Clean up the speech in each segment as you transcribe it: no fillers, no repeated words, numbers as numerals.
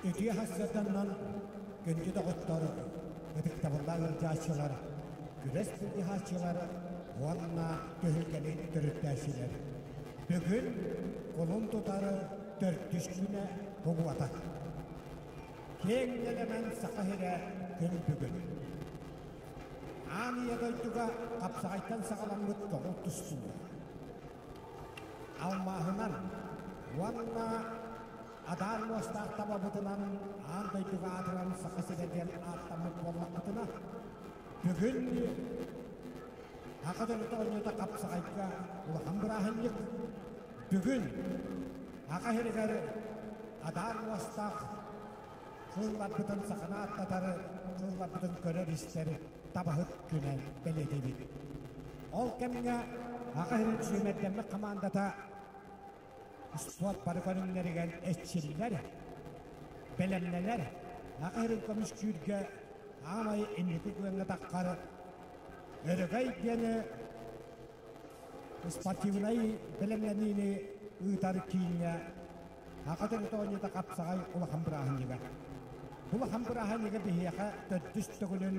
Үтүө сарсыарданнан күндү доҕоттор, ытыктабыллаах ыалдьааччылар, күрэс былдьаһааччылар уонна түһүлгэни төрүттээччилэр. Бүгүн кулун тутар төрдүс күнэ бугуата. Киэҥ нэлэмэн Саха сирэ күн бүгүн. Аан ийэ дойдуга хапсаҕайтан саҕаламмыт көҕүл тустууга. Алмааһынан уонна Адаар муостаах табабытынан аан дойдуга аатыран Саха сирэ диэн ааттаммыт буоллахпытына, бүгүн Саха төрүт оонньуута хапсаҕайга улахан бырааһынньык. Бүгүн Саха сиригэр адаар муостаах кыылларбытын саханы ааттатар, кыылларбытын көрөр-истэр табаһыт күнэ бэлиэтиибит. Ол кэмҥэ Саха сирин сүүмэрдэммит хамаандата Спорт бары көрүҥнэригэр эрчиллэр, бэлэмнэнэр, Саха сирин көмүскүүргэ аамай инники күөҥҥэ таххар Өрөгөй диэн спортивнай бэлэмнэниини ыытар кииҥҥэ Саха төрүт оонньуута хапсаҕай улахан бырааһынньыга. Улахан бырааһынньыга биһиэхэ төрдүс төгүлүн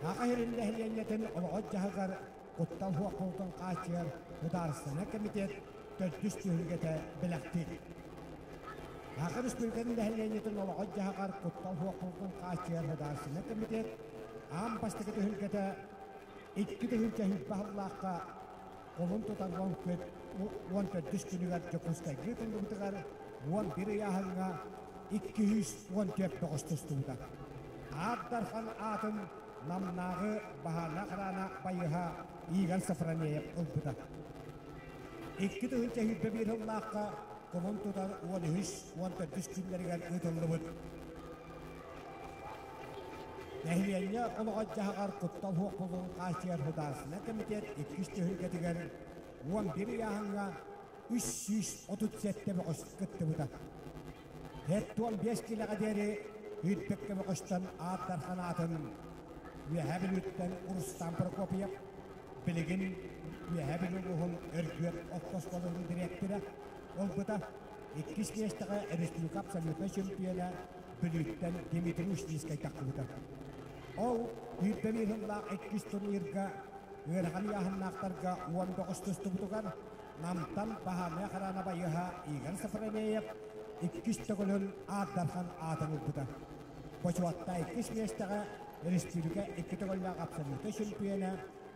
Саха сирин нэһилиэнньэтин олоҕор-дьаһыгар куттал суох хааччыйар Судаарыстыбаннай комитет төрдүс түһүлгэтэ бэлэхтиир. Саха Республикатын нэһилиэнньэтин олоҕор-дьаһаҕар куттал суох хааччыйар Судаарыстыбаннай комитет аан бастакы түһүлгэтэ 2020 сыллаахха кулун тутар 14 күнүгэр Дьокуускайга ыытыллыбытыгар 11 ыйааһыҥҥа 214 бөҕөс тустубута. Аар Дархан аатын Намнааҕы баһаарнаах хараана байыһа Игорь Софронеев ылбыта. 2021 сыллаахха кулун тутар 13 14 күннэригэр ыытыллыбыт Нэһилиэнньэ олоҕор-дьаһаҕар куттал суох буолуон хааччыйар Судаарыстыбаннай комитет иккис түһүлгэтигэр 11 ыйааһыҥҥа 337 бөҕөс кыттыбыта. 45 килэҕэ диэри Үрдүк көмөҕөстөн Аар Дархан аатын Үөһээ Бүлүүттэн Рустам Прокопьев, билигин Үөһээ Бүлүү улууһун Өргүөт орто оскуолатын дириэктэрэ ылбыта. Иккис миэстэҕэ республика абсолютнай чемпиона Бүлүүттэн Дмитрий Ушницкай тахсыбыта. Ол 21 сыллаах иккис турнирга ыарахан ыйааһыннаахтарга 19 тустубутугар Намтан баһаарынай охрана байыаһа Игорь Софронеев иккис төгүлүн Аар Дархан аатын ылбыта. Бочуотта иккис миэстэҕэ республика икки төгүллээх абсолютнай чемпиона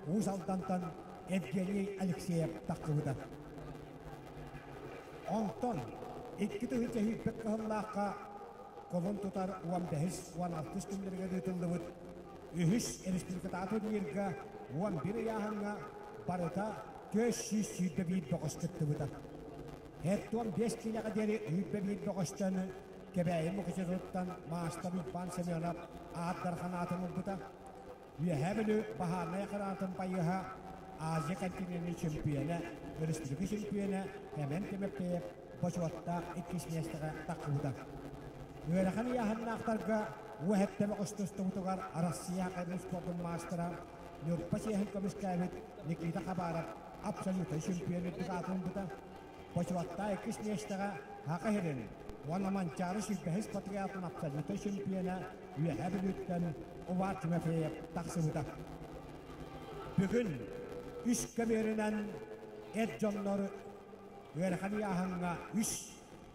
Уус Алдантан Евгений Алексеев тахсыбыта. Онтон 2001 кыһыллаахха кулун тутар 15-16 күннэригэр ыытыллыбыт үһүс республикатааҕы турнирга 11 ыйааһыҥҥа барыта 421 бөҕөс кыттыбыта. 75 киилэҕэ диэри 101 бөҕөстөн Кэбээйи Мукучутуттан маастар Уйбаан Семенов Аар Дархан аатын ылбыта. Үөһээ Бүлүү баһаарынай охранатын байыаһа Азия континенын чемпиона, өрөспүүбүлүкэ чемпиона Эмэн Тимофеев бочуоттаах иккис миэстэҕэ тахсыбыта. Ыарахан ыйааһыннаахтарга уоһэттэ бөҕөс тустубутугар Арассыыйа хайдын спордун маастара Ньурба чиэһин көмүскээбит Никита Хабаров абсолютнай чемпион үрдүк аатын ылбыта. Бочуоттаах иккис миэстэҕэ Саха сирин уонна Манчаары сүүрбэһис патриотын абсолютнай чемпиона Үөһээ Бүлүүттэн Увар Тимофеев тахсыбыта. Бүгүн үс көмүөрүнэн эр дьоннор ыарахан ыйааһыҥҥа үс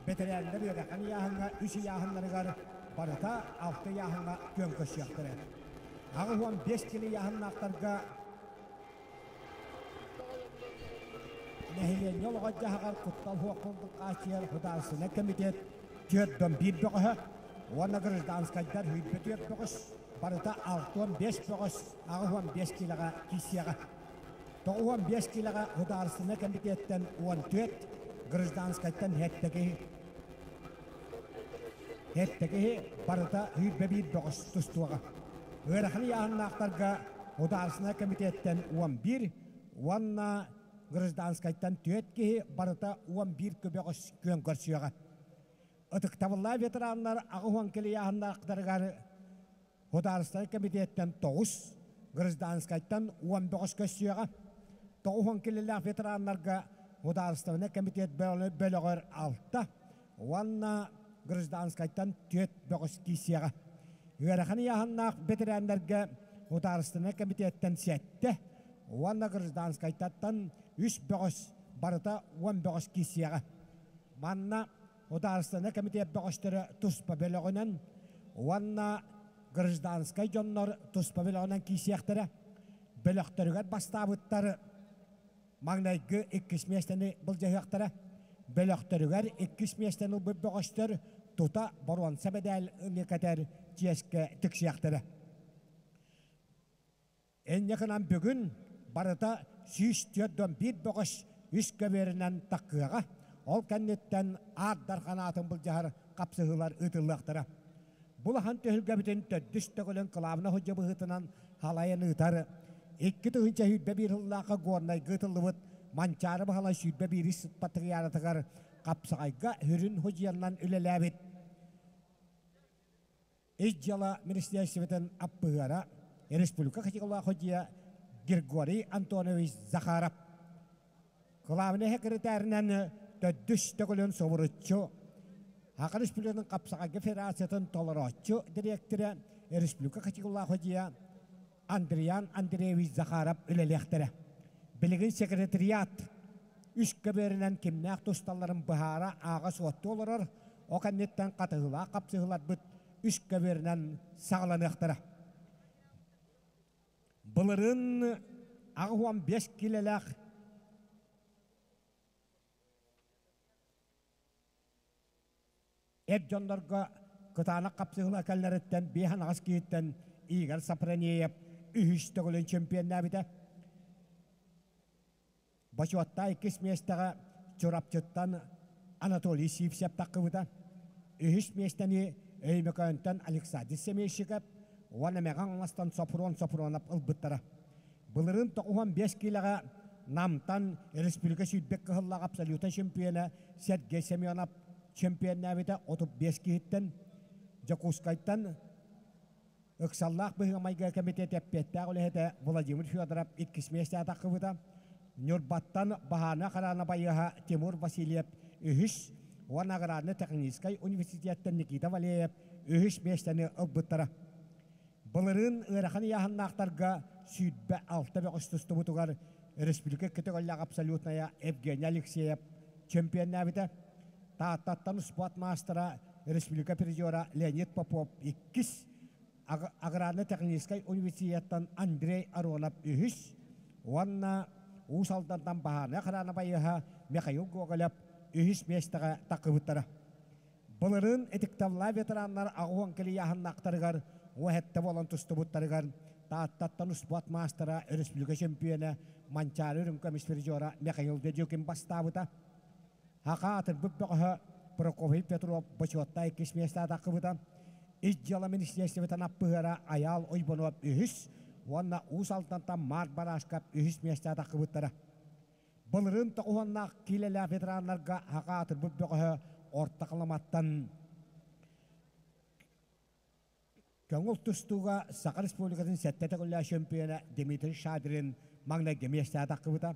бэтэрээннэр ыарахан ыйааһыҥҥа үс ыйааһыннарыгар барыта алта ыйааһыҥҥа күөн көрсүөхтэрэ. 85 кило ыйааһыннаахтарга нэһилиэнньэ олоҕор-дьаһаҕар куттал суох курдук хааччыйар Судаарыстыбаннай комитет 401 бөҕөһө уонна гражданскайдар 24 бөҕөс барыта 65 бөҕөс 85 килоҕа киирсиэҕэ. 95 килоҕа Судаарыстыбаннай комитеттэн 14, гражданскайтан 7 Сэттэ киһи барыта 21 бөҕөс тустуоҕа. Ыарахан ыйааһыннаахтарга Судаарыстыбаннай комитеттэн 11 уонна гражданскайтан 4 киһи барыта 11 көбөҕөс күөн көрсүөҕэ. Ытыктабыллаах ветераннар 80 кило ыйааһыннаахтарыгар Судаарыстыбаннай комитеттэн 9, гражданскайтан 10 бөҕөс көрсүөҕэ. 90 килилээх ветераннарга Судаарыстыбаннай комитет бөлөҕөр 6 уонна гражданскайтан. гражданскайтан түөрт бөҕөс киирсиэҕэ. Ыарахан ыйааһыннаах бэтэрээннэргэ Судаарыстыбаннай кэмитиэттэн сэттэ уонна гражданскайтан үс бөҕөс, барыта 10 бөҕөс киирсиэҕэ. Манна Судаарыстыбаннай кэмитиэт бөҕөстөрө туспа бөлөҕүнэн уонна гражданскай дьоннор туспа бөлөҕүнэн киирсиэхтэрэ. Бөлөхтөрүгэр бастаабыттар маҥнайгы иккис миэстэни былдьаһыахтара. Бөлөхтөрүгэр иккис миэстэни ылбыт бөҕөстөр тута боруонса мэдээл ылыы кэтэр чиэскэ тиксиэхтэрэ. Инньэ гынан бүгүн барыта 141 бөҕөс үс көбүөрүнэн таккыаҕа, ол кэнниттэн Аар Дархан аатын былдьаһар хапсыһыылар ыытыллыахтара. Бу улахан түһүлгэбитин төрдүс төгүлүн кылаабына сылдьа быһыытынан халайан ыытар 2021 сыллаахха Горнайга ыытыллыбыт Манчаары Баһылай 21 патриаратыгар хапсаҕайга сүрүн судьуйанан үлэлээбит Ис дьыала министиэристибэтин аппыһыара республика категориялаах судьуйа Григорий Антонович Захаров кылаабынай секретарынан төрдүс төгүлүн субуруччу Саха Республикатын хапсаҕайга федерациятын толорооччу дириэктэрэ республика категориялаах судьуйа Андриан Андреевич Захаров үлэлиэхтэрэ. Билигин секретариат үс көбүөрүнэн кимнээх тусталларын быһаара ааҕа суоттуу олорор, ол кэнниттэн хатыһыылаах хапсыһыыларбыт үс көбүөрүнэн саҕаланыахтара. Былырыын 85 киилэлээх эр дьоннорго кытаанах хапсыһыыла кэллэриттэн биэс анаҕас киһиттэн Игорь Сапранеев үһүс төгүлүн чемпионнаабыта. Бочуоттаах иккис миэстэҕэ Чурапчыттан Анатолий Сивцев таххыбыта. Үһүс миэстэни Өймөкөөнтөн Александр Семейщиков уонна Мэҕэ Хаҥаластан Сопрун Сопрунов ылбыттара. Былырыын 95 киилэҕэ Намтан республика сүүрбэт кыһыллаах абсолютнай чемпиона Сергей Семенов чемпионнаабыта 35 киһиттэн, Дьокуускайтан ыксаллаах быһыы-майгы кэмитиэтэ эппиэттээх үлэһитэ Владимир Федоров иккис миэстэҕэ таххыбыта. Ньурбаттан Баһаана Хараана байыаһа Тимур Васильев үһүс уонна аграрно-техническай университеттан Никита Валеев үһүс миэстэни ылбыттара. Былырыын ыарахан ыйааһыннаахтарга 26 бөҕөс тустубутугар республика көтөҕөллөөх абсолютная Евгений Алексеев чемпионнаабыта. Тааттаттан спорт маастара республика призера Леонид Попов иккис, аграрно-техническай университеттан Андрей Аронов үһүс уонна Уус Алдантан Баһаарынай охрана байыаһа Михаил Гоголев үһүс миэстэҕэ таххыбыттара. Былырыын ытыктабыллаах ветераннар 80 килийааһыннаахтарыгар уоһэтте буолан тустубуттарыгар Тааттаттан успуорт маастара, өрөспүүбүлүкэ чөмпүйүөнэ Манчаары үрүҥ көмүс призера Михаил Дедюкин бастаабыта. Саха аатырбыт бөҕөһө Прокопий Петров бочуоттаах иккис миэстэҕэ таххыбыта. Ис дьыала министиэристибэтин аппыһыара Айаал Ойбонуоп үһүс уонна Уус Алдантан Марк Барашков үһүс миэстэҕэ таххыбыттара. Былырыын тоҕуһуоннаах киилэлээх ветераннарга саха аатырбыт бөҕөһө Орто Халыматтан көҥүл тустууга Саха Республикатын сэттэ төгүллээх чемпиона Дмитрий Шадрин маҥнайгы миэстэҕэ таххыбыта.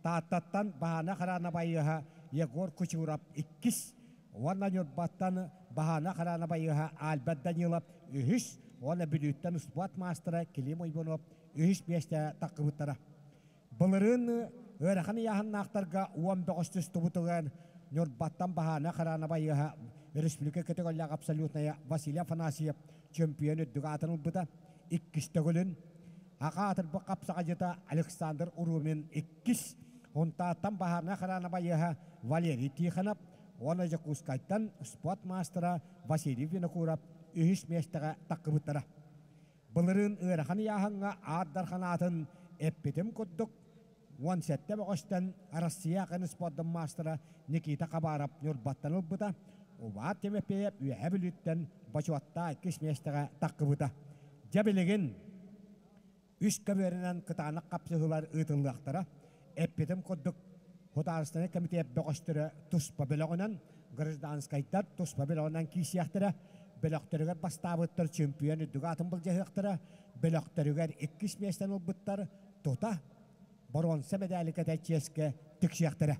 Тааттаттан Баһаана Хараана байыаһа Егор Кучуров иккис уонна Ньурбаттан Баһаана Хараана байыаһа Альберт Данилов үһүс уонна Бүлүүттэн успуорт маастара Клим Уйбунов үһүс миэстэҕэ таххыбыттара. Былырыын ыарахан ыйааһыннаахтарга 10 бөҕөс тустубутугар Ньурбаттан Баһаана Хараана байыаһа республика көтөҕөллөөх абсолютная Василий Афанасьев чемпион үрдүк аатын ылбыта. Иккис төгүлүн Аха аатырбыт хапсаҕайдьыта Александр Урумин иккис, Унтааттан Баһаарынай Хараана байыаһа Валерий Тихонов уонна Дьокуускайтан спорт маастара Василий Винокуров үһүс миэстэҕэ таххыбыттара. Былырыын ыарахан ыйааһыҥҥа Аар Дархан аатын эппитим курдук, 17 бөҕөстөн Россия акын спордун маастара Никита Хабаров Ньурбаттан ылбыта, Убаат Тимофеев Үөһээ Бүлүүттэн бочуоттаах иккис миэстэҕэ таххыбыта. Дьэ билигин үс көбүөрүнэн кытаанах хапсыһыылар ыытыллыахтара. Эппитим курдук, Судаарыстыбаннай кэмитиэт бөҕөстөрө туспа бөлөҕүнэн, гражданскайдар туспа бөлөҕүнэн киирсиэхтэрэ, бөлөхтөрүгэр бастаабыттар чемпион үрдүк аатын былдьаһыахтара, бөлөхтөрүгэр иккис миэстэни ылбыттар тута боруонса мэдээли кэтэ чиэскэ тиксиэхтэрэ.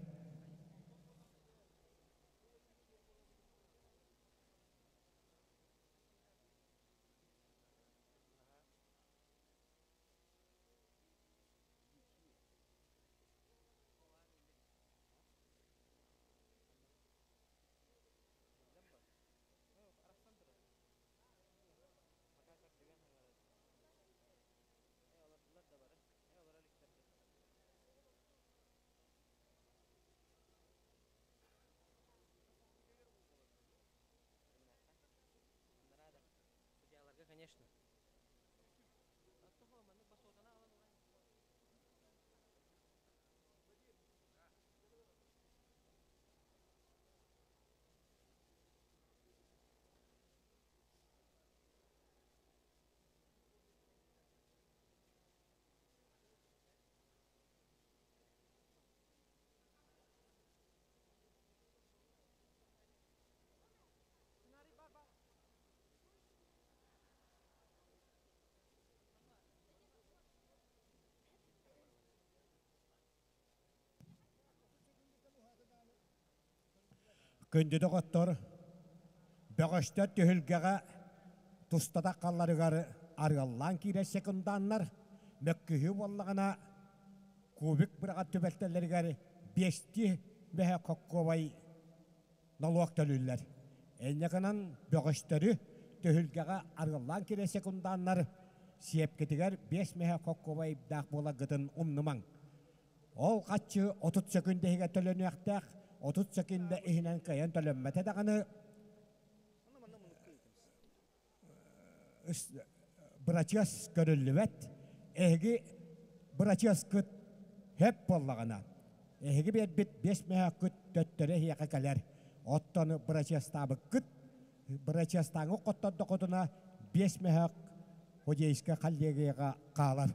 Күндү доҕоттор, бөҕөстөр түһүлгэҕэ тустатах халларыгар арыаллаан киирэр секунданнар, мөккүһүү буоллаҕына кубик быраҕар түбэлтэлэригэр биэстии бэһэ хоккуобай нолуок төлүүллэр. Инньэ гынан бөҕөстөрү түһүлгэҕэ арыаллаан киирэр секунданнар сиэпкитигэр биэс мэһэ хоккуобайдаах буоларгытын умнумаҥ. Ол хаччы 30 сөкүндэ иһигэр төлөнүөхтээх, 30 сөкүндэ иһинэн кыайан төлөммөтө даҕаны бырачыас көрүллүбэт. Эһиги бырачыаскыт хөп буоллаҕына, эһиги биэрбит биэс мөһөөккүт төттөрү эһиэхэ кэлэр. Оттон бырачыастаабыккыт, бырачыастааҥы хоттордоххутуна биэс мөһөөк худейскай коллегияҕа хаалар.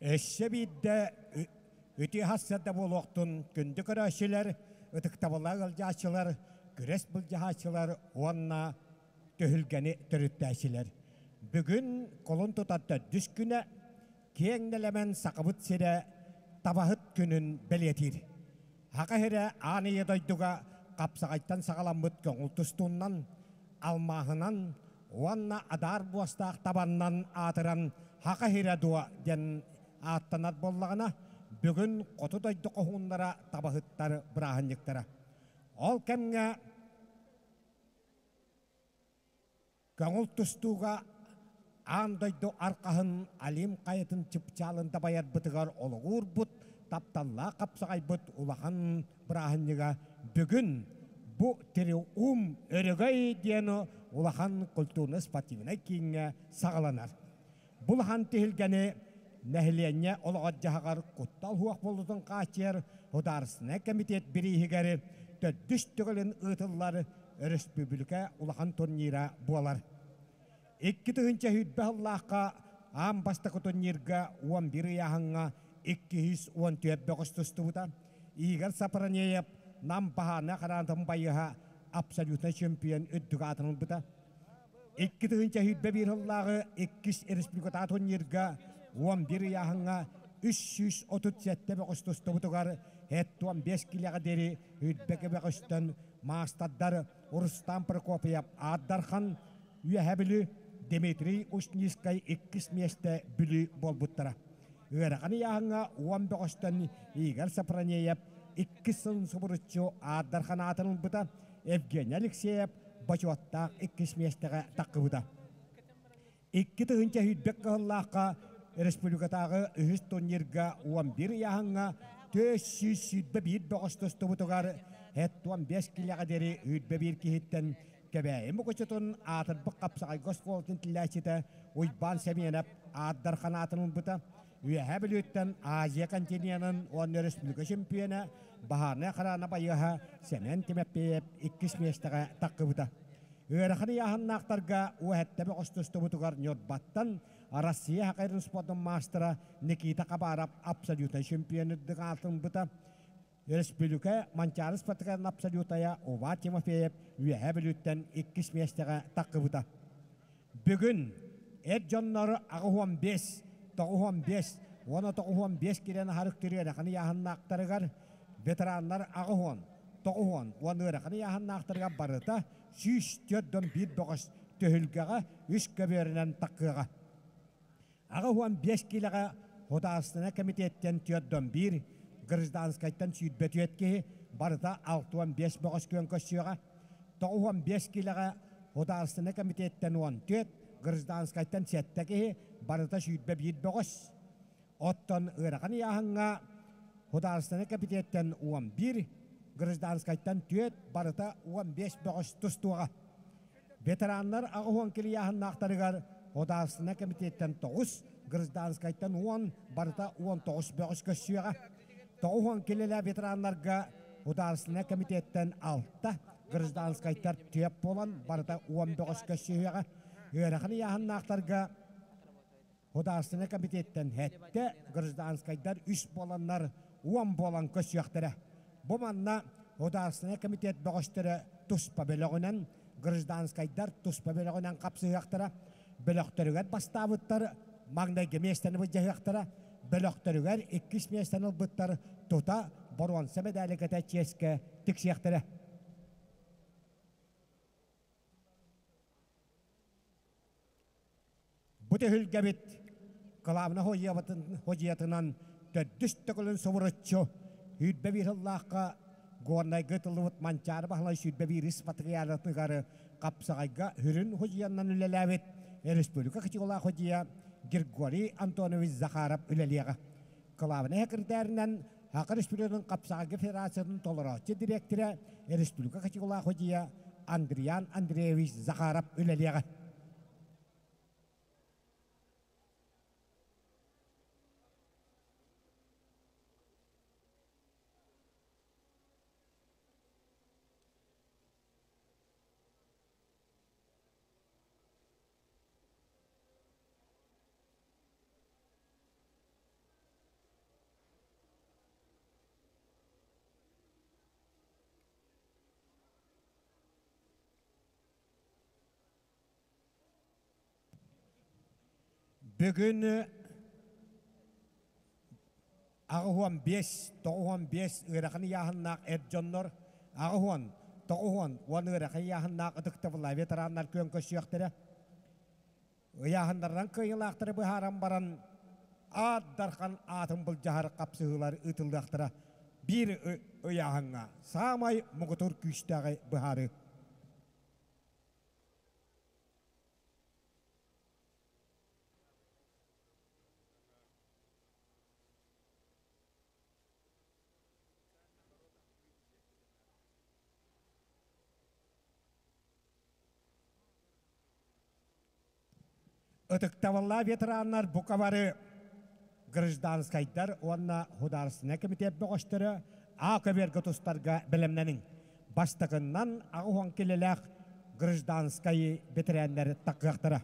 Өссө биирдэ үтүө сарсыарда буолуохтун күндү көрөөччүлэр, ытыктабыллаах ыалдьааччылар, күрэс былдьаһааччылар уонна түһүлгэни төрүттээччилэр. Бүгүн кулун тутар төрдүс күнэ киэҥ нэлэмэн Сахабыт сирэ табаһыт күнүн бэлиэтиир. Саха сирэ аан ийэ дойдуга хапсаҕайтан саҕаламмыт көҥүл тустуунан, алмааһынан уонна адаар буостаах табаннан аатыран Саха сирэ дуо диэн ааттанар буоллаҕына, бүгүн хоту дойду хоһууннара табаһыттар бырааһынньыктара. Ол кэмҥэ Көҥүл тустууга аан дойду арҕаһын Алим хайатын чыпчаалын дабайарбытыгар олоҕуурбут, тапталлаах хапсаҕайбыт улахан бырааһынньыга бүгүн бу Триум Өрөгөй диэн улахан культурно-спортивнай кииҥҥэ саҕаланар. Бу улахан тиһилгэни нэһилиэнньэ олоҕор-дьаһаҕар куттал суох буолуутун хааччыйар Судаарыстыбаннай кэмитиэт бирииһигэр төрдүс төгүлүн ыытыллар өрөспүүбүлүкэ улахан турнира буолар. 2020 сыллаахха аан бастакы турнирга 11 ыйааһыҥҥа 214 бөҕөс тустубута. Игорь Сапранеев Нам баһаана хараантын байыһа абсолютнай чемпион үрдүк аатын ылбыта. 2021 сыллааҕы иккис республикатааҕы турнирга 11 ыйааһыҥҥа 337 бөҕөс тустубутугар 75 килэҕэ диэри Үрбэкэ бөҕөстөн маастардар Рустам Прокопьев Аат Дархан, Үөһээ Бүлүү, Дмитрий Ушницкай иккис миэстэ Бүлүү буолбуттара. Ыарахан ыйааһыҥҥа уон бөҕөстөн Игорь Сапранеев иккис сылын субуруччу Аат Дархан аатын ылбыта, Евгений Алексеев бочуоттаах иккис миэстэҕэ таххыбыта. 2020 кыһыллаахха республикатааҕы үһүс турнирга 11 ыйааһыҥҥа 421 бөҕөс тустубутугар 75 килэҕэ диэри 21 киһиттэн Кэбээйи Мукучутун аатырбыт хапсаҕайга оскуолатын тиллээччитэ Уйбаан Сэмиэнэп Аат Дархан аатын ылбыта. Үөһээ Бүлүүттэн Азия континенын уонна өрөспүүбүлүкэ чемпиона баһаарынай охрана байыаһа Сэмэн Тимофеев иккис миэстэҕэ таххыбыта. Ыарахан ыйааһыннаахтарга уоһэттэ бөҕөс тустубутугар Ньурбаттан Россия хакайрын спордун маастара Никита Хабаров абсолютнай чемпион үрдүк аатырбыта. Өрөспүүбүлүкэ Манчаары спартакиадатын абсолютайа Ува Тимофеев Үөһээ Бүлүүттэн иккис миэстэҕэ таххыбыта. Бүгүн эр дьоннор 85, 95 уонна 95 киирэн аһарыктыр ыарахан ыйааһыннаахтарыгар, ветераннар 80, 90 уонна ыарахан ыйааһыннаахтарыгар барыта 141 бөҕөс түһүлгэҕэ үс көбүөрүнэн таххыаҕа. 85 киилэҕэ Художественнай кэмитиэттэн 41, гражданскайтан 24 киһи, барыта 65 бөҕөс күөн көрсүөҕэ. 95 киилэҕэ Художественнай кэмитиэттэн 14, гражданскайтан 7 киһи, барыта 21 бөҕөс. Оттон ыарахан ыйааһыҥҥа Художественнай кэмитиэттэн 11, гражданскайтан 4, барыта 15 бөҕөс тустуоҕа. Ветераннар 80 килийааһыннаахтарыгар Художественнай кэмитиэттэн 9, гражданскайтан 10, барыта 19 бөҕөс көрсүөҕэ. 90 килэлээх ветераннарга Художественнай кэмитиэттэн 6, гражданскайтар 4 буолан барыта 10 бөҕөс көрсүһүөҕэ. Ыарахан ыйааһыннаахтарга Художественнай кэмитиэттэн 7, гражданскайдар 3 буоланнар 10 буолан көрсүөхтэрэ. Бу манна Художественнай кэмитиэт бөҕөстөрө туспа бөлөҕүнэн, гражданскайдар туспа бөлөҕүнэн хапсыһыахтара, бөлөхтөрүгэр бастаабыттар маҥнайгы миэстэни былдьаһыахтара, бөлөхтөрүгэр иккис миэстэни ылбыттар тута боруонса мэдээли кэтэ чиэскэ тиксиэхтэрэ. Бу түһүлгэбит кылаабына ходьуйатынан төрдүс төгүлүн субуруччу 21 сыллаахха Горнайга ытыллыбыт Манчаары Баһылай 21 патриархатыгар хапсаҕайга сүрүн ходьуйаннан үлэлээбит республика кытыылаах ходьуйа Григорий Антонович Захаров үлэлиэҕэ. Кылаабынай секретарынан Саха Республикатын хапсаҕайга федерациятын толорооччу дириэктэрэ республика кытыылаах ходьуйа Андриан Андреевич Захаров үлэлиэҕэ. Бүгүн 85, 95 ыарахан ыйааһыннаах эр дьоннор 80, 90 уон ыарахан ыйааһыннаах ытыктабыллаах ветераннар күөн көрсүөхтэрэ. Ыйааһыннарынан кыайыылаахтары быһааран баран Аар Дархан аатын былдьаһар хапсыһыылар ыытыллыахтара. Биир ыйааһыҥҥа саамай муҥутуур күүстээҕи быһаарыы. Ытыктабыллаах ветераннар бука бары гражданскайдар уонна художественнай комитет бөҕөстөрө А көбүөргэ тустарга бэлэмнэниҥ. Бастакыннан 80 килэлээх гражданскай бэтэрээннэр такыахтара.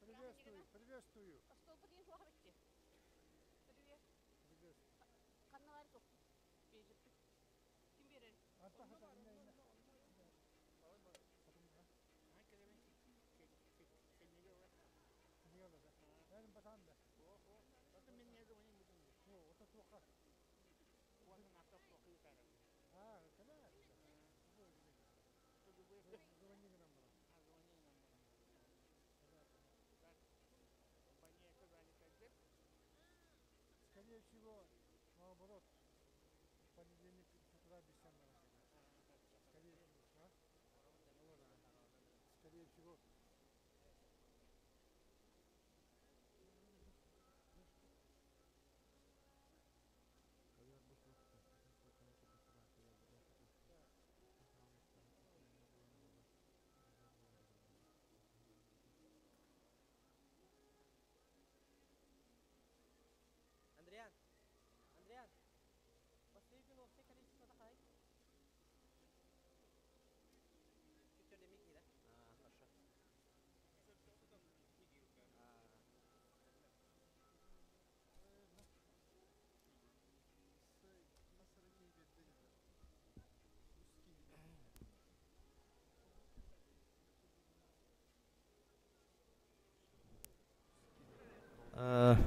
Приветствую, приветствую. Привет. Скорее всего, наоборот, в понедельник с утра без Скорее всего, а? всего. Андриан, Андриан, последний уопсай количество хай. Чуть да? А, хорошо.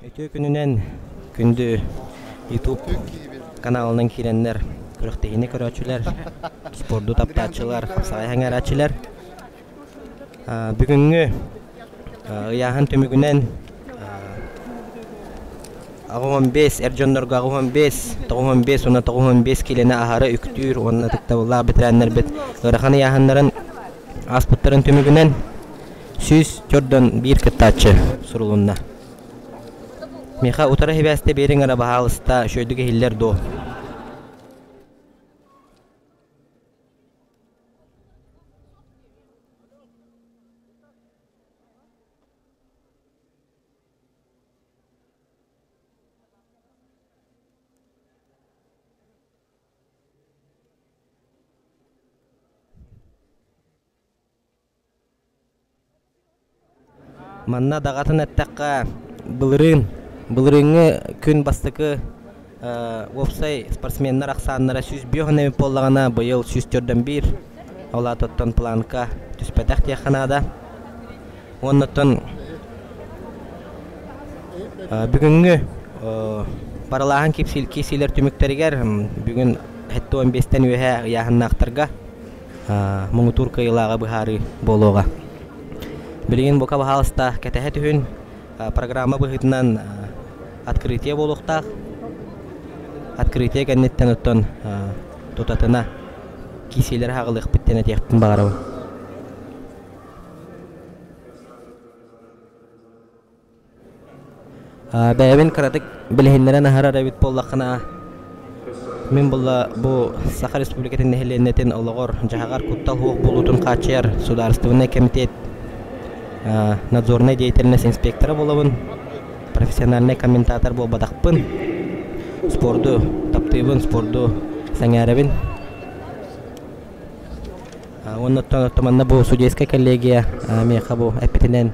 Үтүө күнүнэн күндү YouTube каналынан киирэннэр күрэхтэһиини көрөөччүлэр, спорду таптааччылар, хапсаҕай сэҥээрээччилэр. Бүгүҥҥү ыйааһын түмүгүнэн 85 эр дьоннорго 85, 95 уонна 95 киилэни аһара үктүүр уонна ытыктабыллаах бэтэрээннэрбит ыарахан ыйааһыннарын ааспыттарын түмүгүнэн 141 кыттааччы сурулунна. Миэхэ утары сибээстэ биэриҥ эрэ баһаалыста, үчүгэйдик иһиллэр дуо? Манна даҕатан эттэххэ, былырыын, былырыыҥҥы күн бастакы уопсай спортсменнар ахсааннара 105 эбит буоллаҕына, быйыл 141, ол аата оттон планка түспэтэх диэххэ наада. Уонна оттон бүгүҥҥү паралааһын киирсиилэр түмүктэригэр бүгүн 75-тэн үөһэ ыйааһыннаахтарга муҥутуур кыайыылааҕы быһаарыы буолуоҕа. Билигин бука баһаалыста кэтэһэ түһүн, программа быһыытынан открытие буолуохтаах. Открытие кэнниттэн оттон тутатына киисиилэри хаҕылыахпыт диэн этиэхпин баҕарабын. Бэйэбин кыратык билиһиннэрэн аһарар эбит буоллаххына, мин буолла бу Саха Республикатын нэһилиэнньэтин олоҕор-дьаһаҕар куттал суох буолуутун хааччыйар судаарыстыбаннай кэмитиэт надзорнай деятельность инспектора буолабын, профессиональнай комментатор буолбатахпын, спорду таптыыбын, спорду сэҥээрэбин. Уонна оттон манна бу судейскай коллегия миэхэ бу эппитинэн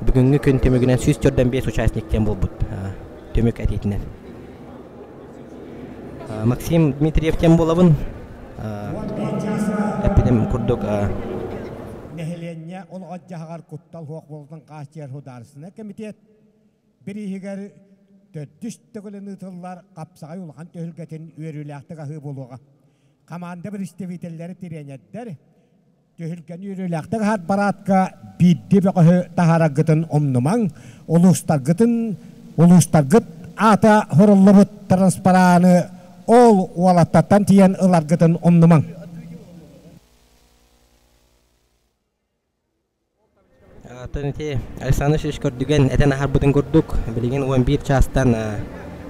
бүгүҥҥү күн түмүгүнэн 145 участник диэн буолбут түмүк этиитинэн. Максим Дмитриев диэн буолабын. Эппитим курдук Нэһилиэнньэ олоҕо-дьаһаҕар куттал суох буолтун хааччыйар судаарыстыбаннай кэмитиэт бирииһигэр төрдүс төгүлүн ыытыллар хапсаҕай улахан түһүлгэтин үөрүүлээхтик аһыы буолуоҕа. Хамаанда представителлэри тириэньэрдэр түһүлгэни үөрүүлээхтик аһар параадка биирдии бөҕөһү таһаараргытын умнумаҥ, улуустаргытын улуустаргыт аата суруллубут транспараны ол уолаттартан тиийэн ыларгытын умнумаҥ. Оттон ити Александр Васильевич көрдүгэн этэн аһарбытын курдук, билигин 11 чаастан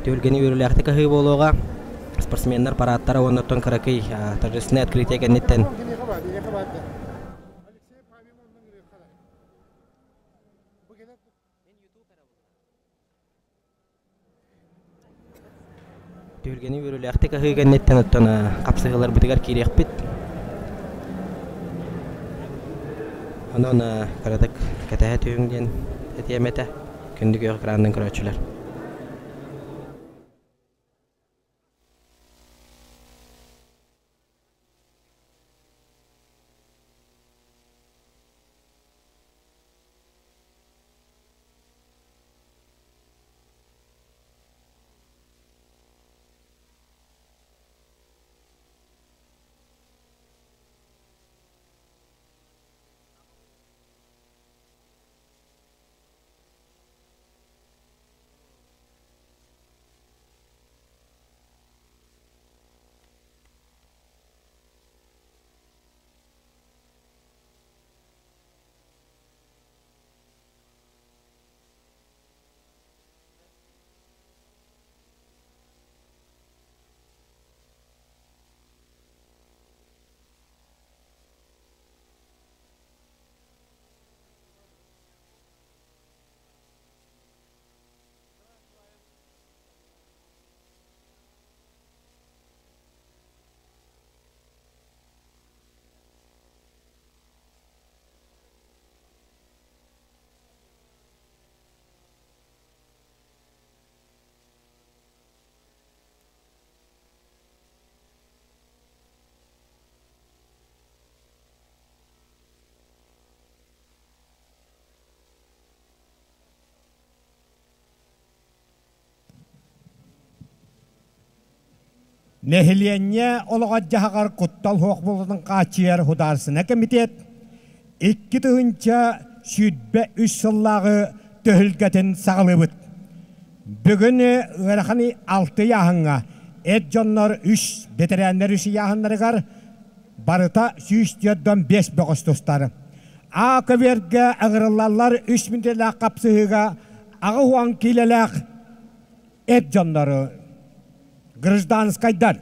түһүлгэни үөрүүлээхтик аһыы буолуоҕа. Спортсменнар параадтара уонна оттон кыракый торжественное открытие кэнниттэн Түһүлгэни үөрүүлээхтик аһыы кэнниттэн оттон хапсыһыыларбытыгар киириэхпит. Онон кыратык кэтэһэ түһүҥ диэн этиэм этэ. Күндү күөх экранынан көрөөччүлэр. Нэһилиэнньэ олоҕор-дьаһаҕар куттал суох буолуутун хааччыйар Судаарыстыбаннай кэмитиэт 2023 сыллааҕы түһүлгэтин саҕалыыбыт. Бүгүн ыарахан алты ыйааһыҥҥа эр дьоннор үс, бэтэрээннэр үс ыйааһыннарыгар барыта 145 бөҕөс тустар. А көбүөргэ ыҥырыллаллар үс мүнүүтэлээх хапсыһыыга 80 киилэлээх эр дьоннору гражданскайдар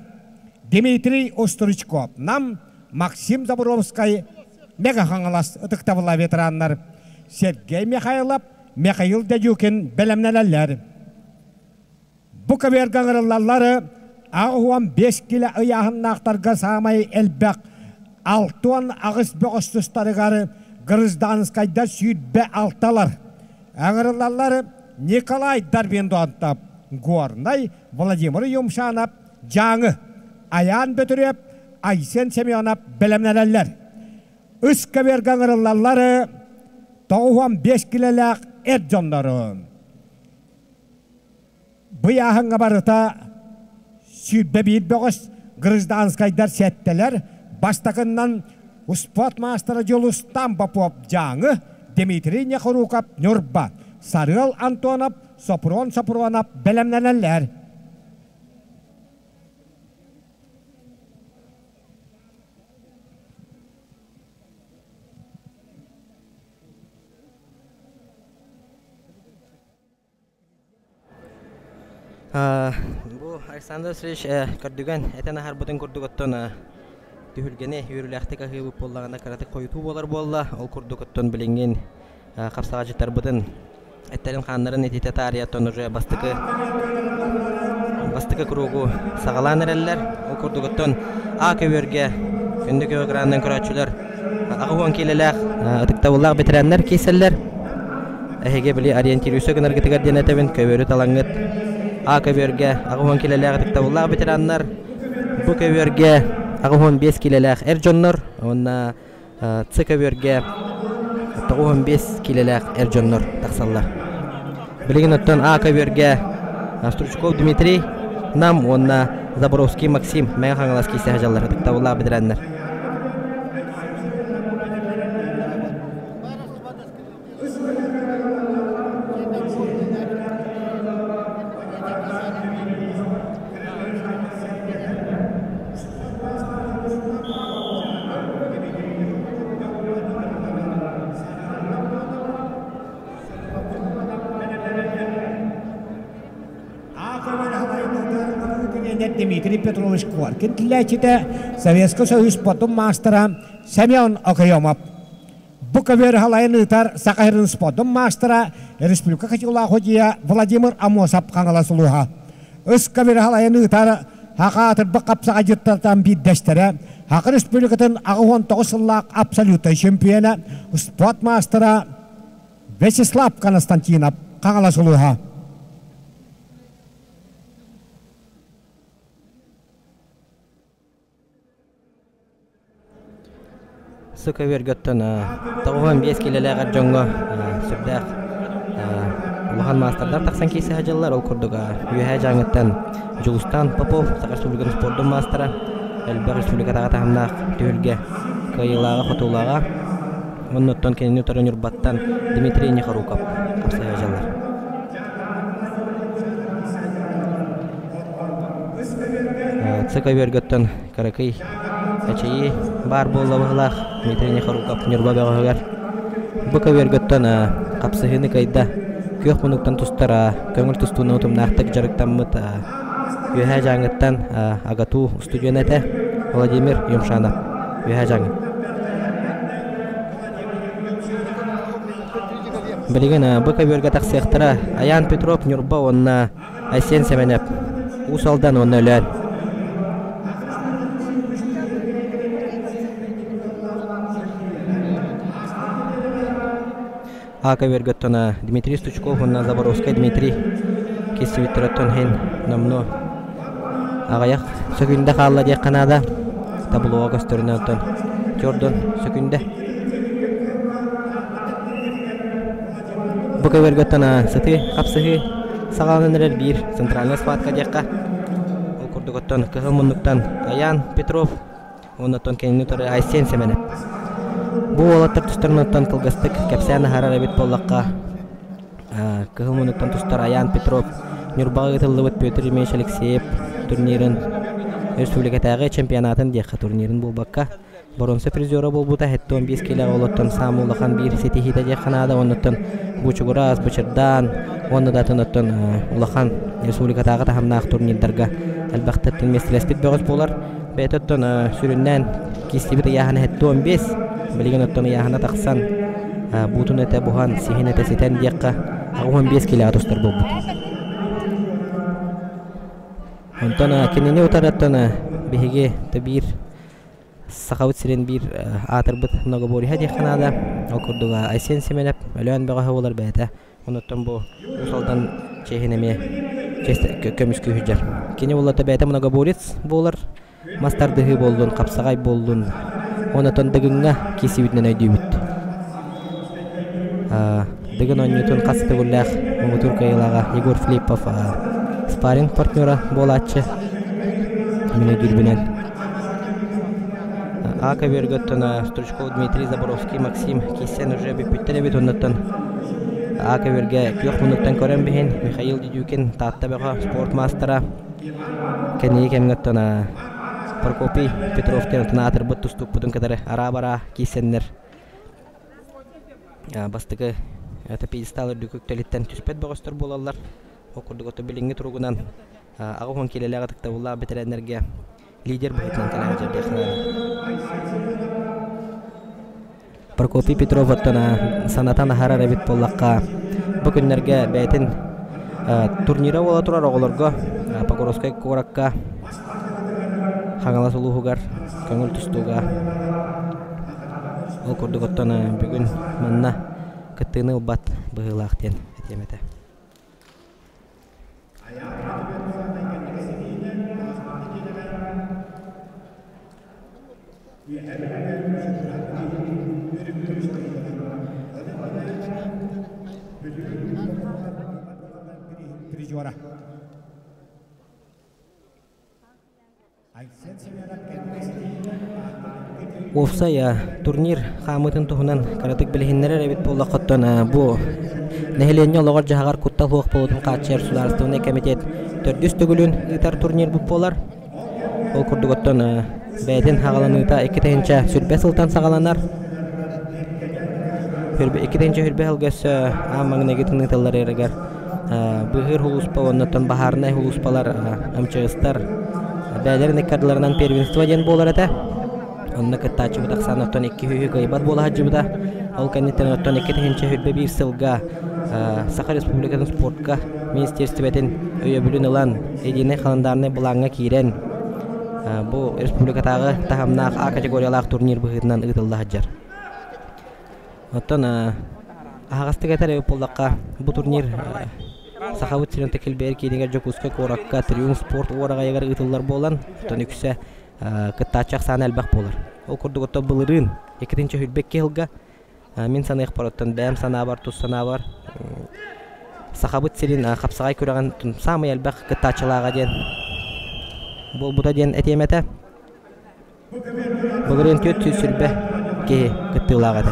Дмитрий Остручков, Нам, Максим Заборовскай, Мэҥэ Хаҥалас ытыктабылла ветераннар Сергей Михайлов, Михаил Дедюкин бэлэмнэнэллэр. Бу көбүөргэ ыҥырыллаллар 85 килэ ыйааһыннаахтарга саамай элбэх 68 бөҕөс тустарыгар гражданскайдар 26-лар. Ыҥырыллаллар Николай Дарвиндонтов, Горнай, Владимир Юмшанов, Дьааҥы, Айаан Бөтүрүөп, Айсен Семенов бэлэмнэнэллэр. Үс көбүөргэ ыҥырыллаллар 95 килэлээх эр дьоннору. Бу ыйааһыҥҥа барыта 21 бөҕөс гражданскайдар сэттэлэр, бастакыннан успуорт маастара Дьулустан Попов Дьааҥы, Дмитрий Нехоруков Ньурба, Сарыал Антонов, Сопрун Сопрунов бэлэмнэнэллэр. Бу Александр Васильевич көрдүгэн этэн аһарбытын курдук оттон түһүлгэни үөрүүлээхтик аһыыбыт буоллаҕына кыратык хойутуу буолар буолла. Ол курдук оттон билиҥҥин хапсаҕадьыттарбытын эттэрин-хааннарын ититэ таарыйа оттон уже бастакы бастакы кругу саҕалаан эрэллэр. Ол курдук оттон А көбүөргэ күндү көбө гранынан көрөөччүлэр 80 киилэлээх ытыктабыллаах бэтэрээннэр киирсэллэр. Эһиги били ориентируйса гынаргытыгар диэн этэбин, көбүөрү талаҥҥыт. А көбүөргэ 80 киилэлээх ытыктабыллаах ветераннар, Б көбүөргэ 85 киилэлээх эр дьоннор уонна С көбүөргэ 95 киилэлээх эр дьоннор тахсаллар. Билигин оттон А көбүөргэ Стручков Дмитрий Нам уонна Заборовский Максим Мэҥэ Хаҥалас киирсэ сылдьаллар ытыктабыллаах бэтэрээннэр. Дмитрий Петрович Коркин киллээччитэ Советский Союз спортун маастара Семен Окоемов. Бу көбүөр халайын ыытар Саха сирин спордун маастара Республика Хачылаах судья Владимир Амосов Хаҥалас улууһа. Үс көбүөр халайын ыытар Саха аатырбыт хапсаҕайдьыттартан биирдэстэрэ Саха Республикатын 89 сыллаах абсолютнай чемпиона, спорт маастара Вячеслав Константинов Хаҥалас улууһа. Сыкөбүөргөттөн 95 киилэлээх эр дьоҥҥо сүрдээх улахан маастардар тахсан киирсэ сылдьаллар. Ол курдук Үөһээ Дьааҥыттан Дьулустаан Попов, Саха Республикатын спордун маастара, элбэх республикатааҕы таһымнаах түһүлгэ кыайыылааҕа, хотуулааҕа. Оннуттан кинини утары Ньурбаттан Дмитрий Нехоруков хапсайа сылдьаллар. Цыкөбүөргөттөн кыракый эчэйии баар буолла быһыылаах Дмитрий Нехоруков Ньурба бөҕөһүгэр. Бу көбүөргөттөн хапсыһыыны кыайда. Күөх муннуктан тустар көҥүл тустууну утумнаахтык дьарыктаммыт Үөһээ Дьааҥыттан АГАТУ устудьуона этэ Владимир Юмшанов. Үөһээ Дьааҥы. Билигин бу көбүөргэ тахсыахтара Аян Петров Ньурба уонна Айсен Сэмэнэп Уус Алдан уонна Өлөөн. А көбүөргөттөн Дмитрий Стучков уонна Заборовскай Дмитрий киирсибиттэртэн иһин номнуо аҕыйах сөкүүндэ хаалла диэххэ наада. Таблоҕа көстөрүнэн оттон Чордон сөкүүндэ. Бу көбүөргөттөн сытыы хапсыһыы саҕаланан эрэр биир центральнай схватка диэххэ. Ол курдук. курдук оттон кыһыл муннуктан Аян Петров, оннуттан кинини утары Айсен Сэмэнэп. Бу уолаттар тустарынан кылгастык кэпсээн аһарар эбит буоллахха, кыһыл муннуктан тустар Аян Петров Ньурбаҕа ыытыллыбыт Петр Ильич Алексеев турнирын республикатааҕы чемпионатын диэххэ турнирын буолбакка боруонса призера буолбута 75 киилэҕэ олоттон саамай улахан биир ситиһиитэ диэххэ наада оннуттан Бучугурас, Бычырдаан уонна да атын улахан республикатааҕы таһымнаах турнирдарга элбэхтэртэн миэстэлэспит бөҕөс буолар. Бэйэтэ оттон сүрүннээн киистибит ыйааһына 75, билигин оттон ыйааһына тахсан буутун этэ буһан, сиһин этэ ситэн диэххэ 85 киилэҕэ тустар буолбут. Онтон кинини утарыттан биһиги биир Сахабыт сирин биир аатырбыт многоборьеһа диэххэ наада. Ол курдук Айсен Семенов Өлөөн бөҕөһө буолар бэйэтэ. Онуттан бу Уус Алдан чиэһин эмиэ көмүскүү сылдьар. Кини буоллата бэйэтэ многоборец буолар. Мас тардыһыы буоллун, хапсаҕай буоллун. Онотон Дыгыҥҥа киирсибитинэн өйдүүбүт. Дыгын оонньуутун хас төгүллээх муҥутуур кыайыылааҕа Егор Филиппов спарринг партнера буолааччы. Мин өйдүүрбүнэн А көбүөргэ оттон Стручков Дмитрий Заборовский Максим киирсэн уже бүппүттэр эбит оннуттан А көбүөргэ күөх муннуктан көрөн биһин Михаил Дедюкин Таатта бөҕө спорт маастара кэнники кэмҥэ оттон Прокопий Петров диэн оттон аатырбыт тустуукпутун кытары араа-бараа киирсэннэр бастакы это пьедестал үрдүк үктэлиттэн түспэт бөҕөстөр буолаллар. Ол курдук ото билиҥҥи туругунан 80 киилэлээх ытыктабыллаах бэтэрээннэргэ лидер быһыытынан кэлэн сылдьар Прокопий Петров оттон санатан аһарар эбит буоллахха, бу күннэргэ бэйэтин турнира буола турар оҕолорго Покровскай куоракка Хаҥалас улууһугар көҥүл тустууга ол курдук оттон бүгүн манна кыттыыны ылбат быһыылаах диэн этиэм этэ. Призера. Уопсай турнир хаамыытын туһунан кыратык билиһиннэрэр эбит буоллаххыттан бу нэһилиэнньэ олоҕор-дьаһаҕар куттал суох буолуутун хааччыйар судаарыстыбаннай кэмитиэт төрдүс төгүлүн ыытар турнирбыт буолар. Ол курдук оттон бэйэтин хаҕаланыыта 2020 сылтан саҕаланар. 2020 сылга өссө аан маҥнайгытын ыытылларыгар быыһыыр сулууспа уонна баһаарынай сулууспалар МЧС-тар бэйэлэрин ыккардыларынан первенство диэн буолар этэ. Онно кыттааччыбыт ахсаана оттон 200 кыайбат буола сылдьыбыта. Ол кэнниттэн оттон 2021 сылга Саха Республикатын спортка министиэристибэтин өйөбүлүн ылан, единый халандаарнай былааҥҥа киирэн, бу республикатааҕы таһымнаах А категориялаах турнир быһыытынан ыытылла сылдьар. Оттон аһаҕастык этэр эбит буоллахха, бу турнир Сахабыт сирин килбэйэр киинигэр Дьокуускай куоракка Триумф спорт уораҕайыгар ыытыллар буолан, оттон үксэ кыттааччы ахсаана элбэх буолар. Ол курдук оттон былырыын 2022 сылга мин саныахпар оттон бэйэм санаабар, тус санаабар Сахабыт сирин хапсаҕай күрэҕин саамай элбэх кыттааччылааҕа диэн буолбута диэн этиэм этэ. Былырыын 420 киһи кыттыылаах этэ.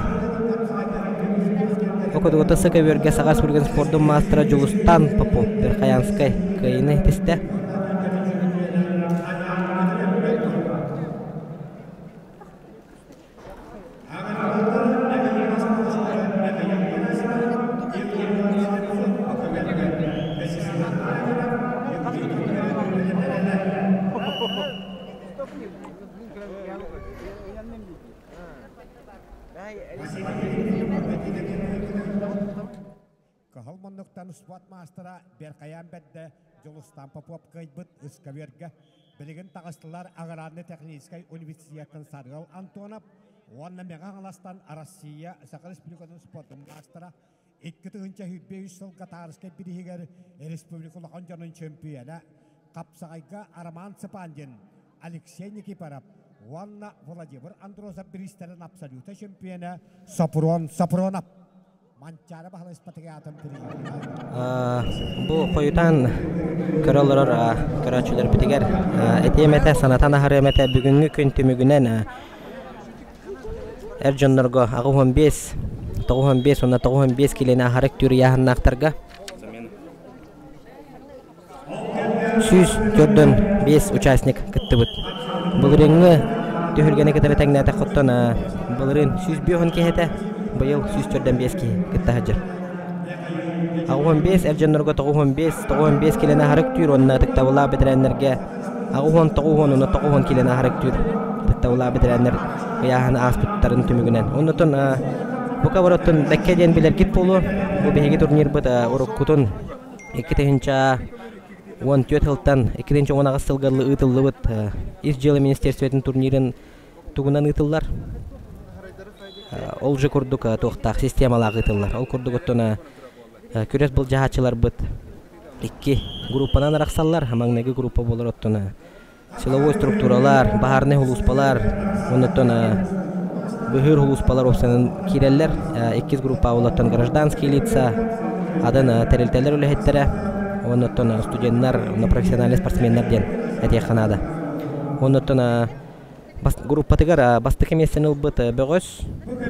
Окудугута көбүөргэ Саха Республикатын спордун маастара Дьулустан Попов Верхоянскай кыайыыны ситистэ. Кыһыл муннуктан спорт маастара Беркаян бэрдэ Дьулустан Попов кыайбыт ыскаверга билигин таҕыстылар аграрнай-техническай университеттан Саргыл Антонов уонна Мэҥэ Хаҥаластан Россия Саха Республикатын спордун маастара 2023 сылга Таарыскай бирииһигэр республика улахан дьонун чөмпүйэнэ Хапсаҕайга Роман Цыпандин, Алексей Никифоров уонна Владимир Андросов бириистэрин абсолюта чөмпүйэнэ Сопрун Сопрунов. Манчаары Баһылай Спартакиадатын Бу хойутаан Көрө олорор көрөөччүлэрбитигэр этиэм этэ, санатан аһарыам этэ бүгүҥҥү күн түмүгүнэн эр дьоннорго 85, 95 уонна 95 киилэни аһарык түүр ыйааһыннаахтарга 145 участник кыттыбыт. Былырыыҥҥы түһүлгэни кытары тэҥнээтэххиттэн былырыын 105 киһи этэ, быйыл 145 киһи кытта сылдьар. 85 эр дьоннорго 95, 95 килэни аһарык түүр уонна ытыктабыллаах бэтэрээннэргэ 89 уонна 90 килэни аһарык түүр ытыктабыллаах бэтэрээннэр ыйааһыны ааспыттарын түмүгүнэн. Оннотон бука бороттун бэккэ диэн билэргит буолуо. Бу биһиги турнирбыт уруккутун 2014 сылтан 2018 сылга ыытыллыбыт Ис дьыала министерствотын турнирын тугунан ыытыллар. Ол же курдук туохтаах системалаах ыытыллар. Ол курдук оттон күрэс былдьаһааччыларбыт икки группанан арахсаллар. Маҥнайгы группа буолар оттон силовой структуралар, баһаарынай сулууспалар, оннуттан быһыыр сулууспалар уопсанан киирэллэр. Иккис группа олортон гражданские лица, атын тэрилтэлэр үлэһиттэрэ, оннуттан студеннар, профессиональный спортсменнар диэн этиэххэ наада. Оннуттан группатыгар бастакы миэстэни ылбыт бөҕөс,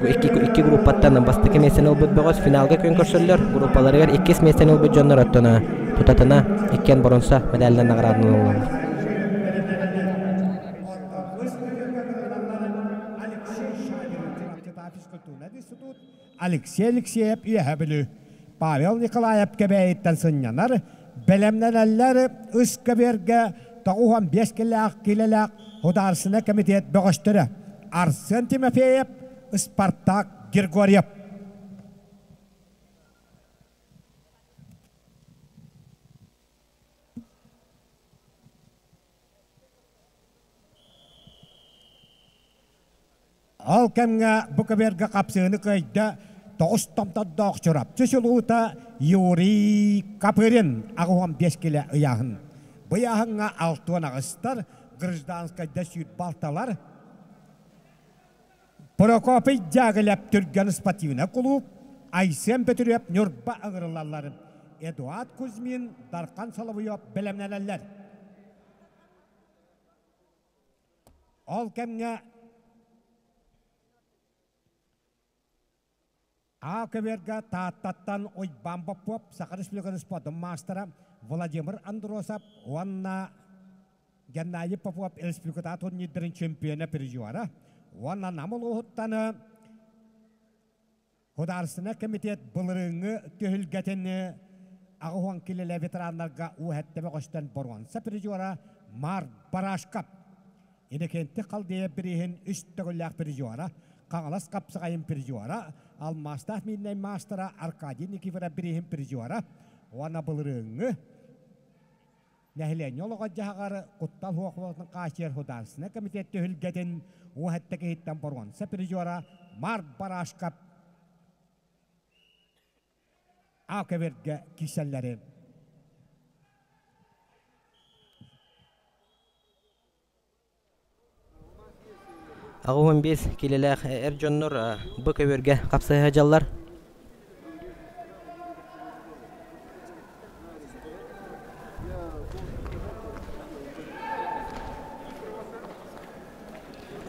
икки группаттан бастакы миэстэни ылбыт бөҕөс финалга күөн көрсөллөр. Группаларыгар иккис миэстэни ылбыт дьоннор оттон тутатына иккиэн боронса медалынан наҕараадаланаллар. Алексей Алексеев Үөһэ Бүлүү, Павел Николаев Кэбээйиттэн сынньанар, бэлэмнэнэллэр Ыскабергэ 95 килэлээх килэлээх Художественнай комитет бөҕөстөрө Арсен Тимофеев, Спартак Григорьев. Ол кэмҥэ бу көбүөргэ хапсыһыыны кыайда тоҕус томтордоох Чурапчы чулуута Юрий Копырин 85 килэ ыйааһын. Бу ыйааһыҥҥа 68-тар, гражданскайда 26-лар, Прокопий Дягилев Түргэн спортивнай кулууп, Айсен Бөтүрүөп Ньурба ыҥырыллаллар, Эдуард Кузьмин, Дархан Соловьев бэлэмнэнэллэр. Ол кэмҥэ А көбүөргэ Тааттаттан Уйбаан Боппуоп, Саха Республикатын спордун маастара Владимир Андросов уонна Геннадий Попов республикатааҕы турнирдарын чемпиона призера уонна Нам улууһуттан Художественнай комитет былырыыҥҥы түһүлгэтин 80 килэлэ ветераннарга УХТ бөҕөстөн боруонса призера Марк Барашков. Иннокентий Халдеев бирииһин үс төгүллээх призера, Хаҥалас хапсаҕайын призера, Алмаастаах мииннэй маастара Аркадий Никифоров бирииһин призера уонна былырыыҥҥы Нэһилиэнньэ олоҕор-дьаһаҕар куттал суох хааччыйар Художественнай комитет түһүлгэтин уоһэттэ киһиттэн боруонса призера Марк Барашков А-көбүөргэ киирсэллэри 85 киилэлээх эр дьоннор бу көбүөргэ хапсыһа сылдьаллар.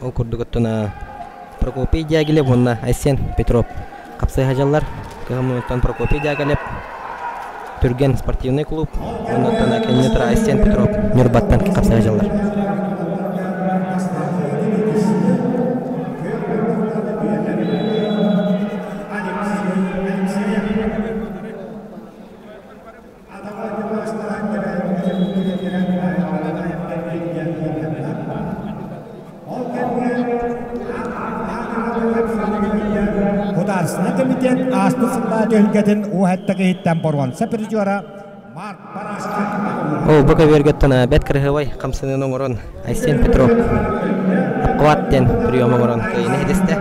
Ол курдук оттон Прокопий Дягилев уонна Айсен Петров хапсыһа сылдьаллар. Кыһаммыттан Прокопий Дягилев Түргэн спортивный клуб уонна оттон кэнники тура Айсен Петров Ньурбаттан хапсыһа сылдьаллар. Художественнай комитет ааспыт сыллаа түһүлгэтин уоһэтта киһиттэн боруонса призера Марк Ол бу көбүөргэттэн бэрт кырыһыбай хамсаныыны оҥорон Айсен Петров Акват диэн прием оҥорон кыайыыны ситистэ.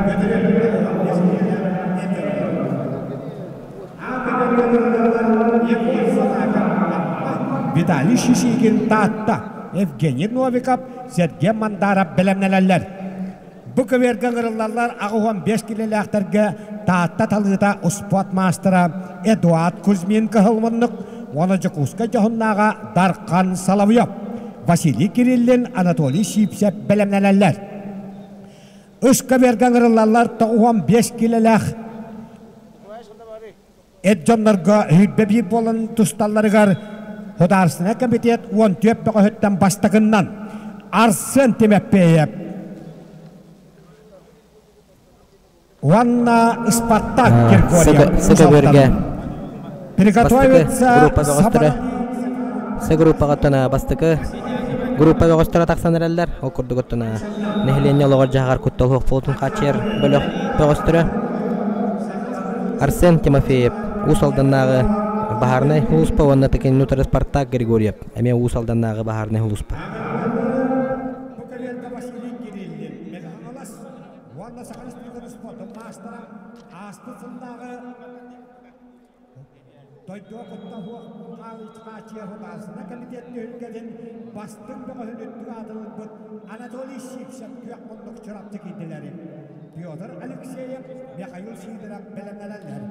Виталий Шишигин Таатта, Евгений Новиков, Сергей Мандаров бэлэмнэнэллэр. Бу көбүөргэ ыҥырыллаллар 85 килэлээхтэргэ Таатта талыыта успуорт маастара Эдуард Кузьмин кыһыл муннук, уонна Дьокуускай дьоһуннааҕа Дархан Соловьев, Василий Кириллин, Анатолий Сиипсэп бэлэмнэнэллэр. Ыскаберга ыҥырыллаллар 95 килэлээх эр дьоннорго 21 буолан тусталларыгар Художественный комитет 14 бөҕөһүттэн бастакыннан Арсен Тимэппеев уонна Спартак Григорьев Сыкабөргэ Приготовиться группа бөҕөстөрө С группаҕа бастакы группа бөҕөстөрө тахсан эрэллэр. Ол курдук оттон нэһилиэнньэ олоҕор дьаһаҕар куттал суох буолуутун хааччыйар бөлөх бөҕөстөрө Арсен Тимофеев Уус Алданнааҕы баһаарынай сулууспа уонна Тыкин утары Спартак Григорьев эмиэ Уус Алданнааҕы баһаарынай сулууспа. Уонна Саха Республикатын спордун маастара ааспыт сыллааҕы дойдуга куттал суох хааччыйа судаарыстыба кэмитиэт түһүлгэтин бастыҥ бөҕөһүн үрдүк аатын ылбыт Анатолий Сивцев күөх муннук Чурапчы киирдилэри Петр Алексеев, Михаил Сидоров бэлэмнэнэллэр.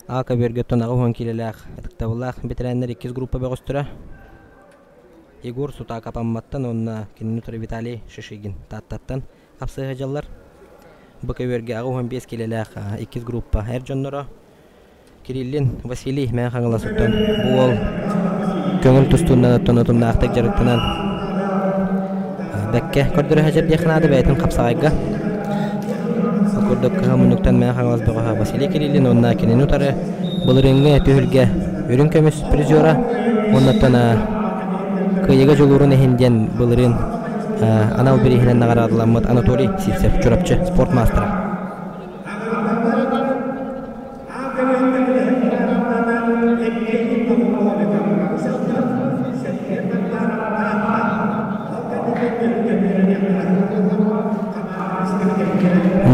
А көбүөргэ 80 киилэлээх ытыктабыллаах бэтэрээннэр иккис группа бөҕөстөрө Егор Сутаков Амматтан уонна кинини утары Виталий Шишигин Тааттаттан хапсыһа сылдьаллар. Бу көбүөргэ 85 киилэлээх иккис группа эр дьонноро Кириллин Василий Мэҥэ Хаҥалас оттон бу уол көҥүл тустуунан оттон утумнаахтык дьарыктанан бэккэ көрдөрө сылдьар диэххэ наада бэйэтин хапсаҕайга. Ол курдук кыһыл муннуктан Мэҥэ Хаҥалас бөҕөһө Василий Кириллин уонна кинини утары былырыыҥҥы түһүлгэ үрүҥ көмүс призера уонна оттон кыайыыга дьулуурун иһин диэн былырыын анал бирииһинэн наҕараадаламмыт Анатолий Сивцев Чурапчы спорт маастара.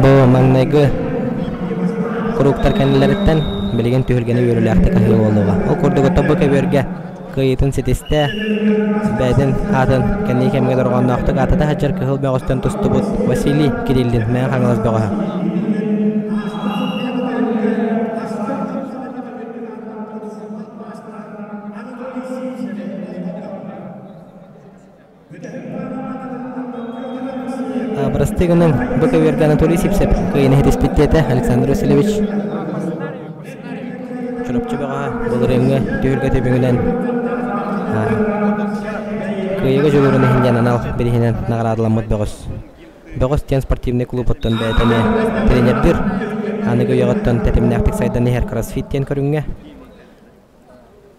Бу маҥнайгы куруктар кэннилэриттэн билигин түһүлгэни үөрүүлээхтик аһыы буолуоҕа. Ол курдук тобу көбүөргэ кыайыытын ситистэ, бэйэтин аатын кэнники кэмҥэ дорҕоонноохтук аатата сылдьар кыһыл бөҕөстөн тустубут Василий Кириллин Мэҥэ Хаҥалас бөҕөһө. Бырастыы гынан бу көбүөргэ Анатолий Сипсеп кыайыыны ситиспит диэтэ Александр Васильевич. Чурапчы бөҕөһө былырыыҥҥы түһүлгэ түмүгүнэн кыайыыга дьулуурун иһин диэн анал бирииһинэн наҕараадаламмыт бөҕөс. Бөҕөс диэн спортивнай клубуттан бэйэтэ эмиэ тренердиир. Аныгы үйэҕиттэн тэтимнээхтик сайдан иһэр кроссфит диэн көрүҥҥэ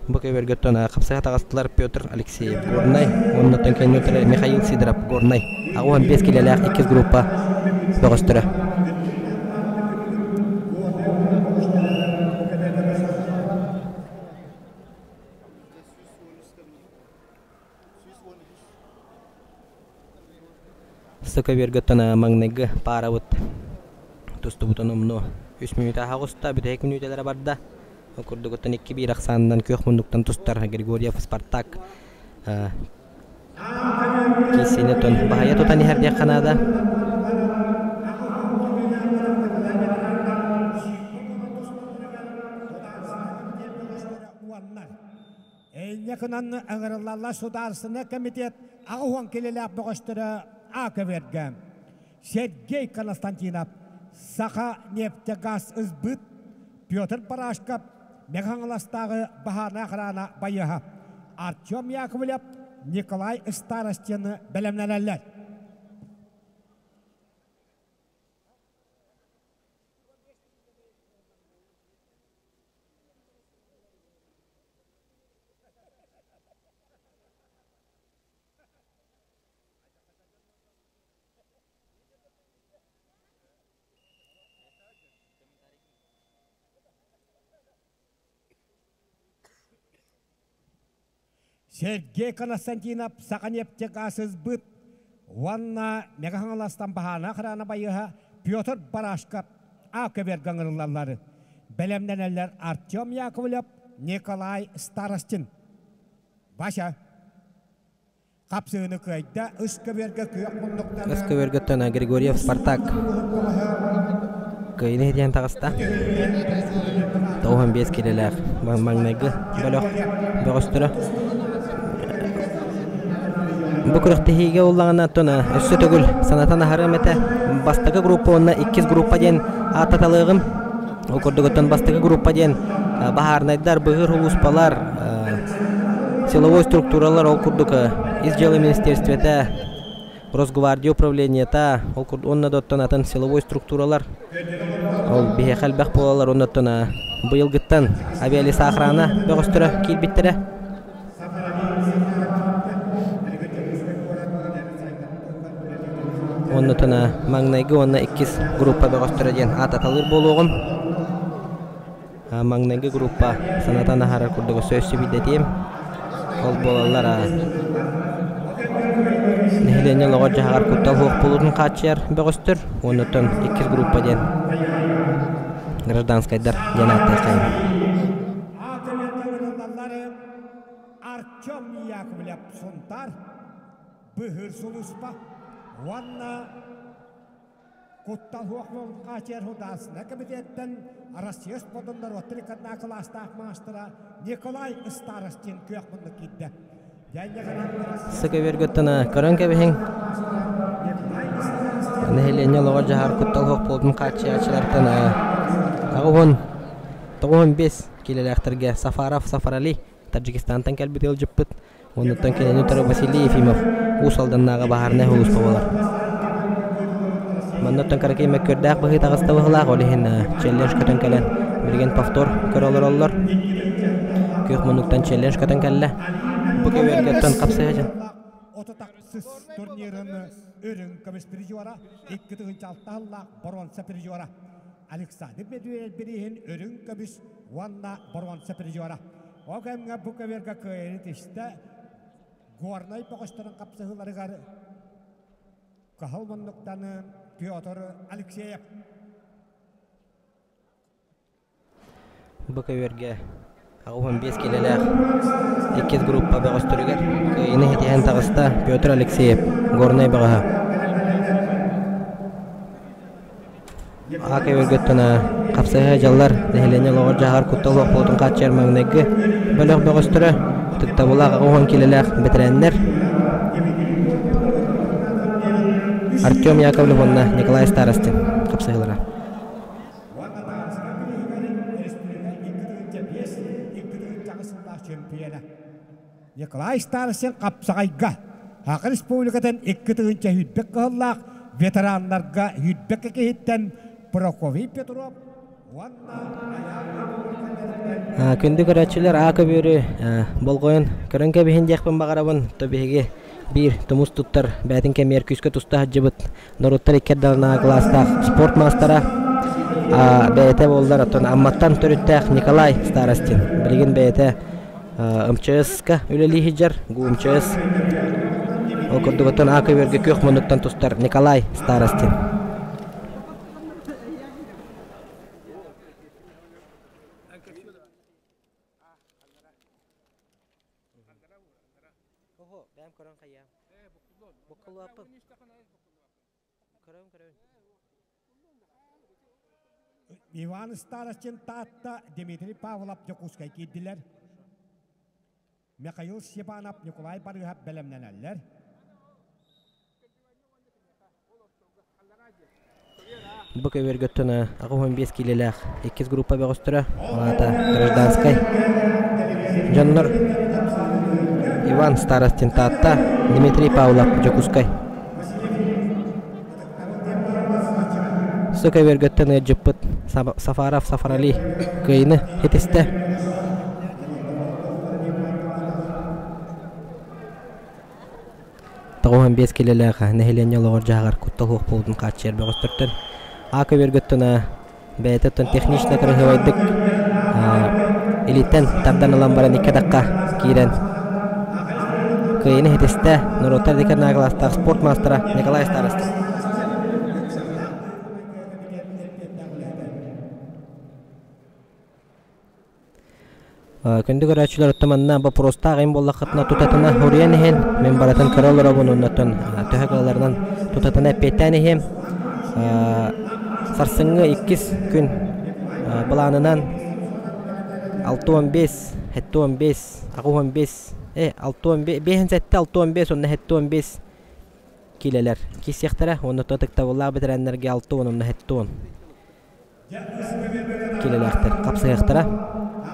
Бу көбүөргөттөн хапсыһа таҕыстылар Петр Алексеев Горнай уонна кэнниттэн Михаил Сидоров Горнай 85 килэлээх иккис группа бөҕөстөрө. Сыкабергаттан маҥнайгы паарабыт тустубутун умнуо. Үс мүнүүтэ аһаҕыста, бүтэһик мүнүүтэлэрэ барда. Ол курдугуттан 2-1 ахсаанынан күөх муннуктан тустар Григорьев Спартак киисини тон баһыйа тутан иһэр диэххэ наада. Эйньэ гынан ыҥырыллаллар Судаарыстыбаннай комитет 80 килэлээх бөҕөстөрө АКВР-гэ Сергей Константинов, Саха нефтегаз ысбыт Петр Барашков, Мэҥэ Хаҥаластааҕы баһаарынай охрана байыаһа Артем Яковлев, Николай Старостины бэлэмнэнэллэр. Сергей Константинов Саханефтегазсбыт уонна Мэҥэ Хаҥаластан баһаана охрана байыаһа Петр Барашков АКВ-га ыҥырыллаллар. Бэлэмнэнэллэр Артем Яковлев, Николай Старостин. Вася хапсыыны кыайда үс көбүөргэ күөх муннуктаны Үс көбүөргөттөн Григорьев Спартак кыайыны иһитиэн таҕыста. 95 килэлээх маҥнайгы бөлөх бөҕөстөрө. Бу күрэхтэһиигэ уллаҕына оттон өссө төгүл санатан аһарыам этэ. Бастакы группа уонна иккис группа диэн ааттаталыаҕым. Ол курдук оттон бастакы группа диэн баһаарынайдар, быһыыр улууспалар, силовой структуралар, ол курдук ис дьыала министерствета, Росгвардия управлениета, ол курдук уонна да оттон атын силовой структуралар ол биһиэхэ элбэх буолалар уонна оттон быйылгыттан авиалесоохрана бөҕөстөрө киирбиттэрэ. Оннутуна маҥнайгы уонна иккис группа бөҕөстөрө диэн аататалыыр буолуоҕум. Маҥнайгы группа санатан аһарар курдук өссө өссө биирдэтиэм. Ол буолаллар нэһилиэнньэ олоҕор-дьаһаҕар куттал суох буолуутун хааччыйар бөҕөстөр. Уоннуттан иккис группа диэн гражданскайдар диэн ааттыаххайым. Артем Яковлев Сунтар быһыыр сулууспа уонна куттал суох хаачыйар судаарыстыба кэмитиэттэн Россия спордун норуоттар иккардаа кылаастаах маастара Николай Старостин күөх муннук киирдэ. Сыка көрөн кэбиһиҥ. Нэһилиэнньэ олоҕор дьаһар куттал суох буолтун хааччыйааччылартан 95 киилэлээхтэргэ Сафаров Сафарали Таджикистантан кэлбит ыалдьыппыт. Оннуттан кинини утары Василий Ефимов Уус Алданнааҕы баһаарынай сулууспа буолар. Манна оттон кыракый мөккүөрдээх быһыы таҕыста быһыылаах, ол иһин челлендж көтөн кэлэн билигин повтор көрө олороллор. Күөх муннуктан челлендж көтөн кэллэ. Бу көбүөргэ хапсыһа дьон. Отутахсыс турнирын үрүҥ көмүс призера, 2 6 сыллаах боруонса призера. Александр Медведев бирииһин үрүҥ көмүс уонна боруонса призера. Ол кэмҥэ бу көбүөргэ кыайыыны тистэ Горнай бөҕөстөрүн хапсыһыыларыгар Кыһыл муннуктаны Петр Алексеев. Бу көбүөргэ 85 килэлээх иккис группа бөҕөстөрүгэр кыайыыны ситиһэн таҕыста Петр Алексеев, Горнай бөҕөһө. Аҕа көбүөргөттөн хапсыһыы дьаллар нэһилиэнньэ олоҕор-дьаһаҕар куттал суох буолуутун хааччыйар маҥнайгы бөлөх бөҕөстөрө, ытыктабылаах 80 киилэлээх бэтэрээннэр Артем Яковлев уонна Николай Старостин хапсыһыылара. Николай Старостин хапсаҕайга Саха Республикатын 2 тыһыынча сүүрбэк кыһыллаах ветераннарга сүүрбэккэ киһиттэн Прокопий Петров уонна Күндү көрөөччүлэр, аа көбүөрү болҕойон көрөн кэбиһин диэхпин баҕарабын. То биһиги биир тумус туттар бэйэтин кэмигэр күүскэ туста сылдьыбыт норуоттар икки ардыларынааҕы кылаастаах спорт маастара бэйэтэ буоллар, оттон Амматтан төрүттээх Николай Старостин билигин бэйэтэ МЧС-ка үлэлии сылдьар, ГУ МЧС. Ол курдук оттон А көбүөргэ күөх муннуктан тустар Николай Старостин. Иван Старостин Таатта, Дмитрий Павлов Дьокуускай киирдилэр. Михаил Степанов, Николай Барыһап бэлэмнэнэллэр. Бу көбүөргөттөн 85 киилэлээх иккис группа бөҕөстөрө, ол аата гражданскай дьоннор Иван Старостин Таатта, Дмитрий Павлов Дьокуускай. Су көбүөргөттөн ыалдьыппыт Сафаров Сафарали кыайыны ситистэ. 95 килэлээх нэһилиэнньэ олоҕор-дьаһаҕар куттал суох буолуутун хааччыйар бөҕөстөртөн А көбүөргөттөн бэйэтэ оттон технично кыраһыабайдык илииттэн тардан ылан баран икки атахха киирэн кыайыыны ситистэ норуоттар деканаагалаастаах спорт маастара Николай Старостин. Күндү көрөөччүлэр оттон манна боппуруостаах им буоллаххытына тутатына уруйан иһин мин барытын көрө олоробун оннуттан төһө кыалларынан тутатына эппиэттээн иһиэм. Сарсыҥҥы иккис күн былаанынан 65, 75, 85, 65, 65 уонна 75 киилэлэр киирсиэхтэрэ уонна ытыктабыллаах бэтэрээннэргэ 60 уонна 70 киилэлээхтэр хапсыһыахтара.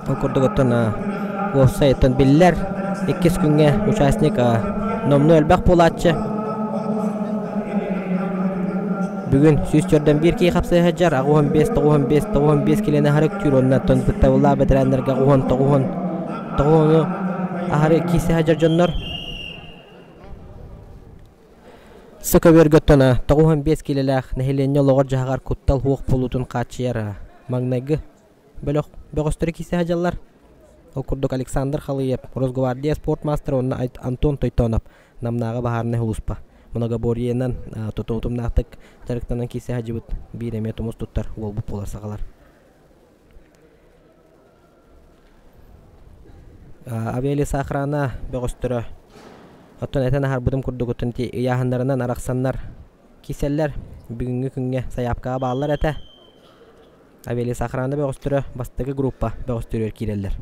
Ол курдук оттон уопсай оттон биллэр иккис күҥҥэ участник номнуо элбэх буолааччы. Бүгүн 141 киһи хапсыһа сылдьар, 85, 95, 95 килени аһары үктүүр уонна оттон ытыктабыллаах бэтэрээннэргэ 90, 90 аһары киирсэ сылдьар дьоннор. Сыкөбүөргөттөн 95 киилэлээх нэһилиэнньэ олоҕор-дьаһаҕар куттал суох буолуутун хааччыйар маҥнайгы бөлөх бөҕөстөрө киирсэ сылдьаллар. Ол курдук Александр Халыев, Росгвардия спорт маастара уонна Антон Тойтонов Намнааҕы баһаарынай сулууспа многоборьенан тутумнаахтык дьарыктанан киирсэ сылдьыбыт биир эмиэ тумус туттар уолбут буолар сахалар. Авиалесоохрана бөҕөстөрө оттон этэн аһарбытым курдук оттон ити ыйааһыннарынан арахсаннар киирсэллэр. Бүгүҥҥү күҥҥэ сайаапкаҕа бааллар этэ. Авиалесоохрана бөҕөстөрө бастакы группа бөҕөстөрүгэр киирэллэр.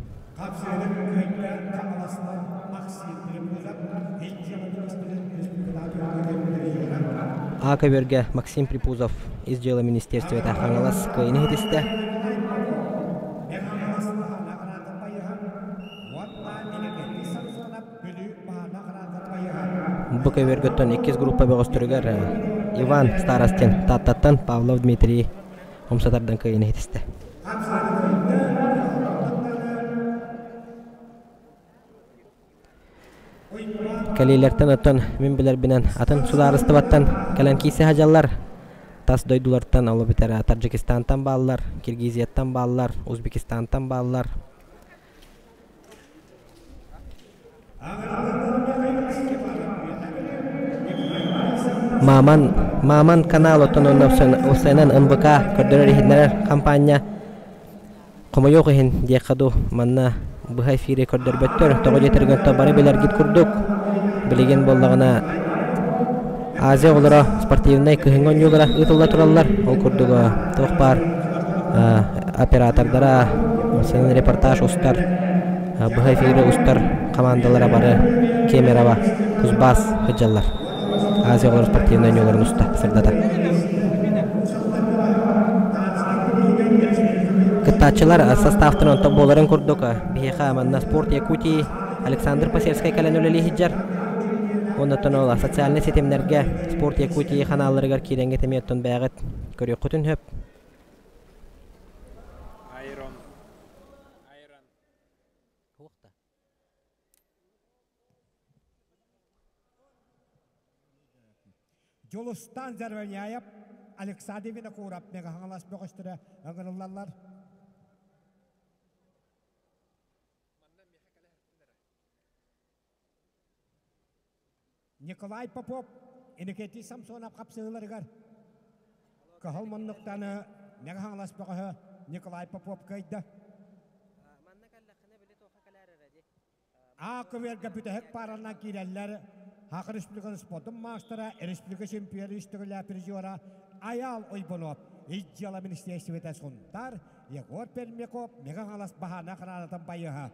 А көбүөргэ Максим Припузов Ис дьыала министерствота Хаҥалас кыайыыны иһитистэ. Бу көбүөргөттөн иккис группа бөҕөстөрүгэр Иван Старостин Тааттаттан Павлов Дмитрий умса тардан кыайыыны иһитистэ. Кэлиилэртэн оттон мин билэрбинэн атын судаарыстыбаттан кэлэн киирсэ сылдьаллар. Тас дойдулартан ол эбэтэр Таджикистантан бааллар, Киргизияттан бааллар, Узбекистантан бааллар. Маман Маман канал оттон онно УСН НБК көрдөрөр-иһитиннэрэр хампаанньа Хомойуох иһин диэххэ дуу, манна быһа эфири көрдөрбөттөр, тоҕо диэтэргин то бары билэргит курдук, билигин буоллаҕына Азия оҕолоро спортивнай кыһыҥҥы оонньуулара ыытылла тураллар. Ол курдук туох баар оператордара, репортаж устар, быһа эфири устар хамаандалара бары Кемерово, Кузбасс сылдьаллар. Азия оҕолоро спортивнай оонньууларын уста сырдата. Кыттааччылар составтарын онтон буоларын курдук биһиэхэ манна Спорт Якутии Александр Посельскай кэлэн үлэлии сылдьар. Оннуттан ол социальнай ситимнэргэ Спорт Якутии ханаалларыгар киирэҥҥит эмиэ оттон бэйэҕит көрүөххүтүн сөп. Айрон. Айрон. Дьулустаан Зарваняев, Александр Винокуров Мегаһаҥалас бөҕөстөрө ыҥырыллаллар. Николай Попов, Иннокентий Самсонов хапсыһыыларыгар кыһыл муннуктаны Мегаһаҥалас бөҕөһө Николай Попов кыайда. А көбүөргэ бүтэһик пааранан киирэллэр Саха Республикатын спордун маастара, республика чемпиона үстүгүлэ призера Айаал Ойбонов, Ис дьыала министиэристибэтэ Сунтаар, Егор Пермяков, Мега Хаҥалас баһаана хараанатын байыһа.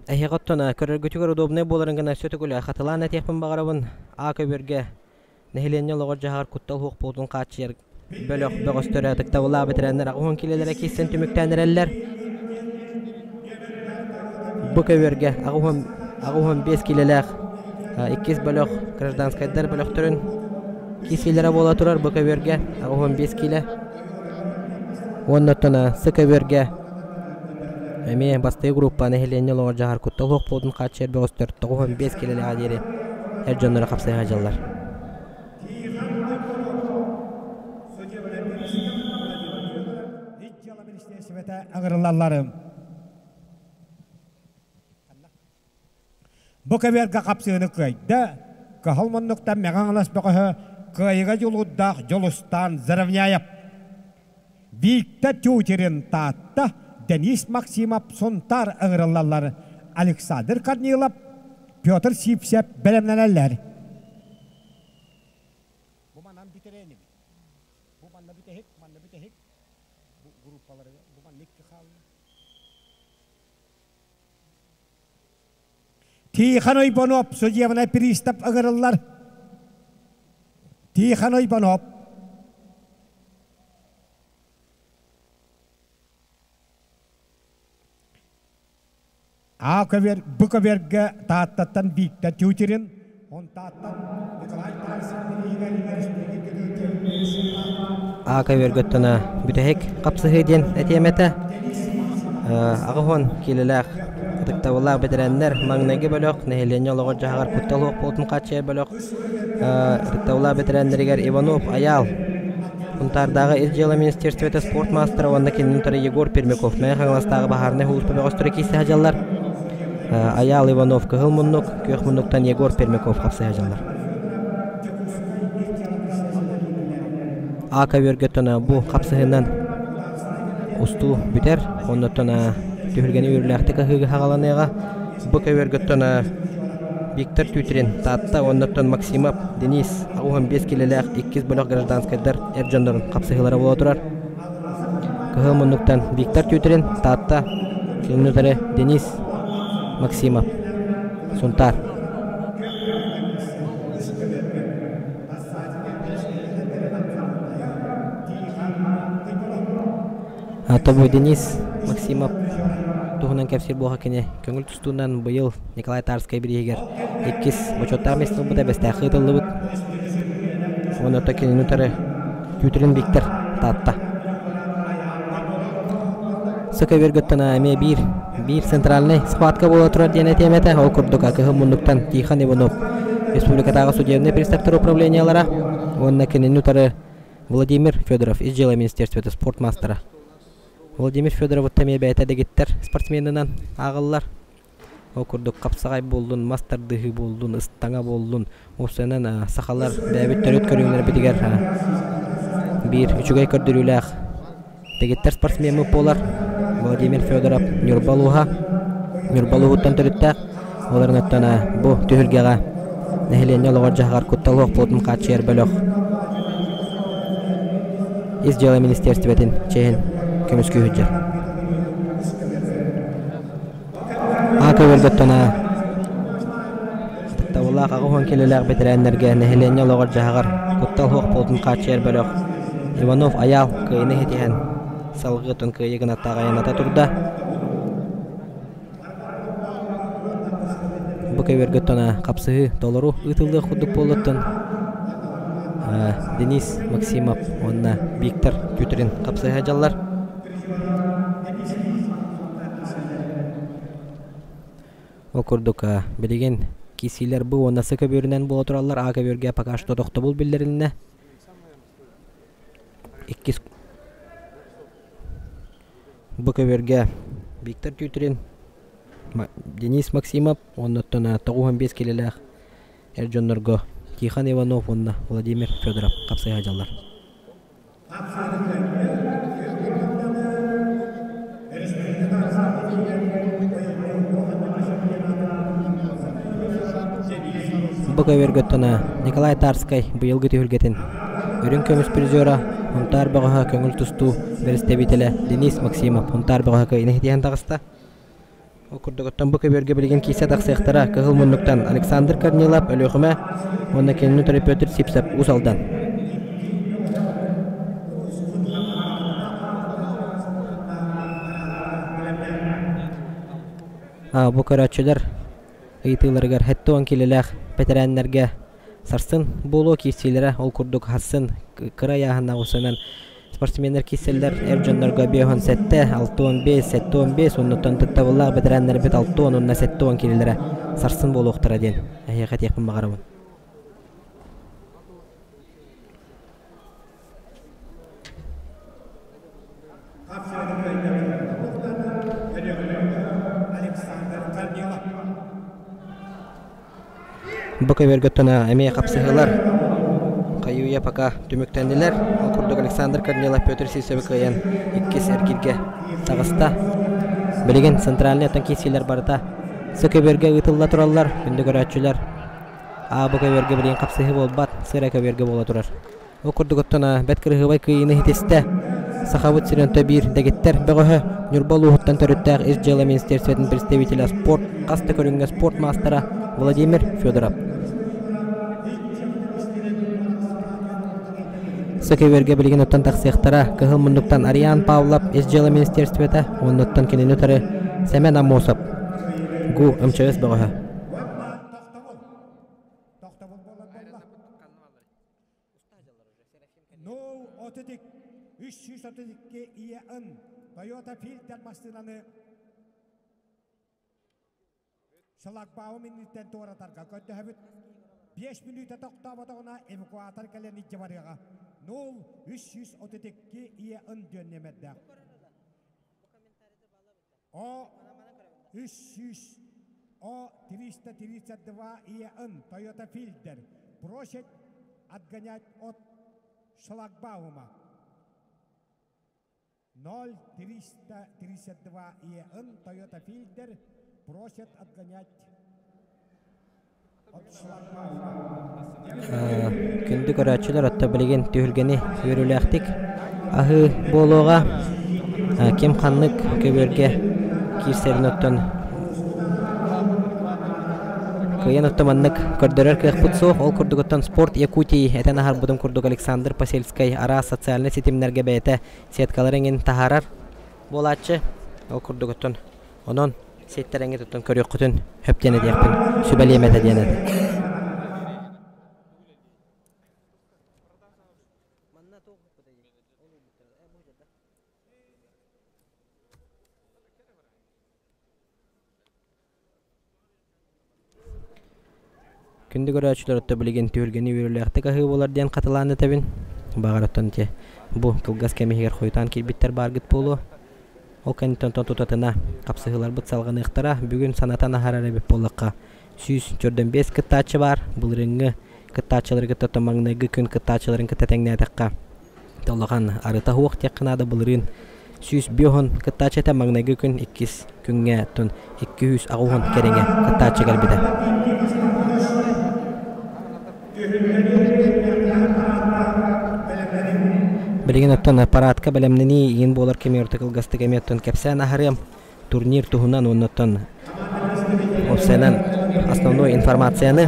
Эһиэхэ оттон көрөргүтүгэр удобнай буоларын гына өссө төгүл хатылаан этиэхпин баҕарабын. А көбүөргэ Нэһилиэнньэ олоҕор-дьаһаҕар куттал суох буолуутун хааччыйар бөлөх бөҕөстөрө ытыктабыллаах бэтэрээннэр 80 киилэлэрэ киирсэн түмүктээн эрэллэр. Бу көбүөргэ 85 киилэлээх иккис бөлөх гражданскайдар бөлөхтөрүн киирсиилэрэ буола турар бу көбүөргэ 85 киилэ. Уонна оттон сы көбүөргэ эмиэ бастакы группа нэһилиэнньэ олоҕор-дьаһаҕар куттал суох буолуутун хааччыйар бөҕөстөр 95 киилэлээх диэри эр дьонноро хапсыһа сылдьаллар. Ыҥырыллалларым. Бу көбүөргэ хапсыыны кыайда, кыһыл муннуктан Мэҥэ Хаҥалас бөҕөһө кыайыыга дьулуурдаах Дьулустаан Заровняев. Виктор Тютерин Таатта, Денис Максимов Сунтаар ыҥырыллаллар. Александр Корнилов, Петр Сивцев бэлэмнэнэллэр. Бу манан бүтэрэнибит. Бу манна бүтэһик, манна бүтэһик. Бу группалары бу манна икки хаалла. Тихон Ойбонов судебный пристав ыҥырыллар. Тихон Ойбонов. А көбүөр, Б көбүөргэ Тааттаттан Виктор Тютерин, Онтааттан Николай Тарасов А көбүөргөттөн бүтэһик хапсыһыы диэн этиэм этэ. Аҕыс киилэлээх ытыктабыллаах бэтэрээннэр маҥнайгы бөлөх нэһилиэнньэ олоҕор-дьаһаҕар куттал суох буолтун хааччыйар бөлөх ытыктабыллаах бэтэрээннэригэр Иванов Айаал Сунтаардааҕы Ис дьыала министерствота спорт маастара уонна кинини утары Егор Пермяков Мэҥэ Хаҥаластааҕы баһаарынай сулууспа бөҕөстөрө киирсэ сылдьаллар. Айаал Иванов кыһыл муннук, күөх муннуктан Егор Пермяков хапсыһа сылдьаллар. А көбүөргөттөн бу хапсыһынан устуу бүтэр. Оннуттан түһүлгэни үөрүүлээхтик аһыыга хаҕаланыаҕа. Бу көбүөргөттөн Виктор Тютрин, Таатта уоннаттан Максимов, Денис 85 килэлээх иккис бөлөх гражданскайдар эр дьоннорун хапсыһыылара буола турар. Кыһыл муннуктан Виктор Тютрин, Таатта, кинини утары Денис Максимов, Сунтаар. Тобу Денис Максимов туһунан кэпсиир буолха кини көҥүл тустуунан быйыл Николай Тарскай бирииһигэр иккис бочуоттаах миэстэ ылбыта бэстээххэ ыытыллыбыт. Уонна то кинини утары Тютрин Виктор Таатта. Сыкабергөттөн эмиэ биир биир центральный схватка буола турар диэн этиэм этэ. Ол курдук кыһыл муннуктан Тихон Иванов республикатааҕы судебнай приставтар управлениелара уонна кинини утары Владимир Федоров ис дьыала министерствота спорт маастара. Владимир Федоров эмиэ бэйэтэ дэгиттэр спортсменынан ааҕыллар. Ол курдук хапсаҕай буоллун, мас тардыһыы буоллун, ыстаҥа буоллун, уопсайынан сахалар бэйэбит төрүт көрүҥнэрбитигэр биир үчүгэй көрдөрүүлээх дэгиттэр спортсмеммыт буолар. Владимир Федоров Ньурба улууһа, Ньурба улууһуттан төрүттээх. Олорон оттон бу түһүлгэҕэ нэһилиэнньэ олоҕор-дьаһаҕар куттал суох буолуутун хааччыйар бөлөх Ис дьыала министиэристибэтин чиэһин көмүскүү сылдьар. Аа көбүөргөттөн ытыктабыллаах 80 килэлээх бэтэрээннэргэ нэһилиэнньэ олоҕор-дьаһаҕар куттал суох буолуутун хааччыйар бөлөх Иванов Айаал кыайыыны ситиһэн салгыы оттон кыайыы гынаттаах айанната турда. Бу көбүөргөттөн хапсыһыы толору ыытыллыах курдук буолуоттан Денис Максимов уонна Виктор Тютрин хапсыһа дьаллар. Ол курдук билигин киирсиилэр бу уонна С көбүөрүнэн буола тураллар. А көбүөргэ пока что тохтобул биллэрилиннэ. Иккис Бу көбүөргэ Виктор Тютрин, Денис Максимов уонна 95 килэлээх эр дьоннорго Тихон Иванов уонна Владимир Федоров хапсыһа сылдьаллар. Бу көбүөргэ Николай Тарскай быйылгы түһүлгэтин Үрүҥ көмүс призера Һунтаар бөҕөһө көҥүл тустуу бэрэстэбиитэлэ Денис Максимов Һунтаар бөҕөһө кыайыыны ситиһэн таҕыста. Ол курдук оттон бу көбүөргэ билигин киирсэ тахсыахтара Кыһыл муннуктан Александр Корнилов Өлүөхүмэ уонна кинини утары Петр Сипсов Уус Алдан. Бу көрөөччүлэр ыйытыыларыгар 70 киилэлээх бэтэрээннэргэ Сарсын буолуо киирсиилэрэ ол курдук сарсын кыра ыйааһыннаах усунан спортсменнар киирсэллэр эр дьоннорго 57, 65, 75 уоннуттан туттабыллаах бэтэрээннэрбит 60 уонна 70 киилэлэрэ сарсын буолуохтара диэн эһиэхэ этиэхпин баҕарабын. Бу көбүөргэ эмиэ хапсыһыылар. Хайы-үйэ пока түмүктэннилэр. Ол курдук Александр Корнилов Петр Сивцевы кыайан иккис эргииргэ таҕыста. Билигин центральный оттон киирсиилэр барыта сы көбүөргэ ыытылла тураллар. Күндү көрөөччүлэр, А бу көбүөргэ билигин хапсыһыы буолбат, сыра көбүөргэ буола турар. Ол курдук оттон бэрт кырыһыабай кыайыыны ситистэ Сахабыт сирин биир дэгиттэр бөҕөһө Ньурба улууһуттан төрүттээх Ис дьыала министерствотын представителэ спорт хас да көрүҥҥэ спорт маастара Владимир Федоров. Сөкөбүөргэ билигин оттон тахсыахтара Кыһыл муннуктан Ариан Павлов Ис дьыала министерствота уоннуттан кинини утары Сэмэн Аммосов ГУ МЧС бөҕөһө. Ноу отутик 332 ИЭН Toyota Filter массыынаны шлагбаум инниттэн туоратарга көрдөһөбүт. 5 мүнүүтэ тохтооботоҕуна эвакуатор кэлэн илдьэ барыаҕа. 0 332 ИЭН диэн нүөмэрдээх. О 300 О 332 ИЭН Toyota Fielder просит отгонять от шлагбаума. 0332 ИЭН Toyota Fielder просят отгонять от шлагбаума. Күндү көрөөччүлэр, отто билигин түһүлгэни үөрүүлээхтик аһыы буолуоҕа. Ким ханнык көбүөргэ киирсэрин оттон кыайан отто маннык көрдөрөр кыахпыт суох. Ол курдук оттон Спорт Якутии этэн аһарбытым курдук Александр Посельскай араас социальнай ситимнэргэ бэйэтэ сеткалар эҥин таһаарар буолааччы. Ол курдук оттон онон сеттэрэҥҥит оттон көрүөххүтүн хөп диэн этиэхпин сүбэлиэм этэ диэн этэ. Күндү көрөөччүлэр, отто билигин түһүлгэни үөрүүлээхтик аһыы буолар диэн хатылаан этэбин. Баҕар оттон ити бу кылгас кэм иһигэр хойутаан киирбиттэр бааргыт буолуо. Ол кэнниттэн онтон тутатына хапсыһыыларбыт салҕаныахтара. Бүгүн санатан аһарар эбит буоллахха, 145 кыттааччы баар. Былырыыҥҥы кыттааччылары кытта оттон маҥнайгы күн кыттааччыларын кытта тэҥнээтэххэ, улахан арыта суох диэххэ наада. Былырыын 105 кыттааччы этэ маҥнайгы күн, иккис күҥҥэ оттон 280 кэриҥэ кыттааччы кэлбитэ. Билигин оттон парадка бэлэмнэнии иин буолар кэми орто кылгастык эмиэ оттон кэпсээн аһарыам. Турнир туһунан уонна оттон уопсайынан основной информацияны.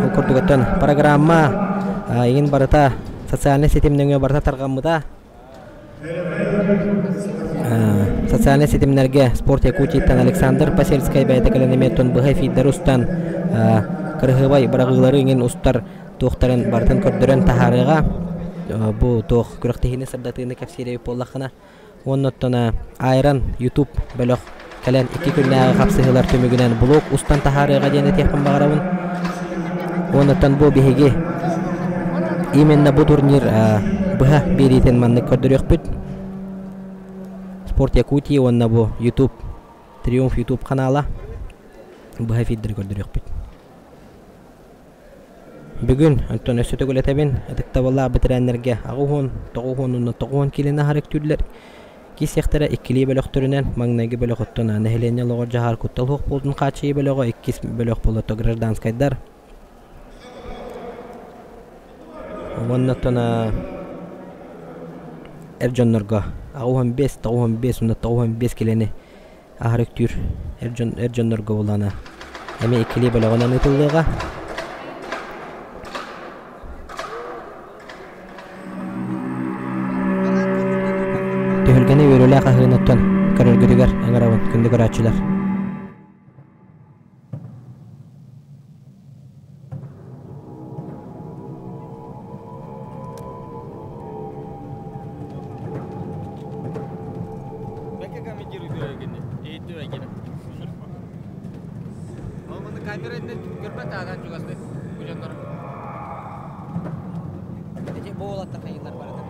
Ол курдук оттон программа иин барыта социальнай ситим нөҥүө барыта тарҕаммыта. Социальнай ситимнэргэ Спорт Якутияттан Александр Посельскай бэйэтэ кэлэн эмиэ оттон быһа эфирдэри устан кырыһыабай быраҕыылары иҥин устар туохтарын барытын көрдөрөн таһаарыаҕа. Бу туох күрэхтэһиини сырдатыыны кэпсиир эбит буоллаххына. Уонна оттон Айрон YouTube бөлөх кэлэн икки күннээҕи хапсыһыылар түмүгүнэн блог устан таһаарыаҕа диэн этиэхпин баҕарабын. Уонна оттон бу биһиги именно бу турнир быһа биэриитин маннык көрдөрүөхпүт. Спорт Якутии уонна бу YouTube Триумф YouTube канала быһа эфирдэри көрдөрүөхпүт. Бүгүн онтон өссө төгүл этэбин, ытыктабыллаах бэтэрээннэргэ 80, 90 уонна 90 киилэни аһара үктүүллэр. Киирсиэхтэрэ иккилии бөлөхтөрүнэн, маҥнайгы бөлөх оттон нэһилиэнньэ олоҕор дьаһаар куттал суох буолтун хааччыйыы бөлөҕө, иккис бөлөх буолуо гражданскайдар. Уонна оттон эр дьоннорго 85, 95 уонна 95 киилэни аһары үктүүр эр дьон эр дьоннорго буоллаҕына эмиэ иккилии бөлөҕүнэн ыытыллыаҕа. Түһүлгэни үөрүүлээх аһыыны оттон көрөргүтүгэр ыҥырабын, күндү көрөөччүлэр. Бэкэ комментируй гини. Иһиттү гини. Ол маны камера иннин көрбөт аадан чугасты бу дьоннор. Эти бу уолаттар хайыылар барыта.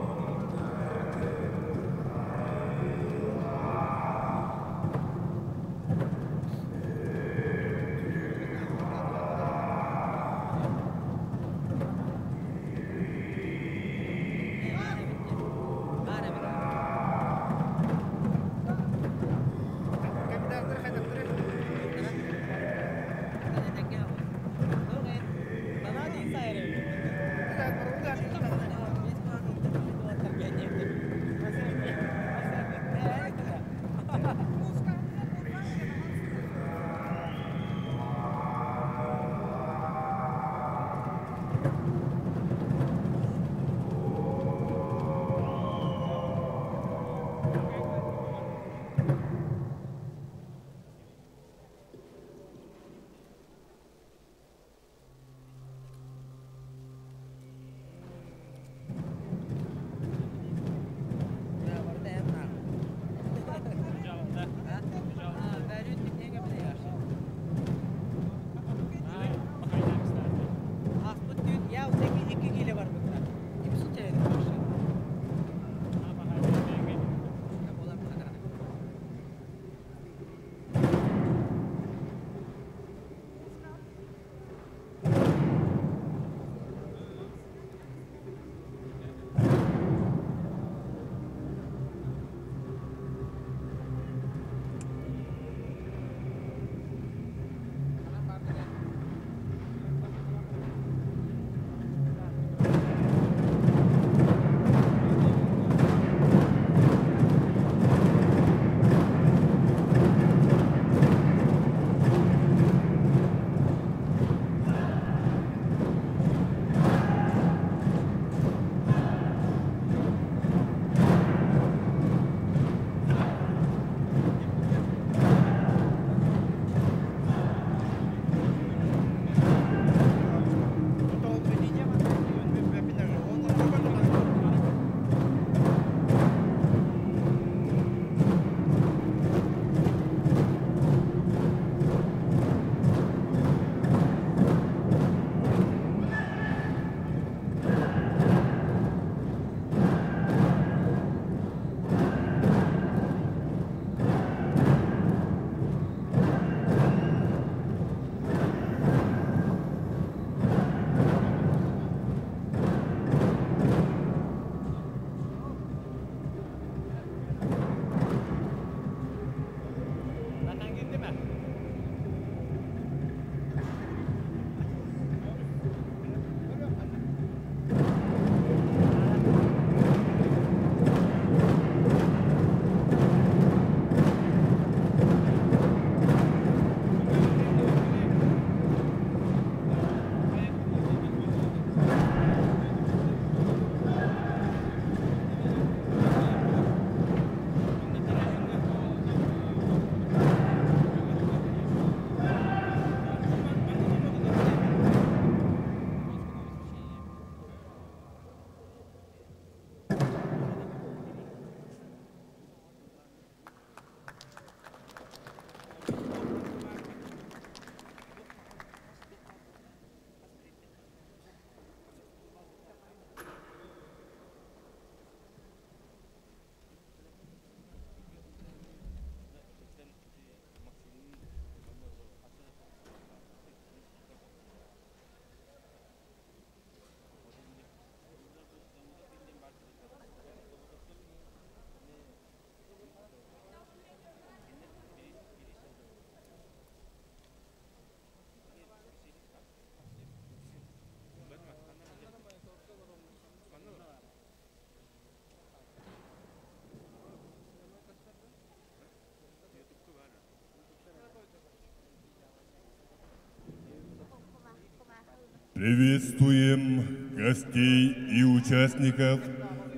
Приветствуем гостей и участников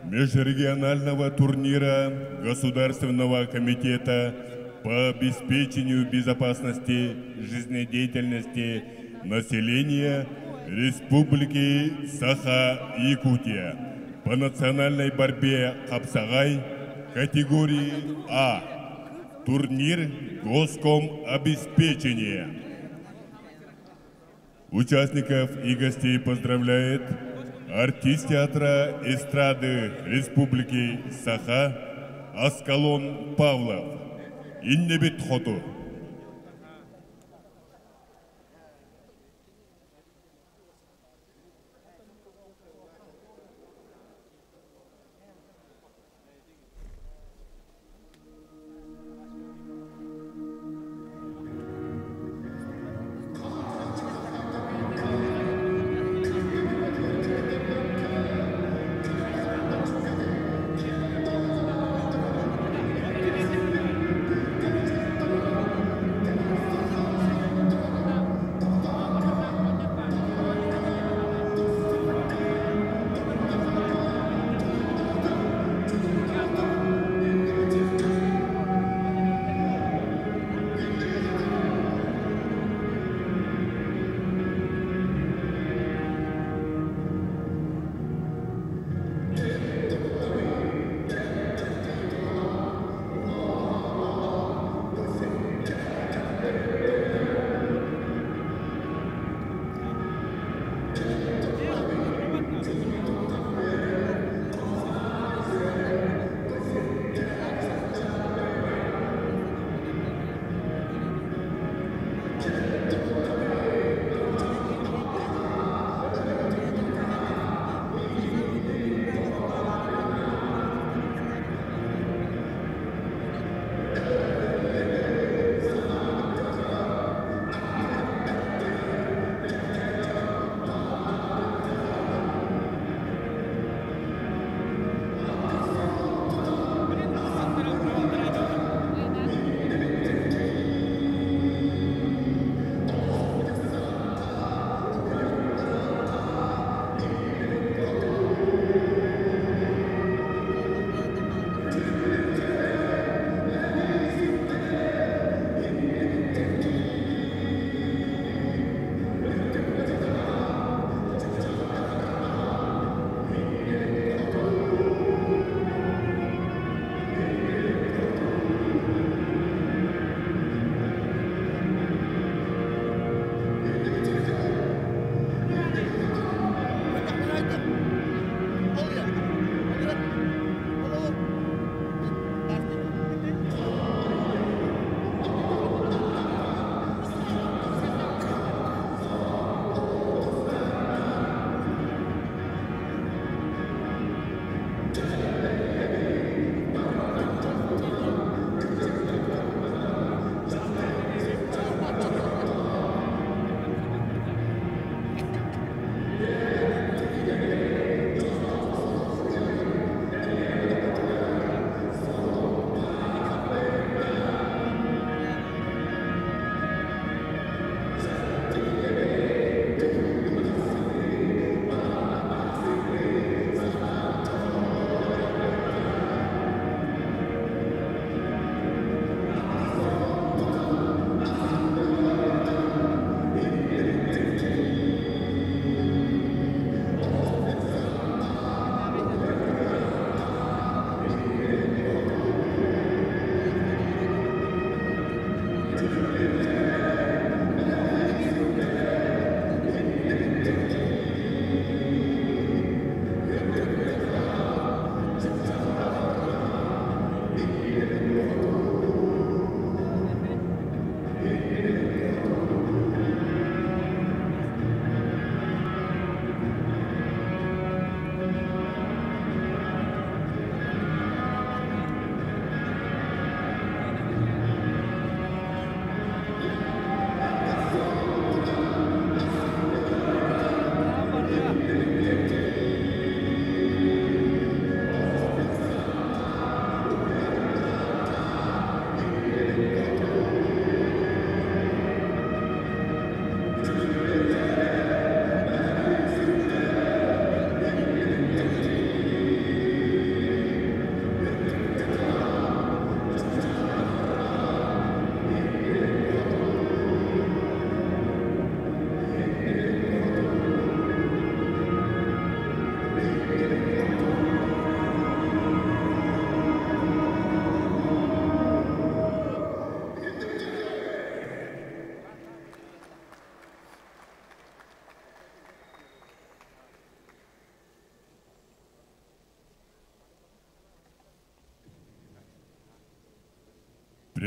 межрегионального турнира Государственного комитета по обеспечению безопасности жизнедеятельности населения Республики Саха-Якутия по национальной борьбе «Хапсагай» категории А. Турнир Госкомобеспечения. Участников и гостей поздравляет артист театра эстрады Республики Саха Аскалон Павлов. Иннибит хоту.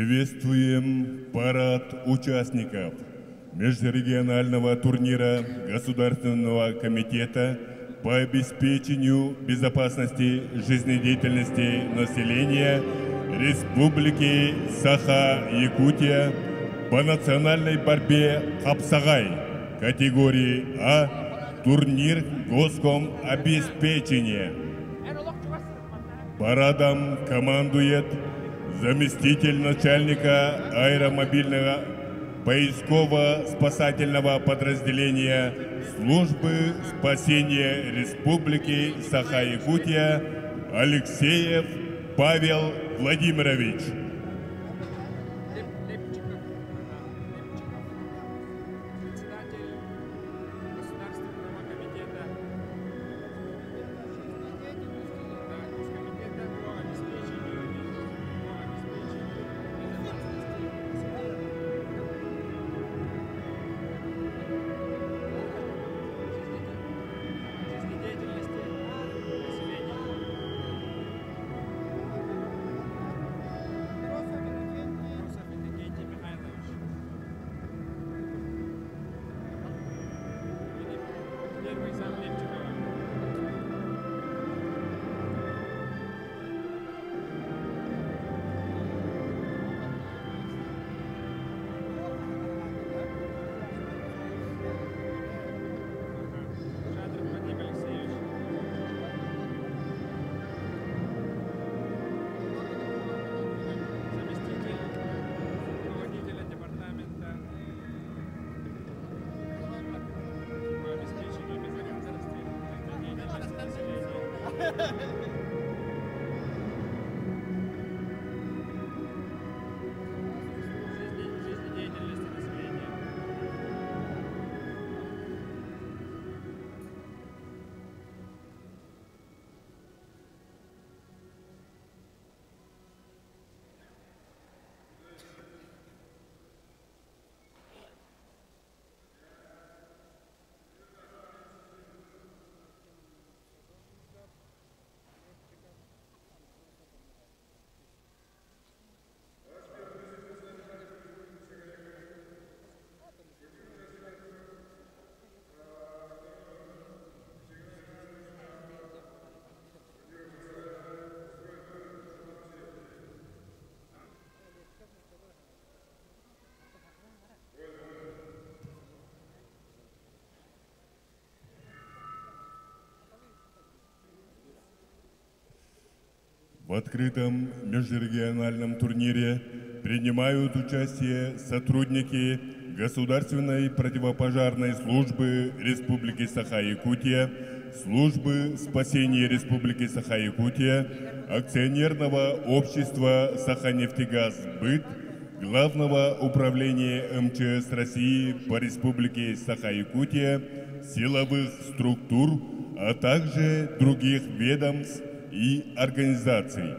Приветствуем парад участников межрегионального турнира Государственного комитета по обеспечению безопасности жизнедеятельности населения Республики Саха-Якутия по национальной борьбе «Хапсагай» категории А турнир госкомобеспечения. Парадом командует заместитель начальника аэромобильного поисково-спасательного подразделения Службы спасения Республики Саха-Якутия Алексеев Павел Владимирович. В открытом межрегиональном турнире принимают участие сотрудники Государственной противопожарной службы Республики Саха-Якутия, Службы спасения Республики Саха-Якутия, Акционерного общества «Саханефтегаз-Быт», Главного управления МЧС России по Республике Саха-Якутия, силовых структур, а также других ведомств и организаций.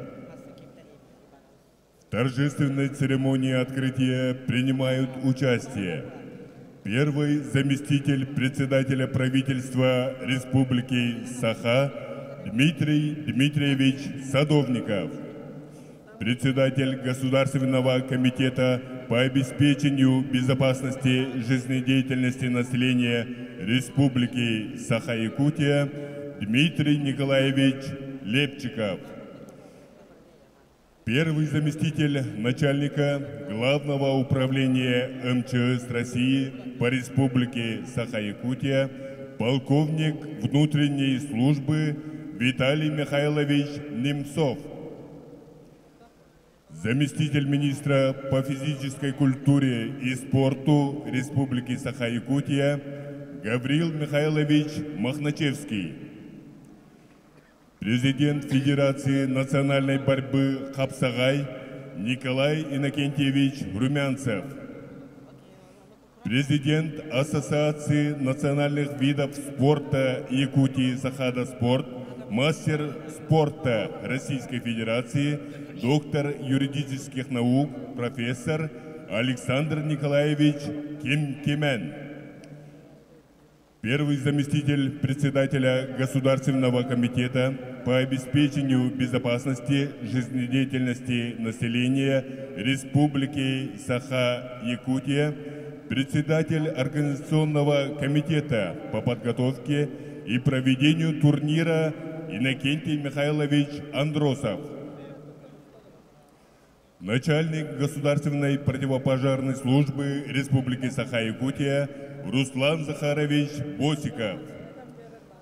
В торжественной церемонии открытия принимают участие первый заместитель председателя правительства Республики Саха Дмитрий Дмитриевич Садовников, председатель Государственного комитета по обеспечению безопасности жизнедеятельности населения Республики Саха-Якутия Дмитрий Николаевич Лепчиков, первый заместитель начальника Главного управления МЧС России по Республике Саха-Якутия, полковник внутренней службы Виталий Михайлович Немцов, заместитель министра по физической культуре и спорту Республики Саха-Якутия Гаврил Михайлович Махначевский, президент Федерации национальной борьбы Хапсагай Николай Иннокентьевич Румянцев, президент Ассоциации национальных видов спорта Якутии Сахада Спорт, мастер спорта Российской Федерации, доктор юридических наук, профессор Александр Николаевич Ким Кимен. Первый заместитель председателя Государственного комитета по обеспечению безопасности жизнедеятельности населения Республики Саха-Якутия, председатель Организационного комитета по подготовке и проведению турнира Иннокентий Михайлович Андросов. Начальник Государственной противопожарной службы Республики Саха-Якутия Руслан Захарович Босиков.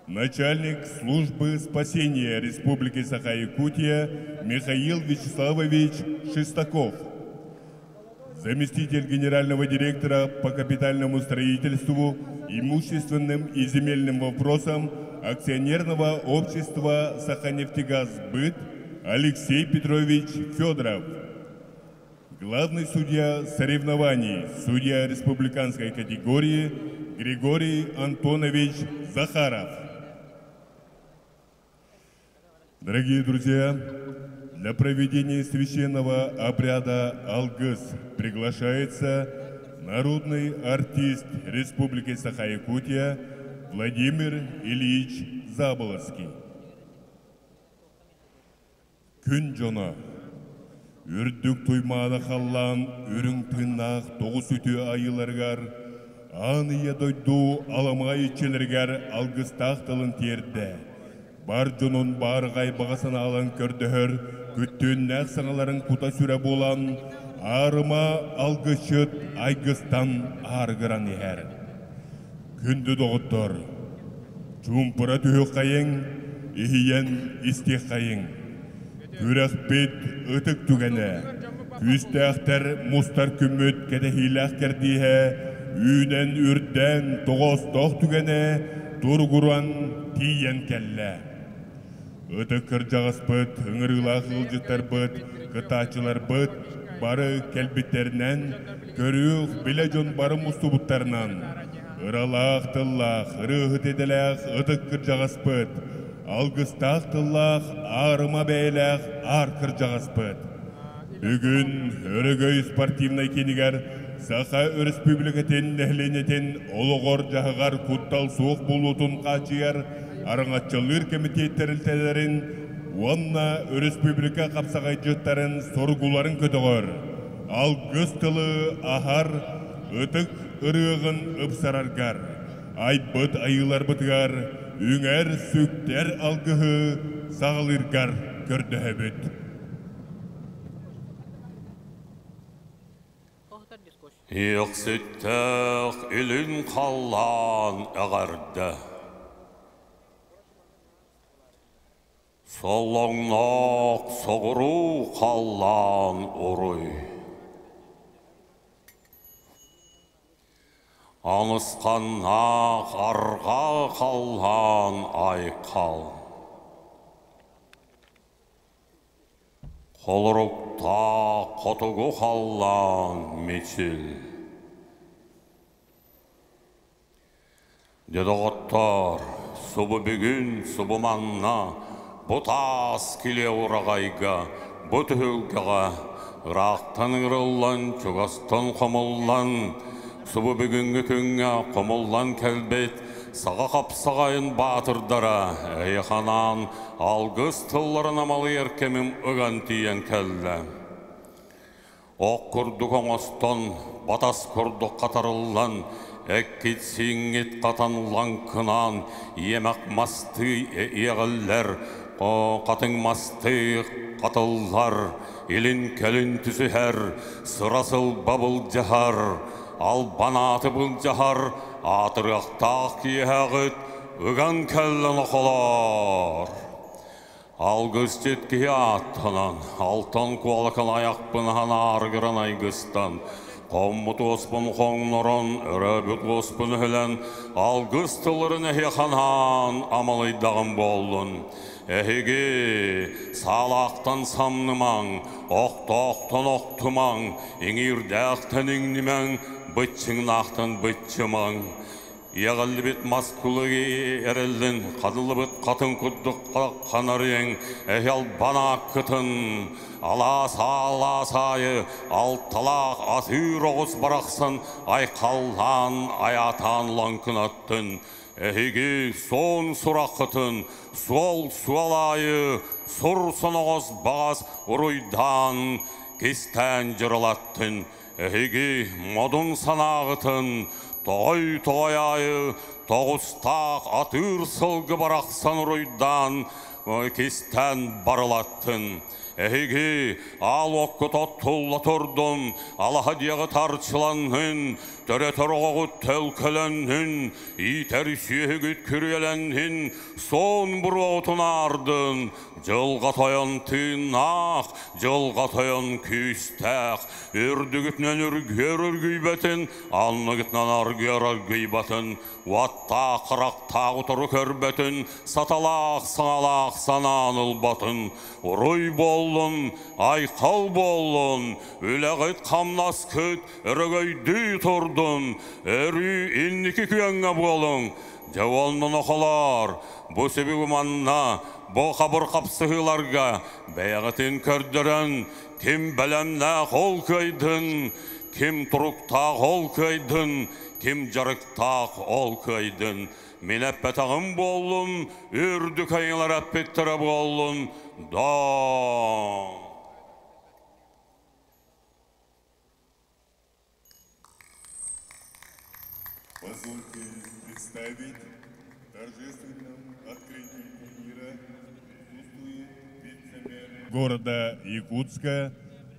Начальник службы спасения Республики Саха-Якутия Михаил Вячеславович Шестаков. Заместитель генерального директора по капитальному строительству, имущественным и земельным вопросам акционерного общества «Саханефтегазсбыт» Алексей Петрович Федоров. Главный судья соревнований, судья республиканской категории Григорий Антонович Захаров. Дорогие друзья, для проведения священного обряда «Алгыс» приглашается народный артист Республики Саха-Якутия Владимир Ильич Заболоцкий. Күн дьоно, үрдүк туймаада халлаан үрүҥ тыыннаах тоҕус үтүө айыыларыгар, аан ийэ дойду аламаҕай иччилэригэр алгыстаах тылын тиэрдэ, бар дьонун баарыҕай баҕа санааларын көрдөһөр күттүөннээх саҥаларын кута-сүрэ буолан, аарыма алгысчыт айгыстан аарыгыран иһэр. Күндү доҕоттор, чуумпура түһүөххэйиҥ, иһийэн истиэххэйиҥ. Күрэхпит ытык түгэнэ, күүстээхтэр мустар күммүт кэтэһиилээх кэрдииһэ, үүнэн-үрдээн тоҕоостоох түгэнэ туругуран тиийэн кэллэ. Ытык кырдьаҕаспыт, ыҥырыылаах ыалдьыттарбыт, кытааччыларбыт бары кэлбиттэринэн, көрүөх, билэ дьон бары мустубуттарынан, ыралаах тыллаах, ырыаһыт идэлээх ытык кырдьаҕаспыт, алгыстаах тыллаах аарыма бэйэлээх аар кырдьаҕаспыт. Бүгүн Өрөгөй спортивнай киинигэр Саха Өрөспүүбүлүкэтин нэһилиэнньэтин олоҕор-дьаһаҕар куттал суох буолуутун хааччыйар араҥаччылыыр кэмитиэт тэрилтэлэрин уонна өрөспүүбүлүкэ хапсаҕайдьыттарын соругуларын көтөҕөр, алгыс тылы аһар ытык ырыаҕын ыпсараргар, айбыт айыыларбытыгар үҥэр-сүктэр алгыһы саҕалыыргар көрдөһөбүт. Иэхситтээх илин халлаан эҕэрдэ Солоҥноох соҕуруу халлаан уруй Анысханнаах арҕаа халлаан айхал Холоруктаах хотугу халлаан мичил Дьэ, доҕоттоор, субу бүгүн, субу манна, бу таас килиэ ураҕайга, бу түһүлгэҕэ ыраахтан ыҥырыллан, чугастан хомуллан, субу бүгүҥҥү күҥҥэ хомуллан кэлбит саха хапсаҕайын баатырдара эйэханаан алгыс тылларын амалыйар кэмим ыган тиийэн кэллэ. Ох курдук оҥостон, батас курдук хатарыллан, эккит-сииҥҥит хатан лаҥкынаан, иэмэх мастыы иэҕиллэр, хатыҥ мастыы хатыллар, илин-кэлин түсүһэр, сыра-сылба былдьаһар, албан ааты былдьаһар, аатырыахтаах киэһэҕит ыган кэллэ нохолоор. Алгысчыт киһи ааттанан, алтан куолакал айахпын аһан айгыстан, хоммут уоспун хоҥнорон, өрөөбүт уоспун өһүлэн, алгыс тылларын эһиэханаан амалыйдаҕым буоллун. Эһиги саалаахтан самнымаҥ, охтоохтон охтумаҥ, иҥиирдээхтэн иҥнимэҥ, быччыҥнаахтан быччымаҥ. Иэҕиллибит мас кулугу эрэллин, хатыллыбыт хатын курдук ханарыйыҥ, эһи албан ааккытын, алаас алаас аайы алталаах атыыр оҕус барахсан айхаллаан айаатаан лоҥкунаттын, эһиги суон сураххытын суол суол аайы сур соноҕос баҕас уруйдаан кистээн дьырылаттын, Эһиги модун санааҕытын тоҕой-тоҕой аайы тоҕустаах атыыр сылгы барахсан уруйдаан кистээн барылаттын. Эһиги аал оккут оттулла турдун, алаһа диэҕи тарчыланнын, төрөтөр оҕоҕут төлкөлөннүн, иитэр сүөһүгүт күрүөлэннин, суон буруоҕутун аардын, Дьылҕа тойон тыыннаах, дьылҕа тойон күүстээх, үрдүгүтүнэн үргүөр үргүйбэтин, анныгытынан аргыар аргыйбатын, уоттаах харахтаах утары көрбөтүн, саталаах саҥалаах санаан ылбатын, уруй буоллун, айхал буоллун, үлэҕит-хамнаскыт өрөгөйдүү турдун, өрүү инники күөҥҥэ буолуҥ, Дьэ уонна нохолоор, бу сүбүгү манна, бу хабыр хапсыһыыларга бэйэҕитин көрдөрөн, ким бэлэмнээх ол кыайдын, ким туруктаах ол кыайдын, ким дьарыктаах ол кыайдын. Мин эппэтэҕим буоллун, үрдүк айыылар эппиттэрэ буоллун, доо. Позвольте представить в торжественном открытии турнира присутствует вице-мэр города Якутска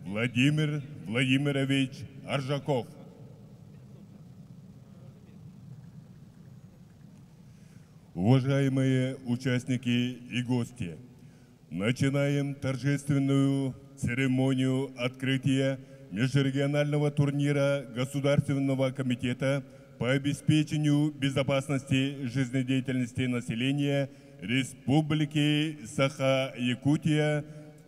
Владимир Владимирович Аржаков. Уважаемые участники и гости, начинаем торжественную церемонию открытия межрегионального турнира Государственного комитета по обеспечению безопасности жизнедеятельности населения Республики Саха-Якутия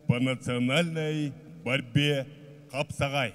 по национальной борьбе Хапсагай.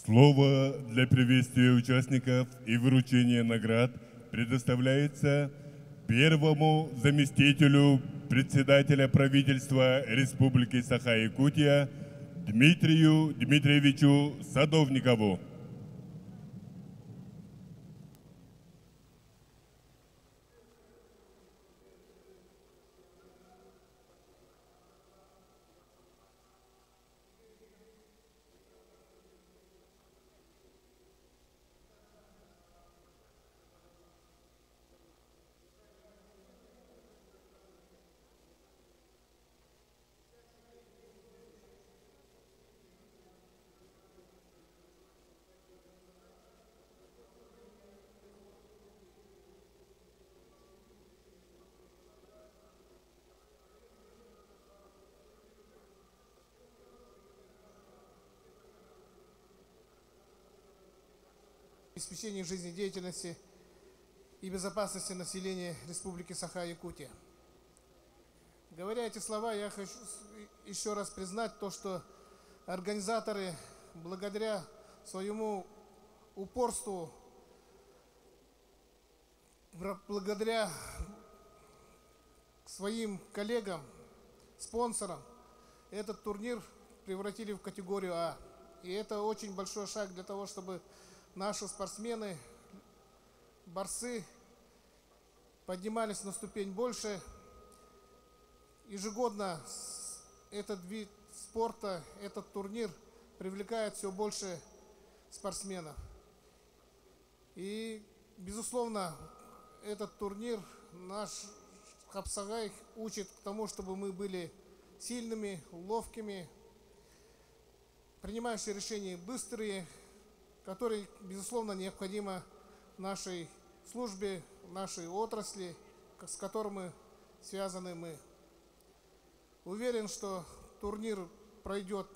Слово для приветствия участников и вручения наград предоставляется первому заместителю председателя правительства Республики Саха-Якутия Дмитрию Дмитриевичу Садовникову. Обеспечении жизнедеятельности и безопасности населения Республики Саха-Якутия. Говоря эти слова, я хочу еще раз признать то, что организаторы, благодаря своему упорству, благодаря своим коллегам, спонсорам, этот турнир превратили в категорию А. И это очень большой шаг для того, чтобы наши спортсмены, борцы поднимались на ступень больше. Ежегодно этот вид спорта, этот турнир привлекает все больше спортсменов. И, безусловно, этот турнир наш Хапсагай учит к тому, чтобы мы были сильными, ловкими, принимающие решения быстрые, которые, безусловно, необходимы нашей службе, нашей отрасли, с которыми связаны мы. Уверен, что турнир пройдет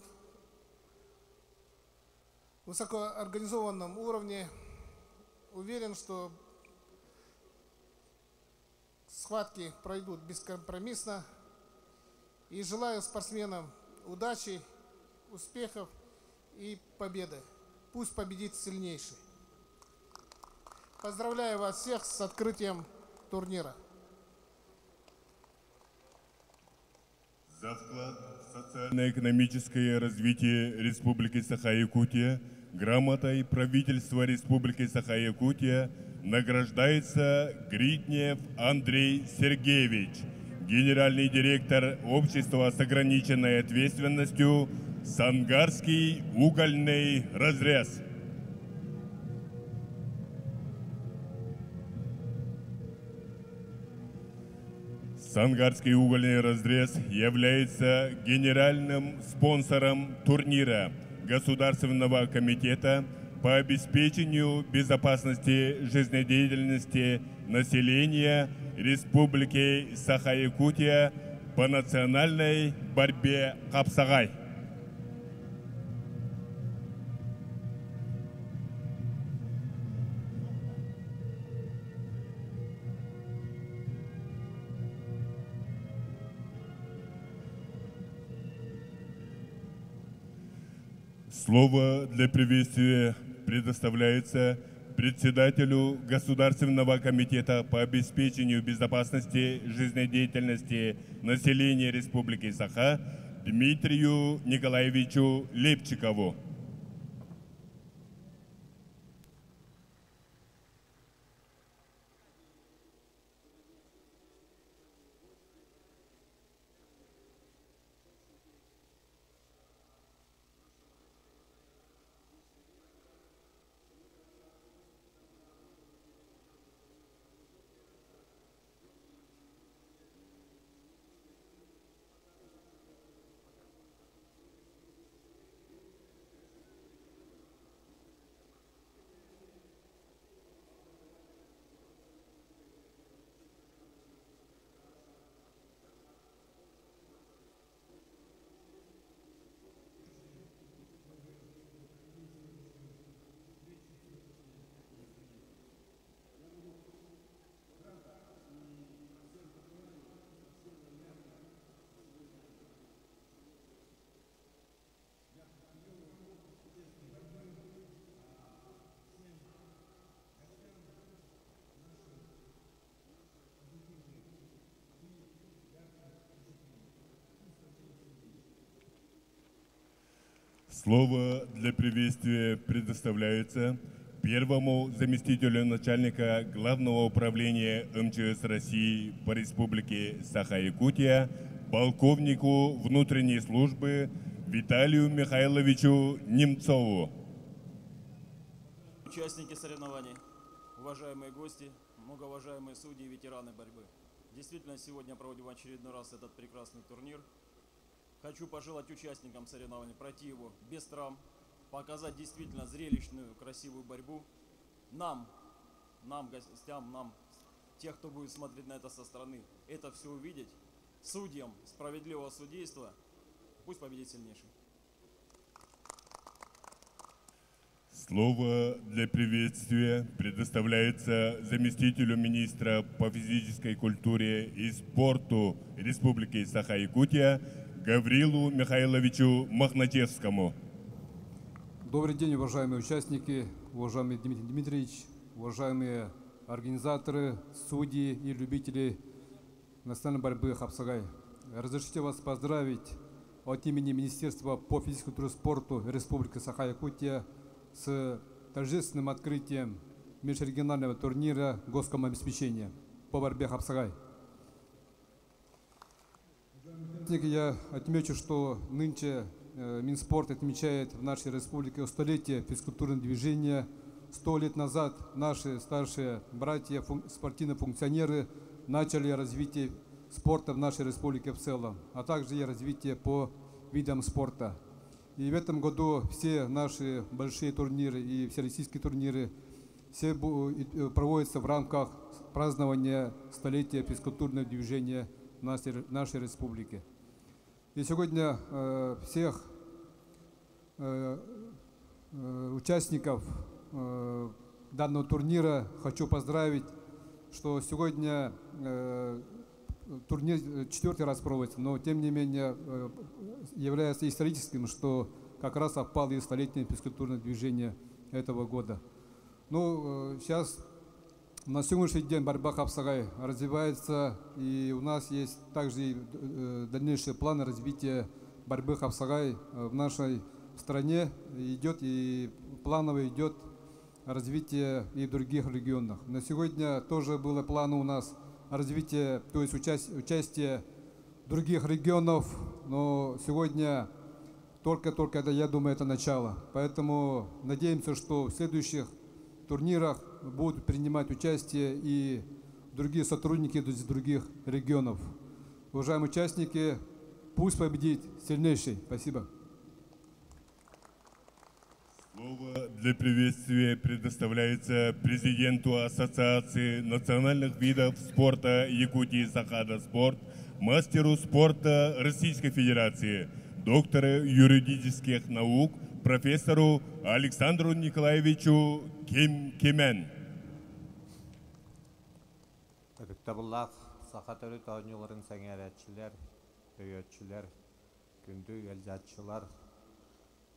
в высокоорганизованном уровне. Уверен, что схватки пройдут бескомпромиссно. И желаю спортсменам удачи, успехов и победы. Пусть победит сильнейший. Поздравляю вас всех с открытием турнира. За вклад в социально-экономическое развитие Республики Саха-Якутия грамотой правительства Республики Саха-Якутия награждается Гриднев Андрей Сергеевич, генеральный директор общества с ограниченной ответственностью «Сангарский угольный разрез». Сангарский угольный разрез является генеральным спонсором турнира Государственного комитета по обеспечению безопасности жизнедеятельности населения Республики Саха-Якутия по национальной борьбе Хапсагай. Слово для приветствия предоставляется председателю Государственного комитета по обеспечению безопасности жизнедеятельности населения Республики Саха Дмитрию Николаевичу Лепчикову. Слово для приветствия предоставляется первому заместителю начальника Главного управления МЧС России по Республике Саха-Якутия, полковнику внутренней службы Виталию Михайловичу Немцову. Участники соревнований, уважаемые гости, многоуважаемые судьи и ветераны борьбы. Действительно, сегодня проводим очередной раз этот прекрасный турнир. Хочу пожелать участникам соревнований пройти его без травм, показать действительно зрелищную, красивую борьбу. Нам, нам, гостям, нам, тех, кто будет смотреть на это со стороны, это все увидеть. Судьям справедливого судейства, пусть победит сильнейший. Слово для приветствия предоставляется заместителю министра по физической культуре и спорту Республики Саха-Якутия Гаврилу Михайловичу Мохначевскому. Добрый день, уважаемые участники, уважаемый Дмитрий Дмитриевич, уважаемые организаторы, судьи и любители национальной борьбы Хапсагай. Разрешите вас поздравить от имени Министерства по физической культуре и спорту Республики Саха-Якутия с торжественным открытием межрегионального турнира госкомобеспечения по борьбе Хапсагай. Я отмечу, что нынче Минспорт отмечает в нашей республике столетие физкультурного движения. 100 лет назад наши старшие братья, спортивные функционеры, начали развитие спорта в нашей республике в целом, а также и развитие по видам спорта. И в этом году все наши большие турниры и всероссийские турниры все проводятся в рамках празднования столетия физкультурного движения нашей республики. И сегодня всех участников данного турнира хочу поздравить, что сегодня турнир четвертый раз проводится, но тем не менее является историческим, что как раз совпало и столетнее физкультурное движение этого года. Ну, сейчас на сегодняшний день борьба Хапсагай развивается, и у нас есть также и дальнейшие планы развития борьбы Хапсагай в нашей стране. Идет и планово идет развитие и в других регионах. На сегодня тоже было планы у нас развитие, то есть участие других регионов, но сегодня только-только, это, я думаю, это начало. Поэтому надеемся, что в следующих турнирах будут принимать участие и другие сотрудники из других регионов. Уважаемые участники, пусть победит сильнейший. Спасибо. Слово для приветствия предоставляется президенту Ассоциации национальных видов спорта Якутии Сахада Спорт, мастеру спорта Российской Федерации, доктору юридических наук, профессору Александру Николаевичу Ким Кимен. Ытыктабыллаах саха төрүт оонньууларын сэҥээрээччилэр, өйөөччүлэр, күндү ыалдьааччылар,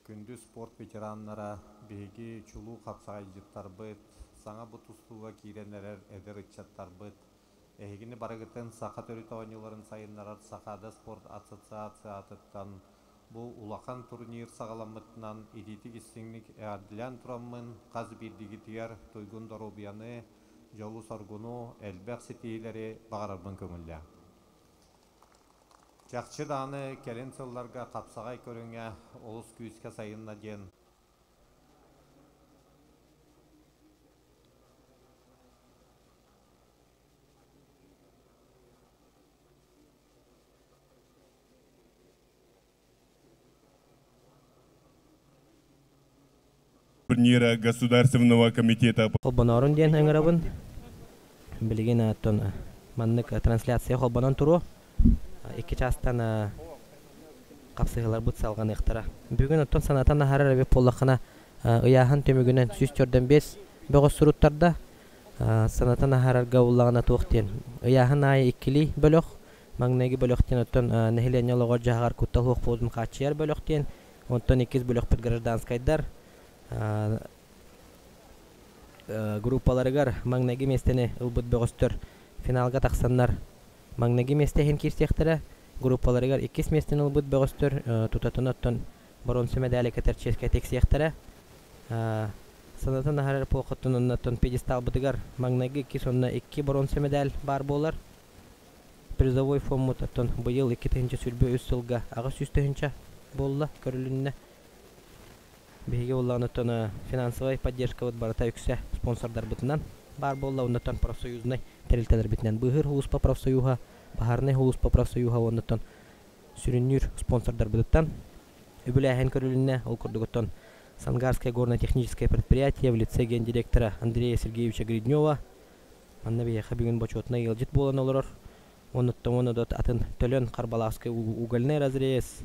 күндү спорт ветераннара, биһиги чулуу хапсаҕайдьыттарбыт, саҥа бу тустууга киирэн эрэр эдэр ыччаттарбыт, эһигини барыгытын саха төрүт оонньууларын сайыннарар Сахаада спорт ассоциациятыттан бу улахан турнир саҕаламмытынан итиитик-истиҥник эҕэрдэлээн тураммын, хас биирдиигитигэр туйгун доруобуйаны, дьолу-соргуну, элбэх ситиһиилэри баҕарарбын көҥүллээҥ. Чахчы даҕаны кэлин сылларга хапсаҕай көрүҥэ олус күүскэ сайынна диэн турнира Государственного комитета Холбонорун диэн ыҥырабын. Билигин оттон маннык трансляция холбонон туруо. Икки чаастан хапсыһыыларбыт салҕаныахтара. Бүгүн оттон санатан аһарар эбит буоллаххына, ыйааһын түмүгүнэн 145 бөҕөс суруттарда. Санатан аһарарга буллаҕына туох диэн. Ыйааһын аайы иккилии бөлөх. Маҥнайгы бөлөх диэн оттон нэһилиэнньэ олоҕор-дьаһаҕар куттал суох буолуутун хааччыйар бөлөх диэн. Онтон иккис бөлөхпүт гражданскайдар группаларыгар маҥнайгы миэстэни ылбыт бөҕөстөр финалга тахсаннар маҥнайгы миэстэ иһин киирсиэхтэрэ. Группаларыгар иккис миэстэни ылбыт бөҕөстөр тутатына оттон боруонса мэдээли кэтэр чиэскэ тиксиэхтэрэ. Санатан аһарар буолхоттон оннуттан пьедесталбытыгар маҥнайгы иккис уонна икки боруонса мэдээл баар буолар. Призовой фоммут оттон быйыл 2023 сылга 800 тыһыынча буолла, көрүлүннэ. Биһиги буоллаҕына финансовай поддержкабыт барыта үксэ спонсордарбытынан баар буолла, оннуттан профсоюзнай тэрилтэлэрбитинэн Быыһыыр сулууспа профсоюһа, Баһаарынай сулууспа профсоюһа оннуттан сүрүннүүр спонсордарбытыттан үбүлээһин көрүлүннэ. Ол курдугуттан Сангарское горно-техническое предприятие в лице гендиректора Андрея Сергеевича Гриднева манна биһиэхэ бүгүн бочуотунай ыалдьыт буолан олорор. Оннуттан уонна атын Төлөн Харбалаахскай угольный разрез,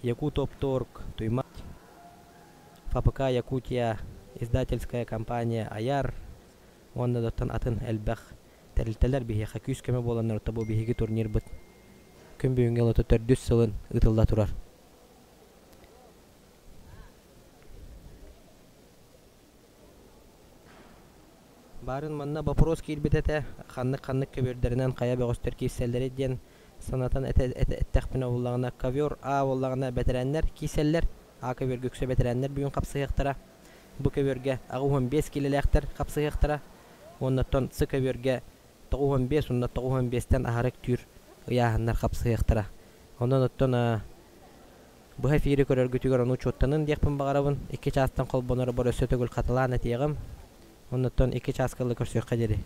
Якутоптторг, Туймат, ФАПК Якутия, издательская компания Аяр, уонна да атын элбэх тэрилтэлэр биһиэхэ күүс-көмө буоланнар бу биһиги турнирбыт күн бүгүҥҥэ олото төрдүс сылын ыытылла турар. Баарын манна вопрос киирбит этэ, ханнык-ханнык көбүөрдэринэн хайа бөҕөстөр киирсэллэрий диэн санатан эттэхпинэ буоллаҕына, ковер А буоллаҕына бэтэрээннэр киирсэллэр, А көбүөргэ үксэ бэтэрээннэр бүгүн хапсыһыахтара. Бу көбүөргэ 85 киилэлээхтэр хапсыһыахтара. Уоннаттан С көбүөргэ 95 уонна 95-тэн аһара үктүүр ыйааһыннар хапсыһыахтара. Онон оттон быһа эфири көрөргүтүгэр ону учуоттанын диэхпин баҕарабын. 2 чаастан холбонор бар өссө төгүл хатылаан этиэҕим. Оннуттан 2 чааска ыла көрсүөххэ диэри.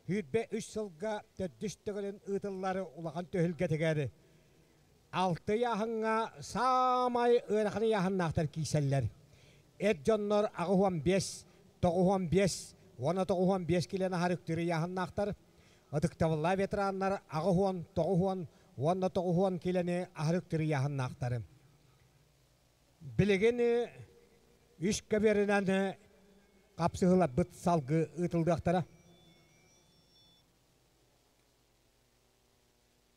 23 сылга төрдүс төгүлүн ыытыллар улахан түһүлгэтигэр алты ыйааһыҥҥа саамай ыарахан ыйааһыннаахтар киирсэллэр. Эр дьоннор 85, 95 уонна 95 килэни аһар үктүүр ыйааһыннаахтар. Ытыктабыллаах ветераннар 80, 90 уонна 90 килэни аһар үктүүр ыйааһыннаахтар. Билигин үс көбүөрүнэн хапсыһыыларбыт салгыы ыытыллыахтара.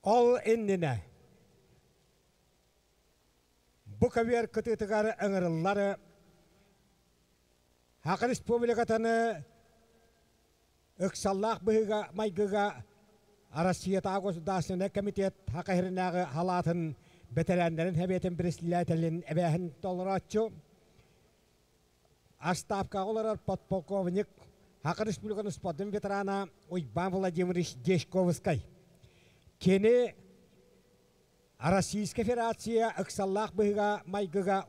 Ол иннинэ бу көбүөр кытыытыгар ыҥырыллар Саха Республикатын ыксаллаах быһыыга-майгыга Россиятааҕы государственнай комитет Саха сиринээҕи халаатын бэтэрээннэрин сэбиэтин председателин эбээһин толорооччу, Отставкаҕа олорор подполковник, Саха Республикатын спордун ветерана Уйбаан Владимирович Дьячковскай. Кини Российскай Федерация ыксаллаах быһыыга-майгыга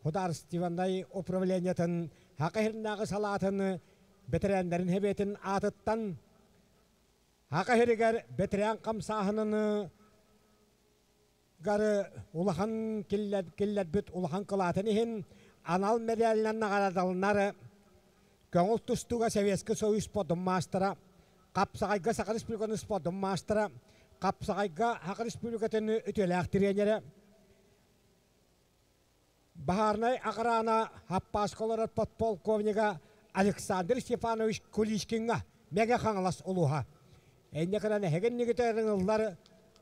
судаарыстыбаннай управлениетын Саха сиринээҕи салаатын бэтэрээннэрин сэбиэтин аатыттан Саха сиригэр бэтэрээн хамсааһынын гары улахан киллэрбит улахан кылаатын иһин анал мэдээлинэн наҕараадаланар көҥүл тустууга Советский Союз спордун маастара, Хапсаҕайга Саха Республикатын спордун маастара, Хапсаҕайга Саха Республикатын үтүөлээх тренерэ, Баһаарынай охрана Хаппааска олорор подполковнига Александр Степанович Куличкиҥҥа Мэҥэ Хаҥалас улууһа. Инньэ гынан эһигин ыллар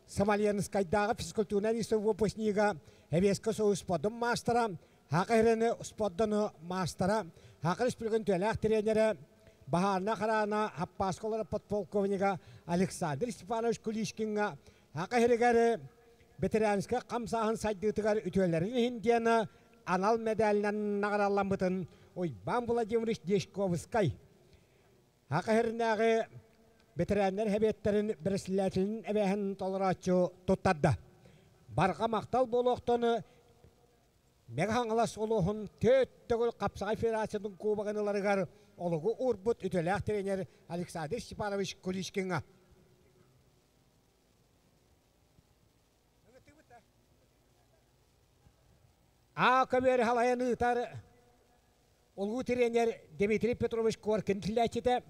Смоленскайдааҕы физкультурнай институт выпускнига, Советский Союз спордун маастара, Саха сирин спордун маастара, Саха Республикатын үтүөлээх тренерэ, баһаарынай охрана Хаппааска олорор подполковнига Александр Степанович Куличкиҥҥа Саха сиригэр ветеранскай хамсааһын сайдыытыгар үтүөлэрин иһин диэн анал мэдээлинэн наҕаралламмытын Уйбаан Владимирович Дьячковскай Саха сиринээҕи бэтэрээннэр сэбиэттэрин бэрэссэдээтэлин эбээһин толорооччу туттарда. Барҕа махтал буолуохтун Мэҥэ Хаҥалас улууһун төрт төгүл хапсаҕай федерациятын кубогын ыларыгар олугу уурбут үтүөлээх тренер Александр Степанович Куличкиҥҥа. А көбүөр халайан ыытар улуу тренер Дмитрий Петрович Коркин тиллээччитэ,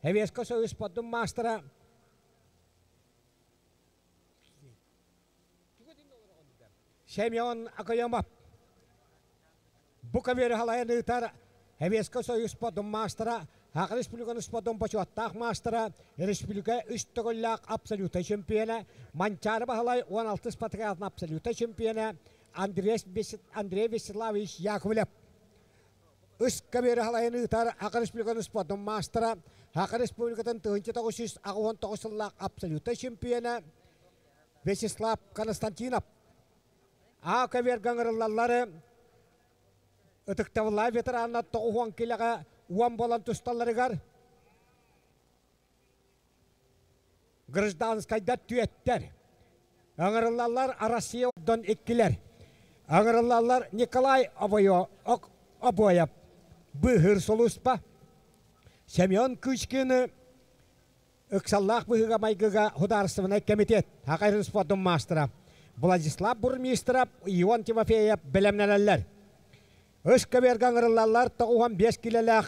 Советский Союз спордун маастара Семен Акоемов. Бу көбүөрү халайан ыытар Советский Союз спордун маастара, Саха Республикатын спордун бочуоттаах маастара, республика үс төгүллээх абсолютнай чемпиона, Манчаары Баһылай 16 спартакиадатын абсолютнай чемпиона Андрей Вячеславович Яковлев. Үс көбүөрү халайан ыытар Саха Республикатын спордун маастара, Саха Республикатын 1989 сыллаах абсолютнай чемпиона Вячеслав Константинов. А көбүөргэ ыҥырыллаллары ытыктабыллаах ветераннар 90 килэҕэ уон буолан тусталларыгар гражданскайдар түөттэр. Ыҥырыллаллар Россия дон иккилэр. Ыҥырыллаллар Николай Обоев быыһыыр сулууспа, Семен Кычкины ыксаллаах быһыыга-майгыга судаарыстыбаннай комитет Саха спордун маастара Владислав Бурмистров, Ион Тимофеев бэлэмнэнэллэр. Үс көбүөргэ ыҥырыллаллар 95 килэлээх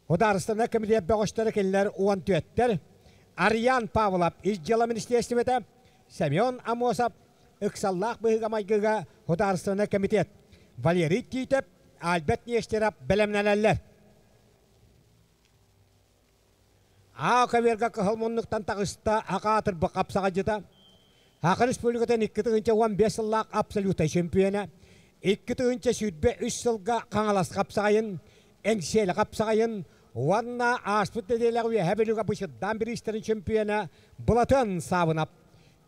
Судаарыстыбаннай комитет бөҕөстөрө кинилэр 14-тэр. Ариан Павлов ис дьыала министиэристибэтэ, Семен Амосов ыксаллаах быһыыга-майгыга судаарыстыбаннай комитет, Валерий Тиитэп, Альберт Нестеров бэлэмнэнэллэр. Аа көбүөргэ кыһыл муннуктан таҕыста аҕаатырбы хапсаҕайдьыта. Саха Республикатын 2015 сыллаах абсолютнай чемпиона, 2023 сылга Хаҥалас хапсаҕайын, Эҥсиэли хапсаҕайын уонна ааспыт нэдиэлэҕэ Үөһээ Бүлүүгэ Бычырдаан бириистэрин чемпиона Былатыан Саабынап.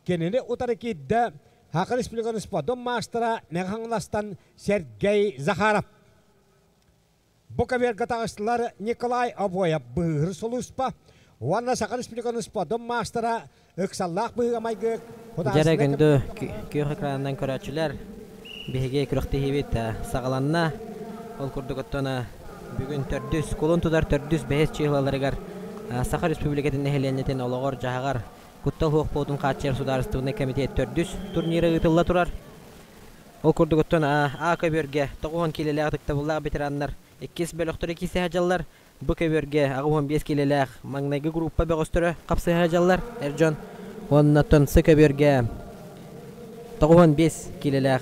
Кинини утары киирдэ Саха Республикатын спордун маастара Мэҥэ Хаҥаластан Сергей Захаров. Бу көбүөргэ таҕыстылар Николай Обоев быыһыыр сулууспа уонна Саха Республикатын спордун маастара ыксаллаах быһыыга-майгы Дьэрэ күндү күөх экранынан көрөөччүлэр, биһиги күрэхтэһиибит саҕаланна. Ол курдук оттон Бүгүн төрдүс, кулун тутар төрдүс бэһис чыыһылаларыгар Саха Республикатын нэһилиэнньэтин олоҕор-дьаһаҕар куттал суох буолуутун хааччыйар судаарыстыбаннай кэмитиэт төрдүс турнира ыытылла турар. Ол курдугуттан А көбүөргэ 90 киилэлээх ытыктабыллаах ветераннар иккис бөлөхтөрө киирсэ сылдьаллар. Бу көбүөргэ 85 киилэлээх маҥнайгы группа бөҕөстөрө хапсыһа сылдьаллар эр дьон. Уонна С көбүөргэ 95 киилэлээх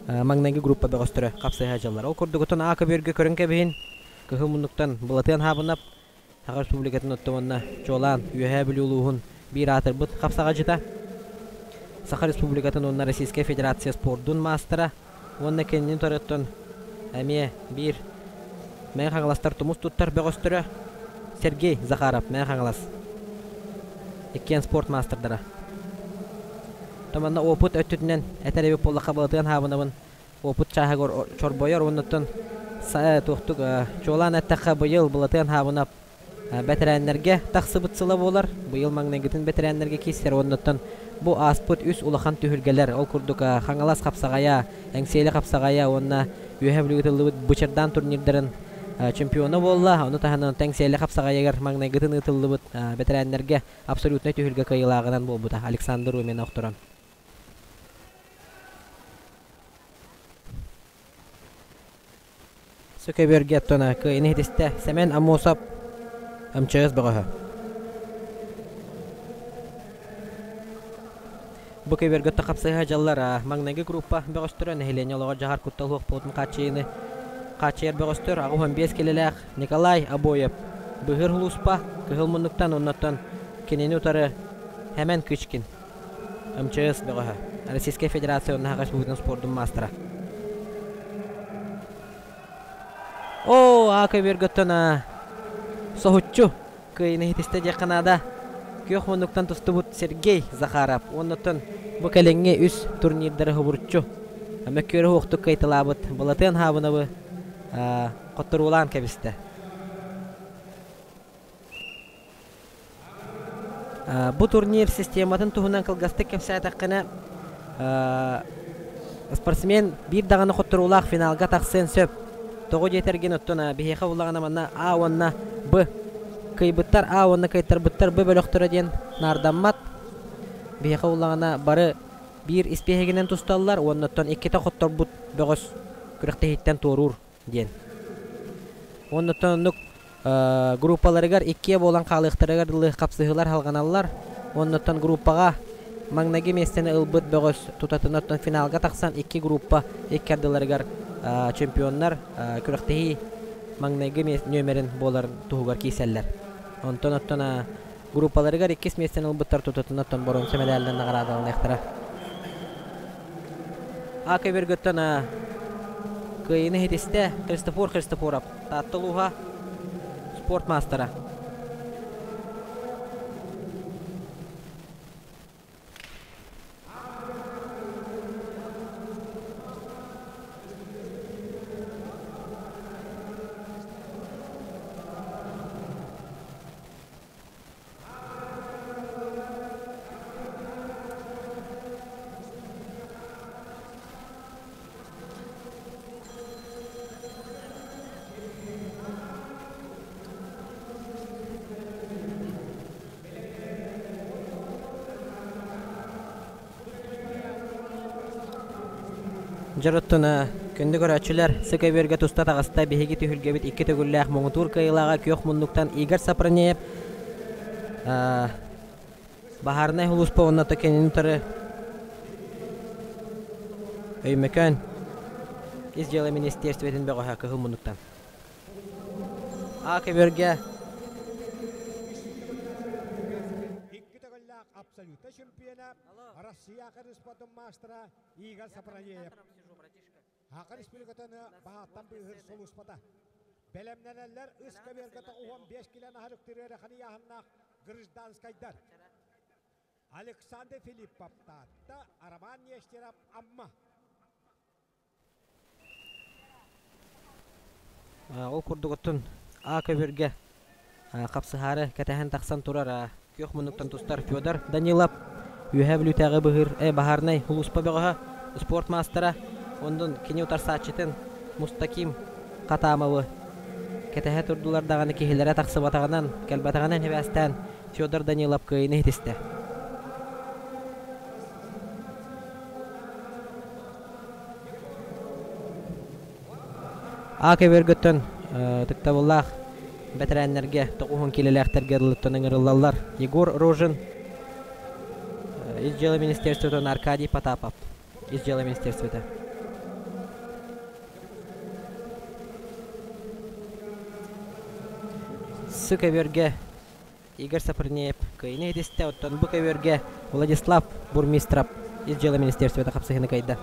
маҥнайгы группа бөҕөстөрө хапсыһа сылдьаллар. Ол курдугутун А көбүөргэ көрөн кэбиһин, кыһыл муннуктан Былатыан Хаабынап, Саха Республикатын отто уонна чуолаан Үөһээ Бүлүү улууһун биир аатырбыт хапсаҕадьыта, Саха Республикатын уонна Российскай Федерация спордун маастара уонна кинини утарыттан эмиэ биир Мэҥэ Хаҥаластар тумус туттар бөҕөстөрө Сергей Захаров, Мэҥэ Хаҥалас. Иккиэн спорт маастардара. Томанна опыт өттүтүнэн этэр эбит буоллахха Былатыан Хаабынабын опыт чааһыгар чорбойор уоннаттан туохтук чуолаан эттэххэ быйыл Былатыан Хаабынап бэтэрээннэргэ тахсыбыт сыла буолар. Быйыл маҥнайгытын бэтэрээннэргэ киирсэр уоннаттан бу ааспыт үс улахан түһүлгэлэр, ол курдук Хаҥалас хапсаҕайа, Эҥсиэли хапсаҕайа уонна Үөһэ Бүлүү ыытыллыбыт Бычырдаан турнирдарын чемпиона буолла. Ону таһынан Эҥсиэли хапсаҕайыгар маҥнайгытын ыытыллыбыт бэтэрээннэргэ абсолютнай түһүлгэ кыайыылааҕынан буолбута Александр Румина охторон. Сөкөбүөргэ оттон кыайыны иһитистэ Сэмэн Аммосов МЧС бөҕөһө. Бу көбүөргэ хапсыһа дьаллар маҥнайгы группа бөҕөстөрө нэһилиэнньэ олоҕор дьаһар куттал суох буолуутун хааччыйыыны хааччыйар бөҕөстөр 85 килэлээх Николай Обоев Быһыр улууспа Кыһыл муннуктан оннуттан кинини утары Хэмэн Кычкин МЧС бөҕөһө, Российскай Федерация уонна Саха Республикатын спордун маастара. Оо, аа көбүөргөттөн соһуччу кыайыыны иһитистэ диэххэ наада. Күөх муннуктан тустубут Сергей Захаров уоннаттан бу кэлиҥҥи үс турнирдары хобуруччу мөккүөрү уохтук кыайталаабыт Былатыан Хаабынабы хотторуулаан кэбистэ. Бу турнир систематын туһунан кылгастык кэпсээтэххинэ, спортсмен биир даҕаны хотторуулаах финалга тахсыан сөп. Тоҕо диэтэргин, оттон биһиэхэ буллаҕына манна А уонна Б кыайбыттар А уонна кыайтарбыттар Б бөлөхтөрө диэн наардаммат. Биһиэхэ буллаҕына бары биир испиэһэгинэн тусталлар уонна оттон иккитэ хотторбут бөҕөс күрэхтэһииттэн туоруур диэн. Уонна оттон оннук группаларыгар иккиэ буолан хаалыахтарыгар дылы хапсыһыылар халҕаналлар. Оннуттан группаҕа маҥнайгы миэстэни ылбыт бөҕөс тутатына оттон финалга тахсан икки группа икки ардыларыгар чемпионнар күрэхтэһии маҥнайгы нүөмэрин буолар туһугар киирсэллэр. Онтон оттон группаларыгар иккис миэстэни ылбыттар тутатына оттон боруонса мэдээлинэн наҕараадаланыахтара. А көбүөргөттөн кыайыыны иһитистэ Христофор Христофоров, Таатта улууһа, спорт маастара. Дьоруттун күндү көрөөччүлэр, СК-бөргө туста таҕыста биһиги түһүлгэбит икки төгүллээх муҥутуур кыайыылааҕа күөх муннуктан Игорь Сапронеев Баһаарынай сулууспа уонна кинини утары Өймөкөөн Ис дьыала министиэристибэтин бөҕөһө кыһыл муннуктан. А көбүөргэ Икки төгүллээх абсолютно чемпиона Россия спортун маастара Игорь Сапронеев. Саха Республикатын баһааттан быыһыыр сулууспата. Бэлэмнэнэллэр үс көбүөргэ 15 килэн аһарыктыр ыарахан ыйааһыннаах гражданскайдар. Александр Филиппов Таатта, Роман Нестеров Амма. Ол курдук оттон А көбүөргэ хапсыһаары кэтэһэн тахсан турар күөх муннуктан тустар Федор Данилов Үөһээ Бүлүүтээҕи быһыыр баһаарынай улууспа бөҕөһө, спорт маастара, онтон кини утарсааччытын Мустаким Хатамовы кэтэһэ турдулар даҕаны киһилэрэ тахсыбатаҕынан, кэлбэтэҕинэн сибээстээн Федор Данилов кыайыыны ситистэ. А көбүөргөттөн ытыктабыллаах бэтэрээннэргэ тоҕуһун киилэлээхтэргэ ылыттан ыҥырыллаллар. Егор Рожин, Ис дьыала министерствотын Аркадий Потапов, Ис дьыала министерствота. Сы көбүөргэ Игорь Сапрынеев кыайыыны ситистэ, оттон бу көбүөргэ Владислав Бурмистров Ис дьыала министерствота хапсыһыыны кыайда.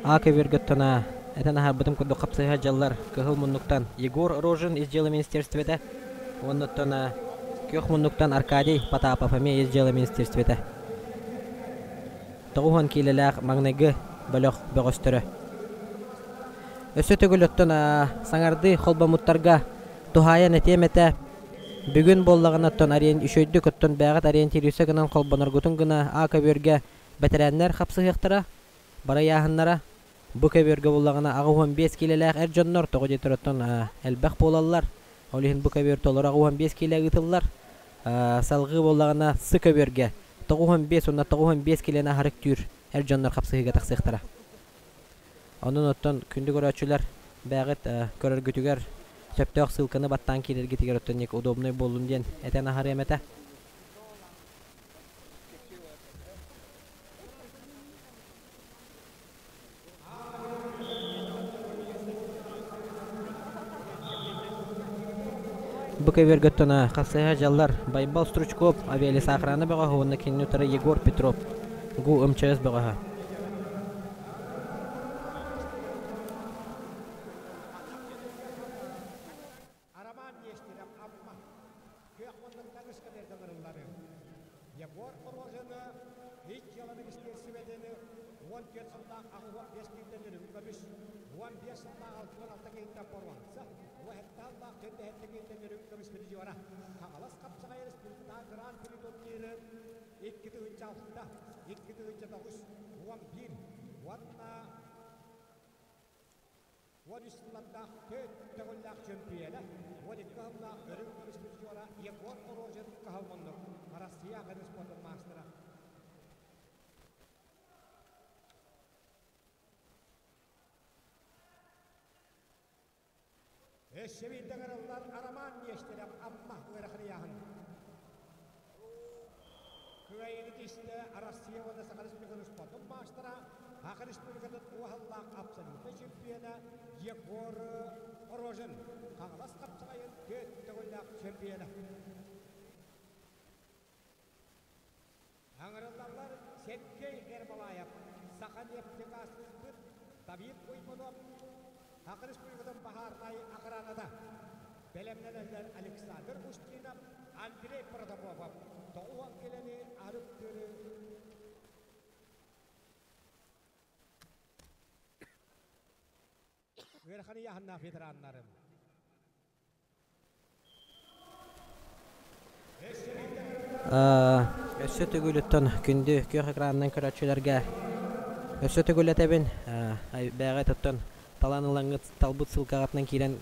А көбүөргөттөн этэн аһарбытым курдук хапсыһа дьаллар кыһыл муннуктан Егор Рожин ис дьыала министерствота уоннуттан күөх муннуктан Аркадий Потапов эмиэ ис дьыала министерствота. 90 киилэлээх маҥнайгы бөлөх бөҕөстөрө. Өссө төгүл оттон саҥардыы холбоммуттарга туһаайан этиэм этэ Бүгүн буоллаҕына оттон ариэн үчүгэйдик оттон бээҕит ориентируйса гынан холбоноргутун гына А көбүөргэ бэтэрээннэр хапсыһыахтара, барайааһыннара. Бу көбүөргэ буоллаҕына 85 киилэлээх эр дьоннор тоҕо диэтэр оттон элбэх буолаллар. Ол иһин бу көбүөр толору 85 киилэ ыытыллар. Салҕыы буоллаҕына С көбүөргэ 95 уонна 95 киилэни аһары үктүүр эр дьоннор хапсыһыыга тахсыахтара. Онон оттон күндү көрөөччүлэр бэйэҕит көрөргүтүгэр сөптөөх ссылканы баттаан киирэргитигэр оттон удобнай буоллун диэн этэн аһарыам этэ. Бу көбүөргэ оттон хасыһа дьаллар Байбал Стручков авиалесоохрана бөҕөһө уонна кинини утары Егор Петров ГУ МЧС бөҕөһө. Арамаан Нестеров Амма күөх муннуктан ысканерга ыҥырыллары. Егор Рожины ич дьыала министиэристибэтин 14 сыллаах 85 киһиттэн үрүҥ көмүс, 15 сыллаах 66 киһиттэн боруонса, 17 сыллаах 47 киһиттэн үрүҥ көмүс призера. Хаҥалас хапсаҕай республикатааҕы гран-при турниры 2006, 2009, 11 уонна 13 сыллардаах төрт төгүллээх чөмпүйүөнэ, 12 сыллаах үрүҥ көмүс призера Егор Рожин Кыһыл муннук, Россия көмүс спордун маастара. Өссө биирдэ ыҥырыллар Роман Нестеров Амма ыарахан Кыайыыны тистэ Россия уонна Саха Республикатын спордун маастара, Саха Республикатын уһаллаах абсолютнай чемпиона Егор Рожин, Хаҥалас хапсаҕайын төрт төгүллээх чемпиона. Ыҥырыллаллар Сергей Ермолаев, Саханефтегазсбыт Давид Уймунов, Саха Республикатын баһаарынай охраната, бэлэмнэнэллэр Александр Устинов, Андрей Протопопов, 90 килэни арык-тыыры ыарахан ыйааһыннаах ветераннарын. Өссө төгүлүттэн күндү күөх экранынан көрөөччүлэргэ өссө төгүл этэбин бэйэҕит оттон талан ылаҥҥыт талбыт ссылкаҕытынан киирэн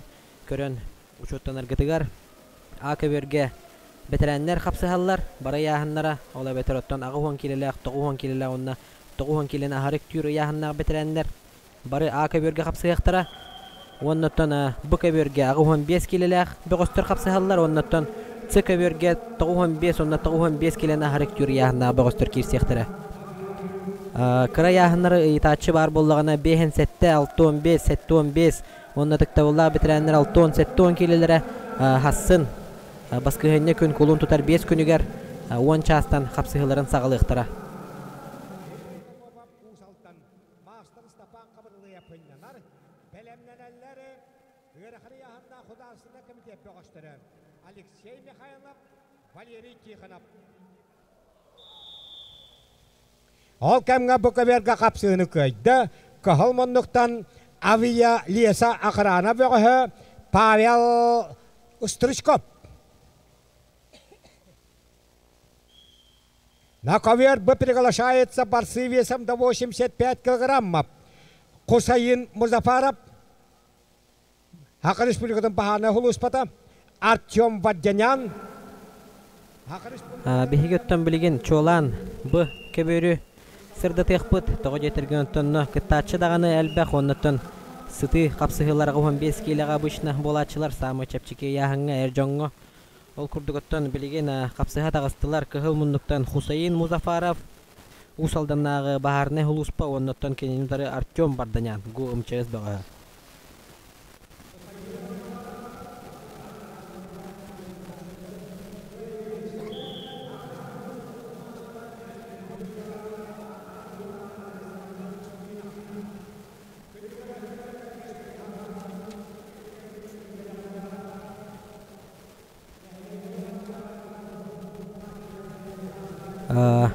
көрөн учуоттанаргытыгар А көбүөргэ бэтэрээннэр хапсыһаллар бары ыйааһыннара ол эбэтэр оттон 80 киилэлээх 90 киилэлээх уонна 90 киилэни аһары үктүүр ыйааһыннаах бэтэрээннэр Бары А көбүөргэ хапсыһыахтара. Уонна оттон Б көбүөргэ 85 киилэлээх бөҕөстөр хапсыһаллар. Уонна оттон С көбүөргэ 95 уонна 95 киилэни аһары үктүүр ыйааһыннаах бөҕөстөр киирсиэхтэрэ. Кыра ыйааһыннары ыйытааччы баар буоллаҕына 5 7, 65, 75 уонна ытыктабыллаах бэтэрээннэр 60, 70 киилэлэрэ хассын баскыһыанньа күн кулун тутар 5 күнүгэр 10 чаастан хапсыһыыларын саҕалыахтара. Маастар Ыстапаан Хабырылыйап ынньанар, бэлэмнэнэллэр ыарахан ыйааһыннаах художественнай комитет бөҕөстөрө Алексей Михайлов, Валерий Тихонов. Ол кэмҥэ бу көбүөргэ хапсыыны кыайда Кыһыл муннуктан Авиа Леса охрана бөҕөһө Павел Стручков. На ковер Б приглашается борцы весом до 85 килограммов. Хусаин Музафаров, Саха Республикатын баһаарынай сулууспата, Артем Вадянян, Биһиги оттон билигин чуолаан бу көбүөрү сырдатыахпыт. Тоҕо диэтэргин оттонно кыттааччы даҕаны элбэх, оннуттан сытыы хапсыһыыларга 15 киилэҕэ обычно буолааччылар саамай чэпчэки ыйааһыҥҥа эр дьоҥҥо. Ол курдук оттон билигин хапсыһа таҕыстылар Кыһыл муннуктан Хусаин Музафаров, Уус Алданнааҕы баһаарынай сулууспа уонна оттон кинини утары Артем Барданян, ГУ МЧС бөҕөһө.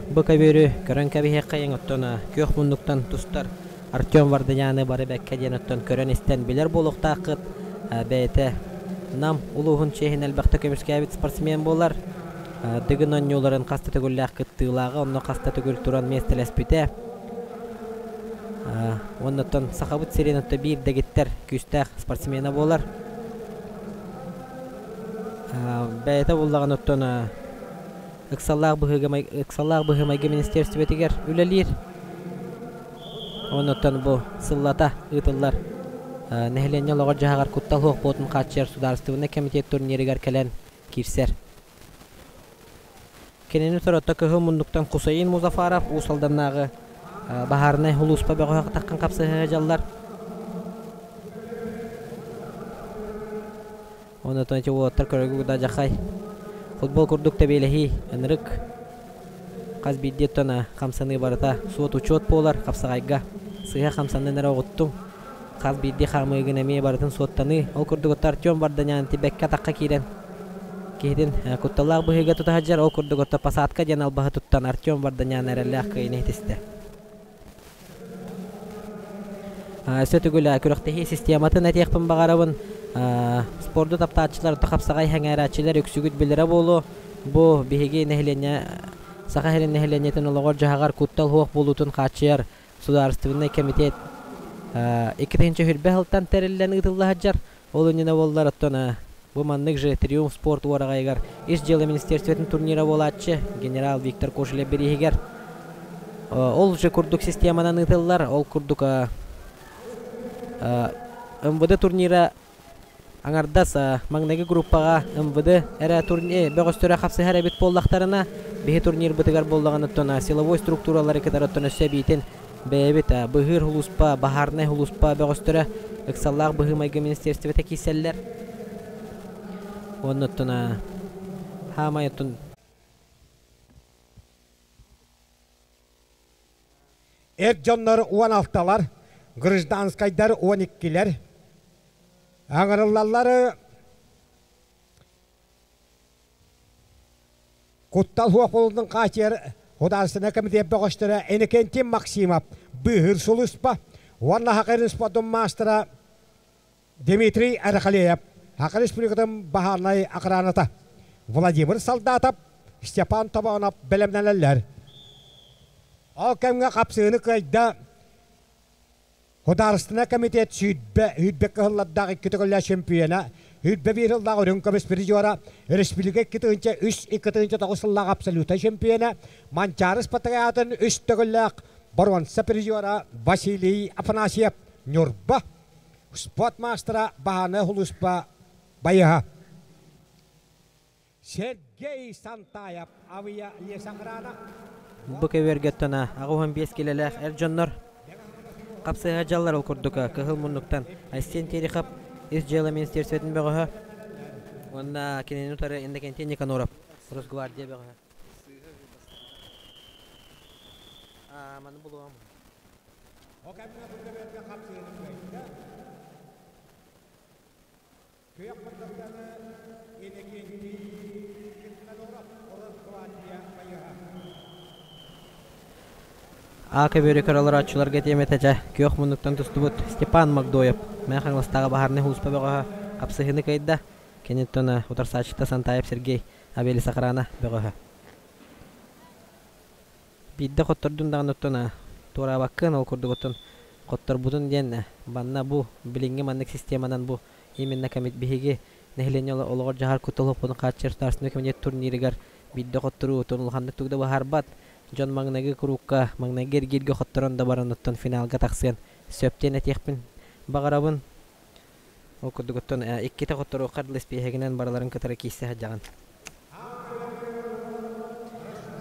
Бу көбүөрү көрөн кэбиһиэххэйиҥ, оттон күөх муннуктан тустар Артем Варданяны бары бэккэ диэн оттон көрөн-истэн билэр буолуохтааххыт. Бэйэтэ Нам улууһун чиэһин элбэхтэ көмүскээбит спортсмен буолар. Дыгын оонньууларын хас да төгүллээх кыттыылааҕа, онно хас да төгүл туран миэстэлэспитэ. Уонна оттон Сахабыт сирин отто биир дэгиттэр күүстээх спортсмена буолар. Бэйэтэ буллаҕына оттон ыксаллаах быһыыга ыксаллаах быһыы-майгы министиэристибэтигэр үлэлиир. Оннуттан бу сыллата ыытыллар нэһилиэнньэ олоҕор-дьаһаҕар куттал суох буолуутун хааччыйар судаарыстыбаннай кэмитиэт турнирыгар кэлэн киирсэр. Кинини соротто Кыһыл муннуктан Хусаин Музафаров Уус Алданнааҕы баһаарынай сулууспа бөҕөһө таххан хапсыһа сылдьаллар. Онтон ити уолаттар көрөгү да дьахай футбол курдук тэбиэлэһии ынырык хас биирдии оттон хамсаныы барыта суот-учуот буолар хапсаҕайга сыыһа хамсаннын эрэ оҕуттуҥ хас биирдии хаамыыгын эмиэ барытын суоттаныы ол курдук отто Артем Барданян тибэккэ атахха киирэн киһитин кутталлаах быһыыга тута сылдьар ол курдук отто посадка диэн албаһы туттан Артем Барданян эрэллээх кыайыыны ситистэ. Өссө төгүл күрэхтэһии систематын этиэхпин баҕарабын. Спорду таптааччылар, хапсаҕай сэҥээрээччилэр үксүгүт билэрэ буолуо. Бу биһиги нэһилиэнньэ Саха сирин нэһилиэнньэтин олоҕор-дьаһаҕар куттал суох буолуутун хааччыйар судаарыстыбаннай кэмитиэт 2020 сылтан тэриллэн ыытылла сылдьар. Ол иннинэ буоллар, оттон бу маннык же Триумф спорт уораҕайыгар Ис дьыала министерствотын турнира буолааччы генерал Виктор Кошелев бирииһигэр ол же курдук системанан ыытыллар. Ол курдук МВД турнира аҥардас маҥнайгы группаҕа МВД эрэ турнир бөҕөстөрө хапсыһар эбит буоллахтарына, биһи турнирбытыгар буоллаҕына оттон силовой структуралары кытары оттон өссө эбиитин бэйэбит быыһыыр сулууспа, баһаарынай сулууспа бөҕөстөрө ыксаллаах быһыы-майгы министиэристибэтэ киирсэллэр. Уонна оттон хаамай оттон Эр дьоннор 16-лар, гражданскайдар 12-лэр. Аҥарыллаллар Куттал суох буолуутун хааччыйар Художественнай комитет бөҕөстөрө Иннокентий Максимов быыһыыр сулууспа уонна Саха Республикатын маастара Дмитрий Арахалеев, Саха Республикатын баһаарынай охраната Владимир Солдатов, Степан Тобонов бэлэмнэнэллэр. Ол кэмҥэ хапсыыны кыайда Художественнай комитет сүүрбэ, сүүрбэ кыһыллардаах икки төгүллээх чемпиона, 21 сыллаах үрүҥ көмүс призера, республика 2 3 2 9 сыллаах абсолютнай чемпиона, Манчаары спартакиадатын үс төгүллээх боруонса призера Василий Афанасьев, Ньурба, спорт маастара Баһааны Хулуспа Байыһа. Сергей Сантаев авиа лесохрана Бу көбүөргэттэн 85 килэлээх эр дьоннор хапсыһа дьаллар ол курдук кыһыл муннуктан Айсен Терехов ис дьыала министерствотын бөҕөһө уонна кинини утары Иннокентий Никаноров Росгвардия бөҕөһө. Маны булуом. Күөх мырдатыганы Иннокентий Никаноров Росгвардия байыһа. А көбүөрү көрө олорооччуларга этиэм этэ дьэ, күөх муннуктан тустубут Степан Магдоев Мэҥэ Хаҥаластааҕы баһаарынай сулууспа бөҕөһө хапсыһыыны кыайда. Киниттэн утарсааччыта Сантаев Сергей Авелис охрана бөҕөһө. Биирдэ хоттордун даҕаны оттон туораабаккын, ол курдук оттон хотторбутун диэн манна бу билиҥҥи маннык системанан бу именно биһиги нэһилиэнньэ олоҕор дьаһар куттал хоппотун хааччыйар государственный комитет турнирыгар биирдэ хотторуу оттон улаханнык тугу да быһаарбат. Дьон маҥнайгы куруукка, маҥнайгы эргииргэ хотторон да баран оттон финалга тахсыан сөп диэн этиэхпин баҕарабын. Ол курдук оттон иккитэ хотторуохха дылы испииһэгинэн барыларын кытары киирсэ сылдьаҕын.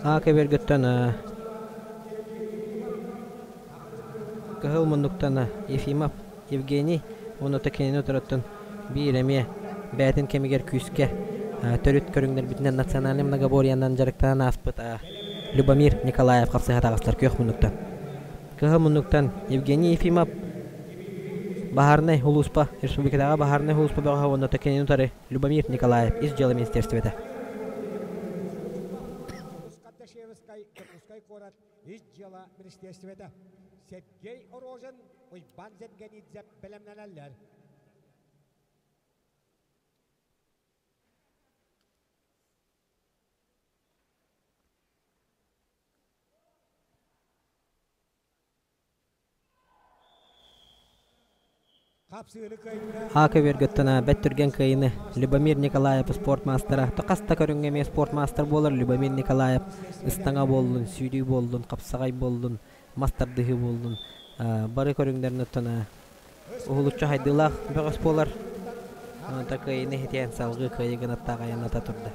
А көбүөргүттэн Кыһыл муннуктан Ефимов Евгений уонна кинини утарыттан биир эмиэ бэйэтин кэмигэр күүскэ төрүт көрүҥнэрбитинэн национальнай многоборьенан дьарыктанан ааспыт Любомир Николаев хапсыһа таҕыстар күөх муннуктан. Кыһыл муннуктан Евгений Ефимов Баһаарынай улууспа республикатааҕы баһаарынай улууспа бөҕөһө уонна кинини утары Любомир Николаев ис дьыала министерствота. Кардашевскай Дьокуускай куорат ис дьыала министерствота Сергей Рожин, Уйбаан Зенгенидзе бэлэмнэнэллэр. А көбүөргөттөн бэт түргэн кыайыны Любомир Николаев спорт маастара хас да көрүҥҥэ эмиэ спорт маастар буолар Любомир Николаев ыстаҥа буоллун, сүүрүү буоллун, хапсаҕай буоллун, мас тардыһыы буоллун бары көрүҥнэрин оттон уһулуччу хайдыылаах бөҕөс буолар. Онто кыайыыны иһитиэн салгыы кыайыы гынаттаах айанната турда.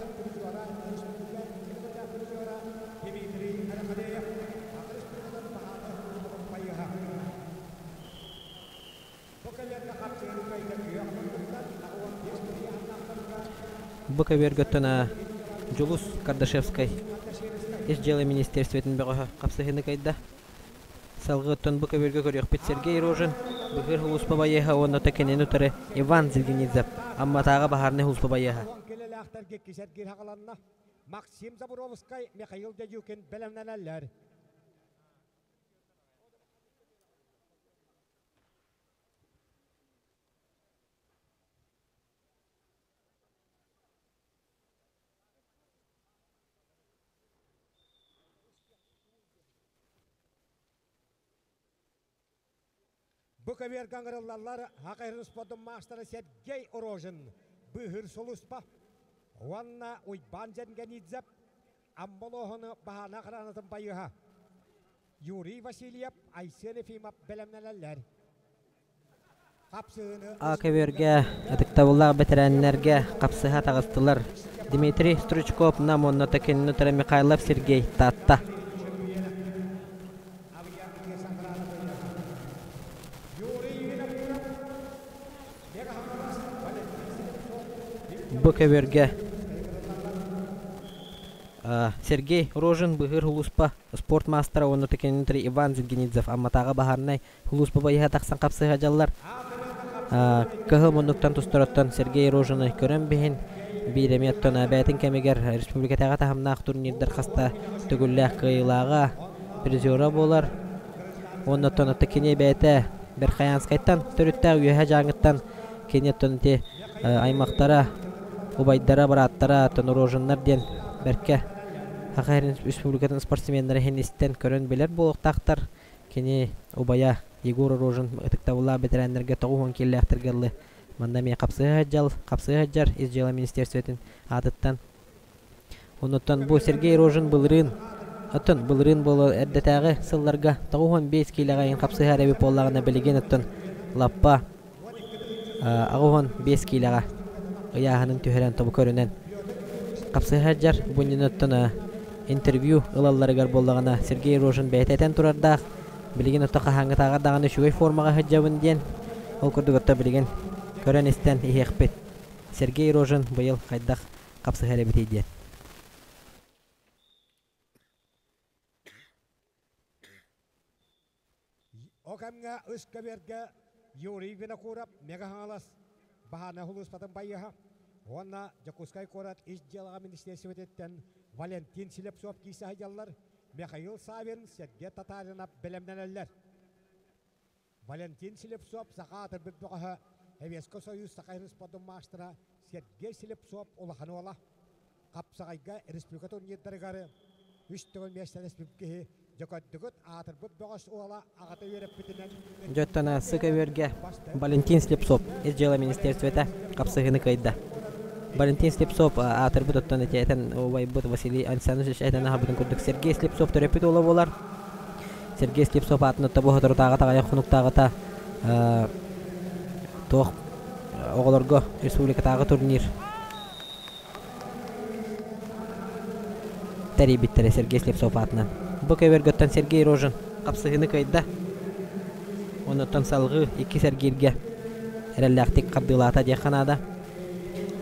Бу көбүөргөттөн Дьулус Кардашевскай Ис дьыала министерствотын бөҕөһө хапсыһыыны кыайда. Салгыы оттон бу көбүөргэ көрүөхпүт Сергей Рожин, Быһыыр сулууспа байыаһа уонна кинини утары Иван Зильгинидзев, Амматааҕы баһаарынай сулууспа байыаһа. Максим Заборовскай, Михаил Дедюкин бэлэмнэнэллэр. Бу көбүөргэ ыҥырыллаллар Хакайрын спордун маастара Сергей Рожин, Быыһыыр сулууспа уонна Уйбаан Зенгенидзев, Аммолооһуну баһаана охранатын байыһа Юрий Васильев, Айсен Ефимов бэлэмнэнэллэр. А көбүөргэ ытыктабыллаах бэтэрээннэргэ хапсыһа таҕыстылар Дмитрий Стручков Нам уонна кинини утары Михайлов Сергей Таатта. Бу көбүөргэ Сергей Рожин быһыыр улууспа спорт маастара уонна кинини утары Иван Зингенидзев Амматааҕы баһаарынай Улууспа байыһа тахсан хапсыһа дьаллар. Кыһыл муннуктан тустороттон Сергей Рожины көрөн биһин биир эмиэ оттон бэйэтин кэмигэр республикатааҕы таһымнаах турнирдар хаста төгүллээх кыайыылааҕа, призера буолар. Уонна оттон отто кини бэйэтэ Верхоянскайтан төрүттээх Үөһэ Дьааҥыттан кини оттон ити аймахтара, убайдара, бырааттара оттон Рожиннар диэн бэркэ Саха Республикатын спортсменнара иһин истэн көрөн билэр буолуохтаахтар. Кини убайа Егор Рожин ытыктабыллаах бэтэрээннэргэ 90 киилэлээхтэргэ ыллы. Манна эмиэ хапсыһа сылдьал, хапсыһа сылдьар Ис дьыала министерствотын аатыттан. Онуттан бу Сергей Рожин былырыын оттон былырыын буолуо эрдэтээҕи сылларга 95 киилэҕэ иһин хапсыһар эбит буоллаҕына билигин оттон лаппа 85 киилэҕэ ыйааһынын түһэрэн тобу көрүнэн хапсыһа сылдьар. Бу иннинэ оттон интервью ылалларыгар буоллаҕына Сергей Рожин бэйэтэ этэн турардаах. Билигин отто хаһааҥҥытааҕар даҕаны үчүгэй формаҕа сылдьабын диэн. Ол курдук отто билигин көрөн-истэн иһиэхпит. Сергей Рожин быйыл хайдах хапсыһар эбитий диэн. Ол кэмҥэ үс көбүөргэ Юрий Винокуров Мега Хаҥалас баһаарынай сулууспатын байыаһа уонна Дьокуускай куорат ис дьыалаҕа министиэристибэтиттэн Валентин Слепцов киирсэ сылдьаллар. Михаил Савин, Сергей Татаринов бэлэмнэнэллэр. Валентин Слепцов саха аатырбыт бөҕөһө, Советскай Союз саха спордун маастара Сергей Слепцов улахан уола. Хапсаҕайга республика турнирдарыгар үс төгүл миэстэлэспит киһи дьөкөддүгүт аатырбыт бөҕөс уола аҕата үөрэппитинэн Дьоттон СК-өргө Валентин Слепцов Ис дьыала министерствота хапсыһыыны кыайда. Валентин Слепцов аатырбыт оттон ити этэн убайбыт Василий Александрович этэн аһарбытын курдук Сергей Слепцов төрөппүт уола буолар. Сергей Слепцов аатын тобу соторутааҕы таҕайах хонуктааҕыта туох оҕолорго республикатааҕы турнир тэрийбиттэрэ Сергей Слепцов аатынан. Бу көбөргөттөн Сергей Рожин хапсыһыыны кыайда. Оннуттан салҕыы иккис эргииргэ эрэллээхтик хардыылаата диэххэ наада.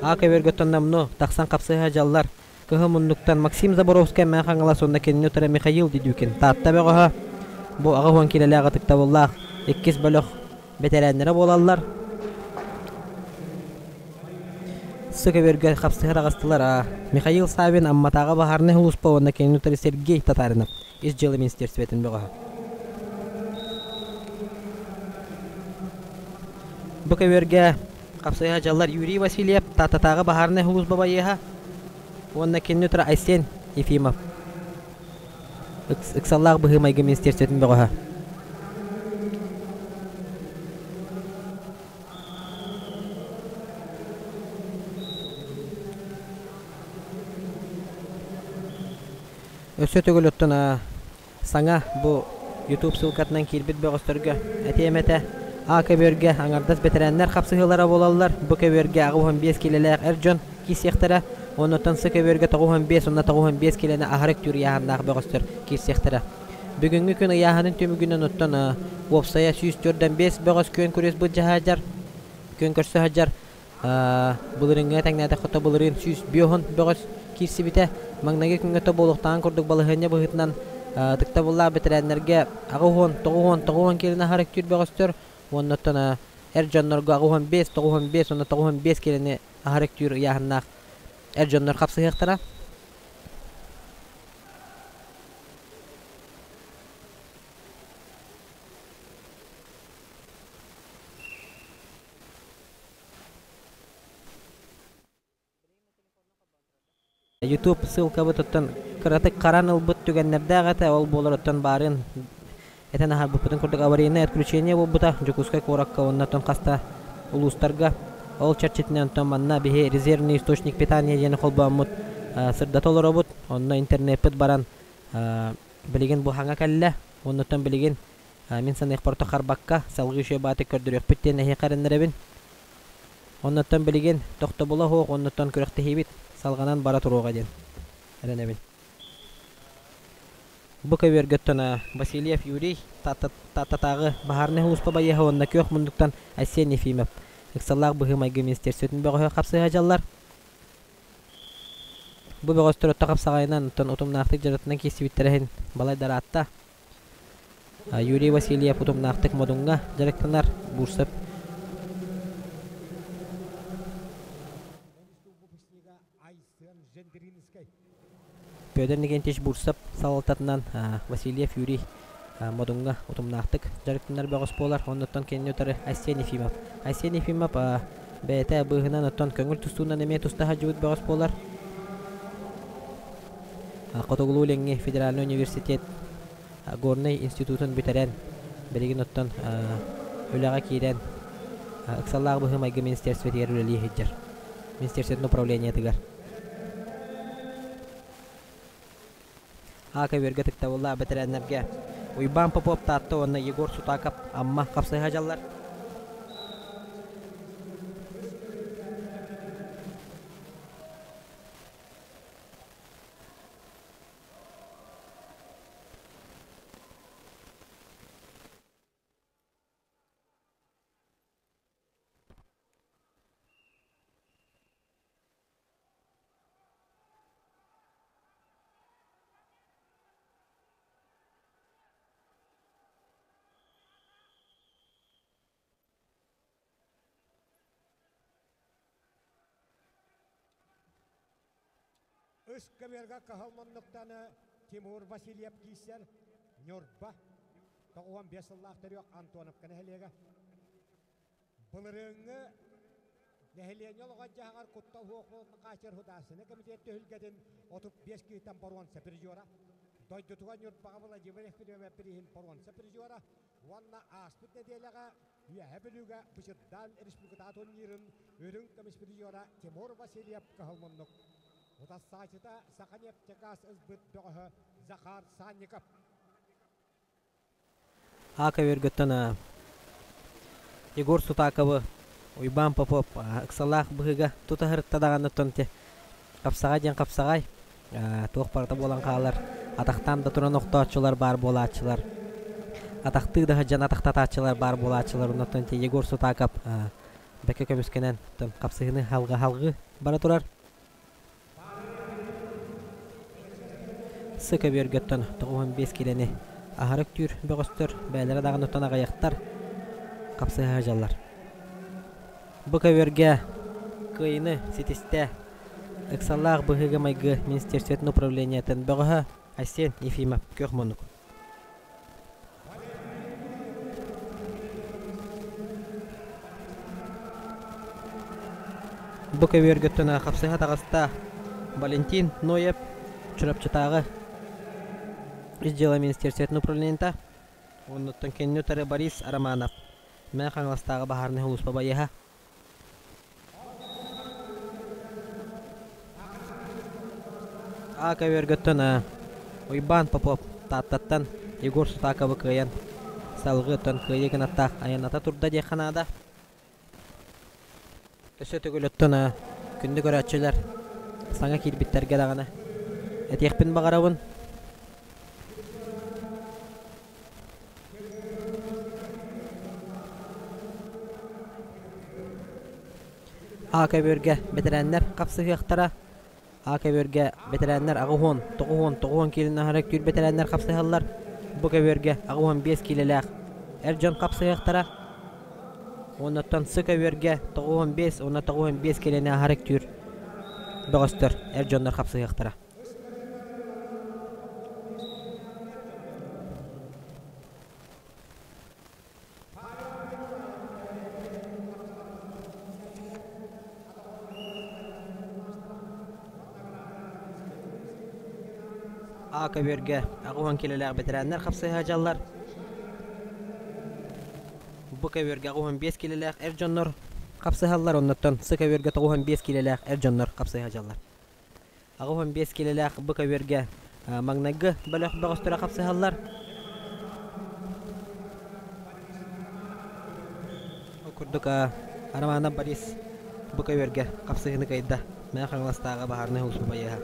А көбөргөттөн намну тахсан хапсыһа дьаллар Кыһыл муннуктан Максим Заборовскай Мэҥэ Хаҥалас уонна кинини утары Михаил Дедюкин Таатта бөҕөһө бу 80 киилэлээх ытыктабыллаах иккис бөлөх бэтэрээннэрэ буолаллар. Сыкөбөргө хапсыһар аҕыстылар Михаил Савин Амматааҕы баһаарынай сулууспа уонна кинини утары Сергей Татаринов Ис дьыала министерствотын бөҕөһө. Бу көбүөргэ хапсыһа дьаллар Юрий Васильев Тааттатааҕы баһаарынай сулууспа байыаһа уонна кинини утары Айсен Ефимов ыксаллаах быһыы-майгы министерствотын бөҕөһө. Өссө төгүл оттон саҥа бу YouTube ссылкатынан киирбит бөҕөстөргө этиэм этэ. А көбүөргэ аҥардас бэтэрээннэр хапсыһыылара буолаллар. Бу көбүөргэ 85 киилэлээх эр дьон киирсиэхтэрэ. Оннуттан С көбүөргэ 95 уонна 95 киилэни аһары үктүүр ыйааһыннаах бөҕөстөр киирсиэхтэрэ. Бүгүҥҥү күн ыйааһынын түмүгүнэн оттон уопсайа 145 бөҕөс күөн күрүс былдьаһаадьар, күөн көрсө сылдьар. Былырыыҥҥыга тэҥнээтэххэ то былырыын 105 бөҕөс киирсибитэ. Маҥнайгы күҥҥэ то буолуохтааҕын курдук балаһыанньа быһыытынан ытыктабыллаах бэтэрээннэргэ 80, 90, 90 киилэни аһары үктүүр бөҕөстөр уонна оттон эр дьоннорго 85, 95 уонна 95 киилэни аһары үктүүр ыйааһыннаах эр дьоннор хапсыһыахтара. YouTube ссылкабыт оттон кыратык харан ылбыт түгэннэрдээх этэ, ол буолар оттон баарын этэн аһарбыппытын курдук аварийнай отключение буолбута Дьокуускай куоракка уонна оттон хаста улуустарга. Ол чэрчитинэн оттон манна биһи резервный источник питания диэни холбооммут сырдата олоробут. Онно интернеппит баран билигин бу хаҥа кэллэ. Оннуттан билигин мин саныахпар харбакка салгыы үчүгэй бааты көрдөрүөхпүт диэн эһиэхэ эрэннэрэбин. Оннуттан билигин тохтобула суох оннуттан күрэхтэһиибит салҕанан бара туруоҕа диэн эрэнэбин. Бу көбүөргөттөн Васильев Юрий Тааттатааҕы баһаарынай сулууспа байыаһа уонна күөх муннуктан Айсен Ефимов ыксаллаах быһыы-майгы министерствотын бөҕөһө хапсыһа дьаллар. Бу бөҕөстөр отто хапсаҕайынан оттон утумнаахтык дьарыктанан киирсибиттэрэ иһин балай да Юрий Васильев утумнаахтык Модуҥҥа дьарыктанар Бурсов Петр Никитич Бурсов салалтатынан Васильев Юрий Модуҥҥа утумнаахтык дьарыктанар бөҕөс буолар. Оннуттан кинини утары Айсен Ефимов. Айсен Ефимов бэйэтэ быыһынан оттон көҥүл тустуунан эмиэ туста сылдьыбыт бөҕөс буолар. Хотугулуу-Илиҥҥи федеральнай университет Горнай институтун бүтэрэн, билигин оттон үлэҕэ киирэн ыксаллаах быһыы-майгы министерствотыгар үлэлии сылдьар. Министерствотын управлениетыгар. А көбүөргэ ытыктабыллаах бэтэрээннэргэ Уйбаан Попов Таатта уонна Егор Сутаков Амма хапсыһа дьаллар. Үс көбүөргэ кыһыл муннуктаны Тимур Васильев киирсэр. Ньурба 95 сыллаах төрүөх Антоновка нэһилиэгэ. Былырыыҥҥы нэһилиэнньэ олоҕор-дьаһаҕар куттал суох буолуутун хааччыйар Судаарыстыбаннай кэмитиэт түһүлгэтин 35 киһиттэн боруонса призера, дойдутугар Ньурбаҕа Владимир Ефремов бирииһин боруонса призера уонна ааспыт нэдиэлэҕэ Үөһээ Бүлүүгэ Бычырдаан республикатааҕы турнирын үрүҥ көмүс призера Тимур Васильев кыһыл муннук. Утарсааччыта Саханефтегаз ылбыт бөҕөһө Захар Санников. А көбүөргөттөн Егор Сутаковы Уйбаан Попов ыксалаах быһыыга тута сырытта даҕаны оттон ити хапсаҕай диэн хапсаҕай туох барыта буолан хаалар атахтаан да туран охтооччулар баар буолааччылар атахтыы да сылдьан атахтатааччылар баар буолааччылар оннуттан ити Егор Сутаков бэккэ көмүскэнэн хапсыһыыны халҕы бара турар Сы көбүөргэттэн 95 киилэни аһары үктүүр бөҕөстөр бэйэлэрэ даҕаны оттон аҕыйахтар хапсыһа сылдьаллар. Бу көбүөргэ кыайыыны ситистэ ыксаллаах быһыыга-майгы министерствотын управлениетын бөҕөһө Айсен Ефимов күөх муннук. Бу көбүөргүттэн хапсыһа таҕыста Валентин Ноев Чурапчытааҕы Ис дьыала министерствотын управлениета, оннуттан кинини утары Борис Романов, Мэҥэ Хаҥаластааҕы баһаарынай сулууспа байыаһа. А көбүөргөттөн Уйбаан Попов Тааттаттан Егор Сутаковы кыайан салгыы оттон кыайыы гынаттаах айанната турда диэххэ наада. Өссө төгүл оттон күндү көрөөччүлэр саҥа киирбиттэргэ даҕаны этиэхпин баҕарабын. А көбүөргэ бэтэрээннэр хапсыһыахтара. А көбүөргэ бэтэрээннэр 80, 90, 90 киилэни аһара үктүүр бэтэрээннэр хапсыһаллар. Бу көбүөргэ 85 киилэлээх эр дьон хапсыһыахтара. Уоннаттан С көбүөргэ 95 уонна 95 киилэни аһара үктүүр бөҕөстөр эр дьоннор хапсыһыахтара. А көбүөргэ 80 килэлээх бэтэрээннэр хапсыһа дьаллар. Бу көбүөргэ 85 килэлээх эр дьоннор хапсыһаллар, оннуттан С көбүөргэ 95 килэлээх эр дьоннор хапсыһа дьаллар. 85 килэлээх бу көбүөргэ маҥнайгы бөлөх бөҕөстөрө хапсыһаллар. Ол курдук Романов Борис бу көбүөргэ хапсыһыыны кыайда. Мэҥэ Хаҥаластааҕы баһаарынай сулууспа байыаһа.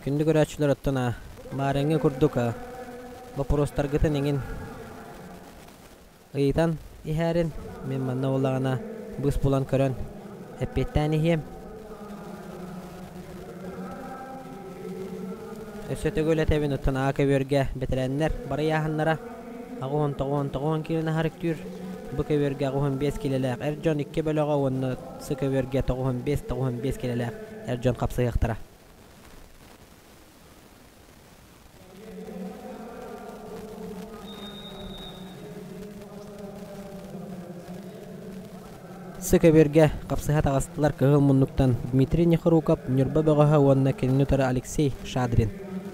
Күндү көрөөччүлэр оттон маарыҥҥы курдук боппуруостаргытын эҥин ыйытан иһээрин мин манна буоллаҕына быыс булан көрөн эппиэттээн иһиэм. Өссө төгүл этэбин оттон Аа көбүөргэ бэтэрээннэр бары ыйааһыннара 89 киилэни аһар үктүүр. Бу көбүөргэ 85 киилэлээх эр дьон икки бөлөҕө уонна Сы көбүөргэ 95-95 килэлээх эр дьон хапсыһыахтара. Сы көбүөргэ хапсыһа таҕыстылар кыһыл муннуктан Дмитрий Нехоруков, Ньурба бөҕөһө уонна кинини утары Алексей Шадрин,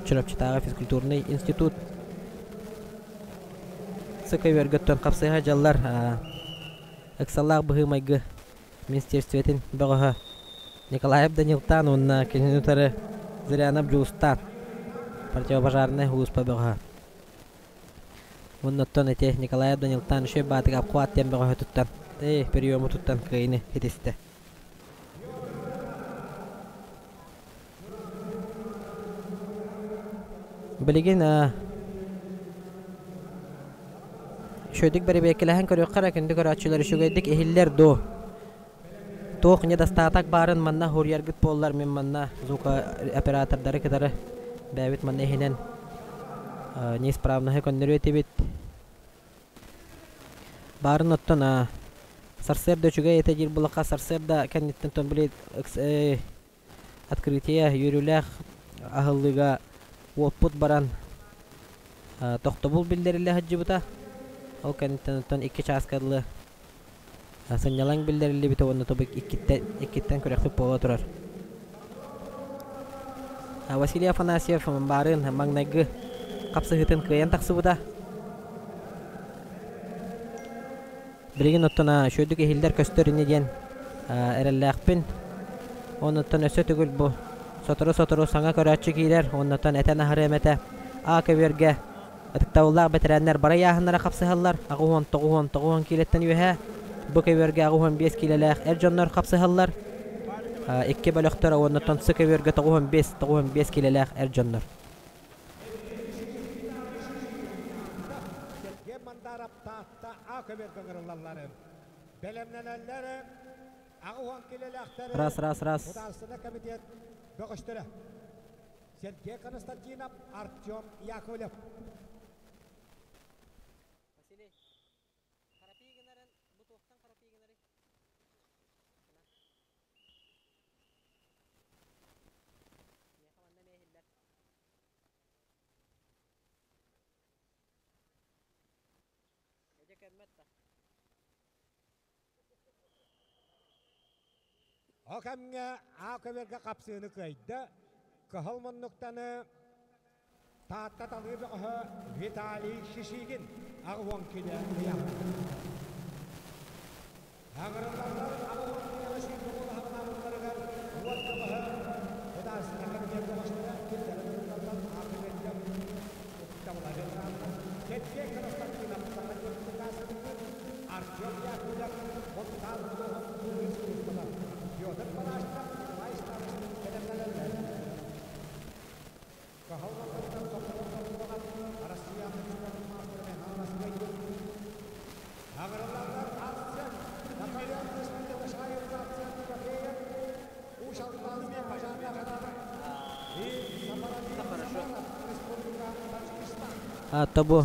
Чурапчытааҕы физкультурнай институт. Сы көбүөргэттэн хапсыһа дьаллар ыксаллаах быһыы-майгы министиэристибэтин бөҕөһө Николаев Данилтаан уонна кинини утары Зырянов Дьулустаан противопожарнай сулууспа бөҕөһө. Уонна оттон ити Николаев Данилтаан үчүгэй баатык обхват диэн бөҕөһө туттан, приему туттан кыайыыны ситистэ. Билигин үчүгэйдик бэрэбиэркэлэһэн көрүөххэ эрэ күндү көрөөччүлэр үчүгэйдик иһиллэр дуо? Туох недостаток баарын манна суруйаргыт буоллар мин манна звукооператордары кытары бэйэбит манна иһинэн неисправноһы көннөрүө этибит. Баарын оттон сарсыарда үчүгэй этэ диир булаха сарсыарда кэнниттэн тон били открытие үөрүүлээх аһыллыыга уоппут баран тохтобул биллэриллэ сылдьыбыта. Ол кэнниттэн оттон икки чааска дылы сынньалаҥ биллэриллибитэ уонна тобук иккиттэн, иккиттэн күрэхпит буола турар. Василий Афанасьев баарын маҥнайгы хапсыһыытын кыайан тахсыбыта. Билигин оттон үчүгэйдик иһиллэр көстөр ини диэн эрэллээхпин. Оннуттан өссө төгүл бу сотору-сотору саҥа көрөөччү киирэр, оннуттан этэн аһарыам этэ. А көбүөргэ ытыктабыллаах бэтэрээннэр бары ыйааһыннара хапсыһаллар, 80 90 киилэттэн үөһэ. Бу көбүөргэ 85 киилэлээх эр дьоннор хапсыһаллар. Икки бөлөхтөр уоннуттан С көбүөргэ 95 95 киилэлээх эр дьоннор. Сергей Мандаров Таатта А көбүөргэ ыҥырыллаллар. Бэлэмнэнэллэр 80 килэлээхтэри Раз, раз, раз. Судаарыстыбаннай комитет бөҕөстөрө. Сергей Константинов, Артем Яковлев. Василий, харапии гынарын, бу туохтан харапии гынарый? Миэхэ манна эмиэ иһиллэр. Эдьэ көммөт да. Ол кэмҥэ аа көбүөргэ хапсыыны кыайда, кыһыл муннуктаны Таатта талыы бөҕөһө Виталий Шишигин 80 килэ ыйааһын. Аҥырыллаллар 80 килэҕэ сүүрбэ уолаһаҕынаабыттарыгар уот бөҕөһө Художественнай комитет бөҕөстөрө кинилэри ырыталлар аа көбүөргэ Сергей Константинов Саха депутатскай Артем Яковлев Монтан улууһун быыһыыр сулууспата Петр Барашков Николай Старостин бэлэмнэнэллэр. Кыһыл мантан соппот соппуоҕа Россия спортун маастара Михаил Васильев Аҕырыллаллар Арсен Наполеон Республика Арсен Тимофеев Уус Алдан пожарная охрана и Сафарали Республика Таджикистан. Тобу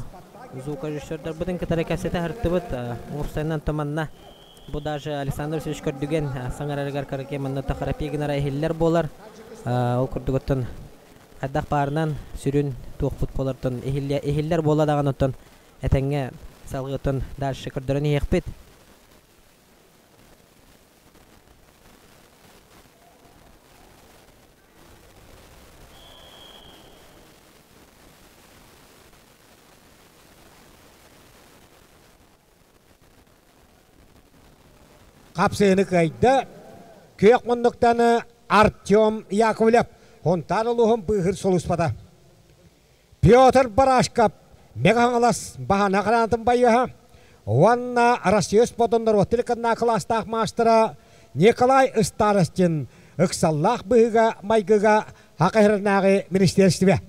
звукорежиссердарбытын кытары кэпсэтэ сырыттыбыт. Уопсайынан туманна. Бу даже Александр Васильевич көрдүгэн саҥарарыгар караке манна тахарапи гынара иһиллэр буолар. Ол курдук оттон хайдах баарынан сүрүн туохпут буолартан иһиллэр буола даҕаны оттон этэҥҥэ салгыттан дальше көрдөрөн иһиэхпит. Хапсыыны кыайда күөх муннуктаны Артем Яковлев Хонтаар улууһун быыһыыр сулууспата. Петр Барашков Мэҥэ-Хаҥалас баһана гранатын байыаһа уонна Россия спордун норуот телеканал кылаастаах маастара Николай Старостин ыксаллаах быһыыга-майгыга Хакаһырынааҕы министиэристибэ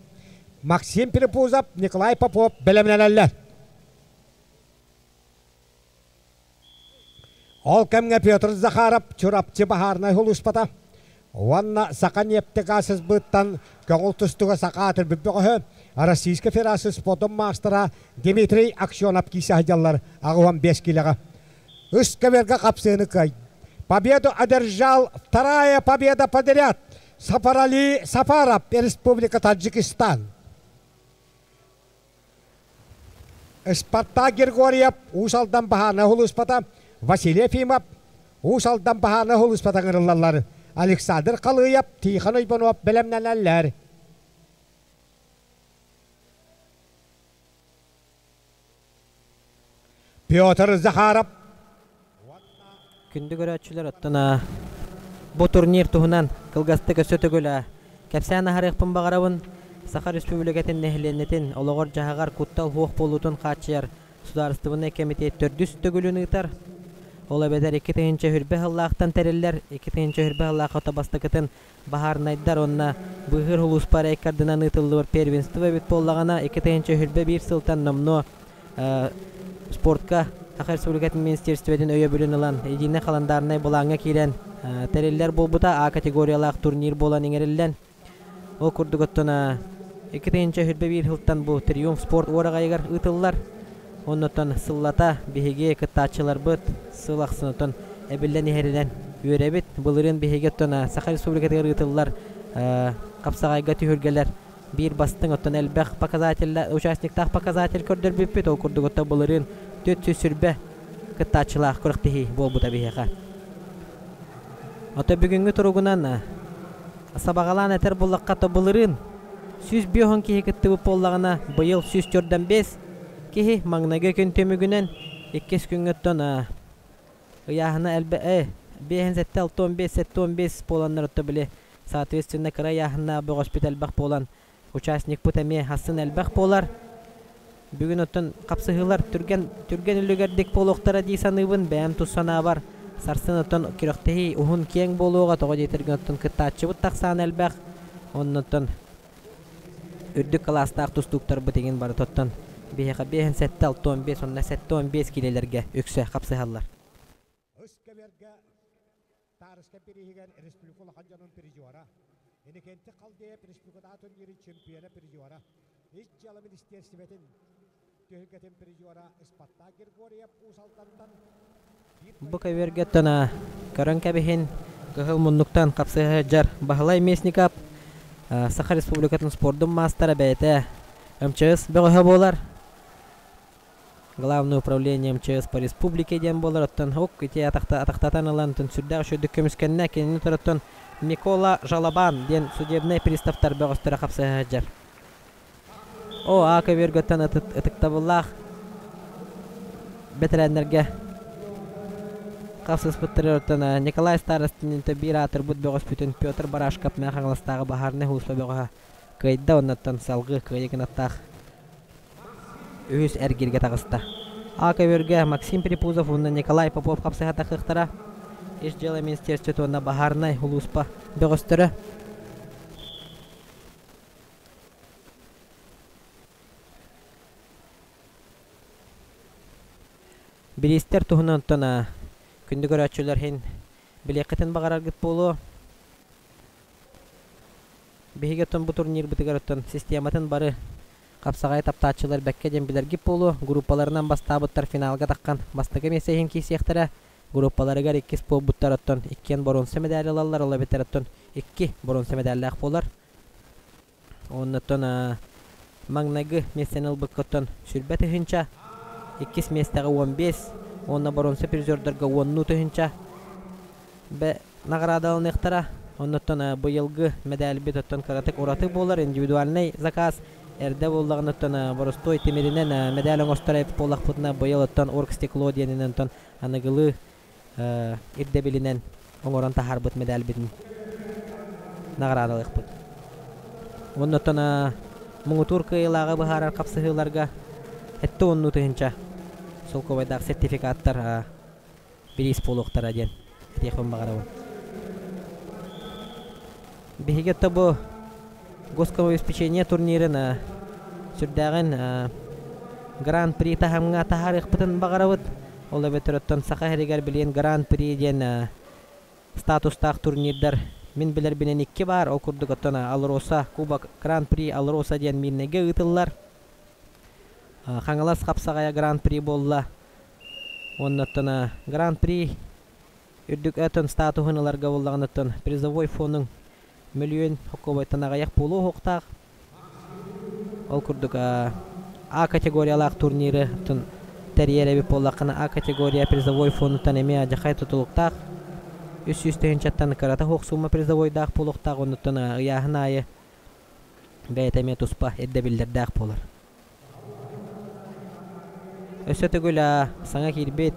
Максим Перепузов, Николай Попов бэлэмнэнэллэр. Ол кэмҥэ Петр Захаров Чурапчы баһаарынай сулууспата уонна Саха нефтегаз СБ-ттан көҥүл тустууга саха аатырбыт бөҕөһө Российскай Федерация спордун маастара Дмитрий Аксенов киирсэ сылдьаллар 85 килоҕа. Үс көбүөргэ хапсыыны кыай. Победу одержал вторая победа подряд Сафарали Сафаров, Республика Таджикистан. Спартак Григорьев Уус Алдан баһаана улууспата, Василий Ефимов Уус Алдан баһаана улууспата ыҥырыллаллар. Александр Халыев, Тихон Иванов бэлэмнэнэллэр. Петр Захаров Күндү көрөөччүлэр, оттон бу турнир туһунан кылгастык өссө төгүл кэпсээн аһарыахпын баҕарабын. Саха Республикатын нэһилиэнньэтин олоҕор-дьаһаҕар куттал суох буолуутун хааччыйар судаарыстыбаннай кэмитиэт төрдүс төгүлүн ыытар. Ол эбэтэр 2020 сыллаахтан тэриллэр, 2020 сыллаах ото бастакытын баһаарынайдар уонна быыһыыр сулууспа рейкардынан ыытыллыбыт первенство эбит буоллаҕына, 2021 сылтан номнуо спортка Саха Республикатын министерствотын өйөбүлүн ылан, единый халандаарынай былааҥҥа киирэн тэриллэр буолбута, А категориялаах турнир буолан иҥэриллэн. Ол курдук оттон 2021 сылтан бу Триумф спорт уораҕайыгар ыытыллар. Оннуттан сыллата биһиги кыттааччыларбыт сыл ахсын оттон эбиллэн иһэринэн үөрэбит. Былырыын биһиги оттон Саха Республикатыгар ыытыллар хапсаҕайга түһүлгэлэр биир бастыҥ оттон элбэх показатель участниктаах показатель көрдөрбүппүт. Ол курдук оттон былырыын 420 кыттааччылаах күрэхтэһии буолбута биһиэхэ. Ото бүгүҥҥү туругунан сабаҕалаан этэр буллахха то былырыын 150 киһи кыттыбыт буоллаҕына, быйыл 145 киһи маҥнайгы күн түмүгүнэн иккис күҥҥэ оттон ыйааһына элбэ 5 7 65 75 буоланнар отто били соответственно кыра ыйааһыннаах бөҕөспүт элбэх буолан участникпыт эмиэ хассын элбэх буолар. Бүгүн оттон хапсыһыылар түргэн түргэн үлүгэрдик буолуохтара дии саныыбын. Бэйэм тус санаабар сарсын оттон күрэхтэһии уһун киэҥ буолуоҕа. Тоҕо диэтэргин оттон кыттааччыбыт тахсаан элбэх. Оннуттан үрдүк кылаастаах тустууктарбыт иҥин бары тоттон биһиэхэ 57 65 уонна 75 киилэлэргэ үксэ хапсыһаллар. Ыскэбэргэ Таарыска бирииһигэр республика улахан дьонун призера, Иннокентий Халдеев республикатааҕы турнирын чемпиона призера, Ис дьыала министиэристибэтин түһүлгэтин призера Спартак Григорьев Уус Алдантан Бу көбүөргэ тона көрөн кэбиһин кыһыл муннуктан хапсыһа сылдьар Баһылай Местников Саха Республикатын спордун маастара бэйэтэ МЧС бөҕөһө буолар. Главное управление МЧС по республике диэн буолар, оттон ок ити атахтатан ылан оттон сүрдээх үчүгэйдик көмүскэннэ. Кинини туруттан Микола Жалобан диэн судебнай приставтар бөҕөстөрө хапсыһа сылдьар. О, А көбүөргөттөн ытыктабыллаах бэтэрээннэргэ хапсыспыттар оттон Николай Старостин биир аатырбыт бөҕөспүтүн Петр Барашков Мэҥэ Хаҥаластааҕы баһаарынай сулууспа бөҕөһө кыайда оннуттан салгыы кыайыы кынаттаах үһүс эргииргэ таҕыста. А көбүөргэ Максим Припузов уонна Николай Попов хапсыһа тахыахтара. Ис дьыала министерствота уонна баһаарынай улууспа бөҕөстөрө. Бириистэр туһунан оттон күндү көрөөччүлэр иһин билиэххитин баҕараргыт буолуо. Биһиги оттон бу турнирбытыгар оттон систематын бары хапсаҕайы таптааччылар бэккэ диэн билэргит буолуо. Группаларынан бастаабыттар финалга таххан бастакы миэстэ иһин киирсиэхтэрэ. Группаларыгар иккис буолбуттар оттон иккиэн боруонса мэдээли ылаллар, ол эбэтэр оттон икки боруонса мэдээллээх буолар. Оннуттан маҥнайгы миэстэни ылбыккыттан 20 тыһыынча, иккис миэстэҕэ 15 уонна боруонса призердарга 10 тыһыынча наҕараадаланыахтара. Оннуттан быйылгы мэдээлбит оттон кыратык ураты буолар, индивидуальный заказ эрдэ буоллаҕына оттон боростуой тимиринэн мэдээл оҥостор эбит буоллахпытына, быйыл оттон оргстекло диэнинэн оттон аныгылыы ирдэбилинэн оҥорон таһаарбыт мэдээлбитин наҕараадалыахпыт. Оннуттан муҥутуур кыайыылааҕы быһаарар хапсыһыыларга 70 тыһыынча солкуобайдаах сертификаттар бириис буолуохтара диэн этиэхпин баҕарабын. Биһиги бу госкомобеспечение турнирын сүрдээҕин гран-при таһымҥа таһаарыахпытын баҕарабыт. Ол эбэтэр оттон Саха сиригэр билигин гран-при диэн статустаах турнирдар мин билэрбинэн икки баар. Ол курдук оттон Алроса Кубок Гран-при Алроса диэн Мирнэйгэ ыытыллар. Хаҥалас хапсаҕайа Гран-при буолла. Оннуттан Гран-при үрдүк өтөн статуһун ыларга буоллаҕына призовой фонун мөлүйүөн солкуобайтан аҕыйах буолуо суохтаах. Ол курдук А категориялаах турниры тэрийэр эбит буоллаххына, А категория призовой фонуттан эмиэ адьахай тутулуктаах. 300 тыһыынчаттан кырата суох сумма призовойдаах буолуохтаах, оннуттан ыйааһын аайы бэйэтэ эмиэ туспа ирдэбиллэрдээх буолар. Өссө төгүл саҥа киирбит,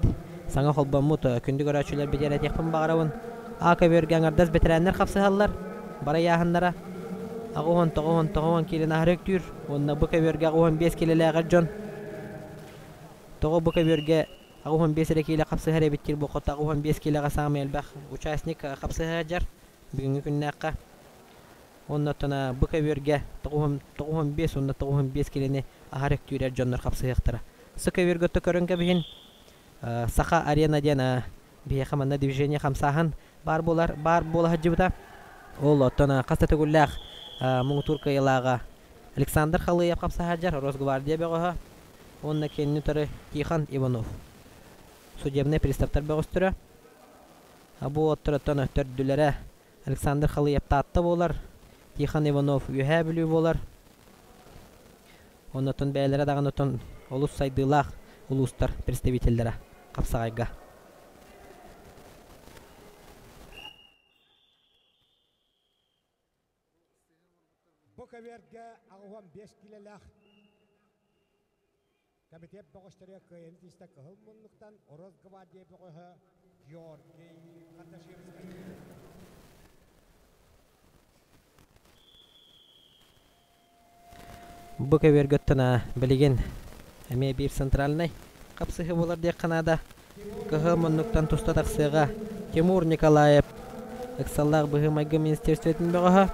саҥа холбоммут күндү көрөөччүлэр битиэр этиэхпин баҕарабын. А көбүөргэ аҥардас бэтэрээннэр хапсыһаллар, бары ыйааһыннара 89 90 киилэни аһары өктүүр, уонна бу көбүөргэ 85 киилэлээҕэр дьон тоҕо бу көбүөргэ 85 эрэ киилэ хапсыһар эбит диир буолхот 85 киилэҕэ саамай элбэх участник хапсыһа сылдьар бүгүҥҥү күннээххэ. Оннуттан бу көбүөргэ 95 уонна 95 киилэни аһары өктүүрэр дьоннор хапсыһыахтара. Сы көбүөргэ көрөн кэбиһин Саха арена диэн биһиэхэ манна движение хамсааһын баар буолар баар буола сылдьыбыта. Ол оттон хас да төгүллээх муҥутуур кыайыылааҕа Александр Халыев хапсаһа сылдьар Росгвардия бөҕөһө. Уонна кинини утары Тихон Иванов. Судебнай приставтар бөҕөстөрө. Бу уоттарыттан төрдүлэрэ Александр Халыев Таатта буолар, Тихон Иванов Үөһээ Бүлүү буолар. Оннотон бэйэлэрэ даҕаны оттон олус сайдыылаах улуустар представителлэрэ хапсаҕайга. Бу көбүөргэ 85 килэлээх комитет бөҕөстөрө кыайан тиистэ кыһыл муннуктан Росгвардия бөҕөһө Георгий Кардашевский. Бу көбүөргөттөн билигин эмиэ биир центральнай хапсыһыы буолар диэххэ наада. Кыһыл муннуктан туста тахсыаҕа Тимур Николаев ыксаллаах быһыы-майгы министерствотын бөҕөһө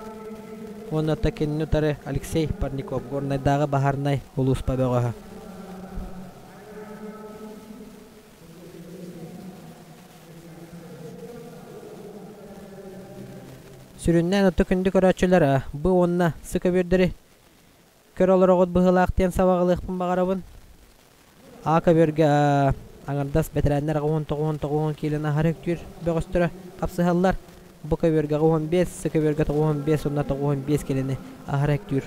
уонна кинини утары Алексей Парников Горнайдааҕы баһаарынай улууспа бөҕөһө. Сүрүннээн отто күндү көрөөччүлэр бу уонна сы көбүөрдэри көрө олороҕут быһыылаах диэн сабаҕалыахпын баҕарабын. А көбүөргэ аҥардас бэтэрээннэр 89 киилэни аһары үктүүр бөҕөстөрө хапсыһаллар. Бу көбүөргэ 15, сы көбүөргэ 95 уонна 95 киилэни аһары үктүүр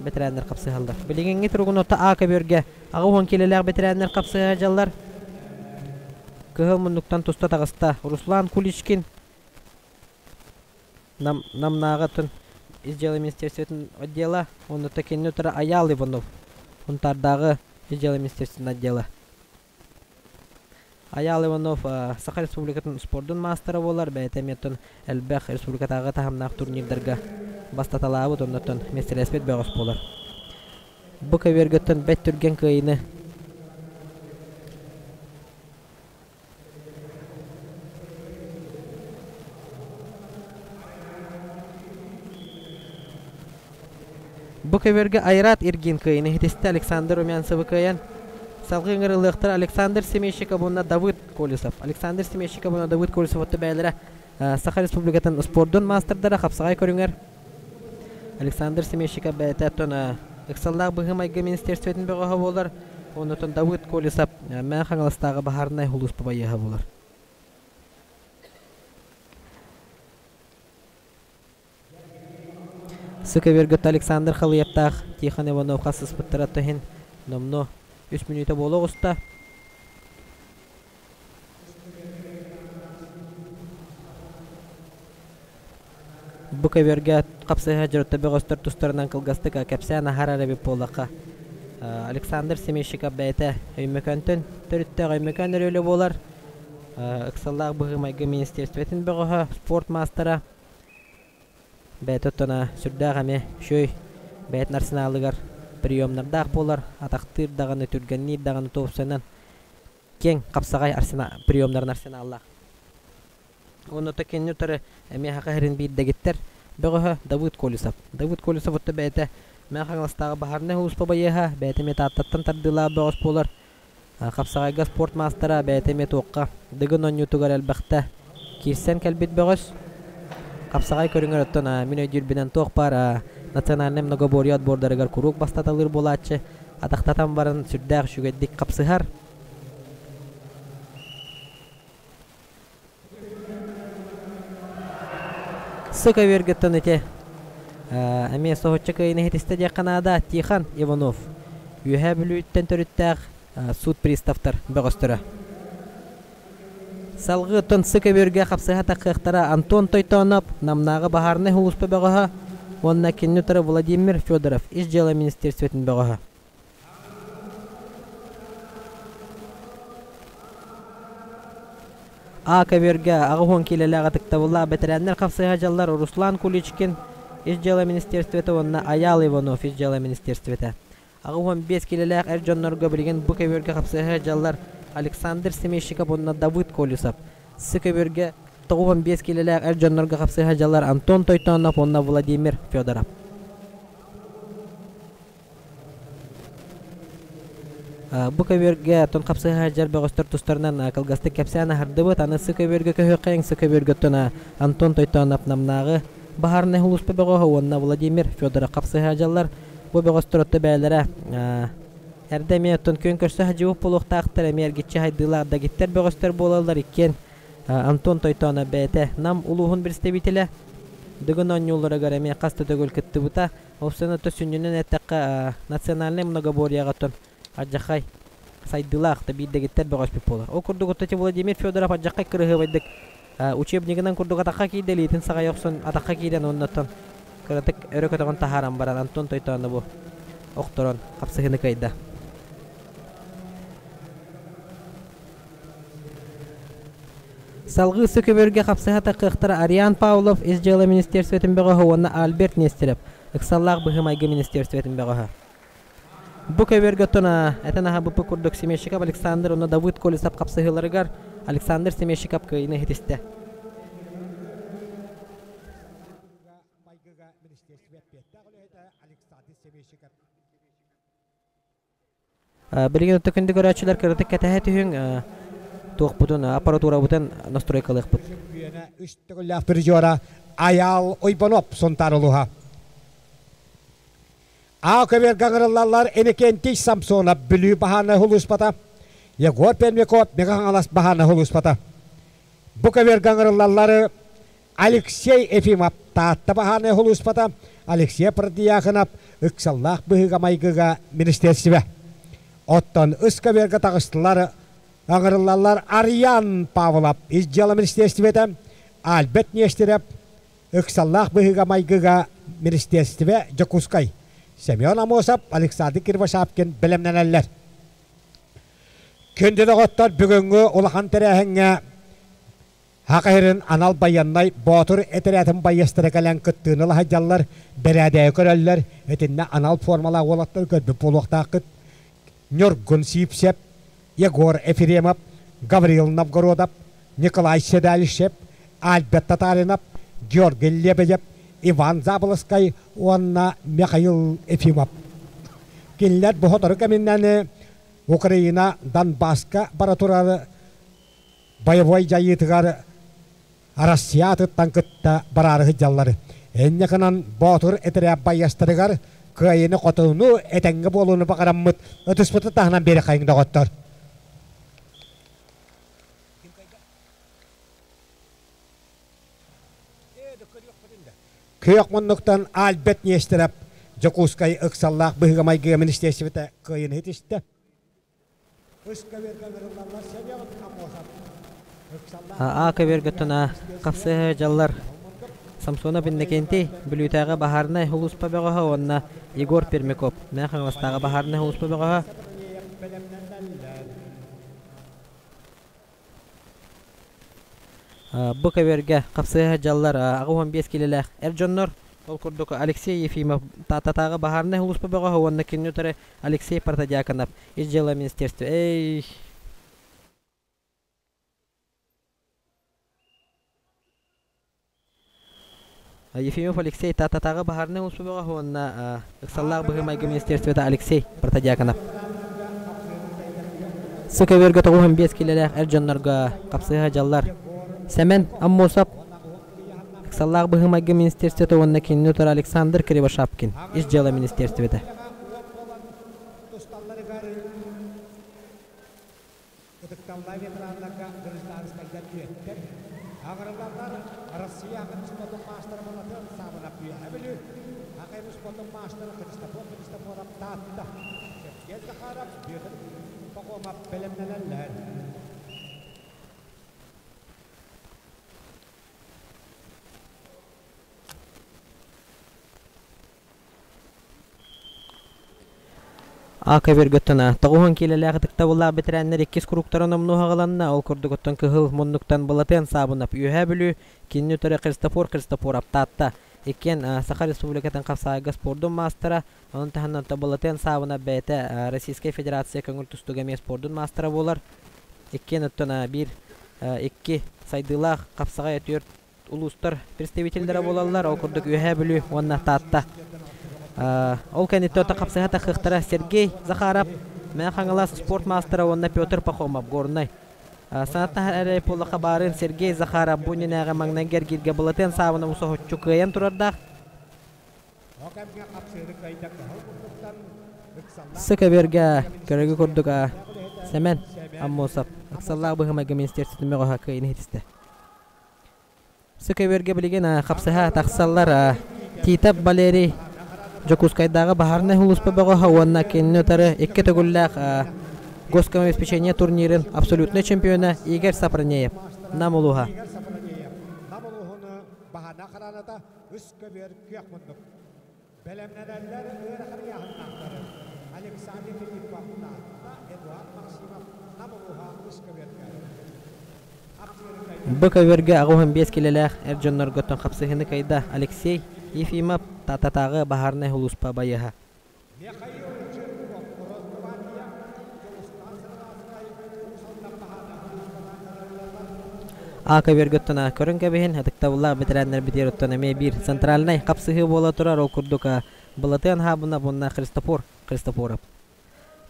бэтэрээннэр хапсыһаллар. Билиҥҥи туругун отто А көбүөргэ 80 киилэлээх бэтэрээннэр хапсыһа сылдьаллар. Кыһыл муннуктан туста таҕыста Руслан Куличкин Нам, Намнааҕы ис дьыала министерствотын отдела уонна кинини утары Айаал Иванов Сунтаардааҕы ис дьыала министерствотын отдела. Айаал Иванов Саха Республикатын спордун маастара буолар, бэйэтэ эмиэ элбэх республикатааҕы таһымнаах турнирдарга бастаталаабыт, оннуттан миэстэлэспит бөҕөс буолар. Бу көбүөргөттөн бэт түргэн кыайыыны Бу көбүөргэ Айрат Иргин кыайыыны иһитистэ Александр Румянцевы кыайан, салгыы ыҥырыллыахтара Александр Семейщиков уонна Давыд Колесов. Александр Семейщиков уонна Давыд Колесов отто бэйэлэрэ Саха Республикатын спордун маастардара хапсаҕай көрүҥэр Александр Семейщиков бэйэтэ оттон ыксаллаах быһыы-майгы министерствотын бөҕөһө буолар, оннотон Давыд Колесов Мэҥэ Хаҥаластааҕы баһаарынай сулууспа байыаһа буолар. Сыка Александр Халыевтаах Тихон Иванов хасыспыттара иһин номнуо үс мүнүүтэ буола оҕуста. Бу көбүөргэ хапсыһа дьарыкта бөҕөстөр тустарынан кылгастык кэпсээн аһарар эбит буоллахха, Александр Семейщиков бэйэтэ Өймөкөөнтөн төрүттээх Өймөкөөн өрүөлэ буолар. Ыксаллаах быһыы-майгы министерствотын бөҕөһө, спорт маастара. Бэйэтэ оттон сүрдээх эмиэ үчүгэй бэйэтин арсеналыгар приемнардаах буолар, атахтыыр даҕаны, түргэнниир даҕаны туопсайынан киэҥ хапсаҕай приемнарын арсеналлаах. Уонна кинини утары эмиэ саха сирин биир дэгиттэр бөҕөһө Давыд Колесов. Давыд Колесов отто бэйэтэ Мэҥэ Хаҥаластааҕы баһаарынай сулууспа байыаһа, бэйэтэ эмиэ Тааттаттан тардыылаах бөҕөс буолар. Хапсаҕайга спорт маастара, бэйэтэ эмиэ туохха Дыгын оонньуутугар элбэхтэ киирсэн кэлбит бөҕөс. Хапсаҕай көрүҥэр оттон мин өйдүүрбүнэн туох баар национальнай многоборье отбордарыгар куруук бастаталыыр буолааччы. Атахтатан баран сүрдээх үчүгэйдик хапсыһар. Сыка үөргөттөн ити эмиэ соһуччу кыайыыны иһитистэ диэххэ наада Тихон Иванов Үөһээ Бүлүүттэн төрүттээх суут приставтар бөҕөстөрө. Салгыы оттон Сыка үөргэ хапсыһа таххыахтара Антон Тойтооноп, Намнааҕы баһаарынай сулууспа бөҕөһө уонна кинини утары Владимир Федоров Ис дьыала министерствотын бөҕөһө. А көбүөргэ 80 киилэлээх ытыктабыллаах бэтэрээннэр хапсыһа дьаллар Руслан Куличкин Ис дьыала министерствота уонна Айаал Иванов Ис дьыала министерствота. 85 киилэлээх эр дьоннорго билигин бу көбүөргэ хапсыһа дьаллар Александр Семейщиков уонна Давыд Колесов. С көбүөргэ 95 киилэлээх эр дьоннорго хапсыһа дьаллар Антон Тойтонов уонна Владимир Федоров. Бу көбүөргэ оттон хапсыһа сылдьар бөҕөстөр тустарынан кылгастык кэпсээн аһардыбыт. Аны сы көбүөргэ көһүөххэйиҥ, сы көбүөргэ оттон Антон Тойтоонов Намнааҕы баһаарынай сулууспа бөҕөһө уонна Владимир Федоров хапсыһа сылдьаллар. Бу бөҕөстөр отто бэйэлэрэ эрдэ эмиэ оттон күөн көрсө садьыбыт буолуохтаахтар, эмиэ эргиччи хайдыылаах дэгиттэр бөҕөстөр буолаллар иккиэн. Антон Тойтоонов бэйэтэ Нам улууһун представителэ Дыгын оонньууларыгар эмиэ хас да төгүл кыттыбыта. Ол отто сүнньүнэн эттэххэ, национальнай многоборьеҕа оттон алдьархай сайдыылаах да биир дэгиттэр бөҕөспүт буолар. Ол курдук оттон Владимир Федоров алдьархай кырыһыабайдык учебнигынан курдук атахха киирдэ, илиитин саҕайа охсон атахха киирэн уонна кыратык өрө көтөҕөн таһааран баран Антон Тойтоонову охторон хапсыһыыны кыайда. Салгыы Сөкөбөргө хапсыһа таххыахтара Ариан Павлов Ис дьыала министерствотын бөҕөһө уонна Альберт Нестерев Ыксаллаах быһыы-майгы министерствотын бөҕөһө. Бу көбүөргэ оттон этэн аһабыппыт курдук Семещиков Александр уонна Давыд Колесов хапсыһыыларыгар Александр Семещиков кыайыыны иһитистэ. Билигин отто күндү көрөөччүлэр кыратык кэтэһэ түһүҥ туохпутун аппаратурабытын настройкалыахпыт. Үс төгүллээх призера Айаал Уйбаноп Сунтаар улууһа. А көбүөргэ ыҥырыллаллар Иннокентий Самсонов Бүлүү баһаарынай сулууспата, Егор Пермяков Мэҥэ Хаҥалас баһаарынай сулууспата. Бу көбүөргэ ыҥырыллаллар Алексей Ефимов Таатта баһаарынай сулууспата, Алексей Продьяконов ыксаллаах быһыыга-майгыга министиэристибэ. Оттон ыс көбүөргэ таҕыстылар ыҥырыллаллар Арьян Павлов ис дьыала министиэристибэтэ, Альберт Нестерев Ыксаллаах быһыыга-майгыга министиэристибэ Дьокуускай. Семен Амосов, Александр Кривошапкин бэлэмнэнэллэр. Күндү доҕоттор, бүгүҥҥү улахан тэрээһиҥҥэ Саха сирин анал байыаннай Боотур этэрээтин байыастара кэлэн кыттыыны ыла сылдьаллар, бэрээдэги көрөллөр, итиннэ анал формалаах уолаттары көрбүт буолуохтааххыт. Ньургун Сиипсэп, Егор Ефремов, Гаврил Новгородов, Николай Седалищев, Альберт Татаринов, Георгий Лебедев, Иван Заболоцкай уонна Михаил Ефимов. Кинилэр бу сотору кэминэн Украина Донбасска бара турар боевой дьайыытыгар Россия атыттан кытта бараары сылдьаллар. Инньэ гынан Боотур этэрээт байыастарыгар кыайыыны-хотууну, этэҥҥэ буолууну баҕараммыт ытыспытын таһынан биэрэхэйиҥ доҕоттор. Күөх муннуктан Альберт Нестеров Дьокуускай ыксаллаах быһыыга-майгыга министиэристибэтэ кыайыыны ситистэ. А көбүөргөттөн хапсыһа дьаллар Самсонов Иннокентий Бүлүүтээҕи баһаарынай сулууспа бөҕөһө уонна Егор Пермяков Мэҥэ Хаҥаластааҕы баһаарынай сулууспа бөҕөһө. Бу көбүөргэ хапсыһа дьаллар 85 киилэлээх эр дьоннор, ол курдук Алексей Ефимов Тааттатааҕы баһаарынай сулууспа бөҕөһө уонна кинини утары Алексей Протодьяконов Ис дьыала министерство эй Ефимов Алексей Тааттатааҕы баһаарынай сулууспа бөҕөһө уонна ыксаллаах быһыы-майгы министерствота Алексей Протодьяконов. Сы көбүөргэ 95 киилэлээх эр дьоннорго хапсыһа дьаллар Сэмэн Аммосов Ыксаллаах быһыы-майгы министерствота уонна кинини утары Александр Кривошапкин Ис дьыала министерствота. Тусталларыгар ытыкталлаах ветераннарга гражданскайдар үөттэр, аҕырылаллар Россия атын спортун маастара Балатыан Саабынап Үөһээ Бүлүү, Акай спортун маастара Христофор Христофоров Таатта, Сергей Захаров, Петр Пахомов бэлэмнэнэллэр. А көбүөргөттөн 90 киилэлээх ытыктабыллаах бэтэрээннэр иккис куруктара номнуо аҕаланна. Ол курдук оттон кыһыл муннуктан Былатыан Саабынап Үөһээ Бүлүү, кинини утары Христофор Христофоров Таатта. Иккиэн Саха Республикатын хапсаайга спордун маастара, онон таһынан Былатыан Саабынап бэйэтэ Российскай Федерация көҥүл тустууга эмиэ спордун маастара буолар. Иккиэн оттон биир икки сайдыылаах хапсаҕай түөрт улуустар представителлэрэ буолаллар. Ол курдук Үөһээ Бүлүү уонна Таатта. Ол кэнниттэн хапсыһа тахыахтара Сергей Захаров, Мэҥэ Хаҥалас спорт маастара уонна Петр Пахомов, Горнай. Санаттаһар эрэ буоллахха баарын Сергей Захаров бу иннинээҕи маҥнайгы эргииргэ Былатыан Саабынову соһуччу кыайан турардаах. Сыкаберга көрөгү курдук Сэмэн Аммосов ыксаллаах быһымайга министерствотын мөҕөһө кыайыны хитисте. Сыкаберге билигин хапсыһа тахсаллар Титов Валерий Дьокуускайдааҕы баһаарынай сулууспа бөҕөһө уонна кинини утары икки төгүллээх госкомобеспечение турнирын абсолютнай чемпиона Игорь Сапронеев Нам улууһа. Бэлэмнэнэллэр ыарахан ыйааһыннаахтары Александр Филиппов Таатта, Эдуард Максимов Нам улууһа үс көбүөргэ. Бу көбүөргэ 85 килэлээх эр дьоннорготтон хапсыһыыны кыайда Алексей Ефимов Тааттатааҕы баһаарынай сулууспа байыаһа. Михаил Жирков Росгвардия Дьулустаан Сыроватскай Уус Алдан баһаарынай сулууспата А көбүөргөттөн көрөн кэбиһин, ытыктабыллаах бэтэрээннэрбитигэр оттон эмиэ биир центральнай хапсыһыы буола турар, ол курдук Былатыан Хаабынап уонна Христофор Христофоров.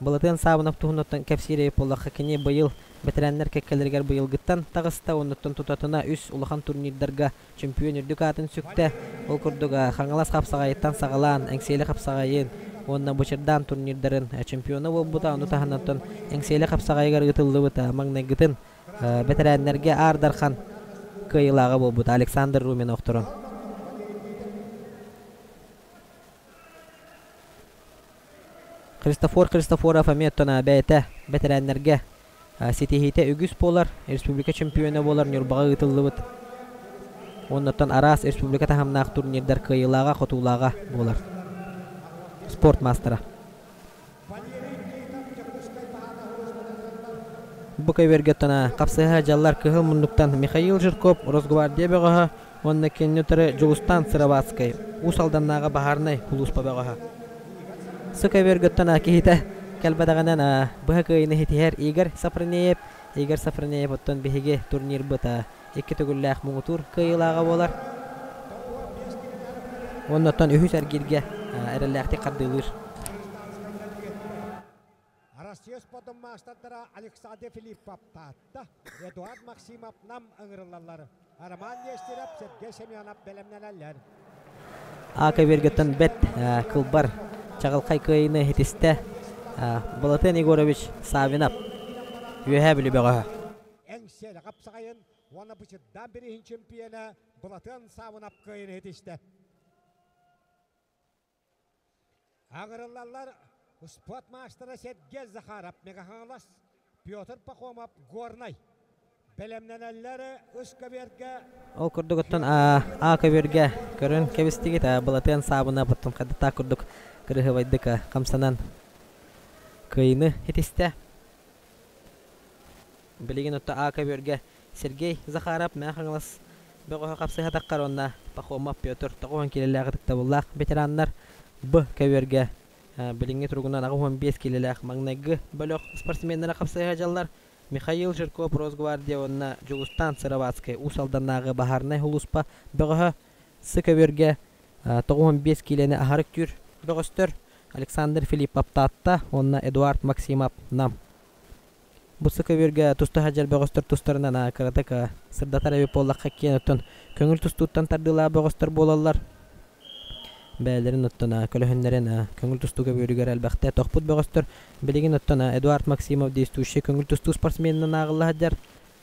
Былатыан Саабынап туһунан кэпсиир эбит буоллахха, кини быйыл бэтэрээннэр кэккэлэригэр быйылгыттан таҕыста, оннуттан тутатына үс улахан турнирдарга чемпион үрдүк аатын сүктэ. Ол курдук Хаҥалас хапсаҕайыттан саҕалаан Эҥсиэли хапсаҕайын уонна Бучырдаан турнирдарын чемпиона буолбута. Ону таһынан Эҥсиэли хапсаҕайыгар ыытыллыбыт маҥнайгытын бэтэрээннэргэ Аар Дархан кыайыылааҕа буолбута Александр Румин охторон. Христофор Христофоров эмиэ оттон бэйэтэ бэтэрээннэргэ ситиһиитэ үгүс буолар, республика чемпиона буолар Ньурбаҕа ыытыллыбыт. Уоннаттан араас республика таһымнаах турнирдар кыайыылааҕа, хотуулааҕа буолар. Спорт маастара. Бу көбүөргэ хапсыһа дьаллар кыһыл муннуктан Михаил Жирков, Росгвардия бөҕөһө уонна кинини утары Дьулустаан Сыроватскай, Уус Алданнааҕы баһаарынай сулууспа бөҕөһө. Сыкабергыттан киһитэ кэлбэтэҕинэн быһа кыайыыны ситиһэр Игорь Сафронеев. Игорь Сафронеев оттон биһиги турнирбыт икки төгүллээх муҥутуур кыайыылааҕа буолар. Уонна оттон үһүс эргииргэ эрэллээхтик хардыылыыр. Россия спордун маастардара Александр Филиппов Таатта, Эдуард Максимов Нам ыҥырыллаллар. Роман Нестеров, Сергей Семенов бэлэмнэнэллэр. А көбүөргөттөн бэт кылбар чаҕылхай кыайыыны иһитистэ Балатын Егорович Савинов Үөһээ Бүлүү бөҕөһө. Эҥсиэли хапсаҕайын уонна бычырдаан бирииһин чемпиона Былатыан Савинов кыайыыны иһитистэ. Аҕырыллаллар спорт маастара Сергей Захаров Мегаһаҥалас, Петр Пахомов Горнай. Бэлэмнэнэллэр үс көбүөргэ Ол курдук оттон А көбүөргэ көрөн кэбистигит Былатыан Саабынап оттон хадытаах курдук кырыһыбайдык хамсанан кыайыыны итистэ. Билигин отто А көбүөргэ Сергей Захаров Мэҥэ Хаҥалас бөҕөһө хапсыһатаххар уонна Пахомов Петр 90 киилэлээх ытыктабыллаах ветераннар Б көбүөргэ билиҥҥи туругунан 85 киилэлээх маҥнайгы бөлөх спортсменнара хапсыһа дьаллар Михаил Жирков Росгвардия уонна Дьулустаан Сыроватскай Уус Алданнааҕы баһаарынай сулууспа бөҕөһө С көбүөргэ 95 киилэни аһары үктүүр бөҕөстөр Александр Филиппов Таатта уонна Эдуард Максимов Нам. Бу С көбүөргэ туста сылдьар бөҕөстөр тустарынан кыратык сырдатар эбит буоллахха киэн оттон көҥүл тустууттан тардыылаах бөҕөстөр буолаллар. Бэйэлэрин оттон көлөһүннэрин көҥүл тустуу көбүөрүгэр элбэхтэ тохпут бөҕөстөр. Билигин оттон Эдуард Максимов действующий көҥүл тустуу спортсменынан ааҕылла сылдьар.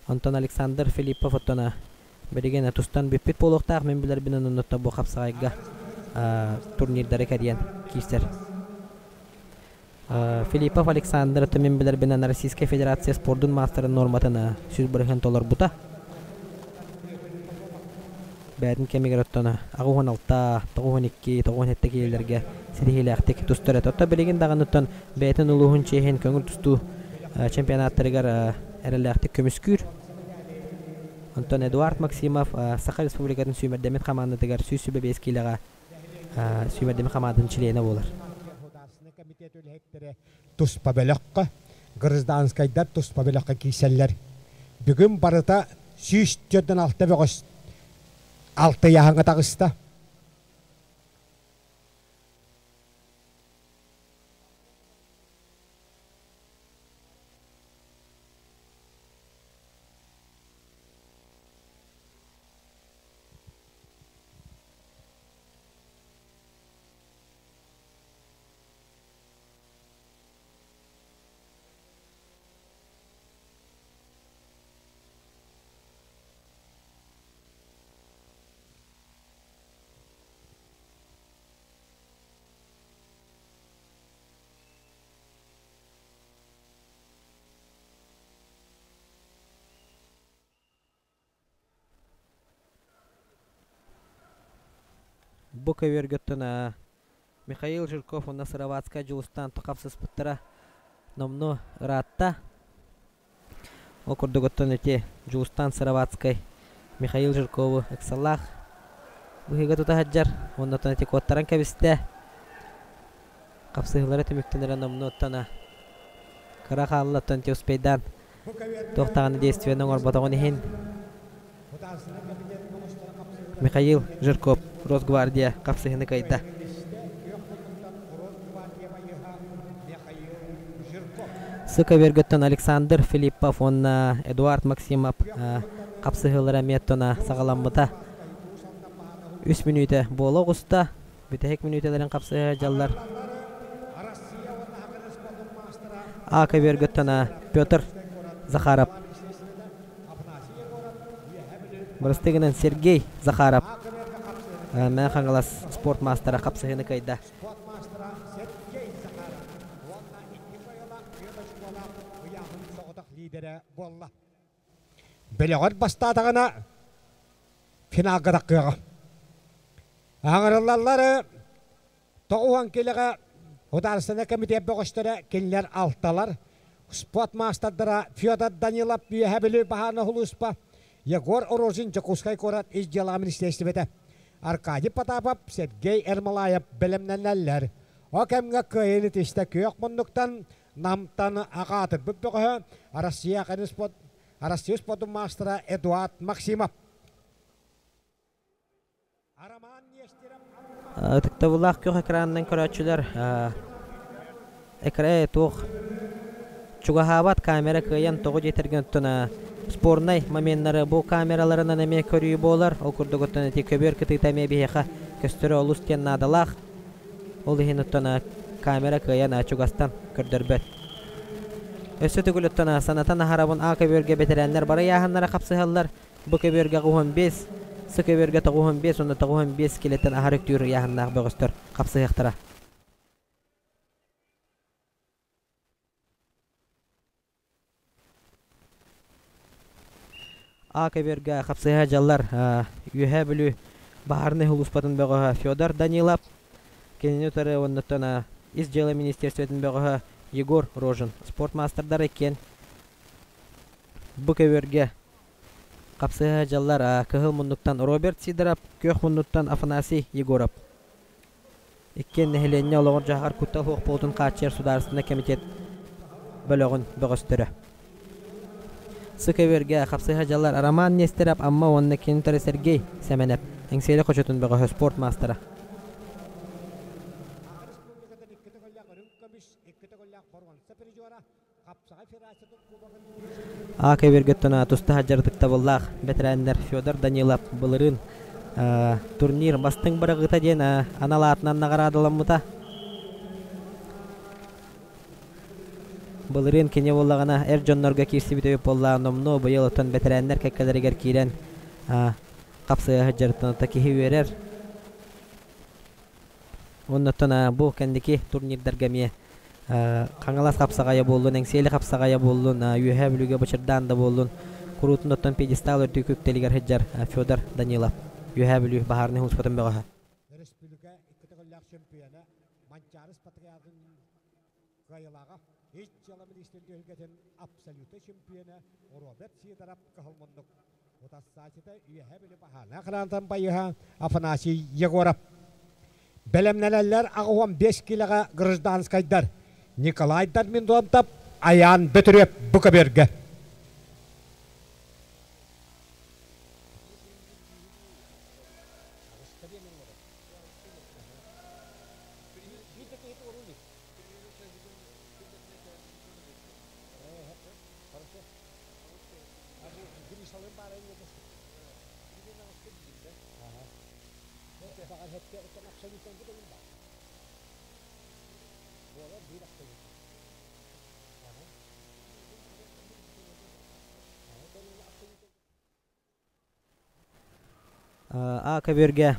Онтон Александр Филиппов оттон билигин тустан бүппүт буолуохтаах. Мин билэрбинэн оннуттан бу хапсаҕайга турнирдары кэрийэн киирсэр. Филиппов Александр мин билэрбинэн Российскай Федерация спордун маастарын нуорматын 100% толорбута. Бэйэтин кэмигэр оттон 86, 92, 97 киилэлэргэ ситиһиилээхтик тустар этэ. Оттон билигин даҕаны оттон бэйэтин улууһун чиэһин көҥүл тустуу чемпионаттарыгар эрэллээхтик көмүскүүр. Онтон Эдуард Максимов Саха Республикатын сүүмэрдэммит хамаандатыгар 125 киилэҕэ сүүмэрдэммит хамаандатын чилиэнэ буолар. Государственный комитет үлэһиттэрэ туспа бөлөххө, гражданскайдар туспа бөлөххө киирсэллэр. Бүгүн барыта 146 бөҕөс алта ыйааһыҥҥа таҕыста. Бу көбүөргөттөн Михаил Жирков уонна Сыроватскай Дьулустаан хапсыспыттара номнуо ыраатта. Ол курдук оттон ити Дьулустаан Сыроватскай Михаил Жиркову ыксаллаах быһыыга тута сылдьар уонна оттон ити куоттаран кэбистэ. Хапсыһыылара түмүктэнэрэ номнуо оттон кыра хаалла оттон ити успейдаан туох даҕаны действиены оҥорботоҕун иһин Михаил Жирков Росгвардия хапсыһыыны кыайда. Сыка Бергөттөн Александр Филиппов уонна Эдуард Максимов хапсыһыылара эмиэ оттон саҕаламмыта. Үс мүнүүтэ буола оҕуста. Бүтэһик мүнүүтэлэрин хапсыһа сылдьаллар. А көбүөргөттөн Петр Захаров Бырастыы гынан Сергей Захаров Мэҥэ Хаҥалас спорт маастара хапсыһыыны кыайда. Бөлөҕөр бастаатаҕына финалга таххыаҕа. Аҥарыллаллар тоҕуһан килэҕэ Художественнай комитет бөҕөстөрө кинилэр алталар, спорт маастардара Федор Данилов Үөһээ Бүлүү баһаарынай сулууспа, Егор Рожин Дьокуускай куорат ис дьыалаҕа министиэристибэтэ, Аркадий Потапов, Сергей Ермолаев бэлэмнэнэллэр. Ол кэмҥэ кыайыыны тистэ күөх муннуктан Намтан аҕаатырбыт бөҕөһө Россия Россия спордун маастара Эдуард Максимов. Ытыктабыллаах күөх экранынан көрөөччүлэр экран туох чугаһаабат камера кыайан тоҕо диэтэргин оттон спорнай моменнары бу камераларынан эмиэ көрүү буолар. Ол курдук оттон ити көбүөр кытыыта эмиэ биһиэхэ көстөрө олус диэн наадалаах. Ол иһин оттон камера кыайан чугастан көрдөрбөт. Өссө төгүл оттон санатан аһарабын А көбүөргэ бэтэрээннэр бары ыйааһыннара хапсыһаллар. Бу көбүөргэ 15, С көбүөргэ 95 уонна 95 килэттэн аһар үктүүр ыйааһыннаах бөҕөстөр хапсыһыахтара. А көбүөргэ хапсыһа дьаллар Үөһээ Бүлүү баһаарынай сулууспатын бөҕөһө Федор Данилов, кинини утары уоннаттан Ис дьыала министерствотын бөҕөһө Егор Рожин спорт маастардара иккиэн бу көбүөргэ хапсыһа дьаллар кыһыл муннуктан Роберт Сидоров, күөх муннуктан Афанасий Егоров. Иккиэн нэһилиэнньэ олоҕор-дьаһаҕар куттал суох буолуутун хааччыйар судаарыстыбаннай комитет бөлөҕүн бөҕөстөрө. Сыкөбүөргэ хапсыһа дьаллар Роман Нестеров Амма уонна кинитэрэ Сергей Сэмэнэп Эҥсиэли хочотун бөҕөһө спорт маастара. А көбүөргөттөн туста сылдьар ытыктабыллаах бэтэрээннэр Федор Данилов былырыын турнир бастыҥ быраҕыыта диэн анал аатынан наҕараадаламмыта. Былырыын кини буоллаҕына эр дьоннорго киирсибит өйүп буоллаҕа номнуо быйыл оттон бэтэрээннэр кэккэлэригэр киирэн хапсыһа сылдьарыттан оттон киһи үөрэр. Оннуттан бу кэнники турнирдарга эмиэ Хаҥалас хапсаҕайа буоллун, Эҥсиэли хапсаҕайа буоллун, Үөһээ Бүлүүгэ Бычырдаан да буоллун, куруутун оттон пьедестал үрдүк үктэлигэр сылдьар Федор Данилов, Үөһээ Бүлүү баһаарынай сулууспатын бөҕөһө. Өрөспүүбүлүкэ икки төгүллээх чөмпүйүөнэ Манчаары Патриархын кыайыылааҕа, ис дьыала миниистирин түһүлгэтин абсолютнай чөмпүйүөнэ Роберт Сидоров кыһыл муннук утарсааччыта Үөһээ Бүлүү баһаарынай хараантан байыһа Афанасий Егоров. Бэлэмнэнэллэр 85 киилэҕэ гражданскайдар Николай Дарминдонтов, Айаан Бөтүрүөп бу көбүөргэ. А көбүөргэ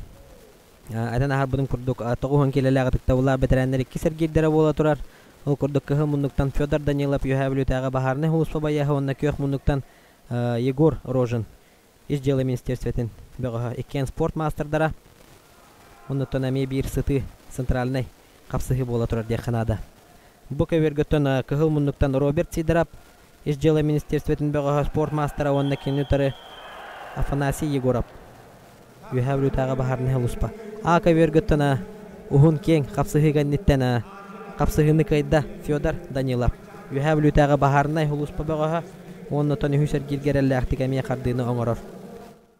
этэн аһарбытым курдук тоҕуһун киилэлээх ытыктабыллаах бэтэрээннэр икки сэргиирдэрэ буола турар. Ол курдук кыһыл муннуктан Федор Данилов Үөһээ Бүлүүтээҕи баһаарынай сулууспа байыаһа уонна күөх муннуктан Егор Рожин ис дьыала министерствотын бөҕөһө. Иккиэн спорт маастардара. Оннуттан эмиэ биир сытыы центральнай хапсыһыы буола турар диэххэ наада. Бу көбүөргөттөн кыһыл муннуктан Роберт Сидоров, Ис дьыала министерствотын бөҕөһө спорт маастара уонна кинини утары Афанасий Егоров. Үөһээ Бүлүүтээҕи баһаарынай улууспа. А көбүөргөттөн уһун киэҥ хапсыһыы кэнниттэн хапсыһыыны кыайда Федор Данилов. Үөһээ Бүлүүтээҕи баһаарынай улууспа бөҕөһө уонна оттон үһүс эргииргэ эрэллээхтик эмиэ хардыыны оҥорор.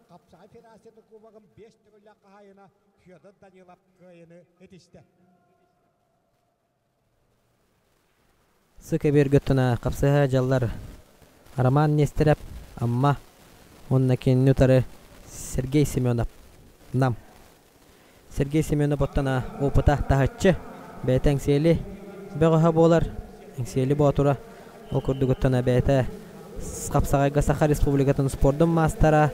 Хапсаҕай Федерациятын кубогын биэс төгүллээх хаһаайына Федор Данилов кыайыыны ситистэ. Сы көбүөргөттөн хапсыһа дьаллар Роман Нестерев, Амма уонна кинини утары Сергей Семенов, Нам. Сергей Семенов оттон опыта таһыччы, бэйэтэ Эҥсиэли бөҕөһө буолар, Эҥсиэли Боотура. Ол курдугуттан бэйэтэ хапсаҕайга Саха Республикатын спордун маастара,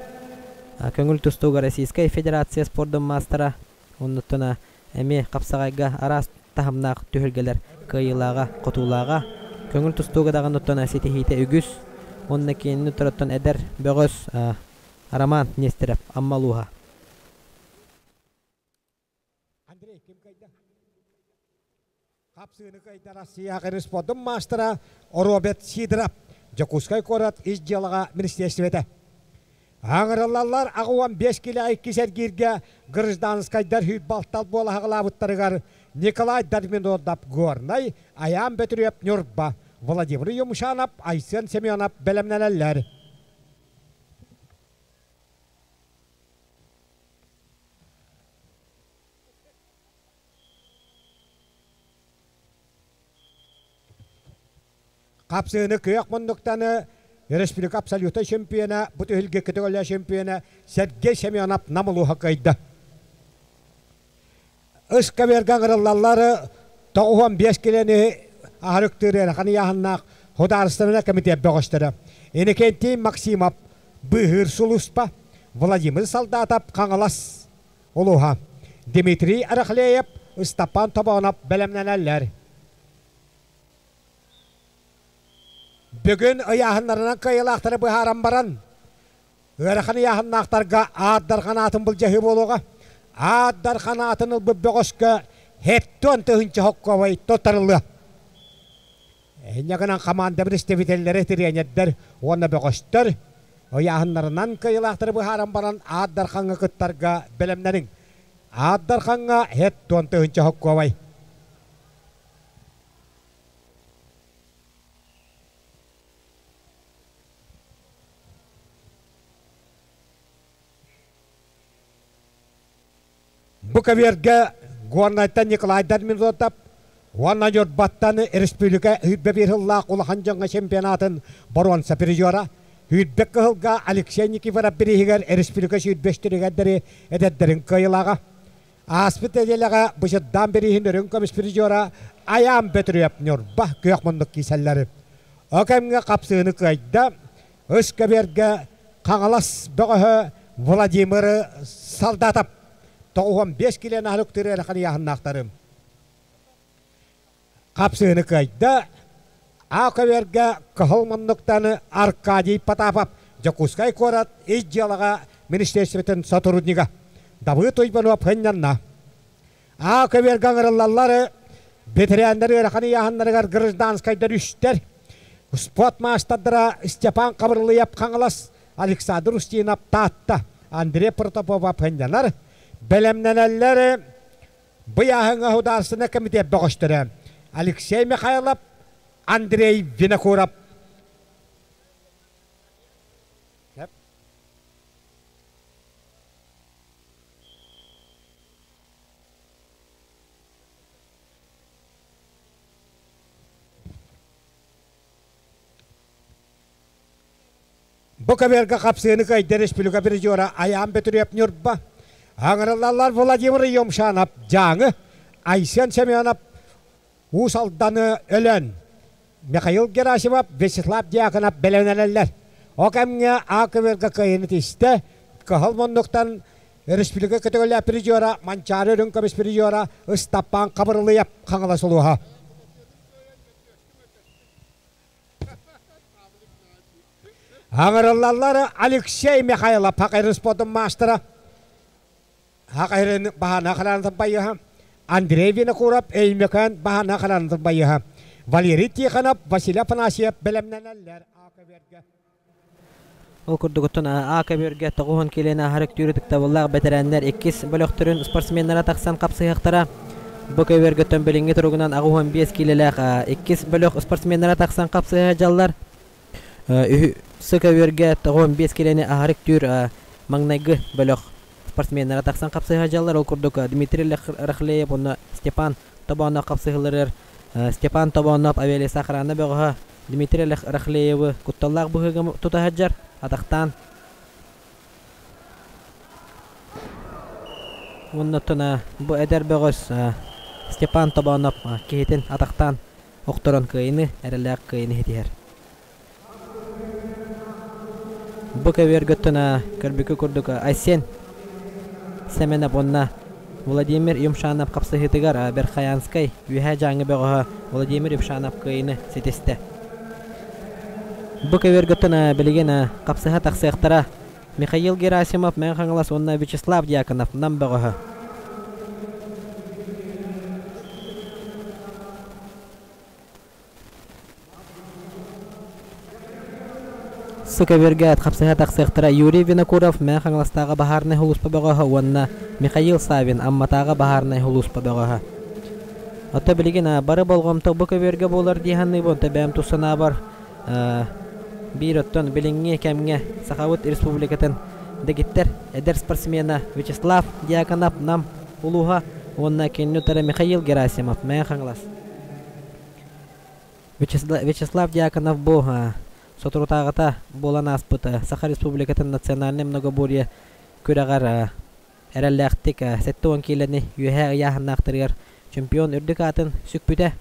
көҥүл тустууга Российскай Федерация спордун маастара, оннуттан эмиэ хапсаҕайга араас таһымнаах түһүлгэлэр кыайыылааҕа, хотуулааҕа, көҥүл тустууга даҕаны оттон ситиһиитэ үгүс. Уонна кинини туруттан эдэр бөҕөс Роман Нестеров Амма улууһа. Андрей ким кайда? Хапсыыны кыайда Россия спордун маастара Роберт Сидоров, Дьокуускай куорат ис дьыалаҕа министиэристибэтэ. Аҥырыллаллар 85 килэ иккис эргииргэ гражданскайдар сүүрбалтал буола аҕалаабыттарыгар Николай Дарминордов Горнай, Айаан Бөтүрүөп Ньурба, Владимир Юмшанов, Айсен Семенов бэлэмнэнэллэр. Хапсыыны күөх муннуктаны республика абсолютнай чемпиона, бу түһүлгэ көтөҕөлөө чемпиона Сергей Семенов Нам улууһа кыайда. Ыскаверга ыҥырыллаллар 95 килени аһарыктыыр ыарахан ыйааһыннаах Судаарыстыбаннай комитет бөҕөстөрө Иннокентий Максимов быыһыыр сулууспа, Владимир Солдатов Хаҥалас улууһа, Дмитрий Арахлеев, Ыстапаан Тобоонов бэлэмнэнэллэр. Бүгүн ыйааһыннарынан кыайыылаахтары быһааран баран, ыарахан ыйааһыннаахтарга Аат Дархан аатын былдьаһыы буолуоҕа. Аат Дархан аатын ылбыт бөҕөскө һэттион тыһыынча хоккуобай туттарыллыа. Инньэ гынан хамаанда представителлэрэ, тириэньэрдэр уонна бөҕөстөр ыйааһыннарынан кыайыылаахтары быһааран баран Аат Дархаҥҥа кыттарга бэлэмнэниҥ. Аат Дархаҥҥа һэттион тыһыынча хоккуобай. Бу көбүөргэ Горнайтан Николай Дарминзотов уонна Ньурбаттан республика сүүрбэ биир сыллаах улахан дьоҥҥо чемпионатын боруонса призера, сүүрбэ кыһылга Алексей Никифоров бирииһигэр республика сүүрбэ үстүрүгэрдэри эдэрдэрин кыайыылааҕа. Ааспыт нэдиэлэҕэ Бычырдаан бирииһин үрүҥ көмүс призера Айаан Бөтүрүөп Ньурба күөх муннук киисэллэри. О кэмҥэ хапсыыны кыайда, үс көбүөргэ Хаҥалас бөҕөһө Владимир Солдатов 95 килиэн аһылыктыыр ыарахан ыйааһыннаахтары. Хапсыыны кыайда, А көбүөргэ кыһыл муннуктан Аркадий Потапов, Дьокуускай куорат ис дьыалаҕа министерствотын сотруднига Давыд Уйбанов хынньанна. А көбүөргэ ыҥырыллаллар ветераннар ыарахан ыйааһыннарыгар гражданскайдар үстэр. Спорт маастардара Степан Хабырылыйап Хаҥалас, Александр Устинов Таатта, Андрей Протопопов хынньанар. Бэлэмнэнэллэр Быйааһыҥҥа Судаарыстыбаннай комитет бөҕөстөрө Алексей Михайлов, Андрей Винокуров. Бу көбүөргэ хапсыыны кыайда республика призера Айаан Бөтүрүөп Ньурба, аҥырыллаллар Владимир Юмшанов Дьааҥы, Айсен Семенов Уус Алданы Өлөөн, Михаил Герасимов, Вячеслав Дьяконов бэлэмнэнэллэр. Ол кэмҥэ А көбүөргэ кыайыыны тистэ, кыһыл муннуктан республика көтөҕүллээх призера Манчаары үрүҥ көмүс призера Ыстаппаан Хабырылыйап Хаҥалас улууһа. Аҥырыллаллар Алексей Михайлов Хакайрын спортун маастара. Хахайрын баһана халаан байыһа. Андрей Винокуров Өймөкөөн баһана халаан байыһа. Валерий Тихонов, Василий Афанасьев бэлэмнэнэллэр АКБ-га. Ол курдук оттон АКБ-га 90 киилэни аһар өктүүрү ытыктабыллаах бэтэрээннэр иккис бөлөхтөрүн спортсменнара тахсан хапсыһыахтара. Бу көбүөргөттөн билиҥҥи туругунан 85 киилэлээх иккис бөлөх спортсменнара тахсан хапсыһа дьаллар. Үһү көбүөргэ 95 киилэни аһар өктүүр маҥнайгы бөлөх спортсменнара тахсан хапсыһа дьаллар. Ол курдук Дмитрий Рахлеев уонна Степан Тобоонов хапсыһыларыгар Степан Тобоонов авиалеса охрана бөҕөһө Дмитрий Рахлеевы кутталлаах быһыыга тута сылдьар, атахтаан уонна оттон бу эдэр бөҕөс Степан Тобоонов киһитин атахтаан охторон кыайыны, эрэллээх кыайыны ситиһэр. Бу көбүөргөттөн көрбүккэ курдук Айсен Сэмэнэп уонна Владимир Юмшанов хапсыһыытыгар Верхоянскай Үөһээ Дьааҥы бөҕөһө Владимир Юмшанов кыайыыны ситистэ. Бу көбүөргөттөн билигин хапсыһа тахсыахтара Михаил Герасимов, Мэҥэ Хаҥалас уонна Вячеслав Дьяконов Нам бөҕөһө. Сыкөбүөргэ хапсыһа тахсыахтара Юрий Винокуров, Мэҥэ Хаҥаластааҕы баһаарынай сулууспа бөҕөһө уонна Михаил Савин, Амматааҕы баһаарынай сулууспа бөҕөһө. Оттон билигин бары болҕомто бу көбүөргэ буолар дии саныыбын, онто бэйэм тус санаабар биир оттон билиҥҥи кэмҥэ Сахабыт Республикатын дэгиттэр эдэр спортсмена Вячеслав Дьяконов Нам улууһа уонна кинини утары Михаил Герасимов, Мэҥэ Хаҥалас. Вячеслав Дьяконов бу соторутааҕыта буолан ааспыт Саха Республикатын национальнай многоборье күрэҕэр эрэллээхтик 70 киилэни үөһээ ыйааһыннаахтарыгар чемпион үрдүк аатын сүкпүтэ.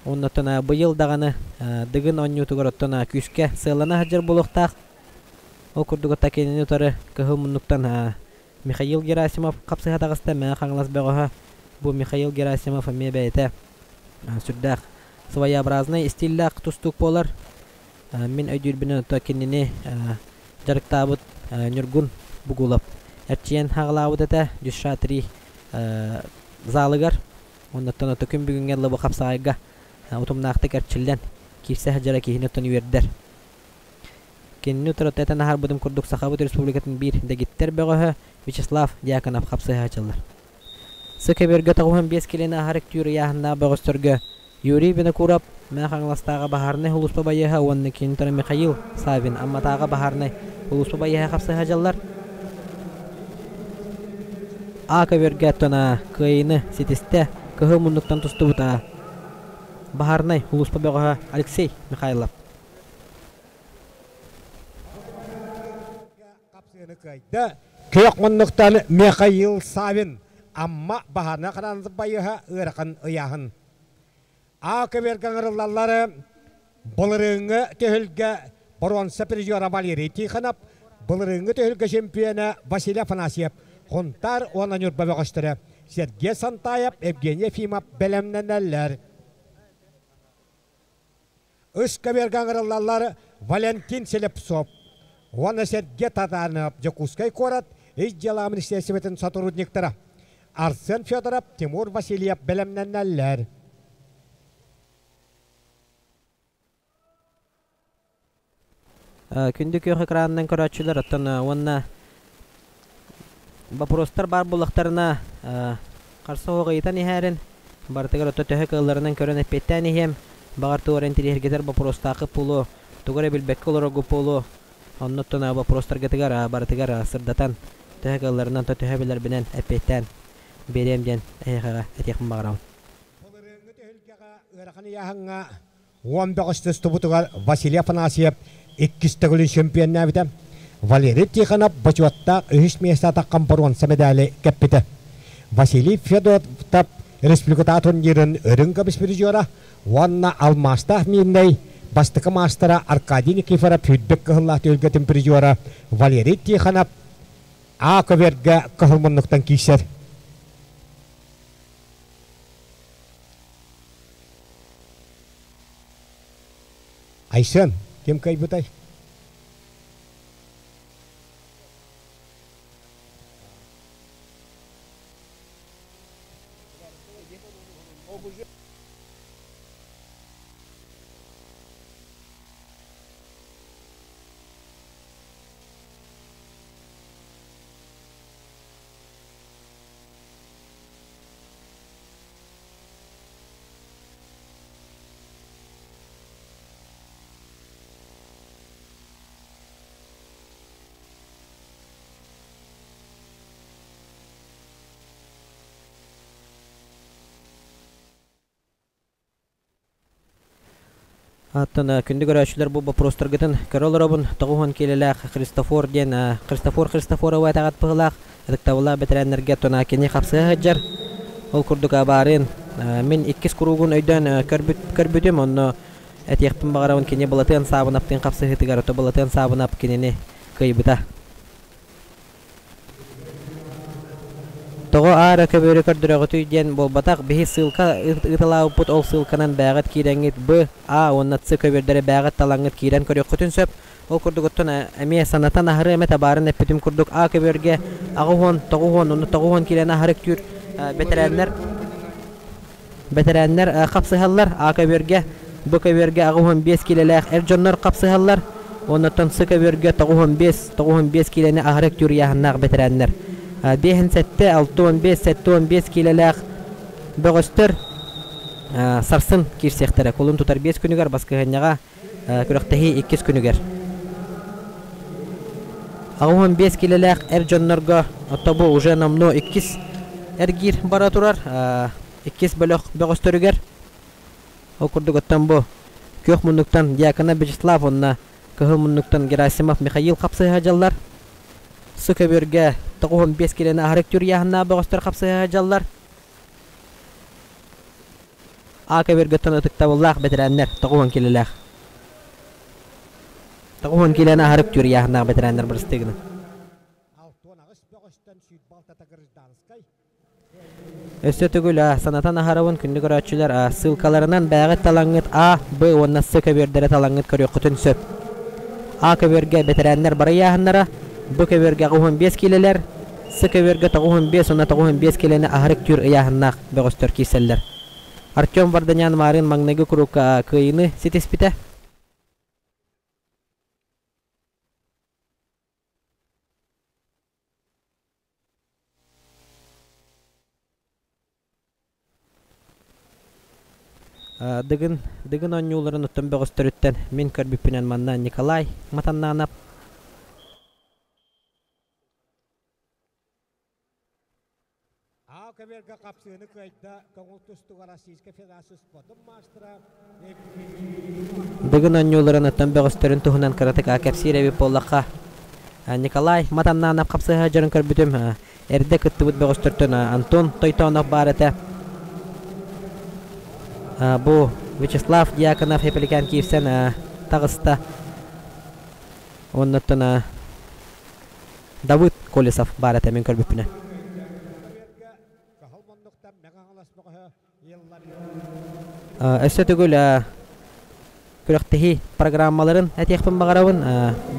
Оннуттан быйыл даҕаны Дыгын оонньуутугар оттон күүскэ сыаллана сылдьар буолуохтаах. Ол курдук кинини утары кыһыл муннуктан Михаил Герасимов хапсыһа таҕыста Мэҥэ Хаҥалас бөҕөһө. Бу Михаил Герасимов эмиэ бэйэтэ сүрдээх своеобразнай стиллээх тустуук буолар. Мин өйдүүрбүнэн ото кинини дьарыктаабыт Ньургун Бугулов эрчийэн хаҕылаабыт этэ Дюша 3 залыгар. Оннуттан ото күн бүгүҥҥэ дылы бу хапсаҕайга утумнаахтык эрчиллэн киирсэ сылдьара киһини оттон үөрдэр. Кинини утары этэн аһарбытым курдук Сахабыт Республикатын биир дэгиттэр бөҕөһө Вячеслав Дьяконов хапсыһааччылар. Сыкөбүөргэ 95 килини аһар үктүүр ыйааһыннаах бөҕөстөргө Юрий Винокуров, Мэҥэ Хаҥаластааҕы баһаарынай сулууспа байыаһа уонна кини утары Михаил Саввин Амматааҕы баһаарынай сулууспа байыаһа хапсыһааччылар. А көбүөргэ оттон кыайыыны ситистэ кыһыл муннуктан тустубут баһаарынай сулууспа бөҕөһө Алексей Михайлов. Кыайда. Күөх муннуктан Михаил Савин Амма баһана харанзы байыһа ыарахан ыйааһын. А көбүөргэ ыҥырыллаллары былырыыҥҥы түһүлгэ боруонса призера Валерий Тихонов, былырыыҥҥы түһүлгэ чемпиона Василий Афанасьев, Хунтаар уонна Ньурба бөҕөстөрө Сергей Сантаев, Евгений Ефимов бэлэмнэнэллэр. Үс көбүөргэ ыҥырыллаллар Валентин Слепцов уонна Сергей Татаринов Дьокуускай куорат Ис дьыала министиэристибэтин сотрудниктара Арсен Федоров, Тимур Васильев бэлэмнэнэллэр. Күндү күөх экранынан көрөөччүлэр оттон уонна боппуруостар баар буоллахтарына харса суох ыйытан иһээрин барытыгар отто төһө кыалларынан көрөн эппиэттээн иһиэм баҕар тугу эрэ интириэһиргэтэр боппуруостааххыт буолуо тугу эрэ билбэккэ олороргут буолуо онно оттон боппуруостаргытыгар барытыгар сырдатан төһө кыалларынан то төһө билэрбинэн эппиэттээн биэриэм диэн эһиэхэҕэ этиэхпин баҕарабын. Былырыыҥҥы түһүлгэҕэ ыарахан ыйааһыҥҥа Уон бөҕөс тустубутугар Василий Афанасьев иккис төгүлүн чемпионнаабыта. Валерий Тихонов бочуоттаах үһүс миэстэ атаххан боруонса медали кэппитэ. Василий Федотов республикатааҕы турнирын үрүҥ көмүс призера уонна алмаастаах мииннэй бастакы маастара Аркадий Никифоров сүүрбэт кыһыллаах түһүлгэтин призера Валерий Тихонов А көбүөргэ кыһыл муннуктан киирсэр. Айсен, ким кыайбытай? Оттон күндү көрөөччүлэр бу боппуруостаргытын көрө олоробун. 90 киилэлээх Христофор диэн Христофор Христофорова этэҕэт быһыылаах ытыктабыллаах бэтэрээннэргэ оттон кини хапсыһа сылдьар. Ол курдук баарыын мин иккис куруугун өйдөөн көрбүт, көрбүтүм. Онно этиэхпин баҕарабын кини Былатыан Саабынаптыын хапсыһыытыгар ото Былатыан Саабынап кинини кыайбыта. Тоҕо аара көбүөрү көрдөрөҕүтүй диэн буолбатах, биһи ссылка ыыталаабыппыт ол ссылканан бээҕит киирэҥҥит Б, А уонна Ц көбүөрдэри бээҕит талаҥҥыт киирэн көрүөххүтүн сөп. Ол курдук оттон эмиэ санатан аһары эмэ табаарын эппитим курдук А көбүөргэ 80, 90 уонна 90 киилэни аһары үктүүр бэтэрээннэр Бэтэрээннэр хапсыһаллар, А көбүөргэ, Б көбүөргэ 85 киилэлээх эр дьоннор хапсыһаллар, оннуттан С көбүөргэ 95, 95 киилэни аһары үктүүр ыйааһыннаах бэтэрээннэр. 57, 65, 75 киилэлээх бөҕөстөр сарсын киирсиэхтэрэ. Кулун тутар 5 күнүгэр баскыһыанньаҕа күрэхтэһии иккис күнүгэр. 85 киилэлээх эр дьоннорго тобу уже номнуо иккис эргиир бара турар. Иккис бөлөх бөҕөстөрүгэр ол курдук оттон бу күөх муннуктан Дьяконов Вячеслав уонна кыһыл муннуктан Герасимов Михаил хапсыһа дьаллар. Су көбүөргэ 95 киилэни аһарык түрүйааһыннаах бөҕөстөр хапсыһа дьаллар. А көбүөргөттөн ытыктабыллаах бэтэрээннэр 90 киилэлээх. 90 киилэни аһарык түрүйааһыннаах бэтэрээннэр бырыстыы гына. Өссө төгүл санатан аһарабын күндү көрөөччүлэр ссылкаларынан бэйэҕит талаҥҥыт А, Б уонна С көбүөрдэрэ талаҥҥыт көрүөххүтүн сөп. А көбүөргэ бэтэрээннэр бары ыйааһыннара, Б көбүөргэ 85 киилэлэр, С көбүөргэ 95 уонна 95 киилэни аһарык түүр ыйааһыннаах бөҕөстөр киирсэллэр. Артем Варданян маарыын маҥнайгы куруука кыайыыны ситиспитэ. Дыгын Дыгын оонньууларын оттон бөҕөстөрүттэн мин көрбүппүнэн манна Николай Матаннанов А көбүөргэ хапсыыны кыайда көҥүл тустууга Российскай Федерация спордун маастара Дыгын оонньууларын оттон бөҕөстөрүн туһунан кыратык кэпсиир эбит буоллахха Николай Матаннанов хапсыһа дьонун көрбүтүм Эрдэ кыттыбыт бөҕөстөртөн Антон Тойтонов баар этэ. Бу Вячеслав Дьяконов эпиликээн киирсэн таҕыста. Оннуттан Давыд Колесов баар этэ мин көрбүппүнэ. Өссө төгүл күрэхтэһии программаларын этиэхпин баҕарабын.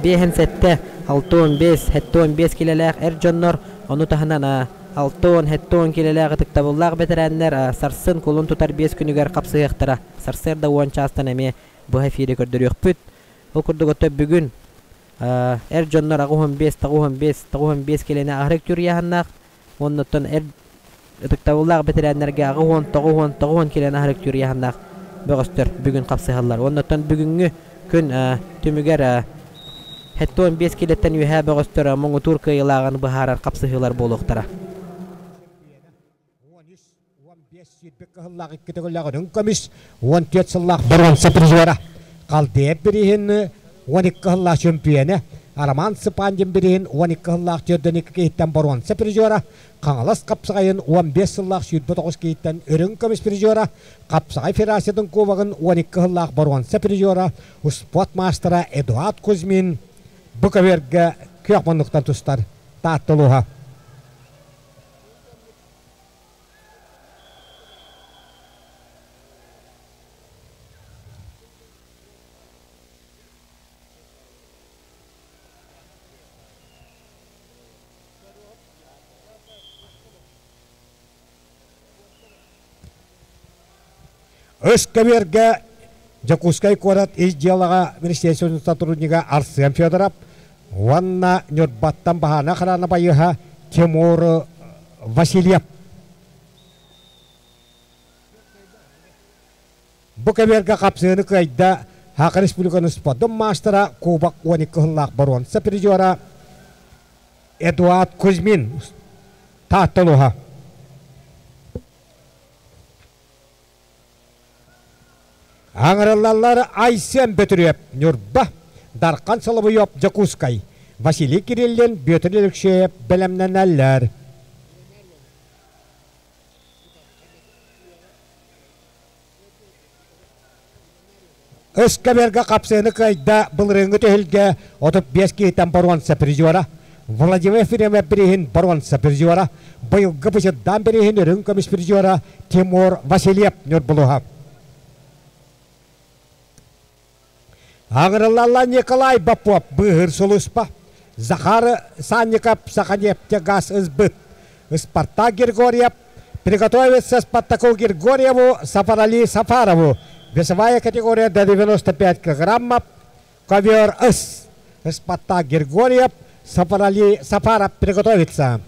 5 7, 65, 75 килэлээх эр дьоннор, ону таһынан 60, 70 килэлээх ытыктабыллаах бэтэрээннэр сарсын кулун тутар 5 күнүгэр хапсыһыахтара. Сарсыарда 10 чаастан эмиэ быһа эфири көрдөрүөхпүт. Ол курдук оттон бүгүн эр дьоннор 85, 95, 95 килэни аһарык түрүйааһыннаах Уоннуттан эр ытыктабыллаах бэтэрээннэргэ 89 90 килэни аһарык түрүйааһыннаах бөҕөстөр бүгүн хапсыһаллар. Уоннуттан бүгүҥҥү күн түмүгэр 75 килэттэн үөһээ бөҕөстөр муҥутуур кыайыылааҕын быһаарар хапсыһыылар буолуохтара. 15 кыһыллаах икки төгүллээх үрүҥ көмүс, 14 сыллаах боруонса призера, Халдеев бирииһин 12 кыһыллаах чөмпүйүөнэ, Роман Цыпандин бирииһин 12 кыһыллаах 42 киһиттэн боруонса призера, Хаҥалас хапсаҕайын 15 сыллаах 29 киһиттэн үрүҥ көмүс призера, Хапсаҕай Федерациятын кубогын 12 кыһыллаах боруонса призера, успуорт маастара Эдуард Кузьмин бу көбүөргэ күөх муннуктан тустар Таатта улууһа. Өс көбүөргэ Дьокуускай куорат ис дьыалаҕа министерствотын сотруднига Арсен Федоров уонна Ньурбаттан баһаана охрана байыаһа Тимур Васильев. Бу көбүөргэ хапсыыны кыайда Саха Республикатын спордун маастара Кубок 12 сыллаах боруонса призера Эдуард Кузьмин Таатта улууһа. Аҥырыллаллар Айсен Бөтүрүөп, Ньурба, Дархан Соловьев, Дьокуускай, Василий Кириллин, Бүөтүр Алексеев бэлэмнэнэллэр. Өскөбөргө хапсыыны кыайда былырыыҥҥы түһүлгэ 35 киһиттэн боруонса призера, Владимир Ефремов бирииһин боруонса призера, быйылгы Бычырдаан бирииһин үрүҥ көмүс призера Тимур Васильев Ньурбулуһа. Аҥырыллалла Николай Попов быыһыыр сулууспа, Захар Санников Саханефтегаз СБыт, Спартак Григорьев приготовиться Спартаку Григорьеву, Сафарали Сафарову. Весовая категория до 95 килограммов. Ковер С. Спартак Григорьев, Сафарали Сафаров приготовиться.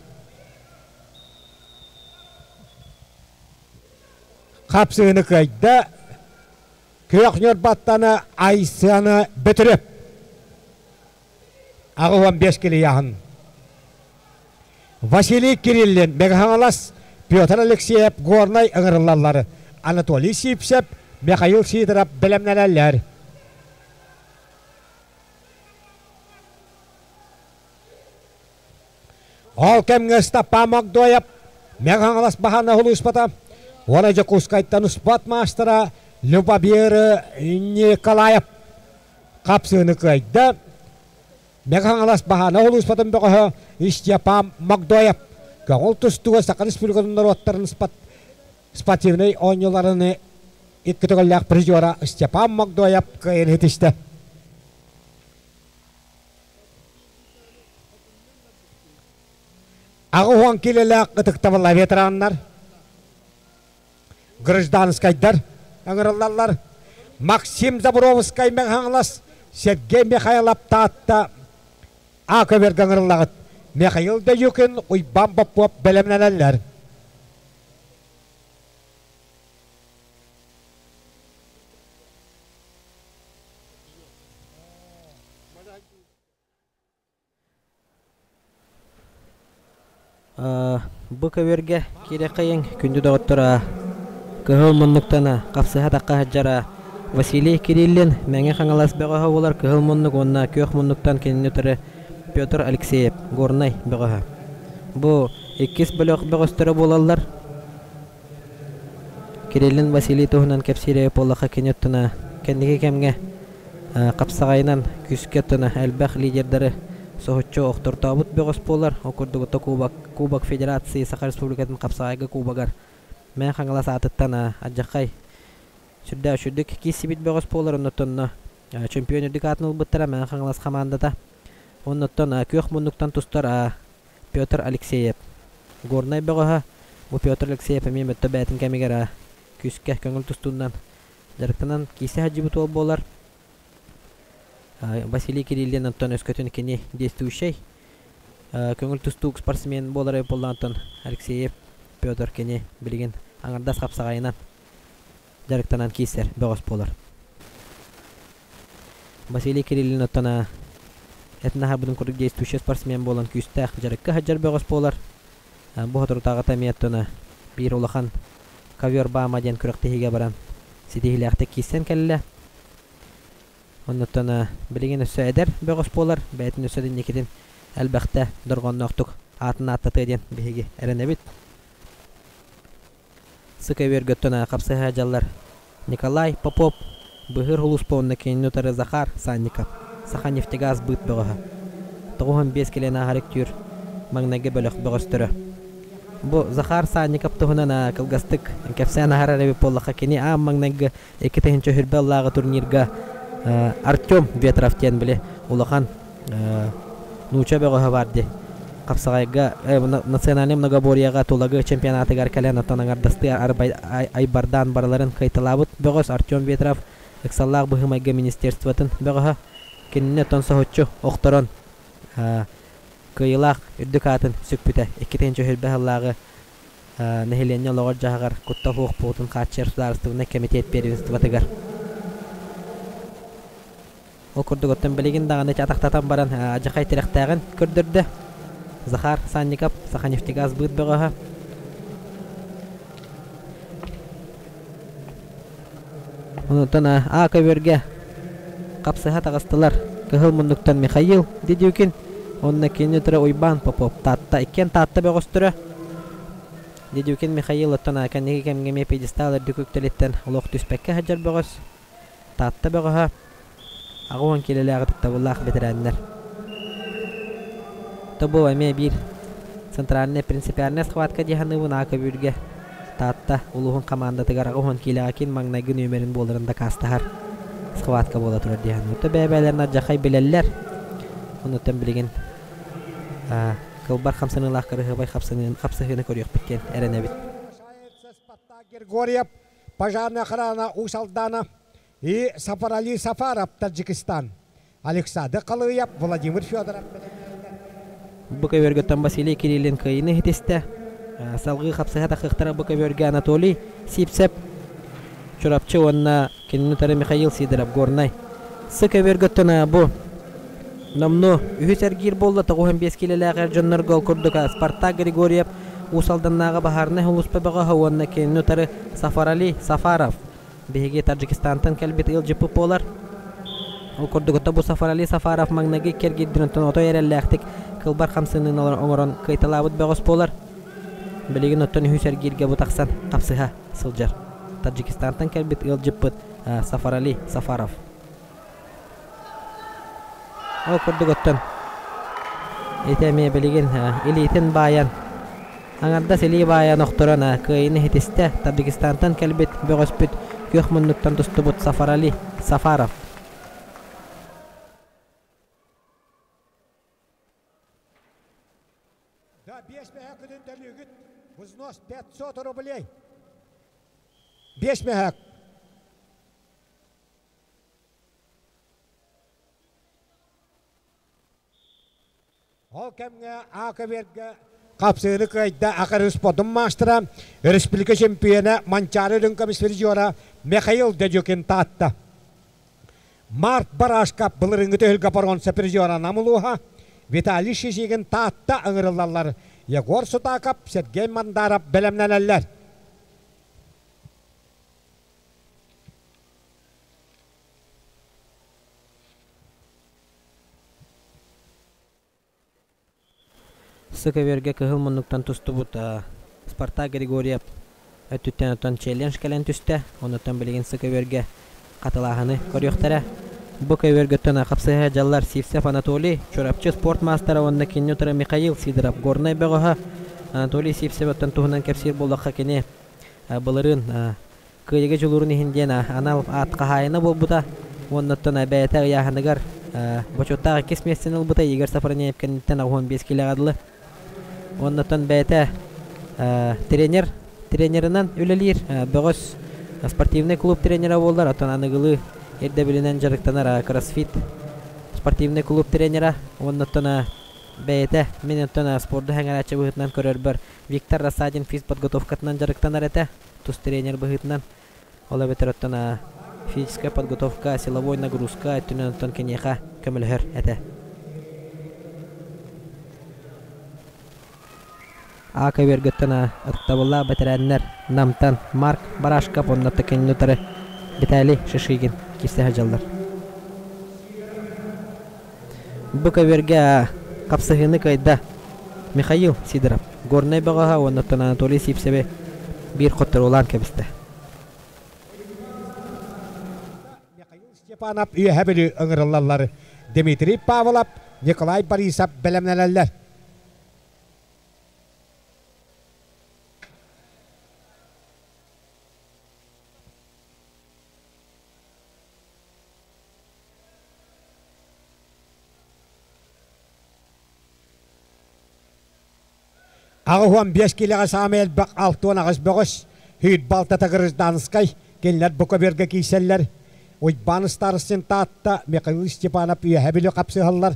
Хапсыыны кыайда Күөх Ньурбаттаны Айсыаны Бөтүрүп. 85 килияһын. Василий Кириллин, Мегаһаҥалас, Петр Алексеев, Горнай ыҥырыллаллар. Анатолий Сивцев, Михаил Сидоров бэлэмнэнэллэр. Ол кэмҥэ Ыстапаан Магдоев Мэҥэ-Хаҥалас баһаана улууспата уонна Дьокуускайтан успуорт маастара Любомир Николаев хапсыыны кыайда. Мэҥэ-Хаҥалас баһаана улууспатын бөҕөһө Степан Магдоев көҥүл тустууга Саха Республикатын норуоттарын спортивнай оонньууларын икки төгүллээх призера Степан Магдоев кыайан ситистэ. 80 килэлээх ытыктабыллаах ветераннар, гражданскайдар ыҥырыллаллар. Максим Забровскай Мэҥэ-Хаҥалас, Сергей Михайлов Таатта А көбөргө ыҥырыллаҕыт. Михаил Даюкин, Уйбаан Боппуоп бэлэмнэнэллэр. Бу көбүөргэ киирэххэйиҥ күндү доҕоттор кыһыл муннуктан хапсыһа тахха сылдьар Василий Кириллин Мэҥэ Хаҥалас бөҕөһө буолар кыһыл муннук уонна күөх муннуктан кинини утары Петр Алексеев Горнай бөҕөһө. Бу иккис бөлөх бөҕөстөрө буолаллар. Кириллин Василий туһунан кэпсиирэ буоллахха кини оттуна кэнники кэмҥэ хапсаҕайынан күүскэ оттуна элбэх лидердары соһуччу охтортообут бөҕөс буолар. Ол курдук Кубок, Кубок Федерации Саха Республикатын хапсаҕайга кубогар Мэҥэ Хаҥалас аатыттан алдьархай сүрдээх үчүгдүк киирсибит бөҕөс буолар. Оннуттан чемпион үрдүк аатын ылбыттара Мэҥэ Хаҥалас хамаандата. Оннуттан күөх муннуктан тустар Петр Алексеев. Горнай бөҕөһө бу Петр Алексеев эмиэ мөттө бэйэтин кэмигэр күүскэ көҥүл тустуунан дьарыктанан киирсэ сылдьыбыт уол буолар. Василий Кириллин онтон өскөтүн кини действующай көҥүл тустуук спортсмен буолар буоллаҕыттан Алексеев Петр кини билигин аҥардас хапсаҕайынан дьарыктанан киирсэр бөҕөс буолар. Василий Кириллин оттон этин аһарбытын курдук действующий спортсмен буолан күүстээх дьарыкка сылдьар бөҕөс буолар. Бу соторутааҕыта эмиэ оттон биир улахан ковер баама диэн күрэхтэһиигэ баран ситиһиилээхтик киирсэн кэллэ. Оннуттан билигин өссө эдэр бөҕөс буолар, бэйэтин өссө да инникитин элбэхтэ дорҕоонноохтук аатын ааттатыа диэн биһиги эрэнэбит. Сыка үөргөттөн хапсыһа дьаллар Николай Попов быһыыр улууспа уонна кинини утары Захар Санников Саханефтегаз быыт бөҕөһө 95 килиэн ааһар үктүүр маҥнайгы бөлөх бөҕөстөрө. Бу Захар Санников туһунан кылгастык кэпсээн аһарар эбит буоллахха, кини аан маҥнайгы 2020 ыллааҕы турнирга Артем Ветров диэн били улахан нууча бөҕөһө баар дии. Хапсаҕайга национальнай многоборьеҕа Тулагы чемпионатыгар кэлэн оттон аҥардастыы айбардаан барыларын кыайталаабыт бөҕөс Артем Ветров ыксаллаах быһыы-майгы министерствотын бөҕөһө. Кинини оттон соһуччу охторон кыайыылаах үрдүк аатын сүкпүтэ. 2020 сыллааҕы нэһилиэнньэ олоҕор-дьаһаҕар куттал суох буолуутун хааччыйар судаарыстыбаннай кэмитиэт первенствотыгар. Ол курдук оттон билигин даҕаны атахтатан баран адьахай тирэхтээҕин көрдөрдө. Захар Санников, Саханефтегаз быыт бөҕөһө. Онтон А көбүөргэ хапсыһа таҕыстылар. Кыһыл муннуктан Михаил Дедюкин уонна кини утары Уйбаан Попов Таатта иккиэн Таатта бөҕөстөрө. Дедюкин Михаил оттон кэнники кэмҥэ эмиэ пьедестал үрдүк үктэлиттэн олох түспэккэ сылдьар бөҕөс. Таатта бөҕөһө 80 киилэлээх ытыктабыллаах бэтэрээннэр. Тобу эмиэ биир центральная принципиальная схватка дии саныыбын А көбүүргэ Таатта улууһун хамаандатыгар 80 киилэҕэ ким маҥнайгы нүөмэрин буоларын дакаастаһар схватка буола турар дии саныыбын. Бэйэ-бэйэлэрин алдьархай билэллэр. Онуттан билигин кылбар хамсаныылаах кырыһыабай хапсыһыыны көрүөхпүт диэн эрэнэбит. Григорьев, пожарная охрана Уус Алдана и Сафарали Сафаров, Таджикистан. Александр Халыев, Владимир Федоров. Бу көбүөргөттөн Василий Кириллин кыайыыны иһитистэ. Салгыы хапсыһа тахыахтара бу көбүөргэ Анатолий Сивцев, Чурапчы уонна кинини утары Михаил Сидоров, Горнай. Сы көбүөргөттөн бу номнуо үһүс эргиир буолла 95 киилэлээх эр дьоннорго ол курдук Спартак Григорьев Уус Алданнааҕы баһаарынай сулууспа бөҕөһө уонна кинини утары Сафарали Сафаров Биһиги Таджикистантан кэлбит ыалдьыппыт буолар. Ол курдук бу Сафарали Сафаров маҥнайгы икки эргиирдин онтон отой эрэллээхтик кылбар хамсаныыны оҥорон кыайталаабыт бөҕөс буолар. Билигин оттон үһүс эргииргэ бу тахсан хапсыһа сылдьар. Таджикистантан кэлбит ыалдьыппыт Сафарали Сафаров. Ол курдук оттон ити эмиэ билигин илиитин баайан аҥардас илии баайан охторон кыайыыны ситистэ Таджикистантан кэлбит бөҕөспүт күөх муннуктан тустубут Сафарали Сафаров. Да, 5 мөһөкүтүн төлүүгүт. Взнос 500 рублей. 5 мөһөк. Ол кэмҥэ АКВ-га хапсыыны кыайда Акарыс спортун маастара, республика чемпиона Манчаары үрүҥ көмүс призера Михаил Дедюкин Таатта. Март Барашкап былырыыҥҥы түһүлгэ боруонса призера Нам улууһа, Виталий Шишигин Таатта ыҥырыллаллар, Егор Сутаков, Сергей Мандаров бэлэмнэнэллэр. Сыковергэ кыһыл муннуктан тустубут Спартак Григорьев өттүттэн оттон челлендж кэлэн түстэ. Онуттан билигин Сыковергэ хатылааһыны көрүөхтэрэ. Бу көбүөргөттөн хапсыһа дьаллар Сивцев Анатолий, Чурапчы спорт маастара уонна кинини утары Михаил Сидоров, Горнай бөҕөһө. Анатолий Сивцев оттон туһунан кэпсиир буоллахха кини былырыын Кыайыыга дьулуурун иһин диэн анал аат хаһаайына буолбута уонна оттон бэйэтэ ыйааһыныгар бочуоттаах иккис миэстэни ылбыта Игорь Сафронеев кэнниттэн 85 киилэҕэ дылы. Уонна оттон бэйэтэ тренер тренерынан үлэлиир бөҕөс спортивный клуб тренера буоллар, оттон аныгылыы ирдэбилинэн дьарыктанар кроссфит спортивный клуб тренера уонна оттон бэйэтэ мин оттон спорду сэҥээрээччи быһыытынан көрөрбөр Виктор Рассадин физподготовкатынан дьарыктанар этэ тус тренер быһыытынан. Ол эбэтэр оттон физическая подготовка, силовой нагрузка өттүнэн оттон киниэхэ көмөлөһөр этэ. А көбүөргөттөн ытыктабыллаах бэтэрээннэр Намтан Марк Барашков уонна кинини утары Виталий Шишигин киирсэ сылдьаллар. Бу көбүөргэ хапсыһыыны кыайда Михаил Сидоров, Горнай бөҕөһө уонна оттон Анатолий Сивцеви биир хотторуулаан кэбистэ. Михаил Степанов Үөһэ Бүлүү ыҥырыллаллар. Дмитрий Павлов, Николай Борисов бэлэмнэнэллэр. 85 киилэҕэ саамай элбэх 68 бөҕөс, Хүйт балтата Гражданскай, кинилэр бу көбүөргэ киирсэллэр. Уйбаан Старостин Таатта, Михаил Степанов Үөһэ Бүлүү хапсыһаллар.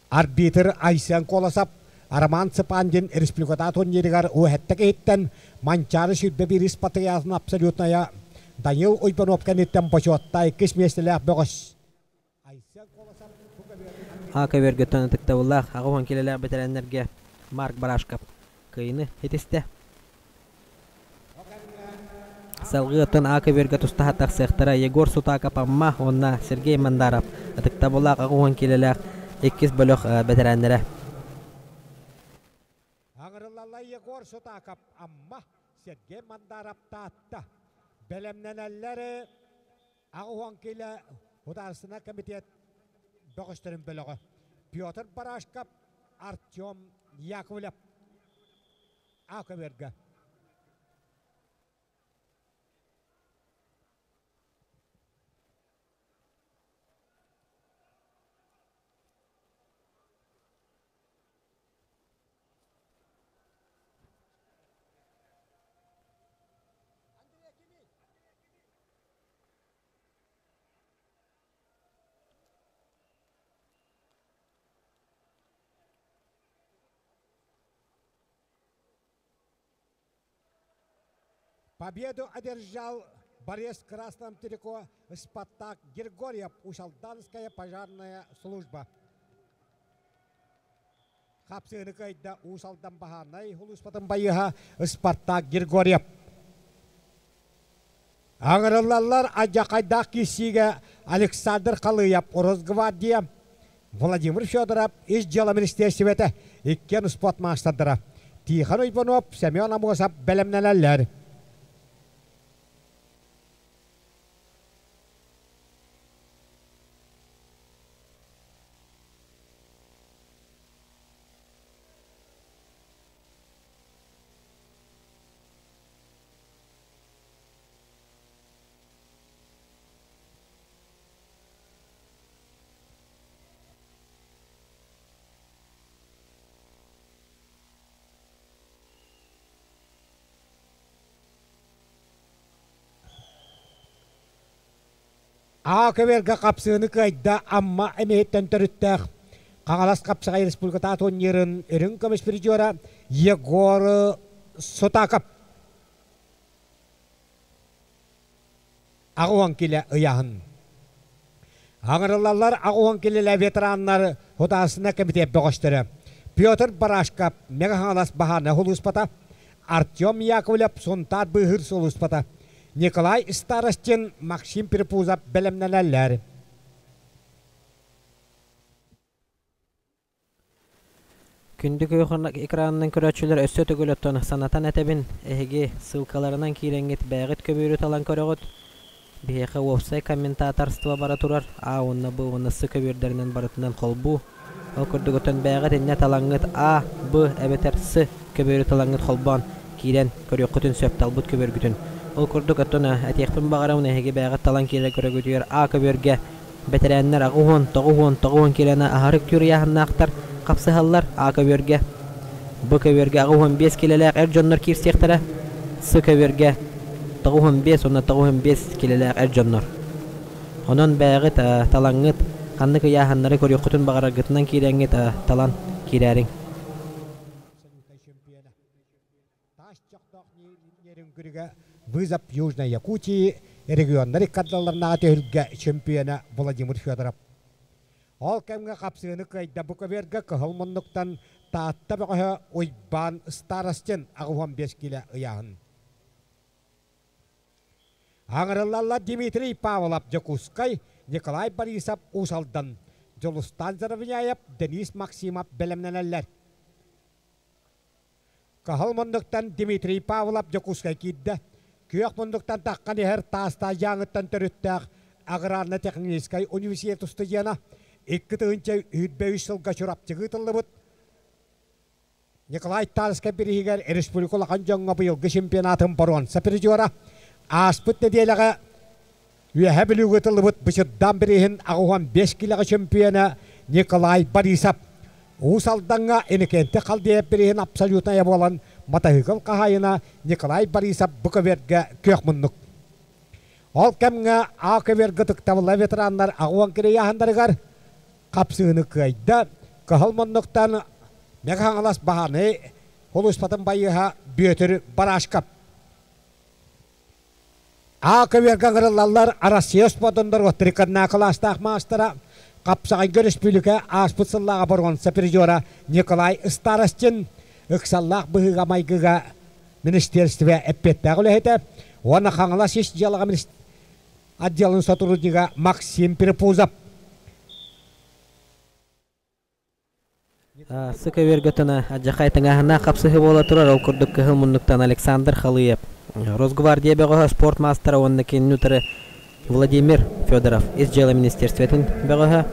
Арбитр Айсен Колосов, Роман Цыпандин республиката турнирыгар уһэтте киһиттэн Манчаары 21 испатыйаатын абсолютная Данил Уйбанов кэнниттэн бочуотта иккис миэстэлээх бөҕөс. А көбүөргөттөн ытыктабыллаах 80 килэлээх бэтэрээннэргэ Марк Барашков кыайыыны ситистэ. Салгыы оттон А көбүөргэ тустаһа тахсыахтара Егор Сутаков Амма уонна Сергей Мандаров ытыктабыллаах 80 киилэлээх иккис бөлөх бэтэрээннэрэ. Аҥырылалла Егор Сутаков Амма, Сергей Мандаров Таатта. Бэлэмнэнэллэр 80 киилэ Художественнай комитет бөҕөстөрүн бөлөҕө. Петр Барашков, Артем Яковлев. А көбүөргэ. Победу одержал борец в красном трико Спартак Григорьев, Усалданская пожарная служба. Хапсыыны кыайда Уус Алдан баһаарынай улууспатын байыһа Спартак Григорьев. Аҥырыллаллар алдьархайдаах киирсиигэ Александр Халыев, Росгвардия, Владимир Федоров, Ис дьыала министиэристибэтэ, иккиэн спорт маастардара Тихон Уйбанов, Семен Амосов бэлэмнэнэллэр. Аа көбүөргэ хапсыыны кыайда Амма эмиһиттэн төрүттээх Хаҥалас хапсаҕай республиката турнирын үрүҥ көмүс призера Егор Сутаков. 80 килэ ыйааһын. Аҥырыллаллар 80 килэлэ ветераннар Художественнай комитет бөҕөстөрө Петр Барашков Мэҥэ Хаҥалас баһаарынай сулууспата, Артем Яковлев Сунтаар быыһыыр сулууспата, Николай Старостин, Максим Перепузов бэлэмнэнэллэр. Күндү күөх экранынан көрөөччүлэр өссө төгүл оттон санатан этэбин, эһиги ссылкаларынан киирэҥҥит бэйэҕит көбүөрү талан көрөҕүт. Биһиэхэ уопсай комментаторство бара турар, А уонна Б уонна С көбүөрдэринэн барытынан холбуу. Ол курдук оттон бэйэҕит иннэ талаҥҥыт А, Б эбэтэр С көбүөрү талаҥҥыт холбоон киирэн көрүөххүтүн сөп талбыт көбүөргүтүн. Ол курдук оттон этиэхпин баҕарабын эһиги бэйэҕит талан киирэр көрөгүтүгэр А көбүөргэ Бэтэрээннэр 80, 90, 90 киилэни аһары үктүүр ыйааһыннаахтар хапсыһаллар А көбүөргэ. Б көбүөргэ 85 киилэлээх эр дьоннор киирсиэхтэрэ. С көбүөргэ 95 уонна 95 киилэлээх эр дьоннор. Онон бэйэҕит талаҥҥыт, ханнык ыйааһыннары көрүөххүтүн баҕараргытынан киирэҥҥит талан киирээриҥ. Таас чохтоох Нерюнгрига Вызов Южной Якутии регионнар иккардаларынааҕы түһүлгэ чемпиона Владимир Федоров. Ол кэмҥэ хапсыыны кыайда бу көбүөргэ кыһыл муннуктан Таатта бөҕөһө Уйбаан Старостин 85 киилэ ыйааһын. Аҥырыллаллар Дмитрий Павлов Дьокуускай, Николай Борисов Уус Алдан, Дьулустаан Заровняев, Денис Максимов бэлэмнэнэллэр. Кыһыл муннуктан Дмитрий Павлов Дьокуускай киирдэ. Күөх муннуктан таххан иһэр Таастаах Дьааҥыттан төрүттээх аграрно-техническай университет устудьуона 2023 сылга Чурапчыга ыытыллыбыт Николай Тарскай бирииһигэр республика улахан дьоҥҥо быйылгы чемпионатын боруонса призера ааспыт нэдиэлэҕэ Үөһээ Бүлүүгэ ыытыллыбыт Бычырдаан бирииһин 85 киилэҕэ чөмпүйүөнэ Николай Борисов Уус Алдаҥҥа Иннокентий Халдеев бирииһин абсолютнайа буолан матаһыыкыл хаһаайына Николай Борисов бу көбүөргэ күөх муннук. Ол кэмҥэ А көбүөргэ ытыктабылла ветераннар 80 киилэ ыйааһыннарыгар хапсыыны кыайда. Кыһыл муннуктан Мэҥэ Хаҥалас баһаарынай сулууспатын байыаһа Бүөтүр Барашков. А көбүөргэ ыҥырыллаллар Россия спордун норуоттарыккарнаа кылаастаах маастара, Хапсаҕайга өрөспүүбүлүкэ ааспыт сыллааҕы боруонса призера Николай Старостин, ыксаллаах быһыыга-майгыга министиэристибэ эппиэттээх үлэһитэ, Уонна Хаҥалас ис дьыалаҕа отделын сотруднига Максим Перепузов. Сыка үөргөтөнө адьахай тыҥааһыннаах хапсыһыы буола турар, ол курдук кыһыл муннуктан Александр Халыев, Росгвардия бөҕөһө спорт маастара уонна кинини утары Владимир Федоров, Ис дьыала министерствотын бөҕөһө.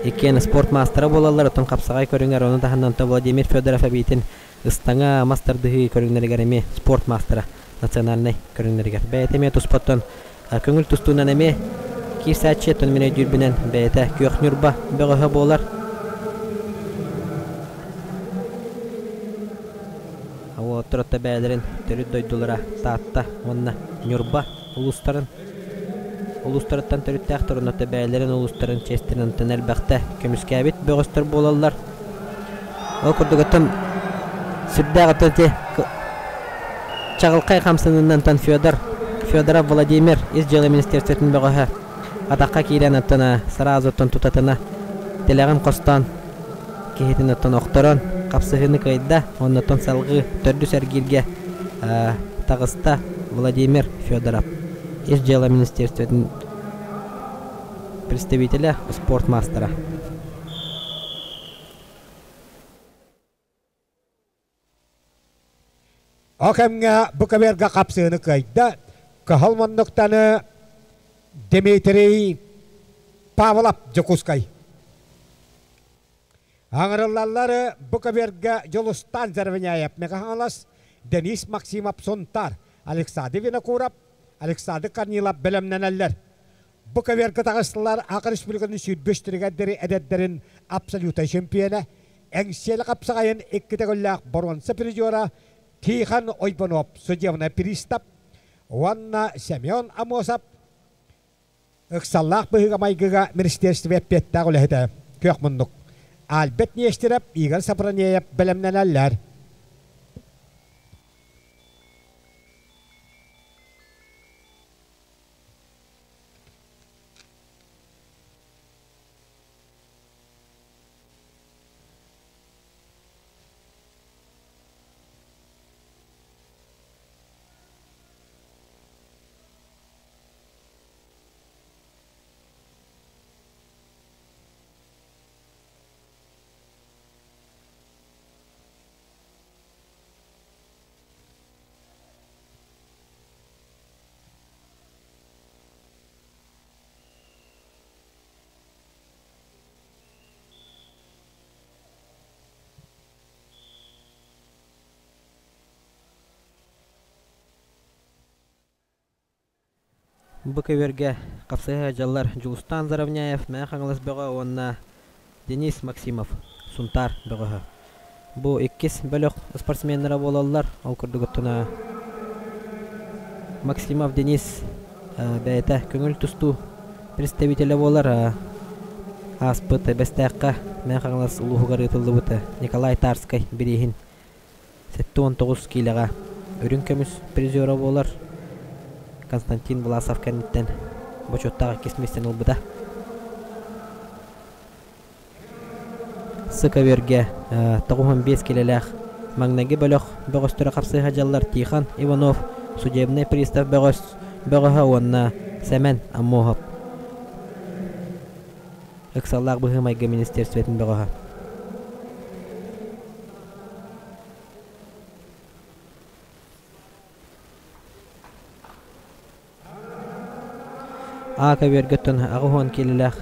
Иккиэн спорт маастара буолаллар, оттон хапсаҕай көрүҥэр ону таһынан Владимир Федоров эбиитин ыстаҥа, мас тардыһыы көрүҥнэригэр эмиэ спорт маастара национальнай көрүҥнэригэр. Бэйэтэ эмиэ туспаттан көҥүл тустуунан эмиэ киирсээччи, оттон мин өйдүүрбүнэн бэйэтэ Күөх Ньурба бөҕөһө буолар. Уолаттар отто бэйэлэрин төрүт дойдулара Таатта уонна Ньурба улуустарын улуустарыттан төрүттээхтэр онно бэйэлэрин улуустарын чиэстэрин онтон элбэхтэ көмүскээбит бөҕөстөр буолаллар. Ол курдук оттон сүрдээх оттон ити чаҕылхай хамсаныннантан Федор Федоров Владимир ис дьыала министерствотын бөҕөһө атахха киирэн оттон сразу оттон тутатына тилэҕин хостоон киһитин оттон охторон хапсыһыыны кыайда оннуттан салҕыы төрдүс эргииргэ таҕыста Владимир Федоров ис дьыала министерствотын представителэ спорт маастара. Ол кэмҥэ бу кэмэргэ хапсыыны кыайда Кыһыл муннуктаны Дмитрий Павлов Дьокуускай. Аҥырыллаллары бу көбүөргэ Дьулустаан Заровняев Мэҥэ Денис Максимов Сунтаар, Александр Винокуров, Александр Корнилов бэлэмнэнэллэр. Бу көбүөргэ таҕыстылар Аха Республикатын сүүрбүс диэри эдэрдэрин абсолютнай чемпиона, Эҥсиэли хапсаҕайын икки төгүллээх боруонса призера Тихон Ойбонов судебный пристав уонна Семен Амосов Ыксаллаах быһыыга-майгыга министиэристибэ эппиэттээх үлэһитэ күөх муннук Альберт Нестеров, Игорь Сапронеев бэлэмнэнэллэр. Бу көбүөргэ хапсыһа дьаллар Дьулустаан Заровняев, Мэҥэ Хаҥалас бөҕө уонна Денис Максимов, Сунтаар бөҕөһө. Бу иккис бөлөх спортсменнара буолаллар. Ол курдук оттон Максимов Денис бэйэтэ көҥүл тустуу представителэ буолар. Ааспыт Бэстээххэ Мэҥэ Хаҥалас улууһугар ыытыллыбыт Николай Тарскай бирииһин 79 киилэҕэ үрүҥ көмүс призера буолар Константин Власов кэнниттэн бочуоттаах иккис миэстэни ылбыта. Сыковергэ 95 килэлээх маҥнайгы бөлөх бөҕөстөрө хапсыһа дьаллар Тихон Иванов, судебный пристав бөҕөс бөҕөһө уонна Сэмэн Аммоһов. Ыксаллаах быһыы-майгы министиэристибэтин бөҕөһө. А көбүөргөттөн 80 киилэлээх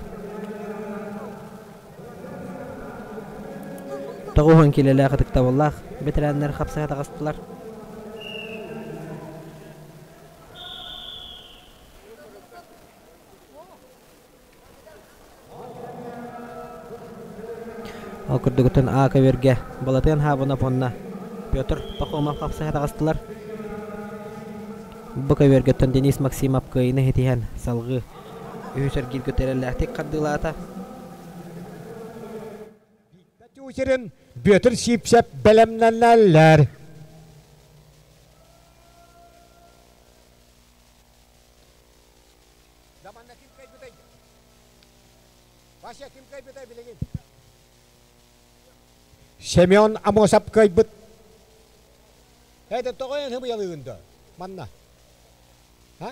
90 киилэлээх ытыктабыллаах бэтэрээннэр хапсыһа таҕыстылар. Ол курдугуттан А көбүөргэ Балатыан Хаабынов уонна Петр Пахомов хапсыһа таҕыстылар. Бу көбүөргэттэн Денис Максимов кыайыыны ситиһэн салҕыы үһүс эргииргэ тэрэллээхтик хардыылаата. Тютерин Бүөтүр Сиипсэп бэлэмнэнэллэр. Даманна ким кайбытай? Вася ким кайбытай билигин? Семен Амосов кайбыт. Это тоҕо эн хыбыялыгын да? Манна. А?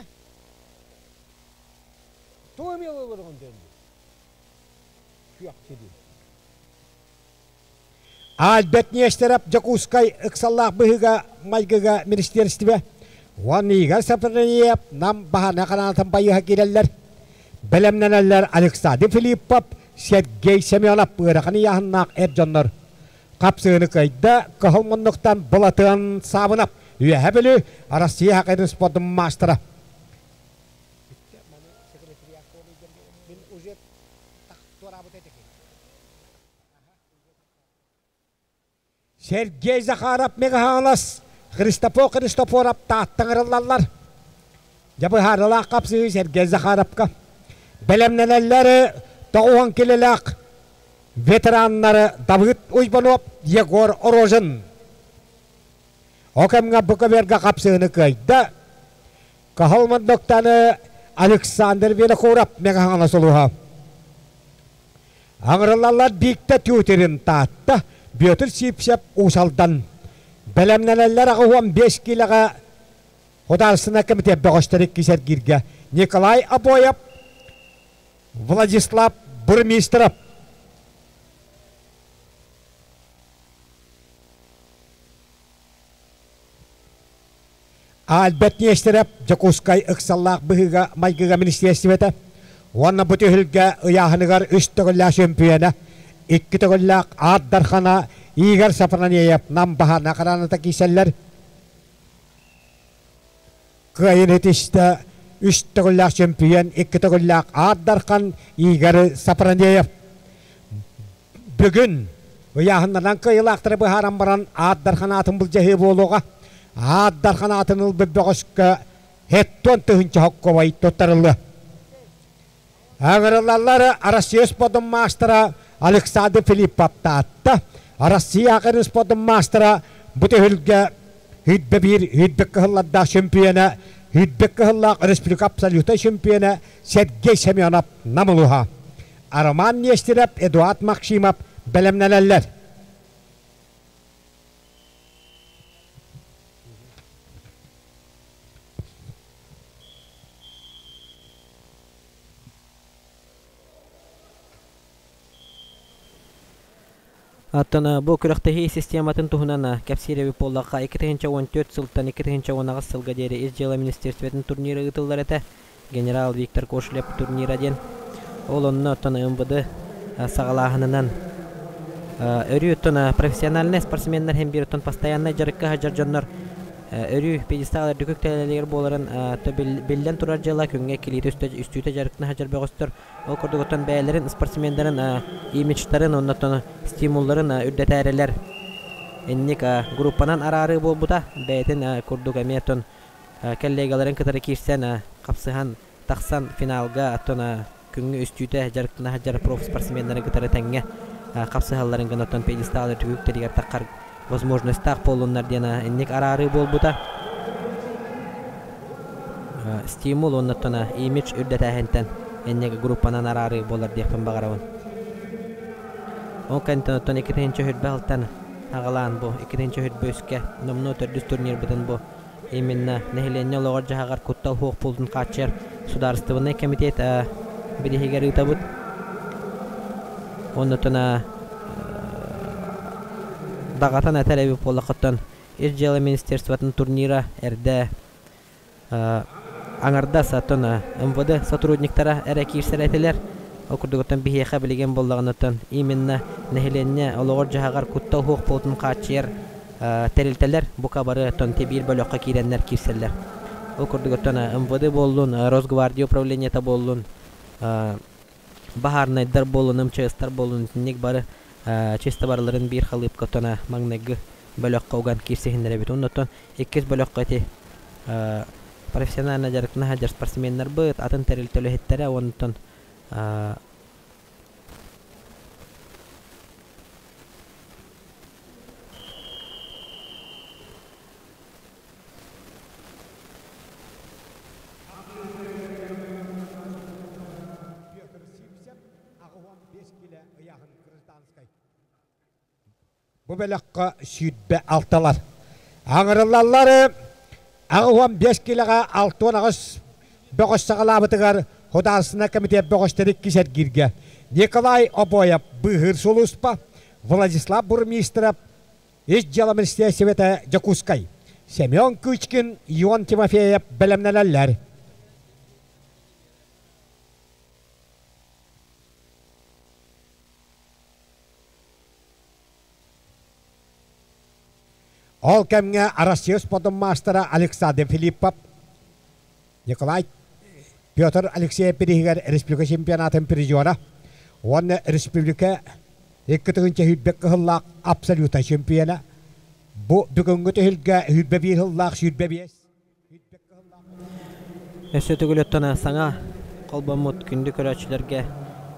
Тугу эмиэ олорон дэнди? Күөх сири. Альберт Нестеров Дьокуускай ыксаллаах быһыыга майгыга министиэристибэ уонна Игорь Сапрыев Нам баһаана ханаатын байыһа киирэллэр. Бэлэмнэнэллэр Александр Филиппов, Сергей Семенов ыарахан ыйааһыннаах эр дьоннор. Хапсыыны кыайда Кыһыл муннуктан Былатыан Саабынап, Үөһэ Бүлүү, Россия хакейдын спордун маастара. Сергей Захаров Мегаһаҥалас, Христофор Христофоров Тааттаҥ ырыллаллар. Дьэ быһаарылаах хапсыһыы Сергей Захаровка. Бэлэмнэнэллэр 90 килэлээх ветераннары Давыд Уйбанов, Егор Рожин. О кэмҥэ бу көбүөргэ хапсыһыыны кыайда. Каһыл Мандоктаны Александр Винокуров Мегаһаҥалас улууһа. Аҥырыллаллар Бииктэ Тютерин Таатта, Бүөтүр Сиипсэп Уус Алдан. Бэлэмнэнэллэр 85 киилэҕэ Художественнай комитет бөҕөстөр иккис эргииргэ Николай Обоев, Владислав Бурмистров. Альберт Нестеров Дьокуускай ыксаллаах быһыыга-майгыга министиэристибэтэ уонна бу түһүлгэ ыйааһыныгар үс төгүллээх чөмпүйүөнэ, икки төгүллээх Аар Дархана Игорь Сафронеев Нам баһаана хараната киирсэллэр. Кыайын итистэ үс төгүллээх чөмпүйүөн, икки төгүллээх Аар Дархан Игорь Сафронеев. Бүгүн ыйааһыннарынан кыайыылаахтары быһааран баран Аат Дархан аатын былдьаһыы буолуоҕа. Аат Дархан аатын ылбыт бөҕөскө хеттон тыһыынча хоккобай туттарыллыа. Ыҥырыллаллар Россия спордун маастара Александр Филиппов Таатта, Россия академия спордун маастара бу түһүлгэ Хүйбэ биир Хүйбэ кыһыллардаах чемпиона, Хүйбэ кыһыллаах республика абсолютнай чемпиона Сергей Семенов Нам улууһа. Роман Нестеров, Эдуард Максимов бэлэмнэнэллэр. Оттон бу күрэхтэһии систематын туһунан кэпсиир эбит буоллахха, 2014 сылтан 2018 сылга диэри Ис дьыала министерствотын турнира ыытыллар этэ. Генерал Виктор Кошелев турнира диэн. Ол онно оттон МВД саҕалааһынынан өрүү оттон профессиональнай спортсменнар иһин биир оттон постояннай дьарыкка сылдьар дьоннор өрүү пьедестал үрдүк үктэлэлигэр буоларын биллэн турар дьыала күҥҥэ иккилиитэ үстүүтэ дьарыктана сылдьар бөҕөстөр. Ол курдук оттон бэйэлэрин спортсменнарын имиджтарын уонна оттон стимулларын үрдэтээрилэр инник группанан араарыы буолбута. Бэйэтин курдук эмиэ оттон коллегаларын кытары киирсэн хапсыһан тахсан финалга оттон күҥҥэ үстүүтэ дьарыктана сылдьар профспортсменнары кытары тэҥҥэ хапсыһалларын гына оттон пьедестал үрдүктэригэр таххар возможностьтаах буоллуннар диэн инник араарыы буолбута. Стимул уонна оттон имидж үрдэтээһинтэн инник группанан араарыы буолар диэхпин баҕарабын. Ол кэнниттэн оттон иккитинчи хүрбэ алтан аҕалаан бу иккитинчи хүрбэ үскэ номнуо төрдүс турнирбытын бу именно нэһилиэнньэ олоҕор-дьаһаҕар куттал суох буолуутун хааччыйар судаарыстыбаннай кэмитиэт бирииһигэр ыытабыт. Оннуттан даҕатан этэр эбит буоллаххыттан Ис дьыала министерствотын турнира эрдэ аҥардас оттон МВД сотрудниктара эрэ киирсэр этилэр. Ол курдук оттон биһиэхэ билигин буоллаҕына именно нэһилиэнньэ олоҕор-дьаһаҕар куттал суох буолуутун хааччыйар тэрилтэлэр бука бары оттон биир бөлөххө киирэннэр киирсэллэр. Ол курдук оттон МВД буоллун, Росгвардия управлениета буоллун, баһаарынайдар буоллун, МЧСтар буоллун итинник бары чисто барыларын биир халыыпка оттон маҥнайгы бөлөххө уган киирсиһиннэрэбит. Оннуттан иккис бөлөххө ити профессионально дьарыктана сылдьар спортсменнарбыт, атын тэрилтэ үлэһиттэрэ оннуттан Петр Сивцев 85 килэ ыйааһын гражданскай. Бу бөлөххө 26-лар. Аҥырыллаллар. 85 килэҕэ 68 бөҕөс саҕалаабытыгар Художественнай комитет бөҕөстөрү иккис эргииргэ Николай Обоев быыһыыр сулууспа, Владислав Бурмистров Ис дьыала министиэристибэтэ Дьокуускай, Семен Кычкин, Ион Тимофеев бэлэмнэнэллэр. Ол кэмҥэ Россия спордун маастара Александр Филиппов, Николай Петр Алексеев бирииһигэр республика чемпионатын призера уонна республика 2 тыһыынча кыһыллаах абсолютнай чемпиона. Бу бүгүҥҥү түһүлгэ 21 сыллаах 25 Өссө төгүл саҥа холбоммут күндү көрөөччүлэргэ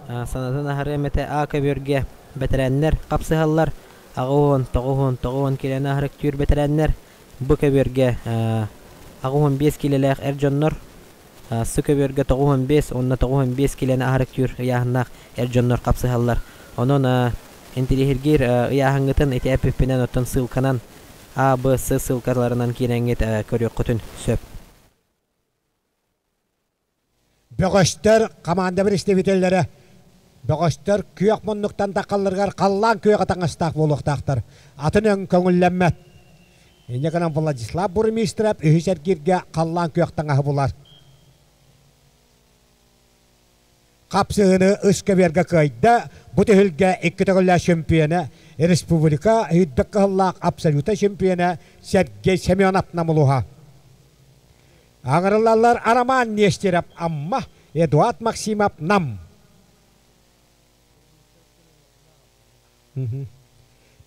санатан аһарыам этэ А көбүөргэ бэтэрээннэр хапсыһаллар 89 90 киилэни аһарыктыыр бэтэрээннэр Б көбүөргэ 85 киилэлээх эр дьоннор С көбүөргэ 95 уонна 95 киилэни аһарыктыыр ыйааһыннаах эр дьоннор хапсыһаллар. Онон интириэһиргиир ыйааһыҥҥытын ити эппиппинэн оттон ссылканан А, Б, С ссылкаларынан киирэҥҥит көрүөххүтүн сөп. Бөҕөстөр команда представителлэрэ бөҕөстөр күөх муннуктан таххалларыгар халлаан күөҕэ таҥастаах буолуохтаахтар. Атын өҥ көҥүллэммэт. Инньэ гынан Владислав Бурмистров үһүс эргииргэ халлаан күөх таҥаһы булар. Хапсыһыыны үс көбүөргэ кыайда. Бу түһүлгэ икки төгүллээх чемпиона, республика үрдүк кыһыллаах абсолютнай чемпиона Сергей Семенов Намулуһа. Аҥырыллаллар Роман Нестеров Амма, Эдуард Максимов Нам.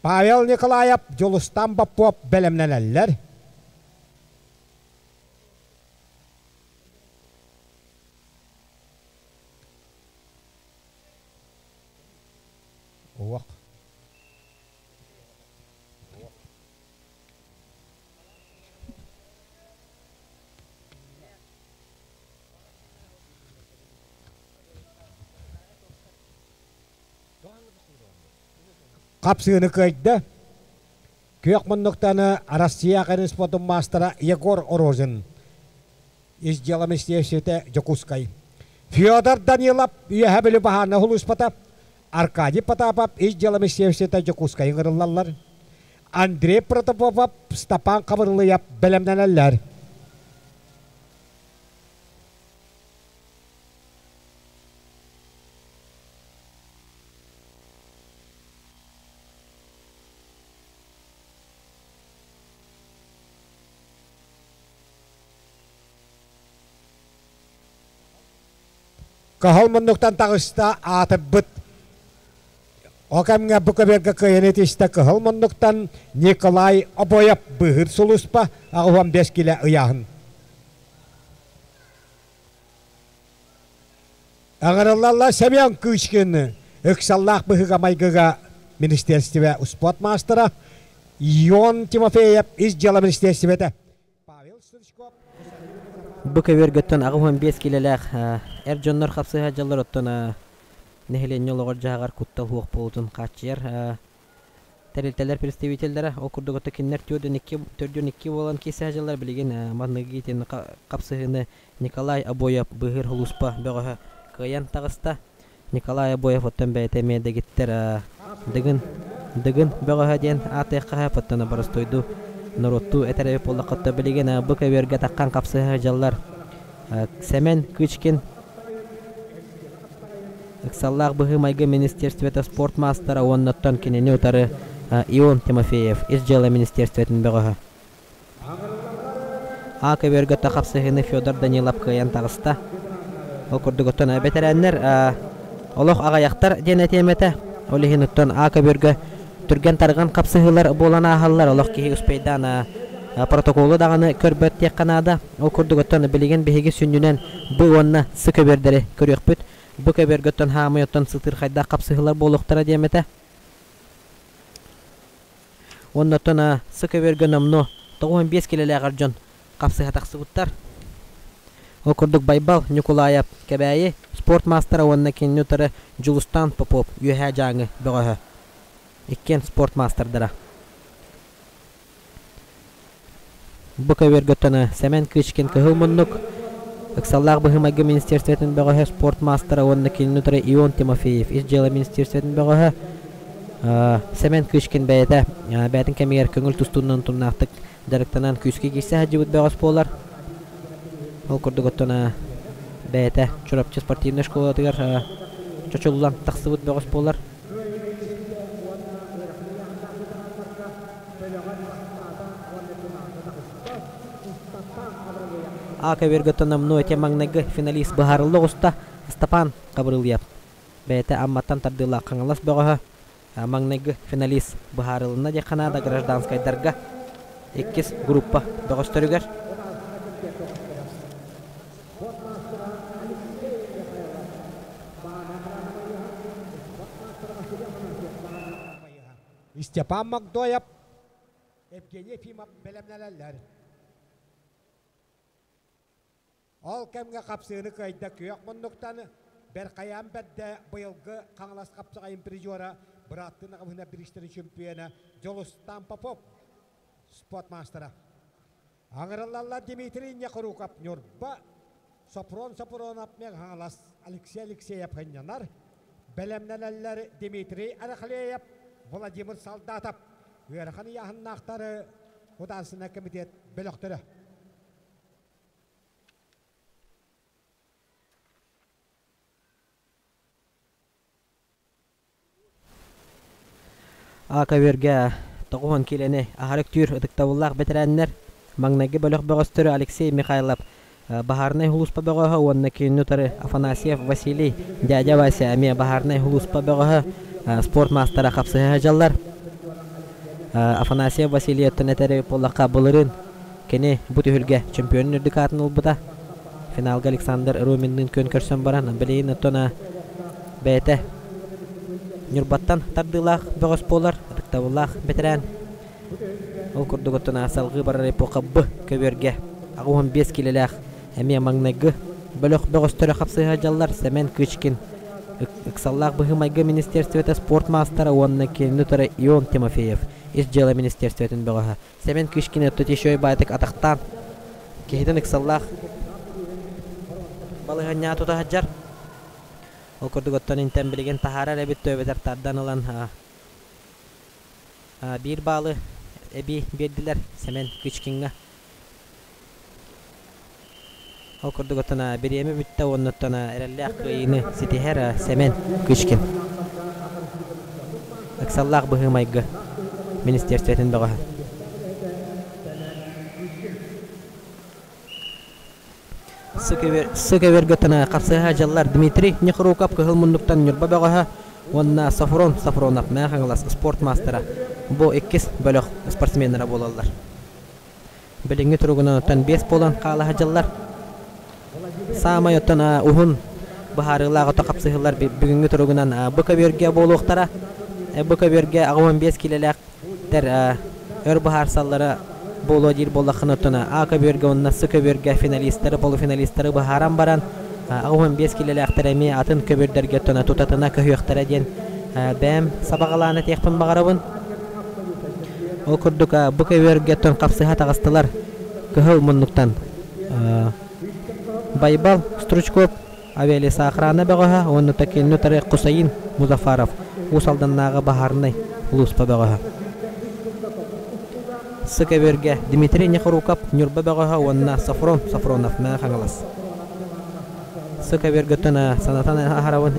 Павел Николаев, Дьулустан Боппуоп бэлэмнэнэллэр. Уох. Хапсыыны кыайда. Күөх муннуктаны Россия спортун маастара Егор Рожин. Ис дьыала министиэристибэтэ Дьокуускай. Федор Данилов Үөһэ Бүлүү баһаарына улууспата. Аркадий Потапов Ис дьыала министиэристибэтэ Дьокуускай ыҥырыллаллар. Андрей Протопопов, Степан Хабырылыйап бэлэмнэнэллэр. Кыһыл муннуктан таҕыста аатырбыт Ол кэмҥэ бу көбүөргэ кыайан этистэ Кыһыл муннуктан Николай Обоев быыһыыр сулууспа 85 килэ ыйааһын. Ыҥырыллаллар Семен Кычкин ыксаллаах быһыыга-майгыга министиэристибэ успуорт маастара Ион Тимофеев ис дьыала министиэристибэтэ Павел Стручков Бу көбүөргөттөн 85 киилэлээх эр дьоннор хапсыһа дьаллар оттон нэһилиэнньэ олоҕор-дьаһаҕар куттал суох буолуутун хааччыйар тэрилтэлэр представителлэрэ ол курдук ото кинилэр 42 буолан киирсэ сылдьаллар билигин манныгы итин хапсыһыыны Николай Обоев быыһыыр сулууспа бөҕөһө кыайан таҕыста Николай Обоев оттон бэйэтэ эмиэ дэгиттэр Дыгын Дыгын бөҕөһө диэн аатыахха сөп оттон боростуойдуу норуоттуу этэр эбит буоллахха билигин бу көбүөргэ таххан хапсыһа сылдьаллар Сэмэн Кычкин Ыксаллаах быһыы-майгы министерствота спорт маастара уонна оттон кинини утары Ион Тимофеев ис дьыала министерствотын бөҕөһө. А көбүөргэ хапсыһыыны Федор Данилов кыайан таҕыста. Ол курдук оттон бэтэрээннэр олох аҕыйахтар диэн этиэм этэ. Ол иһин оттон А көбүөргэ түргэн-тарҕан хапсыһыылар буолан ааһаллар. Олох киһи успейдаан протоколу даҕаны көрбөт диэххэ наада. Ол курдук оттон билигин биһиги сүнньүнэн Б уонна С көбүөрдэри көрүөхпүт. Б көбүөргэ оттон хаамый оттон сытыырхайдаах хапсыһыылар буолуохтара диэм этэ. Уонна оттон С көбүөргэ номнуо 95 килэлээх эр дьон хапсыһа тахсыбыттар. Ол курдук Байбал Ньукулаайап Кэбээйи спорт маастара уонна кинини утары Дьулустаан Попов Үөһээ Дьааҥы бөҕөһө. Иккиэн спорт маастардара. Бу көбүөргөттөн Сэмэн Кычкин кыһыл муннук, ыксаллаах быһыы-майгы министерствотын бөҕөһө, спорт маастара уонна кинини утары Ион Тимофеев ис дьыала министерствотын бөҕөһө. Сэмэн Кычкин бэйэтэ бэйэтин кэмигэр көҥүл тустуунан утумнаахтык дьарыктанан күүскэ киирсэ сылдьыбыт бөҕөс буолар. Ол курдук оттон бэйэтэ Чурапчы спортивнай школатыгар чочуллан тахсыбыт бөҕөс буолар. А көбүөргэ номнуо ити маҥнайгы финалист быһаарылла оҕуста Степан Хабырылыйап. Бэйэтэ Амматтан тардыылаах Хаҥалас бөҕөһө маҥнайгы финалист быһаарылынна диэххэ наада гражданскайдарга иккис группа бөҕөстөрүгэр. Степан Магдоев, Евгений Ефимов бэлэмнэнэллэр. Ол кэмҥэ хапсыыны кыайда күөх муннуктан Бэрхайаан бэрдэ быйылгы Хаҥалас хапсаҕайын призера бырааттыы аҕабыһына бириистэрин чөмпүйүөнэ Дьулустаан Попов спорт маастара. Аҥырыллаллар Дмитрий Нехоруков Ньурба, Сопрон Сопронов Хаҥалас Алексей Алексеев хынньанар, бэлэмнэнэллэр Дмитрий Арахлеев, Владимир Солдатов. Ыарахан ыйааһыннаахтары Художественнай комитет бөлөхтөрө. А көбүөргэ 90 киилэни аһары үктүүр ытыктабыллаах бэтэрээннэр маҥнайгы бөлөх бөҕөстөрө Алексей Михайлов баһаарынай сулууспа бөҕөһө уонна кинини утары Афанасьев Василий дядя Вася эмиэ баһаарынай сулууспа бөҕөһө спорт маастара хапсыһа сылдьаллар. Афанасьев Василий оттон этэр буоллахха былырыын кини бу түһүлгэ чемпионун үрдүк аатын ылбыта. Финалга Александр Роминныын күөн көрсөн баран билигин оттон бэйэтэ Ньурбаттан тардыылаах бөҕөс буолар, ытыктабыллаах бэтэрээн. Ол курдук оттон салҕыы барар эпоха Б көбүөргэ 85 киилэлээх эмиэ маҥнайгы бөлөх бөҕөстөрө хапсыһа дьаллар Сэмэн Кычкин ыксаллаах быһыы-майгы министерствота спорт маастара уонна кинини утары Ион Тимофеев ис дьыала министерствотын бөҕөһө Сэмэн Кычкин өттө еще баайтык атахтаан киһитин ыксаллаах балаһыанньаҕа тута сылдьар. Ол курдук оттон интэн билигин таһаарар эбит төбөтөр тардан ылан биир баалы эбии биэрдилэр Сэмэн Кычкиҥҥа. Ол курдук оттон бириэмэ бүттэ уонна оттон эрэллээх кыайыыны ситиһэр Сэмэн Кычкин. Ыксаллаах быһыы-майгы министерствотын бөҕөһө. Сыкөбөргөтүнэ хапсыһа дьыллар Дмитрий Нехруков кыһыл муннуктан Ньурба бөҕөһө уонна Софрон Софронов Мэҥэ Хаҥалас спорт маастара бу иккис бөлөх спортсменнара буолаллар. Билиҥҥи туругунан оттон биэс буолан хаалаһа дьыллар. Саамай оттон уһун быһаарыылаах ото хапсыһыылар бүгүҥҥү туругунан бу көбүөргэ буолуохтара. Бу көбүөргэ 85 киилэлээх өр быһаарсаллара буолуо диир буоллаххына оттон А көбүөргэ уонна С көбүөргэ финалистары, полуфиналистары быһааран баран 85 киилэлээхтэр эмиэ атын көбүөрдэргэ оттон тутатына көһүөхтэрэ диэн бэйэм сабаҕалаан этиэхпин баҕарабын. Ол курдук бу көбүөргэ оттон хапсыһа таҕыстылар кыһыл муннуктан Байбал Стручков авиалесоохрана бөҕөһө уонна Такельну утары Кусаин Музафаров Уус Алданнааҕы баһаарынай улууспа бөҕөһө. Сыкөбүөргэ Дмитрий Нехоруков Ньурба бөҕөһө уонна Софрон Софронов Мэҥэ Хаҥалас. Сыкөбүөргөттөн санатан аһарабын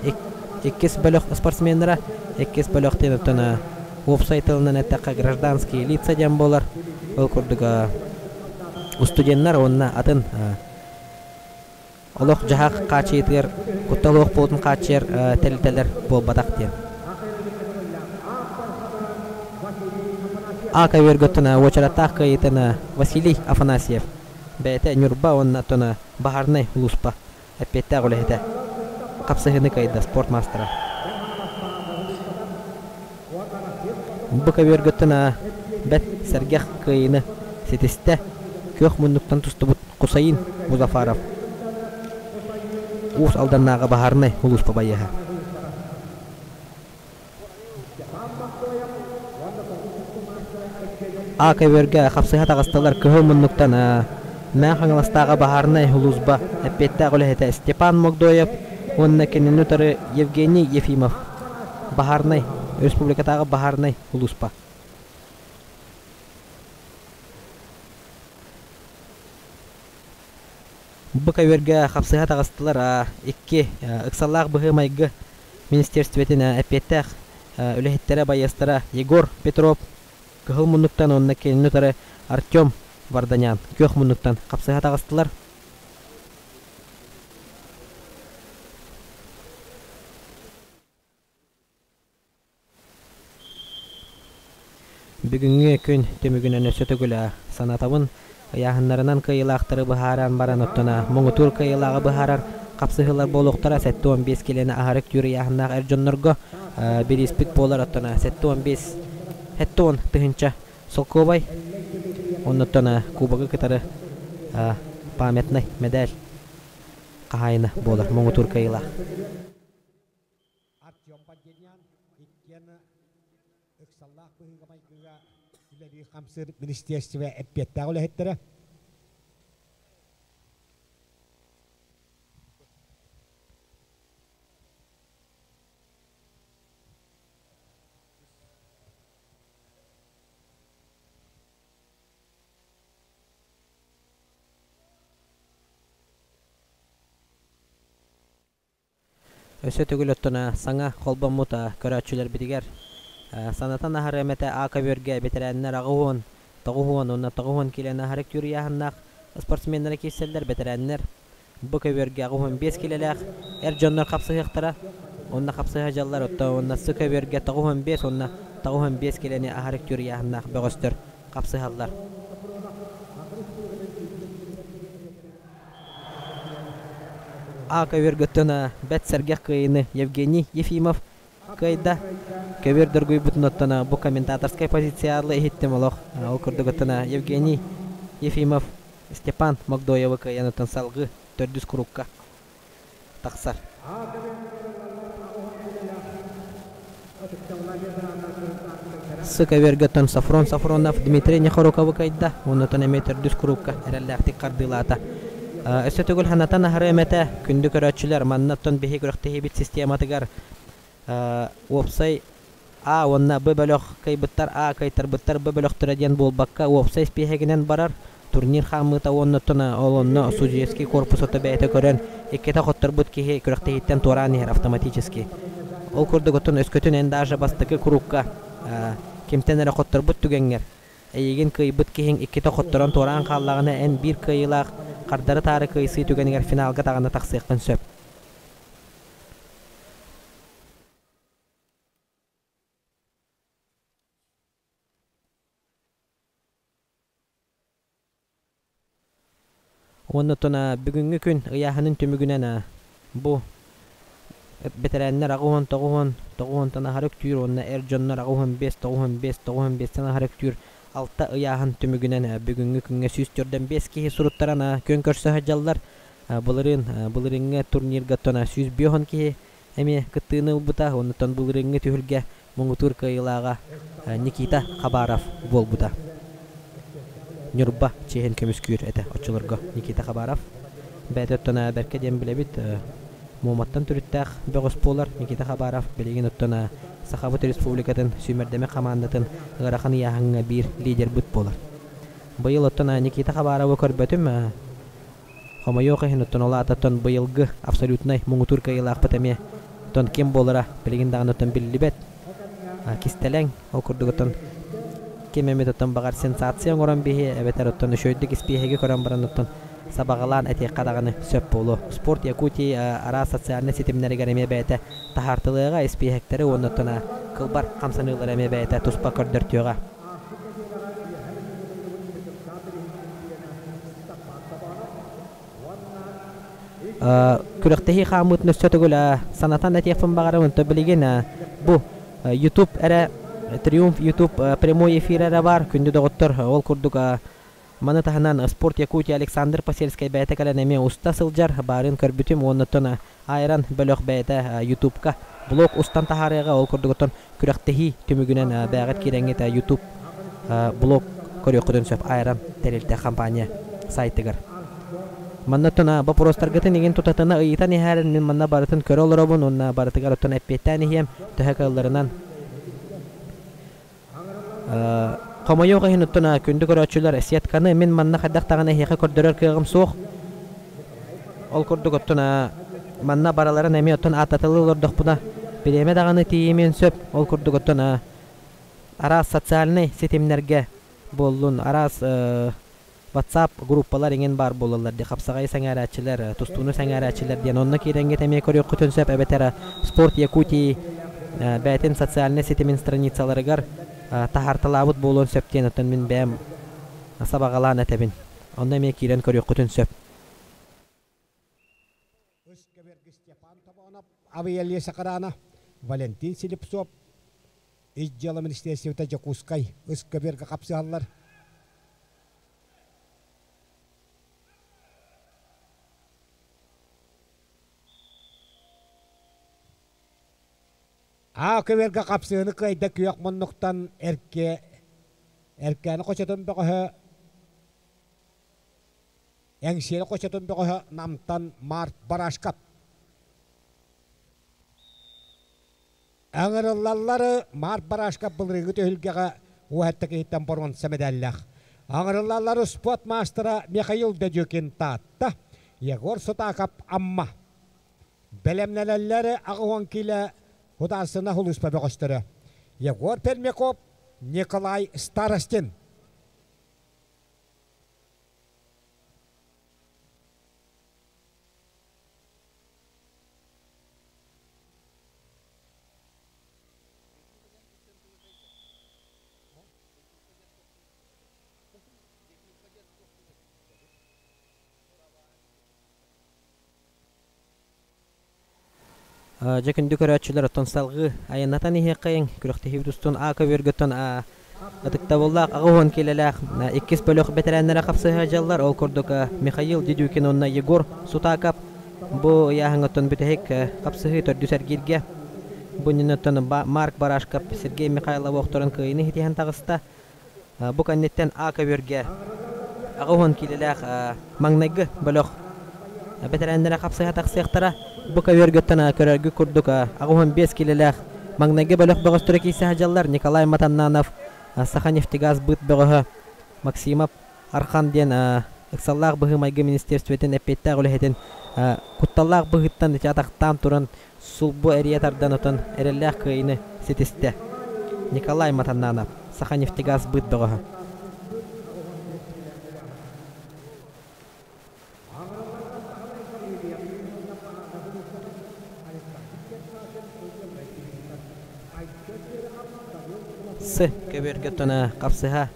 иккис бөлөх спортсменнара, иккис бөлөх диэн уопсай тылынан эттэххэ гражданские лица диэн буолар. Ол курдук устудьуоннар уонна атын олох-дьаһах хааччыйыытыгар куттал суох буолуутун хааччыйар тэрилтэлэр буолбатах диэн. А көбүөргөттөн уочараттаах кыайыытын Василий Афанасьев бэйэтэ Ньурба уонна оттон Баһаарынай улууспа эппиэттээх үлэһитэ хапсыһыыны кыайда спорт маастара. Бу көбүөргөттөн бэрт сэргэх кыайыыны ситистэ күөх муннуктан тустубут Кусаин Музафаров Уус Алданнааҕы баһаарынай улууспа байыаһа. А көбүөргэ хапсыһа таҕыстылар кыһыл муннуктан Мэҥэ Хаҥаластааҕы баһаарынай сулууспа эппиэттээх үлэһитэ Степан Могдоев уонна кинини утары Евгений Ефимов, баһаарынай республикатааҕы баһаарынай сулууспа. Бу көбүөргэ хапсыһа таҕыстылар икки ыксаллаах быһыы-майгы министиэристибэтин эппиэттээх үлэһиттэрэ, байыастара Егор Петров кыһыл муннуктан уонна кинини утары Артем Варданян күөх муннуктан хапсыһа таҕыстылар. Бүгүҥҥү күн түмүгүнэн өссө төгүл санатабын, ыйааһыннарынан кыайыылаахтары быһааран баран оттон муҥутуур кыайыылааҕы быһаарар хапсыһыылар буолуохтара 75 киилэни аһары үктүүр ыйааһыннаах эр дьоннорго бирииспит буолар оттон 75 70 тыһыынча солкуобай оннуттан кубогы кытары памятнай мэдээл хаһаайына буолар муҥутуур кыайыылаах. Артем Бадьянян иккиэн ыксаллаах быһыыга-майгыга үлэлиир-хамсыыр министиэристибэ эппиэттээх үлэһиттэрэ. Өссө төгүл оттон саҥа холбоммут көрөөччүлэрбитигэр санатан аһарыам этэ А көбүөргэ бэтэрээннэр аҕыс уон, тоҕус уон уонна 90 киилэни аһары үктүүр ыйааһыннаах спортсменнара киирсэллэр. Бэтэрээннэр бу көбүөргэ 85 киилэлээх эр дьоннор хапсыһыахтара уонна хапсыһа дьаллар оттон уонна С көбүөргэ 95 уонна 95 киилэни аһары үктүүр ыйааһыннаах бөҕөстөр хапсыһаллар. А көбүөргөттөн бэрт сэргэх кыайыыны Евгений Ефимов кыайда. Көбүөр доргуйбутун оттон бу комментаторскай позициялы иһиттим олох. Ол курдук оттон Евгений Ефимов Степан Могдоевы кыайан оттон салгыы төрдүс курукка тахсар. Сы көбүөргөттөн Софрон Софронов Дмитрий Нехоруковы кыайда, оннотон эмиэ төрдүс курукка эрэллээхтик хардыылаата. Өссө төгүл ханатан аһарыам этэ, күндү көрөөччүлэр, манна оттон биһи күрэхтэһиибит систематыгар уопсай А уонна Б бөлөх кыайбыттар А кыайтарбыттар Б бөлөхтөрө диэн буолбакка, уопсай испииһэгинэн барар турнир хаамыыта уонна оттон ол онно судьуйский корпус ото бэйэтэ көрөн иккитэ хотторбут киһи күрэхтэһииттэн туораан иһэр автоматически. Ол курдук оттон өскөтүн эн даже бастакы курукка кимтэн эрэ хотторбут түгэҥҥэр эйигин кыайбыт киһиҥ иккитэ хотторон туораан хааллаҕына эн биир кыайыылаах хардары-таары кыайсыы түгэнигэр финалга даҕаны тахсыаххын сөп. Уонна оттон бүгүҥҥү күн ыйааһынын түмүгүнэн бу бэтэрээннэр аҕыс уон тоҕус уон тоҕус уонтан аһары үктүүр уонна эр дьоннор аҕыс уон биэс тоҕус уон биэс тоҕус уон биэстэн аһары үктүүр алта ыйааһын түмүгүнэн бүгүҥҥү күҥҥэ сүүс төрдөн биэс киһи суруттаран күөн көрсө сылдьаллар. Былырыын былырыыҥҥы турнирга оттон сүүс биэс уон киһи эмиэ кыттыыны ылбыта. Оннуттан былырыыҥҥы түһүлгэ муҥутуур кыайыылааҕа Никита Хабаров буолбута. Ньурба чиэһин көмүскүүр этэ оччолорго Никита Хабаров. Бэйэтэ оттон бэркэ диэн билэбит Муоматтан төрүттээх бөҕөс буолар Никита Хабаров билигин оттон Сахабыт Республикатын сүүмэрдэмэ хамаандатын ыарахан ыйааһыҥҥа биир лидербыт буолар. Быйыл оттон Никита Хабаровы көрбөтүм. Хомойуох иһин, оттон ол аата оттон быйылгы абсолютнай муҥутуур кыайыылаахпыт эмиэ оттон ким буолара билигин даҕаны оттон биллибэт. Кистэлэҥ, ол курдук оттон ким эмит оттон баҕар сенсация оҥорон биһи эбэтэр оттон үчүгэйдик испииһэги көрөн баран оттон сабаҕалаан этиэххэ даҕаны сөп буолуо. Спорт Якутии араас социальнай ситимнэригэр эмиэ бэйэтэ таһаартылыаҕа испииһэктэри уонна оттон кылбар хамсаныылары эмиэ бэйэтэ туспа көрдөртүөҕэ. Күрэхтэһии хаамыытын өссө төгүл санатан этиэхпин баҕарабын. То билигин бу YouTube эрэ Триумф YouTube прямой эфир эрэ баар. Күндү доҕоттор, ол курдук маны таһынан Спорт Якутия Александр Посельскай бэйэтэ кэлэн эмиэ уста сылдьар баарын көрбүтүм уонна оттон Айран бөлөх бэйэтэ YouTube-ка блог устан таһаарыаҕа. Ол курдук оттон күрэхтэһии түмүгүнэн бэйэҕит киирэҥҥит YouTube блог көрүөххүтүн сөп Айран тэрилтэ компания сайтыгар. Манна оттон боппуруостаргытын игин тутатына ыйытан иһээрин мин манна барытын көрө олоробун уонна барытыгар оттон эппиэттээн иһиэм төһө кыалларынан. Хомойуох иһин оттон күндү көрөөччүлэр сетканы мин манна хайдах даҕаны эһиэхэ көрдөрөр кыаҕым суох. Ол курдук оттон манна бараларын эмиэ оттон ааттатылыы олордохпуна бириэмэ даҕаны тиийимиэн сөп. Ол курдук оттон араас социальнай ситимнэргэ буоллун, араас WhatsApp группалар иҥин баар буолаллар дии хапсаҕайы сэҥээрээччилэр, тустууну сэҥээрээччилэр диэн онно киирэҥҥит эмиэ көрүөххүтүн сөп эбэтэр Спорт Якутии бэйэтин социальнай ситимин страницаларыгар таһаарталаабыт буолуон сөп диэн оттон мин бэйэм сабаҕалаан этэбин. Онно эмиэ киирэн көрүөххүтүн сөп. Степан Тобонов, Авиалия Сакарана, Валентин Слепцов, Ис дьыала министиэристибэтэ Дьокуускай ыс-көбүөргэ хапсыһаллар. Аа көбүөргэ хапсыһыны кыайда күөх муннуктан эрке Эркээни хочотун бөҕөһө Эҥсиэли хочотун бөҕөһө Намтан Март Барашкап. Аҥырыллаллары Март Барашкап былырыыҥҥы түһүлгэҕэ уоһэтта киһиттэн боруонса мэдээллээх. Аҥырыллаллары спорт маастара Михаил Дедюкин Таатта, Егор Сутаков Амма. Бэлэмнэнэллэри 80 киилэ Худаарсына Хулуспа бөҕөстөрө. Егор Пермяков, Николай Старостин. Дьэ күндү көрөөччүлэр оттон салгыы айаннатан иһиэххэйиҥ күрэхтэһиибит устун А көбүөргөттөн ытыктабыллаах 80 киилэлээх иккис бөлөх бэтэрээннэрэ хапсыһа дьаллар. Ол курдук Михаил Дедюкин уонна Егор Сутаков бу ыйааһыҥҥыттан бүтэһик хапсыһыы төрдүс эргииргэ бу иннинэ Марк Барашков Сергей Михайлов охторон кыайыыны ситиһэн таҕыста. Бу кэнниттэн А көбүөргэ 80 киилэлээх маҥнайгы бөлөх бэтэрээннэрэ хапсыһа тахсыахтара. Бу көбүөргөттөн көрөргүт курдук 85 киилэлээх маҥнайгы бөлөх бөҕөстөрө киирсэ сылдьаллар. Николай Матаннанов, Саханефтегаз быт бөҕөһө Максимов Архан диэн ыксаллаах быһыы-майгы министиэристибэтин эппиэттээх үлэһитин кутталлаах быһыыттан ити атахтаан туран сулбу эрийэ тардан отон эрэллээх кыайыыны ситистэ. Николай Матаннанов, Саханефтегаз быт бөҕөһө. С көбүөргэ туна хапсыһа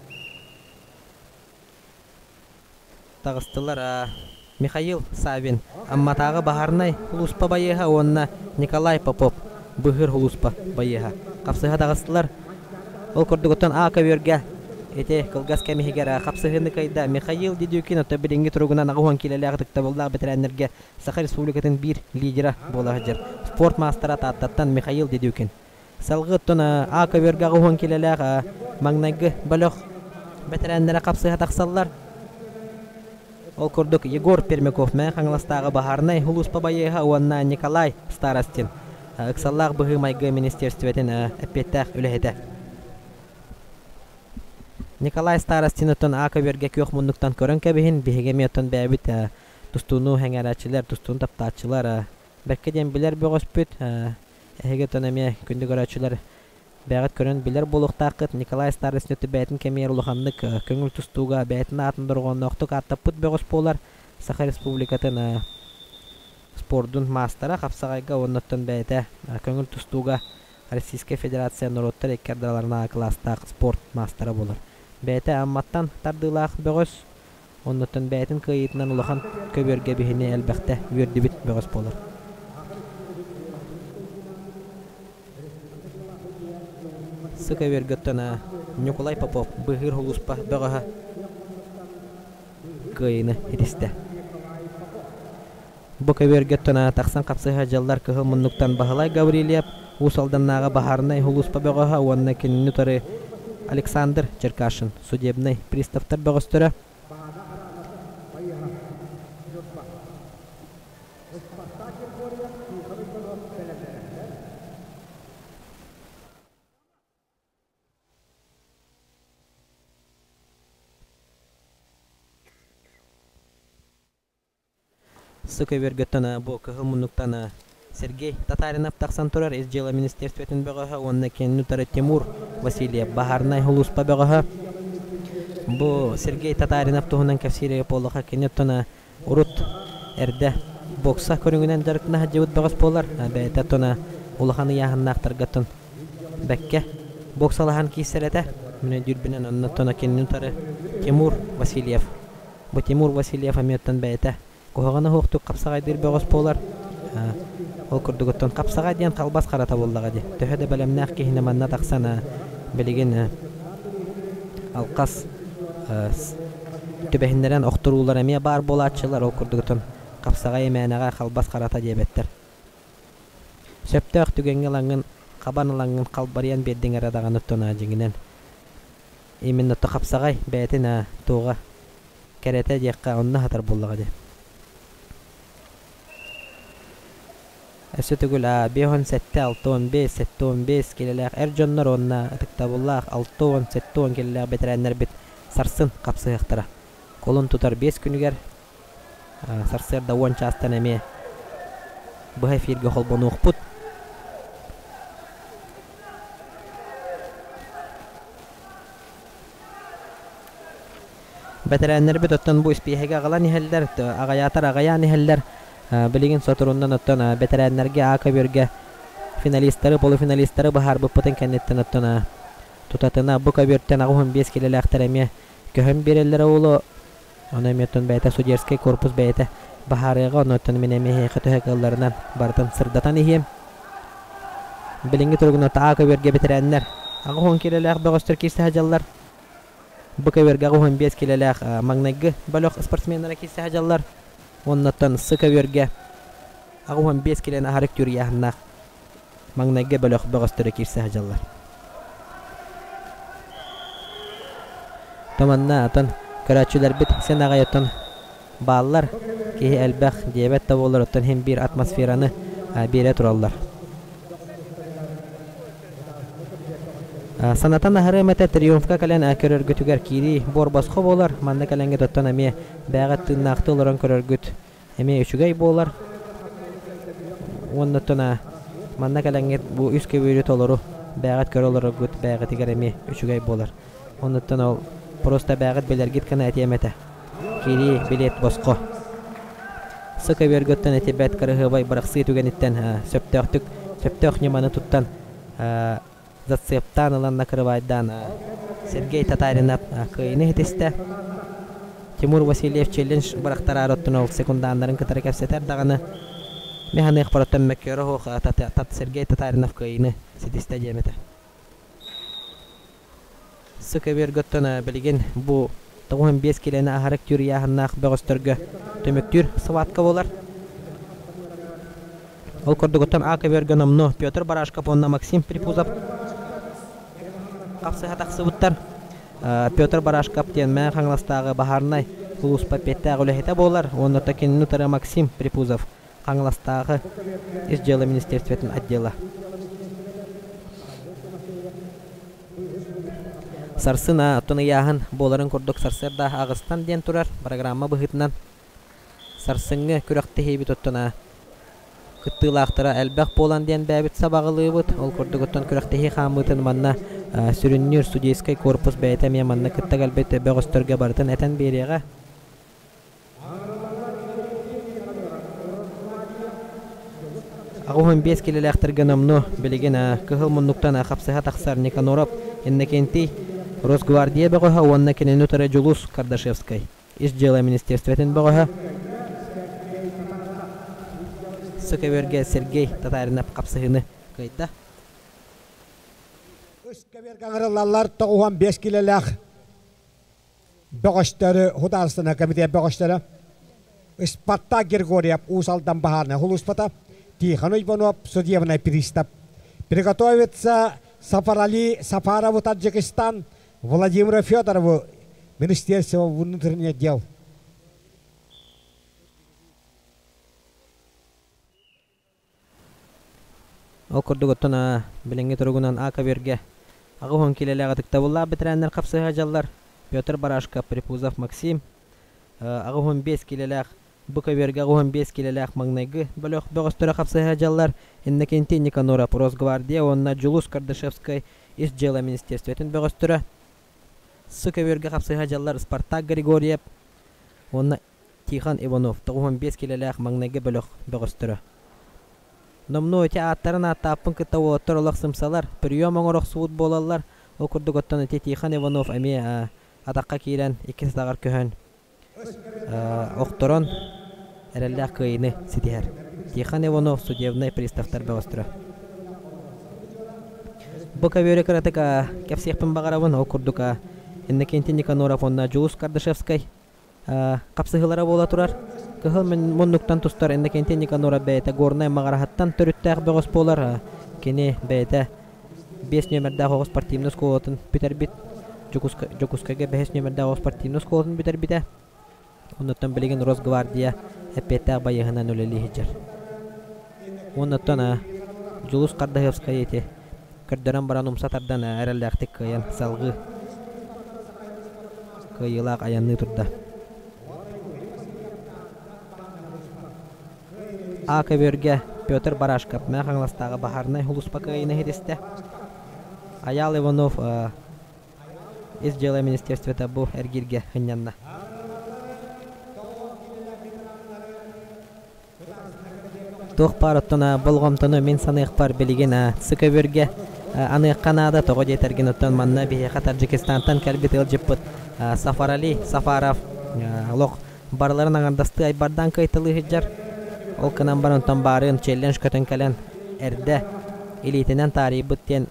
таҕыстылар Михаил Савин, Амматааҕы баһаарынай сулууспа байыаһа уонна Николай Попов, Быыһыыр сулууспа байыаһа. Хапсыһа таҕыстылар. Ол курдук оттон А көбүөргэ ити кылгас кэм иһигэр хапсыһыыны кыайда Михаил Дедюкин, оттон билиҥҥи туругунан 80 киилэлээх ытыктабыллаах бэтэрээннэргэ Саха Республикатын биир лидера буола сылдьар. Спорт маастара Тааттаттан Михаил Дедюкин. Салгыы оттон А көбүөргэ 80 киилэлээх маҥнайгы бөлөх бэтэрээннэрэ хапсыһа тахсаллар. Ол курдук Егор Пермяков Мэҥэ Хаҥаластааҕы баһаарынай сулууспа байыаһа уонна Николай Старостин ыксаллаах быһыы-майгы министиэристибэтин эппиэттээх үлэһитэ. Николай Старостин оттон А көбүөргэ күөх муннуктан көрөн кэбиһин, биһиги эмиэ оттон бэйэбит тустууну сэҥээрээччилэр, тустууну таптааччылар бэркэ диэн билэр бөҕөспүт. Эһиги оттон эмиэ күндү көрөөччүлэр бэйэҕит көрөн билэр буолуохтааххыт. Николай Старостин бэйэтин кэмигэр улаханнык көҥүл тустууга бэйэтин аатын дорҕоонноохтук ааттаппыт бөҕөс буолар. Саха Республикатын спордун маастара хапсаҕайга уонна оттон бэйэтэ көҥүл тустууга Российскай Федерация норуоттар икки ардыларынааҕы кылаастаах спорт маастара буолар. Бэйэтэ Амматтан тардыылаах бөҕөс, оннуттан бэйэтин кыайыытынан улахан көбүөргэ биһини элбэхтэ үөрдүбүт бөҕөс буолар. Сы көбүөргэ оттон Ньукулай Попов быыһыыр сулууспа бөҕөһө кыайыыны ситистэ. Бу көбүөргэ оттон тахсан хапсыһа дьаллар кыһыл муннуктан Баһылай Гаврильев, Уус Алданнааҕы баһаарынай сулууспа бөҕөһө уонна кинини утары Александр Черкашин судебнай приставтар бөҕөстөрө. Сы көбүөргөттөн бу кыһыл муннуктан Сергей Татаринов тахсан турар Ис дьыала министерствотын бөҕөһө уонна кинини утары Тимур Васильев баһаарынай сулууспа бөҕөһө. Бу Сергей Татаринов туһунан кэпсиирэ буоллаха кини оттон урут эрдэ бокса көрүҥүнэн дьарыктана сылдьыбыт бөҕөс буолар. Бэйэтэ оттон улахан ыйааһыннаахтарга оттон бэккэ боксалаһан киирсэр этэ. Мин өйдүүрбүнэн онно оттон кинини утары Тимур Васильев. Бу Тимур Васильев эмиэ оттон бэйэтэ куһаҕана суохтук хапсаҕайдыыр бөҕөс буолар. Ол курдук оттон хапсаҕай диэн халбас харата буоллаҕа дии. Төһө да бэлэмнээх киһини манна тахсан билигин алхас түбэһиннэрэн охторуулар эмиэ баар буолааччылар. Ол курдук оттон хапсаҕай мээнэҕэ халбас харата диэбэттэр. Сөптөөх түгэҥҥэ ылаҥҥын, хабан ылаҥҥын халбарыйан биэрдиҥ эрэ даҕаны оттон дьиҥинэн именно то хапсаҕай бэйэтин туоҕа кэрэтэ диэххэ онно сатар буоллаҕа дии. Өссө төгүл 57, 65, 75 килэлээх эр дьоннор уонна ытыктабыллаах 60, 70 килэлээх бэтэрээннэрбит сарсын хапсыһыахтара. Кулун тутар 5 күнүгэр сарсыарда 10 чаастан эмиэ быһа эфиргэ холбонуохпут. Бэтэрээннэрбит оттон бу испииһэги аҕалан иһэллэр, аҕайаатар аҕайаан иһэллэр. Билигин соторунан оттон бэтэрээннэргэ А көбүөргэ финалистары, полуфиналистары быһаарбыппытын кэнниттэн оттон тутатына бу көбүөртэн 85 килэлээхтэр эмиэ көһөн биэрэллэрэ уолу. Ону эмиэ оттон бэйэтэ судьерскай корпус бэйэтэ баһаарыаҕа, ону оттон мин эмиэ эһиэхэ төһө кыалларынан барытын сырдатан иһиэм. Билиҥҥи туругунан А көбүөргэ бэтэрээннэр 80 килэлээх бөҕөстөр киирсэ сылдьаллар. Бу көбүөргэ 85 килэлээх маҥнайгы бөлөх спортсменнара киирсэ сылдьаллар. Уоннаттан С көбүөргэ 85 килэни аһарык түөрүйээһиннээх маҥнайгы бөлөх бөҕөстөрө киирсэ сылдьаллар. Томанна атын көрөөччүлэрбит син аҕай оттон бааллар. Киһи элбэх диэбэт да буоллар оттон иһин биир атмосфераны биэрэ тураллар. Санатан аһарыам этэ Триумфка кэлэн көрөргүтүгэр киирии буор босхо буолар. Манна кэлэҥҥит оттон эмиэ бэйэҕит тыыннаахтыы олорон көрөргүт эмиэ үчүгэй буолар. Уонна оттон манна кэлэҥҥит бу үс көбүөрү толору бэйэҕит көрө олороргут бэйэҕитигэр эмиэ үчүгэй буолар. Оннуттан ол просто бэйэҕит билэргит гына этиэм этэ. Киирии билиэт босхо. Сы көбүөргэ оттон эти бэрт кыраһыабай бырахсыы түгэниттэн сөптөөхтүк сөптөөх ньыманы туттан зацептаан ылан накрывайдаан Сергей Татаринов кыайыыны ситистэ. Тимур Васильев челлендж бырахтараары оттон ол секундааннарын кытары кэпсэтэр даҕаны мин саныахпар оттон мөккүөрэ суох Сергей Татаринов кыайыыны ситистэ диэм этэ. Сы көбүөргэ оттон билигин бу 95 килэни аһарык түүр ыйааһыннаах бөҕөстөргө түмүктүүр схватка буолар. Ол курдук оттон А көбүөргэ номнуо Петр Барашков уонна Максим Припузов хапсыһа тахсыбыттар. Петр Барашков диэн Мэҥэ Хаҥаластааҕы баһаарынай сулууспа эппиэттээх үлэһитэ буолар уонна кинини утары Максим Припузов Хаҥаластааҕы Ис дьыала министерствотын отдела. Сарсын оттон ыйааһын буоларын курдук сарсыарда аҕыстан диэн турар программа быһыытынан сарсыҥҥы күрэхтэһиибит оттон кыттыылаахтара элбэх буолан диэн бэйэбит сабаҕалыыбыт. Ол курдук оттон күрэхтэһии хаамыытын манна сүрүннүүр судейскай корпус бэйэтэ эмиэ манна кытта кэлбит бөҕөстөргө барытын этэн биэриэҕэ. 85 килэлээхтэргэ номнуо билигин кыһыл муннуктан хапсыһа тахсар Никаноров Иннокентий Росгвардия бөҕөһө уонна кинини утары Дьулус Кардашевскай Ис дьыала министерствотын бөҕөһө Сыкөбүөргэ Сергей Татаринов хапсыһыыны кыайда. Үс көбүөргэ ыҥырыллаллар 95 килэлээх бөҕөстөрү Художественный комитет бөҕөстөрө Спартак Григорьев Уус Алдан баһаарынай сулууспата Тихон Уйбанов судебный пристав. Приготовиться Сафарали Сафарову Таджикистан. Владимира Федорову, Министерство внутренних дел. Ол курдук оттон билиҥҥи туругунан А көбүөргэ 80 киилэлээх ытыктабыллаах бэтэрээннэр хапсыһа дьаллар Петр Барашков, Припузов Максим, 85 киилэлээх Бу көбүөргэ 85 киилэлээх маҥнайгы бөлөх бөҕөстөрө хапсыһа дьаллар Иннокентий Никаноров, Росгвардия уонна Дьулус Кардашевскай Ис дьыала министиэристибэтин бөҕөстөрө, С көбүөргэ хапсыһа дьаллар Спартак Григорьев уонна Тихон Иванов 95 киилэлээх маҥнайгы бөлөх бөҕөстөрө. Номнуо ити ааттарын ааттааппын кытта уолаттар олох сымсалар, прием оҥоро охсубут буолаллар. Ол курдук оттон ити Тихон Иванов эмиэ атахха киирэн иккис атаҕар көһөн охторон эрэллээх кыайыыны ситиһэр. Тихон Иванов судебнай приставтар бөҕөстөрө. Бу көбүөрү кыратык кэпсиэхпин баҕарабын. Ол курдук Иннокентий Никаноров уонна Дьулус Кардашевскай хапсыһыылара буола турар. Кыһыл муннуктан тустар Иннокентий Никаноров бэйэтэ Горнай Маҕараһыттан төрүттээх бөҕөс буолар. Кини бэйэтэ 5 нүөмэрдээх оҕо спортивнай оскуолатын бүтэрбит. Дьокуускайга бэһис нүөмэрдээх оҕо спортивнай оскуолатын бүтэрбитэ. Оннуттан билигин Росгвардия эппиэттээх байыаһынан үлэлии сылдьар. Уоннаттан Дьулус Хардаһыапскай ити көрдөрөн баран умса тардан эрэллээхтик кыайан салгыы кыайыылаах айанныы турда. А көбүөргэ Петр Барашков Мэҥэ Хаҥаластааҕы баһаарынай сулууспа кыайыыны ситистэ. Айаал Иванов Ис дьыала министерствота бу эргииргэ сынньанна. Туох баар оттон болҕомтону мин саныахпар билигин сы көбүөргэ аныахха наада тоҕо диэтэргин оттон манна биһиэхэ Таджикистантан кэлбит ыалдьыппыт Сафарали Сафаров олох барыларын аҥардастыы айбардаан кыайталыы сылдьар. Ол гынан баран онтон баарыан челлендж көтөн кэлэн эрдэ илиитинэн таарыйбыт диэн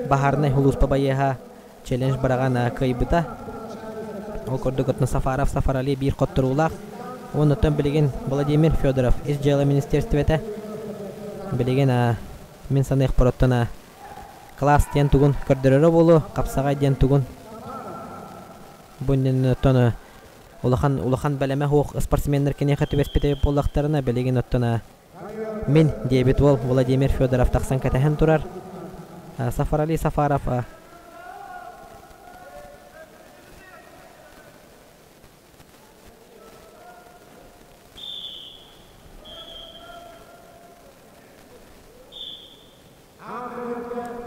Баһаарынай сулууспа байыаһа челлендж быраҕан кыайбыта. Ол курдук оттон Сафаров Сафарали биир хотторуулаах. Уонна оттон билигин Владимир Федоров Ис дьыала министиэристибэтэ билигин мин саныахпар оттон класс диэн тугун көрдөрөрө буолуо, хапсаҕай диэн тугун бу иннинэ оттон улахан улахан бэлэмэ суох спортсменнар киниэхэ түбэспит эбит буоллахтарына билигин оттон Мин, диэбит уол Владимир Федоров тахсан кэтэһэн турар. Сафарали Сафаров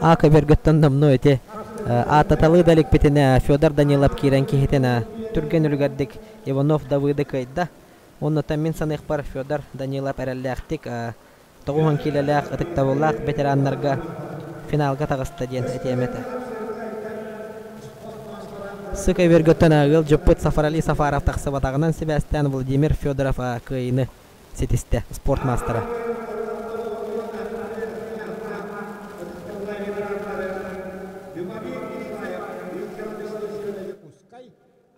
Ака бөргөттөн номнуо ити ааттаталыы да иликпитинэ Федор Данилов киирэн киһитин түргэн үлүгэрдик Иванов Давыды кыайда. Оннуттан мин саныахпар Федор Данилов эрэллээхтик 90 киилэлээх ытыктабыллаах ветераннарга финалга таҕыста диэн этиэм этэ. Сыка Өргөттөн ыалдьыппыт Сафарали Сафаров тахсыбатаҕынан сибээстээн Владимир Федоров кыайыыны ситистэ спорт маастара.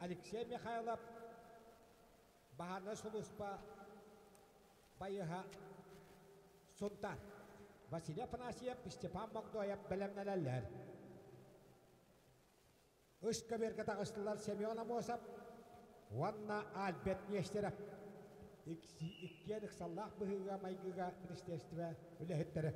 Алексей Михайлов Баһаарынай сулууспа байыһа Сунтаар Василий Афанасьев, Степан Богдоев бэлэмнэнэллэр. Үс көбүөргэ таҕыстылар Семен Амосов уонна Альберт Нестеров. Иккиэн ыксаллаах быһыыга-майгыга министиэристибэ үлэһиттэрэ.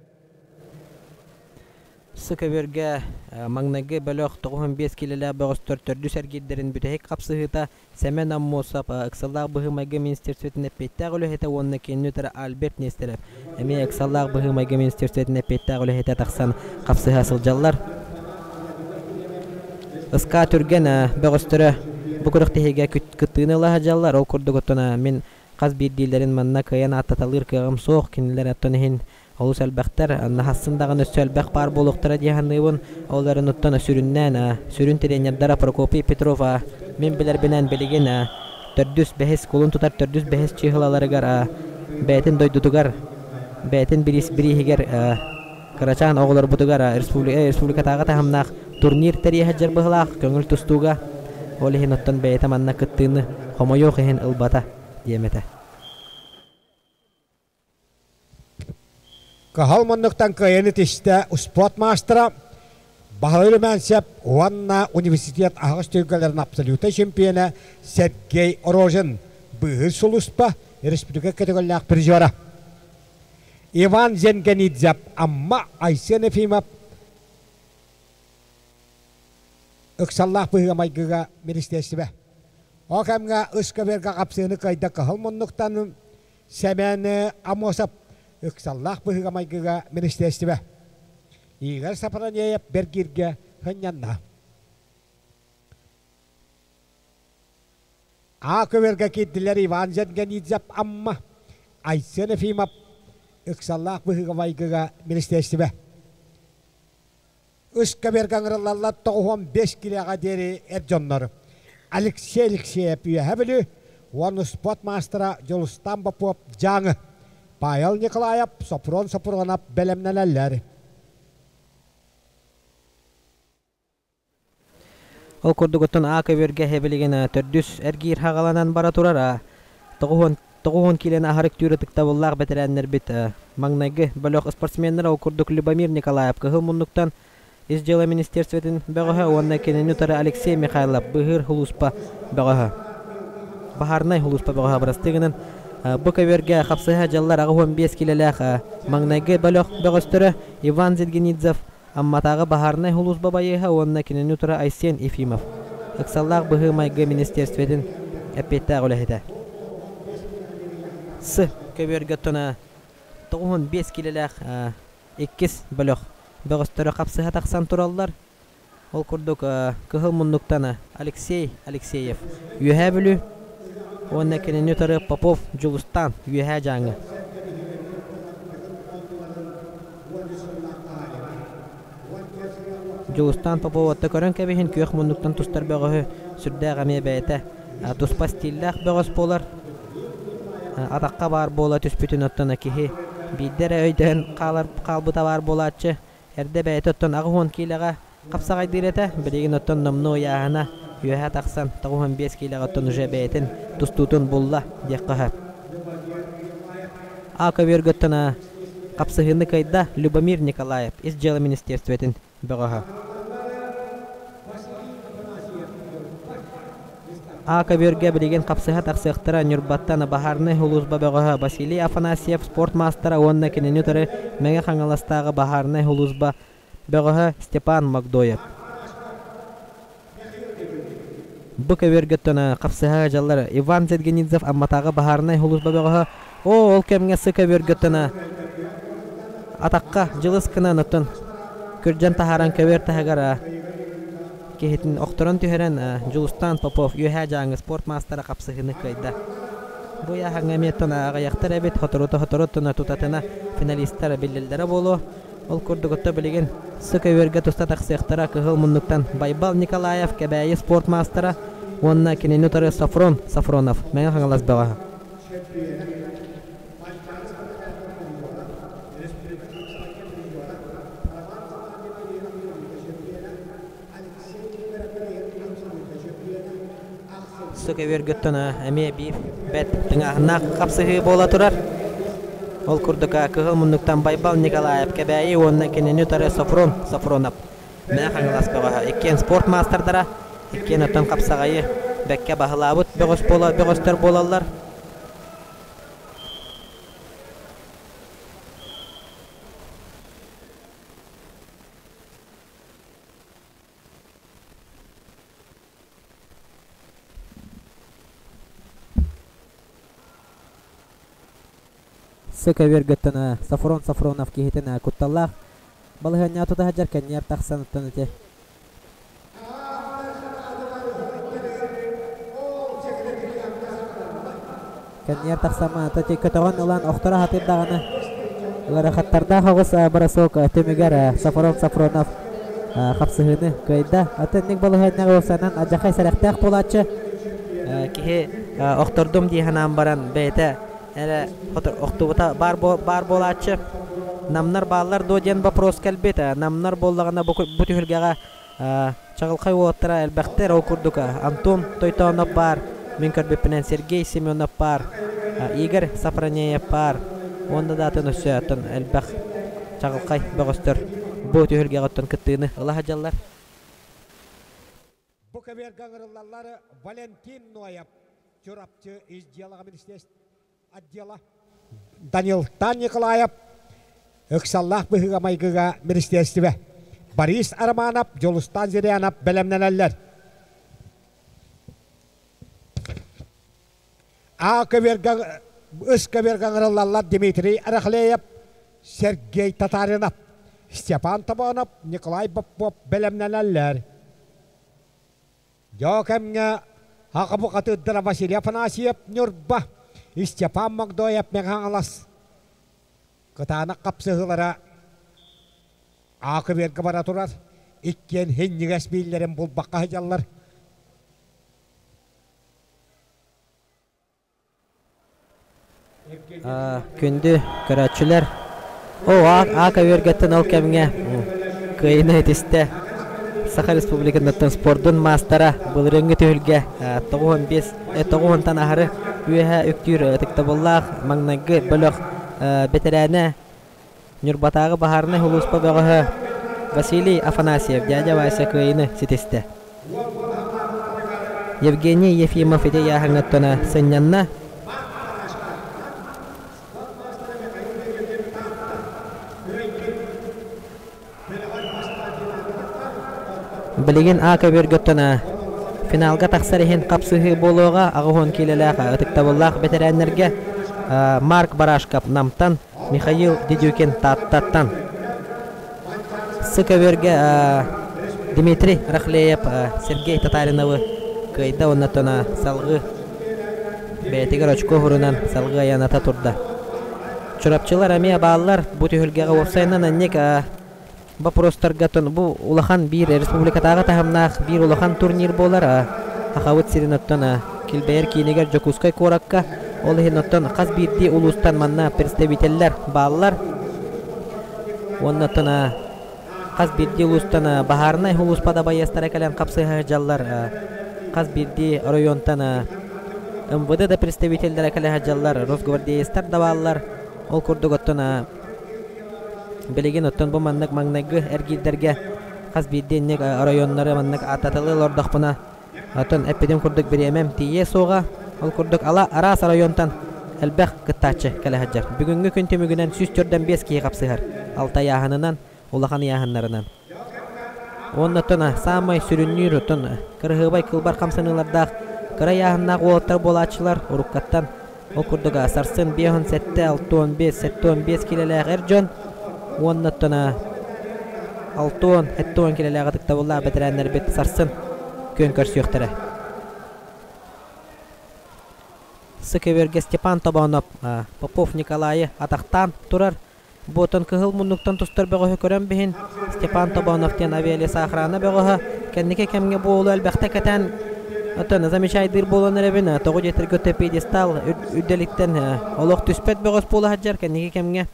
Сы көбүөргэ маҥнайгы бөлөх 95 киилэлээх бөҕөстөр төрдүс эргиирдэрин бүтэһик хапсыһыыта Сэмэн Аммосов, ыксаллаах быһыы-майгы министерствотын эппиэттээх үлэһитэ уонна кинини утары Альберт Нестеров, эмиэ ыксаллаах быһыы-майгы министерствотын эппиэттээх үлэһитэ тахсан хапсыһа сылдьаллар. Ыскаа түргэн бөҕөстөрө бу күрэхтэһиигэ кыттыыны ыла сылдьаллар. Ол курдук оттон мин хас биирдиилэрин манна кыайан ааттаталыыр кыаҕым суох. Кинилэр оттон иһин олус элбэхтэр. Хаһсын даҕаны өссө элбэх баар буолуохтара дии саныыбын. Ол эрэн оттон сүрүннээн сүрүн тренердара Прокопий Петров мин билэрбинэн билигин төрдүс бэһис кулун тутар төрдүс бэһис чыыһылаларыгар бэйэтин дойдутугар бэйэтин бирииһигэр кырачаан оҕолорбутугар республикатааҕы таһымнаах турнир тэрийэ сылдьар быһыылаах көҥүл тустууга. Ол иһин оттон бэйэтэ манна кыттыыны хомойуох иһин ылбата диэм этэ. Кыһыл муннуктан кыайан итистэ спорт маастара Баһылай Румянцев уонна университет аһаҕас түһүлгэлэрин абсолютнай чемпиона Сергей Рожин быыһыыр сулууспа республика көтөҕөллөөх призера. Иван Зенгенидзев Амма Айсен Ефимов ыксаллаах быһыыга-майгыга министиэристибэ. Ол кэмҥэ ыскаверга хапсыыны кыайда кыһыл муннуктан Сэмэн Амосов ыксаллаах быһыыга-майгыга министиэристибэ. Игорь Сапранеев бэргииргэ сынньанна. А көбөргө киирдилэр Иван Зенгенидзев Амма, Айсен Ефимов ыксаллаах быһыыга-майгыга министиэристибэ. Ыскаверга ыҥырыллаллар 95 килэҕэ диэри эр дьоннор. Алексей Алексеев Үөһэ Бүлүү уонна спорт маастара Дьулустан Попов Дьааҥы, Павел Николаев Сопрун Сопрунов бэлэмнэнэллэр. Ол курдук оттон А көбүөргэ эһэбилигин төрдүс эргиир хаҕаланан бара турар. 90 киилэни аһарык түүр ытыктабыллаах бэтэрээннэрбит маҥнайгы бөлөх спортсменнара ол курдук Любомир Николаев кыһыл муннуктан Ис дьыала министерствотын бөҕөһө уонна кинини утары Алексей Михайлов быыһыыр сулууспа бөҕөһө. Баһаарынай сулууспа бөҕөһө бырастыы гынан бу көбүөргэ хапсыһа дьаллар 85 киилэлээх маҥнайгы бөлөх бөҕөстөрө Иван Зедгенидзев Амматааҕы баһаарынай сулууспа байыаһа уонна кинини утары Айсен Ефимов ыксаллаах быһыы-майгы министерствотын эппиэттээх үлэһитэ. С көбүөргэ тона 95 киилэлээх иккис бөлөх бөҕөстөрө хапсыһа тахсан тураллар. Ол курдук Кыһыл муннуктан Алексей Алексеев Үөһээ Бүлүү уонна кинини утары Попов Дьулустаан Үөһээ Дьааҥы. Дьулустаан Попов отто көрөн кэбиһин күөх муннуктан тустар бөҕөһү сүрдээх эмиэ бэйэтэ туспа стиллээх бөҕөс буолар. Атахха баар буола түспүтүн оттон киһи биирдэ эрэ өйдөөн хаалар хаалбыта баар буолааччы. Эрдэ бэйэтэ оттон 80 киилэҕэ хапсаҕайдыыр этэ. Билигин оттон номнуо ыйааһына үөһэ тахсан 95 киилэҕэ оттон уже бэйэтин тустуутун булла диэххэ сөп. А көбүөргэ оттон хапсыһыыны кыайда Любомир Николаев Ис дьыала министерствотын бөҕөһө. А көбүөргэ билигин хапсыһа тахсыахтара Ньурбаттан баһаарынай сулууспа бөҕөһө Василий Афанасьев спорт маастара уонна кинини утары Мэҥэ Хаҥаластааҕы баһаарынай сулууспа бөҕөһө Степан Магдоев. Бу көбүөргэ хапсыһа дьаллар Иван Зедгенидзев Амматааҕы баһаарынай сулууспа бөҕөһө Оо, ол кэмҥэ сы көбүөргэ атахха дьылыс гынан оттон күрдьэн таһааран көбүөр таһыгар киһитин охторон түһэрэн Дьулустаан Попов Үөһээ Дьааҥы спорт маастара хапсыһыыны кыайда. Бу ыйааһыҥҥа эмиэ оттон аҕыйахтар эбит, соторута-сотору тутатына финалистар биллэллэрэ буолуо. Ол курдук отто билигин сы көбүөргэ туста тахсыахтара кыһыл муннуктан Байбал Николаев Кэбээйи спорт маастара уонна кинини утары Софрон Софронов Мэҥэ Хаҥалас бөҕөһө. Сыкөбүөргүттэн эмиэ биир бэрт тыҥааһыннаах хапсыһыы буола турар. Ол курдук кыһыл муннуктан Байбал Николаев Кэбээйи уонна кинини утары Софрон Софронов Мэҥэ Хаҥалас бөҕөһө. Иккиэн спорт маастардара, иккиэн оттон хапсаҕайы бэккэ баһылаабыт бөҕөс буола бөҕөстөр буолаллар. Сы көбүөргөттөн Софрон Софронов киһитин кутталлаах балаһыанньаҕа тута сылдьар кэнниэр тахсан оттон ити Кэнниэр тахсаммын ити көтөҕөн ылан охторо сатыыр даҕаны ыарахаттардаах оҕус бросок түмүгэр Софрон Софронов хапсыһыыны кыайда. Атын балаһыанньаҕа уопсайынан алдьархай сэрэхтээх буолааччы. Киһи охтордум дии санаан баран бэйэтэ эрэ охтубута баар буолааччы. Намнар бааллар дуо диэн вопрос кэлбит. Намнар буоллаҕына бу түһүлгэҕэ Чаҕылхай уолаттара элбэхтэр, ол курдук Антон Тойтоонов баар, мин көрбүппүнэн Сергей Семенов баар, Игорь Сафронеев баар уонна да атын өссө атын элбэх чаҕылхай бөҕөстөр. бу түһүлгэҕэ оттон кыттыыны ыла сылдьаллар. Бу көбүөргэ ыҥырыллаллар Валентин Ноев, Чурапчы ис дьыалаҕа министерство отдела, Данилтан Николаев, ыксаллаах быһыыга-майгыга министиэристибэ, Борис Романов, Дьулустан Зырянов бэлэмнэнэллэр. А көбүөргэ ыс көбүөргэ ыҥырыллаллар Дмитрий Рахлеев, Сергей Татаринов, Степан Тобонов, Николай Попов бэлэмнэнэллэр. Дьоо кэмҥэ аҕа бухатыырдара Василий Афанасьев Ньурба, Степан Магдоев Мэҥэ Хаҥалас кытаанах хапсыһыылара Аакыбыарга бара турар, иккиэн һинньигэс бииллэрин булбакка сылдьаллар. Күндү көрөөччүлэр, оо, аак өйөргөттөн ол кэмҥэ кыайыыны этистэ Саха Республикатыттан спордун маастара былырыыҥҥы түһүлгэ 95 90-тан аһары үөһэ үктүүр ытыктабыллаах маҥнайгы бөлөх бэтэрээнэ Ньурбатааҕы баһаарынай сулууспа бөҕөһө Василий Афанасьев дядя Вася кыайыыны ситистэ. Евгений Ефимов ити ыйааһыҥҥа сынньанна. Билигин А көбүөргөттөн финалга тахсар иһин хапсыһыы буолуоҕа 80 киилэлээх ытыктабыллаах бэтэрээннэргэ Марк Барашков Намтан, Михаил Дедюкин Тааттаттан. Сы көбүөргэ Дмитрий Рахлеев Сергей Татариновы кыайда уонна салгыы бэйэтигэр очко уһурунан салгыы айаната турда. Чурапчылар эмиэ бааллар. Бу түһүлгэҕэ уопсайынан анньык боппуруостарга бу улахан биир республикатааҕы таһымнаах биир улахан турнир буолар. Сахабыт сирин оттон килбэйэр киинигэр Дьокуускай куоракка. Ол иһин оттон хас биирдии улуустан манна представителлэр бааллар. Уонна оттон хас биирдии улуустан баһаарынай улууспа байыастара кэлэн хапсыһа сылдьаллар. Хас биирдии оройуонтан МВД да представителлэрэ кэлэ сылдьаллар, росгвардеецтар да бааллар. Ол курдук оттон билигин оттон бу маннык маҥнайгы эргиирдэргэ хас биирдии инник оройуоннары маннык ааттаталыы олордохпуна оттон эппитим курдук бириэмэм тиийиэ суоҕа. Ол курдук ала араас оройуонтан элбэх кыттааччы кэлэ сылдьар. Бүгүҥҥү күн түмүгүнэн 145 киһи хапсыһар. Алта ыйааһынынан, улахан ыйааһыннарынан. Уонна оттон саамай сүрүннүүр оттон кырыһыабай кылбар хамсаныылардаах кыра ыйааһыннаах уолаттар буолааччылар уруккаттан ол курдук сарсын 57, 65, 75 килэлээх эр дьон уонна оттон 60, 70 килэлээх ытыктабыллаах бэтэрээннэрбит сарсын күөн көрсүөхтэрэ. Сыкыбергэ Степан Тобонов Попов Николайы атахтаан турар. Буотан кыһыл муннуктан тустар бөҕөһү көрөн биһин Степан Тобонов диэн авиалесоохрана бөҕөһө кэнники кэмҥэ бу уолу элбэхтэ кэтээн оттон замечайдыыр буолан эрэбин тоҕо диэтэргэ пьедестал үрдэлиттэн олох түспэт бөҕөс буола сылдьар кэнники кэмҥэ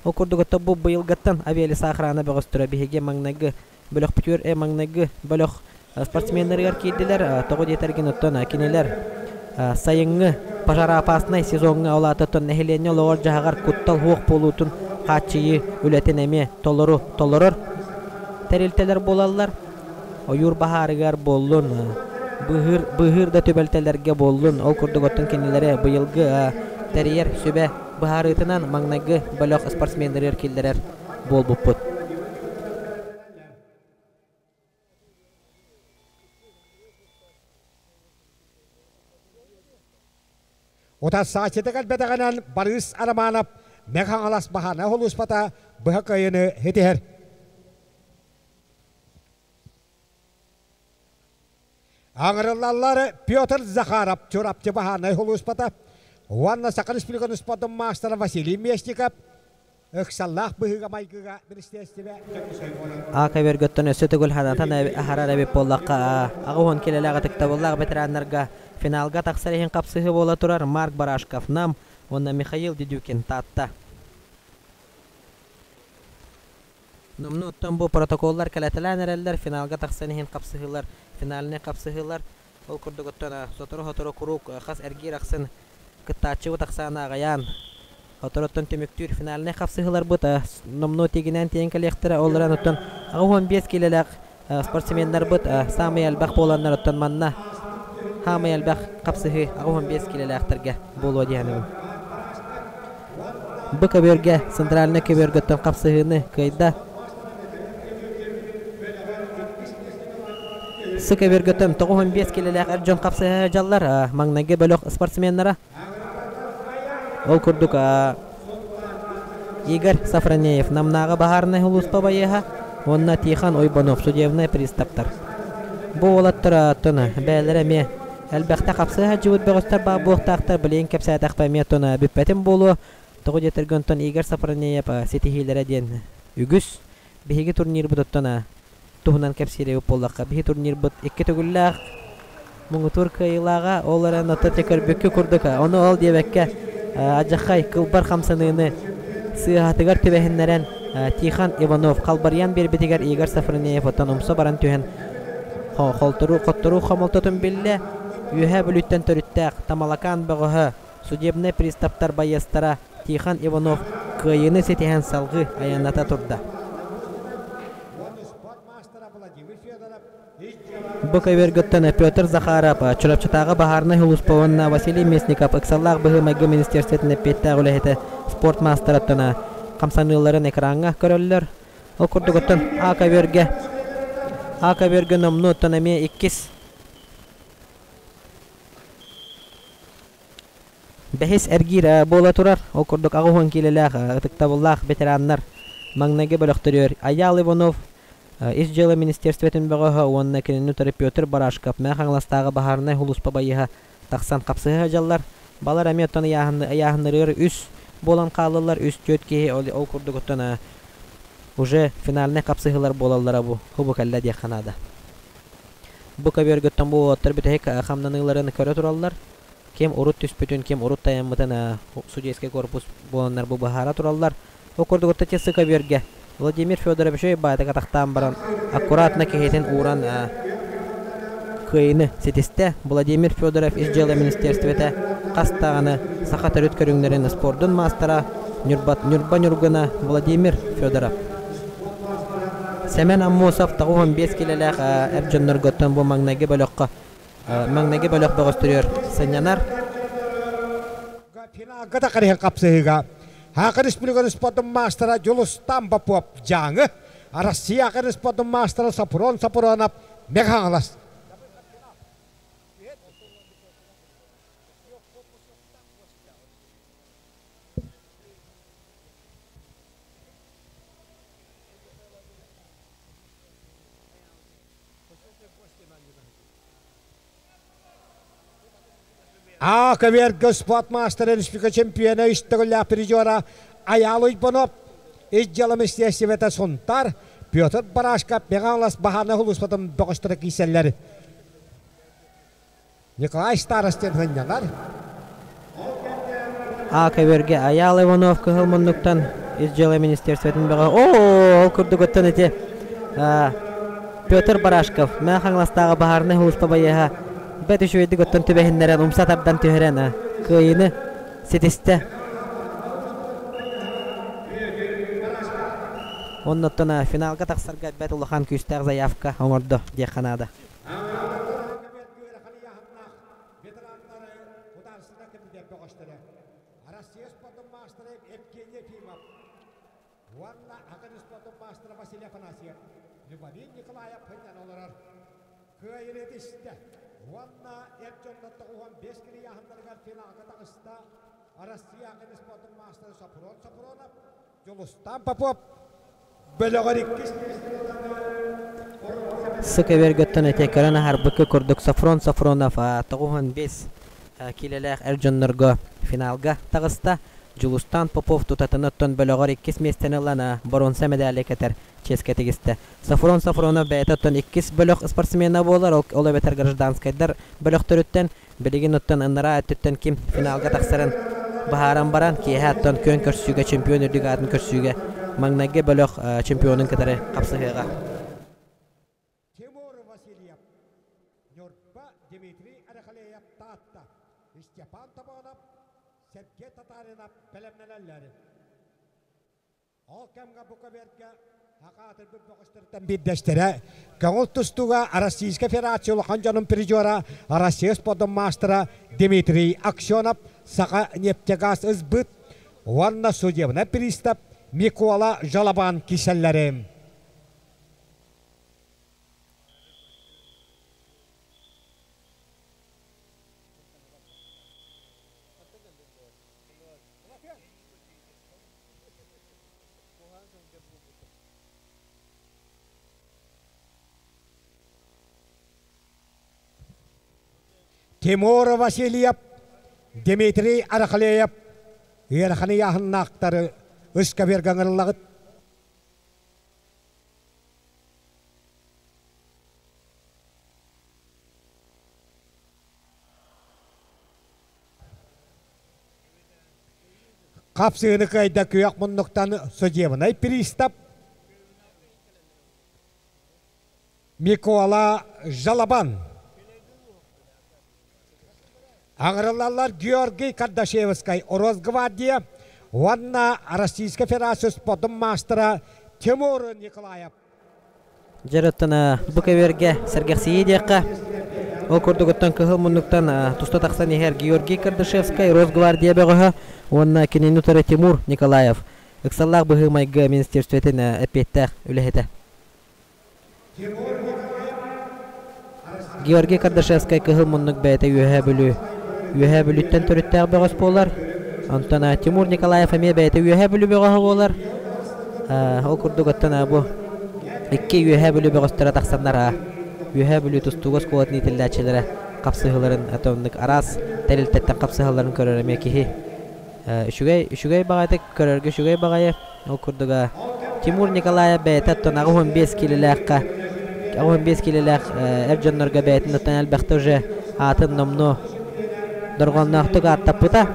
ол курдук ото бу быйылгаттан авиалесоохрана бөҕөстөрө биһиги маҥнайгы бөлөхпүтүгэр маҥнайгы бөлөх спортсменнарыгар киирдилэр. Тоҕо диэтэргин оттон кинилэр сайыҥҥы пожароопаснай сезоҥҥа ол аата оттон нэһилиэнньэ олоҕор-дьаһаҕар куттал суох буолуутун хааччыйыы үлэтин эмиэ толору толорор тэрилтэлэр буолаллар. Ойуур баһаарыгар буоллун, быыһыыр, быыһыыр да түбэлтэлэргэ буоллун, ол курдук оттон кинилэри быйылгы тэрийэр сүбэ быһаарыытынан маҥнайгы бөлөх спортсменнарыгар киллэрэр буолбуппут. Утарсааччыта кэлбэтэҕинэн Барыыс Романов Мэҥэ Хаҥалас баһаана сулууспата быһа кыайыыны ситиһэр. Аҥырыллаллар Петр Захаров Чурапчы баһаарынай сулууспата уонна Саха Республикатын спордун маастара Василий Местников ыксаллаах быһыыга-майгыга министиэристибэ Ака өргөттөн өссө төгүл ханатан аһарар эбит буоллахха, 80 килэлээх ытыктабыллаах ветераннарга финалга тахсар иһин хапсыһыы буола турар Марк Барашков Нам уонна Михаил Дедюкин Таатта. Номнуо оттон бу протоколлар кэлэтэлээн эрэллэр, финалга тахсан иһин хапсыһыылар, финальнай хапсыһыылар. Ол курдук оттон сотору-сотору куруук хас эргиир ахсын кыттааччыбыт ахсаана аҕыйаан. Оттон түмүктүүр финальнай хапсыһыыларбыт номнуо тигинэн тиийэн кэлиэхтэрэ. Ол эрэн оттон 85 киилэлээх спортсменнарбыт саамай элбэх буоланнар оттон манна хаамай элбэх хапсыһыы 85 киилэлээхтэргэ буолуо диэхинэбин. Бу көбүөргэ центральнай көбүөргөттөн хапсыһыыны кыайда. Сы көбүөргөттөн 95 киилэлээх эр дьон хапсыһа сылдьаллар. Маҥнайгы бөлөх спортсменнара. Ол курдук Игорь Сафронеев Намнааҕы баһаарынай сулууспа байыаһа уонна Тихон Ойбонов судебнай приставтар. Бу уолаттар оттон бэйэлэрэ эмиэ элбэхтэ хапсыһа сылдьыбыт бөҕөстөр баар буолуохтаахтар. Билигин кэпсээтэхпэ эмиэ оттон бүппэтим буолуо. Тоҕо диэтэргэ онтон Игорь Сафронеев ситиһиилэрэ диэн үгүс. Биһиги турнирбыт оттон туһунан кэпсиир эбит буоллахха, биһи турнирбыт икки төгүллээх муҥутуур кыайыылааҕа, ол эрэн ото көрбүккэ курдук, ону ол диэбэккэ адьаххай кылбар хамсаныыны сыыһатыгар түбэһиннэрэн Тихон Иванов халбарыйан биэрбитигэр Игорь Сафронеев оттон умса баран түһэн холторуу хотторуу хомолтотун биллэ. Үөһээ Бүлүүттэн төрүттээх Тамалакаан бөҕөһө, судебнай приставтар байыастара Тихон Иванов кыайыыны ситиһэн салгыы айанната турда. Бу көбүөргүттэн Петр Захаров, Чурапчытааҕы баһаарынай сулууспа уонна Василий Местников ыксаллаах быһыы-майгы министиэристибэтин эппиэттээх үлэһитэ спорт маастарыттан хамсаныыларын экраҥҥа көрөллөр. Ол курдук оттон А көбүөргэ А көбүөргэ номнуо оттон эмиэ иккис Бэһис эргиир буола турар. Ол курдук 80 киилэлээх ытыктабыллаах ветераннар маҥнайгы бөлөхтөрүгэр Айаал Иванов, Ис дьыала министерствотын бөҕөһө уонна кинини утары Петр Барашков, Мэҥэ Хаҥаластааҕы баһаарынай сулууспа байыһа тахсан хапсыһа сылдьаллар. Балар эмиэ оттон ыйааһыннарыгар үс буолан хааллылар, үс-түөрт киһи ол курдук оттон уже финальнай хапсыһыылар буолаллара бу хубу кэллэ диэххэ наада. Бу көбүөргүттэн бу уолаттар бүтэһик хамнаныыларын көрө тураллар. Ким урут түспүтүн, ким урут тайаммытын судейский корпус буоланнар бу быһаара тураллар. Ол курдук сы көбүөргэ Владимир Федорович баайтык атахтаан баран аккуратно киһитин ууран кыайыыны ситистэ. Владимир Федоров ис дьыала министерствота хас даҕаны саха төрүт көрүҥнэрин спордун маастара Ньурба Ньургуна Владимир Федоров. Сэмэн Аммосов 95 килэлээх эр дьоннорготтон бу маҥнайгы бөлөххө маҥнайгы бөлөх бөҕөстөрүгэр сынньанар. Финалга да қарыһын қапсыһыга Хака Республикатын спортун маастара Дьулустан Попов Дьааҥы, Россия Хака спортун маастара Сапрон Сапронов Мэҥэ Хаҥалас. А көбүөргэ спорт маастара республика чемпиона үс төгүллээх призера Айаал Уйбанов, ис дьыала министиэристибэтэ Сунтаар, Петр Барашков Мэҥэ Баһаана сулууспатын бөҕөстөрө киирсэллэр. Николай Старостин сынньанар. А көбүөргэ Айаал Иванов кыһыл муннуктан ис дьыала министерствотын бөҕө оо ол курдук оттон ити Петр Барашков Мэҥэ Хаҥаластааҕы баһаарынай сулууспа байыаһа бэрт үчүгэйдик оттон түбэһиннэрэн умса тардан түһэрэн кыайыыны ситистэ. Оннуттан финалга тахсарга бэрт улахан күүстээх заявка оҥордо диэххэ наада. Россия спортун маастара Евгений Ефимов уонна атын спортун маастара Василий Афанасьев Любовин Николаев хынньан олорор. Кыайыыны этистэ уонна эр дьоннор 95 килийааһыннарыгар финалга таҕыста Россия атын спортун маастара Сопрон Сопронов Дьулустаан Попов бөлөҕөр иккис Сык эбэргэттэн этэ көрөн аһарбыкка курдук Софрон Софронов 95 киилэлээх эр дьоннорго финалга таҕыста. Дьулустаан Попов тутатына оттон бөлөҕөр иккис миэстэни ылан боруонса медали кэтэр чиэскэ тигистэ. Софрон Софронов бэйэтэ оттон иккис бөлөх спортсмена буолар, ол эбэтэр гражданскайдар бөлөхтөрүттэн билигин оттон ынараа өттүттэн ким финалга тахсарын быһааран баран, киэһэ оттон күөн көрсүүгэ чемпион үрдүк аатын көрсүүгэ маҥнайгы бөлөх чемпионун кытары хапсыһыаҕа. Тимур Васильев, Ньурба Дмитрий Арахалеев Таатта, Степан Табанов, Сергей Татаринов. Татаринов бэлэмнэнэллэр. Ол кэмҥэ бу көбүөргэ саха аатырбыт бөҕөстөрүттэн биирдэстэрэ, көҥүл тустууга Российскай Федерация улахан дьонун призера, Россия спордун маастара Дмитрий Аксенов, Саха нефтегаз ысбыт уонна судебнай пристав Микола Жалабан кисэллэрим. Тимур Васильев, Дмитрий Арахлеев ыарахан ыйааһыннаахтары ыскаберга ыҥырыллаҕыт. Хапсыыны кыайда күөх муннуктан судебнай пристав Микола Жалабан. Аҥырыллаллар Георгий Кардашевскай Росгвардия уонна Российскай Федерация спордун маастара Тимур Николаев. Дьарыттана бу кэбиэргэ сэргэхсийии диэххэ. Ол курдугуттан кыһыл муннуктан туста тахсан иһэр Георгий Кардашевскай Росгвардия бөҕөһө уонна кинини утары Тимур Николаев ыксаллаах быһыы-майгы министерствотын эппиэттээх үлэһитэ. Георгий Кардашевскай кыһыл муннук бэйэтэ Үөһээ Бүлүү Үөһээ Бүлүүттэн төрүттээх бөҕөс буолар. Онтон Тимур Николаев эмиэ бэйэтэ Үөһээ Бүлүү бөҕөһө буолар. Ол курдук оттон бу икки Үөһээ Бүлүү бөҕөстөрө тахсаннар Үөһээ Бүлүү тустууга оскуолатын иитиллээччилэрэ хапсыһыыларын оннук араас тэрилтэттэн хапсыһалларын көрөр эмиэ киһи үчүгэй үчүгэй баҕайытык көрөргө үчүгэй баҕайы. Ол курдуга Тимур Николаев бэйэтэ оттон 85 киилэлээххэ 85 киилэлээх эр дьоннорго бэйэтин оттон элбэхтэ уже аатын номнуо дорҕоонноохтук ааттаппыта.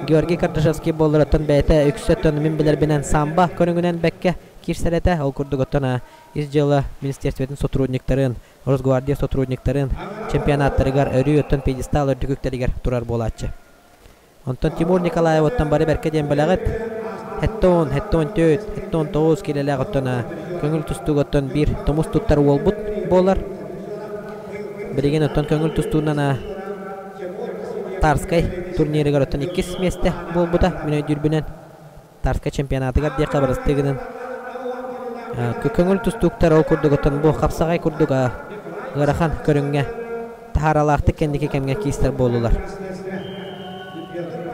Георгий Кардашевский буоллар оттон бэйэтэ үксэ оттон мин билэрбинэн самбо көрүҥүнэн бэккэ киирсэр этэ. Ол курдук оттон ис дьыала министерствотын сотрудниктарын, Росгвардия сотрудниктарын чемпионаттарыгар өрүү оттон пьедестал үрдүк үктэлигэр турар буолааччы. Онтон Тимур Николаевыттан бары бэркэ диэн билэҕит. Хэттон, хэттон төрт, хэттон тоҕус киилэлээх оттон көҥүл тустууга оттон биир тумус туттар уолбут буолар. Билигин оттон көҥүл тустуунан Тарскай турнирыгар оттон иккис миэстэ буолбута мин өйдүүрбүнэн. Тарскай чемпионатыгар диэххэ барыстыы гынан көҥүл тустууктар ол курдук оттон бу хапсаҕай курдук ыарахан көрүҥҥэ таһааралаахтык кэнники кэмҥэ киистэр буоллулар.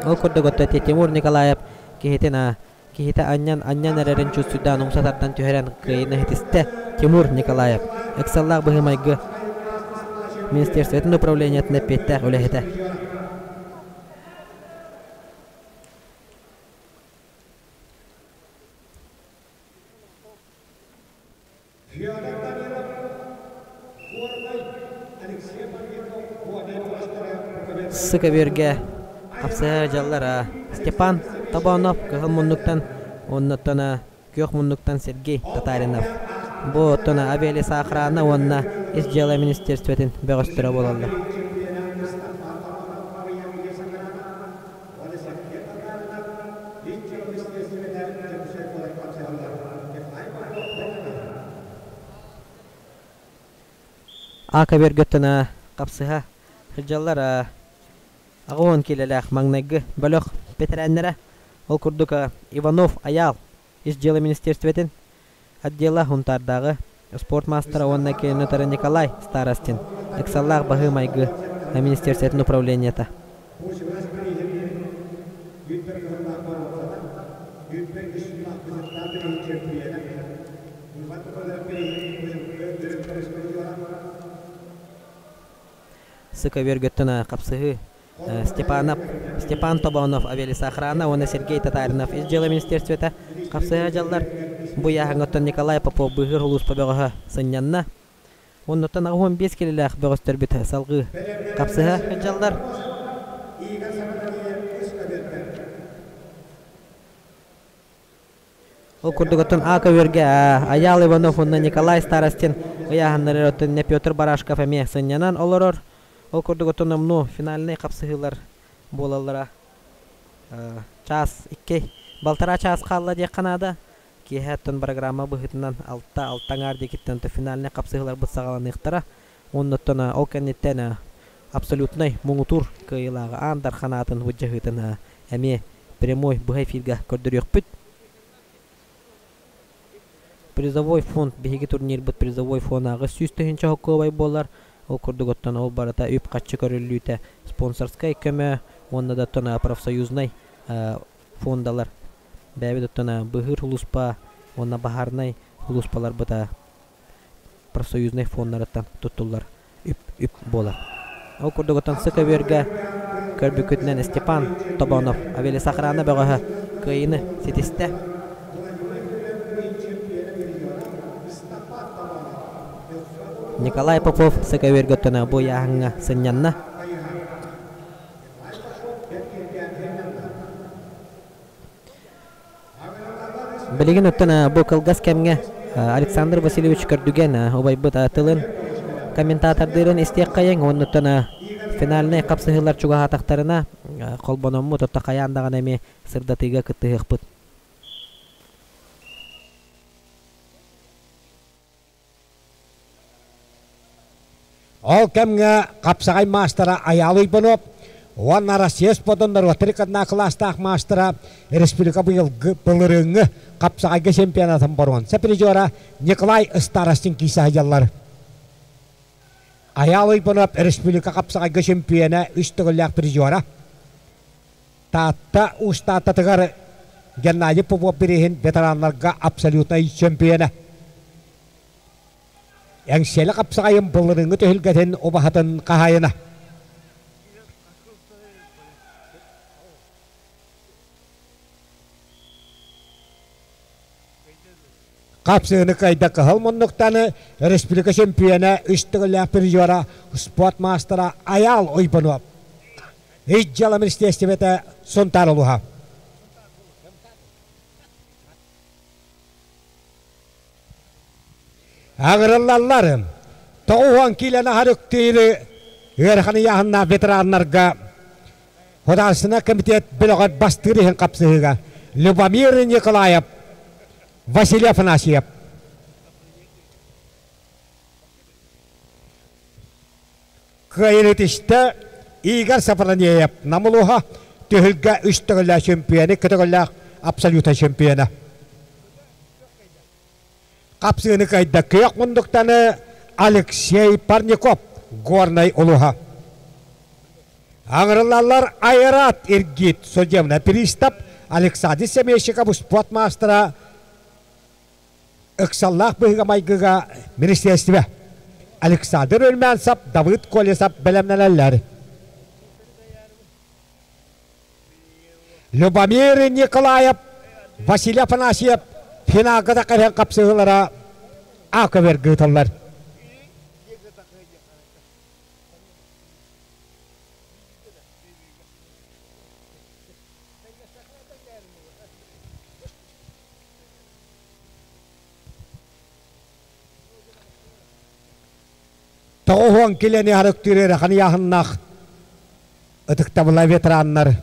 Ол курдук оттон Тимур Николаев киһитин киһитэ анньан анньан эрэрин чувствуйдаан умса тардан түһэрэн кыайыыны иһитистэ Тимур Николаев ыксаллаах быһыы-майгы министерствотын управлениетын эппиэттээх үлэһитэ. Федор Данилов, Горнай, Алексей Маргинов, Горнай бөҕөстөрө Сыкабиргэ хапсыһа дьаллара Степан Тобонов кыһыл муннуктан уоннаттан күөх муннуктан Сергей Татаринов. Бу оттон авиалеса охрана уонна ис дьыала министерствотын бөҕөстөрө буолаллар. Ака-бөргөттөн хапсыһа сылдьаллар 80 киилэлээх маҥнайгы бөлөх бэтэрээннэрэ. Ол курдук Иванов Айаал Ис дьыала министерствотын отдела Һунтаардааҕы спорт маастара уонна кинотары Николай Старостин ыксаллаах баһыы-майгы министерствотын управлениета. Сыка үөргөттөн хапсыһыы Степанов, Степан Тобонов авиалесоохрана уонна Сергей Татаринов ис дьыала министерствота хапсыһа дьаллар. Бу ыйааһыҥҥа Николай Попов быыһыыр улууспа бөҕөһө сынньанна. Оннуттан 85 килэлээх бөҕөстөрбүт салгыы хапсыһа сылдьаллар. Ол курдук оттон А көбүөргэ Айаал Иванов уонна Николай Старостин ыйааһыннары оттон Петр Барашков эмиэ сынньанан олорор. Ол курдук оттон номнуо финальнай хапсыһыылар буолаллара. Чаас икки, балтараа чаас хаалла диэххэ наада. Киэһэ оттон программа быһыытынан алта, алта аҥаар диэкиттэн финальнай хапсыһыыларбыт саҕаланыахтара. Оннуттан ол кэнниттэн абсолютнай муҥутуур кыайыылааҕы Аан Дархан аатын былдьаһыытын эмиэ прямой быһа эфиргэ көрдөрүөхпүт. Призовой фонд биһиги турнирбыт призовой фонааҕы 100 000 холкуобай буолар. Ол курдук оттон ол барыта үп-харчы көрүллүүтэ спонсорскай көмө уонна да оттон профсоюзнай фондалар бэйэбит оттон быыһыыр сулууспа уонна баһаарынай сулууспаларбыт профсоюзнай фоннарыттан туттуллар үп үп буолар. Ол курдук оттон сы көбүөргэ көрбүккүтүнэн Степан Тобонов авиалесохрана бөҕөһө кыайыыны ситистэ. Николай Попов сы көбүөргэ оттон бу ыйааһыҥҥа сынньанна. Билигин оттон бу кылгас кэмҥэ Александр Васильевич Көрдүгэн убайбыт тылын комментатордыырын истиэххэйиҥ уоннуттан финальнай хапсыһыылар чугаһаатахтарына холбономмут отто хайаан даҕаны эмиэ сырдатыыга кыттыһыахпыт. Ол кэмҥэ хапсаҕай маастара Айаал Уйбанов уонна Россия спордун норуоттар иккардына кылаастаах маастара республика быйылгы былырыыҥҥы хапсаҕайга чемпионатын боруонса призера Николай Старостин киирсэ сылдьаллар. Айаал Уйбанов республика хапсаҕайга чемпиона үс төгүллээх призера. Таатта Уус Тааттатыгар Геннадий Попов бирииһин ветераннарга абсолютнай чемпиона. Эҥсиэли хапсаҕайын былырыыҥҥы түһүлгэтин убаһатын хаһаайына. Хапсыыны кыайда кыһыл муннуктаны республика чемпиона үс төгүллээх призера спорт маастара Айаал Уйбанов. Ис дьыала министиэстибэтэ Сунтаар улууһа. Аҕырыллаллар. 90 киилэни аһар үктүүрү ыарахан ыйааһыннаах ветераннарга Художественный комитет бөлөҕөр бастыыр иһин хапсыһыыга Любомир Николаев, Василий Афанасьев. Кыайыытыста Игорь Сафронеев Намылуха түһүлгэ үс төгүллээх чемпионы, көтөгүллээх абсолютнай чемпиона. Хапсыыны кыайда күөх мундуктаны Алексей Парников, Горнай улуһа. Аҥырыллаллар Айрат Иргит, судебный пристав Александр Семейщиков спорт маастара ыксаллаах быһыыга-майгыга министиэристибэ Александр Өлмянцев, Давыд Колесов бэлэмнэнэллэр. Любомир Николаев, Василий Афанасьев финалга да кэлэн хапсыһыылара аакы ыыталлар. 90 килэни харыктыыр ыарахан ыйааһыннаах ытыктабыла ветераннар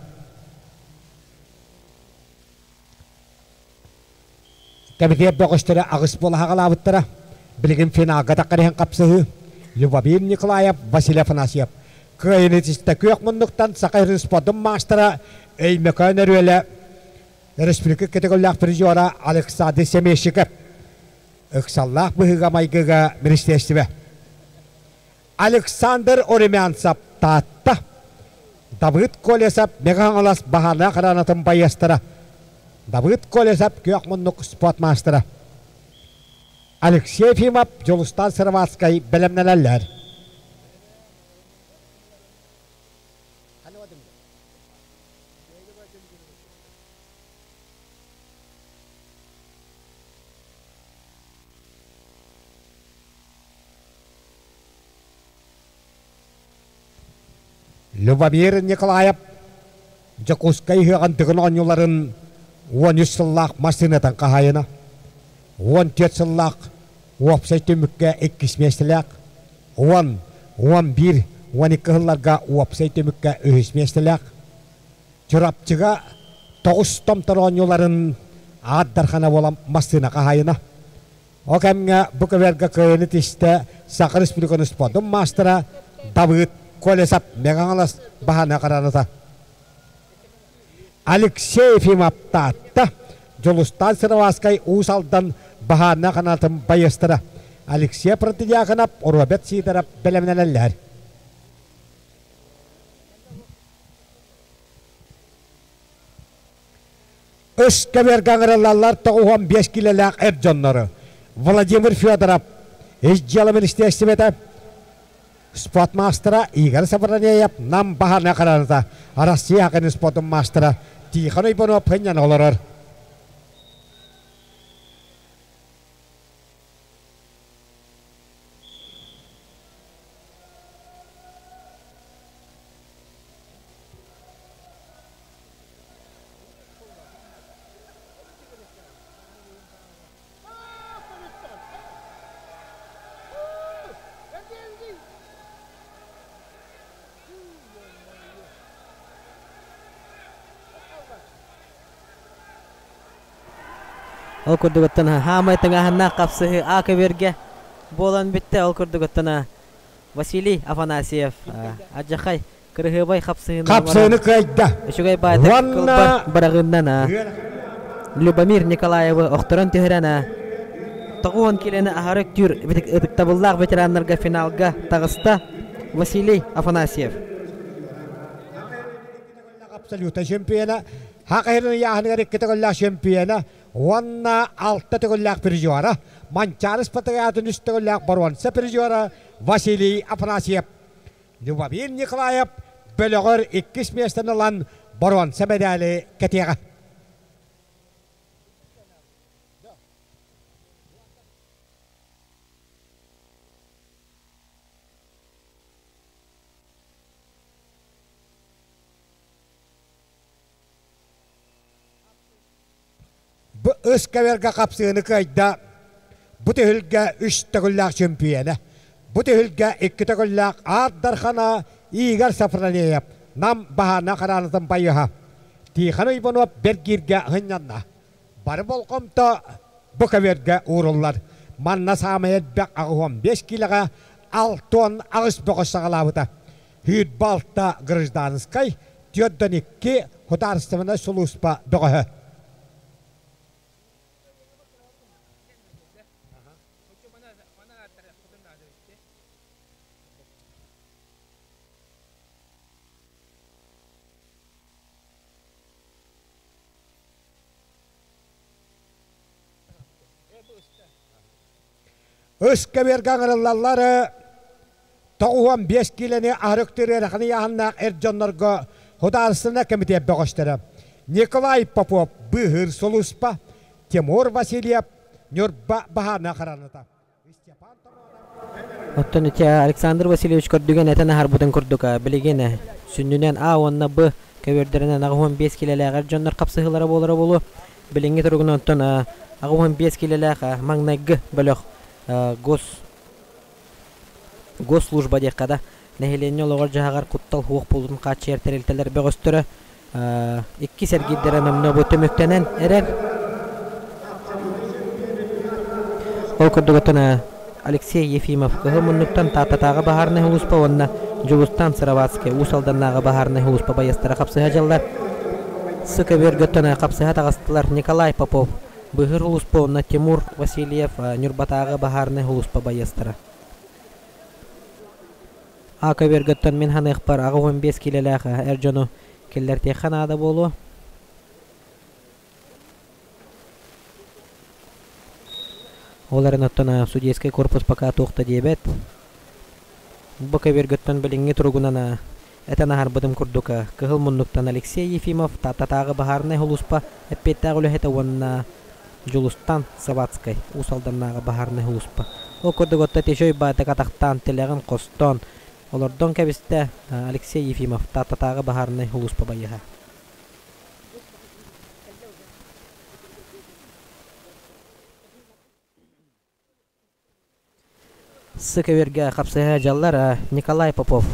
кэмитиэт бөҕөстөрө аҕыс буола хаҕалаабыттара. Билигин финалга таххар хапсыһыы Любомир Николаев, Василий Афанасьев. Кыайыыны ситистэ күөх муннуктан Саха сирин спордун маастара Өймөкөөн Өрүөлэ Республика категориялаах призера Александр Семещиков ыксаллаах быһыыга-майгыга министиэстибэ. Александр Оремянцев Таатта, Давыд Колесов Мэҥэ Хаҥалас Баһаана хараанатын байыастара, Давыд Колесов күөх муннук спорт маастара, Алексей Ефимов Дьулустан Сыроватскай бэлэмнэнэллэр. Любомир Николаев Дьокуускай ыһыаҕын Дыгын оонньууларын 13 сыллаах массыынатын хаһаайына, 14 сыллаах уопсай түмүккэ иккис миэстэлээх, 10, 11, 12 сылларга уопсай түмүккэ үһүс миэстэлээх, Чурапчыга Тоҕус томтор оонньууларын Аат Дархана буолан массыына хаһаайына. Ол кэмҥэ бу көбүөргэ кыайыыны тистэ Саха Республикатын спордун маастара Давыд Колесов Мэҥэ-Хаҥалас баһаана хараната. Алексей Ефимов Таатта, Дьулустаан Сыроватскай Уус Алдан баһаарынай ханаатын байыастара Алексей Протодьяконов, Роберт Сидоров бэлэмнэнэллэр. Үс көбүөргэ ыҥырыллаллар 95 киилэлээх эр дьоннору Владимир Федоров, Ис дьыала министиэристибэтэ, спорт маастара Игорь Савранеев, Нам баһаарынай хараната, Россия хакын спордун маастара Тихон Иванов хынньана олорор. Ол курдугуттан хаамай тыҥааһыннаах хапсыһыы А көбүөргэ буолан бүттэ. Ол курдугуттан Василий Афанасьев адьахай Кырыһыабай хапсыһыыны Хапсыһыыны кыайда. Үчүгэй баайдык Уонна быраҕыыннан Любомир Николаевы охторон түһэрэн 90 киилэни аһары үктүүр ытыктабыллаах ветераннарга финалга таҕыста Василий Афанасьев. Абсолюта чемпиона, Хакайрын ыйааһыныгар икки төгүллээх чемпиона уонна алта төгүллээх призера, Манчаары Спартакиадатын үс төгүллээх боруонса призера Василий Афанасьев. Любомир Николаев бөлөҕөр иккис миэстэни ылан боруонса мэдээли кэтиэҕэ. Бу ыскаверга хапсыыны кыайда бу түһүлгэ үс төгүллээх чөмпүйүөнэ. Бу түһүлгэ икки төгүллээх Аар Дархана Игорь Сафралеев Нам баһаана хараанатын байыһа. Тихон Иванов бэргииргэ сынньанна. Бары болҕомто бу көбүөргэ ууруллар. Манна саамай элбэх 85 киилэҕэ 68 бөҕө саҕалаабыта. Сүүрбэ алта гражданскай, 42 судаарыстыбаннай сулууспа бөҕөһө. Ыскэбиэргэ ыҥырыллаллар 95 киилэни аһарыктыыр ыарахан ыйааһыннаах эр дьоннорго Судаарыстыбаннай кэмитиэт бөҕөстөрө Николай Попов быыһыыр сулууспа, Тимур Васильев Ньурба баһаарынай хараната. Оттон ити Александр Васильевич көрдүгэн этэн аһарбытын курдук, билигин сүнньүнэн А уонна Б көбүөрдэринэн 85 киилэлээх эр дьоннор хапсыһыылара буолара буолуо. Билиҥҥи туругунан оттон 85 киилэлээх маҥнайгы бөлөх гос госслужба диэххэ да, нэһилиэнньэ олоҕор-дьаһаҕар куттал суох буолуутун хааччыйар тэрилтэлэр бөҕөстөрө иккис эргиирдэрэ номнуо бу түмүктэнэн эрэр. Ол курдук оттон Алексей Ефимов Кыһыл муннуктан Тааттатааҕы баһаарынай сулууспа уонна Дьулустан Сыроватский Уус Алданнааҕы баһаарынай сулууспа байыастара хапсыһа дьаллар. Сыка Бөргөттөн хапсыһа таҕыстылар Николай Попов, Быһыр сулууспа уонна Тимур Васильев Ньурбатааҕы баһаарынай сулууспа байыастара. А көбүөргөттөн мин ханыахпар 85 киилэлээх эр дьону киллэртиэххэ наада буолуо. Ол эрэн оттон судейскай корпус пока туох да диэбэт. Бу көбүөргөттөн билиҥҥи туругунан этэн аһарбытым курдук Кыһыл муннуктан Алексей Ефимов, Тааттатааҕы баһаарынай сулууспа эппиэттээх үлэһитэ уонна Дьулустан Савацкай, Уус Алданнааҕы баһаарынай сулууспа. Ол курдук отто Течой баайдык атахтаан, тилэҕин хостоон, олордон кэбистэ Алексей Ефимов, Тааттатааҕы баһаарынай сулууспа байыаһа. Сыкөбүөргэ хапсыһа дьаллар Николай Попов.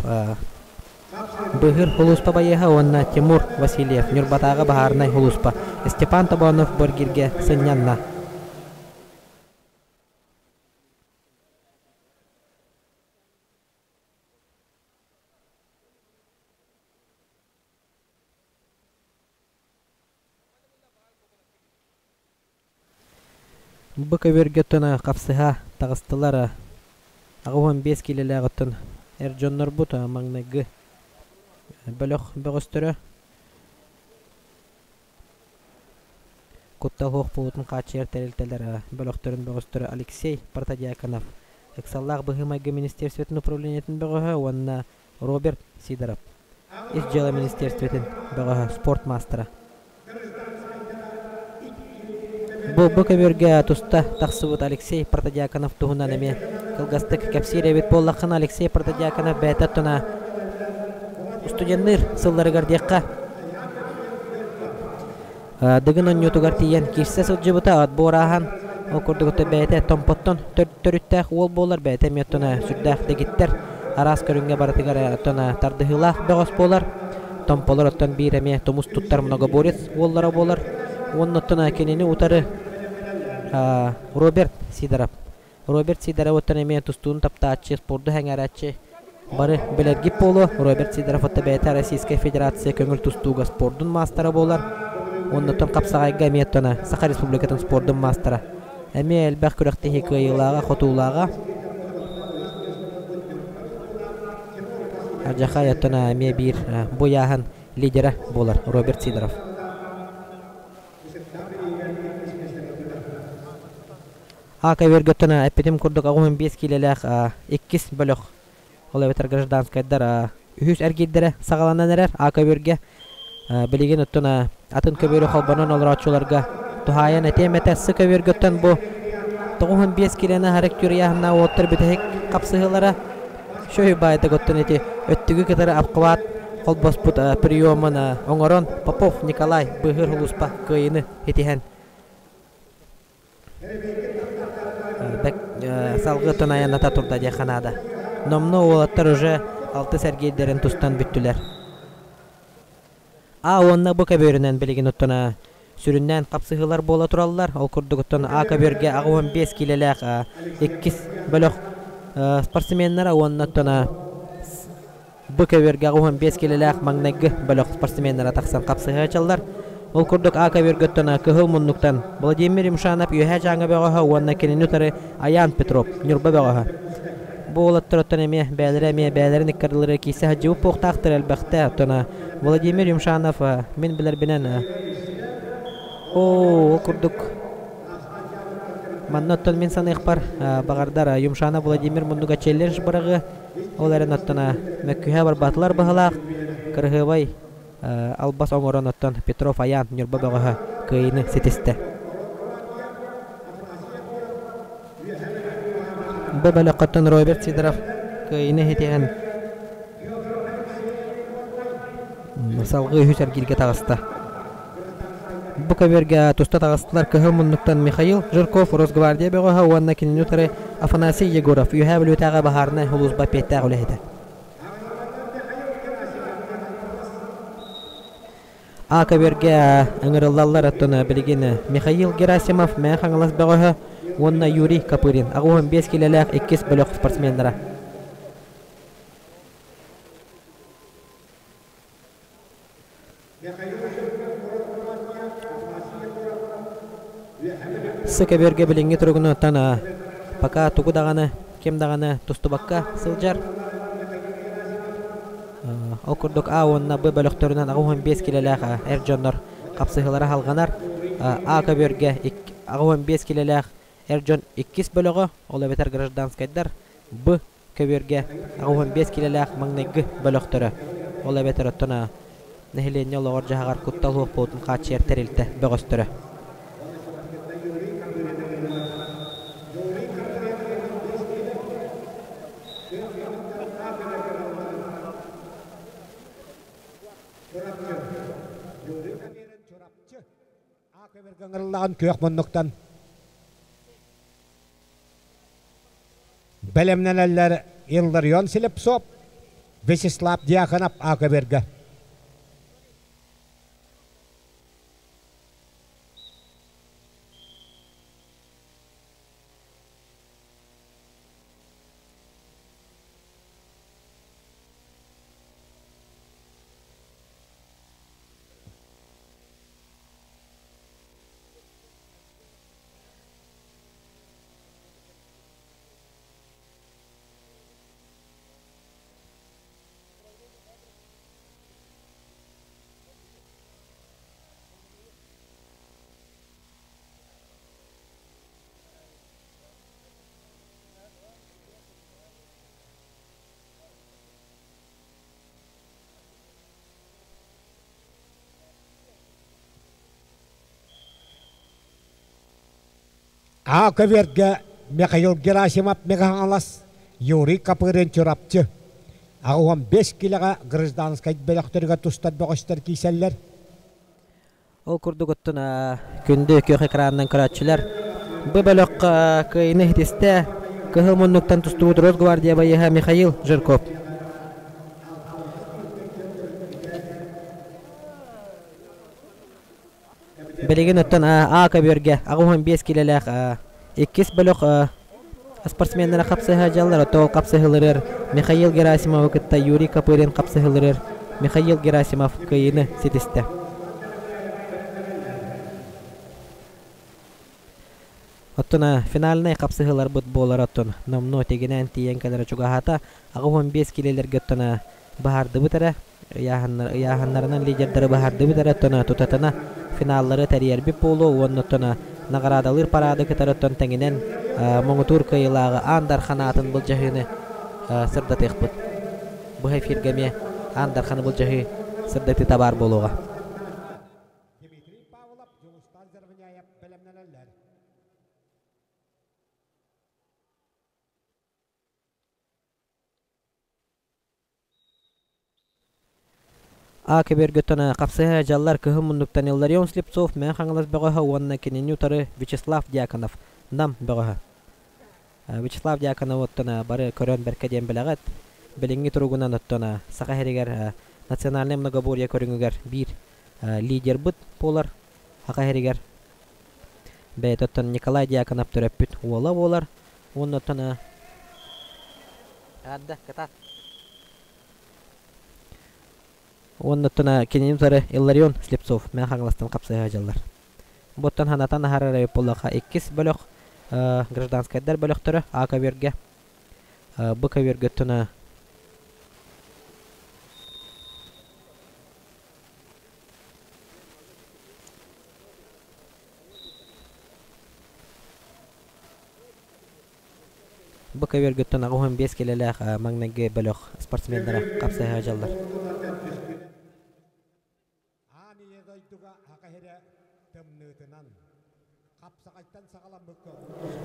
Быыһыыр һулууспа байыаһа уонна Тимур Васильев, Ньурбатааҕы баһаарынай һулууспа, Степан Тобонов бу эргииргэ сынньанна. Бу көбүөргэ оттон хапсыһа таҕыстылар 85 киилэлээх оттон эр дьоннорбут маҥнайгы бөлөх бөҕөстөрө Куттал суох буолуутун хааччыйар тэрилтэлэр бөлөхтөрүн бөҕөстөрө Алексей Протодьяконов, ыксаллаах быһыы-майгы министиэристибэтин управлениетын бөҕөһө уонна Роберт Сидоров, Ис дьыала министиэристибэтин бөҕөһө, спорт маастара. Бу бу көбүөргэ туста тахсыбыт Алексей Протодьяконов туһунан эмиэ кылгастык кэпсиир эбит буоллаххына, Алексей Протодьяконов бэйэтэ оттона студенныыр сылларыгар диэххэ Дыгын онньуутугар тиийэн киирсэ сылдьыбыта, отбор ааһан, ол курдук бэйэтэ Томпоттон төрүттээх уол буолар, бэйэтэ эмиэ оттон сүрдээх дэгиттэр, араас көрүҥҥэ барытыгар оттон тардыһыылаах бөҕөс буолар. Томполор оттон биир эмиэ тумус туттар многоборец уоллара буолар. Уонна оттон кинини утары Роберт Сидоров. Роберт Сидоров оттон эмиэ тустууну таптааччы, спорду сэҥээрээччи бары билэргит буолуо. Роберт Сидоров отто бэйэтэ Российскай Федерация көҥүл тустууга спордун маастара буолар. Уонна оттон хапсаҕайга эмиэ оттон Саха Республикатын спордун маастара. Эмиэ элбэх күрэхтэһии кыайыылааҕа, хотуулааҕа. Ардьахай оттон эмиэ биир бу ыйааһын лидера буолар Роберт Сидоров. А көбүөргөттөн эппитим курдук 85 киилэлээх иккис бөлөх, ол эбэтэр гражданскайдар үһүс эргиирдэрэ саҕаланан эрэр А көбүөргэ. Билигин оттон атын көбүөрү холбонон олорооччуларга туһаайан этиэм этэ, С көбүөргөттөн бу 95 киилэни аһарык түрүйааһыннаах уоттар бүтэһик хапсыһыылара шөй баайдык оттон ити өттүгү кытары обхват холбоспут приемун оҥорон Попов Николай быыһыыр улууспа кыайыыны ситиһэн Салгыы оттон айанната турда диэххэ наада. Номнуо уолаттар уже алтыс эргиирдэрин тустан бүттүлэр. А уонна бу көбүөрүнэн билигин оттон сүрүннээн хапсыһыылар буола тураллар. Ол курдук оттон А көбүөргэ 85 киилэлээх иккис бөлөх спортсменнара уонна оттон Бу көбүөргэ 85 киилэлээх маҥнайгы бөлөх спортсменнара тахсан хапсыһааччылар. Ол курдук А көбүөргөттөн кыһыл муннуктан Владимир Юмшанов Үөһээ Дьааҥы бөҕөһө уонна кинини утары Аян Петров Ньурба бөҕөһө. Бу уолаттар оттон эмиэ бэйэлэрэ эмиэ бэйэлэрин ыккардылары киирсэ сылдьыбыт буолуохтаахтар элбэхтэ. Оттон Владимир Юмшанов мин билэрбинэн оо ол курдук манна оттон мин саныахпар баҕардар Юмшанов Владимир муннуга челлендж быраҕыа. Ол эрэн оттон мөккүһэ барбатылар быһылаах, кыраһыабай албас оҥорон оттон Петров Аян Ньурба бөҕөһө кыайыыны ситистэ. Бу бөлөххөттөн Роберт Сидоров кыайыыны ситиһэн салгыы үһүс эргииргэ таҕыста. Бу көбүөргэ туста таҕыстылар кыһыл муннуктан Михаил Жирков Росгвардия бөҕөһө уонна кинини утары Афанасий Егоров Үөһээ Бүлүүтээҕи баһаарынай сулууспа эппиэттээх үлэһитэ. А көбүөргэ ыҥырыллаллар оттон билигин Михаил Герасимов Мэҥэ Хаҥалас бөҕөһө уонна Юрий Копырин 85 киилэлээх иккис бөлөх спортсменнара. Сыкэбиэргэ билиҥҥи туругунан пока тугу даҕаны, ким даҕаны тустубакка сылдьар. Ол курдук А уонна Б бөлөхтөрүнэн 85 килэлээх эр дьоннор хапсыһыылара салҕанар. А көбүөргэ 85 килэлээх эр дьон иккис бөлөҕө, ол эбэтэр гражданскайдар, Б көбүөргэ 85 киилэлээх маҥнайгы бөлөхтөрө, ол эбэтэр оттон нэһилиэнньэ олоҕор-дьаһаҕар куттал суох буолуутун хааччыйар тэрилтэ бөҕөстөрө. Ыҥырыллаҕын күөх муннуктан бэлэмнэнэллэр Илларион Слепцов. Вячеслав Дьяконов А көбүөргэ. А көбүөргэ Михаил Герасимов Мегаһаҥалас, Юрий Копырин Чурапчы. 85 килэҕэ гражданскай бөлөхтөрүгэр тустар бөҕөстөр киирсэллэр. Ол курдук оттон күндү күөх экранынан көрөөччүлэр бу бөлөх кыайыыны иһитистэ кыһыл муннуктан тустубут Росгвардия байыаһа Михаил Жирков. Билигин оттон А көбүөргэ 85 килэлээх иккис бөлөх спортсменнара хапсыһа дьаллар оттон ол хапсыһылырыр Михаил Герасимовы кытта Юрий Копырин хапсыһылырыр Михаил Герасимов кыайыыны ситистэ. Оттон финальнай хапсыһыыларбыт буолар оттон номнуо тигинээн тиийэн кэлэрэ чугаһаата. 85 килэлэргэ оттон быһаардыбыт эрэ, ыйааһыннарынан лидердары быһаардыбыт эрэ оттон тутатына финаллары тэрийэрбит буолуо уонна оттон наҕараадалыыр параады кытары оттон тэҥинэн муҥутуур кыайыылааҕы Аан Дархан аатын былдьаһыыны сырдатыахпыт. Быһа эфиргэ эмиэ Аан Дарханы былдьаһыы сырдатыыта баар буолуоҕа. Дмитрий Павлов, Дьулустан Зарваняев бэлэмнэнэллэр. А көбүөргөттөн хапсыһа дьаллар кыһыл муннуктан Илларион Слепцов Мэҥэ Хаҥалас бөҕөһө уонна кинини утары Вячеслав Дьяконов Нам бөҕөһө. Вячеслав Дьяконов оттон бары көрөн бэркэ диэн билэҕит. Билиҥҥи туругунан оттон Саха сиригэр национальнай многоборье көрүҥүгэр биир лидербыт буолар Саха сиригэр. Бэйэтэ оттон Николай Дьяконов төрөппүт уола буолар. Уонна оттон Арда, кытаат. Уонна оттон кинини утары Илларион Слепцов Мэҥэ Хаҥаластан хапсыһа сылдьаллар. Бу оттон санатан аһарар эбит буоллахха иккис бөлөх гражданскайдар бөлөхтөрө А көбүөргэ. Б көбүөргэ оттон Бу көбүөргүттэн 85 килэлээх маҥнайгы бөлөх спортсменнара хапсыһа сылдьаллар. Аан ийэ дойдуга аха сирэ тымныытынан хапсаҕайтан саҕаламмыкка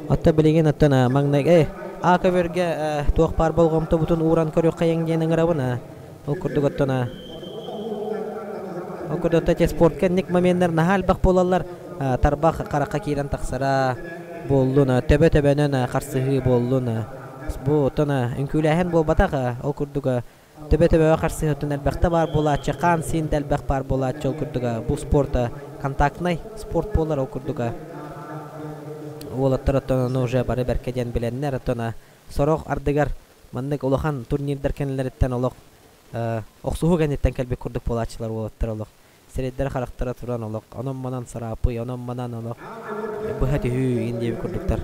Оттон билигин оттон маҥнайгы А көбүөргэ туох баар болҕомтобутун ууран көрүөххэйиҥ диэн ыҥырабын. Ол курдук оттон ол курдук оттон спортка инник моменнар наһаа элбэх буолаллар. Тарбах харахха киирэн тахсара буоллун, төбө-төбөнөн харсыһыы буоллун. Бу оттон үҥкүүлээһин буолбатах, ол курдук төбө-төбөҕө харсыһыытын элбэхтэ баар буолааччы, хаан-сиин да элбэх баар буолааччы, ол курдук бу спорт контактнай спорт буолар, ол курдук уолаттар оттон ону уже бары бэркэ диэн билэннэр, оттон сорох ардыгар маннык улахан турнирдар кэннилэриттэн олох охсуһуу кэнниттэн кэлбит курдук буолааччылар уолаттар олох сирэйдэрэ-харахтара туран олох онон-манан сараапый, онон-манан олох быһа түһүү иин диэбит курдуктар.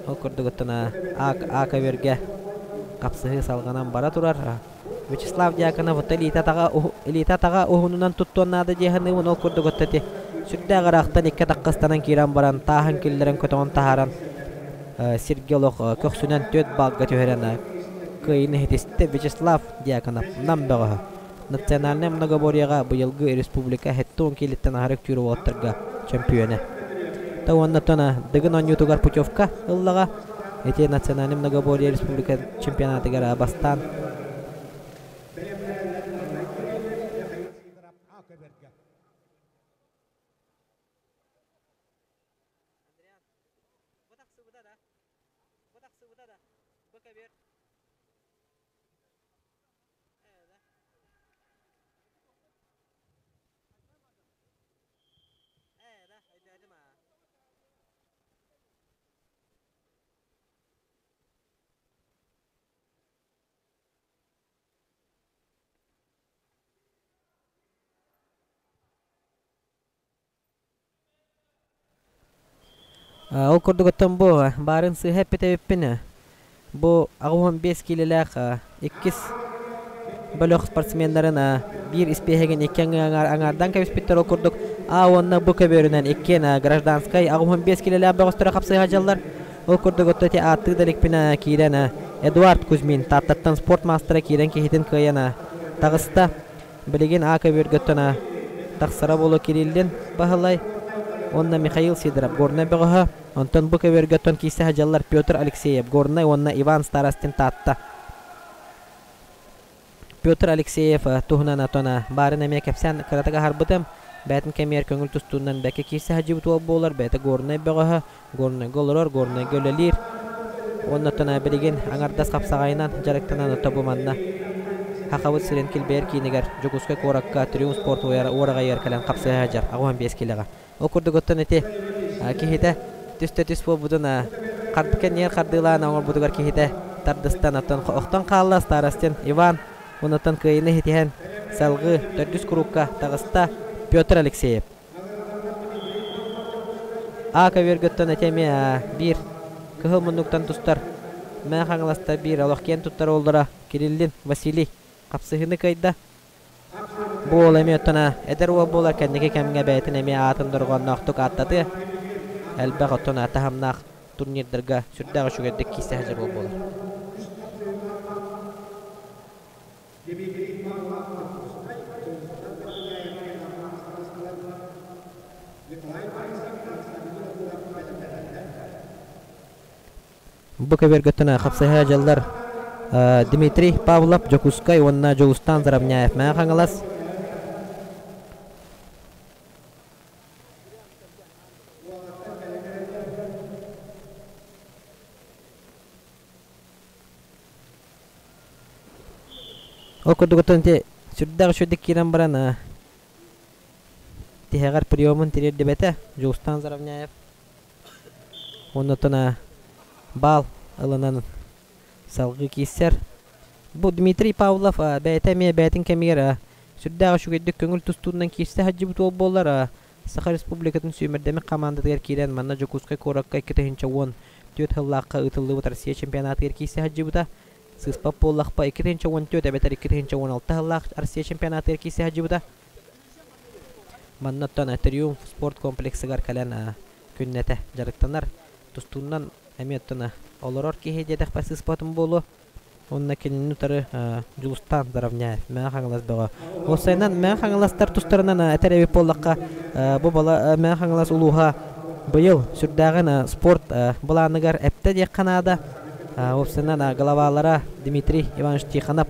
Ол курдук оттон А көбүөргэ хапсыһыы салҕанан бара турар. Вячеслав Дьяконов оттон илиитэ-атаҕа уһунунан туттуон наада дии саныыбын. Ол курдук оттон ити сүрдээх ыраахтан икки атахха ыстанан киирэн баран тааһын киллэрэн көтөҕөн таһааран сиргэ олох көхсүнэн түөрт балга түһэрэн кыайыыны ситистэ Вячеслав Дьяконов Нам бөҕөһө. Национальнай многоборьеҕа быйылгы республика 70 киилиттэн аһары үктүүр уолаттарга чөмпүйүөнэ. Та уонна тона Дыгын оонньуутугар путевка ыллаҕа. Ити национальнай многоборье республика чемпионатыгар бастаан Ол курдук оттон бу баарын сыыһа эппит эбиппин. Бу 85 киилэлээх иккис бөлөх спортсменнарын биир испиэһэгин икки аҥаардаан кэбиспиттэр. Ол курдук А уонна Б көбүөрүнэн иккиэн гражданскай 85 киилэлээх бөҕөстөрө хапсыһа дьаллар. Ол курдук отто ити ааттыы да иликпинэ киирэн Эдуард Кузьмин Тааттаттан спорт маастара киирэн киһитин кыайан таҕыста. Билигин А көбүөргөттөн тахсара буолуо Кириллин Баһылай уонна Михаил Сидоров Горнай бөҕөһө. Онтон бу көбүөргөттөн киирсэ сылдьаллар Петр Алексеев Горнай уонна Иван Старостин Таатта. Петр Алексеев туһунан отон баарын эмиэ кэпсээн кыратык аһарбытым. Бэйэтин кэмигэр көҥүл тустуунан бэккэ киирсэ сылдьыбыт уол буолар. Бэйэтэ Горнай бөҕөһө, Горнайга олорор, Горнайга үлэлиир. Уонна оттон билигин аҥардас хапсаҕайынан дьарыктанан ото бу манна Сахабыт сирин килбэйэр киинигэр Дьокуускай куоракка Триумф спорт уораҕайыгар кэлэн хапсыһа сылдьар 85 киилэҕэ. Ол курдук оттон ити киһитэ түстэ түс буолбутун кэннигэр хардыылаан оҥорбутугар киһитэ тардыстан оттон охтон хаалла Старостин Иван онуттан кыайыыны ситиһэн салгыы төрдүс курукка таҕыста Петр Алексеев. А көбүөргөттөн ити эмиэ биир кыһыл муннуктан тустар Мэҥэ Хаҥаласта биир олох киэн туттар уоллара Кириллин Василий хапсыһыыны кыайда. Бу уол эмиэ оттон эдэр уол буолар кэнники кэмҥэ бэйэтин эмиэ аатын дорҕоонноохтук ааттатыа. Элбэх оттон таһымнаах турнирдарга сүрдээх үчүгэйдик киирсэ сылдьар уол буолар. Бу көбүөргөттөн хапсыһа дьыллар Дмитрий Павлов Дьокуускай уонна Дьулустаан Заровняев Мэҥэ Хаҥалас Ол курдук оттон ити сүрдээх үчүгэйдик киирэн баран тиһэҕэр приемун тириэрдибэтэ Дьулустаан Заровняев Оннотон баал ылынан салгыы киирсэр. Бу Дмитрий Павлов бэйэтэ эмиэ бэйэтин кэмигэр сүрдээх үчүгэйдик көҥүл тустуунан киирсэ сылдьыбыт уол буоллар, Саха Республикатын сүүмэрдэммит хамаандатыгар киирэн манна Дьокуускай куоракка 2014 сыллаахха ыытыллыбыт Россия чемпионатыгар киирсэ сылдьыбыта. Сыыспат буоллахпа, 2014 эбэтэр 2016 сыллаах Россия чемпионатыгар киирсэ сылдьыбыта. Манна оттон Триумф спорт комплексыгар кэлэн күннэтэ дьарыктанар. Тустуунан эмиэ оттон олорор киһи диэтэхпэ сыыспатым буолуо. Уонна кинини утары Дьулустаан Заровняев, Мэҥэ Хаҥалас бөҕө. Уопсайынан Мэҥэ Хаҥаластар тустарынан этэр эбит буоллахха, бу бала Мэҥэ Хаҥалас улууһа быйыл сүрдээҕин спорт былааныгар эптэ диэххэ наада. Уопсайынан главалара Дмитрий Иванович Тихонов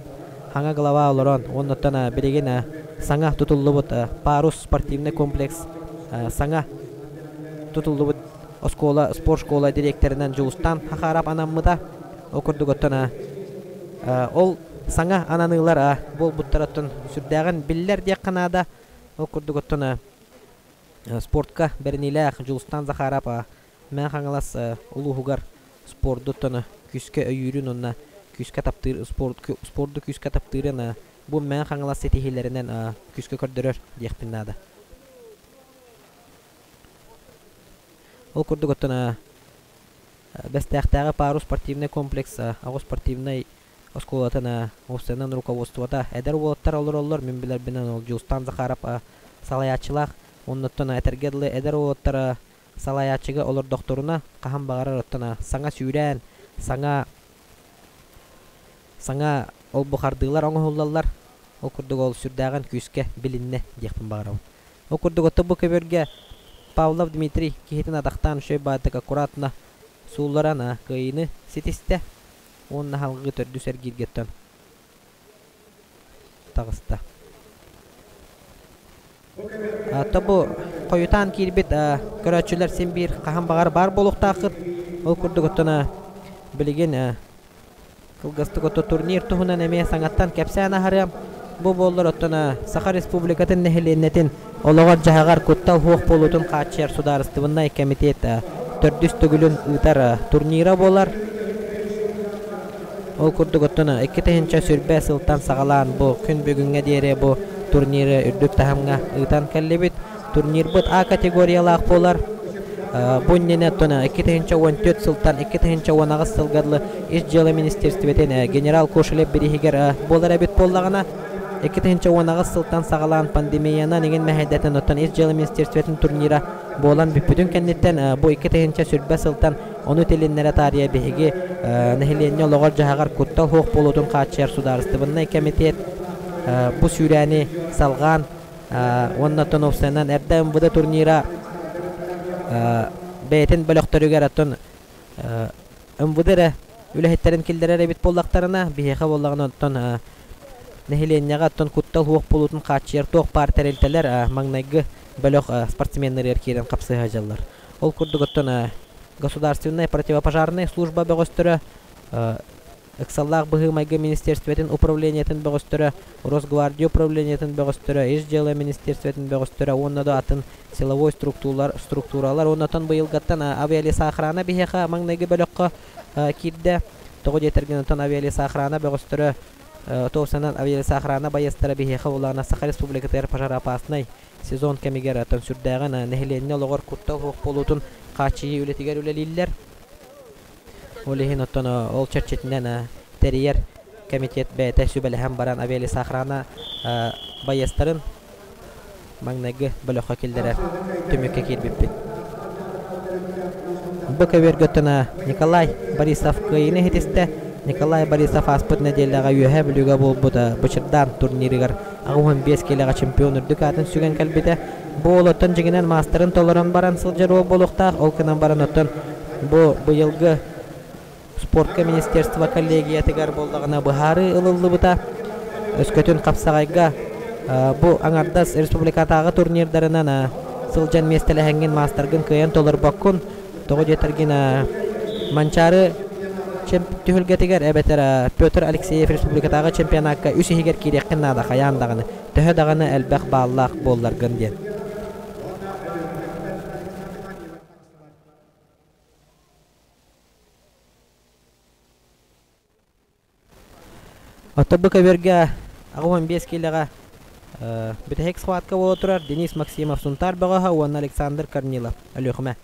хаҥа глава олорон, уоннаттан билигин саҥа тутуллубут Парус спортивный комплекс саҥа тутуллубут оскуола спорт школа дириэктэринэн Дьулустаан Хахаров анаммыта. Ол курдук оттон ол саҥа ананыылар буолбуттарыттан сүрдээҕин биллэр диэххэ наада. Ол курдук оттон спортка бэриниилээх Дьулустаан Захаров Мэҥэ Хаҥалас улууһугар спордуттан күүскэ өйүүрүн уонна күүскэ таптыыр спорду күүскэ таптыырын бу Мэҥэ Хаҥалас ситиһиилэринэн күүскэ көрдөрөр диэхпин наада. Ол курдук оттон Бэстээхтээҕи Парус спортивнай комплекс оҕо спортивнай оскуолатын уопсайынан руководствота эдэр уолаттар олороллор. Мин билэрбинэн ол Дьулустаан Захаров салайааччылаах. Оннуттан этэргэ дылы эдэр уолаттар салайааччыга олордохторуна хаһан баҕарар оттон саҥа сүүрээн, саҥа саҥа ол-бу хардыылар оҥоһуллаллар. Ол курдук ол сүрдээҕин күүскэ билиннэ диэхпин баҕарабын. Ол курдук оттон бу көбүөргэ Павлов Дмитрий киһитин атахтаан үчүгэй баайдык аккуратно суулларан кыайыыны ситистэ уонна салгыы төрдүс эргииргэттэн таҕыста. Тобу хойутаан киирбит көрөөччүлэр син биир хаһан баҕар баар буолуохтааххыт. Ол курдук оттон билигин Кылгастык ото турнир туһунан эмиэ саҥаттан кэпсээн аһарыам. Бу буоллар оттон Саха Республикатын нэһилиэнньэтин олоҕор-дьаһаҕар куттал суох буолуутун хааччыйар судаарыстыбаннай кэмитиэт төрдүс төгүлүн ыытар турнира буолар. Ол курдук оттон 2020 сылтан саҕалаан бу күн бүгүҥҥэ диэри бу турниры үрдүк таһымҥа ыытан кэллибит. Турнирбыт А категориялаах буолар. Бу иннинэ оттон 2014 сылтан 2018 сылга дылы Ис дьыала министиэристибэтин генерал Кошелев бирииһигэр буолар эбит буоллаҕына, 2018 сылтан саҕалаан пандемиянан иҥин мэһэйдэтэн оттон Ис дьыала министиэристибэтин турнира буолан бүппүтүн кэнниттэн бу 2020 сылтан ону тилиннэрэ таарыйа биһиги нэһилиэнньэ олоҕор-дьаһаҕар куттал суох буолуутун хааччыйар судаарыстыбаннай кэмитиэт бу сүүрээни салҕаан уонна оттон уопсайынан эрдэ МВД турнира бэйэтин бөлөхтөрүгэр оттон МВД эрэ үлэһиттэрин киллэрэр эбит буоллахтарына, биһиэхэ буоллаҕына оттон нэһилиэнньэҕэ оттон куттал суох буолуутун хааччыйар туох баар тэрилтэлэр маҥнайгы бөлөх спортсменнарыгар киирэн хапсыһа сылдьаллар. Ол курдук оттон государственная противопожарная служба бөҕөстөрө Ыксаллаах быһыы-майгы министиэристибэтин управлениетын бөҕөстөрө, Росгвардия управлениетын бөҕөстөрө, Ис дьыала министиэристибэтин бөҕөстөрө уонна да атын силовой структуралар, структуралар уонна оттон быйылгаттан авиалесоохрана биһиэхэ маҥнайгы бөлөххө киирдэ. Тоҕо диэтэргин оттон авиалесоохрана бөҕөстөрө туосанан авиалесоохрана байыастара биһиэхэ улаана Саха Республикатыгар пожароопаснай сезон кэмигэр оттон сүрдээҕин нэһилиэнньэ олоҕор куттал суох буолуутун хааччыйыы үлэтигэр үлэлииллэр. Ол иһин оттон ол чэрчитинэн тэрийэр комитет бэйэтэ сүбэлэһэн баран авиалесоохрана байыастарын маҥнайгы бөлөххө киллэрэр түмүккэ киирбиппит. Бу көбүөргэ оттон Николай Борисов кыайыыны иһитистэ. Николай Борисов ааспыт нэдиэлэҕэ Үөһээ Бүлүүгэ буолбут Бычырдаан турнирыгар 85 киилэҕэ чемпион үрдүк аатын сүгэн кэлбитэ. Бу уол оттон дьиҥинэн маастарын толорон баран сылдьар уол буолуохтаах. Ол гынан баран оттон Бу быйылгы спортка министерство коллегиятыгар буоллаҕына быһаарыы ылыллыбыта. Өскөтүн хапсаҕайга бу аҥардас республикатааҕы турнирдарынан сылдьан миэстэлэһэҥҥин маастаргын кыайан толорбоккун. Тоҕо диэтэргин Манчаары түһүлгэтигэр эбэтэр Петр Алексеев республикатааҕы чемпионакка үс иһигэр киириэххин наада хайаан даҕаны. Төһө даҕаны элбэх бааллаах буолларгын диэн. Оттон бу көбүөргэ 85 киилэҕэ бүтэһик схватка буола турар Денис Максимов Сунтаар бөҕөһө уонна Александр Корнилов Өлүөхүмэ.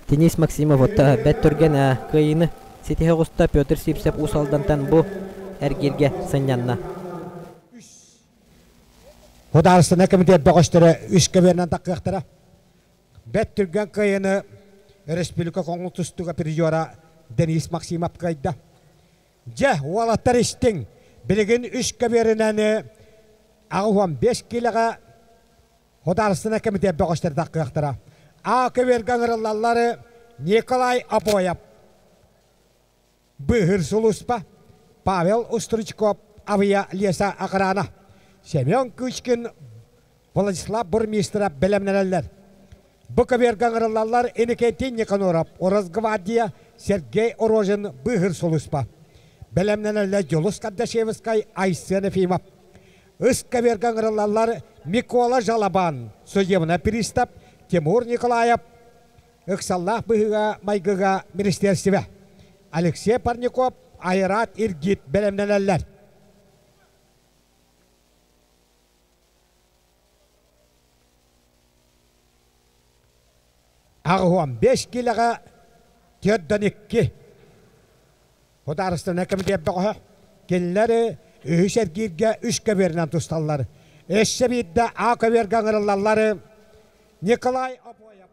Денис Максимов отто бэт түргэн кыайыыны ситиһэ оҕуста Петр Сивцев Уус Алдантан бу эргииргэ сынньанна. Художественнай комитет бөҕөстөрө үс көбүөрүнэн таххыахтара. Бэт түргэн кыайыыны республика коҥул тустууга призера Денис Максимов кыайда. Дьэ, уолаттар истиҥ, билигин үс көбүөрүнэн 85 киилэҕэ Художественнай комитет бөҕөстөр таххыахтара. А көбүөргэ ыҥырыллаллар Николай Обоев, Быыһыыр сулууспа, Павел Устручков, Авия Леса охрана, Семен Кычкин, Владислав Бурмистров бэлэмнэнэллэр. Бу көбүөргэ ыҥырыллаллар Иннокентий Никаноров, Росгвардия, Сергей Рожин, Быыһыыр сулууспа. Бэлэмнэнэллэр Дьулус Кардашевскай, Айсен Ефимов. Ыскаверга ыҥырыллаллар Микола Жалабан, судебный пристав Тимур Николаев, ыксаллаах быһыыга-майгыга министиэристибэ Алексей Парников, Айрат Иргит бэлэмнэнэллэр. Аҕыс киилэҕэ 42 Судаарыстыбаннай комитет бөҕөһө. Кинилэр үһүс эргииргэ үс көбүөрүнэн тусталлар. Өссө биирдэ А көбүөргэ ыҥырыллаллар Николай Обоев.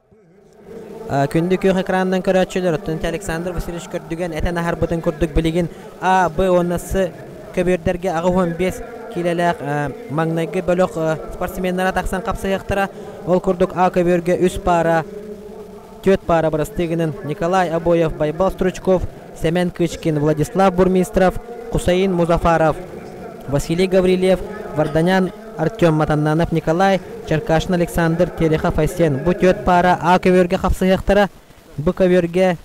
Күндү күөх экранынан көрөөччүлэр, оттон Александр Васильевич көрдүгэн этэн аһарбытын курдук билигин А, Б уонна С көбүөрдэргэ 85 киилэлээх маҥнайгы бөлөх спортсменнара тахсан хапсыһыахтара. Ол курдук А көбүөргэ үс паара, түөрт паара бырастыы гынан Николай Обоев, Байбал Стручков, Сэмэн Кычкин, Владислав Бурмистров, Кусаин Музафаров, Василий Гаврильев, Варданян Артем Матаннанов Николай, Черкашин Александр, Терехов Айсен. Бу түөрт паара А көбүөргэ хапсыһыахтара. Бу көбүөргэ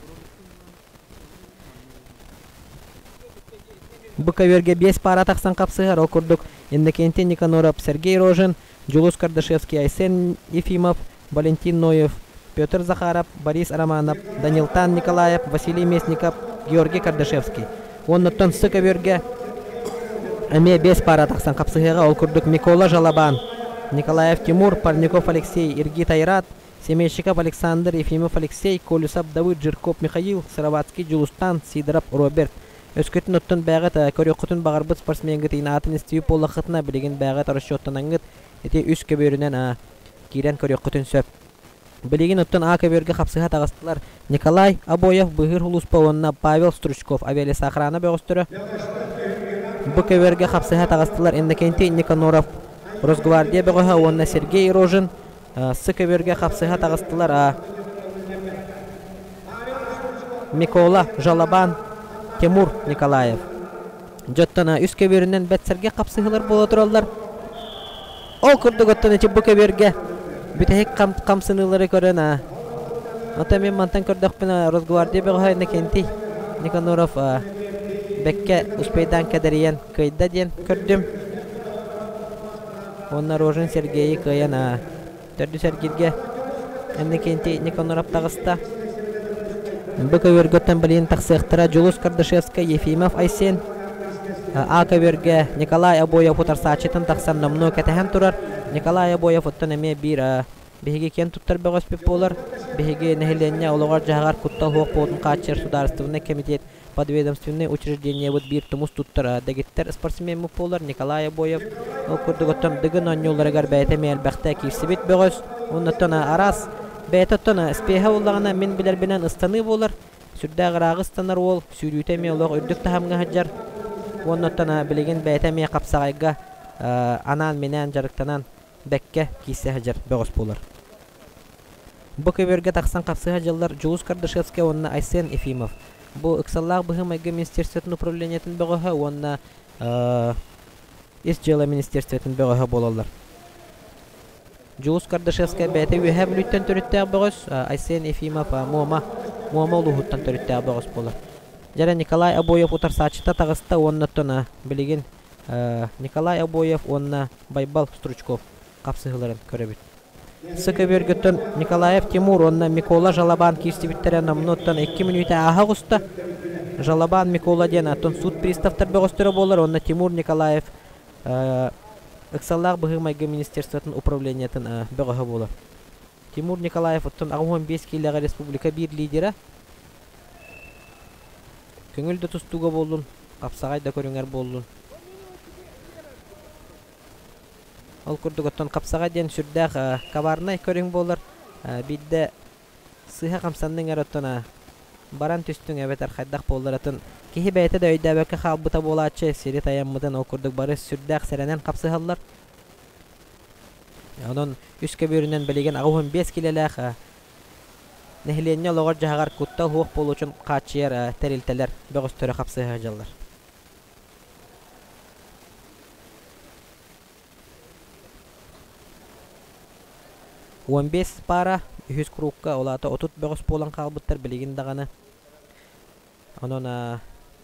Бу көбүөргэ биэс паара тахсан хапсыһар. Ол курдук Иннокентий Никаноров, Сергей Рожин, Дьулус Кардашевский, Айсен Ефимов, Валентин Ноев, Петр Захаров, Борис Романов, Данилтан Николаев, Василий Местников, Георгий Кардашевский. Уоннаттан сы көбүөргэ Эмиэ 5 пара тахсан хапсыһыаҕа. Ол курдук Микола Жалабан, Николаев Тимур, Парников Алексей, Иргит Айрат, Семейщиков Александр, Ефимов Алексей, Колесов Давыд, Жирков Михаил, Сыроватский Дьулустан, Сидоров Роберт. Өскөтүн оттон бэйэҕит көрүөххүтүн баҕарбыт спортсменгыт аатын истибит буоллаххытына, билигин бэйэҕит расчеттанаҥҥыт ити үс көбүөрүнэн киирэн көрүөххүтүн сөп. Билигин оттон А көбүөргэ хапсыһа таҕыстылар Николай Обоев Быыһыыр Улууспа уонна Павел Стручков авиалесоохрана бөҕөстөрө. Бу көбүөргэ хапсыһа таҕыстылар Иннокентий Никаноров Росгвардия бөҕөһө уонна Сергей Рожин С көбүөргэ хапсыһа таҕыстылар А. Микола Жалабан Тимур Николаев. Дьоттон үс көбүөрүнэн бэт сэргэ хапсыһыылар буола тураллар. Ол курдук оттон ити бу көбүөргэ бүтэһик хамсаныылары көрөн а Оттон мин мантан көрдөхпүнэ Росгвардия бөҕөһө Иннокентий Никаноров бэккэ успейдаан кэдэрийэн кыайда диэн көрдүм. Уонна Рожин Сергейи кыайан төрдүс эргииргэ Иннокентий Никаноров таҕыста. Бу көбүөргөттөн билигин тахсыахтара Дьулус Кардашевскай, Ефимов Айсен, А көбүөргэ Николай Обоев утарсааччытын тахсан номнуо кэтэһэн турар. Николай Обоев оттон эмиэ биир биһиги киэн туттар бөҕөспүт буолар. Биһиги нэһилиэнньэ олоҕор-дьаһаҕар куттал суох буолуутун хааччыйар судаарыстыбаннай кэмитиэт подведомственнай учреждениебыт биир тумус туттар дэгиттэр спортсмеммыт буолар Николай Обоев. Ол курдук оттон Дыгын оонньууларыгар бэйэтэ эмиэ элбэхтэ киирсибит бөҕөс. Оннуттан араас бэйэтэ оттон спеһа буоллаҕына мин билэрбинэн ыстаныы буолар. Сүрдээх ырааҕы ыстанар уол сүүрүүтэ эмиэ олох үрдүк таһымҥа сылдьар. Уоннуттан билигин бэйэтэ эмиэ хапсаҕайга анаан-минээн дьарыктанан бэккэ киирсэ сылдьар бөҕөс буолар. Бу көбүөргэ тахсан хапсыһа дьыллар Дьулус Кардашевскай уонна Айсен Ефимов. Бу ыксаллаах быһыы-майгы министерствотын управлениетын бөҕөһө уонна Ис дьыала министерствотын бөҕөһө буолаллар. Дьулус Кардашевскай бэйэтэ Үөһээ Бүлүүттэн төрүттээх бөҕөс, Айсен Ефимов Муома, Муома улууһуттан төрүттээх бөҕөс буолар. Дьэрэ Николай Обоев утарсааччыта таҕыста уонна оттон билигин Николай Обоев уонна Байбал Стручков хапсыһыыларын көрөбүт. Сы көбүөргүттэн Николаев Тимур уонна Микола Жалабан киирсибиттэрэ номнуоттан 2 мүнүүтэ ааһа оҕуста. Жалабан Микола диэн аттан суут приставтар бөҕөстөрө буолар уонна Тимур Николаев ыксаллаах быһыы-майгы министерствотын управлениетын бөҕөһө буолар. Тимур Николаев оттон 85 киилэҕэ республика биир лидера. Көҥүл да тустууга буоллун, хапсаҕай да көрүҥэр буоллун. Ол курдук оттон хапсаҕай диэн сүрдээх коварнай көрүҥ буолар. Биирдэ сыыһа хамсанныҥ эрэ оттон баран түстүҥ эбэтэр хайдах буоллар атын киһи бэйэтэ да өйдөөбөккө хаалбыта буолааччы сири тайаммытын ол курдук бары сүрдээх сэрэнэн хапсыһаллар. Онон үс көбүөрүнэн билигин 85 килэлээх нэһилиэнньэ олоҕор-дьаһаҕар куттал суох буолуутун хааччыйар тэрилтэлэр бөҕөстөрө хапсыһа сылдьаллар. 15 паара үһүс кругка ол аата 30 бөҕөс буолан хаалбыттар билигин даҕаны. Онон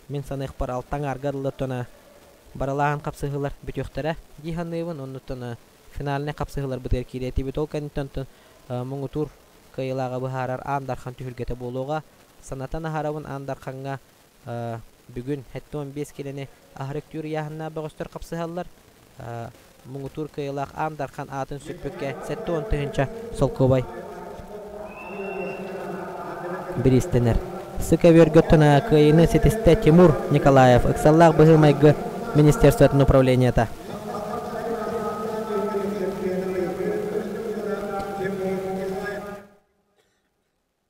мин саныахпар алта аҥаарга дылы барылааһын хапсыһыылар бүтүөхтэрэ дии саныыбын. Оннуттан финальнай хапсыһыыларбытыгар киириэ этибит. Ол кэнниттэн муҥутуур кыайыылааҕы быһаарар Аан Дархан түһүлгэтэ буолуоҕа. Санатан аһарабын Аан Дархаҥҥа Бүгүн 75 киилэни аһары үктүүр ыйааһыннаах бөҕөстөр хапсыһаллар. Муҥутуур кыайыылаах Аан Дархан аатын сүкпүккэ 70 тыһыынча солкуобай бириистэнэр. Сыка Өргөттөн кыайыыны ситистэ Тимур Николаев, ыксаллаах быһыы-майгы министерствотын управлениета.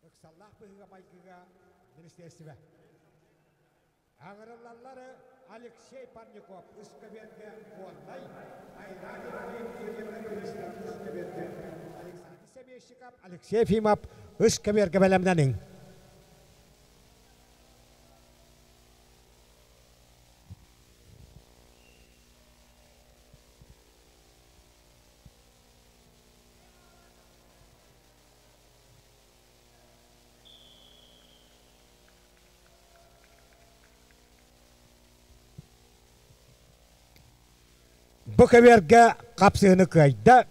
Ыксаллаах быһыыга-майгыга министиэристибэ. Аҥырыллаллары Алексей Парников Ыскабергэ Горнай, Александр Семейщиков, Алексей Ефимов Ыскабергэ бэлэмнэниҥ. Бу көбүөргэ хапсыһыны кыайда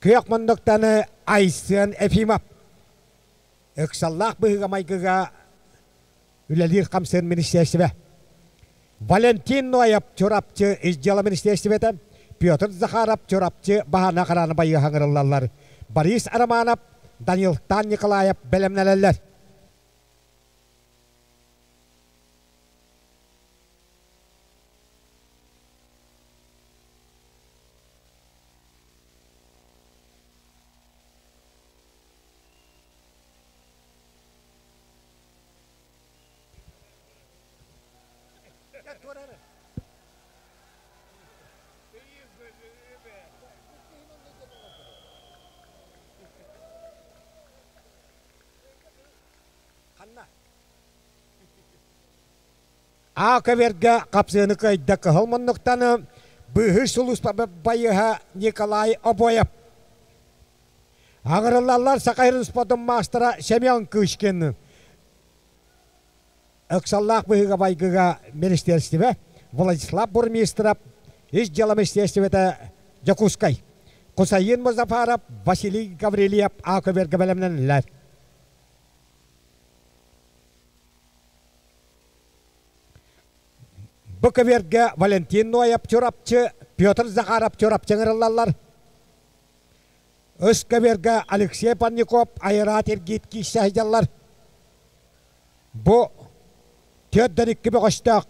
Күөх муннуктаны Айсен Ефимов ыксаллаах быһыыга-майгыга үлэлиир хамсыыр министиэристибэ. Валентин Ноев Чурапчы ис дьыала министиэстибэтэ, Петр Захаров Чурапчы баһаана харааны байыаһа ыҥырыллаллар. Борис Романов, Данилтан Николаев бэлэмнэнэллэр. А көбүөргэ хапсыаны кыайда кыһыл муннуктан быыһыыр сулууспа байыһа Николай Обоев. Аҕырыллаллар Саха сирин спордун маастара Семен Кычкин. Ыксаллаах быһыыга-майгыга министиэристибэ Владислав Бурмистров, Ис дьыала министиэристибэтэ Дьокуускай. Кусаин Музафаров, Василий Гаврильев А көбүөргэ бэлэмнэнэллэр. Бу көбүөргэ Валентин Ноев Чурапчы, Петр Захаров Чурапчы ыҥырыллаллар. Өс көбүөргэ Алексей Парников Айраат Иргит киирсэ сылдьаллар. Бу 42 бөҕөстөөх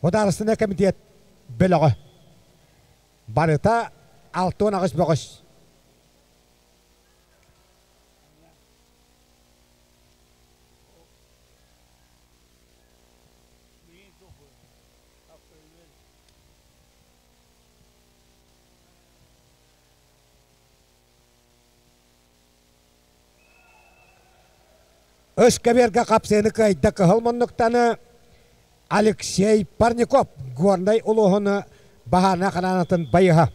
Судаарыстыбаннай комитет бөлөҕө. Барыта 68 бөҕөс. Өс кэбиэргэ хапсыаны кыайда кыһыл муннуктаны Алексей Парников Горнай улууһун баһаарына ханаанатын байыһа.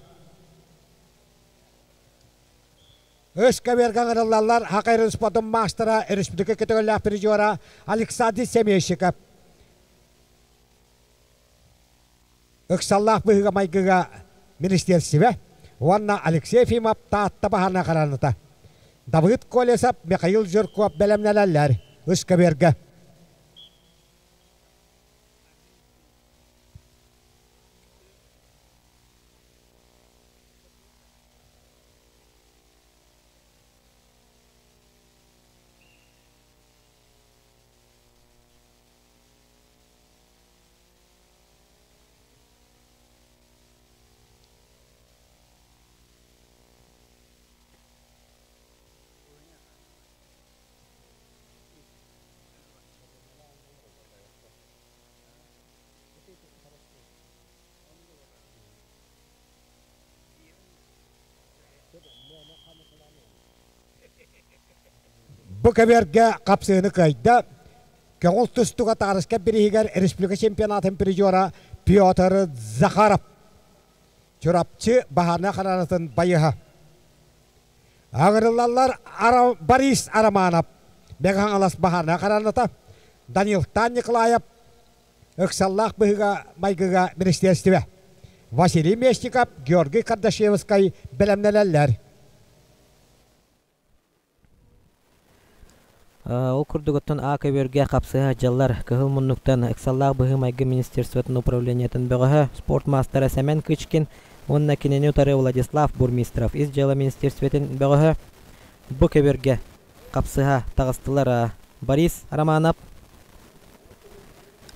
Өс кэбиэргэ ыҥырыллаллар Хакайрын спортун маастара, республика көтөҕөллөөх призера Александр Семейщиков. Ыксаллаах быһыыга-майгыга министиэристибэ уонна Алексей Ефимов Таатта баһаарына хараныта. Давыд Колесов, Михаил Жирков бэлэмнэнэллэр үс көбүөргэ. Бу көбүөргэ хапсыыны кыайда Көҥүл тустууга таарыска бирииһигэр республика чемпионатын призера Петр Захаров. Чурапчы баһаарынай хараанатын байыһа. Аҕырыллаллар Борис Романов, Мэҥэ Хаҥалас баһаарынай хараната, Данилтан Николаев, ыксаллаах быһыыга-майгыга министиэристибэ. Василий Местников, Георгий Кардашевскай бэлэмнэнэллэр. Ол курдук оттон А көбүөргэ хапсыһа дьаллар Кыһыл муннуктан ыксаллаах быһыы-майгы министерствотын управлениетын бөҕөһө, спорт маастара Сэмэн Кычкин уонна кинини утары Владислав Бурмистров ис дьыала министерствотын бөҕөһө бу көбүөргэ хапсыһа таҕыстылар. Борис Романов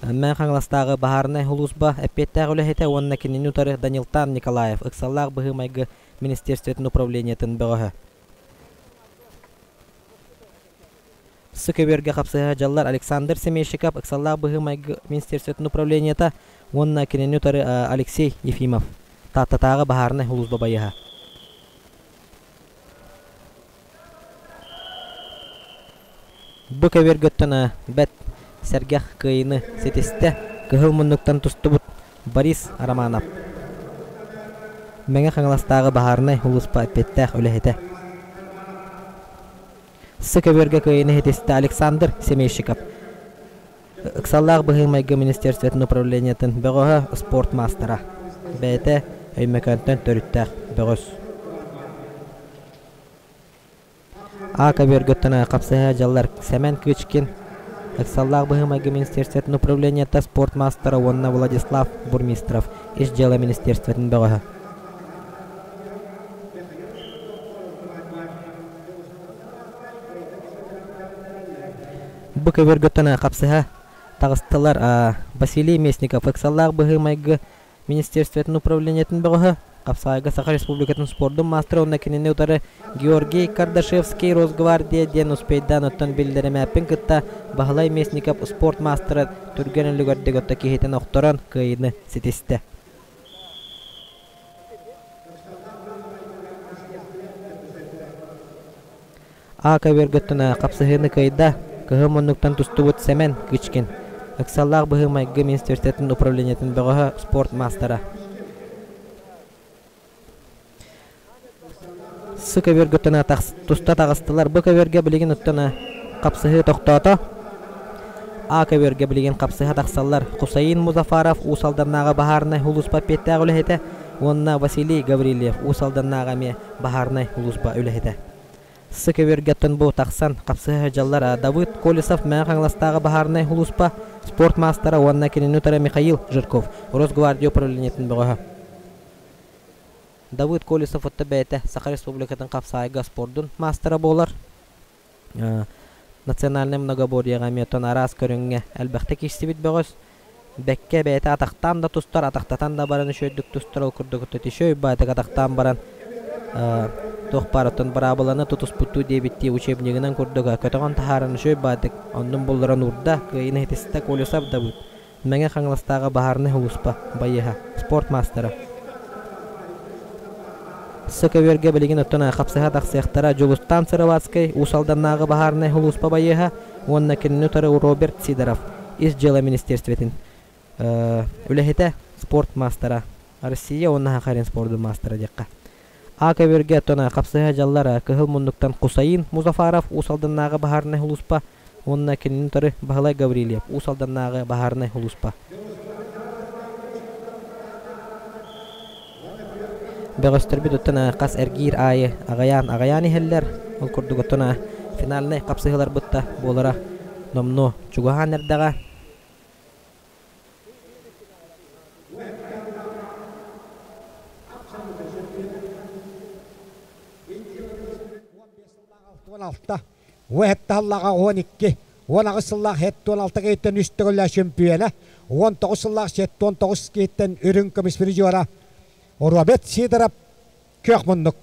Мэҥэ Хаҥаластааҕы баһаарынай сулууспа эппиэттээх үлэһитэ уонна кинини утары Данилтан Николаев ыксаллаах быһыы-майгы министерствотын управлениетын бөҕөһө. Сы көбүөргэ хапсыһа дьаллар Александр Семейщиков ыксаллаах быһыы-майгы министерствотын управлениета уонна кинини утары Алексей Ефимов Тааттатааҕы баһаарынай сулууспа байыһа. Бу көбүөргөттөн бэт сэргэх кыайыыны ситистэ кыһыл муннуктан тустубут Борис Романов. Мэҥэ Хаҥаластааҕы баһаарынай сулууспа эппиэттээх үлэһитэ. Сы көбүөргэ кыайыыны ситистэ Александр Семейщиков. Ыксаллаах быһыы-майгы министерствотын управлениетын бөҕөһө спорт маастара. Бэйэтэ Өймөкөөнтөн төрүттээх бөҕөс. А көбүөргөттөн хапсыһа дьаллар Сэмэн Кычкин, Ыксаллаах быһыы-майгы министерствотын управлениета спорт маастара уонна Владислав Бурмистров ис дьыала министерствотын бөҕөһө. Бу көбүөргөттөн хапсыһа таҕыстылар Василий Местников ыксаллаах быһыы-майгы министерствотын управлениетын бөҕөһө, Хапсаайга Саха Республикатын спордун маастара уонна кинини утары Георгий Кардашевский Росгвардия диэн успейдаан оттон биллэримээппин кытта Баһылай Местников спорт маастара түргэн үлүгэрдик отто киһитин охторон кыайыыны ситистэ. А көбүөргөттөн хапсыһыыны кыайда, кыһыл муннуктан тустубут Сэмэн Кычкин, ыксаллаах быһыы-майгы министерствотын управлениетын бөҕөһө, спорт маастара. Сы көбүөргөттөн туста таҕыстылар. Бу көбүөргэ билигин оттон хапсыһыы тохтоото. А көбүөргэ билигин хапсыһа тахсаллар. Хусаин Музафаров Уус Алданнааҕы баһаарынай сулууспа эппиэттээх үлэһитэ уонна Василий Гаврильев Уус Алданнааҕы эмиэ баһаарынай сулууспа үлэһитэ. Сы көбүөргэттэн бу тахсан хапсыһа сылдьаллар Давыд Колесов Мэҥэ Хаҥаластааҕы баһаарынай сулууспа спорт маастара уонна кинини утары Михаил Жирков Росгвардия управлениетын бөҕөһө. Давыд Колесов отто бэйэтэ Саха Республикатын хапсаайга спордун маастара буолар. Национальнай многоборьеҕа эмиэ оттон араас көрүҥҥэ элбэхтэ киирсибит бөҕөс. Бэккэ бэйэтэ атахтаан да тустар, атахтатан да баран үчүгэйдик тустар, ол курдук үчүгэй баайдык атахтаан баран туох баар оттон быраабыланы тутуспуттуу диэбиттии учебнигынан курдук көтөҕөн таһааран үчүгэй баайдык оннун булларан уурда, кыайыыны ситистэ Колесов Давыд. Мэҥэ Хаҥаластааҕы баһаарынай сулууспа байыаһа, спорт маастара. С көбүөргэ билигин оттон хапсыһа тахсыахтара Дьулустаан Сыроватскай, Уус Алданнааҕы баһаарынай сулууспа байыаһа уонна кинини утары Роберт Сидоров, Ис дьыала министерствотын үлэһитэ, спорт маастара, Россия уонна Сахалин спордун маастара диэххэ. А көбүөргэ оттон хапсыһа дьаллар Кыһыл муннуктан Кусаин Музафаров, Уус Алданнааҕы баһаарынай сулууспа уонна кинини утары Баһылай Гаврильев, Уус Алданнааҕы баһаарынай сулууспа. Бөҕөстөрбүт оттон хас эргиир аайы аҕыйаан-аҕыйаан иһэллэр. Ол курдук оттон финальнай хапсыһыыларбыт да буолара номнуо чугаһаан эрдэҕэ. Алта, уон сыллааҕа 12, 18 сыллаах 76 киһиттэн үс төгүллээх чөмпүйүөнэ, 19 сыллаах 79 киһиттэн үрүҥ көмүс призера Роберт Сидоров күөх муннук.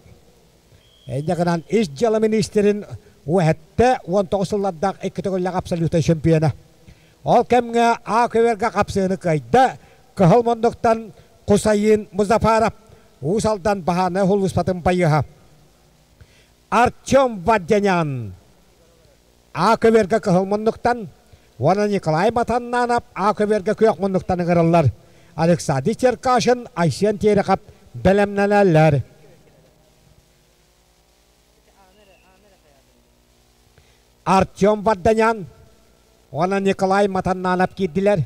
Инньэ гынан ис дьыала министрин уһэтте 19 сыллардаах икки төгүллээх абсолютнай чөмпүйүөнэ. Ол кэмҥэ А көбүөргэ хапсыыны кыайда Кыһыл муннуктан Кусайын Музафаров, Уус Алдан баһаарынай сулууспатын байыаһа. Артем Вадянян А көбүөргэ кыһыл муннуктан уонна Николай Матаннанов А көбүөргэ күөх муннуктан ыҥырыллар. Александр Черкашин, Айсен Терехов бэлэмнэнэллэр. Артем Варданян уонна Николай Матаннанов киирдилэр.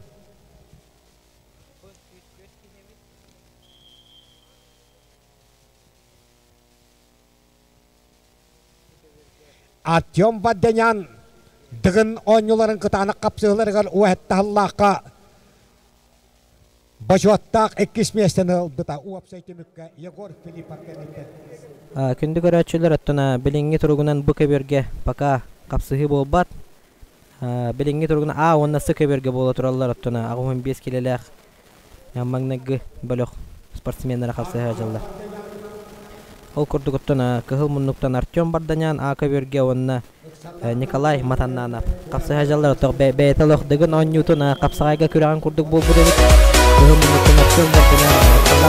Артем Варданян Дыгын оонньууларын кытаанах хапсыһыыларыгар уоһэттаһыллаахха бочуоттаах иккис миэстэни ылбыта. Уопсай түмүккэ Егор Филиппов кэнниттэн. Күндү көрөөччүлэр, оттон билиҥҥи туругунан бу көбүөргэ пока хапсыһыы буолбат. Билиҥҥи туругунан А уонна С көбүөргэ буола тураллар, оттон 85 килэлээх маҥнайгы бөлөх спортсменнара хапсыһа сылдьаллар. Ол курдук оттон кыһыл муннуктан Артем Барданян А көбүөргэ уонна Николай Матаннанов хапсыһа сылдьаллар. Оттон бэйэтэ олох Дыгын оонньуутун хапсаҕайга күрэҕин курдук буолбут эбит. Кыһыл муннуктан Артем Барданян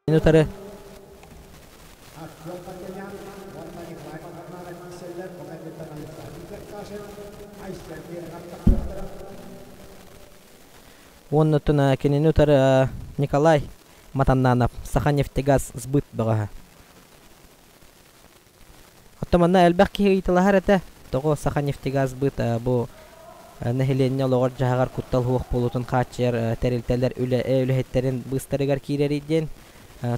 Утары Уонна кинини утары Николай Матаннанов Саханефтегаз сбыт бөҕөһө. Оттон манна элбэх киһи ыйыталаһар этэ. Тоҕо Саханефтегазбыт бу нэһилиэнньэ олоҕор-дьаһаҕар куттал суох буолуутун хааччыйар тэрилтэлэр үлэ үлэһиттэрин быыстарыгар киирэрий диэн.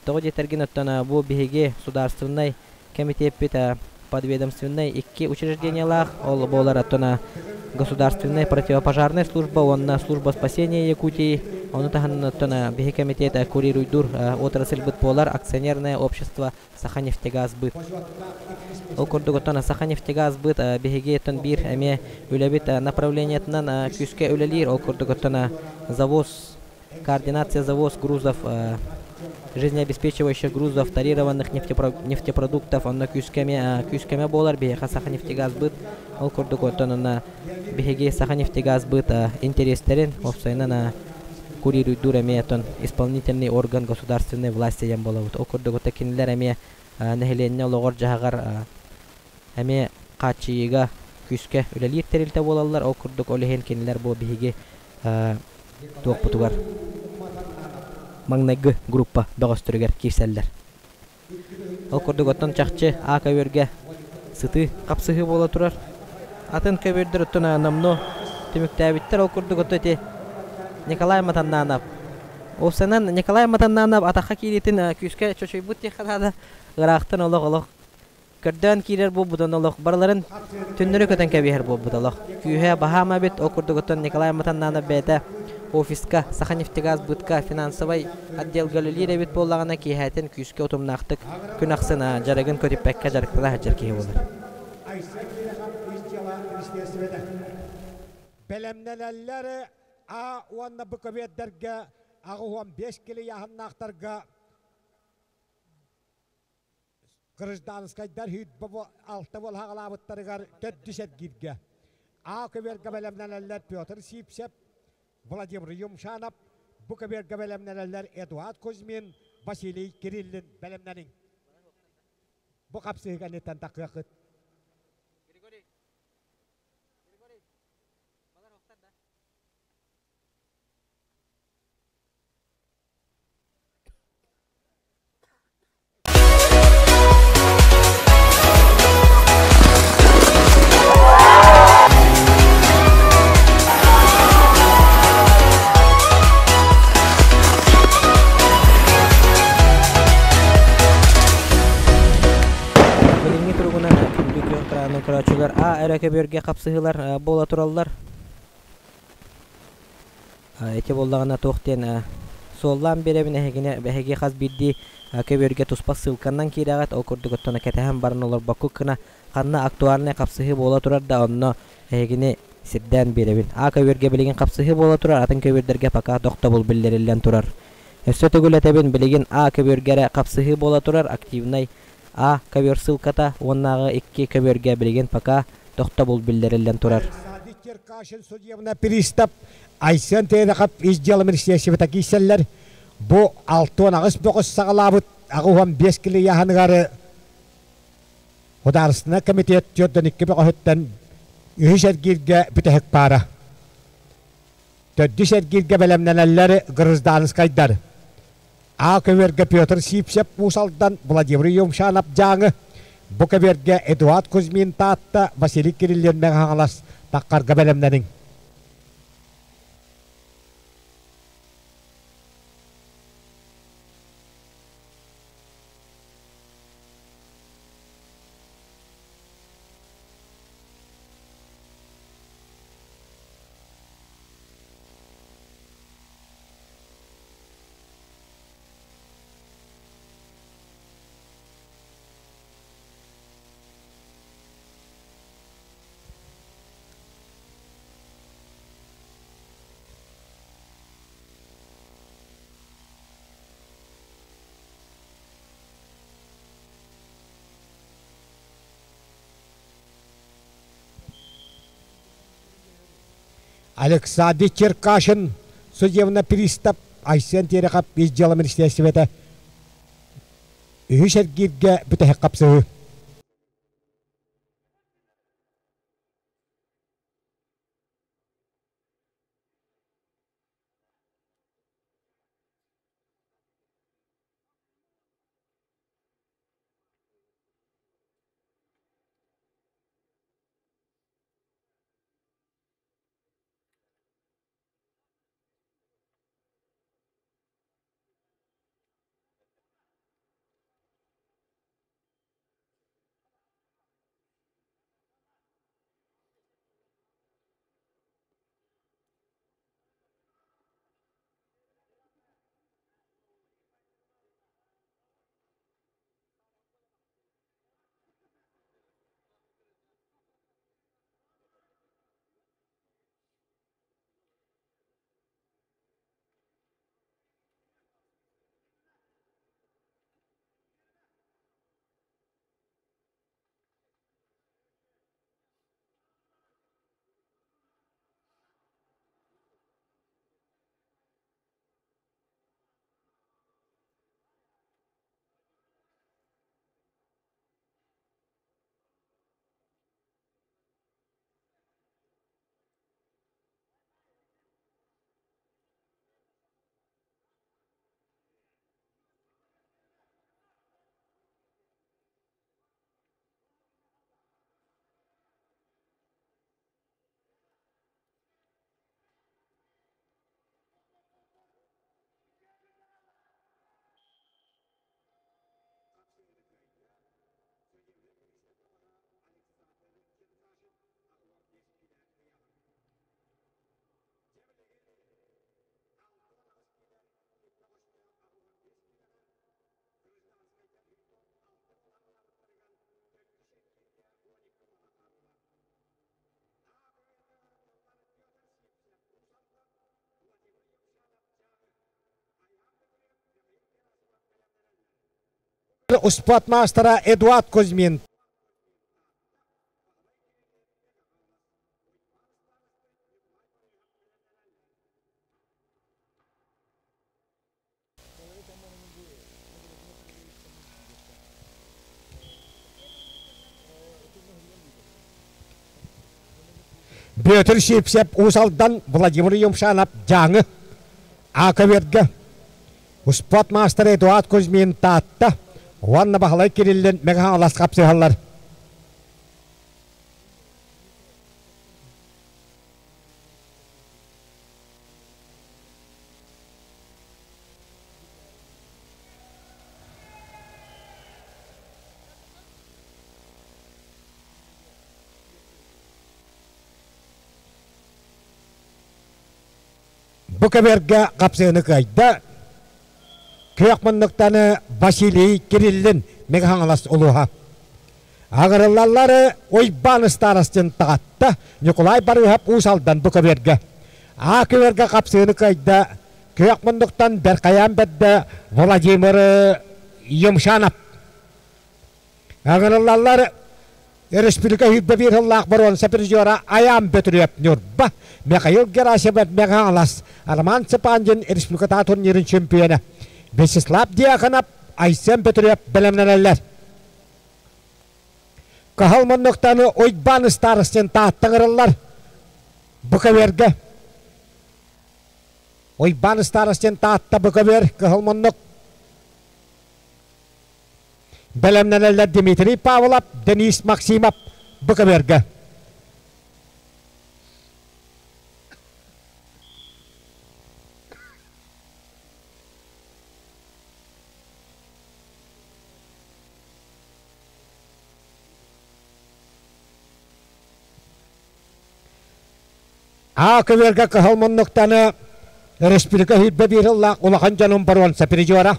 Тоҕо диэтэргин оттон бу биһиги судаарственнай кэмитиэппит подведомственнай икки учреждениелаах, ол буолар оттон государственная противопожарная служба уонна служба спасения Якутии, ону таһынан оттон биһи кэмитиэт курируйдуур отрасльбыт буолар акционерное общество Саханефтегазбыт. Ол курдук оттон Саханефтегазбыт биһиги оттон биир эмиэ үлэбит направлениетынан күүскэ үлэлиир. Ол курдук оттон завоз координация завоз грузов жизнеобеспечивающих грузов тарированных нефтепродуктов онно күүскэ күүскэмэ буолар биһиэхэ Саханефтегазбыт. Ол курдук оттон онно биһиги Саханефтегазбыт интэриэстэрин уопсайынан курируйдуур эмиэ оттон исполнительный орган государственной власти диэн буолабыт. Ол курдук оттон кинилэр эмиэ нэһилиэнньэ олоҕор-дьаһаҕар эмиэ хааччыйыыга күүскэ үлэлиир тэрилтэ буолаллар. Ол курдук ол иһин кинилэр бу биһиги туохпутугар маҥнайгы группа бөҕөстөрүгэр киирсэллэр. Ол курдук оттон чахчы А көбүөргэ сытыы хапсыһыы буола турар. Атын көбүөрдэр оттон номнуо түмүктээбиттэр. Ол курдук оттон ити Николай Матаннанов. Уопсайынан Николай Матаннанов атахха киириитин күүскэ чочуйбут диэххэ наада. Ыраахтан олох-олох көрдөөн киирэр буолбутун олох барыларын түннэри көтөн кэбиһэр буолбут олох. Күүһэ баһаама эбит, ол курдук оттон Николай Матаннанов бэйэтэ офиска, Саханефтегазбытка финансовай отделга үлэлиир эбит буоллаҕына киэһээтин күүскэ утумнаахтык күн ахсын дьарыгын көтүппэккэ дьарыктана сылдьар киһи буолар. Бэлэмнэнэллэр А уонна Б көбүөрдэргэ 85 килийааһыннаахтарга Гражданскайдар 26 буол хаҕалаабыттарыгар төрдүс эргииргэ А көбүөргэ бэлэмнэнэллэр Петр Сипсев, Владимир Юмшанов, бу көбүөргэ бэлэмнэнэллэр Эдуард Кузьмин, Василий Кириллин бэлэмнэниҥ. Бу хапсыһыы кэнниттэн тахыаххыт. Григорий, Григорий, балар охтар да? Билиҥҥи туругунан күндү күөх краанын көрөөччүлэр А эрэ көбүөргэ хапсыһыылар буола тураллар. Ити буоллаҕына туох диэн суоллаан биэрэбин эһигини эһиги хас биирдии көбүөргэ туспа ссылканнан киирэҕит ол курдук оттон кэтэһэн баран олорбоккут гына ханна актуальнай хапсыһыы буола турар да онно эһигини сирдээн биэрэбин. А көбүөргэ билигин хапсыһыы буола турар атын көбүөрдэргэ пока тохтобул биллэриллэн турар. Өссө төгүл этэбин билигин А көбүөргэ эрэ хапсыһыы буола турар активнай А көбүөр ссылката уоннааҕы икки көбүөргэ билигин пока тохтобул биллэриллэн турар. Садик Черкашин судебный пристав Айсен Терехов ис дьыала министиэстибэтэ киирсэллэр. Бу 68 бөҕөс саҕалаабыт 85 килийааһыныгар Судаарыстыбаннай комитет 42 бөҕөһүттэн үһүс эргииргэ бүтэһик паара. Төрдүс эргииргэ бэлэмнэнэллэр гражданскайдар. А көбүөргэ Петр Сипсев Уус Алдан, Владимир Юмшанов Дьааҥы, бу көбүөргэ Эдуард Кузьмин Таатта, Василий Кириллин Мэҥэ Хаҥалас таххарга бэлэмнэниҥ. Александр Черкашин судебный пристав Айсен Терехов ис дьыала министиэстибэтэ үһүс эргииргэ бүтэһик хапсыһыы. Успуорт маастара Эдуард Кузьмин. Бүөтүр Сиипсэп Уус Алдан Владимир Юмшанов Дьааҥы Аакаберга Успуорт маастара Эдуард Кузьмин Таатта уонна Баһылай Кириллин Мэҥэ Хаҥалас хапсыһаллар. Бу кэбэргэ хапсыһыны кыайда Күөх муннуктаны Василий Кириллин Мэҥэ Хаҥалас улууһа. Аҕырыллаллары Уйбаан Ыстаарастын таҕатта Ньукулай Барыыһап Уус Алдан бу көбүөргэ. Аа көбүөргэ хапсыыны кыайда Күөх муннуктан Бэркайаан бэрдэ Владимир Юмшанов. Аҕырыллаллар Республика 101 сыллаах боруонса призера Айаан Бөтүрүөп Ньурба, Михаил Герасимов Мэҥэ Хаҥалас, Роман Цыпандин республикатааҕы турнирын чемпиона, Вячеслав Дьяконов, Айсен Бөтүрүөп бэлэмнэнэллэр. Кыһыл муннуктаны Уйбаан Старостин Таатта ыҥырыллар. Бу көбүөргэ Уйбаан Старостин Таатта бу көбүөр кыһыл муннук Бэлэмнэнэллэр Дмитрий Павлов, Денис Максимов бу көбүөргэ. А көбүөргэ кыһыл муннуктаны республика сүүрбэ биир сыллаах улахан дьонун боруонса призера,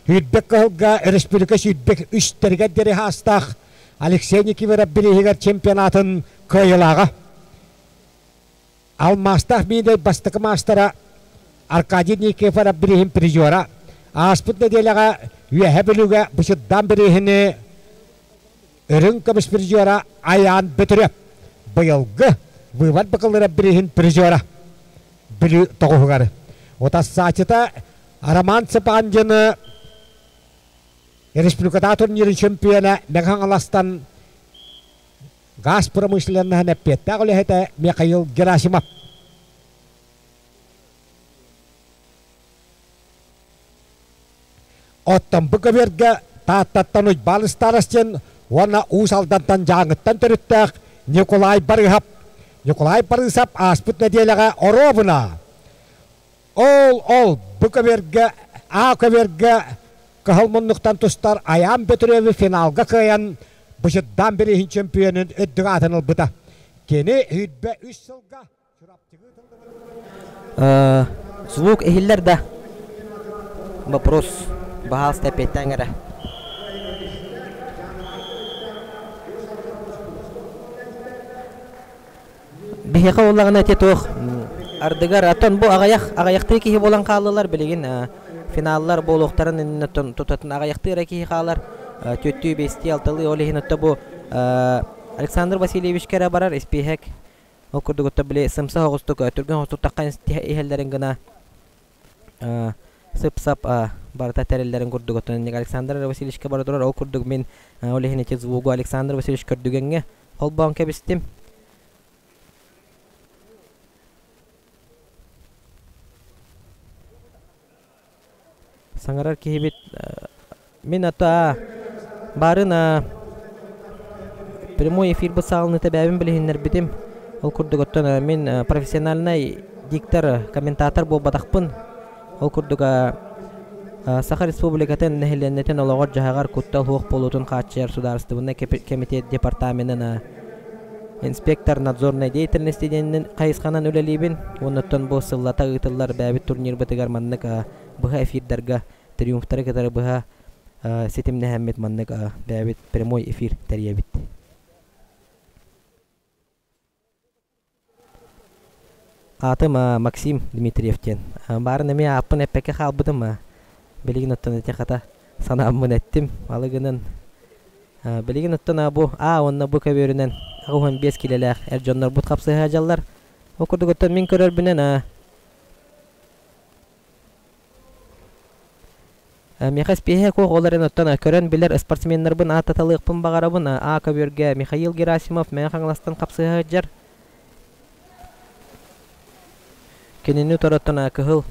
сүүрбэ кыһылга республика сүүрбэ үстэригэр диэри саастаах Алексей Никифоров бирииһигэр чемпионатын кыайыылааҕа. Алмаастаах миинэй бастакы маастара Аркадий Никифоров бирииһин призера. Ааспыт нэдиэлэҕэ Үөһэ Бүлүүгэ Бычырдаан бирииһини Үрүҥ көмүс призера Айаан Бөтүрүөп. Быйылгы выбор быкыллара бирииһин призера Бүлүү тоҕуһугар. Утассааччыта Роман Цыпандины республикатааҕы турнирын чемпиона Мэҥэ Хаҥаластан газ промышленноһын эппиэттээх үлэһитэ Михаил Герасимов. Оттон бу көбүөргэ Тааттаттан Уйбаан Ыстаарастин уонна Уус Алдантан Дьааҥыттан төрүттээх Ньукулай Барыыһап. Ньукулай Барыысап ааспыт нэдиэлэҕэ оруобуна Ол-ол бу көбүөргэ А көбүөргэ кыһыл муннуктан тустар Айаан Бөтүрүөбү финалга кыайан Бычырдаан бирииһин чөмпүйүөнүн үрдүк аатын ылбыта. Кини 23 сылга Звук иһиллэр да? Вопрос. Баһаалыста эппиэттээн эрэ. Биһиэхэ буоллаҕына ити туох ардыгар оттон бу аҕыйах аҕыйахтыы киһи буолан хааллылар билигин финаллар буолуохтарын иннинэ оттон тутатын аҕыйахтыы эрэ киһи хаалар түөртүү биэстии алталыы ол иһин отто бу Александр Васильевичка эрэ барар испииһэк ол курдук отто били сымса соҕустук түргэн соҕустук таххан иһэллэрин гына сып-сап барыта тэриллэрин курдук оттон Александр Васильевичка бара турар ол курдук мин ол иһин ити звугу Александр Васильевич көрдүгэҥҥэ холбоон кэбистим. Саҥарар киһибит мин ата баарын прямой эфирбыт саҕаланыыта бэйэбин билиһиннэрбитим. Ол курдук оттон мин профессиональнай диктор, комментатор буолбатахпын. Ол курдук Саха Республикатын нэһилиэнньэтин олоҕор-дьаһаҕар куттал суох буолуутун хааччыйар судаарыстыбаннай кэмитиэт департаменын инспектор надзорной деятельности диэнинэн хайысханан үлэлиибин. Уонна бу сыллата ыытыллар бэйэбит турнирбытыгар маннык быһа эфирдарга триумфтары кытары быһа ситимнэһэммит маннык бэйэбит прямой эфир тэрийэбит. Аатым Максим Дмитриев диэн. Баарын эмиэ ааппын эппэккэ хаалбытым. Билигин оттон ити хата санааммын эттим. Эттим алы гынан. Билигин оттон бу А уонна Б көбүөрүнэн 85 килэлээх эр дьоннорбут хапсыһа дьаллар. Ол курдук оттон мин көрөрбүнэн Миэхэ испиэһэ куох ол эрэн оттон көрөн билэр спортсменнарбын ааттаталыахпын баҕарабын. А көбүөргэ Михаил Герасимов Мэҥэ Хаҥаластан хапсыһа сылдьар. Кинини утарыттан кыһыл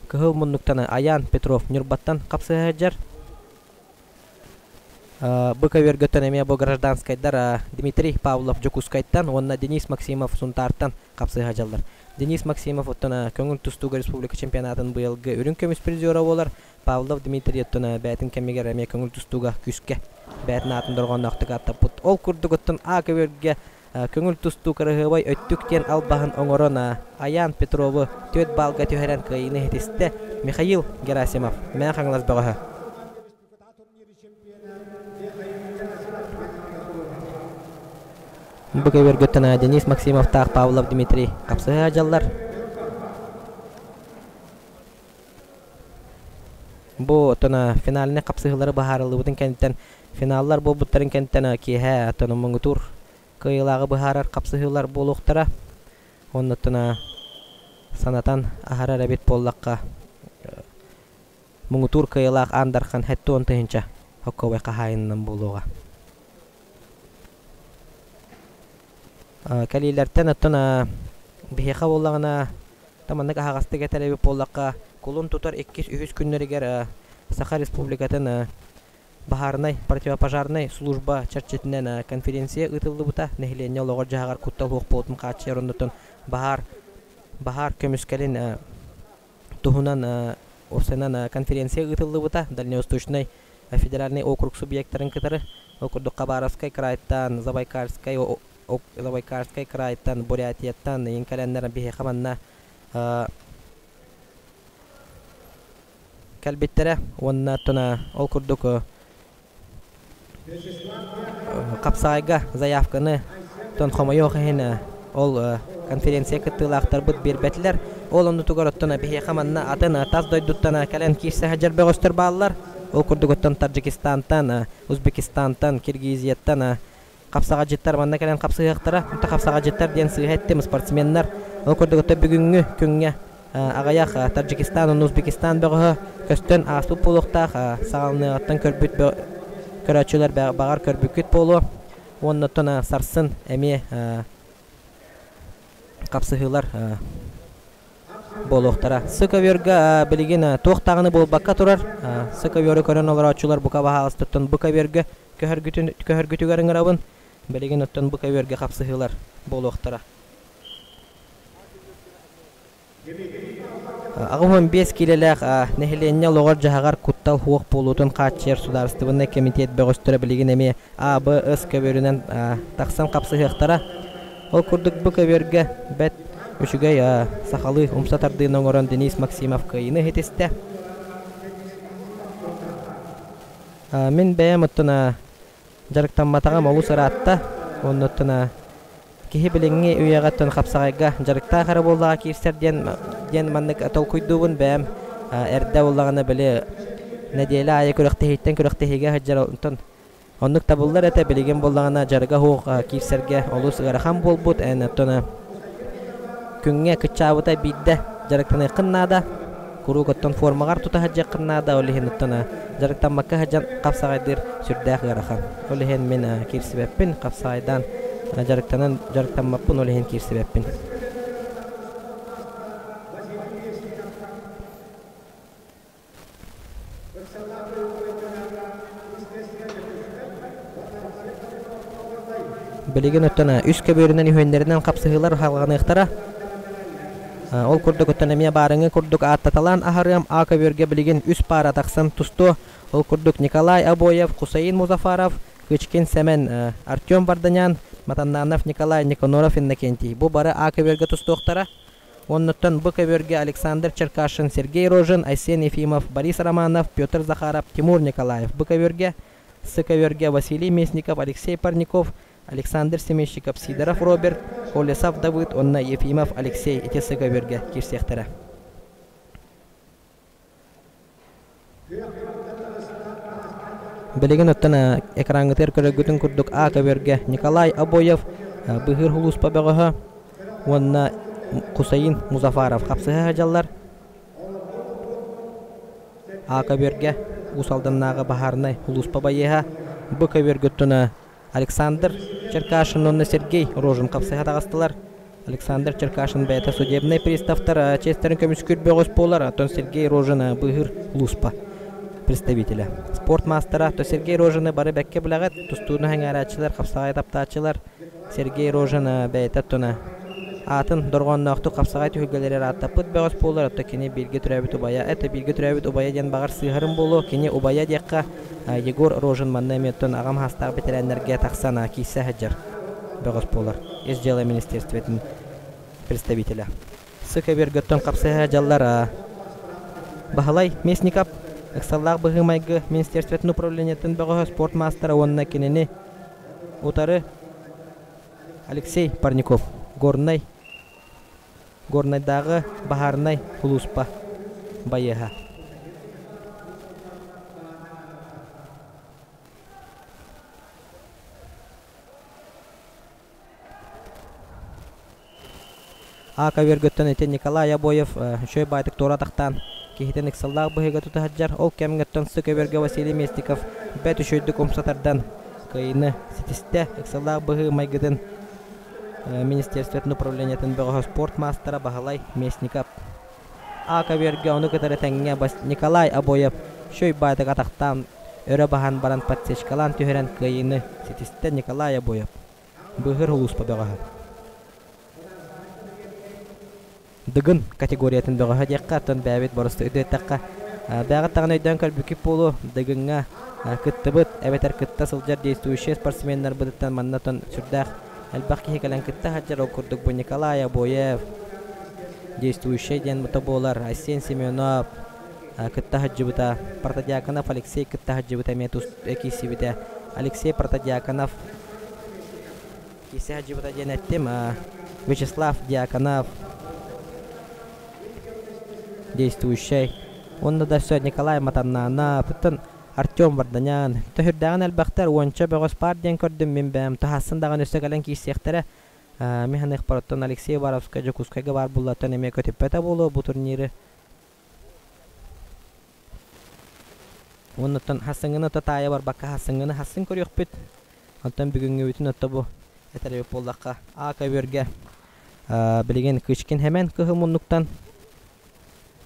кыһыл муннуктан Аян Петров Ньурбаттан хапсыһа сылдьар. Бу көбүөргөттөн эмиэ бу гражданскайдар Дмитрий Павлов Дьокуускайтан уонна Денис Максимов Сунтаартан хапсыһа дьаллар. Денис Максимов оттон көҥүл тустууга республика чемпионатын быйылгы үрүҥ көмүс призера буолар. Павлов Дмитрий оттон бэйэтин кэмигэр эмиэ көҥүл тустууга күүскэ бэйэтин аатын дорҕоонноохтук ааттаппыт. Ол курдук оттон А көбүөргэ көҥүл тустуу кыраһыабай өттүк диэн албаһын оҥорон Аян Петровы түөрт баалга түһэрэн кыайыыны ситистэ Михаил Герасимов, Мэҥэ Хаҥалас бөҕөһө. Бу көбүөргүттэн Денис Максимовтаах Павлов Дмитрий хапсыһа дьаллар. Бу оттон финальнай хапсыһыылары быһаарыллыбытын кэнниттэн финаллар буолбуттарын кэнниттэн киэһэ оттон муҥутуур кыайыылааҕы быһаарар хапсыһыылар буолуохтара. Оннуттан санатан аһарар эбит буоллахха муҥутуур кыайыылаах Аан Дархан 70 тыһыынча хоккобай хаһаайынынан буолуоҕа. Кэлиилэртэн оттон биһиэхэ буоллаҕына маннык аһаҕастык этэр эбит буоллахха кулун тутар иккис үһүс күннэригэр Саха Республикатын баһаарынай противопожарнай служба чэрчитинэн конференция ыытыллыбыта нэһилиэнньэ олоҕор-дьаһаҕар куттал суох буолуутун хааччыйар оннуттан баһаар баһаар көмүскэлин туһунан уопсайынан конференция ыытыллыбыта Дальневосточнай федеральнай округ субъектарын кытары ол курдук Хабаровскай крайтан Забайкальскай Забайкальскай крайтан Бурятияттан ыйын кэлэннэр биһиэхэ манна кэлбиттэрэ уонна оттон ол курдук хапсаҕайга заявканы оттон хомойуох иһин ол конференция кыттыылаахтарбыт биэрбэтилэр. Ол оннутугар оттон биһиэхэ манна атын тас дойдуттан кэлэн киирсэ сылдьар бөҕөстөр бааллар. Ол курдук оттон Таджикистантан, Узбекистантан, Киргизияттан хапсаҕадьыттар манна кэлэн хапсыһыахтара. Хапсаҕадьыттар диэн сыыһа эттим спортсменнар. Ол курдук оттон бүгүҥҥү күҥҥэ аҕыйах Таджикистан уонна Узбекистан бөҕөһө көстөн ааспыт буолуохтаах. Саҕаланыаҕыттан көрбүт көрөөччүлэр баҕар көрбүккүт буолуо. Уонна оттон сарсын эмиэ хапсыһыылар буолуохтара. Сы көбүөргэ билигин туох даҕаны буолбакка турар. Сы көбүөрү көрөн олорооччулар бука баһаалыстыттан бу көбүөргэ көһөргүтүн көһөргүтүгэр ыҥырабын. Билигин оттон бу көбүөргэ хапсыһыылар буолуохтара. 85 киилэлээх нэһилиэнньэ олоҕор-дьаһаҕар куттал суох буолуутун хааччыйар судаарыстыбаннай кэмитиэт бөҕөстөрө билигин эмиэ А, Б, С көбүөрүнэн тахсан хапсыһыахтара. Ол курдук бу көбүөргэ бэрт үчүгэй сахалыы умса тардыыны оҥорон Денис Максимов кыайыыны ситистэ. Мин бэйэм оттон дьарыктамматаҕым олус ыраатта. Уонна оттон киһи билиҥҥи үйэҕэ оттон хапсаҕайга дьарыктаах эрэ буоллаҕа киирсэр диэн диэн маннык толкуйдуубун бэйэм эрдэ буоллаҕына били нэдиэлэ аайы күрэхтэһииттэн күрэхтэһиигэ сылдьар онтон оннук табыллар этэ билигин буоллаҕына дьарыга суох киирсэргэ олус ыарахан буолбут эн оттон күҥҥэ кыччаабыта биирдэ дьарыктаныаххын наада куруук оттон формаҕар тута сылдьыаххын наада ол иһин оттон дьарыктаммакка сылдьан хапсаҕайдыыр сүрдээх ыарахан ол иһин мин киирсибэппин хапсаҕайдаан дьарыктанан дьарыктаммаппын ол иһин киирсибэппин Билигин оттон үс көбүөрүнэн үһүөннэринэн хапсыһыылар салҕаныахтара. Ол курдук оттон эмиэ баарыҥы курдук ааттаталаан аһарыам А көбүөргэ билигин үс паара тахсан тустуо. Ол курдук Николай Обоев, Хусаин Музафаров, Кычкин Сэмэн, Артем Варданян, Матаннанов Николай, Никаноров Иннокентий. Бу бары А көбүөргэ тустуохтара. Оннуттан бу көбүөргэ Александр Черкашин, Сергей Рожин, Айсен Ефимов, Борис Романов, Петр Захаров, Тимур Николаев бу көбүөргэ, С көбүөргэ Василий Местников, Алексей Парников, Александр Семейщиков, Сидоров Роберт, Колесов Давыд уонна Ефимов Алексей ити С көбүөргэ киирсиэхтэрэ. Билигин оттон экраҥҥытыгар көрөргүтүн курдук А көбүөргэ Николай Обоев быыһыыр сулууспа бөҕөһө уонна Хусаин Музафаров хапсыһа сылдьаллар. А көбүөргэ Уус Алданнааҕы баһаарынай сулууспа байыаһа Б көбүөргэ оттон Александр Черкашин уонна Сергей Рожин хапсыһа таҕыстылар. Александр Черкашин бэйэтэ судебнай приставтар чиэстэрин көмүскүүр бөҕөс буолар, оттон Сергей Рожин быыһыыр улууспа представителэ. Спорт маастара то Сергей Рожины бары бэккэ билэҕит, тустууну сэҥээрээччилэр, хапсаҕай таптааччылар. Сергей Рожин бэйэтэ оттон аатын дорҕоонноохтук хапсаҕай түһүлгэлэригэр ааттаппыт бөҕөс буолар, оттон кини бииргэ төрөөбүт убайа, это бииргэ төрөөбүт убайа диэн баҕар сыыһарым буолуо, кини убайа диэххэ Егор Рожин манна эмиэ оттон аҕам саастаах бэтэрээннэргэ тахсан киирсэ сылдьар бөҕөс буолар. Ис дьыала министерствотын представителэ. Сы көбүөргөттөн хапсыһа дьаллар Баһылай Местников ыксаллаах быһыы-майгы министерствотын управлениетын бөҕөһө спорт маастара уонна кинини утары Алексей Парников Горнай Горнайдааҕы баһаарынай сулууспа байыаһа. А көбүөргүттэн ити Николай Обоев үчүгэй баайдык туора атахтаан киһитин ыксаллаах быһыыга тута сылдьар. Ол кэмҥэ сы көбүөргэ Василий Местников бэрт үчүгэйдик умса тардан кыайыыны ситистэ. Ыксаллаах быһыы майгытын Министерствотын управлениетын бөҕөһө спорт маастара Баһылай Местников А көбүөргэ ону кытары тэҥҥэ Николай Обоев үчүгэй баайдык атахтаан өрө баһан баран подсечкалаан түһэрэн кыайыыны ситистэ Николай Обоев. Быыһыыр сулууспа бөҕөһө. Дыгын категориятын бөҕөһө диэххэ, оттон бэйэбит боростуой диэтэххэ, бэйэҕит даҕаны өйдөөн көрбүккүт буолуо, Дыгыҥҥа кыттыбыт эбэтэр кытта сылдьар действующай спортсменнарбытыттан манна оттон сүрдээх элбэх киһи кэлэн кытта сылдьар, ол курдук бу Николай Обоев, действующай диэн бута буолар, Айсен Семенов кытта сылдьыбыта, Протодьяконов Алексей кытта сылдьыбыта эмиэ тус киирсибитэ. Алексей Протодьяконов киирсэ сылдьыбыта диэн эттим. Вячеслав Дьяконов действующай. Уонна да все Николай Матаннанов, оттон Артем Варданян. Төһүрдээҕин элбэхтэр, уонча бөҕөс баар диэн көрдүм мин бэйэм. Таһаассын даҕаны өссө кэлэн киирсиэхтэрэ. Мин саныахпар оттон Алексей Уваровскай Дьокуускайга баар буоллаттан эмиэ көтүппэтэ буолуо бу турниры. Уонна оттон хассыҥҥыны ото таайа барбакка хассыҥҥыны хассын көрүөхпүт. Оттон бүгүҥҥүбүтүн ото бу этэр эбит буоллахха А көбүөргэ билигин Кычкин Хэмэн кыһыл муннуктан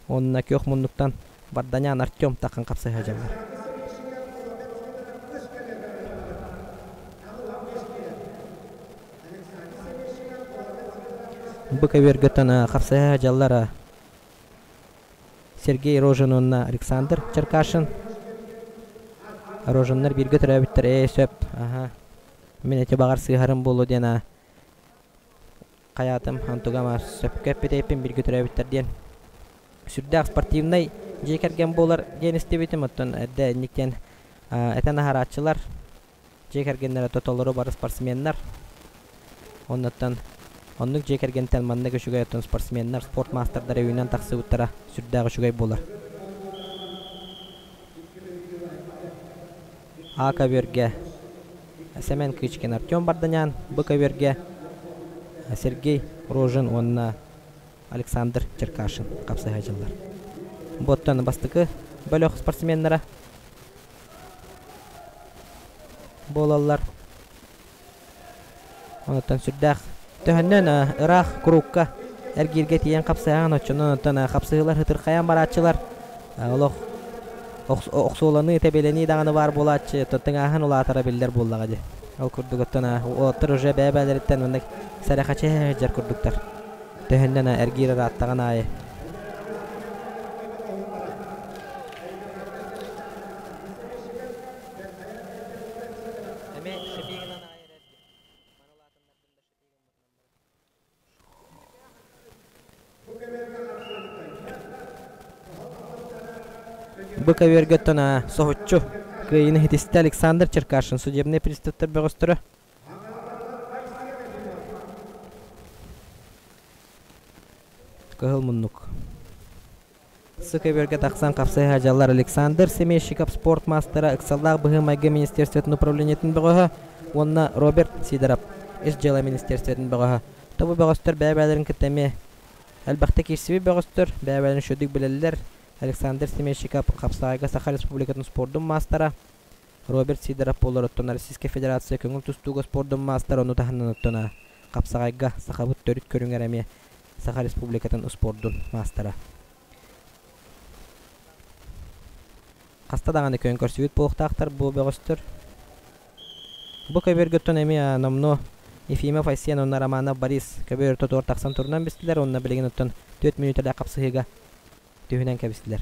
уонна күөх муннуктан Варданян Артем таххан хапсыһа дьаллар. Бу көбүөргөттөн хапсыһа дьаллар Сергей Рожин уонна Александр Черкашин. Рожиннар бииргэ төрөөбүттэр ээ сөп аһа мин ити баҕар сыыһарым буолуо диэн аа хайаатым онтугам сөпкө эппитэйпин бииргэ төрөөбүттэр диэн сүрдээх спортивнай дьиэ кэргэн буолар диэн истибитим оттон эрдэ инник диэн этэн аһарааччылар Дьиэ кэргэннэрэ толору бары спортсменнар. Оннуттан оннук дьиэ кэргэнтэн маннык үчүгэй оттон спортсменнар, спорт маастардара үүнэн тахсыбыттара сүрдээх үчүгэй буолар. А көбүөргэ Сэмэн Кычкин, Артем Барданян, Б көбүөргэ Сергей Рожин уонна Александр Черкашин хапсыһа дьыллар. Бу оттон бастакы бөлөх спортсменнара буолаллар. Онуттан сүрдээх төһөннөн ыраах курукка эргииргэ тиийэн хапсыһаҕын оччонон оттон хапсыһыылар ытырхайан барааччылар олох охсуоланыы тэбиэлэнии даҕаны баар буолааччы тыҥааһын улаатара биллэр буоллаҕа дии ол курдук оттон уолаттар уже бэйэ-бэйэлэриттэн маннык сэрэхэчиһэ сылдьар курдуктар төһөннөн эргиир ырааттаҕын аайы Бу көбүөргөттөн соһуччу кыайыыны ситистэ Александр Черкашин судебнай приставтар бөҕөстөрө. Кыһыл муннук. Сы көбүөргэ тахсан хапсыһа дьаллар Александр Семейщиков спорт маастара ыксаллаах быһыы-майгы министерствотын управлениетын бөҕөһө уонна Роберт Сидоров ис дьыала министерствотын бөҕөһө. Тобу бөҕөстөр бэйэ-бэйэлэрин кытта эмиэ элбэхтэ киирсибит бөҕөстөр, бэйэ-бэйэлэрин үчүгэйдик билэллэр. Александр Семейщиков хапсаҕайга Саха Республикатын спордун маастара, Роберт Сидоров буолар оттон Российскай Федерация көҥүл тустууга спордун маастара ону таһынан оттон хапсаҕайга сахабыт төрүт көрүҥэр эмиэ Саха Республикатын спордун маастара. Хаста даҕаны күөн көрсүбүт буолуохтаахтар бу бөҕөстөр. Бу көбүөргөттөн эмиэ номнуо Ефимов Айсен уонна Романов Борис көбүөр ортотугар тахсан турунан бистилэр уонна билигин оттон 4 мүнүүтэлээх хапсыһыыга түһүнэн кэбистилэр.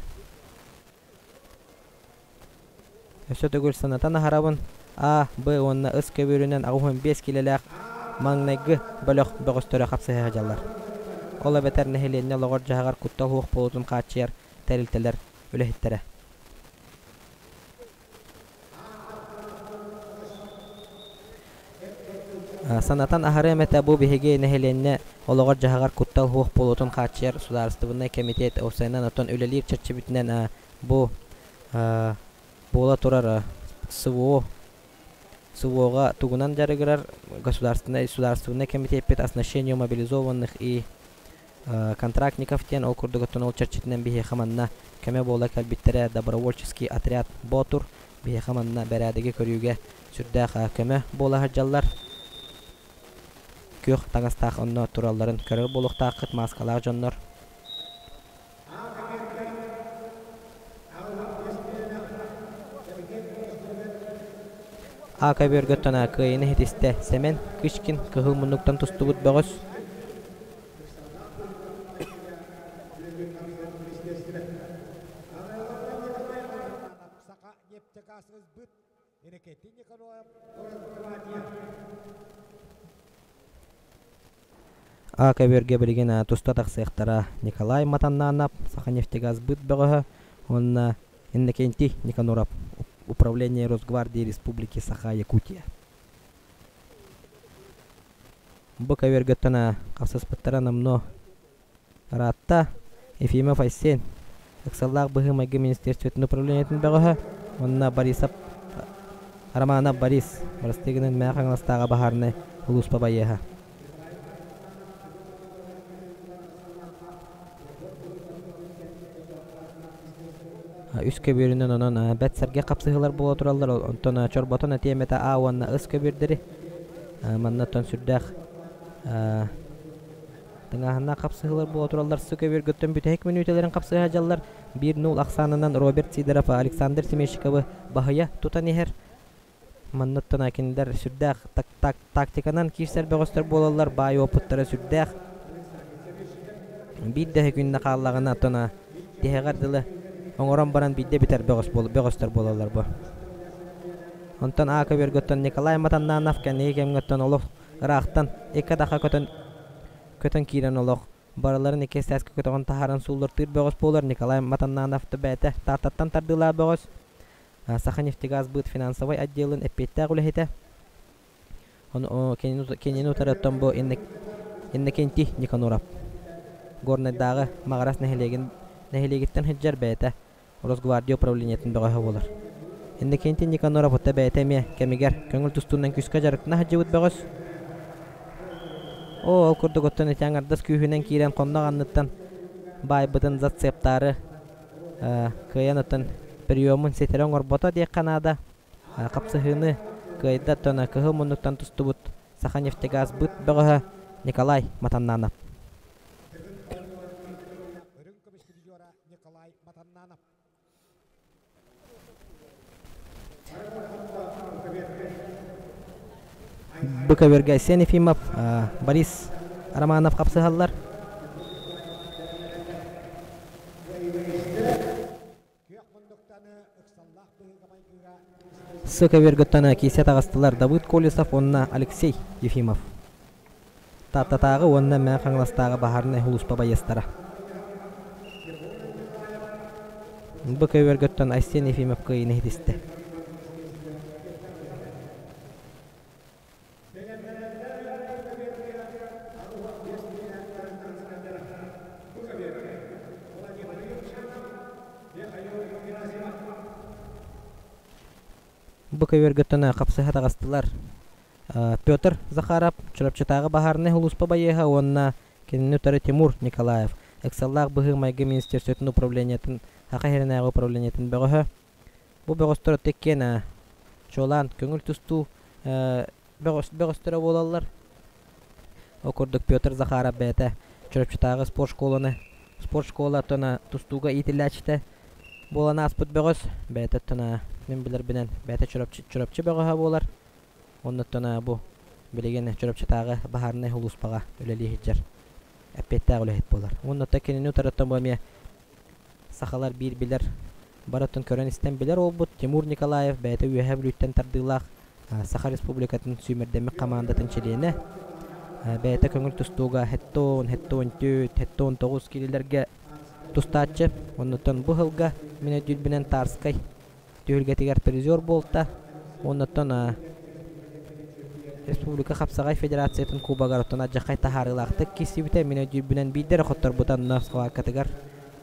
Өссө төгүл санатан аһарабын, А, Б уонна С көбүөрүнэн 85 киилэлээх маҥнайгы бөлөх бөҕөстөрө хапсыһа сылдьаллар. Ол эбэтэр нэһилиэнньэ олоҕор-дьаһаҕар куттал суох буолуутун хааччыйар тэрилтэлэр үлэһиттэрэ. Санатан аһарыам этэ, бу биһиги нэһилиэнньэ олоҕор-дьаһаҕар куттал суох буолуутун хааччыйар судаарыстыбаннай кэмитиэт уопсайынан оттон үлэлиир чэрчибитинэн бу буола турар СВО СВО-ҕа тугунан дьарыгырар государственнай судаарыстыбаннай кэмитиэппит оснащению мобилизованных и контрактников диэн ол курдук оттон ол чэрчитинэн биһиэхэ манна көмө буола кэлбиттэрэ добровольческий отряд Боотур биһиэхэ манна бэрээдэги көрүүгэ сүрдээх көмө буола сылдьаллар. Күөх таҥастаах онно туралларын көрөр буолуохтааххыт мааскалаах дьоннор. А көбүөргөттөн кыайыыны ситистэ Сэмэн Кычкин кыһыл муннуктан тустубут бөҕөс. А көбүөргэ билигин туста тахсыахтара Николай Матаннанов, Саханефтегазбыт бөҕөһө уонна Иннокентий Никаноров, Управление Росгвардии Республики Саха-Якутия. Бу көбүөргөттөн хапсыспыттара номнуо ыраатта. Ефимов Айсен, ыксаллаах быһыы-майгы министерствотын управлениетын бөҕөһө уонна Борисов Романов Борис, бырастыы Мэҥэ Хаҥаластааҕы баһаарынай улууспа байыаһа. Үс көбүөрүнэн онон бэрт сэргэх хапсыһыылар буола тураллар. Онтон чорботон этиэм этэ А уонна С көбүөрдэри. Манна оттон сүрдээх тыҥааһыннаах хапсыһыылар буола тураллар. С көбүөргөттөн бүтэһик мүнүүтэлэрин хапсыһа дьаллар. 1-0 ахсаанынан Роберт Сидоров Александр Семещиковы баһыйа тутан иһэр. Манныттан кинилэр сүрдээх тактиканан киирсэр бөҕөстөр буолаллар, баай уопуттара сүрдээх. Биир да күннэ хааллаҕына, оттон тиһэҕэр дылы оҥорон баран биирдэ бүтэр бөҕөс бөҕөстөр буолаллар бу. Онтон А көбүөргөттөн Николай Матаннанов кэнники кэмҥэ оттон олох ыраахтан икки атахха көтөн көтөн киирэн олох барыларын икки сээскэ көтөҕөн таһааран сууллартыыр бөҕөс буолар Николай Матаннанов да бэйэтэ Тааттаттан тардыылаах бөҕөс. Саханефтегазбыт финансовай отделын эппиэттээх үлэһитэ. Ону кинини утары оттон бу Иннокентий Никаноров Горнайдааҕы Маҕарас нэһилиэгин нэһилиэгиттэн сылдьар бэйэтэ Росгвардия управлениетын бөҕөһө буолар. Иннокентий Никаноров отто бэйэтэ эмиэ кэмигэр көҥүл тустуунан күүскэ дьарыктана сылдьыбыт бөҕөс. Оо, ол курдук оттон ити аҥардас күүһүнэн киирэн хоннох анныттан баайбытын зацептаары кыайан оттон приемун ситэрэ оҥорбото диэххэ наада. Хапсыһыыны кыайда оттон кыһыл муннуктан тустубут Саханефтегазбыт бөҕөһө Николай Матаннанов. Бу көбүөргэ Айсен Ефимов, Борис Романов хапсыһаллар. С көбүөргөттөн киисэ таҕыстылар Давыд Колесов уонна Алексей Ефимов. Тааттатааҕы уонна Мэҥэ Хаҥаластааҕы баһаарынай сулууспа байыастара. Бу көбүөргөттөн Айсен Ефимов кыайыыны ситистэ. Бу көбүөргөттөн хапсыһа таҕыстылар. Петр Захаров, Чурапчытааҕы баһаарынай сулууспа байыаһа уонна кинини утары Тимур Николаев, ыксаллаах быһыы-майгы министерствотын управлениетын Саха сиринээҕи управлениетын бөҕөһө. Бу бөҕөстөр отто иккиэн чуолаан көҥүл тустуу бөҕөстөрө буолаллар. Ол курдук Петр Захаров бэйэтэ Чурапчытааҕы спорт школаны спорт школатын тустууга иитиллээччитэ буолан ааспыт бөҕөс. Бэйэтэ оттон мин билэрбинэн бэйэтэ Чурапчы, Чурапчы бөҕөһө буолар. Оннуттан бу билигин Чурапчытааҕы баһаарынай сулууспаҕа үлэлии сылдьар эппиэттээх үлэһит буолар. Уонна кинини утарыттан бу эмиэ сахалар биир билэр барытын көрөн-истэн билэр уолбут Тимур Николаев бэйэтэ Үөһээ Бүлүүттэн тардыылаах Саха Республикатын сүүмэрдэммит хамаандатын чилиэнэ. Бэйэтэ көҥүл тустууга хэттон, хэттон түөрт, хэттон тоҕус киилэлэргэ тустааччы. Оннуттан бу сылга мин өйдүүрбүнэн Тарскай түһүлгэтигэр призер буолта. Оннуттан Республика Хапсаҕай Федерациятын кубогар оттон адьаххай таһаарыылаахтык киирсибитэ. Мин өйдүүрбүнэн биирдэ эрэ хотторбута онно схваткатыгар.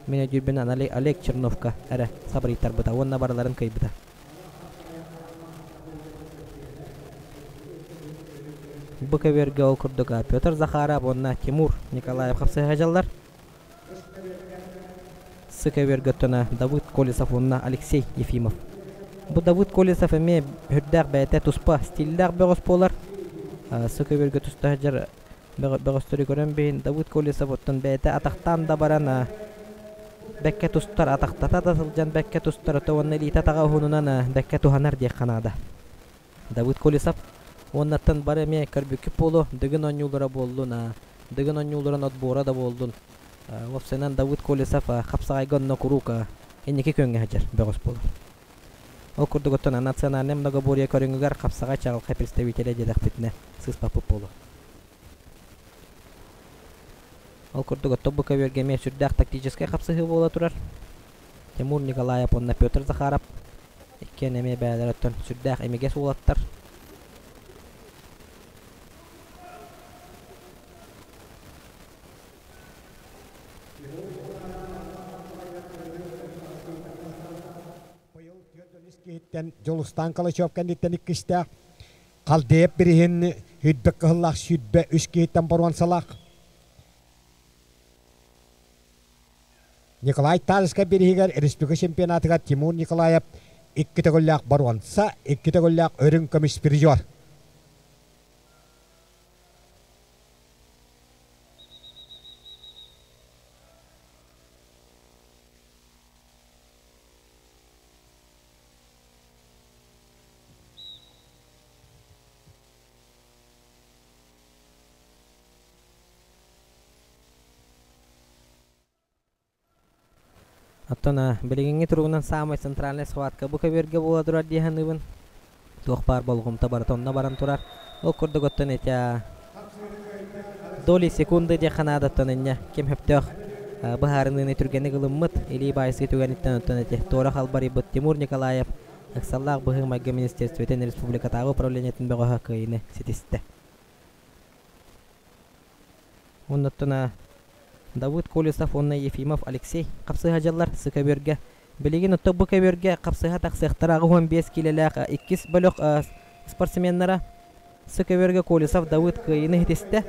Мин өйдүүрбүнэн Олег Черновка эрэ сабырыйтарбыта уонна барыларын кыайбыта. Бу көбүөргэ ол курдук Петр Захаров уонна Тимур Николаев хапсыһа дьаллар. Сы көбүөргэ оттон Давыд Колесов уонна Алексей Ефимов. Бу Давыд Колесов эмиэ үрдээх бэйэтэ туспа стиллээх бөҕөс буолар. Сы көбүөргэ туста сылдьар бөҕөстөрү көрөн биһин Давыд Колесов оттон бэйэтэ атахтаан да баран бэккэ тустар, атахтата да сылдьан бэккэ тустар, ото уонна илиитэ атаҕа уһунунан бэккэ туһанар диэххэ наада. Давыд Колесов уоннаттан бары эмиэ көрбүккүт буолуо, Дыгын оонньуулара буоллун, Дыгын оонньууларын отбора да буоллун. Уопсайынан Давыд Колесов хапсаҕайга онно куруук инники күөҥҥэ сылдьар бөҕөс буолар. Ол курдук оттон национальнай многоборье көрүҥүгэр хапсаҕай чаҕылхай представителэ диэтэхпитинэ сыыспаппыт буолуо. Ол курдук оттон бу көбүөргэ эмиэ сүрдээх тактическай хапсыһыы буола турар. Тимур Николаев уонна Петр Захаров иккиэн эмиэ бэйэлэрэ оттон сүрдээх имигэс уолаттар. Киһиттэн Дьулустаан Калачев кэнниттэн иккистээх Халдеев бириһин үрбэк кыһыллаах 23 киһиттэн боруонсалаах Николай Тарскай бириһигэр республика чемпионатыгар Тимур Николаев икки төгүллээх боруонса, икки төгүллээх үрүҥ көмүс призер. Оттон билигиҥҥи туругунан саамай центральнай схватка бу көбүөргэ буола турар дии саныыбын. Туох баар болҕомто барыта онно баран турар. Ол курдук оттон ити доли секунды диэххэ наадаттан инньэ ким сөптөөх быһаарыныыны түргэнник ылыммыт илии баайсыы түгэниттэн оттон ити туора халбарыйбыт Тимур Николаев ыксаллаах быһыы-майгы министерствотын республикатааҕы управлениетын бөҕөһө кыайыыны ситистэ. Оннуттан Давыд Колесов уонна Ефимов Алексей хапсыһа дьаллар Сыкөбүөргэ. Билигин оттон бу көбүөргэ хапсыһа тахсыахтара 85 киилэлээх иккис бөлөх спортсменнара. Сыкөбүөргэ Колесов Давыд кыайыыны ситистэ.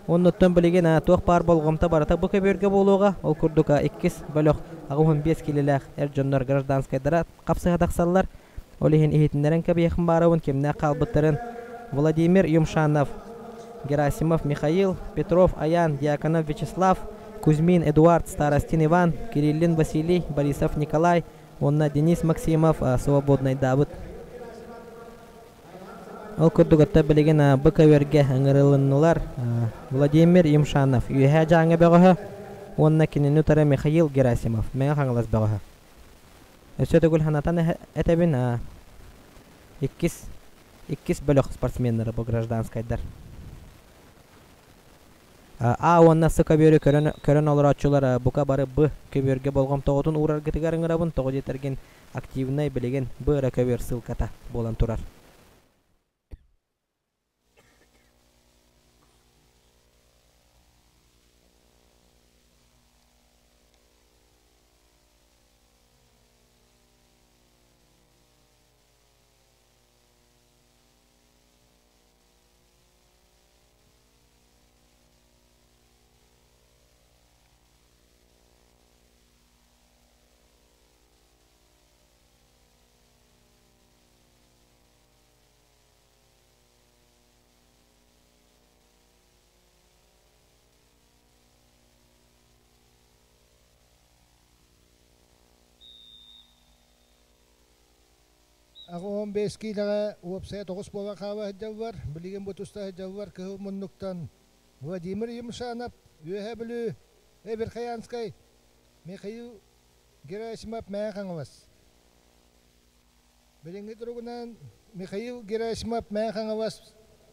Оннуттан билигин туох баар болҕомто барыта бу көбүөргэ буолуоҕа. Ол курдук иккис бөлөх 85 киилэлээх эр дьоннор гражданскайдара хапсыһа тахсаллар. Ол иһин иһитиннэрэн кэбиһиэххин баарабын кимнээх хаалбыттарын Владимир Юмшанов, Герасимов Михаил, Петров Аян, Дьяконов Вячеслав, Кузьмин Эдуард, Старостин Иван, Кириллин Василий, Борисов Николай уонна Денис Максимов свободнайдаабыт. Ол курдук отто билигин бу көбүөргэ ыҥырылыннылар Владимир Юмшанов, Үөһээ Дьааҥы бөҕөһө уонна кинини утары Михаил Герасимов, Мэҥэ Хаҥалас бөҕөһө. Өссө төгүл санатан этэбин, иккис иккис бөлөх спортсменнара бу гражданскайдар. А уонна С көбүөрү көрөн, көрөн олорооччулар бука бары Б көбүөргэ болҕомтоҕутун уураргытыгар ыҥырабын, тоҕо диэтэргин активнай билигин Б эрэ көбүөр ссылката буолан турар. 85 киилэҕэ уопсайа 9 буолан хаала сылдьаллар. Билигин бу туста сылдьаллар кыһыл муннуктан Владимир Юмшанов, Үөһээ Бүлүү, Верхоянскай, Михаил Герасимов, Мэҥэ Хаҥалас. Билиҥҥи туругунан Михаил Герасимов Мэҥэ Хаҥалас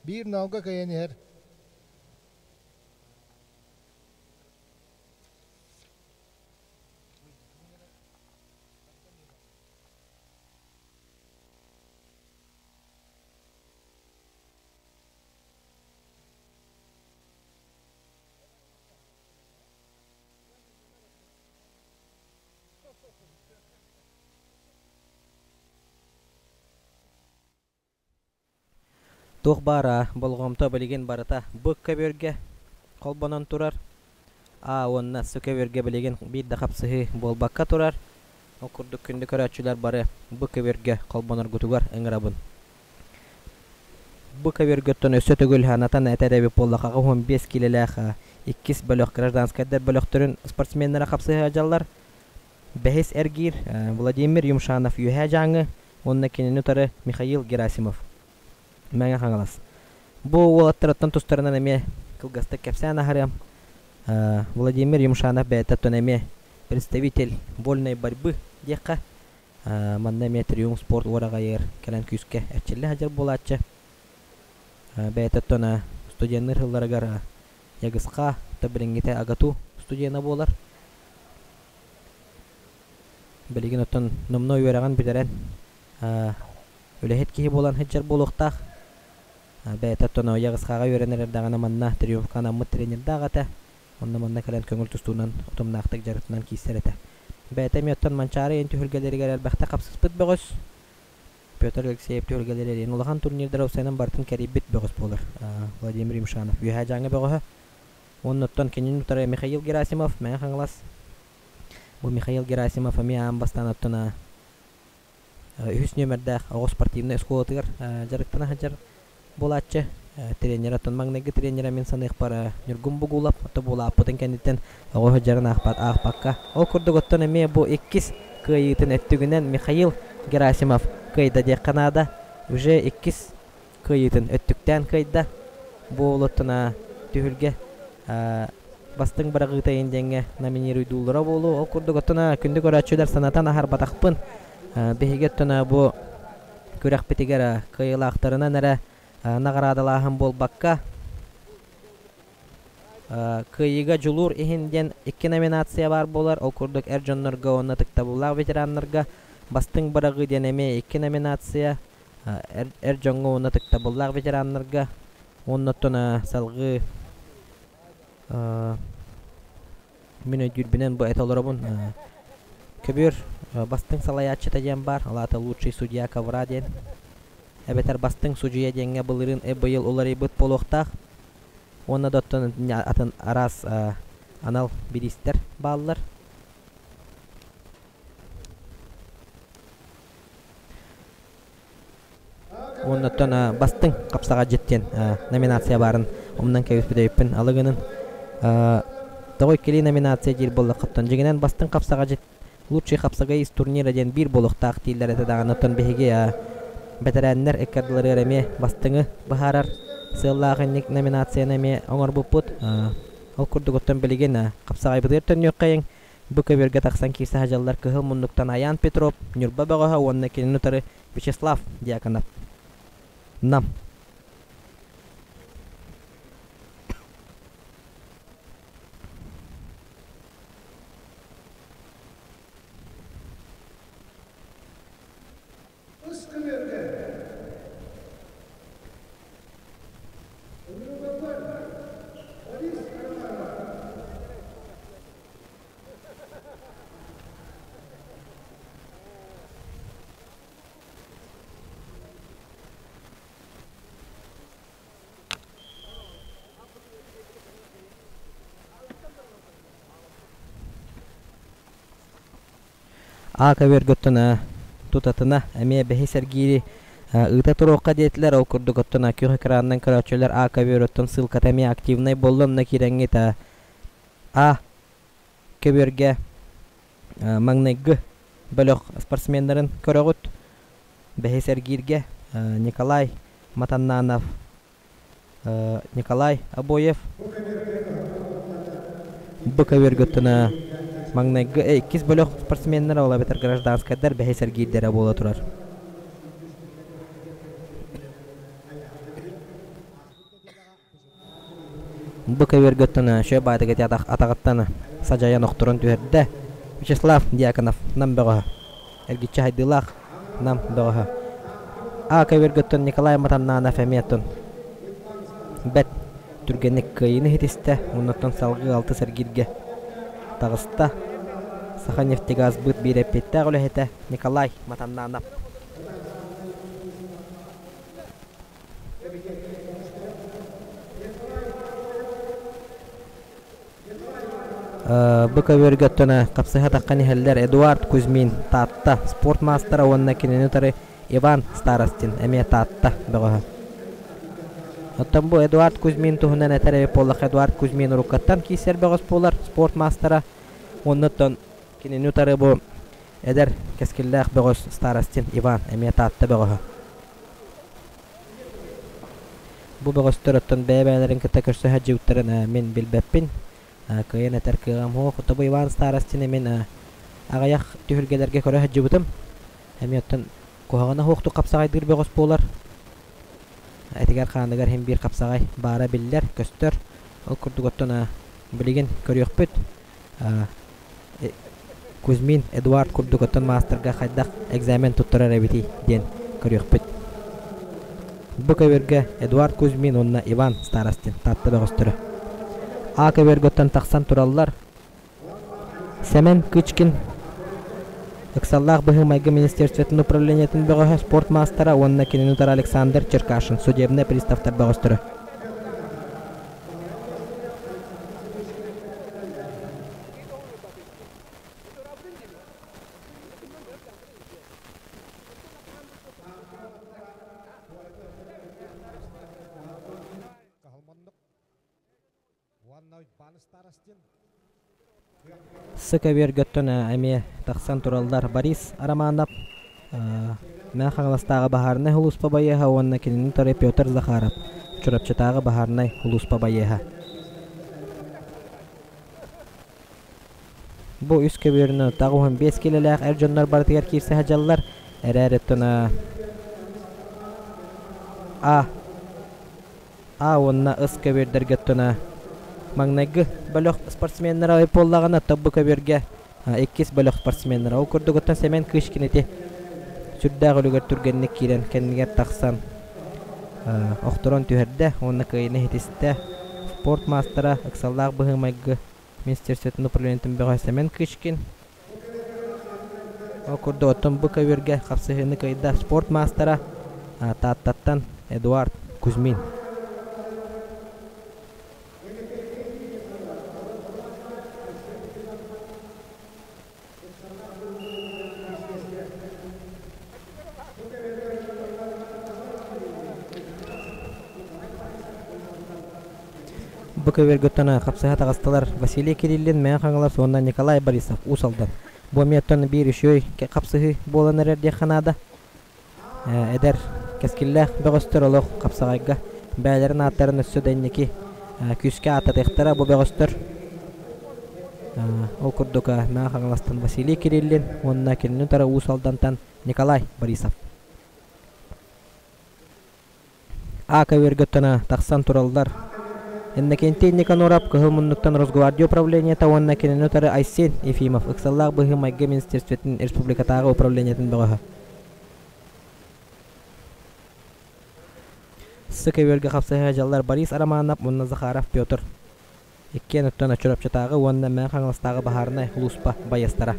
биир ноолго кыайан иһэр. Туох баара болҕомто билигин барыта бу көбүөргэ холбонон турар. А уонна С көбүөргэ билигин биир да хапсыһыы буолбакка турар. Ол курдук күндү көрөөччүлэр бары бу көбүөргэ холбоноргутугар ыҥырабын. Бу көбүөргөттөн өссө төгүл анатан этэр эбит буоллахха 15 киилэлээх иккис бөлөх гражданскайдар бөлөхтөрүн спортсменнара хапсыһа дьаллар. Бэһис эргиир Владимир Юмшанов Үөһээ Дьааҥы уонна кинини утары Михаил Герасимов Мэҥэ Хаҥалас. Бу уолаттарыттан тустарынан эмиэ кылгастык кэпсээн аһарыам. Владимир Юмшанов бэйэтэ эмиэ представитель вольной борьбы диэххэ. Манна эмиэ Триумф спорт уораҕайыгар кэлэн күүскэ эрчиллэ сылдьар буолааччы. Бэйэтэ студенныыр сылларыгар ЯГСХ билиҥҥитэ АГАТУ студена буолар. Билигин оттон номнуо үөрэҕин бүтэрэн үлэһит киһи буолан сылдьар буолуохтаах. Бэйэтэ оттон ЯГСХ-ҕа үөрэнэр эрдэҕинэ манна Триумфка анаммыт тренердээх этэ. Онно манна кэлэн көҥүл тустуунан утумнаахтык дьарыктанан киирсэр этэ. Бэйэтэ эмиэ оттон Манчаары ийин түһүлгэлэригэр элбэхтэ хапсыспыт бөҕөс. Петр Алексеев түһүлгэлэри улахан турнирдары уопсайынан барытын кэрийбит бөҕөс буолар. Владимир Юмшанов Үөһээ Дьааҥы бөҕөһө. Уонна оттон кинини утары Михаил Герасимов, Мэҥэ Хаҥалас. Бу Михаил Герасимов эмиэ аан бастаан оттон үһүс нүөмэрдээх оҕо спортивнай оскуолатыгар дьарыктана сылдьар буолааччы. Тренер оттон маҥнайгы тренерэ мин саныахпар Ньургун Бугулов ото буолааппытын кэнниттэн оҕо сылдьарын аахпат аахпакка. Ол курдук оттон эмиэ бу иккис кыайыытын өттүгүнэн Михаил Герасимов кыайда диэххэ наада. Уже иккис кыайыытын өттүктээн кыайда. Бу оттон түһүлгэ бастыҥ быраҕыыта диэҥҥэ номинируйдууллара буолуо. Ол курдук оттон күндү көрөөччүлэр санатан аһарбатахпын. Биһиги оттон бу күрэхпитигэр кыайыылаахтарынан эрэ наҕараадалааһын буолбакка, Кыайыыга дьулуур иһин диэн икки номинация баар буолар. Ол курдук эр дьоннорго уонна ытыктабыллаах ветераннарга бастыҥ быраҕыы диэн эмиэ икки номинация. Эр дьоҥҥо уонна ытыктабыллаах ветераннарга уонна оттон салгыы мин өйдүүрбүнэн бу этэ олоробун. Көбүөр бастыҥ салайааччыта диэн баар, ол аата лучший судья ковра диэн. Эбэтэр бастыҥ судьуйа диэҥҥэ былырыын быйыл уларыйбыт буолуохтаах. Уонна да оттон атын араас анал бириистэр бааллар. Уонна оттон бастыҥ хапсаҕайдьыт диэн номинация баарын умнан кэбиспит эбиппин алы гынын. Тоҕо иккилии номинация диир буоллаххыттан дьиҥинэн бастыҥ хапсаҕайдьыт лучший хапсаҕай из турнира диэн биир буолуохтаах дииллэр этэ даҕаны оттон биһиги бэтэрээннэр ыккардыларыгар эмиэ бастыҥы быһаарар сыаллаах инник номинацияны эмиэ оҥорбуппут. Ол курдук оттон билигин хапсаҕайбытыгар төннүөххэйиҥ. Бу көбүөргэ тахсан киирсэ сылдьаллар кыһыл муннуктан Айаан Петров, Ньурба бөҕөһө уонна кинини утары Вячеслав Дьяконов. Нам. Ыс көбүөргэ Ыҥырыллаллар Борис Романов. А көбүөргөттөн тутатына эмиэ бэһис эргиири ыыта туруохха диэтилэр. Ол курдук оттон күөх экранынан көрөөччүлэр А көбүөр ссылката эмиэ активнай буолла. Онно киирэҥҥит А көбүөргэ маҥнайгы бөлөх спортсменнарын көрөҕүт. Бэһис эргииргэ Николай Матаннанов, Николай Обоев бу көбүөргөттөн маҥнайгы иккис бөлөх спортсменнара ол эбэтэр гражданскайдар бэһис эргиирдэрэ буола турар. Бу көбүөргөттөн шө баатыгы атаҕыттан садьайан охторон түһэрдэ. Вячеслав Дьяконов Нам бөҕөһө. Эргиччи хайдыылаах Нам бөҕөһө. А көбүөргөттөн Николай Матаннанов эмиэ оттон бэт түргэнник кыайыыны ситистэ. Оннуттан салгыы алтыс эргииргэ таҕыста. Саханефтегазбыт биир эппиэттээх үлэһитэ Николай Матаннанов. Бу көбүөргэ оттон хапсыһа таххан иһэллэр Эдуард Кузьмин Таатта спорт маастара уонна кинини утары Иван Старостин эмиэ Таатта бөҕөһө. Оттон бу Эдуард Кузьмин туһунан этэр эбит буоллахха Эдуард Кузьмин уруккаттан киирсэр бөҕөс буолар спорт маастара уонна оттон кинини утары бу эдэр кэскиллээх бөҕөс Старостин Иван эмиэ Таатта бөҕөһө. Бу бөҕөстөр оттон бэйэ-бэйэлэрин кытта көрсө сылдьыбыттарын мин билбэппин. Кыайан этэр кыаҕым суох. Тобу Иван Старостины мин аҕыйах түһүлгэлэргэ көрө сылдьыбытым. Эмиэ оттон куһаҕана суохтук хапсаҕайдыыр бөҕөс буолар. Этигэр-хааныгар иһин биир хапсаҕай баара биллэр, көстөр. Ол курдук оттон билигин көрүөхпүт. Кузьмин Эдуард курдук оттон маастарга хайдах экзамен туттарар эбитий диэн көрүөхпүт. Бу көбүөргэ Эдуард Кузьмин уонна Иван Старостин Таатта бөҕөстөрө. А көбүөргөттөн тахсан тураллар. Сэмэн Кычкин Ыксаллаах быһыы-майгы министерствотын управлениетын бөҕөһө спорт маастара уонна кинини утары Александр Черкашин судебнай приставтар бөҕөстөрө. Сыкөбүөргөттөн эмиэ тахсан тураллар Борис Романов, Мэҥэ Хаҥаластааҕы баһаарынай сулууспа байыаһа уонна кинини утары Петр Захаров, Чурапчытааҕы баһаарынай сулууспа байыаһа. Бу үс көбүөрүнэн 95 киилэлээх эр дьоннор барытыгар киирсэ сылдьаллар. Эрээри оттон А А уонна С көбүөрдэргэ оттон маҥнайгы бөлөх спортсменнара буоллаҕына, оттон бу көбүөргэ иккис бөлөх спортсменнара. Ол курдук оттон Сэмэн Кычкин ити сүрдээх үлүгэр түргэнник киирэн кэннигэр тахсан охторон түһэрдэ уонна кыайыыны ситистэ. Спорт маастара, ыксаллаах быһыы-майгы министерствотын управлениетын бөҕө Сэмэн Кычкин. Ол курдук оттон бу көбүөргэ хапсыһыыны кыайда спорт маастара Тааттаттан Эдуард Кузьмин. Бу көбүөргүттэн хапсыһа таҕыстылар Василий Кириллин, Мэҥэ Хаҥалас уонна Николай Борисов, Уус Алдан. Бу эмиэ биир үчүгэй хапсыһыы буолан эрэр диэххэ наада. Эдэр, кэскиллээх бөҕөстөр олох хапсаҕайга бэйэлэрин ааттарын өссө да инники күүскэ ааттатыахтара бу бөҕөстөр. Ол курдук Мэҥэ Хаҥаластан Василий Кириллин уонна кинини утары Уус Алдантан Николай Борисов. А көбүөргөттөн тахсан тураллар. Иннокентий Никаноров Кыһыл муннуктан Росгвардия управлениета уонна кинини утары Айсен Ефимов ыксаллаах быһыы-майгы министерствотын республикатааҕы управлениетын бөҕөһө. С көбүөргэ хапсыһа дьаллар Борис Романов уонна Захаров Петр. Иккиэн оттон Чурапчытааҕы уонна Мэҥэ Хаҥаластааҕы баһаарынай сулууспа байыастара.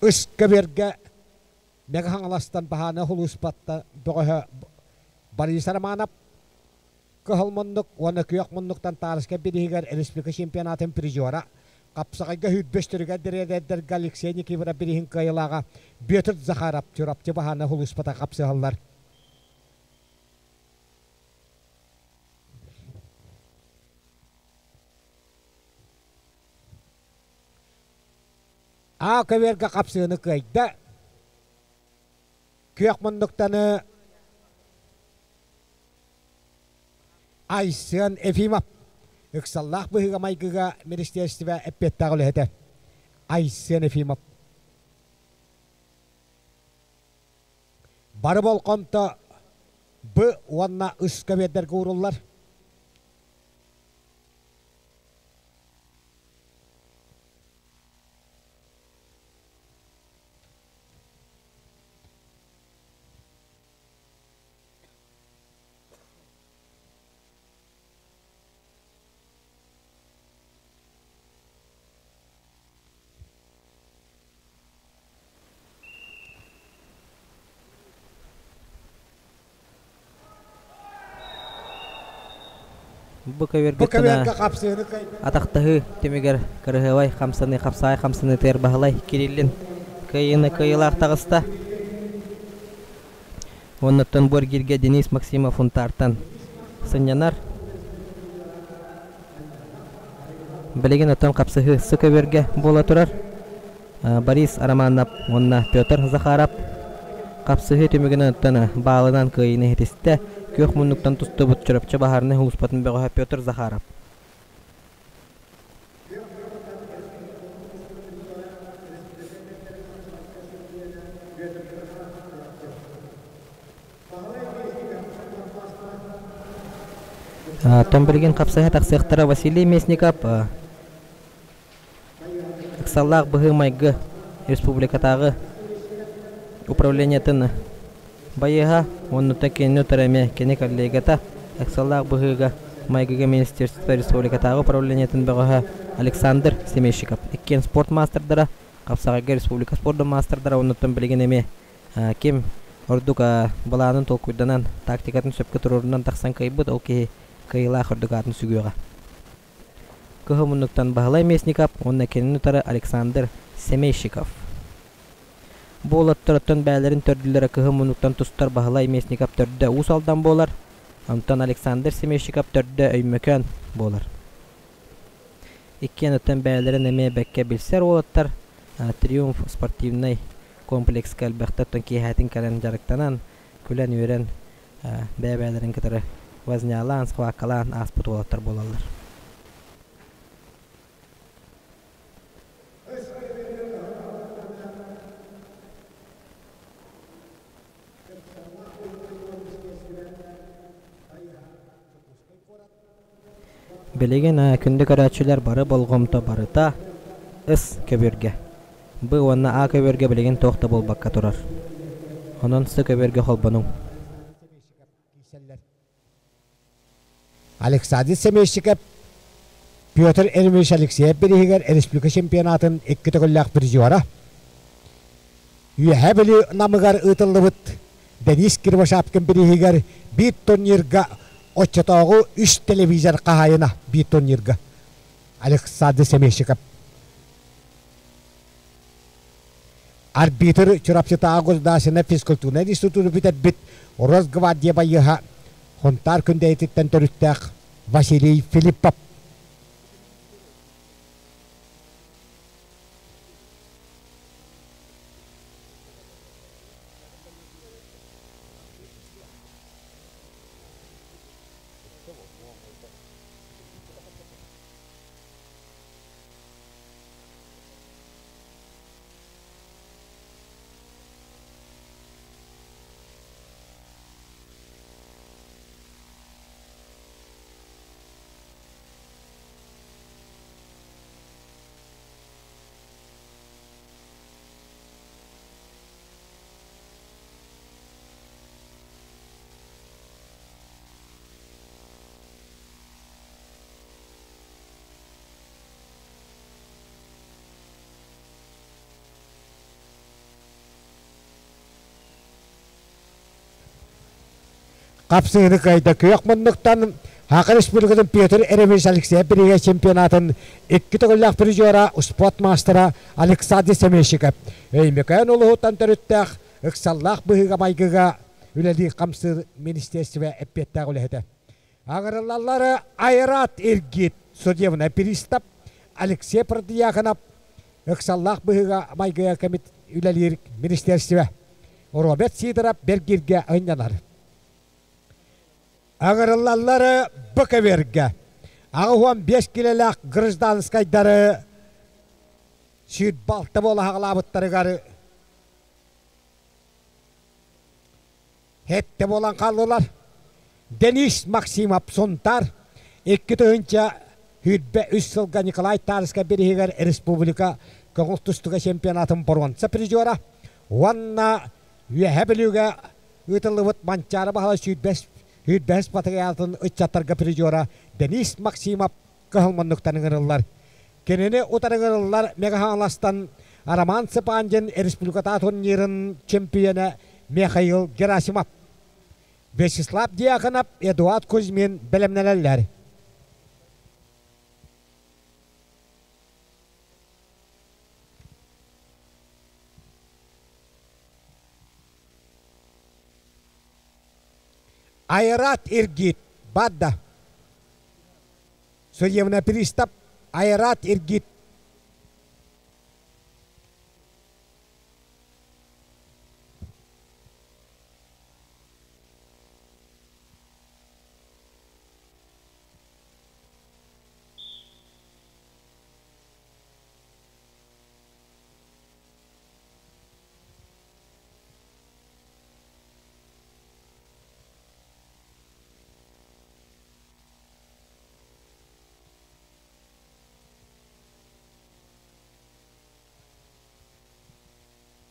Ыскэбиэргэ Мэҥэ Хаҥаластан Баһаана Улууспатта бөҕөһө. Борис Романов Кыһыл муннук уонна күөх муннуктан таарыска бирииһигэр республика чемпионатын призера, хапсаҕайга сүүрбэстэригэр дириэдэрдэргэ Алексей Никифоров бирииһин кыайыылааҕа Бүөтүр Захаров Чурапчы баһааны сулууспата хапсыһаллар. А көбүөргэ хапсыыны кыайда. Күөх муннуктаны Айсен Ефимов ыксаллаах быһыыга-майгыга министиэристибэ эппиэттээх үлэһитэ Айсен Ефимов Бары болҕомто Б уонна Ыс көбүөрдэргэ ууруллар. Бу көбүөргэ атахтаһыы түмүгэр кырыһыабай хамсаныы хапсаай хамсаныытыгар Баһылай Кириллин кыайыыны кыайыылаах таҕыста. Уоннаттан бу эргииргэ Денис Максимов Сунтаартан сынньанар. Билигин оттон хапсыһыы сы көбүөргэ буола турар. Борис Романов уонна Петр Захаров хапсыһыы түмүгүнэн оттон баалынан кыайыыны иһитистэ. Күөх муннуктан тустубут Чурапчы баһаарынай улууспатын бөҕөһө Петр Захаров. Оттон билигин хапсыһа тахсыахтара Василий Местников ыксаллаах быһыы-майгы республикатааҕы управлениетын байыаһа уонна кинини утары эмиэ кини коллегата ыксаллаах быһыыга майгыга министерство республикатааҕы управлениетын бөҕөһө Александр Семейщиков иккиэн спорт маастардара хапсаҕайга республика спордун маастардара уоннуттан билигин эмиэ ким ордук былаанын толкуйданан тактикатын сөпкө туруорунан тахсан кыайбыт ол киһи кыайыылаах ордук аатын сүгүөҕэ. Кыһыл муннуктан Баһылай Местников уонна кинини утары Александр Семейщиков. Бу уолаттар оттон бэйэлэрин төрдүлэрэ кыһыл муннуктан тустар Баһылай Местников төрдө Уус Алдан буолар, онтон Александр Семейщиков төрдө Өймөкөөн буолар. Иккиэн оттон бэйэлэрин эмиэ бэккэ билсэр уолаттар Триумф спортивнай комплекска элбэхтэ оттон киэһээтин кэлэн дьарыктанан, күлэн-үөрэн бэйэ-бэйэлэрин кытары вознялаан, схваткалаан ааспыт уолаттар буолаллар. Билигин күндү көрөөччүлэр бары болҕомто барыта С көбүөргэ. Б уонна А көбүөргэ билигин туох да буолбакка турар. Онон С көбүөргэ холбонуҥ. Александр Семейщиков Петр Еремеевич Алексеев бирииһигэр республика чемпионатын икки төгүллээх призера. Үөһээ Бүлүү Намыгар ыытыллыбыт Денис Кривошапкин бирииһигэр биир турнирга оччотооҕу үс телевизор хаһаайына биир турнирга Александр Семейщиков. Арбитр Чурапчытааҕы государственнай физкультурнай институту бүтэрбит Росгвардия байыаһа Хонтаар Күндэйититтэн төрүттээх Василий Филиппов. Хапсыһыны кыайда күөх муннуктан Саха Республикатын Петр Еремеевич Алексеев биригэ чемпионатын икки төгүллээх призера, спорт маастара Александр Семенщиков. Өймөкөөн улууһуттан төрүттээх, ыксаллаах быһыыга-майгыга үлэлиир-хамсыыр министерство эппиэттээх үлэһитэ. Аҥырыллаллары Айрат Иргит, судебный пристав Алексей Протодьяконов, ыксаллаах быһыыга-майгыга кэмит үлэлиир министерство. Роберт Сидоров бэргиргэ ынньанар. Аҥырыллаллары БКВРгэ 85 килэлээх гражданскайдары сүүрбэ буола хаҕалаабыттарыгар Һэттэ буолан хааллылар. Денис Максимов Сунтаар 2023 сылга Николай Тарскай бирииһигэр республика көҥүл тустууга чемпионатын боруонса призера уонна Үөһээ Бүлүүгэ ыытыллыбыт Манчаары баһылай 105 батареятын ыччаттарга призера Денис Максимов кыһыл муннуктан ыҥырыллар. Кинини утары ыҥырыллар Мегаһаҥаластан Роман Цыпандин республиката турнирын чемпиона Михаил Герасимов, Вячеслав Дьяконов, Эдуард Кузьмин бэлэмнэнэллэр. Айрат Иргит бадда. Судебный пристав Айрат Иргит.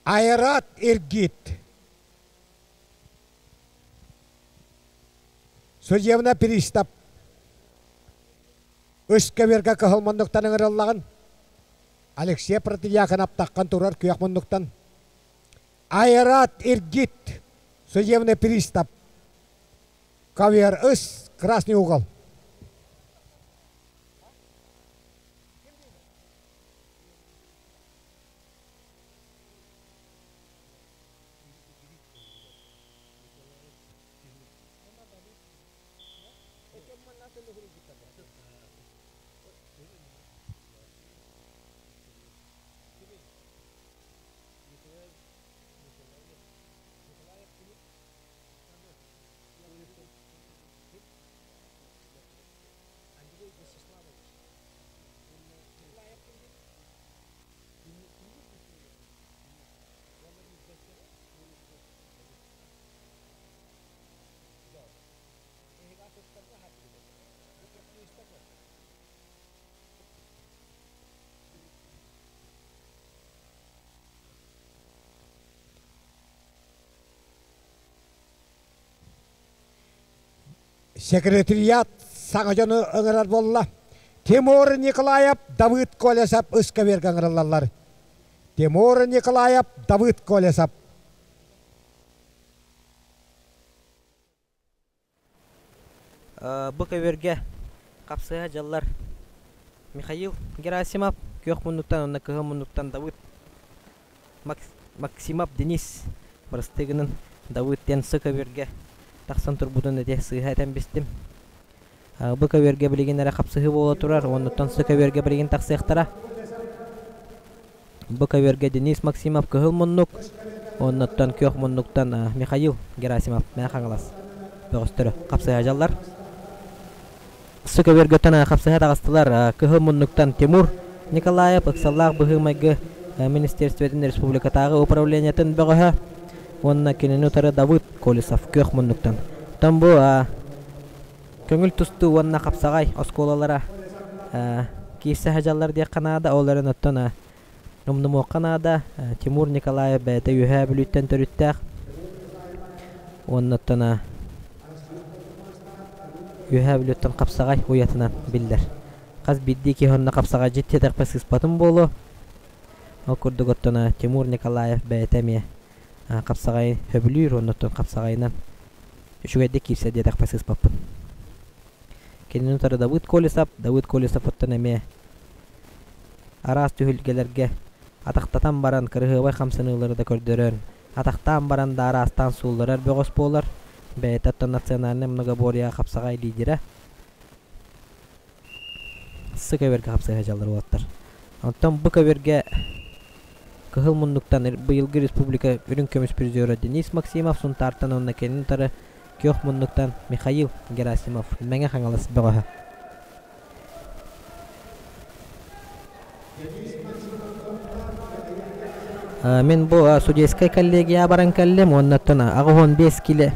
Айрат Иргит. Судебный пристав үс көбүөргэ кыһыл муннуктан ыҥырыллаҕын. Алексей Протодьякон аптаххан турар күөх муннуктан. Айрат Иргит, судебный пристав. Ковер ыс, красный угол. Секретариат саҥа дьону ыҥырар буолла. Тимур Николаев, Давыд Колесов ыскаверга ыҥырыллаллар. Тимур Николаев, Давыд Колесов. Бу көбүөргэ хапсыһа дьаллар Михаил Герасимов күөх муннуктан уонна кыһыл муннуктан Давыд Максимов Денис бырастыы Давыд диэн сы көбүөргэ тахсан турбутун ити сыыһа этэн бистим. Бу көбүөргэ билигин эрэ хапсыһыы буола турар, оннуттан сы көбүөргэ билигин тахсыахтара. Бу көбүөргэ Денис Максимов кыһыл муннук, оннуттан күөх муннуктан Михаил Герасимов Мэҥэ Хаҥалас бөҕөстөрө хапсыһа дьаллар. Су көбүөргөттөн хапсыһа таҕыстылар кыһыл муннуктан Тимур Николаев ыксаллаах быһыы-майгы министерствотын республикатааҕы управлениетын бөҕөһө уонна кинини утары Давыд Колесов күөх муннуктан. Оттон бу көҥүл тустуу уонна хапсаҕай оскуолалара киирсэ сылдьаллар диэххэ наада. Ол эрэн оттон умнумуохха наада. Тимур Николаев бэйэтэ Үөһээ Бүлүүттэн төрүттээх. Уонна оттон Үөһээ Бүлүүттэн хапсаҕай уйатынан биллэр. Хас биирдии киһи онно хапсаҕай дьиттиэтэхпэ сыыспатым буолуо. Ол курдук оттон Тимур Николаев бэйэтэ эмиэ хапсаҕайы сөбүлүүр уонна оттон хапсаҕайынан. Үчүгэйдик киирсэр диэтэхпэ сыыспаппын. Кинини утары Давыд Колесов, Давыд Колесов оттон эмиэ араас түһүлгэлэргэ атахтатан баран кырыһыабай хамсаныылары да көрдөрөн, атахтаан баран да араастаан суулларар бөҕөс буолар. Бэйэтэ оттон национальнай многоборье хапсаҕай лидерэ. Сы көбүөргэ хапсыһа дьаллар уолаттар. Онтон бу көбүөргэ Кыһыл муннуктан быйылгы республика үрүҥ көмүс призера Денис Максимов Сунтаартан уонна кэлин утары күөх муннуктан Михаил Герасимов Мэҥэ Хаҥалас бөҕөһө. Мин бу судейскай коллегия баран кэллим уонна оттон 85 киле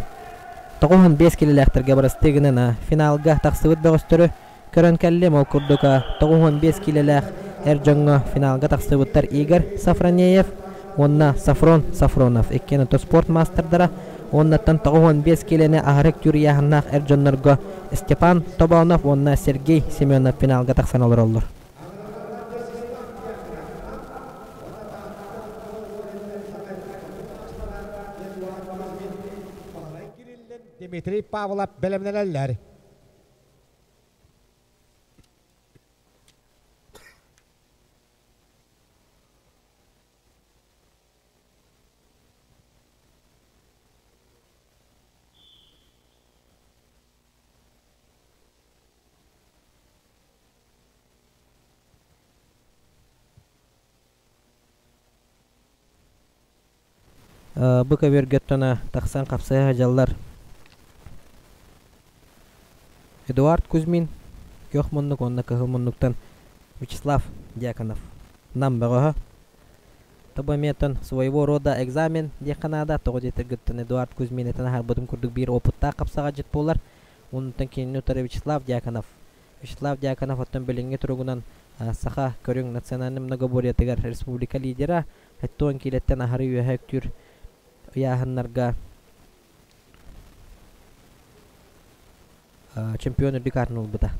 95 килэлээхтэргэ барыстыы гынан финалга тахсыбыт бөҕөстөрү көрөн кэллим. Ол курдук 95 килэлээх эр дьоҥҥо финалга тахсыбыттар Игорь Сафронеев уонна Сафрон Сафронов иккиэн ото спорт маастардара уоннаттан 95 килэни аһарык тюрьяһыннаах эр дьоннорго Степан Тобонов уонна Сергей Семенов финалга тахсан олороллор. Дмитрий Павлов бэлэмнэнэллэр. Бу көбүөргэ оттон тахсан хапсыһа сылдьаллар Эдуард Кузьмин, Күөх муннук уонна Кыһыл муннуктан Вячеслав Дьяконов, Нам бөҕөһө. Тобо эмиэ оттон своего рода экзамен диэххэ наада. Тоҕо диэтэргиттэн Эдуард Кузьмин этэн аһарбытым курдук биир опыттаах хапсаҕайдьыт буолар. Онтон кинини утары Вячеслав Дьяконов. Вячеслав Дьяконов оттон билиҥҥи туругунан саха көрүҥ национальнай многоборьетыгар республика лидера, Оттон киилэттэн аһары үөһэ үктүүр ыйааһыннарга чемпион үрдүк аатын ылбыта.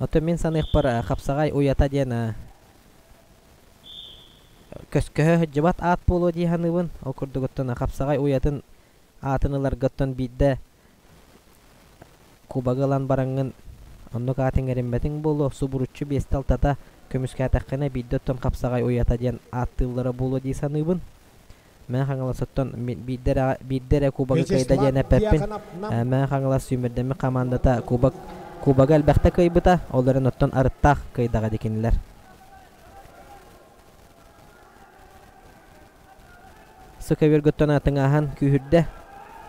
Оттон мин саныахпар хапсаҕай уйата диэн көскөһө сылдьыбат аат буолуо дии саныыбын. Ол курдук оттон хапсаҕай уйатын аатын ыларга оттон биирдэ Кубогы ылан бараҥҥын оннук аат иҥэриммэтиҥ буолуо, субуруччу биэстэ алтата көмүскээтэххинэ биирдэ оттон хапсаҕай уйата диэн ааттыыллара буолуо дии саныыбын. Мэҥэ Хаҥалас оттон биирдэ эрэ, биирдэ эрэ кубогы кыайда Вячеслав диэн эппэппин. Дьяконов Нам Мэҥэ Хаҥалас сүүмэрдэммит хамаандата кубок кубогы элбэхтэ кыайбыта, ол эрэн оттон арыттаах кыайдаҕа дии кинилэр. Сыкавергыттан атыҥааһан күүһүрдэ.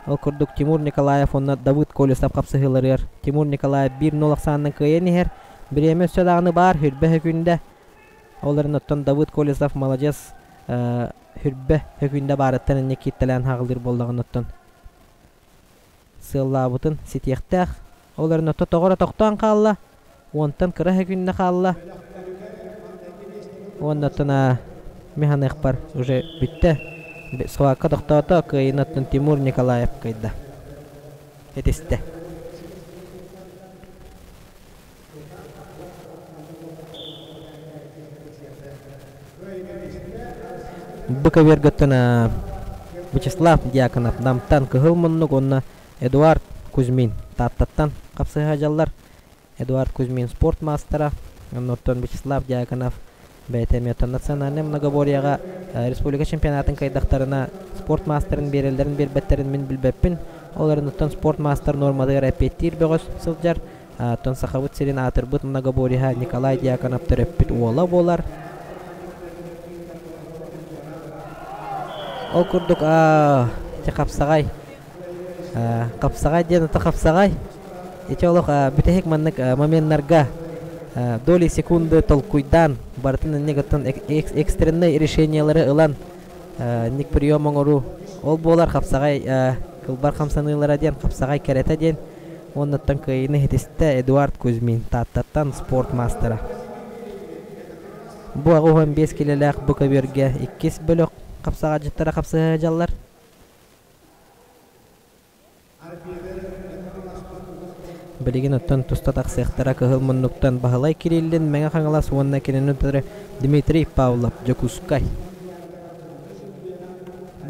Ол курдук Тимур Николаев уонна Давыд Колесов хапсыһыыларыгар Тимур Николаев 1-0 ахсаанынан кыайан иһэр. Бириэмэ өссө даҕаны баар, хүрбэ хөкүндэ. Ол эрэн оттон Давыд Колесов маладьыас хүрбэ хөкүндэ баарыттан инньэ кииртэлээн хаҕылыыр буоллаҕына оттон сыаллаабытын ситиэхтээх. Ол эрэн отто тоҕо эрэ тохтоон хаалла. Уонтан кыра хөкүндэ хаалла. Уонна оттон механыахпар уже бүттэ. Схватка тохтоото, кыайыыны оттон Тимур Николаев кыайда. Этистэ. Бу көбүөргөттөн Вячеслав Дьяконов Намтан Кыһыл Муннук уонна Эдуард Кузьмин Тааттаттан хапсыһа дьаллар. Эдуард Кузьмин спорт маастара, оннуттан Вячеслав Дьяконов бэйэтэ эмиэ национальнай многоборьеҕа республика чемпионатын кыайдахтарына спорт маастарын биэрэллэрин биэрбэттэрин мин билбэппин. Ол эрэн оттон спорт маастар нуорматыгар эппиэттиир бөҕөс сылдьар. Оттон Сахабыт сирин аатырбыт многоборьеһа Николай Дьяконов төрөппүт уола буолар. Ол курдук хапсаҕай хапсаҕай диэн ото хапсаҕай ити олох бүтэһик маннык моменнарга доли секунды толкуйдаан барытын инник оттон экстреннай решениялары ылан ник прием оҥоруу ол буолар хапсаҕай кылбар хамсаныылара диэн хапсаҕай кэрэтэ диэн уоннаттан кыайыыны иһитистэ Эдуард Кузьмин Тааттаттан спорт маастара бу 85 килэлээх бу көбүөргэ иккис бөлөх хапсаҕайдьыттара хапсыһа сылдьаллар Билигин оттон туста тахсыахтара Кыһыл муннуктан Баһылай Кириллин, Мэҥэ Хаҥалас уонна кинини утары Дмитрий Павлов, Дьокуускай.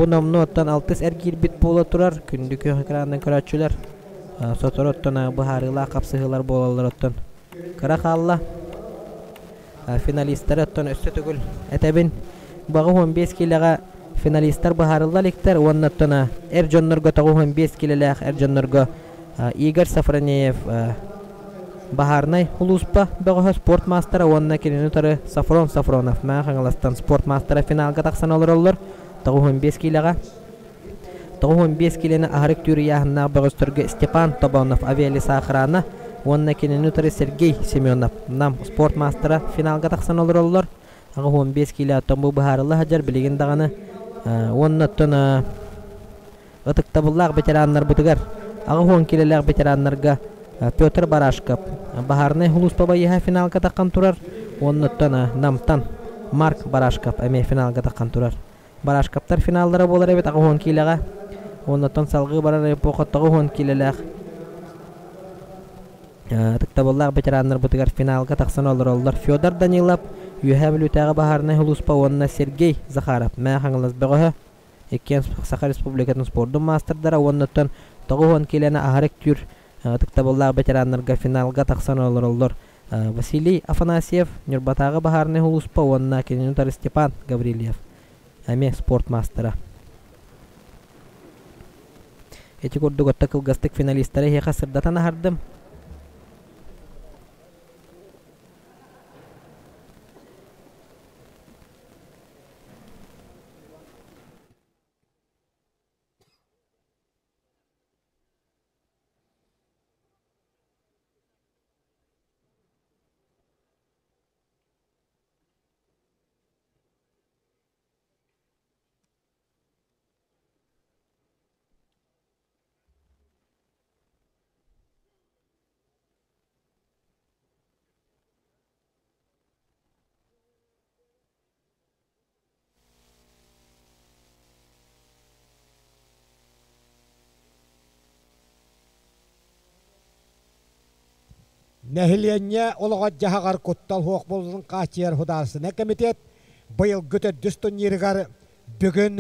Бу номнуо оттон алтыс эргиирбит буола турар. Күндү күөх экранынан көрөөччүлэр. Сотору оттон быһаарыылаах хапсыһыылар буолаллар оттон кыра хаалла. Финалистары оттон өссө төгүл этэбин. Баҕа 15 киилэҕэ финалистар быһаарылла иликтэр уонна оттон эр дьоннорго 95 киилэлээх эр дьоннорго Игорь Сафронеев Баһаарынай улууспа бөҕөһө спорт маастара уонна кинини утары Сафрон Сафронов Мэҥэ Хаҥаластан спорт маастара финалга тахсан олороллор. 95 киилэҕэ 95 киилэни аһары үктүүр ыйааһыннаах бөҕөстөргө Степан Тобонов Авиалеса охрана уонна кинини утары Сергей Семенов Нам спорт маастара финалга тахсан олороллор. 85 киилэ оттон бу быһаарылла сылдьар билигин даҕаны уонна оттон ытыктабыллаах ветераннарбытыгар 80 киилэлээх ветераннарга Петр Барашков баһаарынай сулууспа байыһа финалга таххан турар уонна оттон Намтан Марк Барашков эмиэ финалга таххан турар. Барашковтар финаллара буолар эбит 80 киилэҕэ. Уоннаттан салгыы барар эпоха 90 киилэлээх ытыктабыллаах ветераннарбытыгар финалга тахсан олороллор Федор Данилов, Үөһээ Бүлүүтээҕи баһаарынай сулууспа уонна Сергей Захаров, Мэҥэ Хаҥалас бөҕөһө, иккиэн Саха Республикатын спордун маастардара уоннаттан 90 киилэни аһары үктүүр ытыктабыллаах ветераннарга финалга тахсан олороллор Василий Афанасьев, Ньурбатааҕы баһаарынай сулууспа уонна кинини утары Степан Гаврильев, эмиэ спорт маастара. Ити курдук отто кылгастык финалистары эһиэхэ сырдатан аһардым. Нэһилиэнньэ олоҕор-дьаһаҕар куттал суох буолуутун хааччыйар судаарыстыбаннай кэмитиэт быйылгы төрдүс турнирыгар бүгүн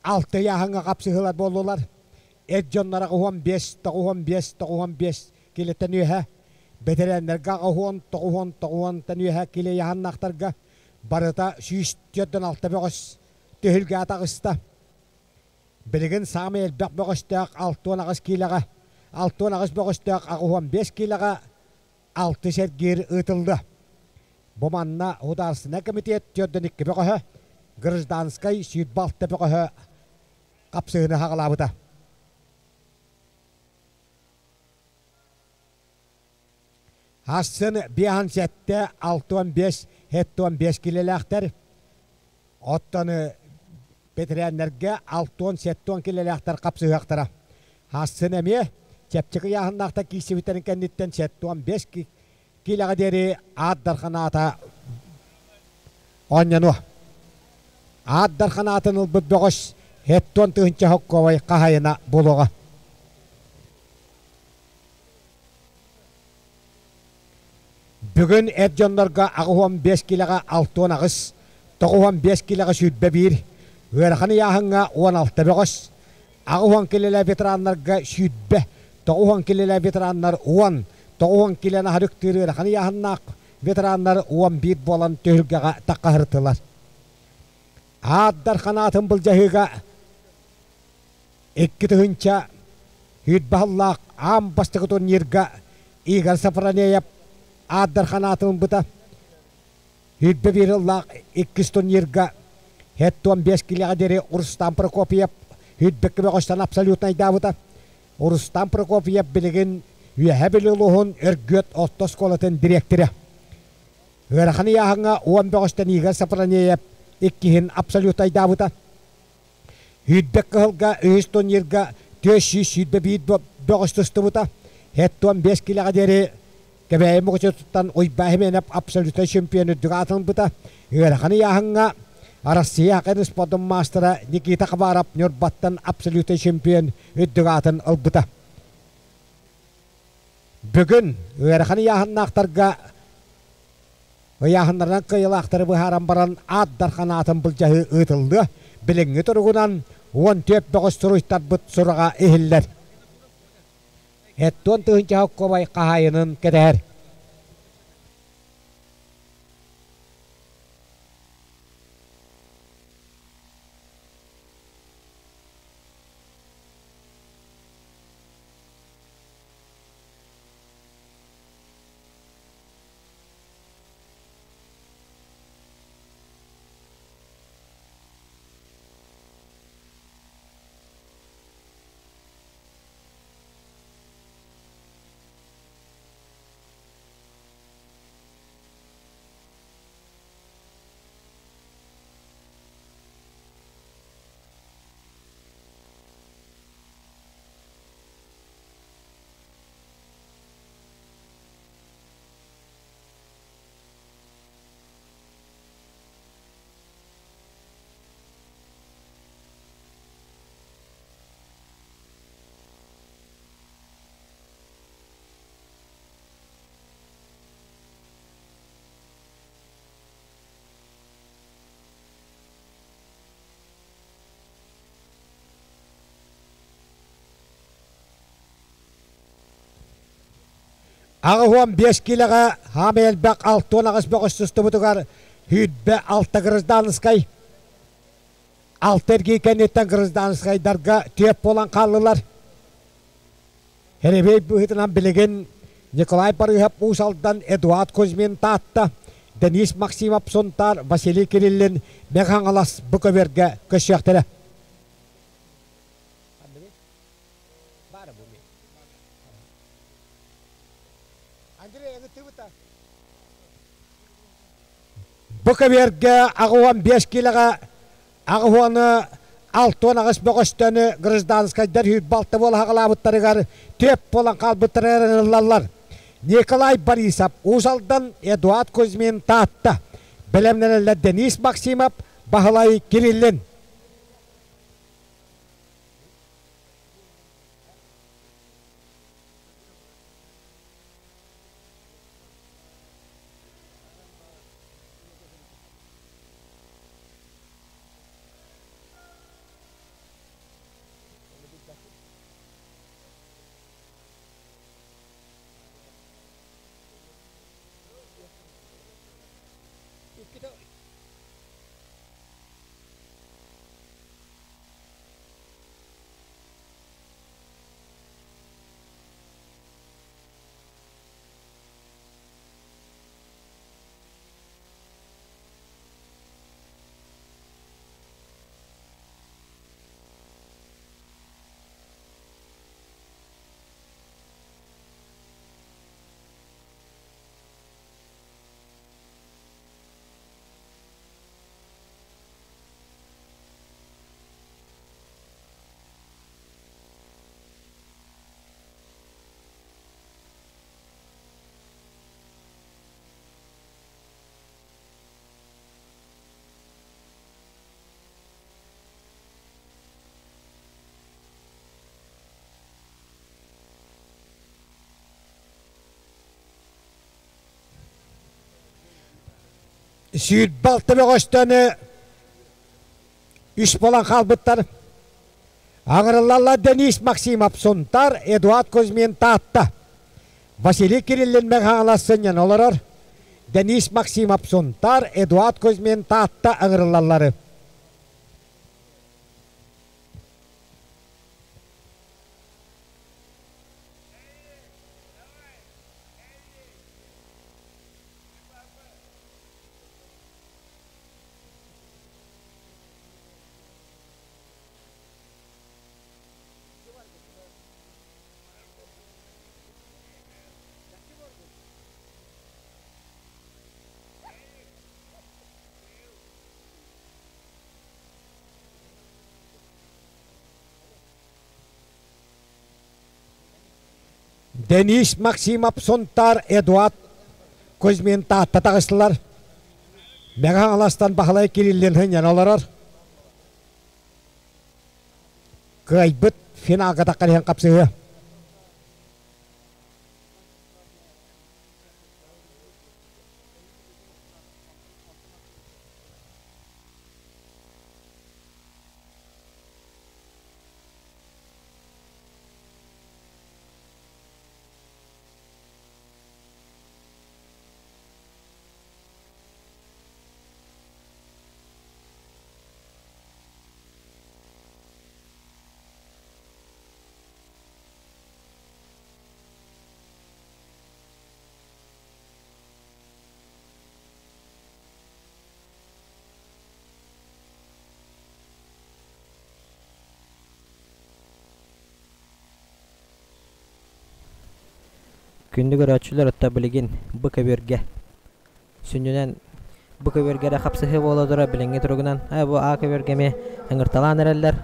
алта ыйааһыҥҥа хапсыһыылар буоллулар. Эр дьоннор 85, 95, 95 килиттэн үөһэ, бэтэрээннэргэ 80, 90, 90-тан үөһэ килэ ыйааһыннаахтарга барыта 146 бөҕөс түһүлгэ таҕыста. Билигин саамай элбэх бөҕөстөөх 68 киилэҕэ, 68 бөҕөстөөх 85 киилэҕэ алтыс эргиир ыытыллыа. Бу манна Судаарыстыбаннай комитет 42 бөҕөһө, гражданскай 26 бөҕөһө хапсыһыыны саҕалаабыта. Асын 57, 65, 75 килэлээхтэр. Оттон бэтэрээннэргэ 60-70 килэлээхтэр хапсыһыахтара. Асын эмиэ чэпчэки ыйааһыннаахтар киирсибиттэрин кэнниттэн 75 киилэҕэ диэри Аат Дархан аата оонньонуо. Аат Дархан аатын ылбыт бөҕөс 70 тыһыынча хоккуобай хаһайына буолуоҕа. Бүгүн эр дьоннорго 85 киилэҕэ 68, 95 киилэҕэ 21, ыарахан ыйааһыҥҥа 16 бөҕөс, 80 киилэлээх ветераннарга 20, 90 киилэлээх ветераннар 10, 90 киилэни аһарыктыыр ыарахан ыйааһыннаах ветераннар 11 буолан түһүлгэҕэ таххаһыртылар. Аат Дархан аатын былдьаһыыга 2000 сүүрбэ аан бастакы турнирга Игорь Сафронеев Аат Дархан аатын ылбыта. 21 сыллаах иккис турнирга 75 киилэҕэ диэри Рустам Прокопьев 22 бөҕөстөн абсолютнайдаабыта. Рустам Прокопьев билигин Үөһээ Бүлүү улууһун Өргүөт орто оскуолатын дириэктэрэ. Ыарахан ыйааһыҥҥа 10 бөҕөстөн Игорь Сафронеев иккиһин абсолютнайдаабыта. Сүүрбэ кыһылга үһүс турнирга 421 бөҕөс тустубута. 75 киилэҕэ диэри Кэбээйи Мукучутуттан Уйбаа Хименов абсолютнай чемпион үрдүк аатын ылбыта. Ыарахан ыйааһыҥҥа Россия Хакын спордун маастара Никита Хабаров Ньурбаттан абсолютнай чемпион үрдүк аатын ылбыта. Бүгүн ыарахан ыйааһыннаахтарга Ыйааһыннарынан кыайыылаахтары быһааран баран Аат Дархан аатын былдьаһыы ыытыллыа. Билиҥҥи туругунан 14 бөҕөс суруйтарбыт сураҕа иһиллэр. Эттуон тыһыынча соккуобай хаһаайынын кэтэһэр. 85 киилэҕэ хаамай элбэх 68 бөҕөс сыстыбытыгар 26 гражданскай алта эргии кэнниттэн гражданскайдарга түөп буолан хааллылар. Эребей быһыытынан билигин Николай Барыыһап Уус Алдан, Эдуард Кузьмин Таатта, Денис Максимов Сунтаар, Василий Кириллин Мэҥэ Хаҥалас бу көбүөргэ көрсүөхтэрэ. Бу көбүөргэ 85 киилэҕэ аҕыс 68 бөҕөстөнү гражданскайдар 26 буола хаҕалаабыттарыгар түөп буолан хаалбыттара эрэниллаллар. Николай Борисов, Уус Алдан, Эдуард Кузьмин, Таатта. Бэлэмнэнэллэр Денис Максимов, Баһылай Кириллин. 26 бөҕөстөнү үс буолан хаалбыттар. Аҥырыллаллар Денис Максимов Сунтар, Эдуард Кузьмин Таатта. Василий Кириллин Мэҥэ сынньана олорор. Денис Максимов Сунтар, Эдуард Кузьмин Таатта ыҥырыллаллары. Денис Максимов Сунтаар Эдуард Кузьмин Таатта таҕыстылар. Мэҥэ Хаҥаластан Баһылай Кириллин сынньана олорор. Кыайбыт финалга таххан иһэн хапсыһыа. Күндү көрөөччүлэр отто билигин бу көбүөргэ сүнньүнэн бу көбүөргэ эрэ хапсыһыы буола турар билиҥҥи туругунан бу А көбүөргэ эмиэ ыҥырталаан эрэллэр.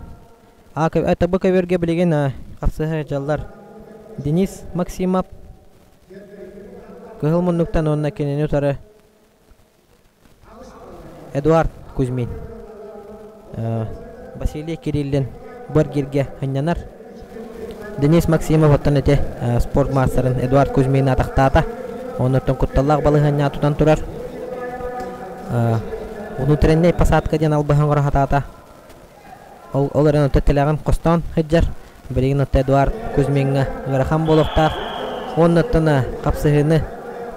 А это бу көбүөргэ билигин хапсыһа сылдьаллар Денис Максимов Кыһыл муннуктан уонна кинини утары Эдуард Кузьмин, Василий Кириллин бу эргииргэ сынньанар. Денис Максимов оттон ити спорт маастарын Эдуард Кузьмины атахтаата. Оннуттан кутталлаах балаһыанньаҕа тутан турар. Внутренняй посадка диэн албаһын оҥоро сатаата. Ол, ол эрэн оттон тилэҕин хостоон сылдьар. Билигин оттон Эдуард Кузьмиҥҥа ыарахан буолуохтаах. Уонна оттон хапсыһыыны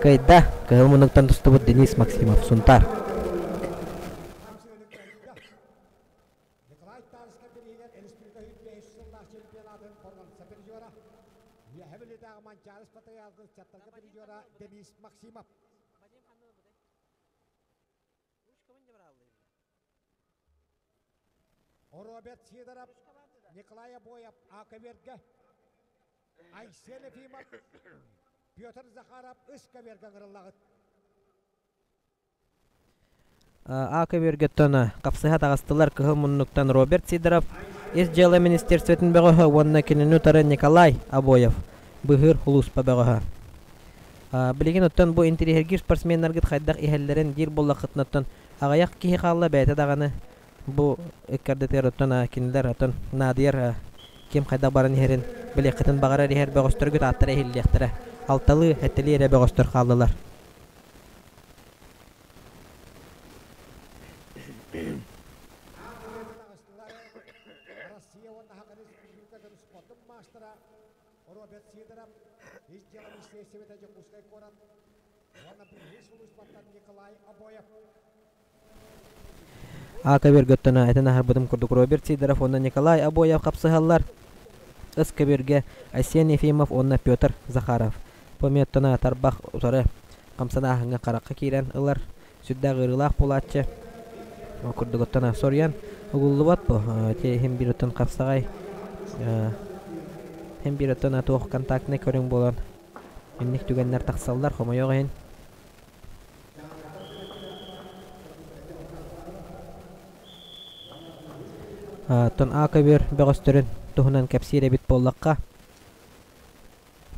кыайда. Кыһыл муннуктан тустубут Денис Максимов, Сунтаар. Николай Тарскай бирииһигэр республика 105 сыллаах чемпионатын боруонса призера, Үөһэ Бүлүүтээҕи Манчаары спартакиадатын ыччаттарга призера Денис Максимов. Роберт Сидоров, Николай Обоев Акавергэ, Айсен Ефимов, Петр Захаров үс көбүөргэ ыҥырыллаҕыт. А көбүөргэттэн хапсыһа таҕыстылар кыһыл муннуктан Роберт Сидоров, Ис дьыала министерствотын бөҕөһө уонна кинини утары Николай Обоев, быыһыыр улууспа бөҕөһө. Билигин оттон бу интириэһиргиир спортсменнаргыт хайдах иһэллэрин диир буоллаххытына оттон аҕыйах киһи хаалла бэйэтэ даҕаны бу ыккардытыгар оттон кинилэр оттон наадыйар ким хайдах баран иһэрин билиэххитин баҕарар иһэр бөҕөстөргүт ааттара иһиллиэхтэрэ. Алталыы, сэттэлии эрэ бөҕөстөр хааллылар. Россия уонна Саха Республикатын спордун маастара Роберт Сидоров, Ис дьыала министиэристибэтэ Дьокуускай куорат уонна Быыһыыр сулууспаттан Николай Обоев. А көбүөргөттөн этэн аһарбытым курдук Роберт Сидоров уонна Николай Обоев хапсыһаллар. Ыс көбүөргэ Айсен Ефимов уонна Петр Захаров. Пометтона тарбах утары хамсанааһыҥҥа харахха киирэн ылар сүрдээх ыарыылаах буолааччы. Ол курдук оттон соруйан угуллубат бу. Ити иһин биир оттон хапсаҕай иһин биир оттон туох контактнай көрүҥ буолан инник түгэннэр тахсаллар хомойуох иһин. Оттон А көбүөр бөҕөстөрүн туһунан кэпсиир эбит буоллахха,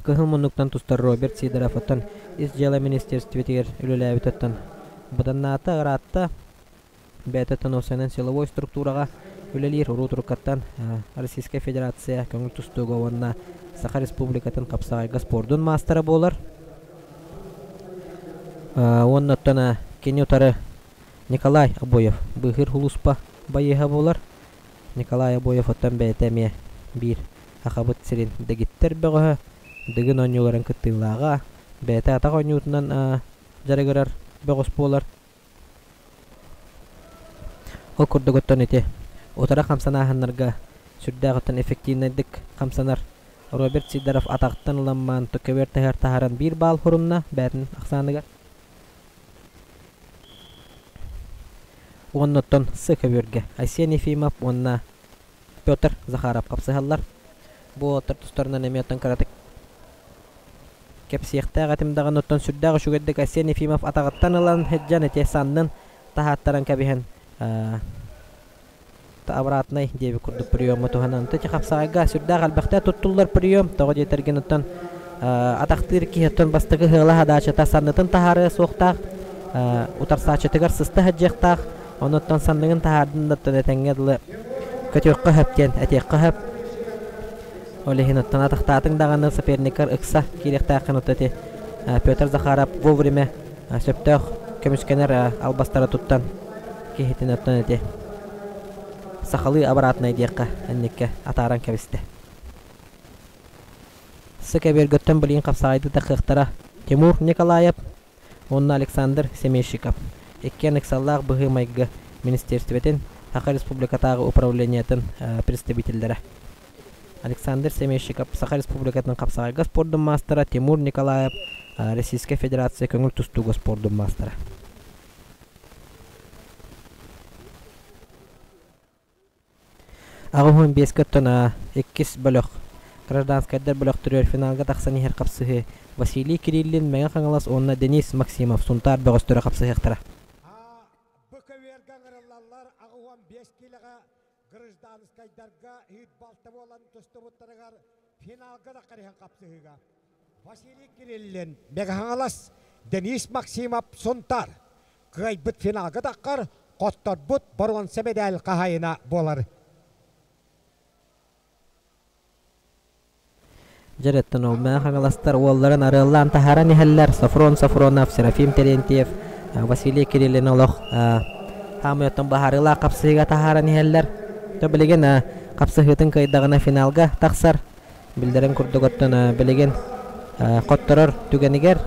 Кыһыл муннуктан тустар Роберт Сидоров оттон Ис дьыала министиэристибэтигэр үлэлээбит оттон быданнаата ыраатта бэйэтэ оттон силовой структураҕа үлэлиир уруу туруккаттан Российскай Федерация көҥүл тустууга уонна Саха Республикатын хапсаҕайга спордун маастара буолар. Уонна оттон кини утары Николай Обоев быыһыыр сулууспа байыаһа буолар. Николай Обоев оттон бэйэтэ эмиэ биир Сахабыт сирин дэгиттэр бөҕөһө, Дыгын оонньууларын кыттыылааҕа, бэйэтэ атах оонньуутунан дьарыгырар бөҕөс буолар. Ол курдук оттон ити утары хамсанааһыннарга сүрдээх оттон эффективнайдык хамсанар Роберт Сидоров атахтан ыламмаан көбүөр таһыгар таһааран биир баал хорунна бээтин ахсааныгар. Уонна оттон С көбүөргэ Айсен Ефимов уонна Петр Захаров хапсыһаллар. Бу уолаттар тустарынан эмиэ оттон кыратык кэпсиэхтээх этим даҕаны оттон сүрдээх үчүгэйдик Айсен Ефимов атаҕыттан ылан сылдьан ити саннын таһааттаран кэбиһэн обратный диэбит курдук приемы туһанан ити хапсаҕайга сүрдээх элбэхтэ туттуллар прием тоҕо диэтэргин оттон атахтыыр киһи оттон бастакы ыала хадаачата саннытын таһаарыа суохтаах утарсааччытыгар сыста сылдьыахтаах онуттан санныгын таһаардын да оттон этэҥҥэ дылы көтүөххэ сөп диэн этиэххэ сөп ол иһин оттон атахтаатыҥ даҕаны соперниккар ыкса киириэхтээххин оттон ити Петр Захаров вовремя сөптөөх көмүскэнэр албастары туттан киһитин оттон ити сахалыы обратнай диэххэ инниккэ атааран кэбистэ. Сыкэбиэргэттэн билигин хапсаҕайды тахыахтара Тимур Николаев уонна Александр Семейщиков. Иккиэн ыксаллаах быһыы-майгы министиэристибэтин Саха Республикатааҕы управлениетын представителлэрэ. Александр Семейщиков Саха Республикатын хапсаҕайга спордун маастара, Тимур Николаев Российскай Федерация көҥүл тустууга спордун маастара. 85-кэ оттон иккис бөлөх. гражданскайдар бөлөхтөрүгэр финалга тахсан иһэр хапсыһыы Василий Кириллин, Мэҥэ Хаҥалас уонна Денис Максимов Сунтаар бөҕөстөрө хапсыһыахтара. Бу көбүөргэ ыҥырыллаллар 85 киилэҕэ гражданскайдарга иһит балта буолан тустубуттарыгар финалга да харыһан хапсыһыыга Василий Кириллин, Мэҥэ Хаҥалас, Денис Максимов, Сунтаар кыайбыт финалга таххар хотторбут боруонса мэдээл хаһаайына буолар. Дьэрэттэн ол Мэҥэ Хаҥаластар уолларын арыаллаан таһааран иһэллэр Софрон Софронов, Серафим Терентьев, Василий Кириллин олох хаамыйаттан быһаарыылаах хапсыһыыга таһааран иһэллэр. То билигин хапсыһыытын кыайдаҕына финалга тахсар. Биллэрин курдук оттон билигин хотторор түгэнигэр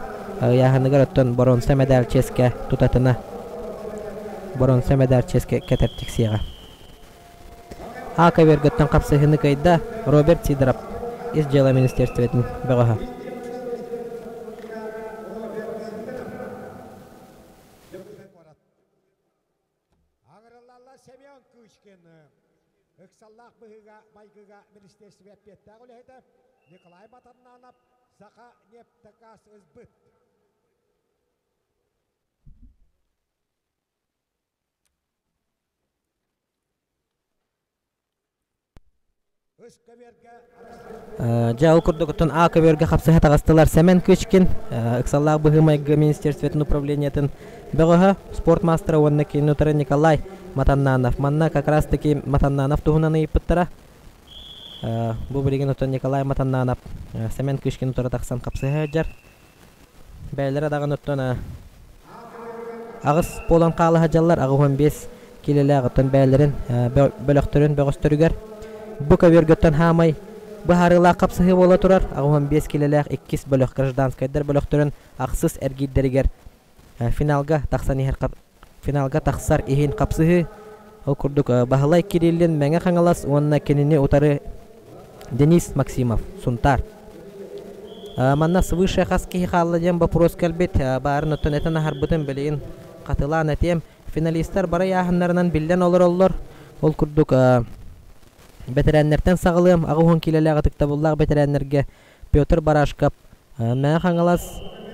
ыйааһыныгар оттон боруонса медаль чиэскэ тутатына боруонса медаль чиэскэ кэтэр тиксиэҕэ. А көбүөргөттөн хапсыһыыны кыайда Роберт Сидоров, Ис дьыала министиэристибэтин бөҕөһө. Аҥырыллалла Семен Кычкин ыксаллаах быһыыга-майгыга министиэристибэ эппиэттээх үлэһитэ Николай Матаннанов Саха нефтегаз ылбыт. Дьэ, ол курдук оттон А көбүөргэ хапсыһа таҕыстылар Сэмэн Кычкин, ыксаллаах быһыы-майгы министерствотын управлениетын бөҕөһө, спорт маастара уонна кини утары Николай Матаннанов. Манна как раз таки Матаннанов туһунан ыйыппыттара. Бу билигин оттон Николай Матаннанов Сэмэн Кычкин утары тахсан хапсыһа сылдьар. Бэйэлэрэ даҕаны оттон аҕыс буолан хаала сылдьаллар, 85 киилэлээх оттон бэйэлэрин бөлөхтөрүн бөҕөстөрүгэр бу көбүөргөттөн хаамай быһаарыылаах хапсыһыы буола турар. 85 киилэлээх иккис бөлөх гражданскайдар бөлөхтөрүн ахсыс эргиирдэригэр финалга тахсан иһэр финалга тахсар иһин хапсыһыы. Ол курдук Баһылай Кириллин Мэҥэ Хаҥалас уонна кинини утары Денис Максимов Сунтаар. Манна свыше хас киһи хаалла диэн боппуруос кэлбит. Баарын оттон этэн аһарбытым билигин хатылаан этиэм. Финалистар бары ыйааһыннарынан биллэн олороллор. Ол курдук бэтэрээннэртэн саҕалыам. 80 киилэлээх ытыктабыллаах бэтэрээннэргэ Петр Барашков Мэҥэ Хаҥалас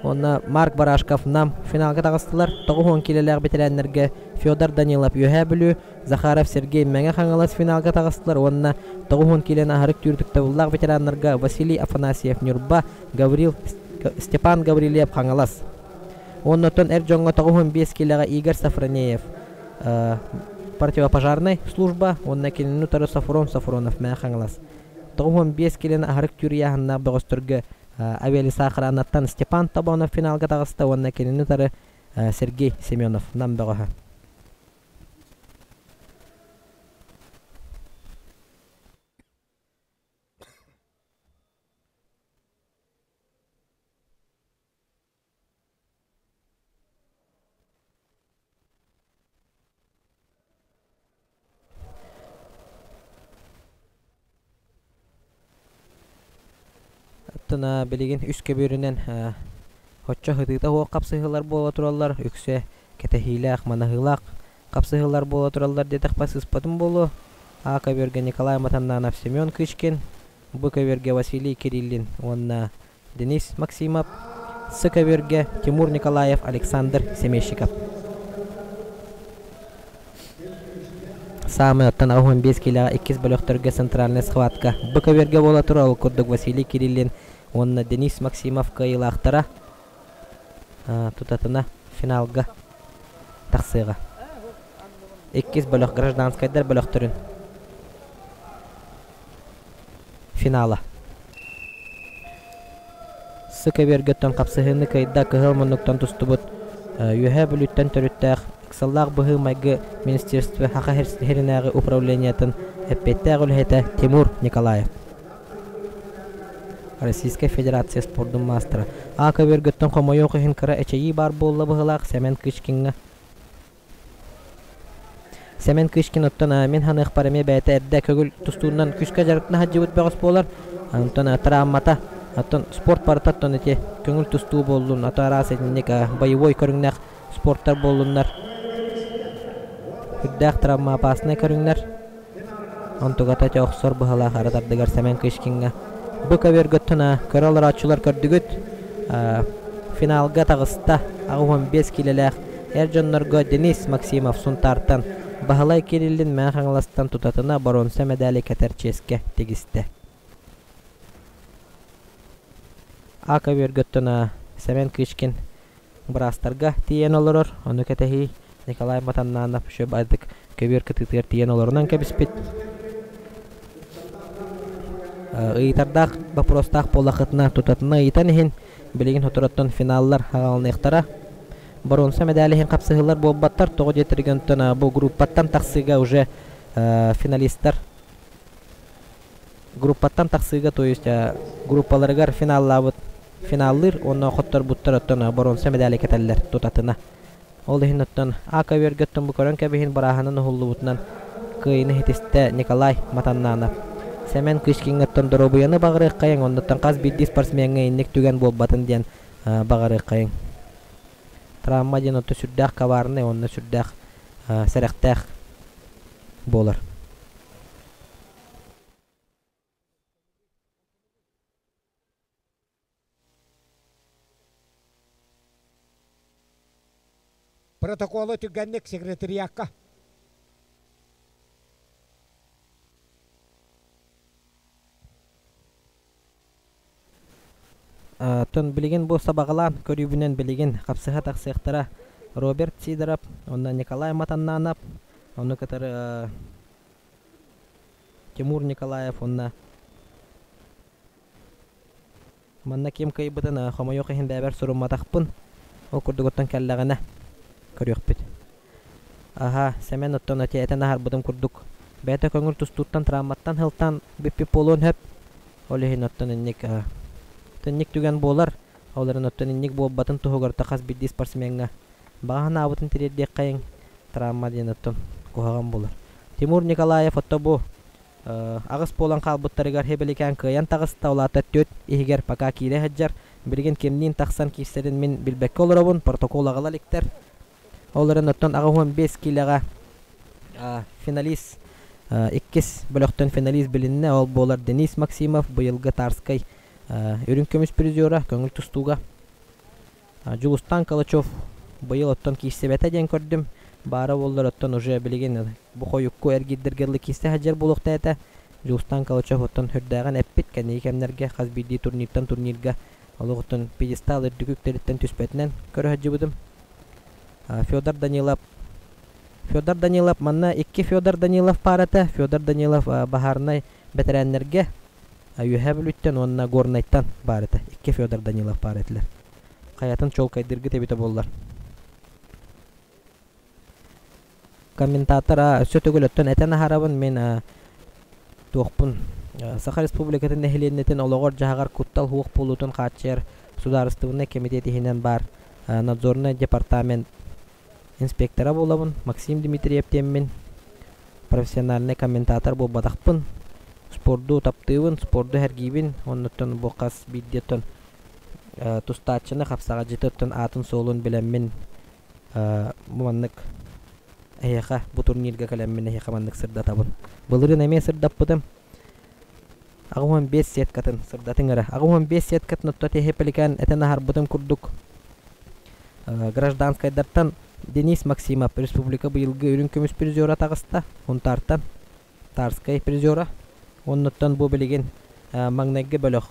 уонна Марк Барашков Нам финалга таҕыстылар. 90 киилэлээх бэтэрээннэргэ Федор Данилов Үөһээ Бүлүү, Захаров Сергей Мэҥэ Хаҥалас финалга таҕыстылар уонна 90 киилэни аһарык түүрдүктабыллаах ветераннарга Василий Афанасьев Ньурба, Гаврил Степан Гаврильев Хаҥалас. Уонна оттон эр дьоҥҥо 95 киилэҕэ Игорь Сафронеев противопожарнай служба уонна кинини утары Софрон Софронов Мэҥэ Хаҥалас. 95 киилэни аһарык түүр ыйааһыннаах бөҕөстөргө Авиалесоохранаттан Степан Тобонов финалга таҕыста уонна кинини утары Сергей Семенов Нам бөҕөһө. Оттон билигин үс көбүөрүнэн оччо сытыыта суох хапсыһыылар буола тураллар, үксэ кэтэһиилээх, манаһыылаах хапсыһыылар буола тураллар диэтэхпэ сыыспатым буолуо. А көбүөргэ Николай Матаннанов, Семен Кычкин, Б көбүөргэ Василий Кириллин уонна Денис Максимов, С көбүөргэ Тимур Николаев, Александр Семещиков. Саамай оттон 85 киилэҕэ иккис бөлөхтөргө центральная схватка Б көбүөргэ буола турар, ол курдук Василий Кириллин уонна Денис Максимов кыайыылаахтара тутатына финалга тахсыаҕа. Иккис бөлөх гражданскайдар бөлөхтөрүн финала. Сы көбүөргөттөн хапсыһыыны кыайда кыһыл муннуктан тустубут Үөһээ Бүлүүттэн төрүттээх ыксаллаах быһыы-майгы министерство Саха сиринээҕи управлениетын эппиэттээх үлэһитэ Тимур Николаев. Российскай Федерация спордун маастара. А көбүөргөттөн хомойуох иһин кыра эчэйии баар буолла быһыылаах Сэмэн Кычкиҥҥа. Сэмэн Кычкин оттон мин ханыахпар эмиэ бэйэтэ эрдэ көгүл тустуунан күүскэ дьарыктана сылдьыбыт бөҕөс буолар. Онтон травмата, оттон спорт барыта оттон ити көҥүл тустуу буоллун, ото араас итинник боевой көрүҥнээх спорттар буоллуннар. Үрдээх травма опасный көрүҥнэр. Онтугата ити охсор быһалаах ара тардыгар Сэмэн Кычкиҥҥа. Бу көбүөргөттөн көрө олорооччулар көрдүгүт. Финалга таҕыста 85 киилэлээх эр дьоннорго Денис Максимов Сунтаартан Баһылай Кириллин Мэҥэ Хаҥаластан тутатына боруонса мэдээли кэтэр чиэскэ тигистэ. А көбүөргөттөн Сэмэн Кычкин быраастарга тиийэн олорор, ону кэтэһии Николай Матаннанов үчүгэйдик көбүөр кытыытыгар тиийэн олорунан кэбиспит. Ыйытардаах боппуруостаах буоллаххытына тутатына ыйытан иһин, билигин соторуттан финаллар аҕалыныахтара. Боруонса мэдээли иһин хапсыһыылар буолбаттар, тоҕо диэтэргэ онтон бу группаттан тахсыыга уже финалистар группаттан тахсыыга, то есть группаларыгар финаллаабыт финаллыыр уонна хотторбуттар оттон боруонса мэдээли кэтэллэр тутатына. Ол иһин оттон А көбүөргэ оттон бу көрөн кэбиһин бырааһынан уһуллубутунан кыайыыны ситистэ Николай Матаннанов. Сэмэн Кычкиҥҥа оттон доруобуйаны баҕарыаххайыҥ, оннуттан хас биирдии спортсмеҥҥа инник түгэн буолбатын диэн баҕарыаххайыҥ. Травма диэн отто сүрдээх коварнай уонна сүрдээх сэрэхтээх буолар. Протоколу түргэнник секретариакка. Оттон билигин бу сабаҕалаан көрүүбүнэн билигин хапсыһа тахсыахтара Роберт Сидоров уонна Николай Матаннанов, ону кытары Тимур Николаев уонна манна ким кыайбытын хомойуох иһин бэйэбэр сурумматахпын. Ол курдугуттан кэллэҕинэ көрүөхпүт. Аһа, Сэмэн оттон этэн аһарбытым курдук бэйэтэ көҥүл тустууттан травматтан сылтаан бүппүт буолуон сөп. Ол иһин оттон инник инник түгэн буолар. Ол эрэн оттон инник буолбатын туһугар та хас биирдии спортсмеҥҥа баҕа санаабытын тириэрдиэххэйиҥ. Травма диэн оттон куһаҕан буолар. Тимур Николаев отто бу аҕыс буолан хаалбыттарыгар Хебеликээн кыайан таҕыста, ол аата түөрт иһигэр пока киирэ сылдьар. Билигин кимниин тахсан киирсэрин мин билбэккэ олоробун, протокол аҕала иликтэр. Ол эрэн оттон 85 киилэҕэ финалист иккис бөлөхтөн финалист билиннэ, ол буолар Денис Максимов, быйылгы Тарскай үрүҥ көмүс призера көҥүл тустууга. Дьулустаан Калачев быйыл оттон киирсибэтэ диэн көрдүм. Баара буоллар оттон уже билигин бу хойукку эргиирдэргэ дылы киирсэ сылдьар буолуохтаах этэ. Дьулустаан Калачев оттон сүрдээҕин эппит кэнники кэмнэргэ хас биирдии турниртан турнирга олох оттон пьедестал үрдүк үктэриттэн түспэтинэн көрө сылдьыбытым. Федор Данилов Федор Данилов манна икки Федор Данилов баар этэ. Федор Данилов баһаарынай бэтэрээннэргэ Үөһээ Бүлүүттэн уонна Горнайтан баар этэ. Икки Федор Данилов баар этилэр. Хайатын чуолкайдыыргыт эбитэ буоллар. Комментатор өссө төгүл өттөн этэн аһарабын мин туохпун Саха Республикатын нэһилиэнньэтин олоҕор-дьаһаҕар куттал суох буолуутун хааччыйар судаарыстыбаннай кэмитиэт иһинэн баар надзорнай департамент инспектора буолабын. Максим Дмитриев диэммин. Профессиональнай комментатор буолбатахпын. Спорду таптыыбын, спорду сэргиибин. Оннуттан бу хас биирдиэттэн тустааччыны хапсаҕадьыты оттон аатын-суолун билэммин бу маннык эһиэхэ бу турнирга кэлэммин эһиэхэ маннык сырдатабын. Былырыын эмиэ сырдаппытым. 85 сеткатын сырдатыҥ эрэ. 85 сеткатын отто тиһипиликэн этэн аһарбытым курдук гражданскайдартан Денис Максимов республика быйылгы үрүҥ көмүс призера таҕыста. Хунтаартан Тарскай призера. Оннуттан бу билигин маҥнайгы бөлөх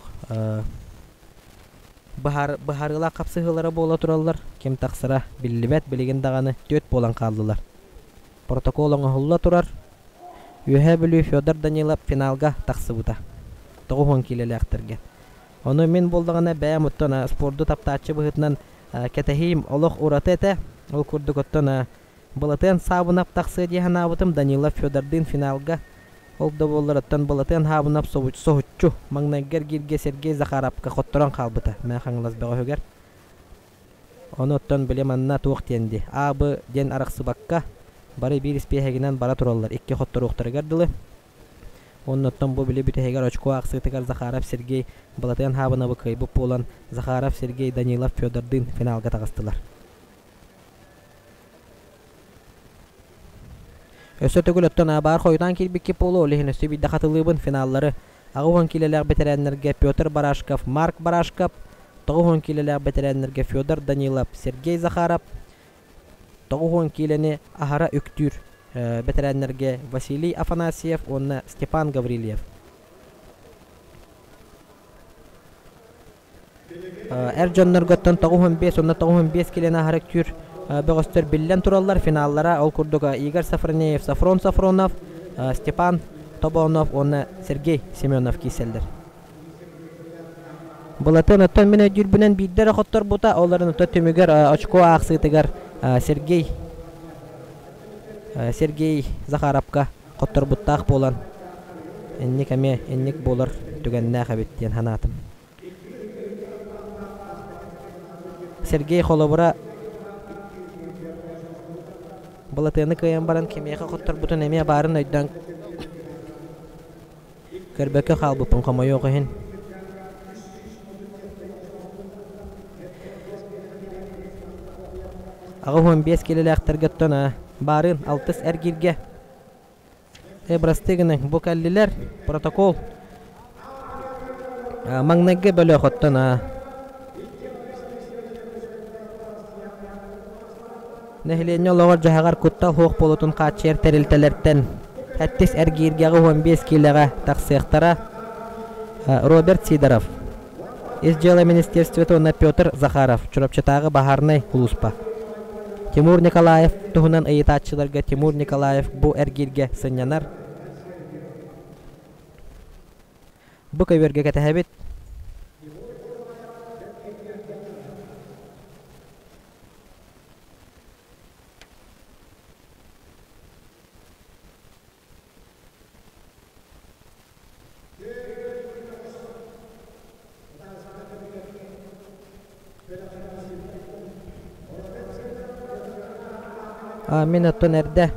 быһаарыылаах хапсыһыылара буола тураллар. Ким тахсара биллибэт, билигин даҕаны түөрт буолан хааллылар. Протокол оҥоһулла турар. Үөһээ Бүлүү Федор Данилов финалга тахсыбыта. 90 киилэлээхтэргэ. Ону мин буоллаҕына бэйэм оттон спорду таптааччы быһыытынан кэтэһиим олох ураты этэ. Ол курдук оттон Былатыан Саабынап тахсыа дии санаабытым Данилов Федордыын финалга. Ол да буоллар оттон Былатыан Саабынап соһуччу маҥнайгы эргииргэ Сергей Захаровка хотторон хаалбыта Мэҥэ Хаҥалас бөҕөһүгэр. Ону оттон били манна туох диэн дии А-Б диэн арахсыбакка бары биир испиэһэгинэн бара тураллар икки хотторуохтарыгар дылы. Уонна оттон бу били бүтэһигэр очко аахсыытыгар Захаров Сергей Былатыан Хаабынабы кыайбыт буолан Захаров Сергей Данилов Федордыын финалга таҕыстылар. Өссө төгүл оттон баар хойутаан киирбиккит буолуо, ол иһин өссө биирдэ хатылыыбын финаллары. 80 киилэлээх бэтэрээннэргэ Петр Барашков, Марк Барашков, 90 киилэлээх бэтэрээннэргэ Федор Данилов, Сергей Захаров, 90 киилэни аһара үктүүр бэтэрээннэргэ Василий Афанасьев уонна Степан Гаврильев. Эр дьоннорготтон 95 уонна 95 килэни аһара үктүүр бөҕөстөр биллэн тураллар. Финаллара ол курдук Игорь Сафронеев, Сафрон Сафронов, Степан Тобонов уонна Сергей Семенов киирсэллэр. Былатын оттон мин өйдүүрбүнэн биирдэ эрэ хотторбута, ол эрэн оттон түмүгэр очко аахсыытыгар Сергей Сергей Захаровка хотторбуттаах буолан инник эмиэ инник буолар түгэннээх эбит диэн санаатым. Сергей холобура Былатыаны кыайан баран кимиэхэ хотторбутун эмиэ баарын өйдөөн Көрбөккө хаалбыппын хомойуох иһин. 85 киилэлээхтэргэ оттон баарыын алтыс эргииргэ бырастыы гыныҥ бу кэллилэр протокол маҥнайгы бөлөх оттон Нэһилиэнньэ олоҕор-дьаһаҕар куттал суох буолуутун хааччыйар тэрилтэлэртэн сэттис эргииргэҕэ 15 киилэҕэ тахсыахтара. Роберт Сидоров, Ис дьыала министерствота уонна Петр Захаров, Чурапчытааҕы баһаарынай сулууспа. Тимур Николаев туһунан ыйытааччыларга Тимур Николаев бу эргииргэ сынньанар. Бу көбүөргэ кэтэһэбит. Мин оттон эрдэ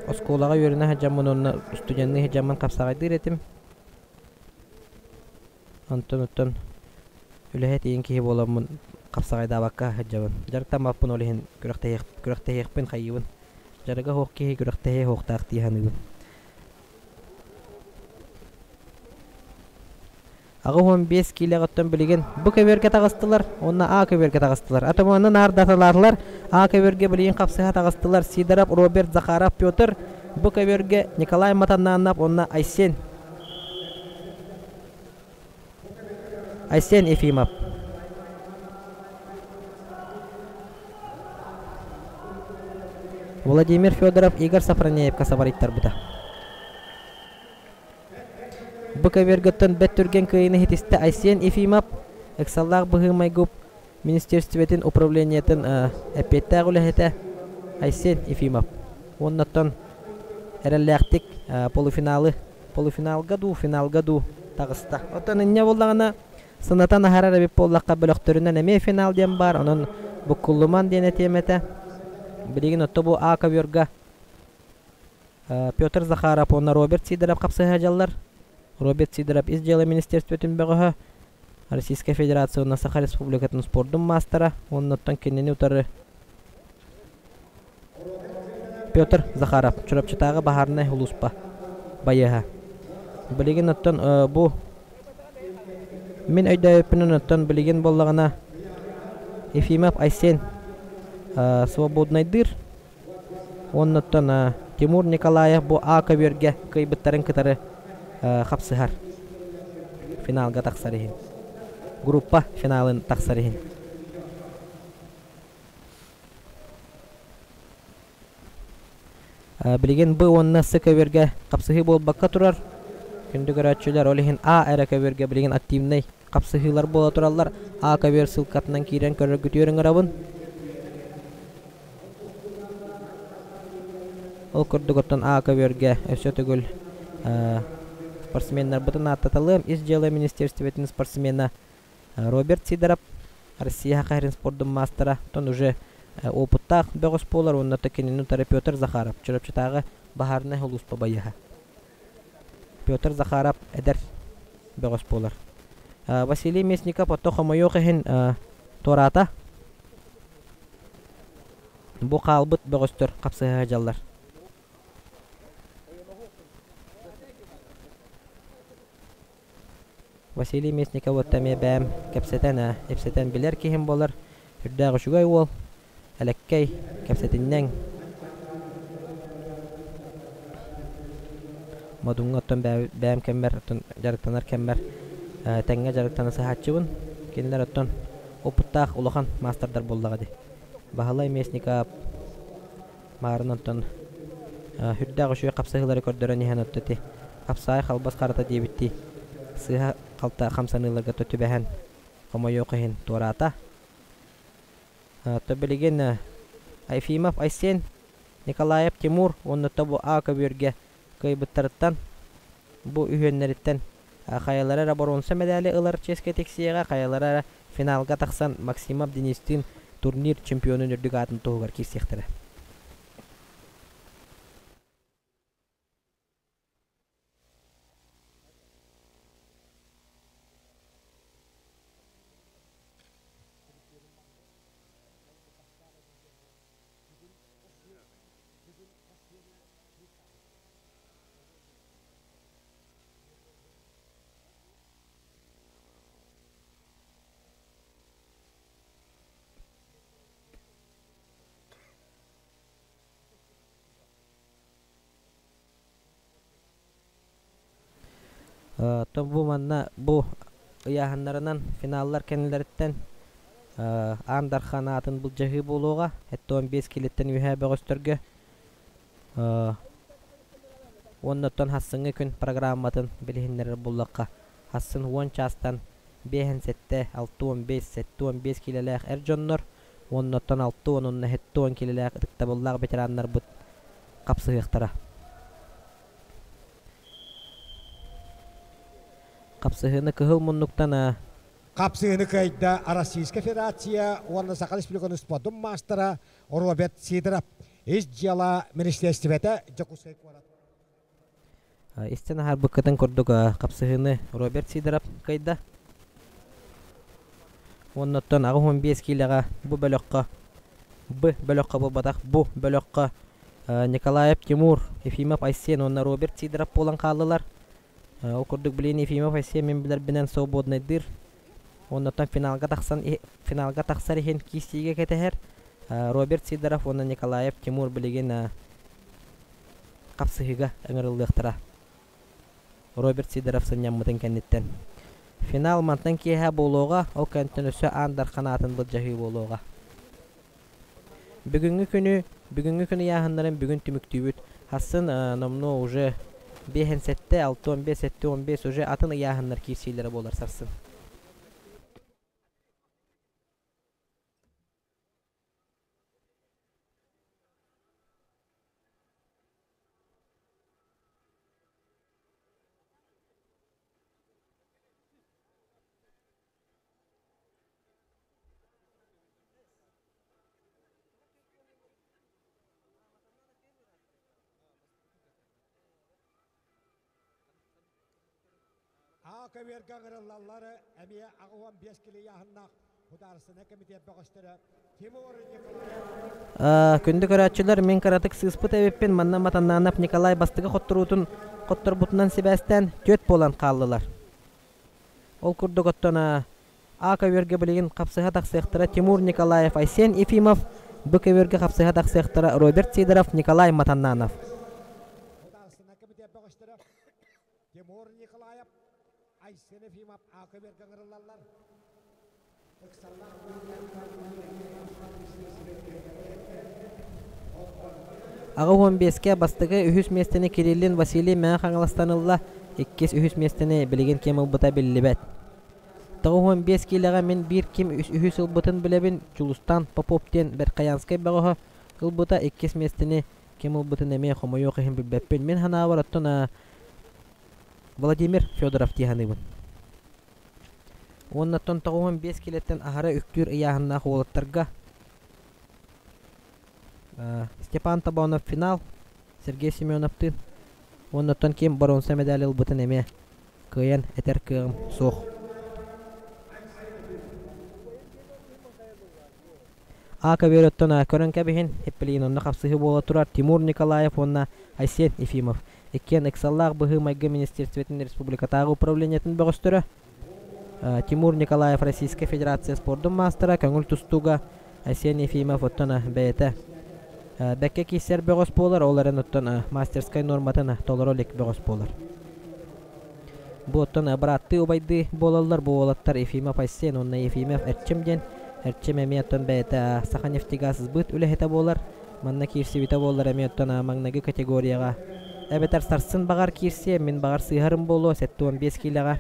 оскуолаҕа үөрэнэ сылдьаммын уонна студенныы сылдьаммын хапсаҕайдыыр этим. Онтон оттон үлэһит ийин киһи буоламмын хапсаҕайдаабакка сылдьабын. Дьарыктаммаппын ол иһин күрэхтэһиэхпин хайыыбын. Дьарыга суох киһи күрэхтэһиэ суохтаах дии саныыбын. 85 киилэҕиттэн билигин бу көбүөргэ таҕыстылар уонна А көбүөргэ таҕыстылар. Атаманы наардаталаатылар. А көбүөргэ билигин хапсыһа таҕыстылар Сидоров, Роберт, Захаров, Петр. Бу көбүөргэ Николай Матаннанов уонна Айсен Айсен Ефимов. Владимир Федоров Игорь Сафронеевка сабарыйтарбыта. Бу көбүөргөттөн бэт түргэн кыайыыны ситистэ Айсен Ефимов, ыксаллаах быһыы-майгы министерствотын управлениетын эппиэттээх үлэһитэ Айсен Ефимов. Уоннаттан эрэллээхтик полуфиналы полуфиналга дуу, финалга дуу таҕыста. Оттон инньэ буоллаҕына, сынатан аһарар эбит буоллахха, бөлөхтөрүнэн эмиэ финал диэн баар, онон буккуллуман диэн этиэм этэ. Билигин отто бу А ковёрга Петр Захаров уонна Роберт Сидоров хапсыһа дьаллар. Роберт Сидоров ис дьыала министерствотын бөҕөһө, Российскай Федерация уонна Саха Республикатын спордун маастара, уонна оттон кинини утары Петр Захаров, Чурапчытааҕы баһаарынай сулууспа байыаһа. Билигин оттон бу мин өйдөөбүппүнэн оттон билигин буоллаҕына Ефимов Айсен свободнайдыыр уонна оттон Тимур Николаев бу А көбүөргэ кыайбыттарын кытары хапсыһар финалга тахсар иһин группа финалын тахсар иһин Билигин Б уонна С көбүөргэ хапсыһыы буолбакка турар. Күндү көрөөччүлэр, ол иһин А эрэ көбүөргэ билигин активнай хапсыһыылар буола тураллар. А көбүөр ссылкатынан киирэн көрөргүтүгэр ыҥырабын. Ол курдук оттон А көбүөргэ өссө төгүл спортсменнарбытын ааттаталыам. Ис дьыала министерствотын спортсмена Роберт Сидоров Россия Саха спордун маастара, оттон уже опыттаах бөҕөс буолар уонна кинини утары Петр Захаров, Чурапчытааҕы баһаарынай сулууспа байыаһа. Петр Захаров эдэр бөҕөс буолар. Василий Местников отто хомойуох иһин туораата. Бу хаалбыт бөҕөстөр хапсыһа сылдьаллар. Василий Местников отто эмиэ бэйэм кэпсэтэн, ипсэтэн билэр киһим буолар. Үрдээх үчүгэй уол, элэккэй, кэпсэтинньэҥ. Модуҥҥа оттон бэйэм кэммэр, оттон дьарыктанар кэммэр тэҥҥэ дьарыктана сыһааччыбын. Кинилэр оттон опыттаах улахан маастардар буоллаҕа дии. Баһылай Местников Маарын онтон сүрдээх үчүгэй хапсыһыылары көрдөрөн иһэн отто ити хапсаай халбас харата диэбиттии сыыһа халта хамсаныыларга түбэһэн хомойуох иһин туораата. То билигин Ефимов Айсен, Николаев Тимур уонна бу А көбүөргэ кыайбыттарыттан бу үһүөннэриттэн хайалара эрэ боруонса мэдээли ылар чиэскэ тиксиэҕэ, хайалара эрэ финалга тахсан Максимов Денистиин турнир чемпионун үрдүк аатын туһугар киирсиэхтэрэ. Оттон бу манна бу ыйааһыннарынан финаллар кэннилэриттэн Аан Дархан аатын былдьаһыы буолуоҕа. 75 килиттэн үөһээ бөҕөстөргө Уонна оттон хассыҥҥы күн программатын билиһиннэрэр буллахха, хассын уон чаастан биэһэн сэттэ, алта уон биэс, сэттэ уон биэс киилэлээх эр дьоннор уонна оттон алта уон уонна сэттэ уон киилэлээх ытыктабыллаах ветераннарбыт хапсыһыахтара. Хапсыһыыны кыһыл муннуктан Хапсыһыыны кыайда Российскай Федерация уонна Саха Республикатын спордун маастара Роберт Сидоров. Ис дьыала министиэристибэтэ Дьокуускай куорат. Истэн аһарбыккытын курдук хапсыһыыны Роберт Сидоров кыайда. Уонна оттон 85 киилэҕэ бу бөлөххө Б бөлөххө буолбатах бу бөлөххө Николаев Тимур, Ефимов Айсен уонна Роберт Сидоров буолан хааллылар. Ол курдук билигин Ефимов Айсен мин билэрбинэн свободнайдыыр. Оннуттан финалга тахсан финалга тахсар иһин киирсиигэ кэтэһэр. Роберт Сидоров уонна Николаев Тимур билигин хапсыһыыга ыҥырыллыахтара. Роберт Сидоров сынньаммытын кэнниттэн. Финал мантан киэһэ буолуоҕа, ол кэнниттэн өссө Аан Дархан аатын былдьаһыы буолуоҕа. Бүгүҥҥү күнү, бүгүҥҥү күн ыйааһыннарын бүгүн түмүктүүбүт. Хассын номнуо уже биэһин сэттэ, алта уон биэс, сэттэ уон биэс уже атын ыйааһыннар киирсиилэрэ буолар сарсын. Аа көбүөргэ ыҥырыллаллар эмиэ 85 кило ыйааһыннаах Судаарыстыбаннай комитет бөҕөстөрө Тимур Николаев. Күндү көрөөччүлэр, мин кыратык сыыспыт эбиппин. Манна Матаннанов Николай бастакы хотторуутун хотторбутунан сибээстээн түөрт буолан хааллылар. Ол курдук оттон А көбүөргэ билигин хапсыһа тахсыахтара Тимур Николаев, Айсен Ефимов, Б көбүөргэ хапсыһа тахсыахтара Роберт Сидоров, Николай Матаннанов. Судаарыстыбаннай комитет бөҕөстөрө Тимур Николаев, Айсен Ефимов А көбүөргэ ыҥырыллаллар. 85-кэ бастакы үһүс миэстэни Кириллин Василий Мэҥэ Хаҥаластан ылла, иккис үһүс миэстэни билигин ким ылбыта биллибэт. 95 киилэҕэ мин биир ким үһүс ылбытын билэбин, Дьулустаан Попов диэн Верхоянскай бөҕөһө ылбыта, иккис миэстэни ким ылбытын эмиэ хомойуох иһин билбэппин. Мин санаабар оттон Владимир Федоров дии саныыбын. Уонна оттон 95 киилэттэн аһара үктүүр ыйааһыннаах уолаттарга Степан Тобонов финал, Сергей Семеновтыын уонна оттон ким боруонса мэдээли ылбытын эмиэ кыайан этэр кыаҕым суох. А көбүөр оттон көрөн кэбиһин, Иппилиин онно хапсыһыы буола турар Тимур Николаев уонна Айсен Ефимов. Иккиэн ыксаллаах быһыы-майгы министерствотын республикатааҕы управлениетын бөҕөстөрө. Тимур Николаев Российскай Федерация спордун маастара, көҥүл тустууга Айсен Ефимов оттон бэйэтэ бэккэ киирсэр бөҕөс буолар, ол эрэн оттон мастерскай нуорматын толоро илик бөҕөс буолар. Бу оттон бырааттыы убайдыы буолаллар, бу уолаттар Ефимов Айсен уонна Ефимов Эрчим диэн. Эрчим эмиэ оттон бэйэтэ Саханефтегаз сбыт үлэһитэ буолар. Манна киирсибитэ буоллар эмиэ оттон маҥнайгы категорияҕа эбэтэр сарсын баҕар киирсиэ, мин баҕар сыыһарым буолуо, 75 киилэҕэ.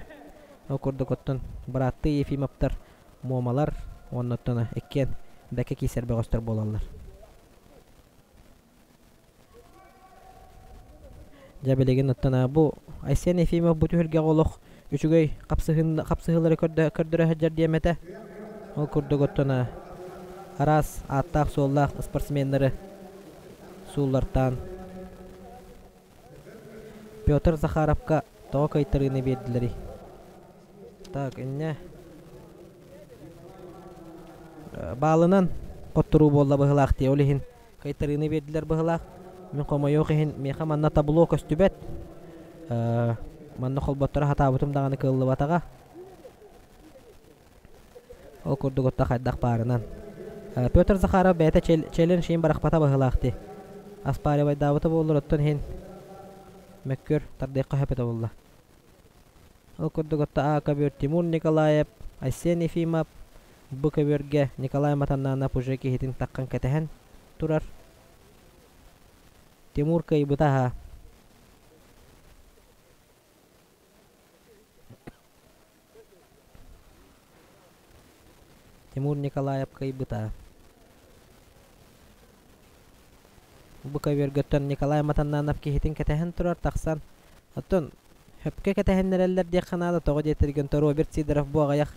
Ол курдук оттон бырааттыы Ефимовтар Муомалар уонна оттон иккиэн бэккэ киирсэр бөҕөстөр буолаллар. Дьэ билигин оттон бу Айсен Ефимов бу түһүлгэҕэ олох үчүгэй хапсыһыылары көрдөрө сылдьар диэм этэ. Ол курдук оттон араас ааттаах-суоллаах спортсменнары сууллартаан Петр Захаровка тоҕо кыайтарыыны биэрдилэрий? Так, инньэ баалынан хотторуу буолла быһыылаах дии, ол иһин кыайтарыыны биэрдилэр быһыылаах. Мин хомойуох иһин, миэхэ манна табло көстүбэт. Манна холботторо сатаабытым даҕаны кыаллыбатаҕа. Ол курдук отто хайдах баарынан. Петр Захаров бэйэтэ челлендж иһин бырахпата быһыылаах дии. Оспаривайдаабыта буоллар оттон иһин мөккүөр тардыахха сөп этэ буолла. Ол курдук отто А көбүөр Тимур Николаев, Айсен Ефимов, Б көбүөргэ Николай Матаннанов уже киһитин таххан кэтэһэн турар. Тимур кыайбыта аһа. Тимур Николаев кыайбыта. Бу көбүөргөттөн Николай Матаннанов киһитин кэтэһэн турар тахсан, оттон хөпкө кэтэһиннэрэллэр диэххэ наада, тоҕо диэтэргин Роберт Сидоров бу аҕыйах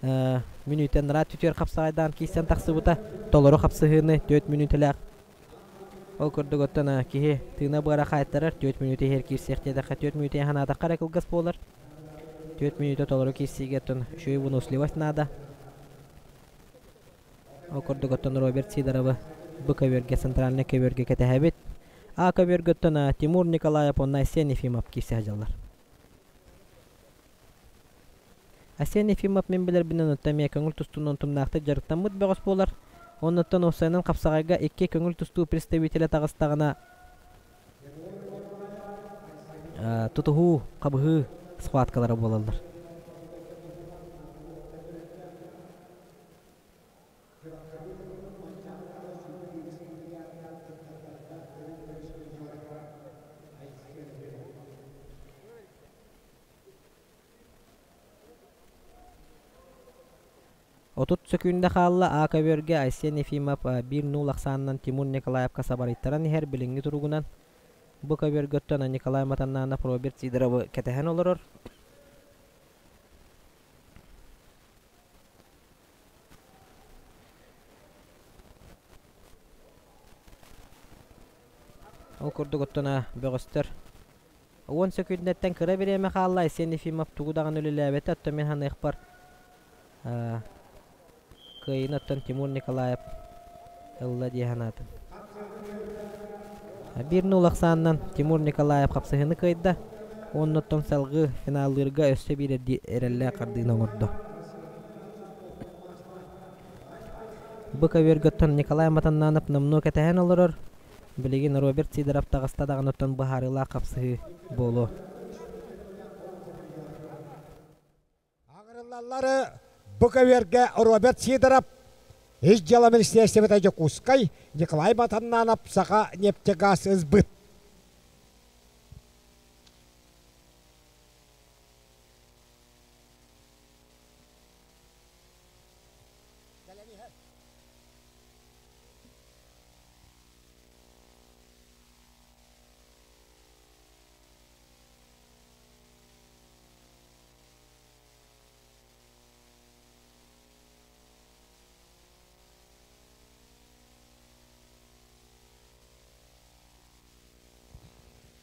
мүнүүтэ нара түтүөр хапсаҕайдаан киирсэн тахсыбыта, толору хапсыһыыны 4 мүнүүтэлээх. Ол курдук оттон киһи тыына быара хаайтарар, 4 мүнүүтэ иһэр киирсиэх диэтэххэ, 4 мүнүүтэ санаатахха эрэ кылгас буолар. 4 мүнүүтэ толору киирсиигэ оттон үчүгэй выносливость наада. Ол курдук оттон Роберт Сидоровы Б көбүөргэ центральнай көбүөргэ кэтэһэбит. А көбүөргэ оттон Тимур Николаев уонна Айсен Ефимов киирсэ сылдьаллар. Айсен Ефимов мин билэрбинэн оттон эмиэ көҥүл тустуунан утумнаахтык дьарыктаммыт бөҕөс буолар. Оннуттан уопсайынан хапсаҕайга икки көҥүл тустуу представителэ таҕыстаҕына тутуһуу, хабыһыы схваткалара буолаллар. 30 сөкүүндэ хаалла А көбүөргэ Айсен Ефимов 1-0 ахсаанынан Тимур Николаевка сабарыйтаран иһэр билиҥҥи туругунан. Бу көбүөргөттөн Николай Матаннанов Роберт Сидоровы кэтэһэн олорор. Ол курдук оттон бөҕөстөр 10 сөкүүндэттэн кыра бириэмэ хаалла Айсен Ефимов тугу даҕаны үлэлээбэтэ оттон мин саныахпар кыайыыны оттон Тимур Николаев ылла дии санаатым. 1-0 ахсаанынан Тимур Николаев хапсыһыыны кыайда уонна оттон салгыы финаллыырга өссө биир эрэллээх хардыыны оҥордо. Бу көбүөргөттөн Николай Матаннанов номнуо кэтэһэн олорор. Билигин Роберт Сидоров таҕыста даҕаны оттон быһаарыылаах хапсыһыы буолуо. Аҕырыллаллары бу көбүөргэ Роберт Сидоров, Ис дьыала министиэристибэтэ Дьокуускай, Николай Матаннанов, Саха нефтегаз СБыт.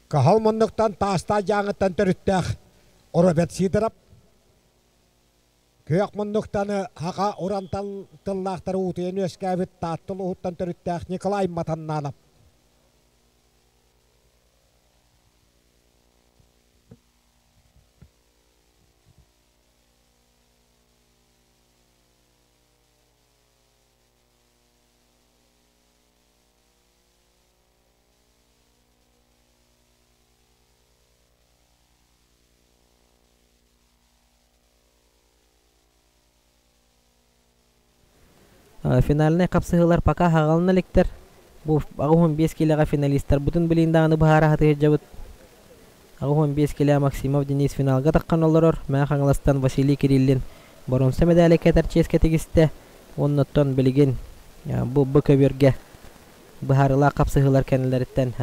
Каһал муннуктан Таастаах дьааҥыттан төрүттээх Роберт Сидоров Күөх муннуктан Хаха уран тыллаахтары уутуйан үөскээбит Таатта улууһуттан төрүттээх Николай Матаннанов. Финальнай хапсыһыылар пока хаҕалана иликтэр. Бу 85 киилэҕэ финалистарбытын билин даҕаны быһаара сатыһыдьабыт. 85 килэ Максимов Денис финалга таххан олорор. Мэҥэ Хаҥаластан Василий Кириллин боруонса медали кэтэр чиэскэ тигистэ. Уоннаттан билигин бу бу көбүөргэ быһаарыылаах хапсыһыылар кэннилэриттэн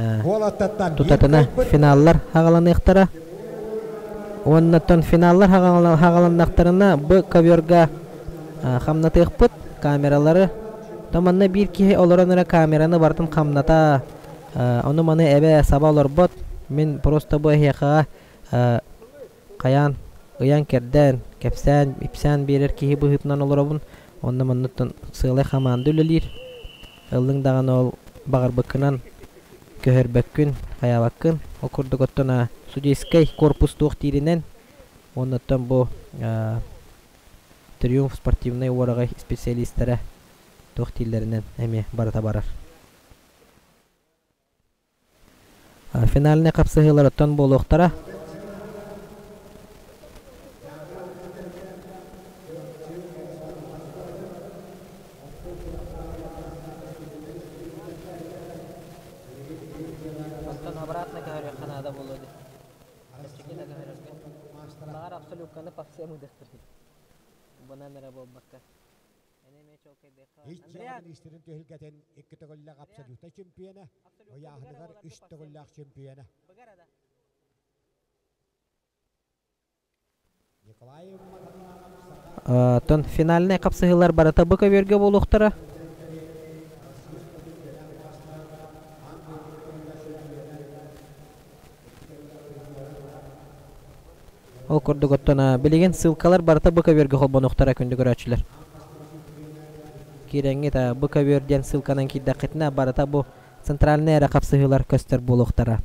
тутатына финаллар хаҕаланыахтара. Уоннаттан финаллар хаҕаланнахтарына бу ковёрга хамнатыахпыт камералары. То манна биир киһи олорон эрэ камераны барытын хамната, ону-маны эбэ саба олорбот. Мин просто бу эһиэхэҕэ хайаан ыйан-кэрдэн, кэпсээн, ипсээн биэрэр киһи быһыытынан олоробун. Онно манныттан сыалай хамаанда үлэлиир. Ыллыҥ даҕаны ол баҕарбыккынан көһөрбөккүн, хайаабаккын. Ол курдук оттон судейскай корпус туох дииринэн, уоннаттан бу Триумф спортивнай уораҕай специалистара туох дииллэринэн эмиэ барыта барар. Финальнай хапсыһыылар оттон буолуохтара. Оттон обратно көһөрүөххэ наада буолуо дии. Чэпчэки да көһөрөргө. Баҕар абсолютканы по всем ыдыахтар. Бунан эрэ буолбакка. Ис дьыала миниистирин түһүлгэтин икки төгүллээх абсолютнай чемпиона, ыйааһыныгар үс төгүллээх чемпиона. Николай Оттон финальнай хапсыһыылар барыта бу көбүөргэ буолуохтара. Ол курдук оттон билигин ссылкалар барыта бу көбүөргэ холбонуохтара күндү көрөөччүлэр. Киирэҥҥит бу көбүөр диэн ссылканан киирдэххитинэ барыта бу центральнай эрэ хапсыһыылар көстөр буолуохтара.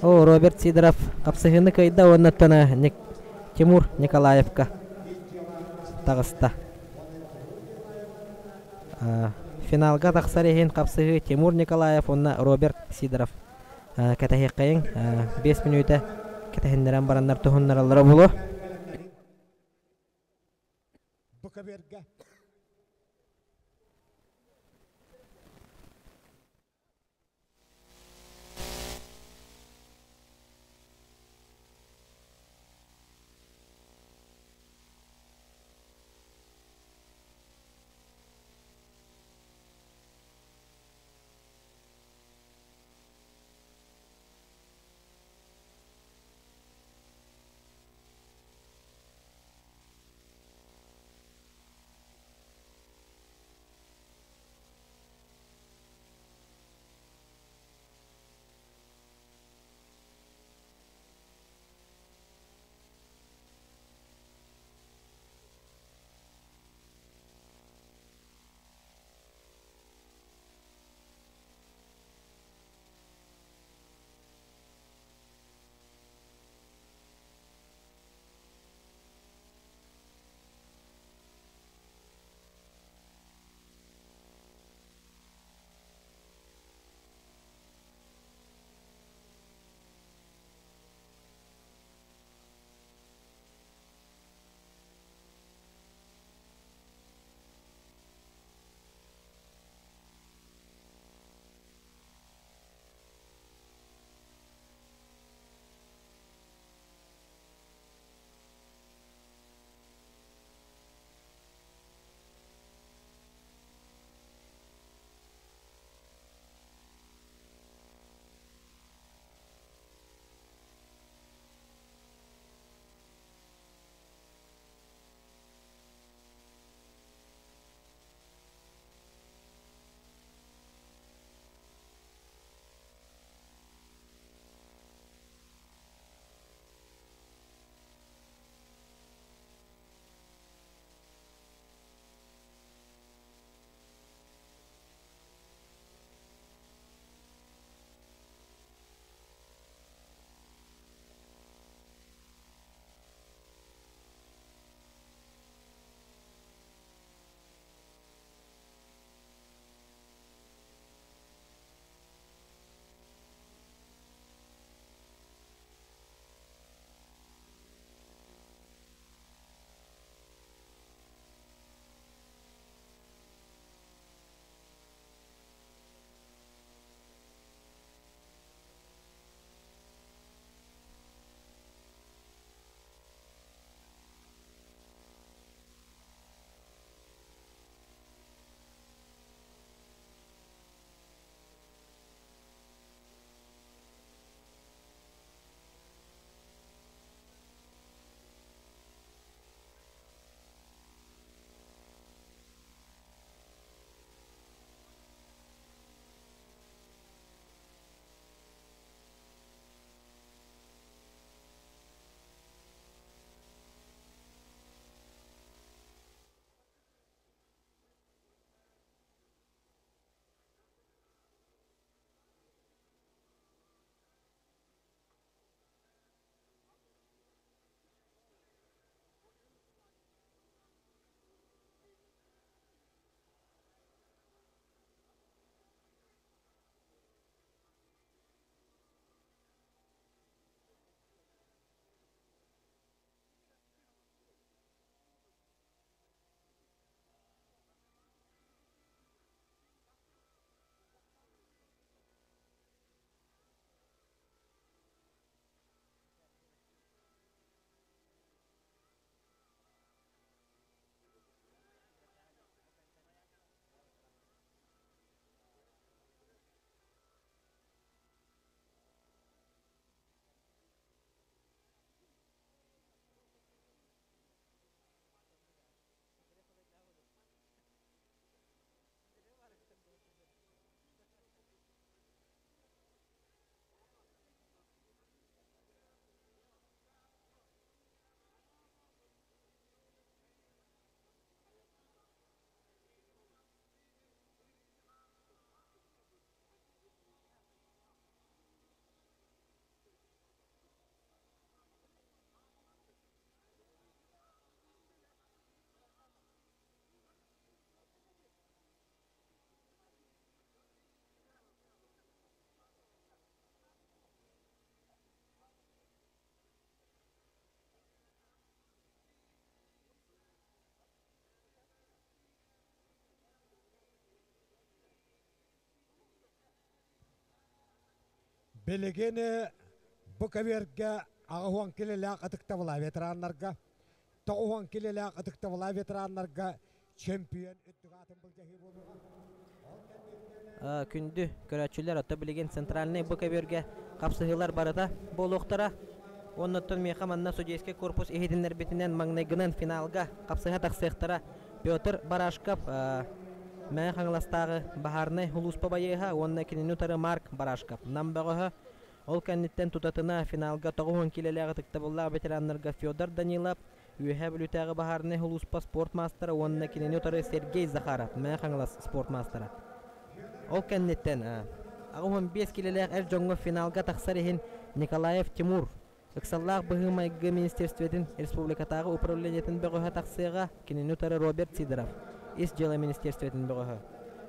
О, Роберт Сидоров хапсыһыыны кыайда уонна оттон Тимур Николаевка таҕыста. Финалга тахсар иһин хапсыһыы Тимур Николаев уонна Роберт Сидоров кэтэһиэххэйиҥ 5 мүнүүтэ кэтэһиннэрэн бараннар туһуннараллара буолуо. Бу көбүөргэ Билигин бу көбүөргэ 80 килэлээх ытыктабыла ветераннарга, 90 килэлээх ытыктабыла ветераннарга чемпион үрдүк аатын былдьаһыы буолуоҕа. Күндү көрөөччүлэр, отто билигин центральный бу көбүөргэ хапсыһыылар барыта буолуохтара. Оннуттан миэхэ манна судейский корпус иһитиннэрбитинэн маҥнайгынан финалга хапсыһа тахсыахтара Петр Барашков, Мэҥэ Хаҥаластааҕы баһаарынай улууспа байыаһа уонна кинини утары Марк Барашков, Нам бөҕөһө. Ол кэнниттэн тутатына финалга 90 киилэлээх ытыктабыллаах ветераннарга Федор Данилов, Үөһээ Бүлүүтээҕи баһаарынай улууспа спорт маастара уонна кинини утары Сергей Захаров, Мэҥэ Хаҥалас спорт маастара. Ол кэнниттэн 85 киилэлээх эр дьоҥҥо финалга тахсар иһин Николаев Тимур, Ыксаллаах быһыы-майгы министерствотын республикатааҕы управлениетын бөҕөһө тахсыаҕа, кинини утары Роберт Сидоров, Ис дьыала министерствотын бөҕөһө.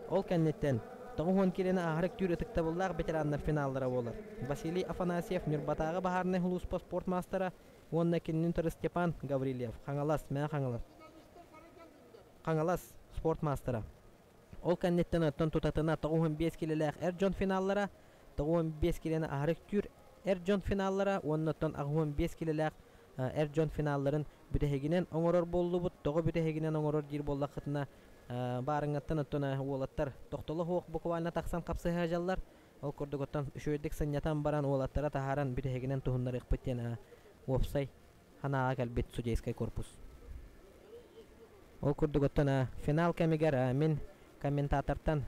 Ол кэнниттэн 90 киилэни ааһар үктүүр ытыктабыллаах ветераннар финаллара буолар. Василий Афанасьев Ньурбатааҕы баһаарынай улууспа спорт маастара уонна кинини утары Степан Гаврильев, Хаҥалас, Мэҥэ Хаҥалас, Хаҥалас спорт маастара. Ол кэнниттэн оттон тутатына 95 киилэлээх эр дьон финаллара, 95 киилэни аһары үктүүр эр дьон финаллара уонна оттон 85 киилэлээх эр дьон финалларын бүтэһигинэн оҥорор буоллубут. Тоҕо бүтэһигинэн оҥорор диир буоллаххытына, баарыҥҥаттан оттон уолаттар тохтоло суох буквально тахсан хапсыһа сылдьаллар. Ол курдук оттон үчүгэйдик сынньатан баран уолаттара таһааран бүтэһигинэн туһуннарыахпыт диэн уопсай санааҕа кэлбит судейскай корпус. Ол курдук оттон финал кэмигэр мин комментатортан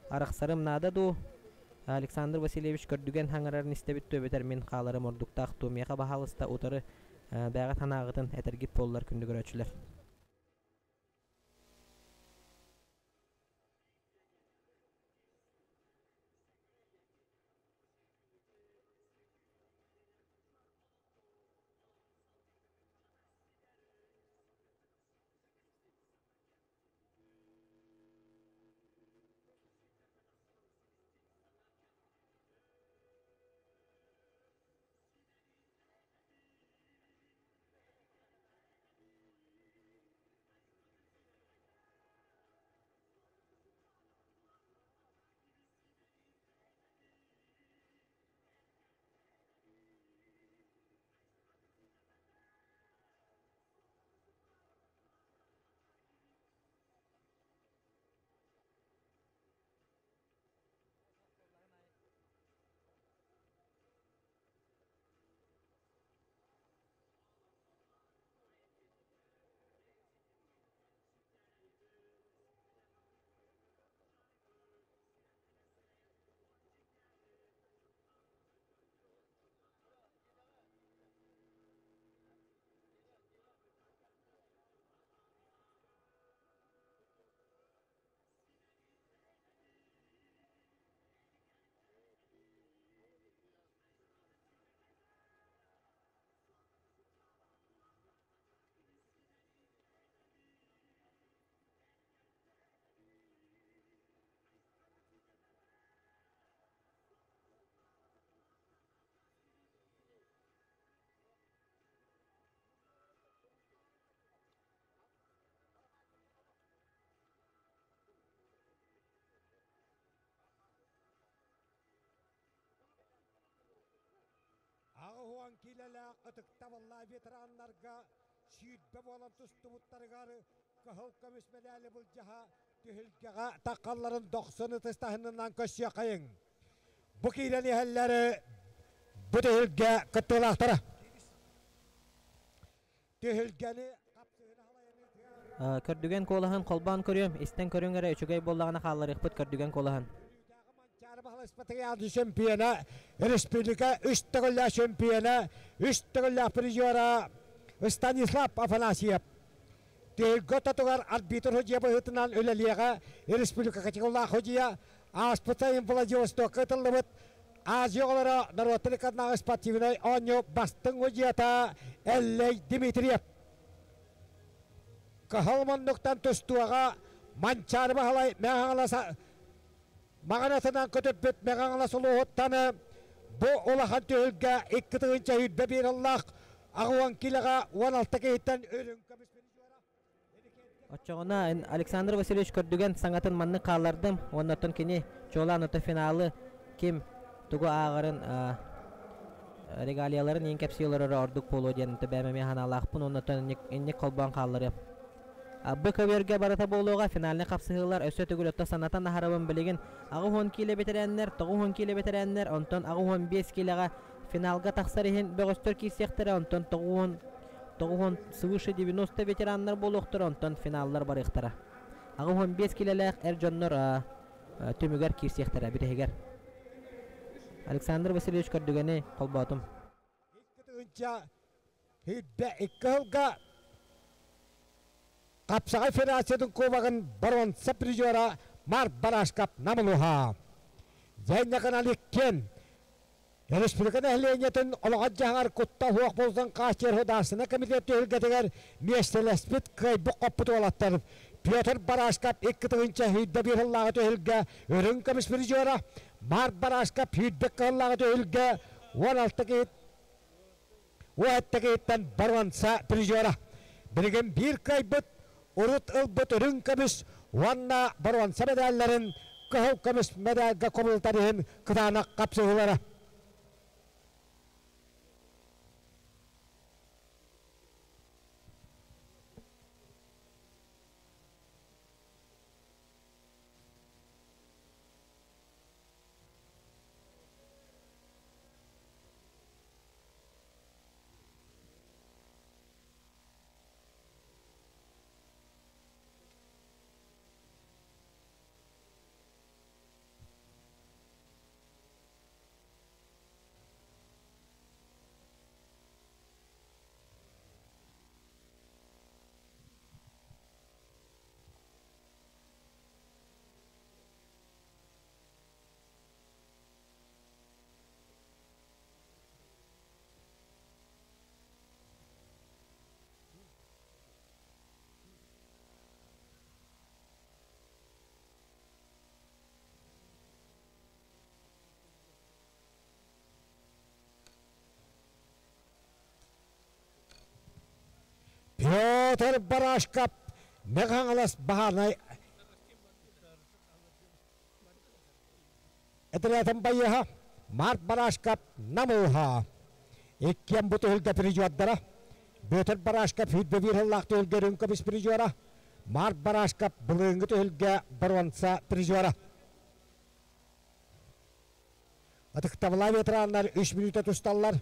арахсарым наада дуу, Александр Васильевич көрдүгэн хаҥарарын истэбит дуу эбэтэр мин хааларым ордуктаах дуу, миэхэ баһаалыста утары бэйэҕит санааҕытын этэргит буоллар күндү көрөөччүлэр. 80 киилэлээх ытыктабыллаах ветераннарга 20 буолан тустубуттарыгар кыһыл көмүс мэдээли былдьаһа түһүлгэҕэ таххалларын дохсун ытыс таһынынан көрсүөххэйиҥ. Бу киирэн иһэллэри бу түһүлгэ кыттыылаахтара. Түһүлгэни Көрдүгэн куолаһын холбоон көрүөм, истэн көрүҥ эрэ үчүгэй буоллаҕына хаалларыахпыт көрдүгэн куолаһын. Манчаары Баһылай чемпиона, республика үс төгүллээх чемпиона, үс төгүллээх призера Станислав Афанасьев. Түһүлгэ ортотугар арбитр судья быһыытынан үлэлиэҕэ республика категориялаах судья ааспыт сайын Владивостокка ытыллыбыт Азия оҕолоро норуоттар ыккардынааҕы спортивнай оонньуу бастыҥ судьята Эллэй Дмитриев. Кыһыл муннуктан тустууга Манчаары Баһылай Мэҥэ Маҕанатынан көтүппүт Мэҥэ Хаҥалас улууһуттан бу улахан түһүлгэ 2 021 ыллаах 80 килоҕа 16 киһиттэн үрүҥ көмүс Оччоҕуна Александр Васильевич көрдүгэн саҥатын маннык хааллардым уонна оттон кини чуолаан ото финалы ким Тугу ааҕарын регалияларын иин кэпсии олороро ордук буолуо диэн бэйэм эмиэ санаалаахпын уонна оттон инник холбоон хаалларыам. Бу көбүөргэ барыта буолуоҕа финальнай хапсыһыылар өссө төгүл өттө санатан аһарабын билигин 80 киилэ бэтэрээннэр, 90 киилэ бэтэрээннэр, онтон 85 киилэҕэ финалга тахсар иһин бөҕөстөр киирсиэхтэрэ, онтон 90 90 свыше 90 ветераннар буолуохтара, онтон финаллар барыахтара. 85 киилэлээх эр дьоннор түмүгэр киирсиэхтэрэ бүтэһигэр. Александр Васильевич Көрдүгэни холбоотум. Икки Хүйдэ икки сылга Хапсаҕай Федерациятын кубогын боруонса призера Марк Барашков Намылуха. Дьэнньэкин Аликкен Республика нэһилиэнньэтин олоҕор-дьаһаҕар куттал суох буолсан хааччыйар Судаарыстыбаннай комитет түһүлгэтигэр миэстэлэспит кыайбыт-хоппут уолаттар Петр Барашков 2001 сыллааҕы түһүлгэ үрүҥ көмүс призера, Марк Барашков 22 сыллааҕы түһүлгэ 16 киһи Уоттагыттан боруонса призера. Билигин биир кыайбыт, урут ылбыт үрүҥ көмүс уонна боруонса медалларын кыһыл көмүс медальга кубулутар иһин кытаанах хапсыһыылара. Петр Барашков Мэҥэ Баһаарынай Этэлээтин байыаһа Марк Барашков Намыһа. Иккиэн бу түһүлгэ призердара. Бүөтүр Барашков сүүрбэ биир сыллаах түһүлгэ үрүҥ көмүс призера. Марк Барашков былырыыҥҥы түһүлгэ боруонса призера. Ытыктабыллаах ветераннар үс мүнүүтэ тусталлар.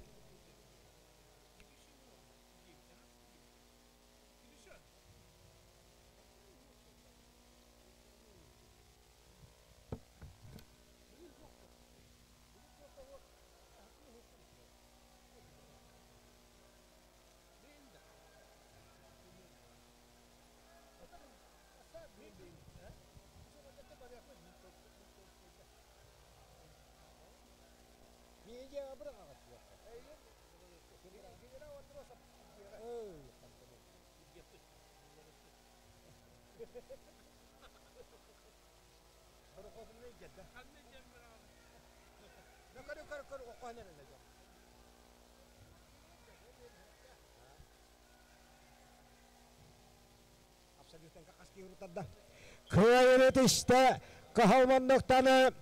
Кыайырыт истэ кыһалманныктаны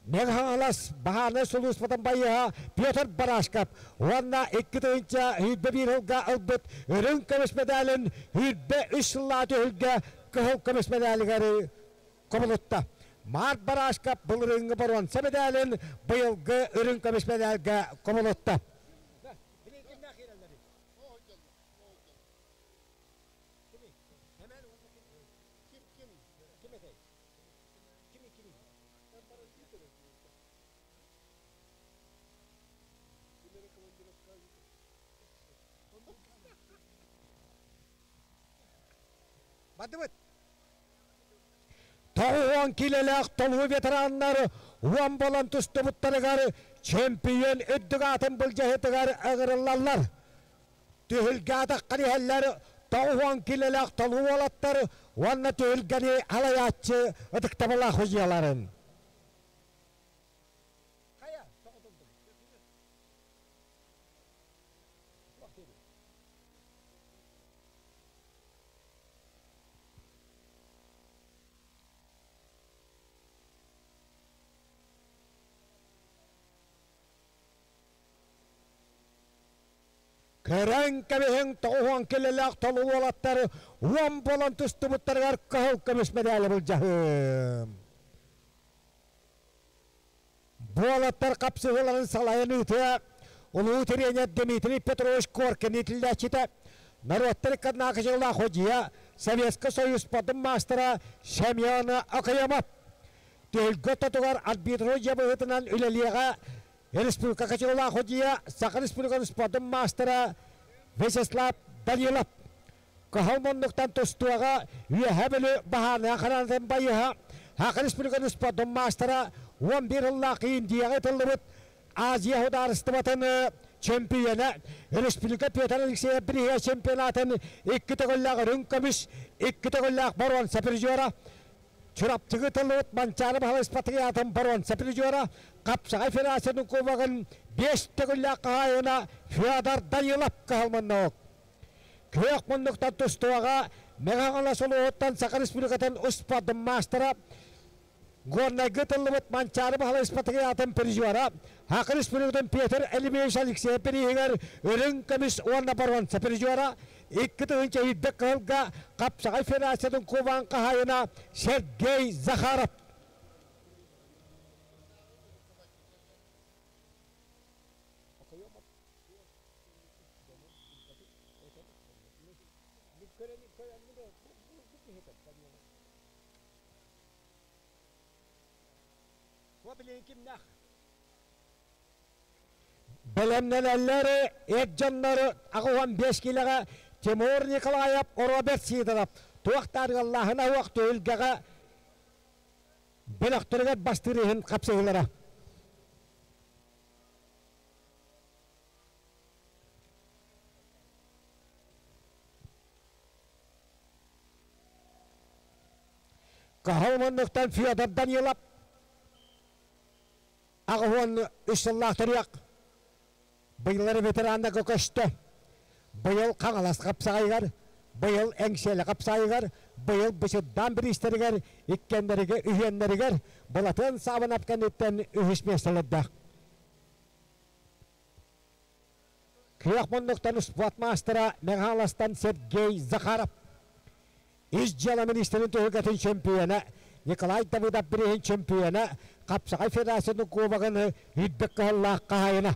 Мэҥэ Хаҥалас баһаарынай сулууспатын байыаһа Петр Барашков уонна 2021 сылга ылбыт үрүҥ көмүс мэдээлин 23 сыллаах түһүлгэ кыһыл көмүс мэдээлигэр кубулутта. Марк Барашков былырыыҥҥы боруонса мэдээлин быйылгы үрүҥ көмүс мэдээлгэ кубулутта. Бардыбыт. 90 килэлээх толуу ветераннар уон болон тустубуттарыгар чемпион үрдүк аатын былдьаһытыгар ыҥырыллаллар. Түһүлгэ атаххар иһэллэр 90 килэлээх толуу уолаттар уонна түһүлгэни алайааччы ытыктабылаах судьуйаларын. Көрөн кэбиһиҥ 90 килэлээх толу уолаттар уон буолан тустубуттарыгар кыһыл көмүс мэдээли былдьаһыым. Буолаттар хапсыһыыларын салайан ыытыа улуу тренер Дмитрий Петрович Коркин иитиллээччитэ, норуоттар иккардынаахы ходьуйа, Советский Союз спордун маастара Семен Окоемов. Түһүлгэ ортотугар арбитр дьабыһытынан үлэлиэҕэ Республика Качалаах ходьуйа, Саха Республикатын спордун маастара Вячеслав Данилов. Кыһыл муннуктан тустууга Үөһээ Бүлүү баһаарынай хараанатын байыһа, Саха Республикатын спордун маастара 11 сыллаах Индияҕа ытыллыбыт Азия судаарыстыбатын чөмпүйүөнэ, Республика Петр Алексеев бирииһэ чемпионатын икки төгүллээх үрүҥ көмүс, икки төгүллээх боруонса призера, Чурапчыгы тылыбыт Манчаары Баһылай Спартакиадатын боруонса призера, Хапсаҕай Федерациятын кубогын биэс төгүллээх хаһаайына Федор Данилов кыһыл муннук. Күөх муннуктан тустууга Мэҥэ Хаҥалас улууһуттан Саха Республикатын успуордун маастара, Горнайга ытыллыбыт Манчаары Баһылай Спартакиадатын призера, Саха Республикатын Петр Елимеевич Алексеев бирииһигэр үрүҥ көмүс уонна боруонса призера, 2000 кыһылга Хапсаҕай Федерациятын кубогын хаһаайына Сергей Захаров. Бэлэмнэнэллэр эр дьоннор 85 киилэҕэ Тимур Николаев, Роберт Сидоров туох да арыаллааһына суох түһүлгэҕэ бөлөхтөрүгэр бастыыр иһин хапсыһыылара. Кыһыл муннуктан Федор Данилов 83 сыллаах төрүөх быйыллары ветераннарга көстө. Быйыл Хаҥалас хапсаҕайыгар, быйыл Эҥсиэлэ хапсаайыгар, быйыл Бычырдаан бириистэригэр, иккиэннэригэр, үһүөннэригэр Былатыан Саабынап кэнниттэн үһүс миэстэлэрдээх. Күөх муннуктан спорт маастара Мэҥэ Сергей Захаров, Ис дьыала министрин түһүлгэтин чөмпүйүөнэ Николай Давыдов бирииһин чөмпүйүөнэ, Хапсаҕай Федерациятын кубогын үрдүк кыһыллаах хаһаайына.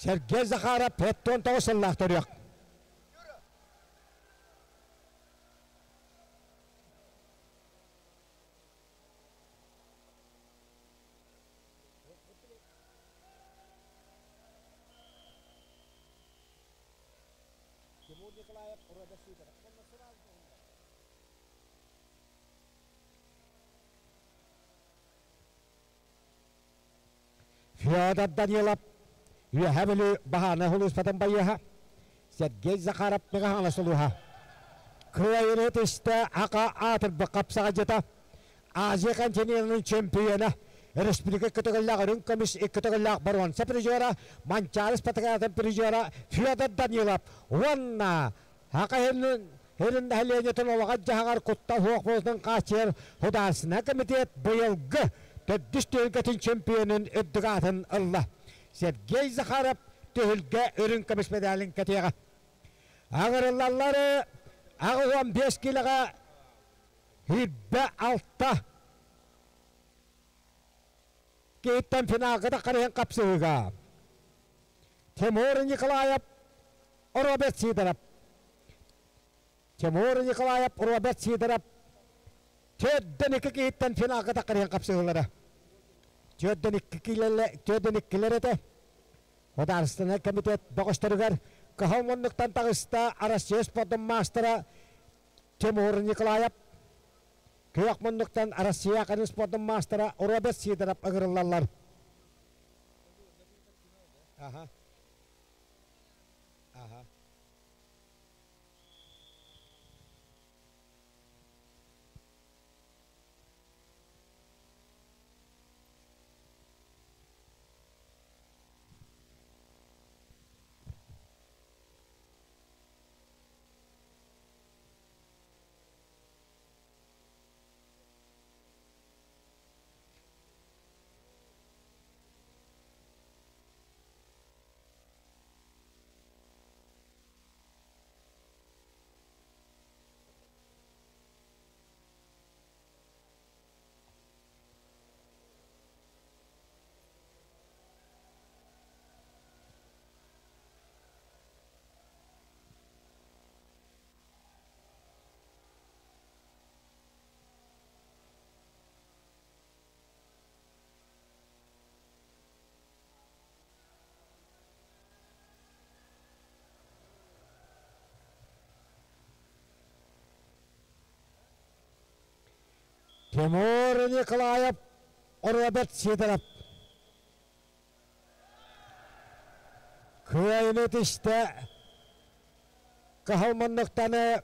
Сергей Захаров 79 сыллаах төрүөх. Тимур Николаев Роберт Сидоров. Федор Данилов Үөһээ Бүлүү баһаарынай сулууспатын байыаһа Сергей Захаров Мэҥэ Хаҥалас улууһа. Кыайыыны түстэ Ака аатырбыт хапсаҕайдьыта Азия континенын чемпиона, республика икки үрүҥ көмүс икки төгүллээх боруонса призера, Манчаары спартакиадатын призера Федор Данилов уонна Ака Хирин нэһилиэнньэтин олоҕор-дьаһаҕар куттал суох буолуутун хааччыйар Художественнай комитет быйылгы төрдүс түһүлгэтин чемпионун үрдүк аатын ылла. Сергей Захаров түһүлгэ үрүҥ көмүс медалын кэтиэҕэ. Аҕырыллаллары 85 килоҕа 26 киһиттэн финалга таххарыһын хапсыһыыга Тимур Николаев, Роберт Сидоров. Тимур Николаев, Роберт Сидоров төрдөн икки киһиттэн финалга таххарыһын хапсыһыылара. Төрдөн икки төрдөн иккилэр этэ. Художественный комитет бөҕөстөрүгэр кыһыл муннуктан таҕыста Россия спордун маастара Тимур Николаев, күөх муннуктан Россия кэлин спордун маастара Роберт Сидоров ыҥырыллаллар. Ага. Ага. Тимур Николаев, Роберт Сидоров. Кыайыны түстэ Кыһыл муннуктаны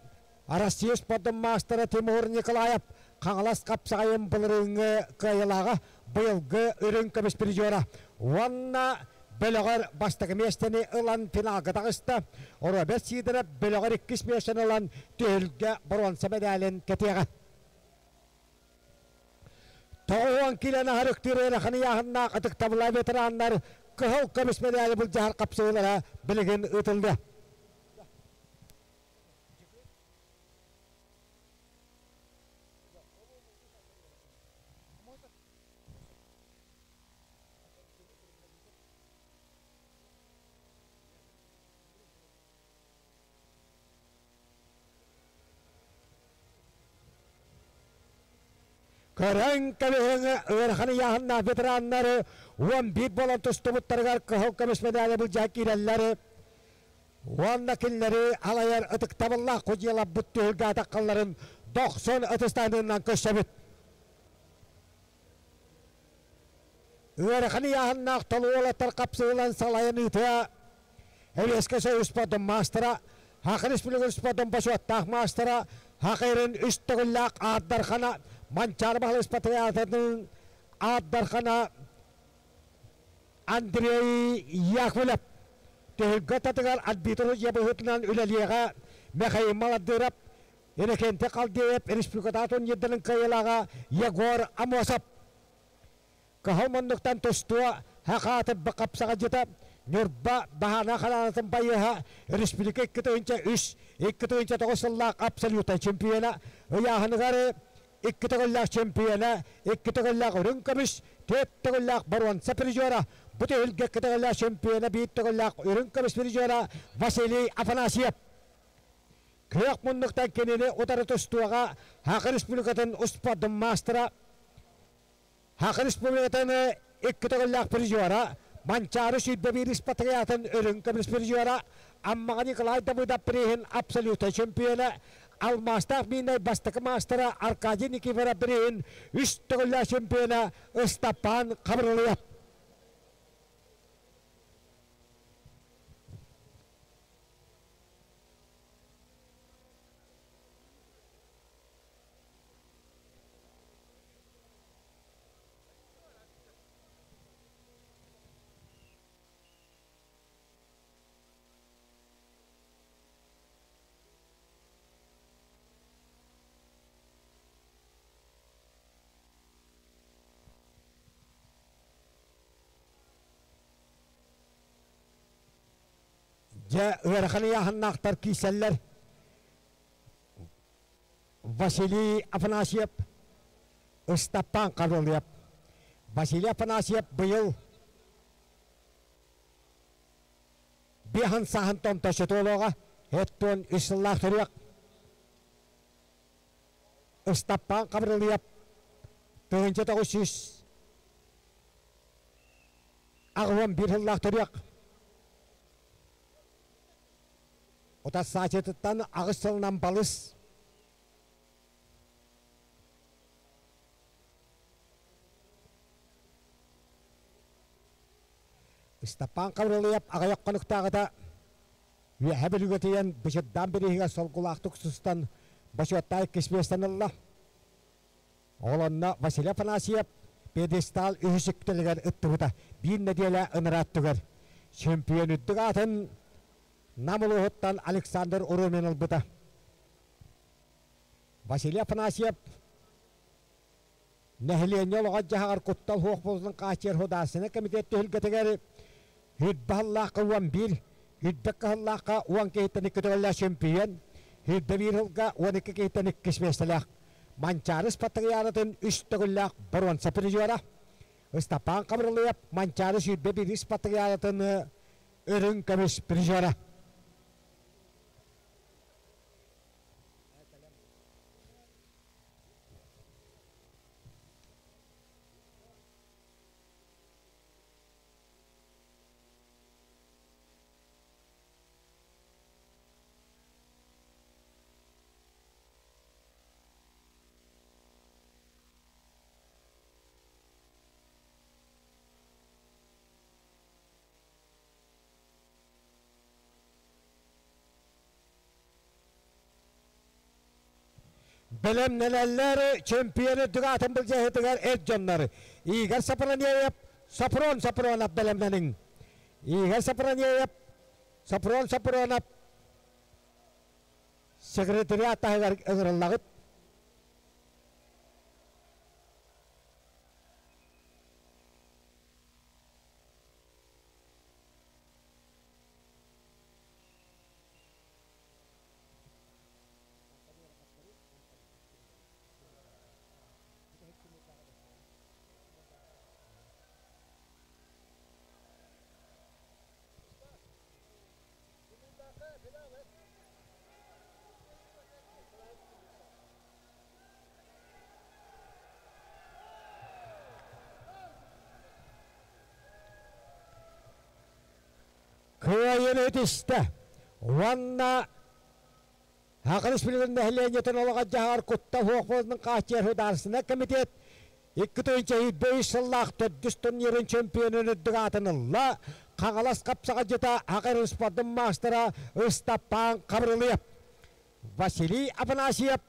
Россия спордун маастара Тимур Николаев Хаҥалас хапсаҕайын былырыыҥҥы кыайыылааҕа, быйылгы үрүҥ көмүс призера уонна бөлөҕөр бастакы миэстэни ылан финалга таҕыста. Роберт Сидоров бөлөҕөр иккис миэстэни ылан түһүлгэ боруонса мэдээлин кэтиэҕэ. 90 киилэни аһарыктыыр ыарахан ыйааһыннаах ытыктабыллаах ветераннар кыһыл көмүс мэдээли былдьаһар хапсыһыылара билигин ыытыллыа. Көрөн кэбиһиҥ ыарахан ыйааһыннаах ветераннары 11 буолан тустубуттарыгар кыһыл көмүс мэдээли былдьаан киирэллэр. Уонна кинилэри алайар ытыктабыллаах судьуйаларбыт түһүлгэ атаххалларын дохсун ытыстаанынан көрсөбүт. Ыарахан ыйааһыннаах толуу уолаттар хапсыһыылан салайан ыытыа Эбиэскэ Союз спордун маастара, Саха Республикатын спордун бочуоттаах маастара, Саха Ирин үс төгүллээх Аат Дархана, Манчаары Баһылай Спартакиадатын Аат Дархана Андрей Яковлев түһүлгэ татыгар арбитр судьуйа быһыытынан үлэлиэҕэ Михаил Маладыров, Иннокентий Халдеев республикатааҕы турнирдарын кыайыылааҕа Егор Амосов. Кыһыл муннуктан тустуо Хахаатырба хапсаҕадьыта Ньурба Баһаана хараанатын байыаһа республика 2 3 2 9 сыллаах абсолютнай чемпиона ыйааһыныгар икки төгүллээх чемпиона, икки төгүллээх үрүҥ көмүс, түөрт төгүллээх боруонса призера, бу түһүлгэ икки төгүллээх чемпиона, биир төгүллээх үрүҥ көмүс призера Василий Афанасьев. Күөх муннуктан кинини утары тустууга Саха Республикатын успуордун маастара, Саха Республикатын икки төгүллээх призера, Манчаары 121 патриотын үрүҥ көмүс призера, Аммаҕа Николай Давыдов приһин абсолютнай чемпиона, алмаастаах миинэй бастакы маастара Аркадий Никифоров приһин үс төгүллээх чемпиона Ыстапаан Хабырылыев. Дьэ, ыарахан ыйааһыннаахтар киирсэллэр. Василий Афанасьев, Ыстаппаан Каролуев. Василий Афанасьев быйыл биэһин сааһын томтосутуолуоҕа эттуон үс сыллаах төрүөх Ыстаппаан Хабырылыйап 1981 сыллаах төрүөх Утарсааччытыттан аҕыс сылынан балыс. Ыстапаан Хабырылыйап аҕыйах хонуктааҕыта Үөһээ Бүлүүгэ тиийэн Бычырдаан бирииһигэр солгулаахтык сустан бочуоттаах иккис миэстэни ылла. Ол онно Василий Афанасьев пьедестал үһүс үктэлигэр ыттыбыта биир нэдиэлэ ыныраа өттүгэр. Чемпион үрдүк аатын Нам улууһуттан Александр Урумин ылбыта. Василий Афанасьев нэһилиэнньэ олоҕор-дьаһаҕар куттал суох буолуутун хааччыйар Художественнай комитет түһүлгэтигэр Үрбэ сыллаахха 11, үрбэ кыһыллаахха 10 киһиттэн икки төгүллээх чемпион, үрбэ биир сылга 12 киһиттэн иккис миэстэлээх Манчаары Спартакиадатын үс төгүллээх боруонса призера, Ыстапаан Хабырылыйап Манчаары 21 Спартакиадатын үрүҥ көмүс призера. Бэлэмнэнэллэр чемпион үрдүк аатын былдьаһыытыгар эр дьоннор Игорь Сапронеев, Сопрон Сапронов бэлэмнэниҥ. Игорь Сапронеев, Сопрон Сапронов секретариат таһыгар ыҥырыллаҕыт. Кыайыыны түстэ уонна Саха Республикатын нэһилиэнньэтин олоҕо-дьаһаҕар куттал суох буоларын хааччыйар Судаарыстыбаннай комитет 2023 сыллаах төрдүс турнирын чемпионун үрдүк аатын ылла Хаҥалас хапсаҕайдьыта Саха спордун маастара Ыстапаан Хабырылыев. Василий Афанасьев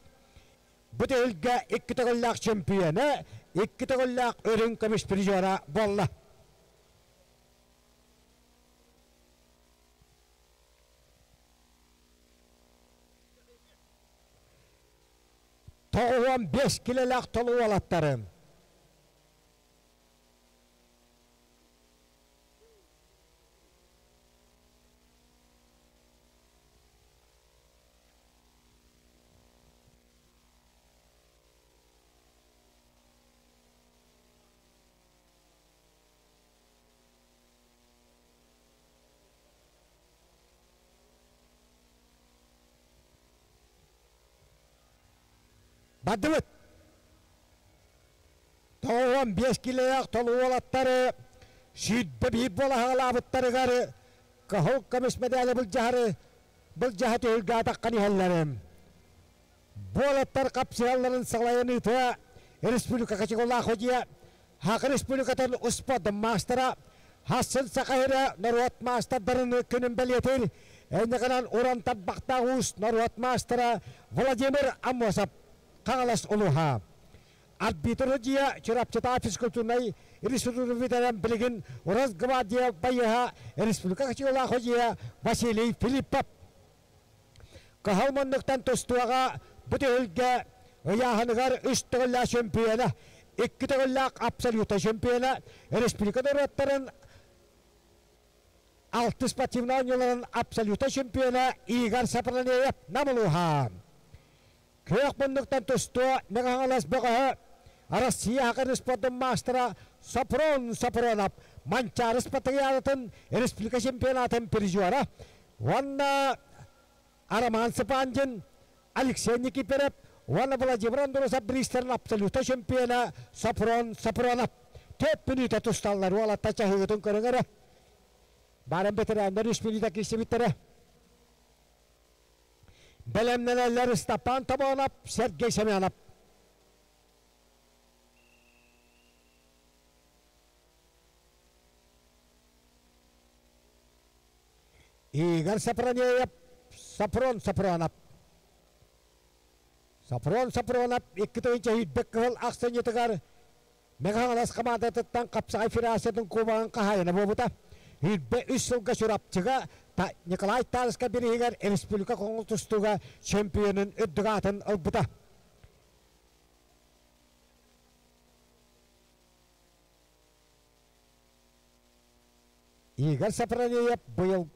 бу түһүлгэ икки төгүллээх чемпиона, икки төгүллээх үрүҥ көмүс призера буолла. 95 килэлээх толу уолаттарым. Бардыбыт. 95 килэлээх толу уолаттары 21 буола хаалаабыттарыгар кыһыл көмүс мэдээли былдьаһары былдьаһа түһүлгэ атаххан иһэллэрим. Буолаттар хапсыһалларын салайан ыытыа республика категориялаах судья Саха Республикатын успуордун маастара, Хассын Саха сирэ норуот маастардарын күнүн бэлиэтиир энньэҕинэн уран тарбахтаах уус норуот маастара Владимир Аммосов, Хаҥалас улууһа. Арбитр судья Чурапчытаа физкультурнай институтун бүтэрэн билигин Росгвардия байыаһа республика категориялаах судья Василий Филиппов. Кыһыл муннуктан тустууга бу түһүлгэ ыйааһыныгар үс төгүллээх чөмпүйүөнэ, икки төгүллээх абсолютнай чөмпүйүөнэ, республика норуоттарын алтыс спортивнай оонньууларын абсолютнай чемпиона Игорь Сапронеев Нам улууһа. Күөх муннуктан тустуо Мэҥэ Хаҥалас бөҕөһө Россия Саха спордун маастара Сопрон Сапронов Манчаары спартакиадатын республика чемпионатын призера уонна Роман Сыпандин, Алексей Никифоров уонна Владимир Андросов бириистэрин абсолютнай чемпиона Сопрон Сапронов төрт мүнүүтэ тусталлар уолаттар чаһыытын көрүҥ эрэ. Баран бэтэрээннэр үс мүнүүтэ киирсибиттэрэ. Бэлэмнэнэллэр Степан Тобонов, Сергей Семенов. Игорь Сапронеев, Сапрон Сапронов. Сапрон Сапронов 2001 кыһыл ахсынньытыгар Мэҥэ-Хаҥалас хамаандатыттан хапсаҕай федерациятын кубогын хаһаайына буолбута. 23 сылга Чурапчыга Николай Тарска бирииһигэр республика көҥүл тустууга чемпионун үрдүк аатын ылбыта. Игорь Сапронеев быйыл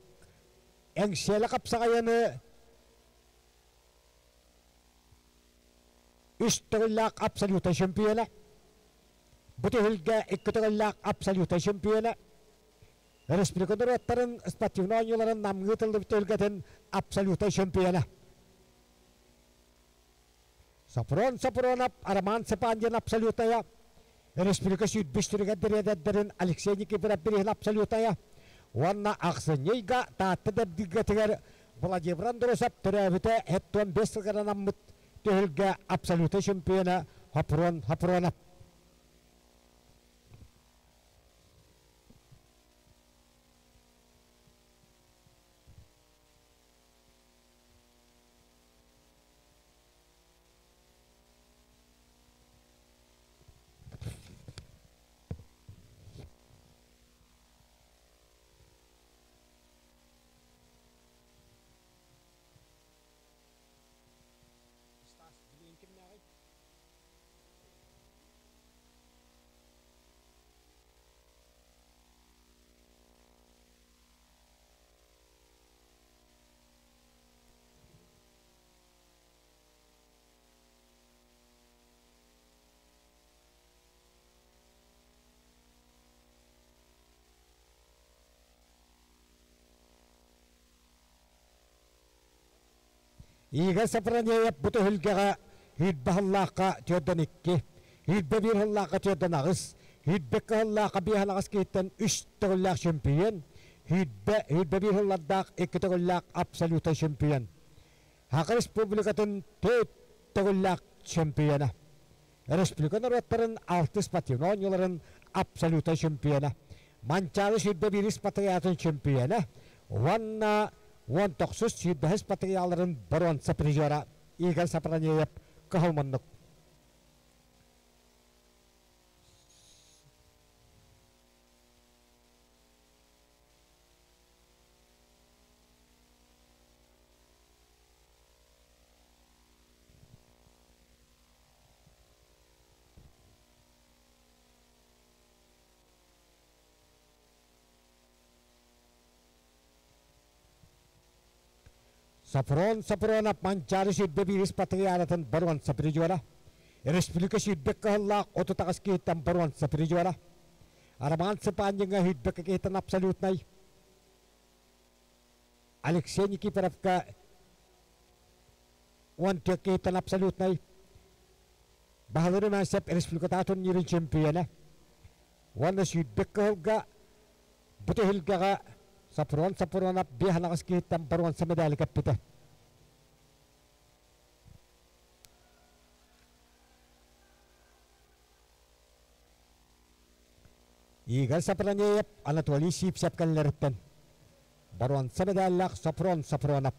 Эҥсиэлэ хапсаҕайыны үс төгүллээх абсолютнай чемпиона, бу түһүлгэ икки төгүллээх абсолютнай чемпиона, республика норуоттарын спортивнай оонньууларын намҥыы тыллыбыт түһүлгэтин абсолютнай чемпиона. Сопрон Сопронов, Роман Цыпандин абсолютная, республика сүүрбүс түрүгэр дириэдэрдэрин Алексей Никифоров бириһин абсолютная уонна ахсынньы ыйга Таатта Дэбдиргэтигэр Владимир Андросов төрөөбүтэ 75 сылыгар анаммыт түһүлгэ абсолютнай чемпиона Хопрон Хопронов. Игорь Сапранеев бу түһүлгэҕэ сүүрбэ сыллаахха түөрдэн икки, 21 сыллаахха түөрдэн аҕыс, 22 сыллаахха биэс аҕыс киһиттэн үс төгүллээх чөмпүйүөн, сүүрбэ, 21 сыллардаах икки төгүллээх абсолютнай чөмпүйүөн. Саха Республикатын төрт төгүллээх чөмпүйүөнэ. Республика норуоттарын алтыс спортивнай оонньууларын абсолютнай чөмпүйүөнэ. Манчаары 21 спартакиадатын чөмпүйүөнэ уонна 19 сүүрбэһис спартакиадаларын боруонса призера Игорь Сапранеев кыһыл муннук. Сафрон Сафронов Манчаары сүүрбэ биирис патриаратын боруонса призера, республика сүүрбэ кыһыллаах 38 киһиттэн боруонса призера, Роман Цыпандиҥҥа сүүрбэ киһиттэн абсолютнай, Алексей Никифоровка 14 киһиттэн абсолютнай, Баһылыыр Ымаансап республикатааҕы турнирын чемпиона уонна сүүрбэ кыһылга бу түһүлгэҕэ Сафрон Сафронов биэс анаҕас киһиттэн боруонса медали кэппитэ. Игорь Сапронеев Анатолий Сивцев кэллэриттэн боруонса медаллаах Сафрон Сафронов.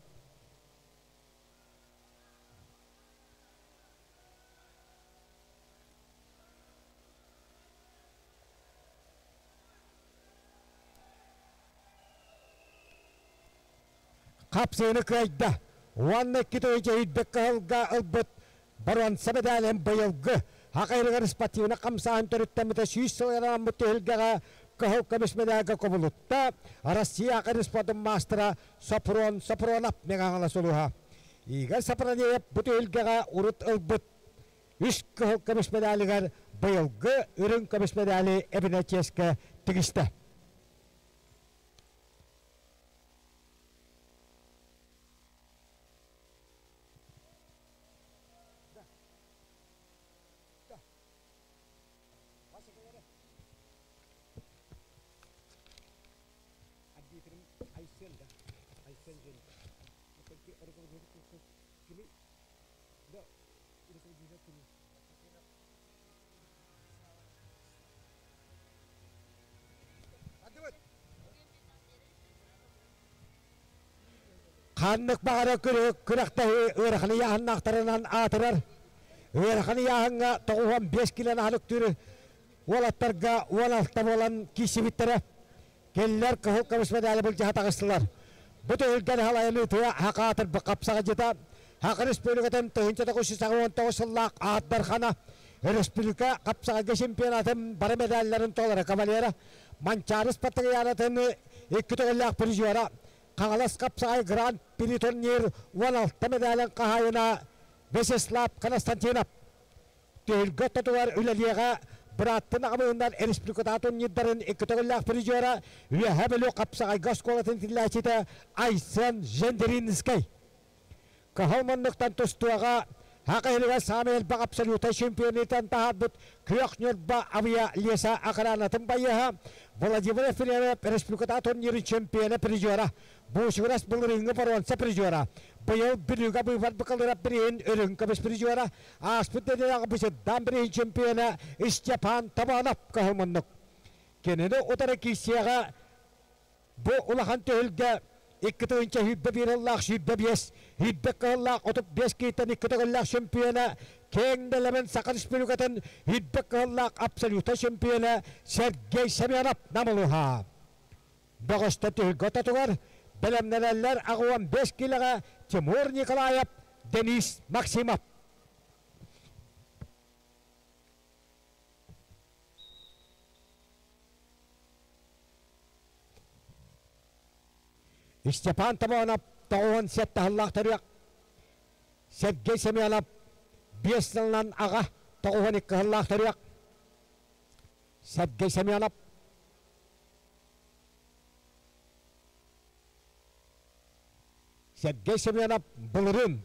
Хапсыыны кыайда уонна икки төһүчэ кыһылга ылбыт боруонса медалин быйылгы Хакайрыгар спортивнай хамсааһын төрүттэммитэ 100 сыл ырааммыт түһүлгэҕэ кыһыл көмүс медальга кубулутта Россия Академия спордун маастара Сопрон Сопронов Мэҥэ сулуһа. Игорь Сапронеев бу түһүлгэҕэ урут ылбыт үс кыһыл көмүс медалигар быйылгы үрүҥ көмүс медали эбинэ чиэскэ тигистэ. Ханнык баҕара күрэхтэһии ыарахан ыйааһыннаахтарынан аатырар. Ыарахан ыйааһыҥҥа 95 килоны аһылыктыыр уолаттарга 16 буолан киирсибиттэрэ. Кинилэр кыһыл көмүс медали былдьаһа таҕыстылар. Бу түһүлгэни халайан ыытыа хакаатырбы хапсаҕадьыта Саха Республикатын 1989 сыллаах Аат Дархана республика хапсаҕайга чемпионатын бары медалларын толоро кавалера Манчаары Спартакиадатын икки төгүллээх призера Хаҥалас хапсаҕай Гран-при турнир 16 медалын хаһаайына Вячеслав Константинов Түһүлгэ ортотугар үлэлиэҕэ бырааттын аҕабыһыннар республикатааҕы турнирдарын икки төгүллээх призера Үөһээ Бүлүү хапсаҕайга оскуолатын тиллээччитэ Айсен Жендринскэй. Кыһыл муннуктан тустууга Саха иһигэр саамай элбэх абсолютнай чемпионитан таһаарбыт Күөх Ньурба Авиа Леса охранатын байыаһа Владимир Ефремов республикатааҕы турнирын чемпиона призера Буучугурас былырыыҥҥы боруонса призера, быйыл Бүлүүгэ быыбар быкылырап бирииһин үрүҥ көмүс призера, ааспыт нэдиэлэҕэ Бычырдаан бирииһин чемпиона Степан Табанов кыһыл Кинини утары киирсиэҕэ бу улахан түһүлгэ 2 тыһыынча 21 сыллаах 25, 22 кыһыллаах 35 киһиттэн икки төгүллээх чемпиона, киэҥ нэлэмэн Саха Республикатын 22 кыһыллаах абсолютнай чемпиона Сергей Семенов Намылыха. Бөҕөстө түһүлгэ ортотугар бэлэмнэнэллэр 85 киилэҕэ Тимур Николаев, Денис Максимов. Степан Табонов 97 таһыллаах төрүөх, Сергей Семенов 5 сылынан аҕа 92 сыллаах төрүөх, Сергей Семенов Сергей Семенов былырыын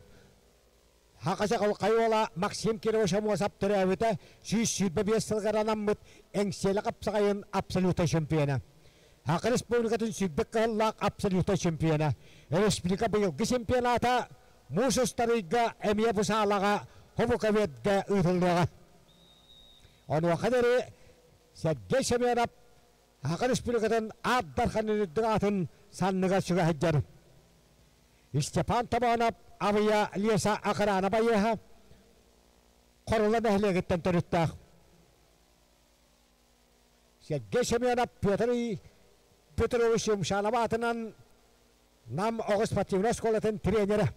Хакаса Хайуола Максим Кирович Амосов төрөөбүтэ 125 сылыгар анаммыт Эҥсиэли хапсаҕайын абсолютнай чемпиона. Саха Республикатын сүүрбэ кыһыллаах абсолютнай чемпиона. Республика быйылгы чемпионата муус устар ыйга эмиэ бу саалаҕа Хобуковедга ыытыллыаҕа. Онуоха диэри Сергей Семенов Саха Республикатын Аат Дархан үрдүк аатын санныгар сүгэ сылдьар. Степан Тобонов Абыйа Леса Охрана байыаһа Хорула нэһилиэгиттэн төрүттээх. Сергей Семенов Петр Петрович Юмшанов аатынан Нам оҕо спортивнай оскуолатын тренерэ.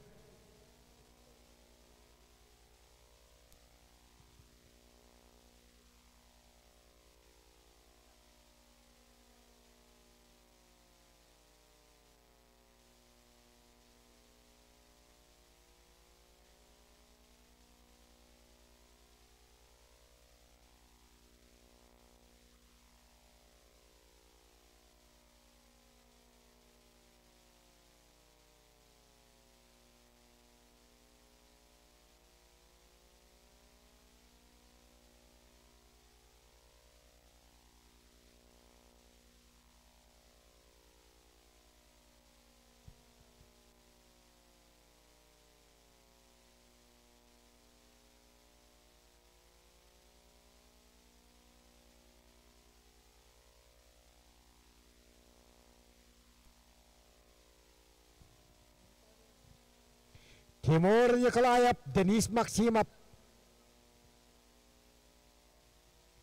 Тимур Николаев, Денис Максимов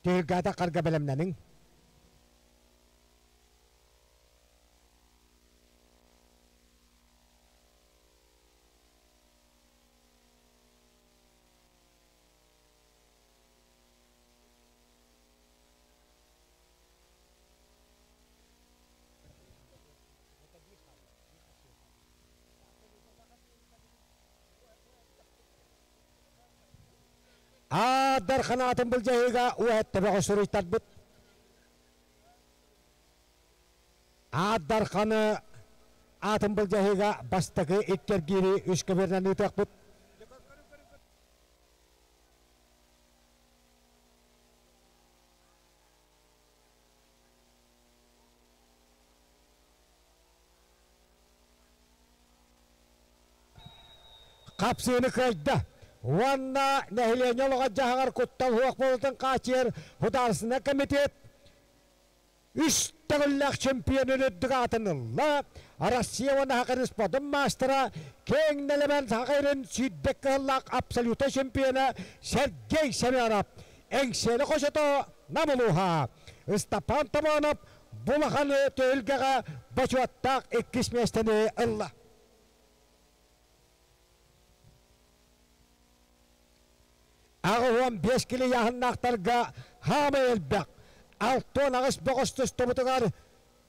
түһүлгээтэ харга бэлэмнэниҥ. Аардар ханаатын былдьаһыыга уһэттэ суруйтарбыт. Аардар ханы аатын былдьаһыыга бастакы иккэргиири үс көбүөрүнэн ыытыахпыт. Хапсыыны кыайда уонна нэһилиэнньэ олоҕор-дьаһаҕар куттал суох буолуутун хааччыйар Судаарыстыбаннай комитет үс төгүллээх чемпионун үрдүк аатын ылла. Россия уонна Саха спордун маастара, киэҥ нэлэмэн Саха сирин сүүрбэ кыһыллаах абсолютнай чемпиона Сергей Семенов, Эҥсиэли хочото Нам улууһа, Ыстапаан Томонов бу улахан түһүлгэҕэ бочуоттаах иккис миэстэни ылла. 85 кило ыйааһыннаахтарга хаамай элбэх 68 бөҕөс тустубутугар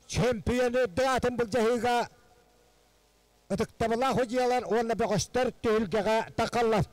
чемпион үрдүк аатын былдьаһыыга ытыктабыллаах судьуйалар уонна бөҕөстөр түһүлгэҕэ тахаллар.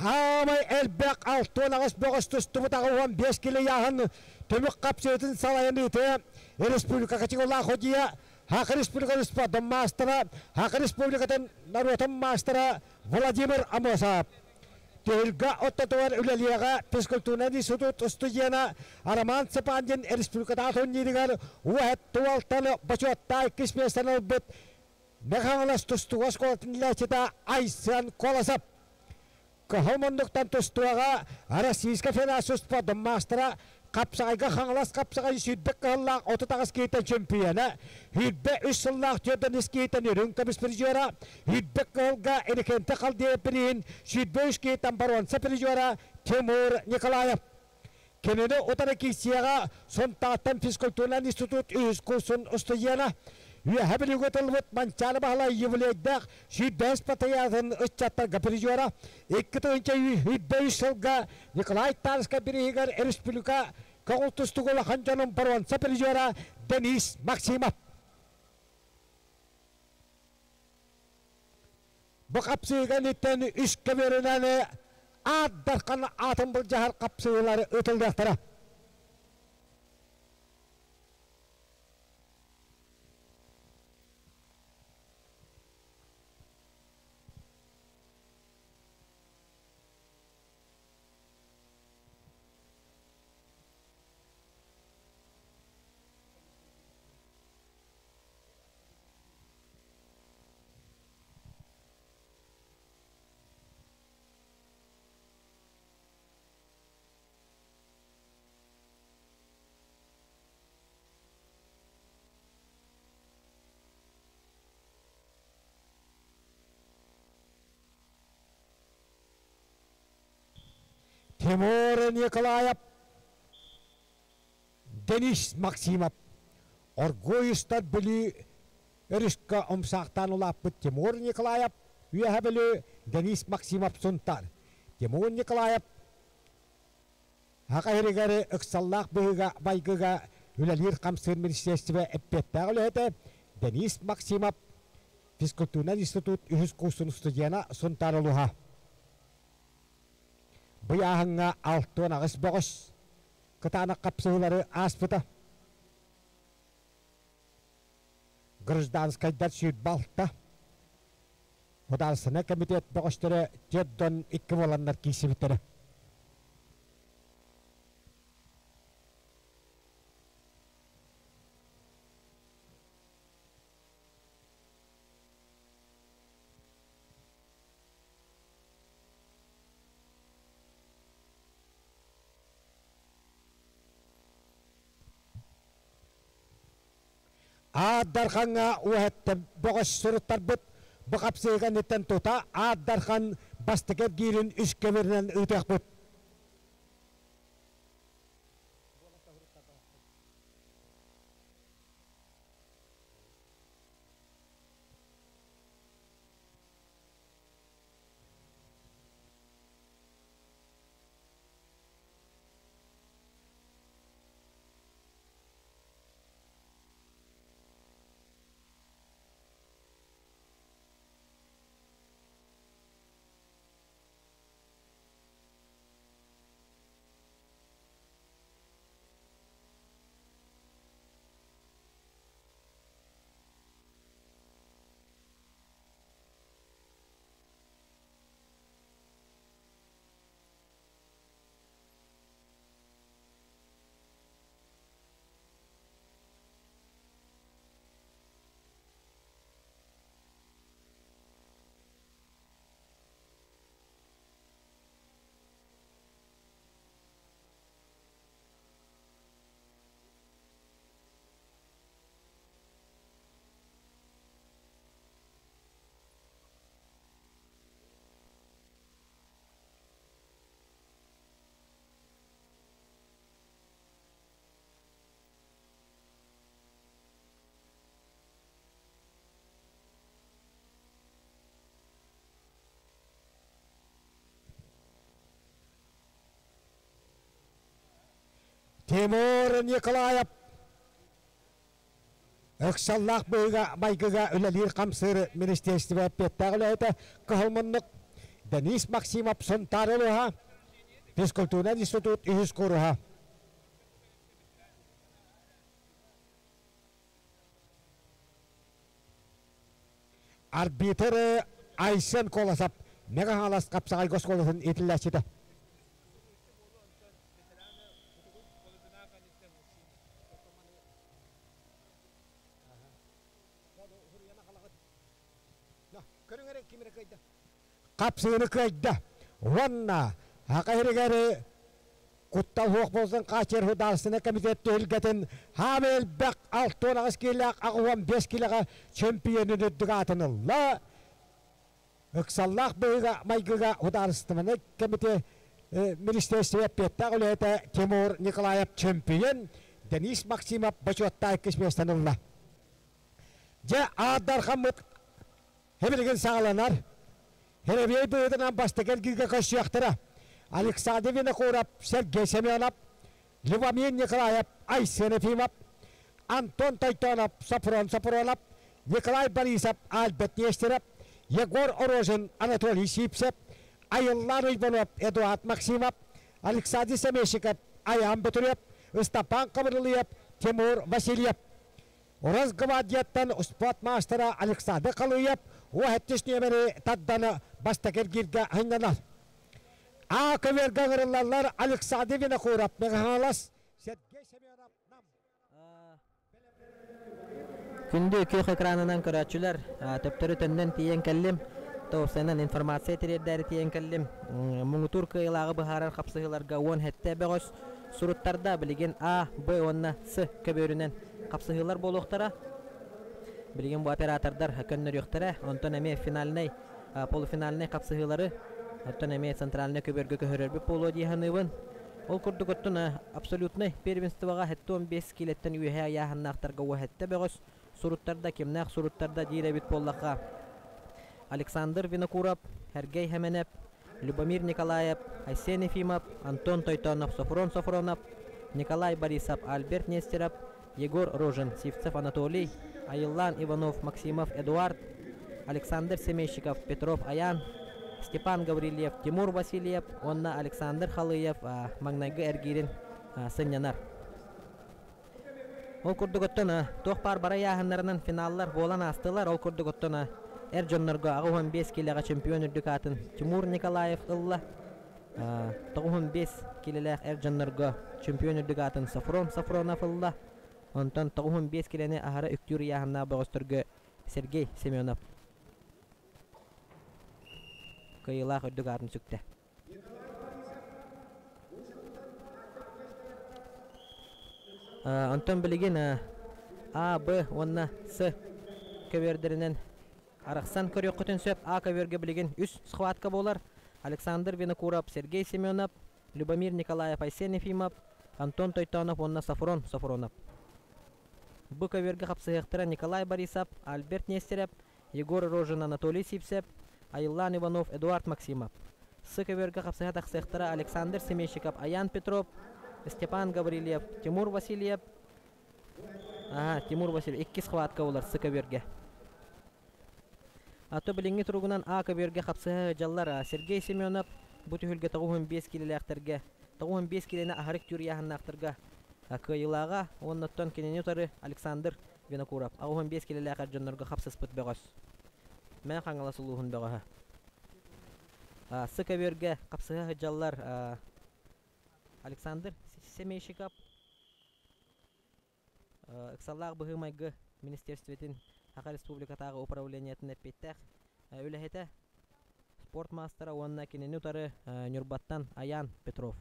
Хаамай элбэх 68 бөҕөс тустубут 85 кило ыйааһын түмүк хапсыытын салайан ыытыа республика категориялаах судьуйа Саха Республикатын спордун маастара, Саха Республикатын норуотун маастара Владимир Амосов. Түһүлгэ ортотугар үлэлиэҕэ физкультурнай институт устудьуона Роман Цыпандин республикатааҕы турнирыгар уоһэт туалтаны бочуоттаах иккис миэстэни ылбыт Мэхаҥалас тустууга оскуолатын үлэһитэ Айсен Колосов. Кыһыл муннуктан тустууга Российскай Федерация спордун маастара, хапсаҕайга Хаҥалас хапсаҕай сүүрбэ кыһыллаах 38 киһиттэн чемпиона, 23 сыллаах түөртэн үс киһиттэн үрүҥ көмүс призера, сүүрбэ кыһылга Иннокентий Халдеев бирииһин 23 киһиттэн боруонса призера Тимур Николаев. Кинини утары киирсиэҕэ Сунтаартан физкультурнай институт үһүс курсун устудьуона, Үөһэ Бүлүүгэ тыллыбыт Манчаары Баһылай юбилейдаах 105 патриотын ыччаттарга призера, 2023 сылга Николай Тарскай бирииһигэр республика Көҕүл тустук улахан дьонун боруонса призера Денис Максимов. Бу хапсыыга инниттэн үс көбүөрүнэн Аат Дархан аатын былдьаһар хапсыылар ыытыллыахтара. Тимур Николаев, Денис Максимов, Оргуйустар Бүлүү өрүскэ умсаахтаан улааппыт Тимур Николаев, Үөһэ Бүлүү Денис Максимов Сунтаар. Тимур Николаев Саха сиригэр ыксаллаах быһыыга-майгыга үлэлиир-хамсыыр министиэристибэ эппиэттээх үлэһитэ Денис Максимов, физкультурнай институт үһүс курсун студена Сунтаар улууһа. Быйааһыҥҥа 68 бөҕөс кытаанах хапсыһыылары ааспыта. Гражданскайдар 26, Художественнай комитет бөҕөстөрө 42 буоланнар киирсибиттэрэ. Аар Дархаҥҥа уоһаттан бөҕөс суруттарбыт бу хапсыһык инниттэн тута Аар Дархан бастакы эргиирин үс көбүөрүнэн ыытыахпыт. Тимур Николаев Ыксаллаах быһыыга-майгыга үлэлиир-хамсыыр министиэристибэ эппиэттээх үлэһитэ Кыһыл муннук Денис Максимов Сунтаар улууһа, физкультурнай институт үһүс кууруһа. Арбитр Айсен Колосов Мэҥэ Хаҥалас хапсаҕайга оскуолатын иитиллээччитэ. Хапсыыны кыайда уонна Саха сиригэр куттал суох буолсан хааччыйар судаарыстыбаннай комитет түһүлгэтин хаамай элбэх 68 киилээх 85 киилэҕэ чөмпүйүөнүн үрдүк аатын ылла. Ыксаллаах быһыыга-майгыга судаарыстыбаннай комитет министерство эппиэттээх үлэһитэ Тимур Николаев чөмпүйүөн Денис Максимов бочуоттаах иккис миэстэни ылла. Дьэ, Аар Дархаммыт Билигин саҕаланар. Херебиэй быһыытынан бастакы эргииргэ көрсүөхтэрэ. Александр Винокуров, Сергей Семенов. Любомир Николаев, Айсен Ефимов, Антон Тойтонов, Сопрон Сопронов, Николай Борисов, Альберт Нестеров, Егор Орожин, Анатолий Сипсев, Айыллан Уйбанов, Эдуард Максимов, Александр Семешиков, Аян Бутурев, Ыстапан Кабырылыев, Тимур Васильев. Росгвардияттан спорт маастара Александр Халыев уоһэттис нүөмэри тарданы бастакы эргииргэ һынньанар. А көбүөргэ ыҥырыллаллар Александр Винокуров, Мегаһалас, Сергей Семенов, Нам. Күндү күөх экранынан көрөөччүлэр, төптөрү төннөн тиийэн кэллим. Тоусенан информация тириэрдээри тиийэн кэллим. Муҥутуур кыайыылааҕы быһаарар хапсыһыыларга 17 бөҕөс суруттарда билигин А, Б уонна С көбүөрүнэн хапсыһыылар буолуохтара. Билигин бу оператордар көннөрүөхтэрэ. Онтон эмиэ финальнай, полуфинальнай хапсыһыылары оттон эмиэ центральнай көбүөргэ көһөрөрбүт буолуо дии саныыбын. Ол курдук оттон абсолютнай первенствоҕа 75 киилэттэн үөһээ ыйааһыннаахтарга уоһэтте бөҕөс суруттарда, кимнээх суруттарда диир эбит буоллахха Александр Винокуров, Сергей Хэмэнэп, Любомир Николаев, Айсен Ефимов, Антон Тойтонов, Софрон Софронов, Николай Борисов, Альберт Нестеров, Егор Рожин, Сивцев Анатолий, Айыллаан Иванов, Максимов Эдуард, Александр Семейщиков, Петров Аян, Степан Гаврильев, Тимур Васильев уонна Александр Халыев маҥнайгы эргиирин сынньанар. Ол курдук оттон туох баар бары ыйааһыннарынан финаллар буолан аастылар. Ол курдук оттон эр дьоннорго 85 киилэҕэ чемпион үрдүк аатын Тимур Николаев ылла. 95 киилэлээх эр дьоннорго чемпион үрдүк аатын Софрон Софронов ылла. Онтон 95 киилэни аһара үктүүр ыйааһыннаах бөҕөстөргө Сергей Семенов кыайыылаах үрдүк аатын сүктэ. Онтон билигин А, Б уонна С көбүөрдэринэн арахсан көрүөххүтүн сөп. А көбүөргэ билигин үс схватка буолар. Александр Винокуров, Сергей Семенов, Любомир Николаев, Айсен Ефимов, Антон Тойтонов уонна Софрон Софронов. Бу көбүөргэ хапсыһыахтара Николай Борисов, Альберт Нестерев, Егор Рожин, Анатолий Сивцев, Айыллаан Иванов, Эдуард Максимов. С көбүөргэ хапсыһа тахсыахтара Александр Семейщиков, Аян Петров, Степан Гаврильев, Тимур Васильев. Ага, Тимур Васильев иккис хватка булар С көбүөргэ. Ато билиҥҥи туругунан А көбүөргэ хапсыһа сылдьаллар Сергей Семенов бу түһүлгэ 95 киилэлээхтэргэ 95 киилэни аһарык түүр ыйааһыннаахтарга кыайыылааҕа уонна оттон кинини утары Александр Винокуров 85 киилэлээх эр дьоннорго хапсыспыт бөҕөс. Мэҥэ Хаҥалас улууһун бөҕөһө. С көбүөргэ хапсыһа сылдьаллар Александр Семейщиков, ыксаллаах быһыы-майгы министерствотын Саха Республикатааҕы управлениетын эппиэттээх үлэһитэ, спорт маастара уонна кинини утары Ньурбаттан Аян Петров.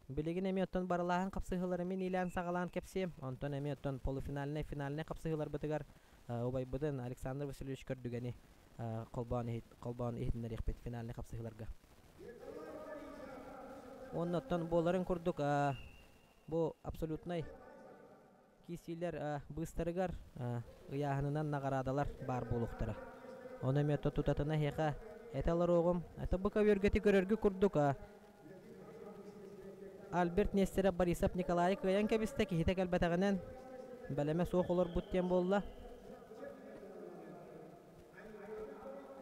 Билигин эмиэ оттон барылааһын хапсыһыылары мин иилээн-саҕалаан кэпсиэм. Онтон эмиэ оттон полуфинальнай, финальнай хапсыһыыларбытыгар убайбытын Александр Васильевич Көрдүгэни холбоон, иһит, холбоон иһитиннэриэхпит финальнай хапсыһыыларга. Уонна оттон буоларын курдук бу абсолютнай киирсиилэр быыстарыгар ыйааһынынан наҕараадалар баар буолуохтара. Ону эмиэ тутатына эһиэхэ этэ олоруоҕум. Это бу көбүөргэти көрөргү курдук Альберт Нестеров Борисов Николайы кыайан кэбистэ, киһитэ кэлбэтэҕинэн бэлэмэ суох олорбут диэн буолла.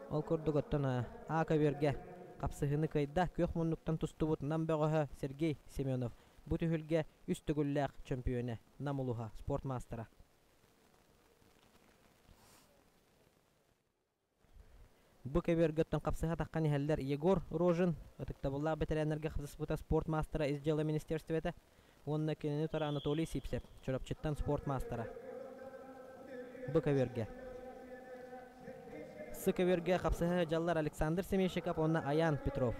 Ол курдук оттон А көбүөргэ хапсыһыыны кыайда күөх муннуктан тустубут Нам бөҕөһө Сергей Семенов. Бу түһүлгэ үс төгүллээх чөмпүйүөнэ, Нам улуһа, спорт маастара. Бу көбүөргэ оттон хапсыһа таххан иһэллэр Егор Рожин, ытыктабыллаах бэтэрээннэргэ хапсыспыта спорт маастара ис дьыала министерствета уонна кинини утары Анатолий Сипсев, Чурапчыттан спорт маастара. Бу көбүөргэ. С көбүөргэ хапсыһа сылдьаллар Александр Семейщиков уонна Аян Петров.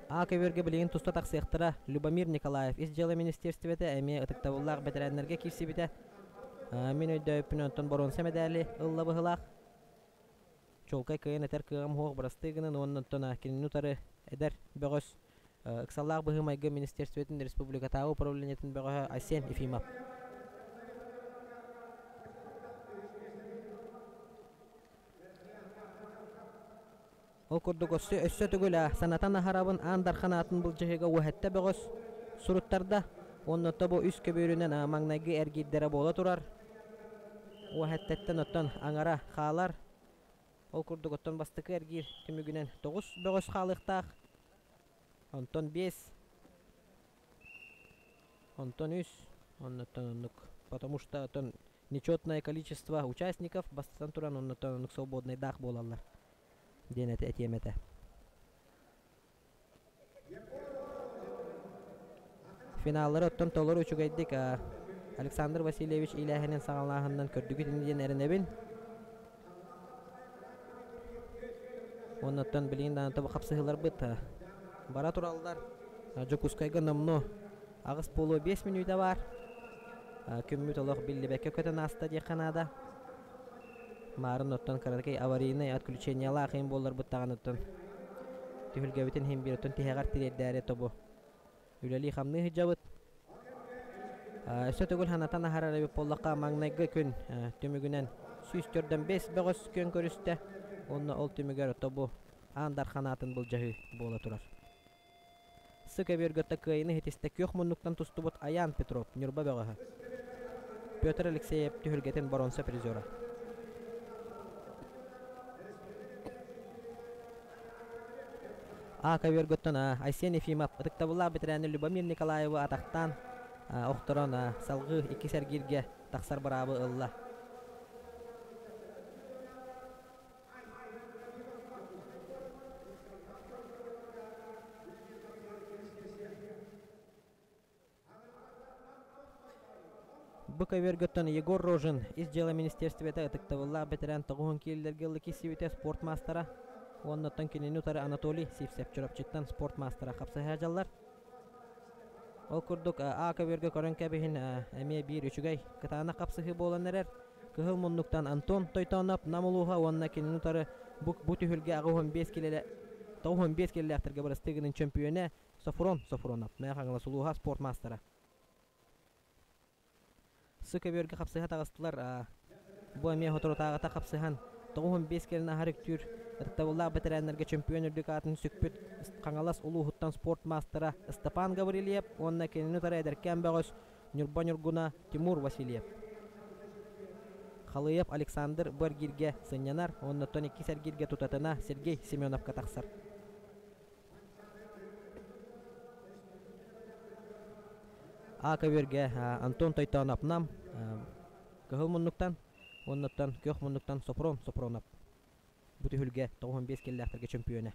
А көбүөргэ билигин туста тахсыахтара Любомир Николаев ис дьыала министерствета эмиэ ытыктабыллаах бэтэрээннэргэ киирсибитэ. Мин өйдөөбүппүн онтон боруонса мэдээли ылла быһыылаах. Чуолкай кыайан этэр кыаҕым суох бырастыы гынан уонна оттон кинини утары эдэр бөҕөс ыксаллаах быһыы-майгы министерствотын республикатааҕы управлениетын бөҕөһө Айсен Ефимов. Ол курдук өссө өссө төгүл санатан аһарабын Аан Дархан аатын былдьаһыыга уһэттэ бөҕөс суруттарда. Уонна тобу үс көбүөрүнэн маҥнайгы эргиирдэрэ буола турар. Уһэттэттэн оттон аҥара хаалар. Ол курдук оттон бастакы эргиир түмүгүнэн тоҕус бөҕөс хаалыахтаах. Онтон биэс, онтон үс, оннуттан оннук. Потому что оттон нечетное количество участников бастатан туран оннуттан оннук свободныйдаах буолаллар диэн этэ этиэм этэ. Финаллары оттон толору үчүгэйдик Александр Васильевич иилээһинин саҕалааһынынан көрдүгүт ини диэн эрэнэбин. Уонна оттон билигин даҕаны тобу хапсыһыыларбыт бара тураллар. Дьокуускайга номнуо аҕыс буолуо биэс мүнүүтэ баар. Күммүт олох биллибэккэ көтөн ааста диэххэ наада. Маарын оттон кыракый аварийнай отключениелаах иһин буолларбыт даҕаны оттон түһүлгэбитин иһин биир оттон тиһэҕэр тириэрдээри тобу үлэлии-хамныы сылдьабыт. Өссө төгүл санатан аһарар эбит буоллахха, маҥнайгы күн түмүгүнэн 145 бөҕөс күөн көрүстэ. Уонна ол түмүгэр тобу Аан Дархан аатын былдьаһыы буола турар. Сы көбүөргөттө кыайыны иһитистэ күөх муннуктан тустубут Аян Петров, Ньурба бөҕөһө. Петр Алексеев түһүлгэтин боруонса призера. А көбүөргөттөн Айсен Ефимов ытыктабыллаах бэтэрээнэ Любомир Николаевы атахтаан охторон салгыы иккис эргииргэ тахсар быраабы ылла. Бу көбүөргөттөн Егор Рожин Ис дьыала министиэристибэтэ ытыктабыллаах бэтэрээн тоҕуһун киирилэргэ ыллы киирсибитэ спорт маастара уонна кинини утары Анатолий Сивцев Чурапчыттан спорт маастара хапсыһа дьаллар. Ол курдук А көбүөргэ көрөн кэбиһин эмиэ биир үчүгэй кытаанах хапсыһыы буолан эрэр. Кыһыл муннуктан Антон Тойтоонов Нам улууһа уонна кинини утары бу, бу түһүлгэ 85 килэлэ 95 килэлээхтэргэ бырастыы гынын чөмпүйүөнэ Софрон Софронов, Мэҥэ Хаҥалас улууһа спорт маастара. Сы көбүөргэ хапсыһа таҕыстылар. Бу эмиэ соторутааҕыта хапсыһан 95 кэлин аһар үктүүр ытыктабыллаах бэтэрээннэргэ чөмпүйүөн үрдүк аатын сүкпүт Хаҥалас улууһуттан спорт маастара Степан Гаврильев уонна кинини утары эдэркээн бөҕөс Ньурба Ньургуна Тимур Васильев. Халыев Александр бу эргииргэ сынньанар, оннуттан иккис эргииргэ тутатына Сергей Семеновка тахсар. А көбүөргэ Антон Тойтоонов Нам кыһыл муннуктан, оннуттан күөх муннуктан Сопрон Сопронов бу түһүлгэ 95 киллээхтэргэ чөмпүйүөнэ.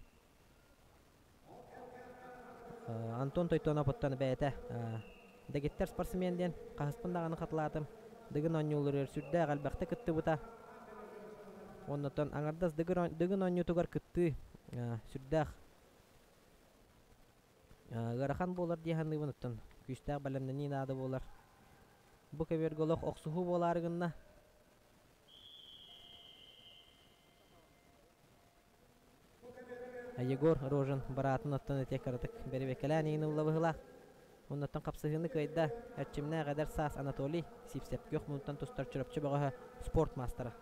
Антон Тойтоноповтан бэйэтэ дэгиттэр спортсмен диэн хаһыспын даҕаны хатылаатым. Дыгын оонньууларыгар сүрдээх элбэхтэ кыттыбыта. Оннуттан аҥардас Дыгын оонньуутугар кыттыы сүрдээх ыарахан буолар дии саныыбын оттон күүстээх бэлэмнэнии наада буолар. Бу көбүөргэ олох охсуһуу буолаары гынна. Егор Рожин быраатын оттон ити кыратык бэрэбиэркэлээн иһин ылла быһыылаах. Оннуттан хапсыһыыны кыайда эрчимнээх эдэр саас Анатолий Сивцев күөх муннуттан тустар Чурапчы бөҕөһө спорт маастара.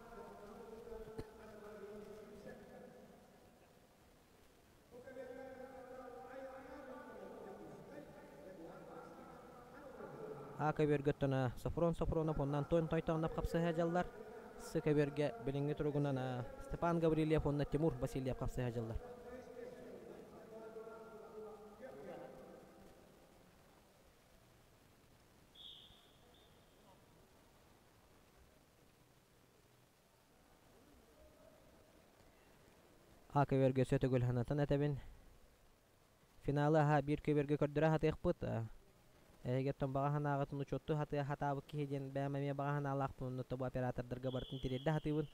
А көбүөргөттөн Софрон Софронов уонна Антон Тойтоонов хапсыһа дьаллар. С көбүөргэ билиҥҥи туругунан Степан Гаврильев уонна Тимур Васильев хапсыһа дьаллар. А көбүөргэ өссө төгүл санатан этэбин. Финалы аһа биир көбүөргэ көрдөрө сатыахпыт. Эһиги оттон баҕа санааҕытын учуоттуу сатыа сатаабыт киһи диэн бэйэм эмиэ баҕа санаалаахпын онно тобу оператордарга барытын тириэрдэ сатыыбын.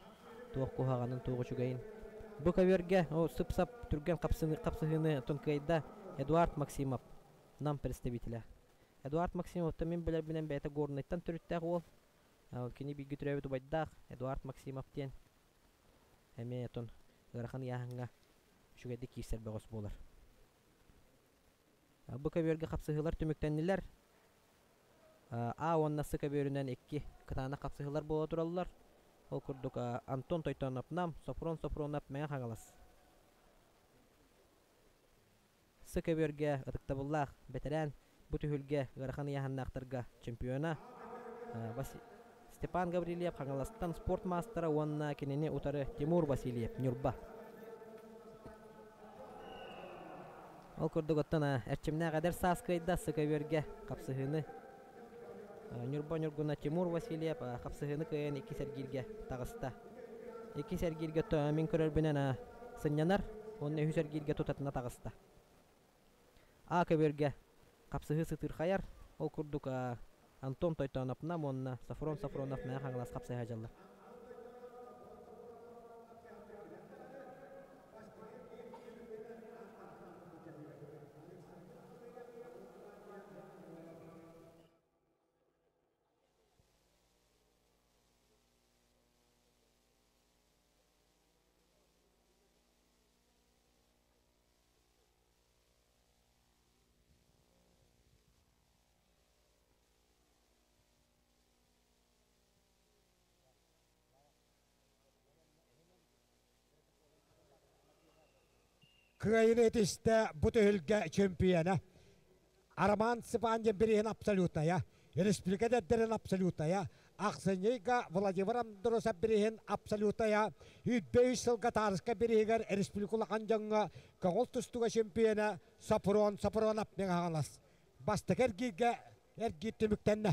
Туох куһаҕанын, туох үчүгэйин. Бу көбүөргэ о, сып-сап түргэн хапсыһыыны оттон кыайда Эдуард Максимов, Нам представителэ. Эдуард Максимовтан мин билэрбинэн бэйэтэ Горнайтан төрүттээх уол. Кини бииргэ төрөөбүт убайдаах Эдуард Максимов диэн эмиэ оттон ыарахан ыйааһыҥҥа үчүгэйдик киирсэр бөҕөс буолар. Бу көбүөргэ хапсыһыылар түмүктэннилэр. А уонна С көбүөрүнэн икки кытаанах хапсыһыылар буола тураллар. Ол курдук Антон Тойтоонов Нам, Софрон Софронов Мэҥэ Хаҥалас. С көбүөргэ ытыктабыллаах бэтэрээн бу түһүлгэ ыарахан ыйааһыннаахтарга чемпиона Степан Гаврильев Хаҥаластан спорт маастара уонна кинини утары Тимур Васильев Ньурба. Ол курдук оттон эрчимнээх эдэр саас кыайда С көбүөргэ хапсыһыыны Ньурба Ньургуна Тимур Васильев хапсыһыыны кыайан иккис эргииргэ таҕыста. Иккис эргииргэ мин көрөрбүнэн сынньанар уонна үһүс эргииргэ тутатына таҕыста. А көбүөргэ хапсыһыы сытыырхайар, ол курдук Антон Тойтоонов Нам уонна Софрон Софронов Мэҥэ Хаҥалас хапсыһа дьаллар. Кыайыны итистэ бу түһүлгэ чемпиона Роман Степанин бириһин абсолютная, республика дэрдэрин абсолютная, ахсынньыга Владимир Андросов бириһин абсолютная, 105 сылга таарыска бириһигэр республика улахан дьоҥҥо көҥүл тустууга чемпиона Сопрон Сопронов Мэҥэ Бастакы эргииргэ эргиир түмүктэннэ.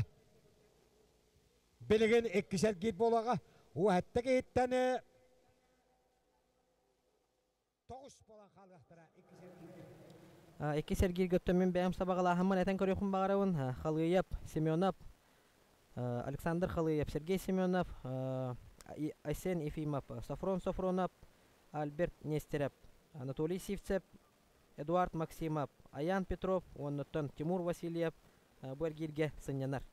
Билигин иккис эргиир буолуоҕа. Уһатта киһиттэн тоҕус буолан хаалыахтара иккис эргииргэ. Иккис эргииргэ оттон мин бэйэм сабаҕалааһыммын этэн көрүөхпүн баҕарабын. Халыйап, Семенов, Александр Халыев, Сергей Семенов, Айсен Ефимов, Софрон Софронов, Альберт Нестеров, Анатолий Сивцев, Эдуард Максимов, Аян Петров уоннаттан Тимур Васильев бу эргииргэ сынньанар.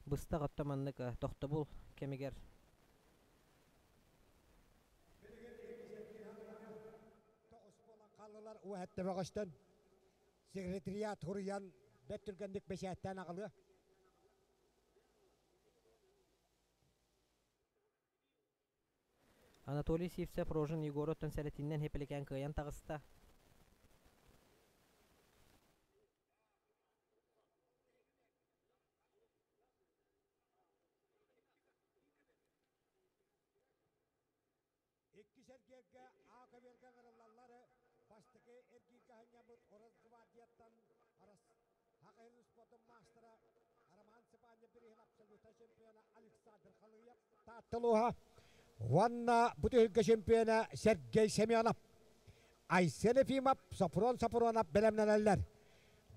Быстах отто маннык тохтобул кэмигэр Хааллылар уһатта бөҕөстөн секретариат хуруйан бэрт түргэнник бэчээттээн аҕалыа. Анатолий Сивцев Рожин Егороттан сэрэтиннэн хепелекээн кыайан таҕыста. Иккис эргиэргэ А көбүөргэ ыҥырыллаллар бастакы эргииргэ аһынньаммыт Росгвардияттан Хахайын спордун маастара Роман Степанов бирииһин абсолютнай чемпиона Александр Халыев Таатталууһа уонна бу түһүлгэ чемпиона Сергей Семенов, Айсен Ефимов, Сопрон Сопронов бэлэмнэнэллэр.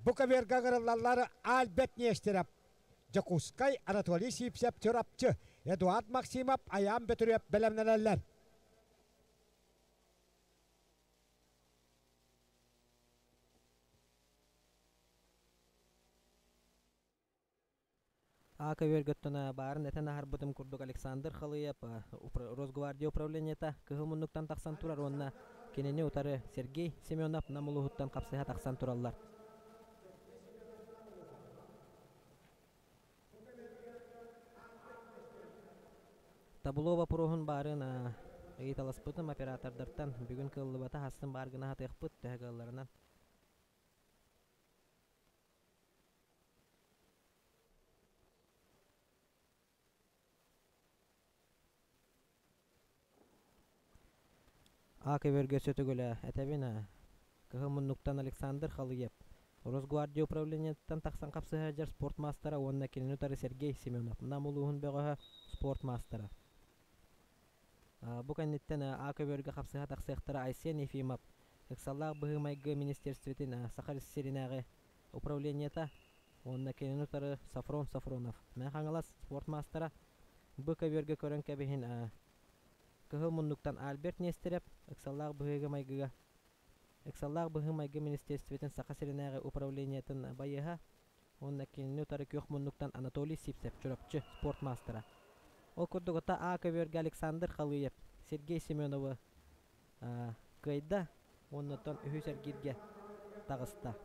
Бу көбүөргэ ыҥырыллаллар Альберт Нестеров, Дьокуускай, Анатолий Сивцев, Чурапчы, Эдуард Максимов, Айаан Бөтүрүөп бэлэмнэнэллэр. А көбүөргөттөн баарын этэн аһарбытым курдук Александр Халыев Росгвардия управлениета кыһыл муннуктан тахсан турар уонна кинини утары Сергей Семенов Нам улууһуттан хапсыһа тахсан тураллар. Табло боппуруоһун баарын ыйыталаспытым оператордартан бүгүн кыаллыбата хастын баар гына сатыахпыт төһө кыалларынан. А көбүөргэ сөтөгүлэ этэбин ээ, кыһыл муннуктан Александр Халыев, Росгвардия управлениетыттан тахсан хапсыһа сылдьар спорт маастара уонна кинини утары Сергей Семенов, Нам улууһун бөҕөһө, спорт маастара. Бу кэнниттэн А көбүөргэ хапсыһа тахсыахтара Айсен Ефимов, ыксаллаах быһыы-майгы министерствотын Саха сиринээҕи управлениета уонна кинини утары Софрон Софронов, Мэҥэ Хаҥалас спорт маастара. Бу көбүөргэ көрөн кэбиһин Кыһыл муннуктан Альберт Нестерев ыксаллаах быһыыга-майгыга Ыксаллаах быһыы-майгы министиэристибэтин Саха сиринээҕи управлениетын байыаһа уонна кинини утары күөх муннуктан Анатолий Сивцев, Чурапчы спорт маастара. Ол курдук ата А көбүөргэ Александр Халыев Сергей Семеновы кыайда уонна оттон үһүс эргииргэ таҕыста.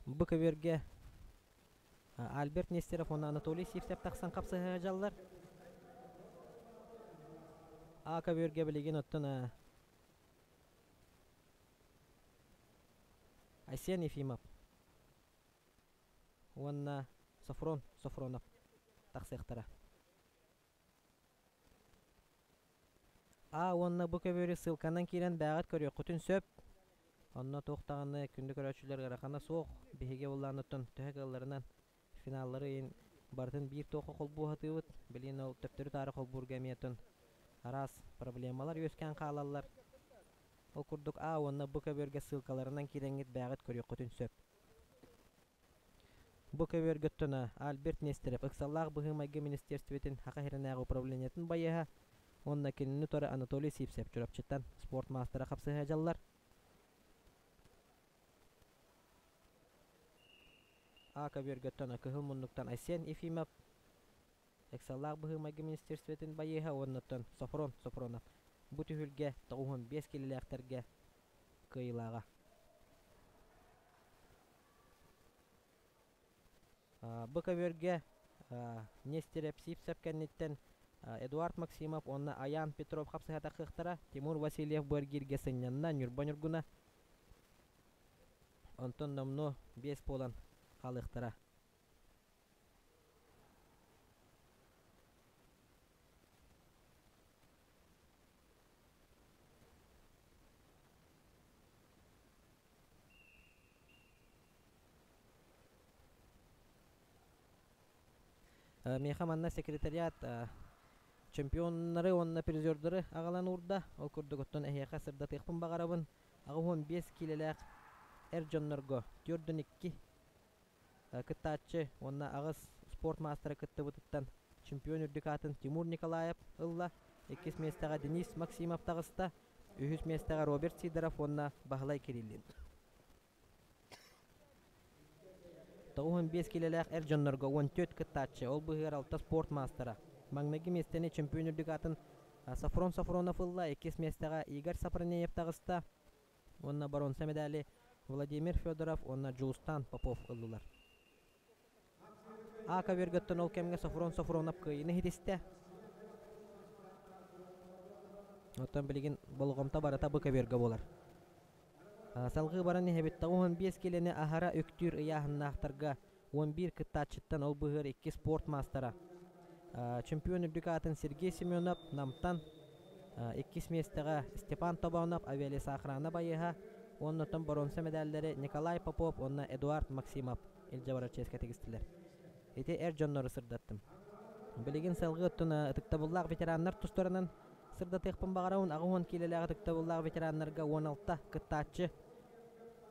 Бу көбүөргэ Альберт Нестеров уонна Анатолий Сивцев тахсан хапсыһа сылдьаллар. А көбүөргэ билигин оттон Айсен Ефимов уонна Софрон Софронов тахсыахтара. А уонна бу көбүөрү ссылканан киирэн бээҕит көрүөххүтүн сөп. Онно туох даҕаны күндү көрөөччүлэр ыарахана суох. Биһиги улааннаттан төһө кыалларынан финаллары ыйын барытын биир туохха холбуу сатыыбыт. Билигин ол төптөрү-таары холбуурга эмиэ оттон араас проблемалар үөскээн хаалаллар. Ол курдук А уонна Б көбүөргэ ссылкаларынан киирэҥҥит бээҕит көрүөххүтүн сөп. Бу көбүөргөттөн Альберт Нестерев ыксаллаах быһыы-майгы министиэристибэтин Саха сиринээҕи управлениетын байыаһа уонна кинини утары Анатолий Сивцев Чурапчыттан спорт маастара хапсыһа дьаллар. А көбүөргөттөн Кыһыл муннуктан Айсен Ефимов ыксаллаах быһыы-майгы министиэристибэтин байыаһа уонна Софрон Софронов бу түһүлгэ 95 килэлээхтэргэ кыайыылааҕа. Бу көбүөргэ Нестерев Сивцев кэнниттэн Эдуард Максимов уонна Аян Петров хапсыһа тахсыахтара. Тимур Васильев бу эргииргэ сынньанна, Ньурба Ньургуна. Онтон номнуо биэс буолан хаалыахтара. Миэхэ манна секретариат чемпионнары уонна призердары аҕалан уурда. Ол курдук оттон эһиэхэ сырдатыахпын баҕарабын. 85 киилэлээх эр дьоннорго 4-2 кыттааччы уонна аҕыс спорт маастара кыттыбытыттан чемпион үрдүк аатын Тимур Николаев ылла. Иккис миэстэҕэ Денис Максимов таҕыста. Үһүс миэстэҕэ Роберт Сидоров уонна Баһылай Кириллин. 95 киилэлээх эр дьоннорго 14 кыттааччы, ол быыһыгар алта спорт маастара. Маҥнайгы миэстэни чемпион үрдүк аатын Сафрон Сафронов ылла, иккис миэстэҕэ Игорь Сапронеев таҕыста уонна боруонса медали Владимир Федоров уонна Дьулустан Попов ыллылар. А көбүөргөттөн ол кэмҥэ Софрон Софронов кыайыыны иһитистэ. Оттон билигин болҕомто барыта бу көбүөргэ буолар. Салгыы баран иһэбит 95 киилэни аһара үктүүр ыйааһыннаахтарга 11 кыттааччыттан ол быһыар икки спорт маастара. Чемпион үрдүк аатын Сергей Семенов Намтан иккис миэстэҕэ Степан Тобонов авиалесоохрана байыаһа уонна оттон боруонса медаллары Николай Попов уонна Эдуард Максимов илдьэ барар чиэскэ тигистилэр. Ити эр дьоннору сырдаттым. Билигин салгыы оттон ытыктабыллаах ветераннар тустарынан сырдатыахпын баҕарабын. 80 киилэлээх ытыктабыллаах ветераннарга 16 кыттааччы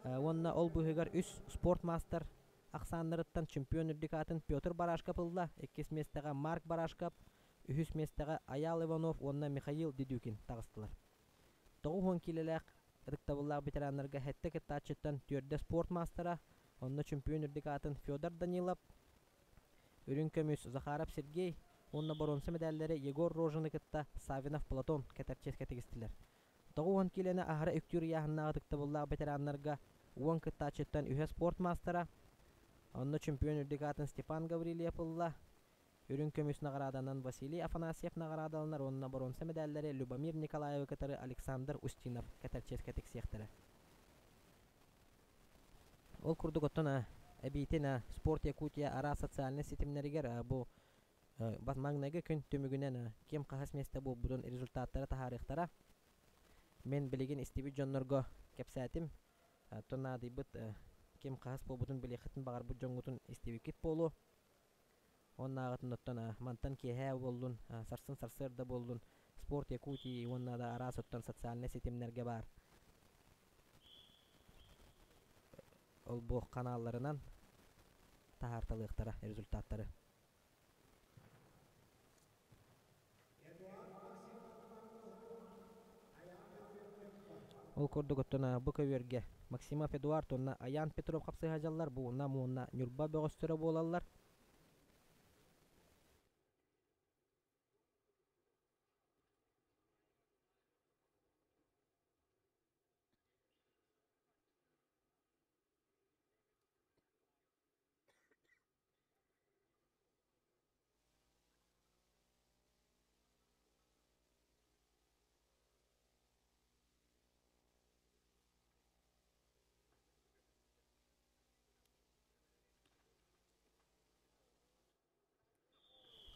уонна ол быыһыгар үс спорт маастар ахсааннарыттан чемпион үрдүк аатын Петр Барашков ылла, иккис миэстэҕэ Марк Барашков, үһүс миэстэҕэ Айаал Иванов уонна Михаил Дедюкин таҕыстылар. 90 киилэлээх ытыктабыллаах ветераннарга сэттэ кыттааччыттан түөрдэ спорт маастара, онно чемпион үрдүк аатын Федор Данилов, үрүҥ көмүс Захаров Сергей уонна боруонса медаллары Егор Рожины кытта Савинов Платон кэтэр чиэскэ тигистилэр. 90 киилэни аһара үктүүр ыйааһыннаах ытыктабыллаах ветераннарга 10 кыттааччыттан үһэ спорт маастара, онно чемпион үрдүк аатын Степан Гаврильев ылла, Үрүҥ көмүс наҕарааданан Василий Афанасьев наҕараадаланар уонна боруонса медаллэри Любомир Николаевы кытары Александр Устинов кэтэр чиэскэ тиксиэхтэрэ. Ол курдук оттон эбиитин Спорт Якутия араас социальнай ситимнэригэр бу маҥнайгы күн түмүгүнэн ким хаһыс миэстэ буолбутун результаттары таһаарыахтара. Мин билигин истибит дьоннорго кэпсээтим. Оттон наадыйбыт ким хаһыс буолбутун билиэххитин баҕарбыт дьоҥҥутун истибиккит буолуо. Оннааҕытын оттон мантан киэһээ буоллун, сарсын сарсыарда буоллун, Спорт Якутии уонна да араас оттон социальнай ситимнэргэ баар олбуох ханаалларынан таһаарталыахтара результаттары. Ол курдук оттон бу көбүөргэ Максимов Эдуард уонна Аян Петров хапсыһа дьаллар бу уонна уонна Ньурба бөҕөстөрө буолаллар.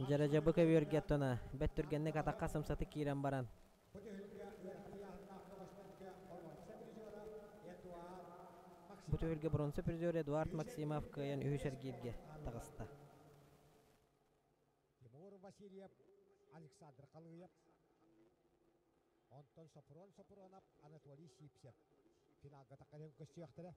Дьэрэдьэбы көбүөргэ оттон бэт түргэнник атахха сымсатык киирэн баран Бу түһүлгэ бронза призер Эдуард Максимов кыайан үһүс эргииргэ таҕыста. Тимур Васильев, Александр Халыев, онтон Сопрон Сопронов, Анатолий Сипсев финалга таххан көстүөхтэрэ.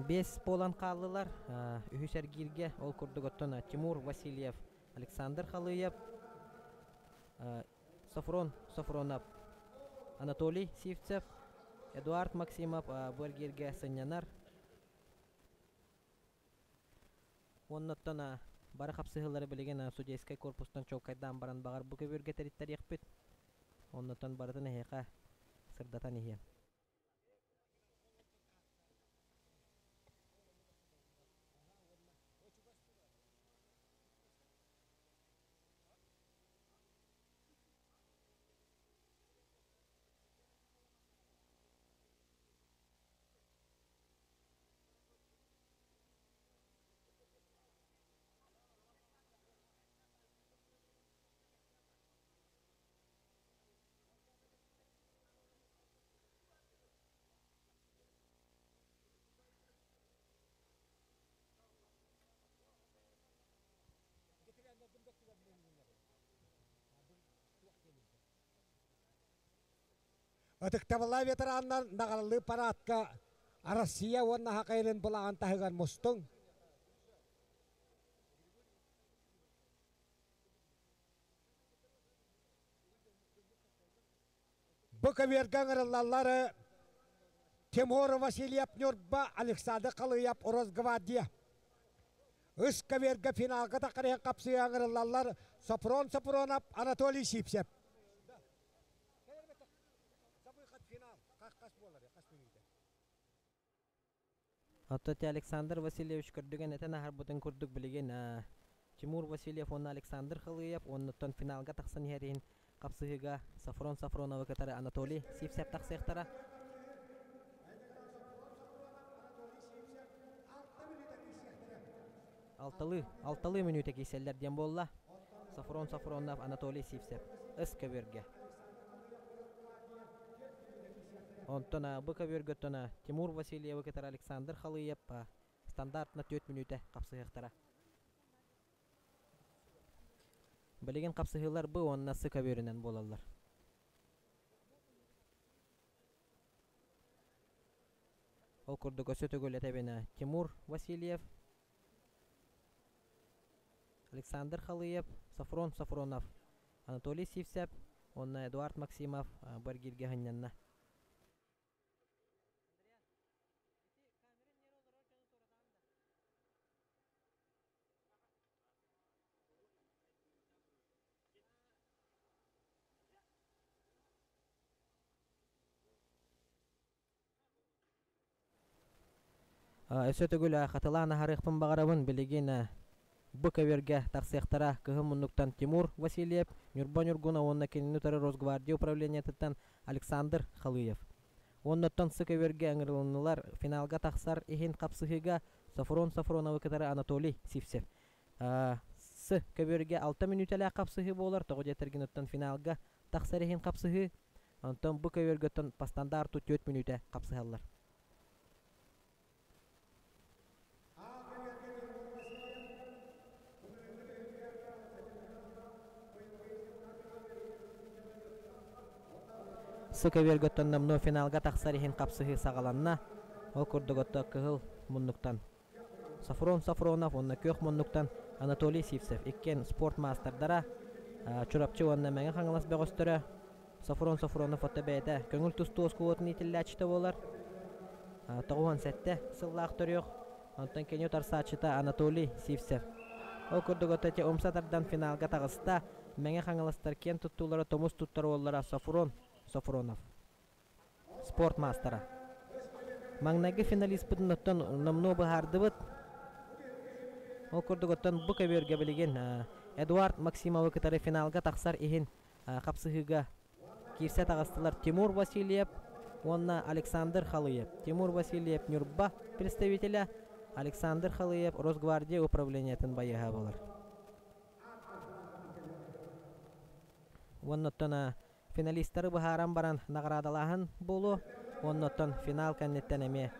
Биэс буолан хааллылар. Үһүс эргииргэ ол курдук оттон Тимур Васильев, Александр Халыев, Софрон Софронов, Анатолий Сивцев, Эдуард Максимов бу эргииргэ сынньанар. Уоннаттан бары хапсыһыылары билигин судейскай корпустан чуолкайдаан баран баҕар бу көбүөргэ тэриттэриэхпит. Оннуттан барытын эһиэхэ сырдатан иһиэм. Ытыктабыллаах ветераннар наҕаралыы параадка Россия уонна Саха Сирин былаҕын таһыгар мустуҥ. Бу көбүөргэ ыҥырыллаллар Тимур Васильев Ньурба, Александр Халыев Росгвардия. Үс көбүөргэ финалга таххарыһан хапсыйа ыҥырыллаллар Сопрон Сопронов, Анатолий Сипсев. Оттон Александр Васильевич көрдүгэн этэн аһарбытын курдук билигин Тимур Васильев уонна Александр Халыев уоннуттан финалга тахсан иһэр иһин хапсыһыыга Софрон Софроновы кытары Анатолий Сивцев тахсыахтара. Алталыы, алталыы мүнүүтэ киирсэллэр диэн буолла. Софрон Софронов, Анатолий Сивцев ыс көбүөргэ. Онтон бу көбүөргөттөн Тимур Васильевы кытары Александр Халыев стандартна 4 мүнүүтэ хапсыһыахтара. Билигин хапсыһыылар бу уонна сы көбүөрүнэн буолаллар. Ол курдук өссө төгүл этэбинэ Тимур Васильев, Александр Халыев, Софрон Софронов, Анатолий Сивцев уонна Эдуард Максимов бу эргииргэ сынньанна. Өссө төгүл хатылаан аһарыахпын баҕарабын. Билигин бу көбүөргэ тахсыахтара кыһын муннуктан Тимур Васильев, Ньурба Ньургуна уонна кинини утары Росгвардия управлениетыттан Александр Халыев. Уоннаттан сы көбүөргэ ыҥырылыннылар финалга тахсар иһин хапсыһыыга Софрон Софроновы кытары Анатолий Сивцев. С көбүөргэ 6 мүнүүтэлээх хапсыһыы буолар, тоҕо диэтэргин оттон финалга тахсар иһин хапсыһыы. Онтон бу көбүөргөттөн по стандарту 4 мүнүүтэ хапсыһаллар. Сы көбүөргөттөн номнуо финалга тахсар иһин хапсыһыы саҕаланна. Ол курдук отто кыһыл муннуктан Софрон Софронов уонна күөх муннуктан Анатолий Сивцев иккиэн спорт маастардара, Чурапчы уонна Мэҥэ Хаҥалас бөҕөстөрө. Софрон Софронов отто бэйэтэ көҥүл тустуу оскуолатын иитиллээччитэ буолар. 97 сыллаах төрүөх. Онтон кини утарсааччыта Анатолий Сивцев. Ол курдук отто ити умса тардан финалга таҕыста. Мэҥэ Хаҥаластар киэн туттуулара тумус туттар уоллара Софрон Софронов. Спорт маастара. Маҥнайгы финалиспытын оттон номнуо быһаардыбыт. Ол курдук оттон бу көбүөргэ билигин Эдуард Максимовы кытары финалга тахсар иһин хапсыһыыга киирсэ таҕыстылар Тимур Васильев уонна Александр Халыев. Тимур Васильев Ньурба представителэ, Александр Халыев Росгвардия управлениетын байыаһа буолар. Уонна оттон Финалистары быһааран баран наҕараадалааһын буолуо уонна оттон финал кэнниттэн эмиэ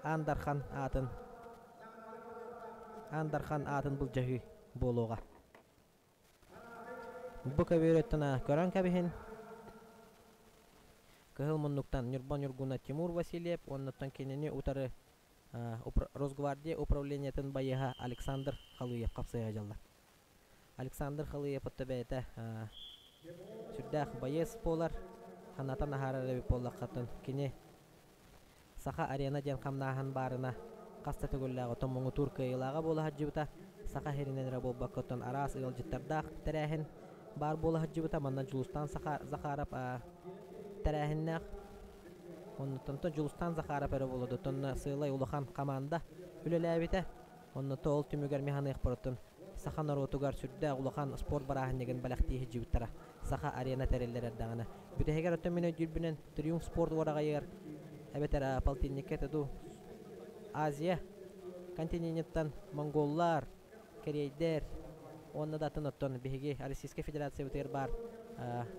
Аан Дархан аатын Аан Дархан аатын былдьаһыы буолуоҕа. Бу көбүөрүттэн көрөн кэбиһин. Кыһыл муннуктан Ньурба Ньургуна Тимур Васильев уоннаттан кинини утары Росгвардия управлениетын байыаһа Александр Халыев хапсыһа дьаллар. Александр Халыев отто бэйэтэ сүрдээх байыас буолар, ханатан аһаарар эбит буоллаххытын кини Саха арена диэн хамнааһын баарына хас да төгүллээх отон муҥутуур кыайыылааҕа буола сылдьыбыта. Саха сиринэн эрэ буолбакка оттон араас ыалдьыттардаах тэрээһин баар буола сылдьыбыта. Манна Дьулустаан Захаров тэрээһиннээх. Оннуттан Дьулустаан Захаров эрэ буолуо оттон сыалай улахан хамаанда үлэлээбитэ. Онно ол түмүгэр механыахпар оттон саха норуотугар сүрдээх улахан спорт бырааһынньыгын бэлэхтии сылдьыбыттара. Саха арена тэриллэр эрдэҕинэ. Бүтэһигэр оттон мин өйдүүрбүнэн Триумф спорт уораҕайыгар эбэтэр полтинникка этэ дуу Азия континениттан монголлар, кэриэйдэр уонна да атын оттон биһиги Российскай Федерациябытыгар баар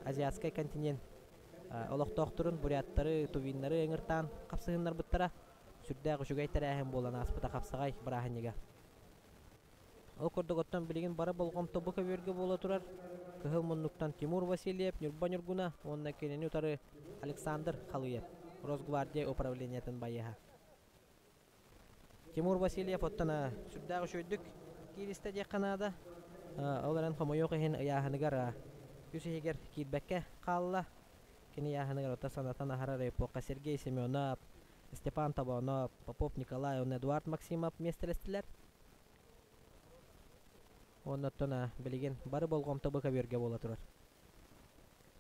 азиатскай континент олохтоохторун буряттары, тувиннары ыҥыртаан хапсыһыннарбыттара. Сүрдээх үчүгэй тэрээһин буолан ааспыта хапсаҕай бырааһынньыга. Ол курдук оттон билигин бары болҕомто бу көбүөргэ буола турар. Кыһыл муннуктан Тимур Васильев, Ньурба Ньургуна уонна кинини утары Александр Халыев, Росгвардия управлениетын байыаһа. Тимур Васильев оттон сүрдээх үчүгэйдик кииристэ диэххэ наада. Ол эрэн хомойуох иһин ыйааһыныгар үс иһигэр киирбэккэ хаалла. Кини ыйааһыныгар оттон санатан аһарар эпоха Сергей Семенов, Степан Тобонов, Попов Николай уонна Эдуард Максимов миэстэлэстилэр. Уонна оттон билигин бары болҕомто бу көбүөргэ буола турар.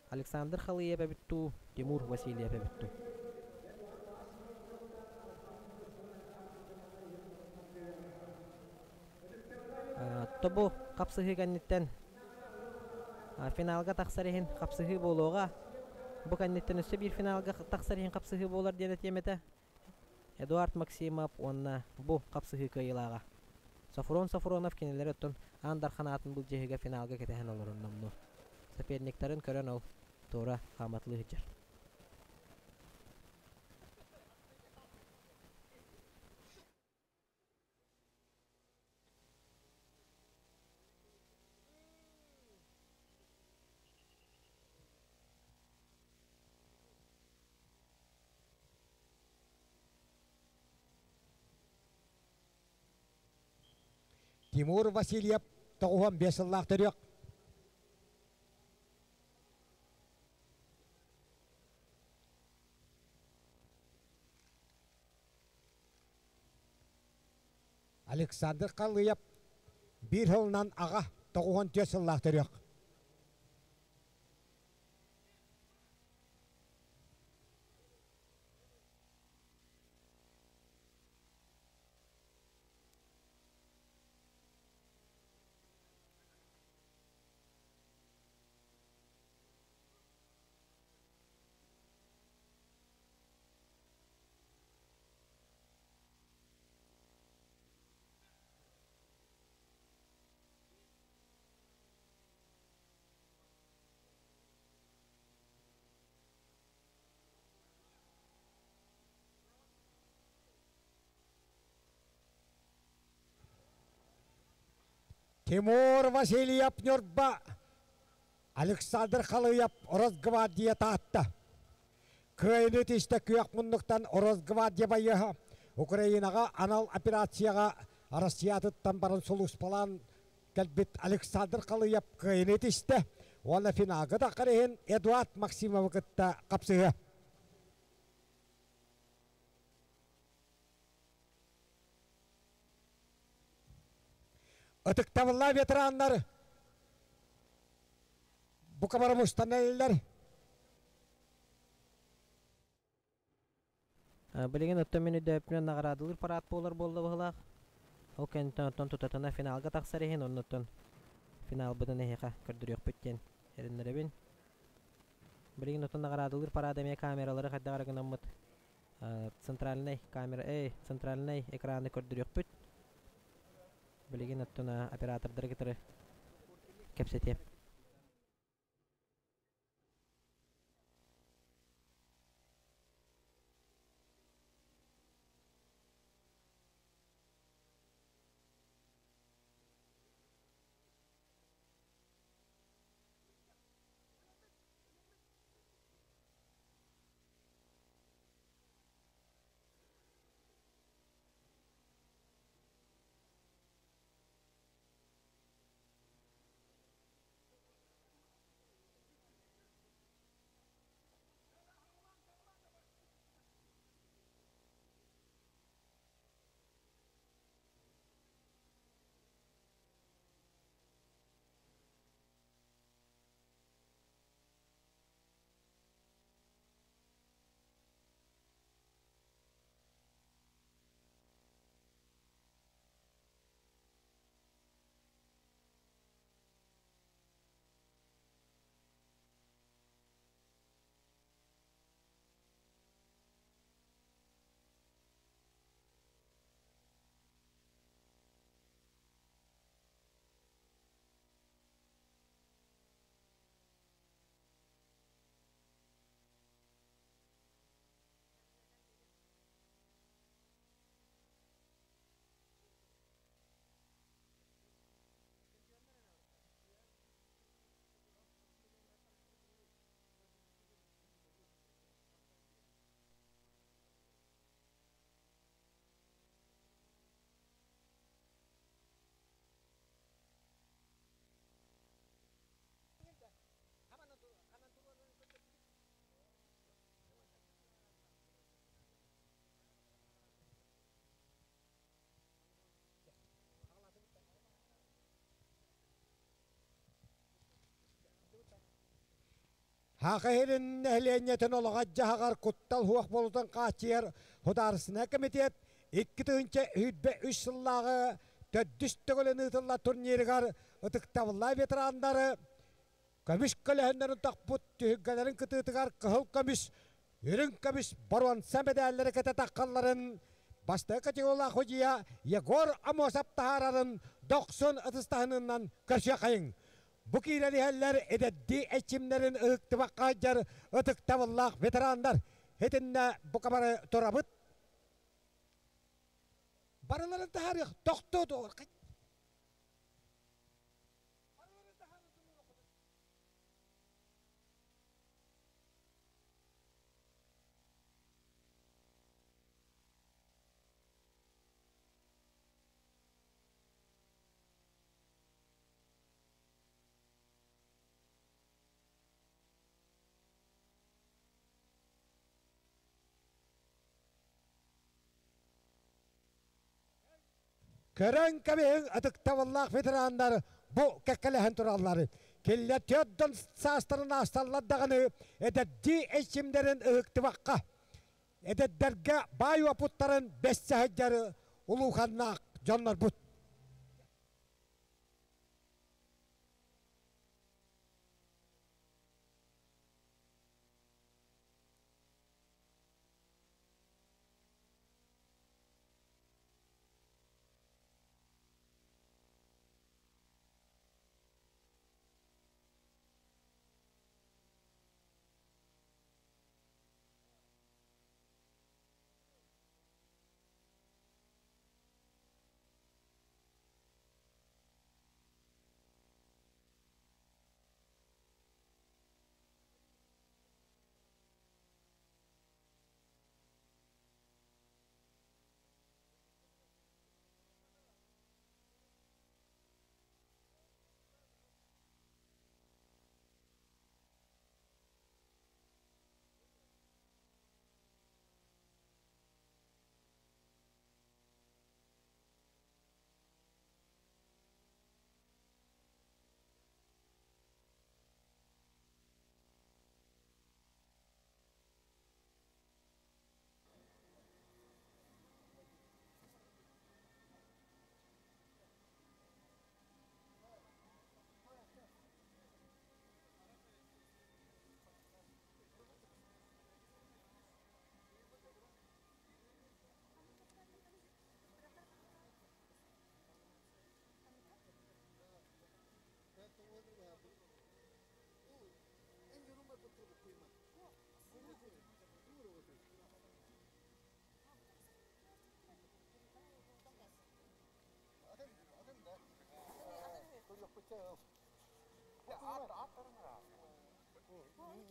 Александр Халыев эбит дуу, Тимур Васильев эбит дуу. Тобу хапсыһыы кэнниттэн финалга тахсар иһин хапсыһыы буолуоҕа. Бу кэнниттэн өссө биир финалга тахсар иһин хапсыһыы буолар диэн этиэм этэ. Эдуард Максимов уонна бу хапсыһыы кыайыылааҕа. Софрон Софронов кинилэри оттон Аан Дархан аатын былдьаһыыга финалга кэтэһэн олорон номнуо. Соперниктарын көрөн ол туора хааматылыы сылдьар. Тимур Васильев 95 сыллаах төрүөх. Александр Халыев биир сылынан аҕа 94 сыллаах төрүөх. Тимур Васильев Ньурба, Александр Халыев Росгвардия Таатта. Кыайыны тистэ күөх муннуктан Росгвардия байыаһа Украинаҕа анал операцияҕа Россиятыттан баран сулууспалаан кэлбит Александр Халыев кыайыны тистэ уонна финалга таххар иһин Эдуард Максимовы кытта хапсыһыа. Ытыктабыллаах ветераннар бука бары мустан эрэллэр. Билигин оттон мин өйдөөппүнэн наҕараадалыыр парад буолар буолла быһылаах. Ол кэнниттэн оттон тутатына финалга тахсар иһин оннуттан финалбытын эһиэхэ көрдөрүөхпүт диэн эрэннэрэбин. Билигин оттон наҕараадалыыр парад эмиэ камералары хайдах эрэ гынаммыт центральнай камера, эй, центральнай экраны көрдөрүөхпүт. Билигин оттон оператордары кытары кэпсэтиэм. Саха сирин нэһилиэнньэтин олоҕо-дьаһаҕар куттал суох буолуутун хааччыйар Судаарыстыбаннай комитет 2023 сыллааҕы төрдүс төгүлүн ыытыллар турнирыгар ытыктабыллаах ветераннары көмүс көлөһүннэрин тохпут түһүлгэлэрин кытыытыгар кыһыл көмүс, үрүҥ көмүс боруонса мэдээллэри кэтэ таххалларын бастакы категориялаах судьуйа Егор Амосов таһаарарын дохсун ытыстаһынынан көрсүөххэйиҥ. Бу киирэн иһэллэр эдэрдии эрчимнэрин ыһыктыбакка сылдьар ытыктабыллаах ветераннар. Итиннэ бука бары турабыт. Барыларын таһаарыах, тохтоо Көрөн кэбиһиҥ ытыктабыллаах ветераннар бу кэккэлэһэн тураллар. Кинилэр төрдөн саастарын аасталлар даҕаны эдэрдии эйчимнэрин ыһыктыбакка, эдэрдэргэ баай уопуттарын бэссе сылдьар улууханнаах дьоннорбут.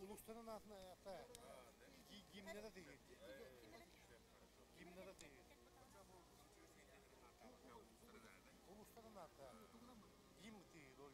Улустанın атына ата. Гимнада değil. Гимнада değil. Улустанın ата. Гимн değil ол.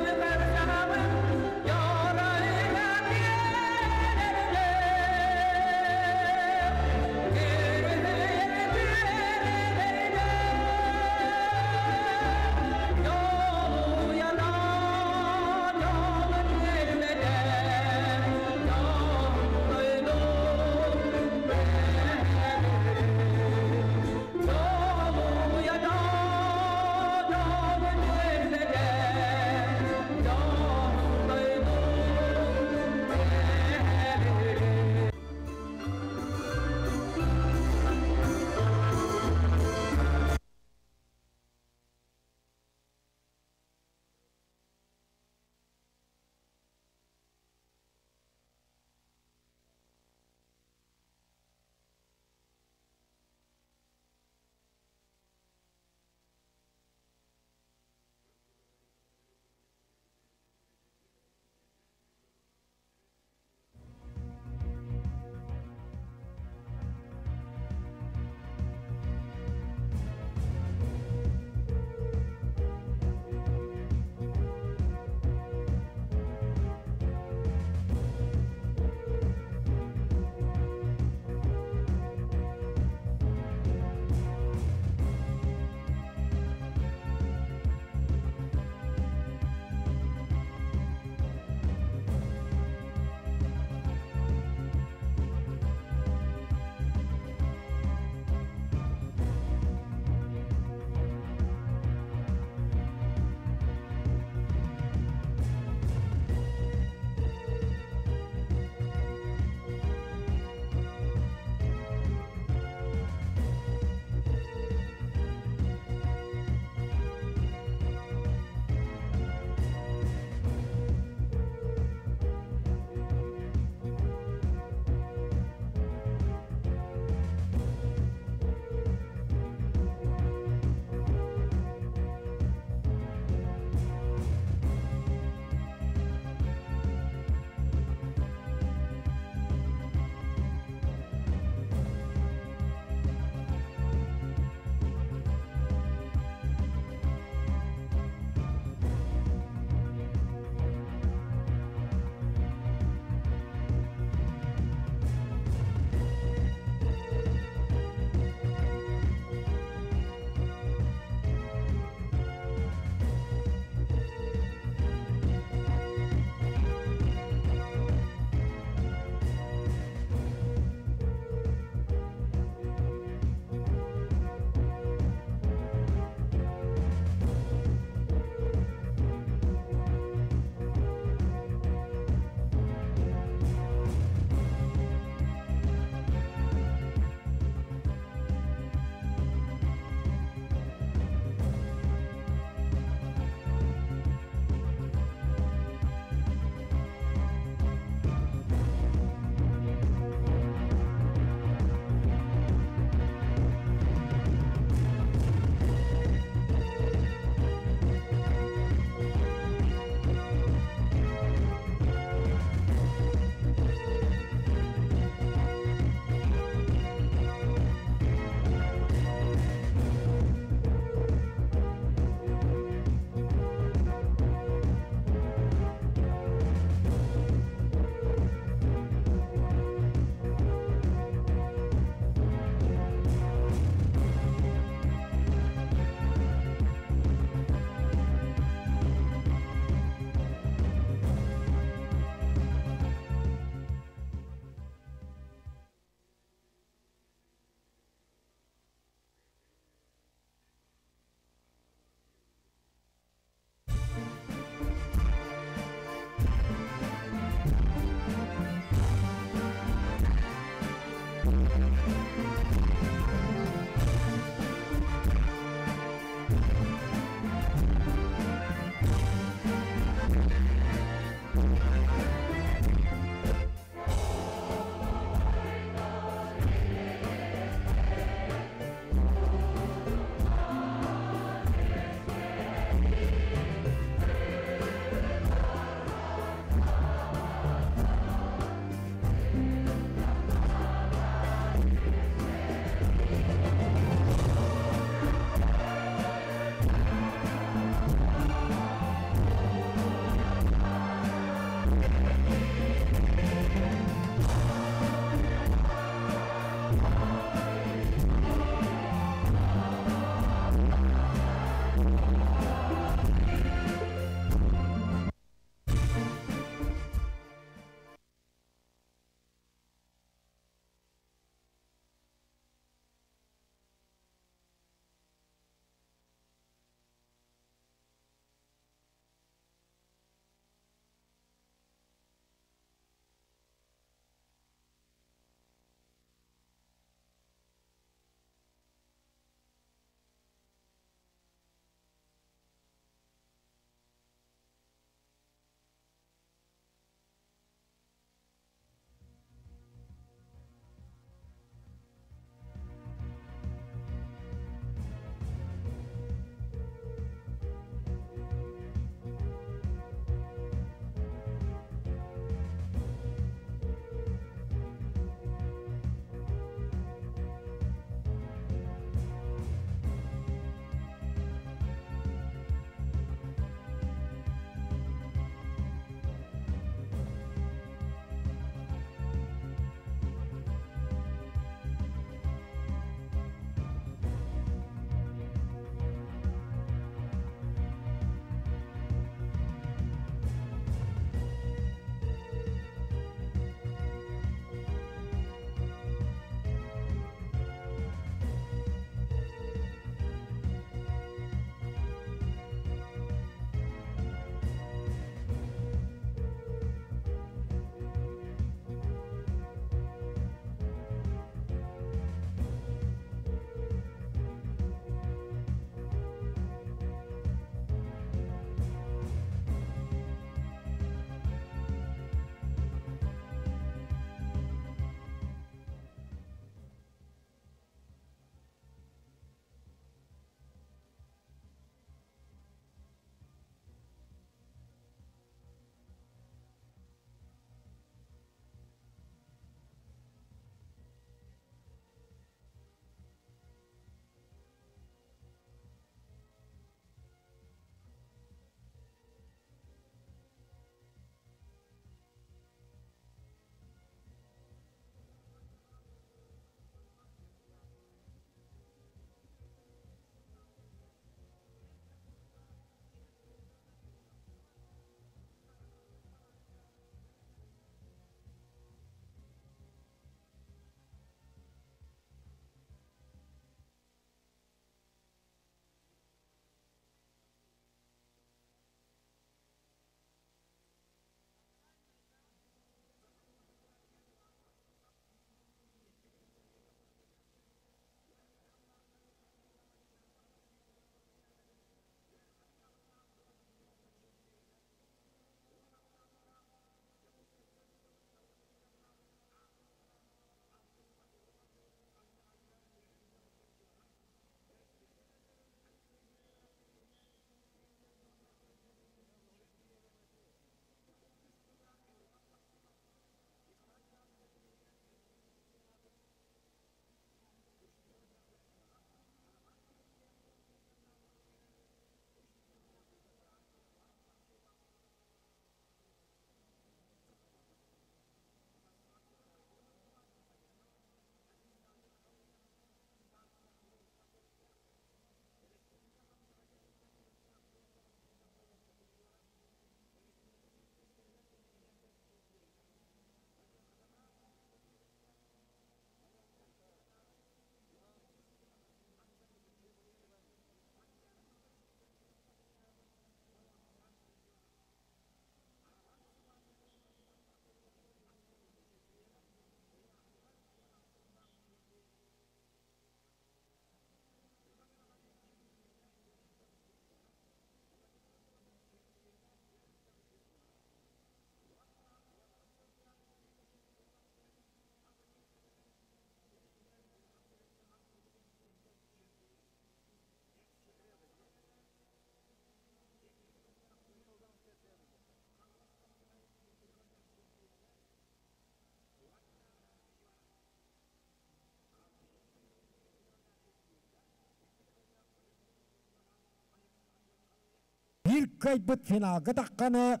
кыайбыт финалга тахханы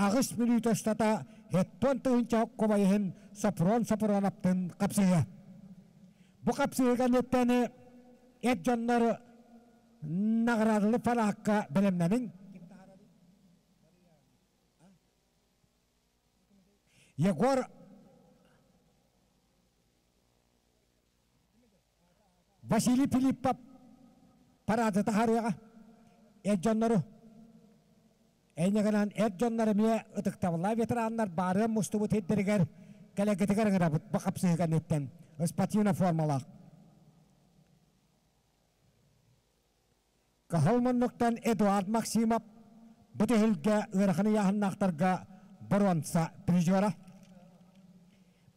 аҕыс мүнүүтэ устата хеттон тыһыынча кубайыһын Сопрон Сопроновтын хапсыһыа. Бу хапсыһыыга ниэттэни эр дьоннор наградалы параакка бэлэмнэниҥ. Егор Василий Филиппов параады таһаарыаҕа эр дьоннору Эйнэгэнэн эр дьоннор эмиэ ытыктабыллаах ветераннар баарыан мустубут сирдэригэр кэлэргитигэр ыҥырабыт бу хапсыһыы кэнниттэн спортивнай формалаах. Кыһыл муннуктан Эдуард Максимов бу түһүлгэ ыарахан ыйааһыннаахтарга боруонса призера.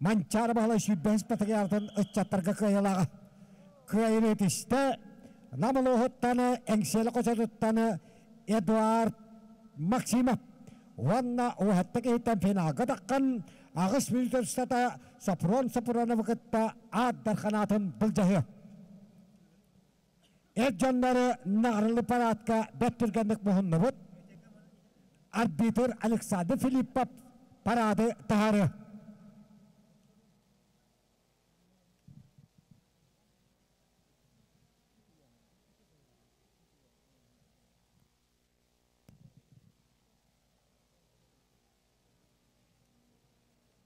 Манчаары Баһылай сүүрбэһис патриаратын ыччаттарга кыайылааҕа. Кыайыны итистэ Нам улууһуттан Эҥсиэли хочотуттан Эдуард Максимов уонна уһатта киһиттэн финалга таххан аҕыс мүнүүтэ устата Сопрон Сопроновы кытта аат дарханаатын былдьаһыа. Эр дьоннору наҕарылы параадка бэрт түргэнник муһуннубут. Арбитр Александр Филиппов параады таһаарыа.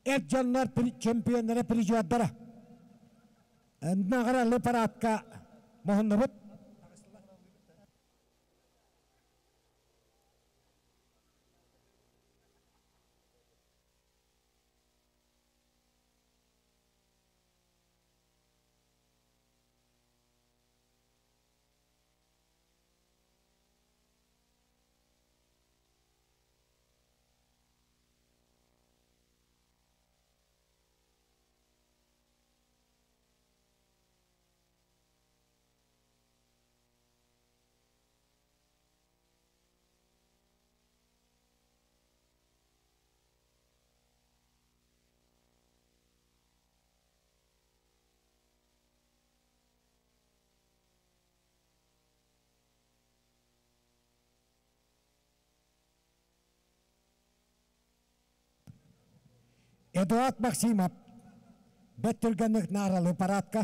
Эр дьоннор чемпионнара призердара наҕаралы параадка муһуннубут. Эдуард Максимов бэрт түргэнник нааралы парадка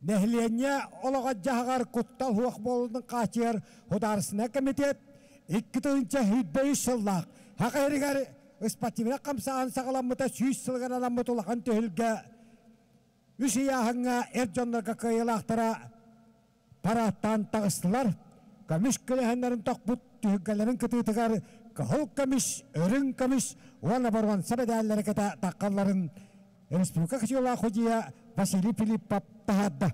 Нэһилиэнньэ олоҕо-дьаһаҕар куттал суох буолуутун хааччыйар Судаарыстыбаннай комитет 2023 сыллаах Саха сиригэр спортивнай хамсааһын саҕаламмыта 100 сылыгар анаммыт улахан түһүлгэ үс ыйааһыҥҥа эр дьоннорго кыайыылаахтара парааттаан таҕыстылар. Көмүс көлөһөннөрүн тохпут түһүлгэлэрин кытыытыгар кыһыл көмүс, үрүҥ көмүс уонна боруонса мэдээллэри кытта таххалларын республика кычыылаах судьуйа Василий Филиппов таһаарда.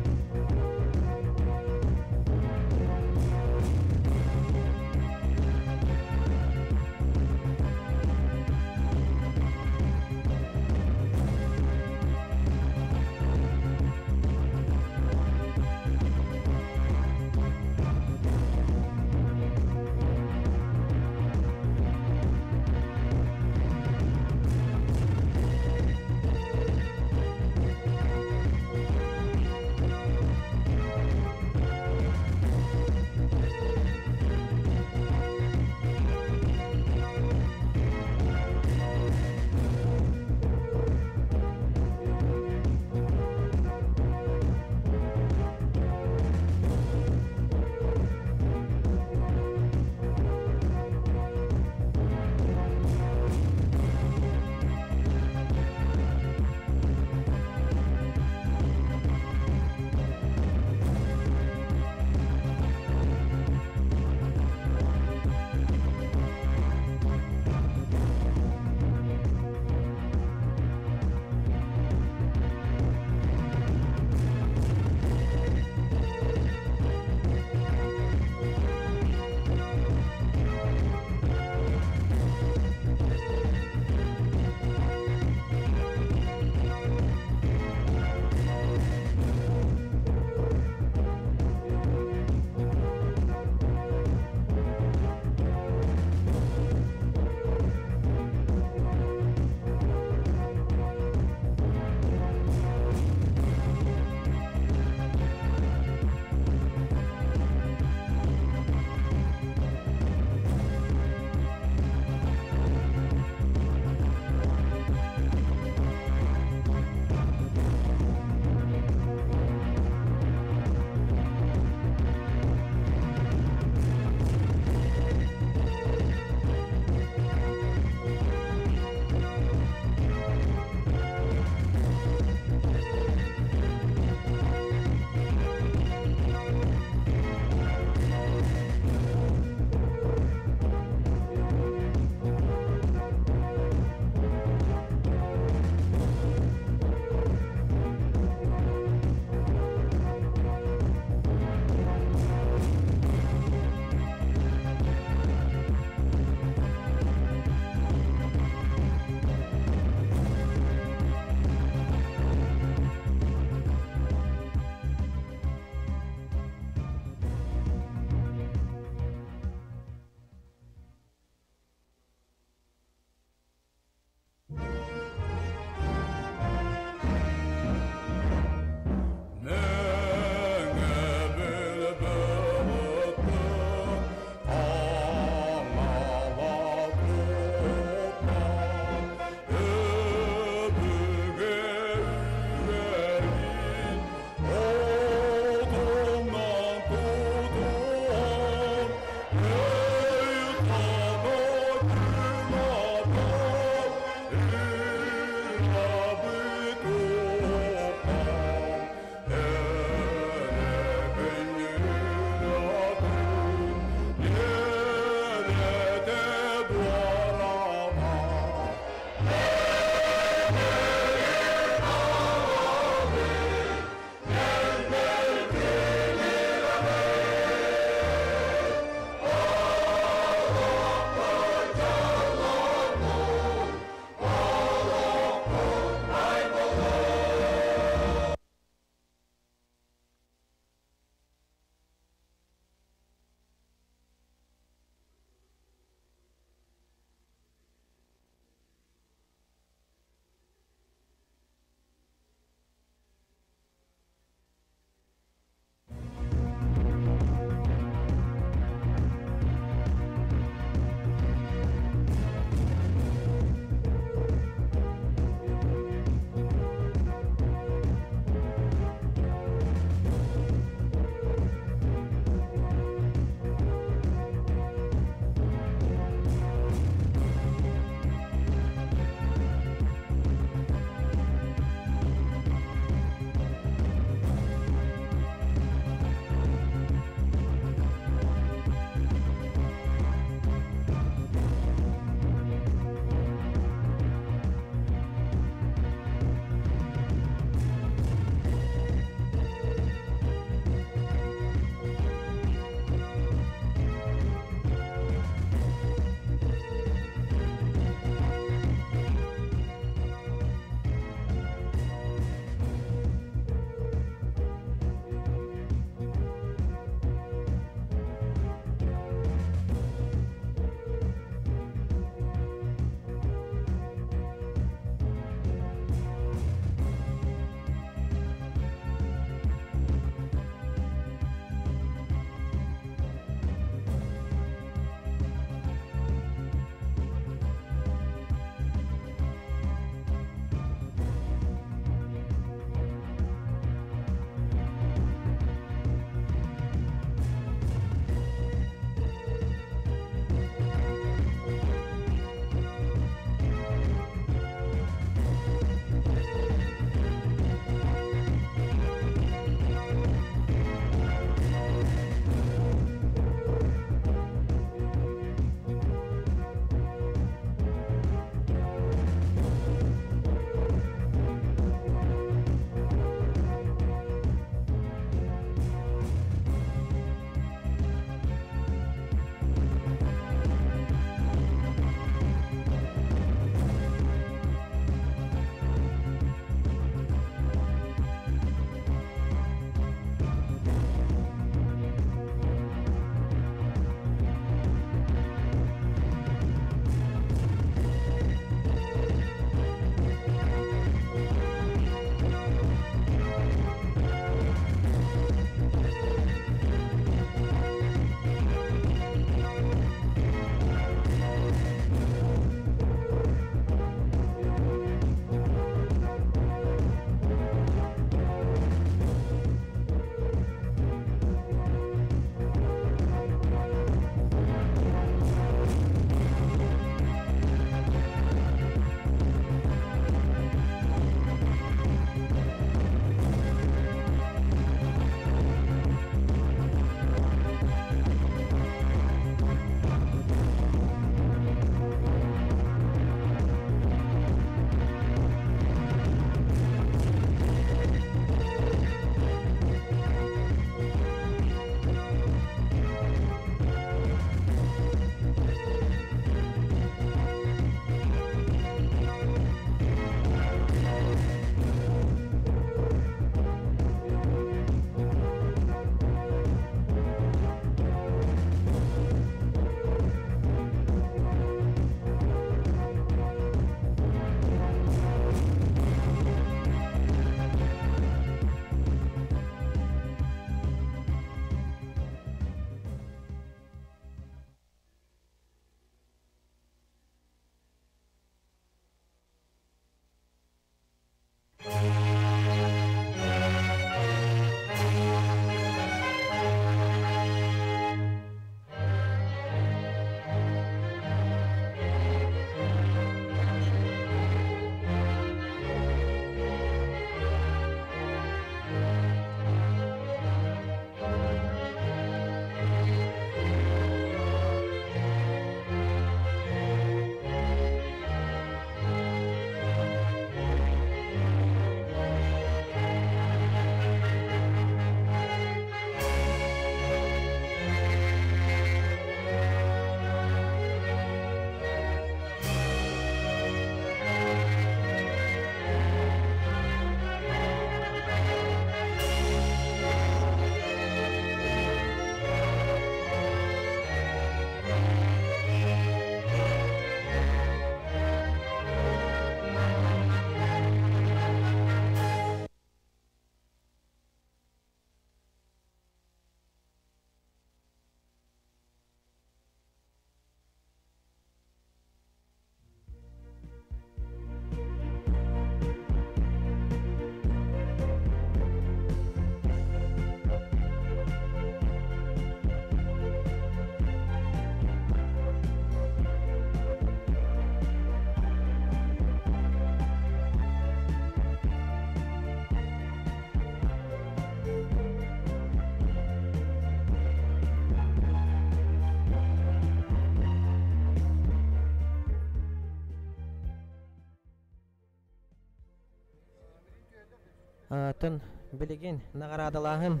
Оттон билигин наҕараадалааһын,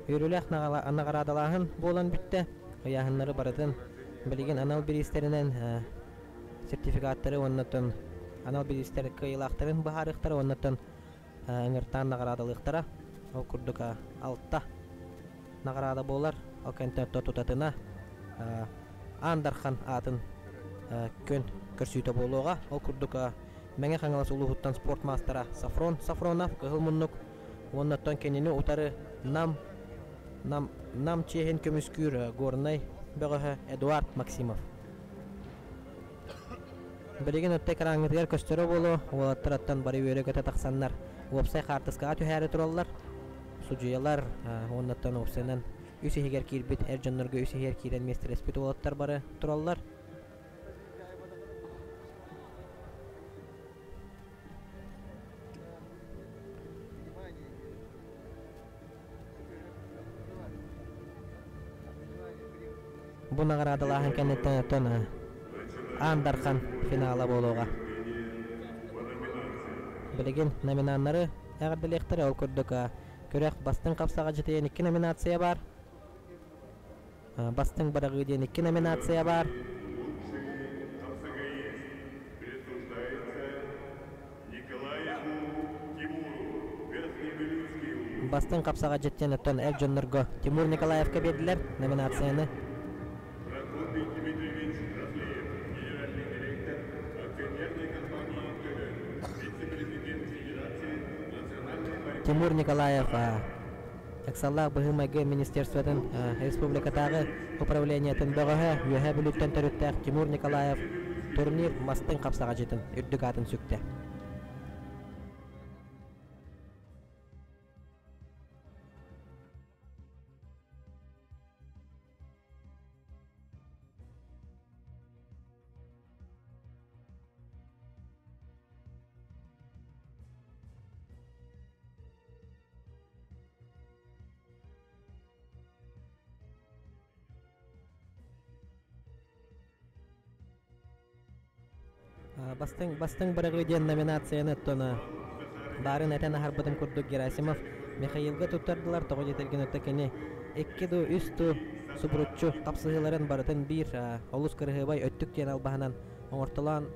үөрүүлээх наҕараадалааһын буолан бүттэ. Ыйааһыннары барытын билигин анал бириистэринэн сертификаттары уонна оттон анал бириистэр кыайыылаахтарын быһаарыахтара уонна оттон ыҥыртаан наҕараадалыахтара. Ол курдук алта наҕараада буолар. Ол кэнтэ тутатына Аан Дархан аатын күн көрсүүтэ буолуоҕа. Ол курдук Мэҥэ Хаҥалас улууһуттан спорт маастара Сафрон Сафронов кыһыл муннук уонна оттон кинини утары Нам Нам Нам чиэһин көмүскүүр Горнай бөҕөһө Эдуард Максимов. Билигин өттө экраҥҥытыгар көстөрө буолуо, уолаттар оттон бары үөрэ-көтө тахсаннар уопсай хаартыскаҕа түһээри тураллар. Судьуйалар уонна оттон уопсайынан үс иһигэр киирбит эр дьоннорго үс иһигэр киирэн миэстэлэспит уолаттар бары тураллар. Бу наҕараадалааһын кэнниттэн оттон Аан Дархан финала буолуоҕа. Билигин номинаннары эҕэрдэлиэхтэрэ. Ол курдук күрэх бастыҥ хапсаҕайдьыта диэн икки номинация баар. Бастыҥ быраҕыы диэн икки номинация баар. Бастыҥ хапсаҕайдьыт диэн оттон эр дьоннорго Тимур Николаевка биэрдилэр номинацияны. Тимур Николаев Ыксаллаах быһыы-майгы министерствотын республикатааҕы управлениетын бөҕөһө Үөһээ Бүлүүттэн төрүттээх Тимур Николаев турнир мастыҥ хапсаҕадьытын үрдүк аатын сүктэ. Бастыҥ бастыҥ бырагыы диэн номинацияны оттон баарын этэн аһарбытым курдук Герасимов Михаилга туттардылар. Тоҕо диэтэргин отто кини икки ду үс ду субуруччу хапсыһыыларын барытын биир олус кырыһыабай өттүк диэн албаһынан оҥортолоон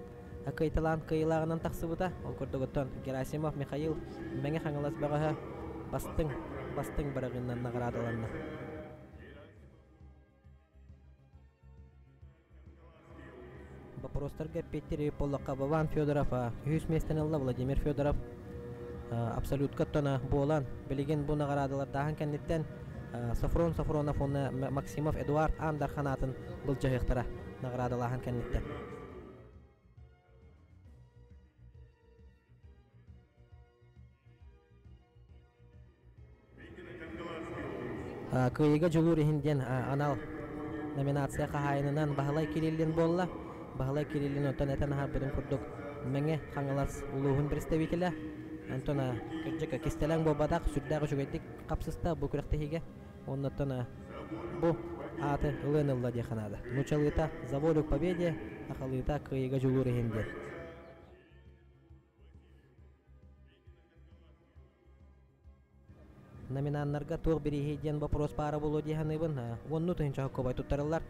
кыайталаан кыайыылааҕынан тахсыбыта. Ол курдук оттон Герасимов Михаил Мэҥэ Хаҥалас бөҕөһө бастыҥ бастыҥ быраҕыынан наҕараадаланна. Боппуруостарга эппиэттиир буоллахха Вован Федоров үһүс миэстэни ылла Владимир Федоров абсолютка оттон буолан билигин бу наҕараадалардааһын кэнниттэн Софрон Софронов уонна Максимов Эдуард Аан Дархан аатын былдьаһыахтара наҕараадалааһын кэнниттэн. Кыайыыга дьулуур иһин диэн анал номинация хаһаайынынан Баһылай Кириллин буолла. Баһылай Кириллин оттон этэн аһарбытым курдук Мэҥэ Хаҥалас улууһун представителэ. Онтон кырдьык кистэлэҥ буолбатах, сүрдээх үчүгэйдик хапсыста бу күрэхтэһиигэ. Оннуттан бу ааты ылыан ылла диэххэ наада. Нуучалыыта «За волю к победе», сахалыыта «Кыайыыга дьулуур иһин» диэн. Номинаннарга туох бирииһи диэн боппуруос баара буолуо дии саныыбын. Уонну тыһыынча соккуобай туттарыллар.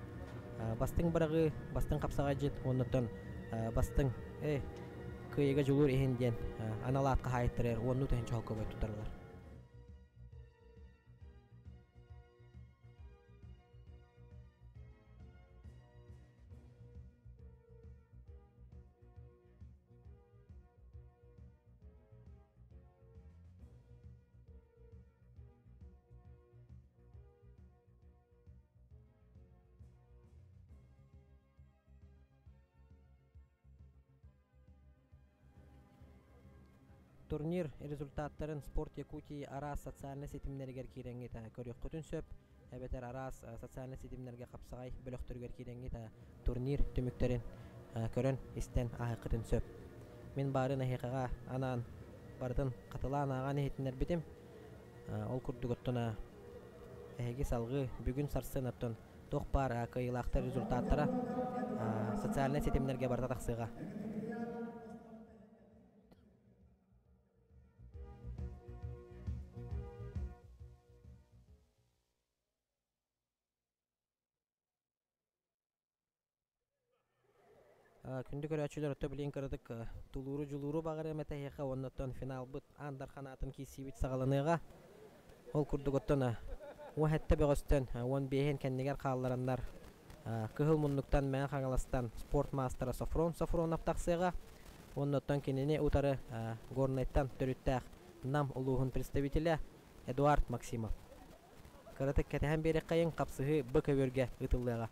Бастыҥ быраҕыы, бастыҥ хапсаҕайдьыт уоннуттан бастыҥ кыайыыга дьулуур иһин диэн анал аат хаһаайыттарыгар уонну тыһыынча соккуобай туттарыллар. Турнир результаттарын Спорт Якутии араас социальнай ситимнэригэр киирэҥҥит көрүөххүтүн сөп, эбэтэр араас социальнай ситимнэргэ хапсаҕай бөлөхтөрүгэр киирэҥҥит турнир түмүктэрин көрөн, истэн ааһыаххытын сөп. Мин баарын эһиэхэҕэ анаан барытын хатылаан ааҕан иһитиннэрбитим. Ол курдук оттон эһиги салҕыы бүгүн сарсын оттон туох баар кыайыылаахтар результаттара социальнай ситимнэргэ барыта тахсыаҕа. Күндү көрөөччүлэр, отто билигин кыратык тулууру-дьулууру баҕарыам этэ эһиэхэ уонна оттон финалбыт Аан Дархан аатын киирсиибит саҕаланыаҕа. Ол курдук оттон уон сэттэ бөҕөстөн 15-ин кэннигэр хааллараннар Кыһыл муннуктан Мэҥэ Хаҥаластан спорт маастара Софрон Софронов тахсыаҕа. Уонна оттон кинини утары Горнайтан төрүттээх Нам улууһун представителэ Эдуард Максимов. Кыратык кэтэһэн биэриэххэйиҥ, хапсыһыы Б көбүөргэ ыытыллыаҕа.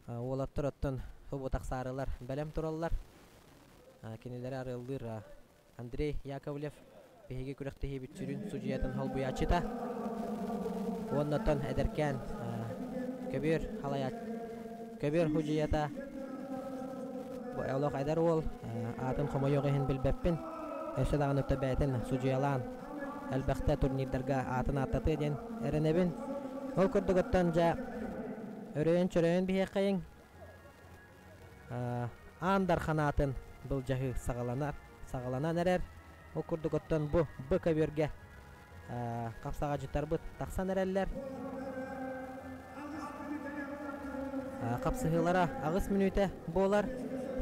Уолаттар оттон субу тахсаарылар бэлэм тураллар. Кинилэри арыаллыыр Андрей Яковлев биһиги күрэхтэһиибит сүрүн судьуйатын холбуйааччыта. Уонна оттон эдэркээн көбүөр халайааччы көбүөр судьуйата олох эдэр уол аатын хомойуох иһин билбэппин. Өссө даҕаны өттө бэйэтин судьуйалаан элбэхтэ турнирдарга аатын ааттатыа диэн эрэнэбин. Ол курдук оттон дьэ өрөйөн-чөрөйөн биһиэхэйиҥ Аан Дархан аатын былдьаһыы саҕаланар, саҕаланан эрэр. Ол курдук оттон бу Б көбүөргэ хапсаҕадьыттарбыт тахсан эрэллэр. Хапсыһыылара 8 мүнүүтэ буолар.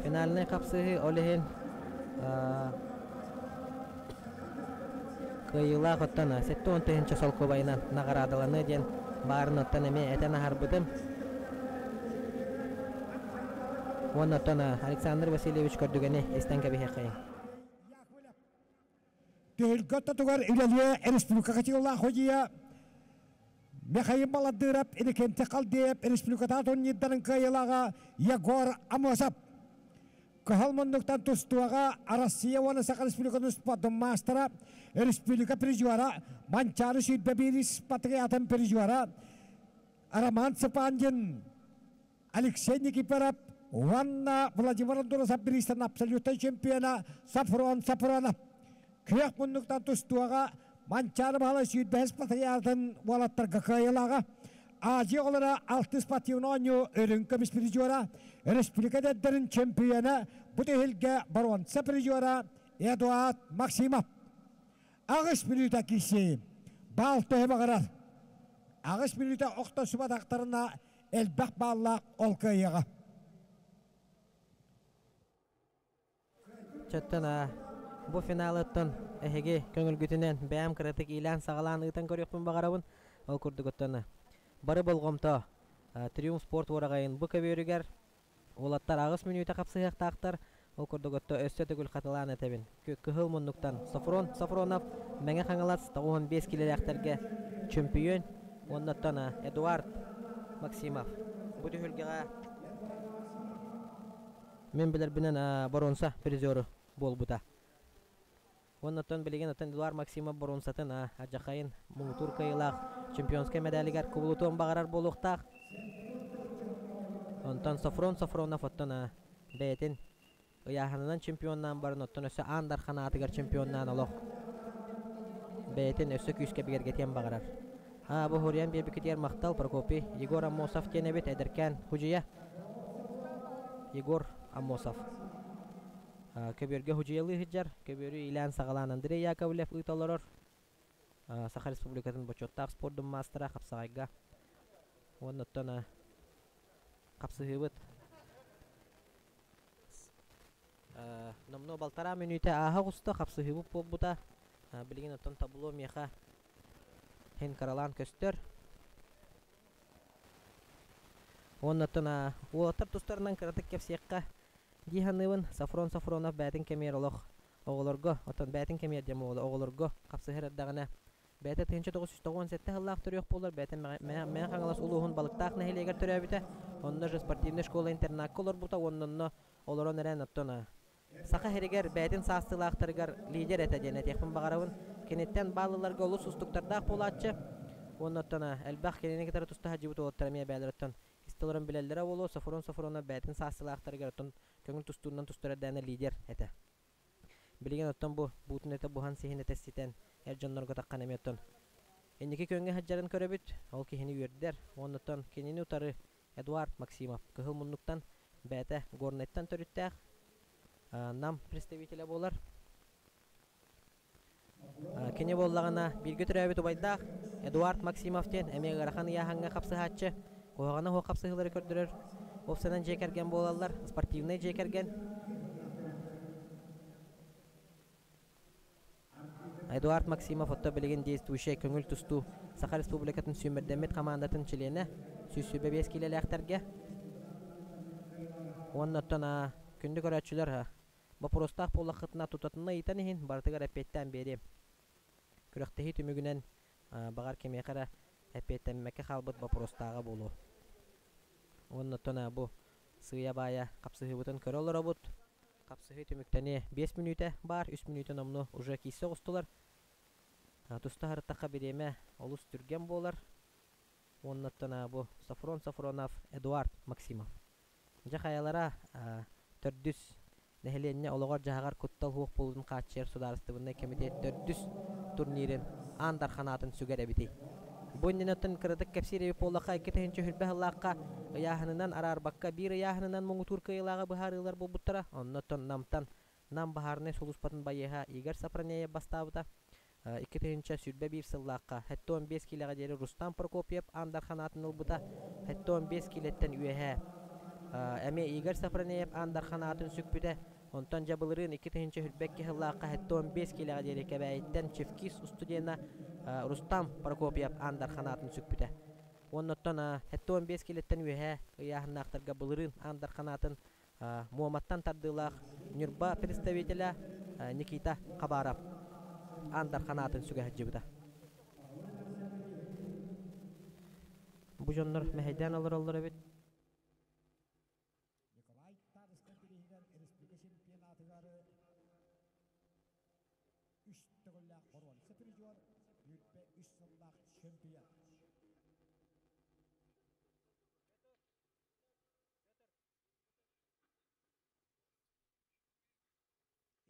Финальнай хапсыһыы ол иһин кыайыылаах оттон 70 тыһыынча солкуобайынан наҕараадаланыа диэн баарын оттон эмиэ этэн аһарбытым. Уонна оттон Александр Васильевич көрдүгэни истэн кэбиһиэххэйиҥ. Түһүлгэ ортотугар үлэлиэ республика категориялаах судьуйа Михаил Баладыров, Иннокентий Халдеев, республикатааҕы турнирдарын кыайыылааҕа Егор Амосов. Кыһыл муннуктан тустууга Россия уонна Саха Республикатын спордун маастара, республика призера, Манчаары 21 спартакиатын призера Роман Цыпандин, Алексей Никифоров уонна Владимир Андурасов бириистэн абсолютнай чемпиона Сафрон Сафронов. Күөх муннуктан тустууга Манчаары Баһылай 25 спартакиадатын уолаттарга кыайыылааҕа, Азия оҕолоро алтыс спортивнай оонньуу үрүҥ көмүс призера, республика эдэрдэрин чемпиона, бу түһүлгэ боруонса призера Эдуард Максимов. 8 мүнүүтэ киирсии. Баал төһө баҕарар. 8 мүнүүтэ охтосубатахтарына элбэх бааллаах ол кыайыаҕа. Чөттөн бу финалыттан эһиги көҥүлгүтүнэн бэйэм кыратык иилээн-саҕалаан ыытан көрүөхпүн баҕарабын. Ол курдук оттон бары болҕомто Триумф спорт уораҕайын бу көбүөрүгэр уолаттар 8 мүнүүтэ хапсыһыахтаахтар. Ол курдук отто өссө төгүл хатылаан этэбин. Кыһыл муннуктан Софрон Софронов, Мэҥэ Хаҥалас 95 килэлээхтэргэ чөмпүйүөн уонна оттон Эдуард Максимов. Бу түһүлгэҕэ Мин билэрбинэн боруонса призеру буолбута. Уонна оттон билигин оттон Эдуард Максимов боруонсатын алдьархайын муҥутуур кыайыылаах чемпионскай мэдээлигэр кубулутуон баҕарар буолуохтаах. Онтон Софрон Софронов оттон бэйэтин ыйааһынынан чемпионнаан баран оттон өссө Аан Дархан аатыгар чемпионнаан олох бэйэтин өссө күүскэ бигэргэтиэн баҕарар. Аа, бу хуруйан биэрбиккитигэр махтал, Прокопий. Егор Аммосов диэн эбит, эдэркээн худьуйа. Егор Аммосов. Көбүөргэ худьуйалыы сылдьар. Көбүөрү иилээн-саҕалаан Андрей Яковлев ыыта олорор. Саха Республикатын бочуоттаах спордун маастара хапсаҕайга. Уонна оттон хапсыһыыбыт Номнуо балтараа мүнүүтэ ааһа оҕуста, хапсыһыыбыт буолбута. Билигин оттон табло миэхэ иһин кыралаан көстөр. Уонна оттон уолаттар тустарынан кыратык кэпсиэххэ дии саныыбын. Софрон Софронов бэйэтин кэмигэр олох оҕолорго, оттон бэйэтин кэмигэр диэн буолла, оҕолорго хапсыһар эрдэҕинэ бэйэтэ 1997 сыллаах төрүөх буолар, бэйэтэ Мэҥэ Хаҥалас улууһун Балыктаах нэһилиэгэр төрөөбүтэ. Онно же спортивнай школа-интернакка олорбута уонна онно олорон эрэн оттон Саха сиригэр бэйэтин саастыылаахтарыгар лидер этэ диэн этиэхпин баҕарабын. Киниттэн баал ыларга олус уустуктардаах буолааччы. Уонна оттон элбэх кинини кытары туста сылдьыбыт уолаттар эмиэ бэйэлэриттэн истэ олорон билэллэрэ буолуо. Софрон Софронов бэйэтин саастыылаахтарыгар оттон көҥүл тустуунан тустар эрдэҕинэ лидер этэ. Билигин оттон бу буутун этэ буһан сиһин этэ ситэн эр дьоннорго таххан эмиэ оттон инники күөҥҥэ сылдьарын көрөбүт. Ол киһини үөрдэр. Уонна оттон кинини утары Эдуард Максимов кыһыл муннуктан бэйэтэ Горнайтан төрүттээх. Нам представителэ буолар. Кини буоллаҕына бииргэ төрөөбүт убайдаах Эдуард Максимов диэн эмиэ ыарахан ыйааһыҥҥа хапсыһааччы, куһаҕана суох хапсыһыылары көрдөрөр уопсайынан дьиэ кэргэн буолаллар, спортивнай дьиэ кэргэн. Эдуард Максимов отто билигин действующай көҥүл тустуу Саха Республикатын сүүмэрдэммит хамаандатын чилиэнэ, 125 киилэлээхтэргэ. Уонна оттон күндү көрөөччүлэр боппуруостаах буоллаххытына тутатына ыйытан иһин барытыгар эппиэттээн биэриэм. Күрэхтэһии түмүгүнэн баҕар кимиэхэ эрэ эппиэттэммэккэ хаалбыт боппуруостааҕа буолуо. Уонна оттон бу сыыйа-баайа хапсыһыыбытын көрө олоробут. Хапсыһыы түмүктэниэ 5 мүнүүтэ баар, 3 мүнүүтэ номнуо уже киирсэ оҕустулар. Туста сырыттахха бириэмэ олус түргэн буолар. Уонна оттон бу Софрон Софронов, Эдуард Максимов. Дьэ хайалара төрдүс нэһилиэнньэ олоҕор-дьаһаҕар куттал суох буолуутун хааччыйар судаарыстыбаннай кэмитиэт төрдүс турнирын Аан Дархан аатын сүгэр эбитий. Бу иннинэ оттон кыратык кэпсиир эбит буоллахха, 2020 сыллаахха ыйааһынынан араарбакка биир ыйааһынынан муҥутуур кыайыылааҕы быһаарыылар буолбуттара. Онно оттон Намтан Нам баһаарынай сулууспатын байыаһа Игорь Сапранеев бастаабыта. 2021 сыллаахха 75 киилэҕэ диэри Рустам Прокопьев Аан Дархан аатын ылбыта. 75 киилэттэн үөһээ эмиэ Игорь Сафронеев Аан Дархан аатын сүкпүтэ. Онтон дьэ былырыын 2022 сыллаахха 75 киилэҕэ диэри Кэбээйиттэн Чевкис устудьуона Рустам Прокопьев Аан Дархан аатын сүкпүтэ. Уонна оттон 75 киилэттэн үөһээ ыйааһыннаахтарга былырыын Аан Дархан аатын Муоматтан тардыылаах Ньурба представителэ Никита Хабаров Аан Дархан аатын сүгэ сылдьыбыта. Бу дьоннор мэһэйдээн олороллор эбит. Николай Тарскай бирииһигэр республика чемпионатыгар үс төгүллээх боруонса призер, 23 сыллаах чемпион.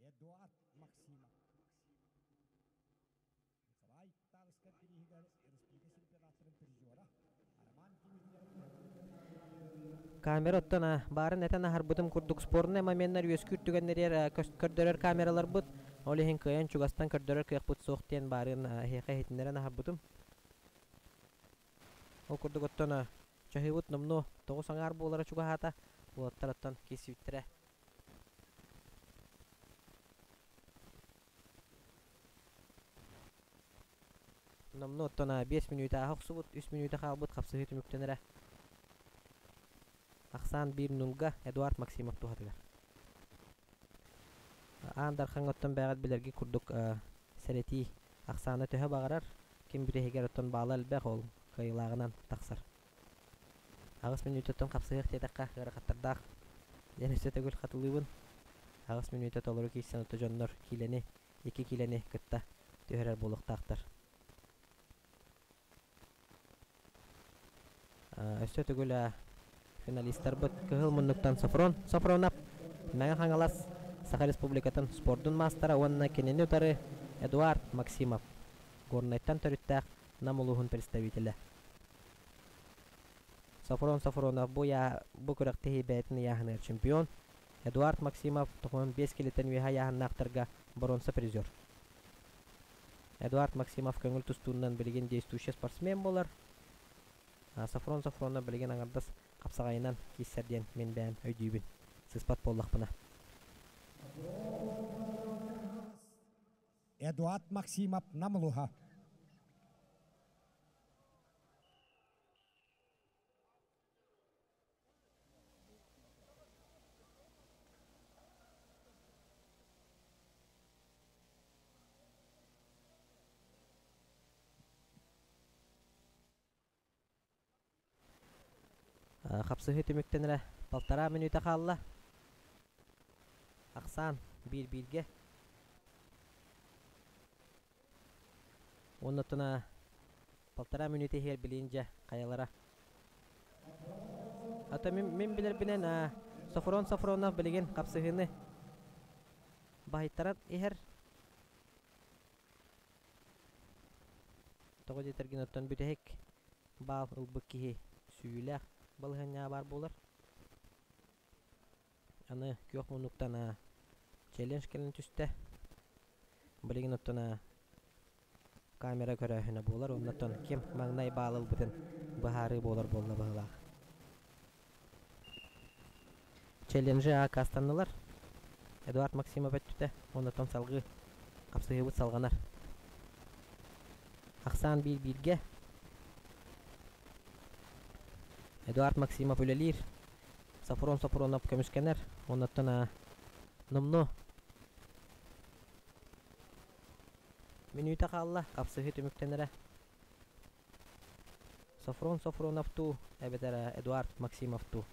Эдуард Максимов. Николай Тарскай бирииһигэр республика чемпионаттарын призера Роман Дмитриев. Камера оттон баарын этэн аһарбытым курдук спорнай моменнар үөскүүр түгэннэригэр көрдөрөр камераларбыт ол иһин кыайан чугастан көрдөрөр кыахпыт суох диэн баарын эһиэхэ иһитиннэрэн аһарбытым. Ол курдук оттон чаһыыбыт номнуо 9 аҥаар буолара чугаһаата, уолаттар оттон киирсибиттэрэ. Номнуо оттон 5 мүнүүтэ ааһа охсубут, 3 мүнүүтэ хаалбыт хапсыһыы түмүктэнэрэ. Ахсаан 1-0-га Эдуард Максимов туһатыгар. Аан Дархаҥҥа оттон бэйэҕит билэргит курдук сэрэтии ахсаана төһө баҕарар, ким бүтэһигэр оттон баала элбэх ол кыайыылааҕынан тахсар. 8 мүнүүтэттэн хапсыһыах диэтэххэ ыарахаттардаах диэн өссө төгүл хатылыыбын. 8 мүнүүтэ толору киирсэн ото дьоннор киилэни, 2 киилэни кытта түһэрэр буолуохтаахтар. Өссө төгүл финалистарбыт кыһыл муннуктан Софрон Софронов, Мэҥэ Хаҥалас, Саха Республикатын спордун маастара уонна кинини утары Эдуард Максимов, Горнайтан төрүттээх Нам улууһун представителэ. Софрон Софронов бу, я, бу күрэхтэһии бэйэтин ыйааһыныгар чемпион. Эдуард Максимов 95 килоттан үөһэ ыйааһыннаахтарга боруонса призер. Эдуард Максимов көҥүл тустуунан билигин действующий спортсмен буолар. Софрон Софронов билигин аҥардас хапсаҕайынан киирсэр диэн мин бэйэм өйдүүбүн. Сыыспат буоллахпына. Эдуард Максимов Нам улууһа. Хапсыһыы түмүктэнэрэ 1,5 мүнүүтэ хаалла. Ахсаан 1-1-гэ. Уонна 1,5 мүнүүтэ иһигэр билигин дьэ хайалара. Ата мин билэрбинэн Софрон Софронов билигин хапсыһыыны баһыйтаран иһэр. Тоҕо диэтэргин оттон бүтэһик баал ылбыт киһи сүүйүүлээх балаһыанньаҕа баар буолар. Аны күөх муннуктан Челлендж кэлэн түстэ. Билигин оттон камера көрөөһүнэ буолар, оннотон ким маҥнай баал ылбытын быһаарыы буолар буолла быһыылаах. Челленджи аккаастаннылар. Эдуард Максимов өттүтэ, оннотон салгыы хапсыһыыбыт салҕанар. Ахсаан биир-бииргэ. Эдуард Максимов үлэлиир. Софрон Сопронов көмүскэнэр. Оннуттан номнуо мүнүүтэ хаалла, хапсыһыы түмүктэнэрэ. Софрон Софронов туу эбэтэр Эдуард Максимов туу.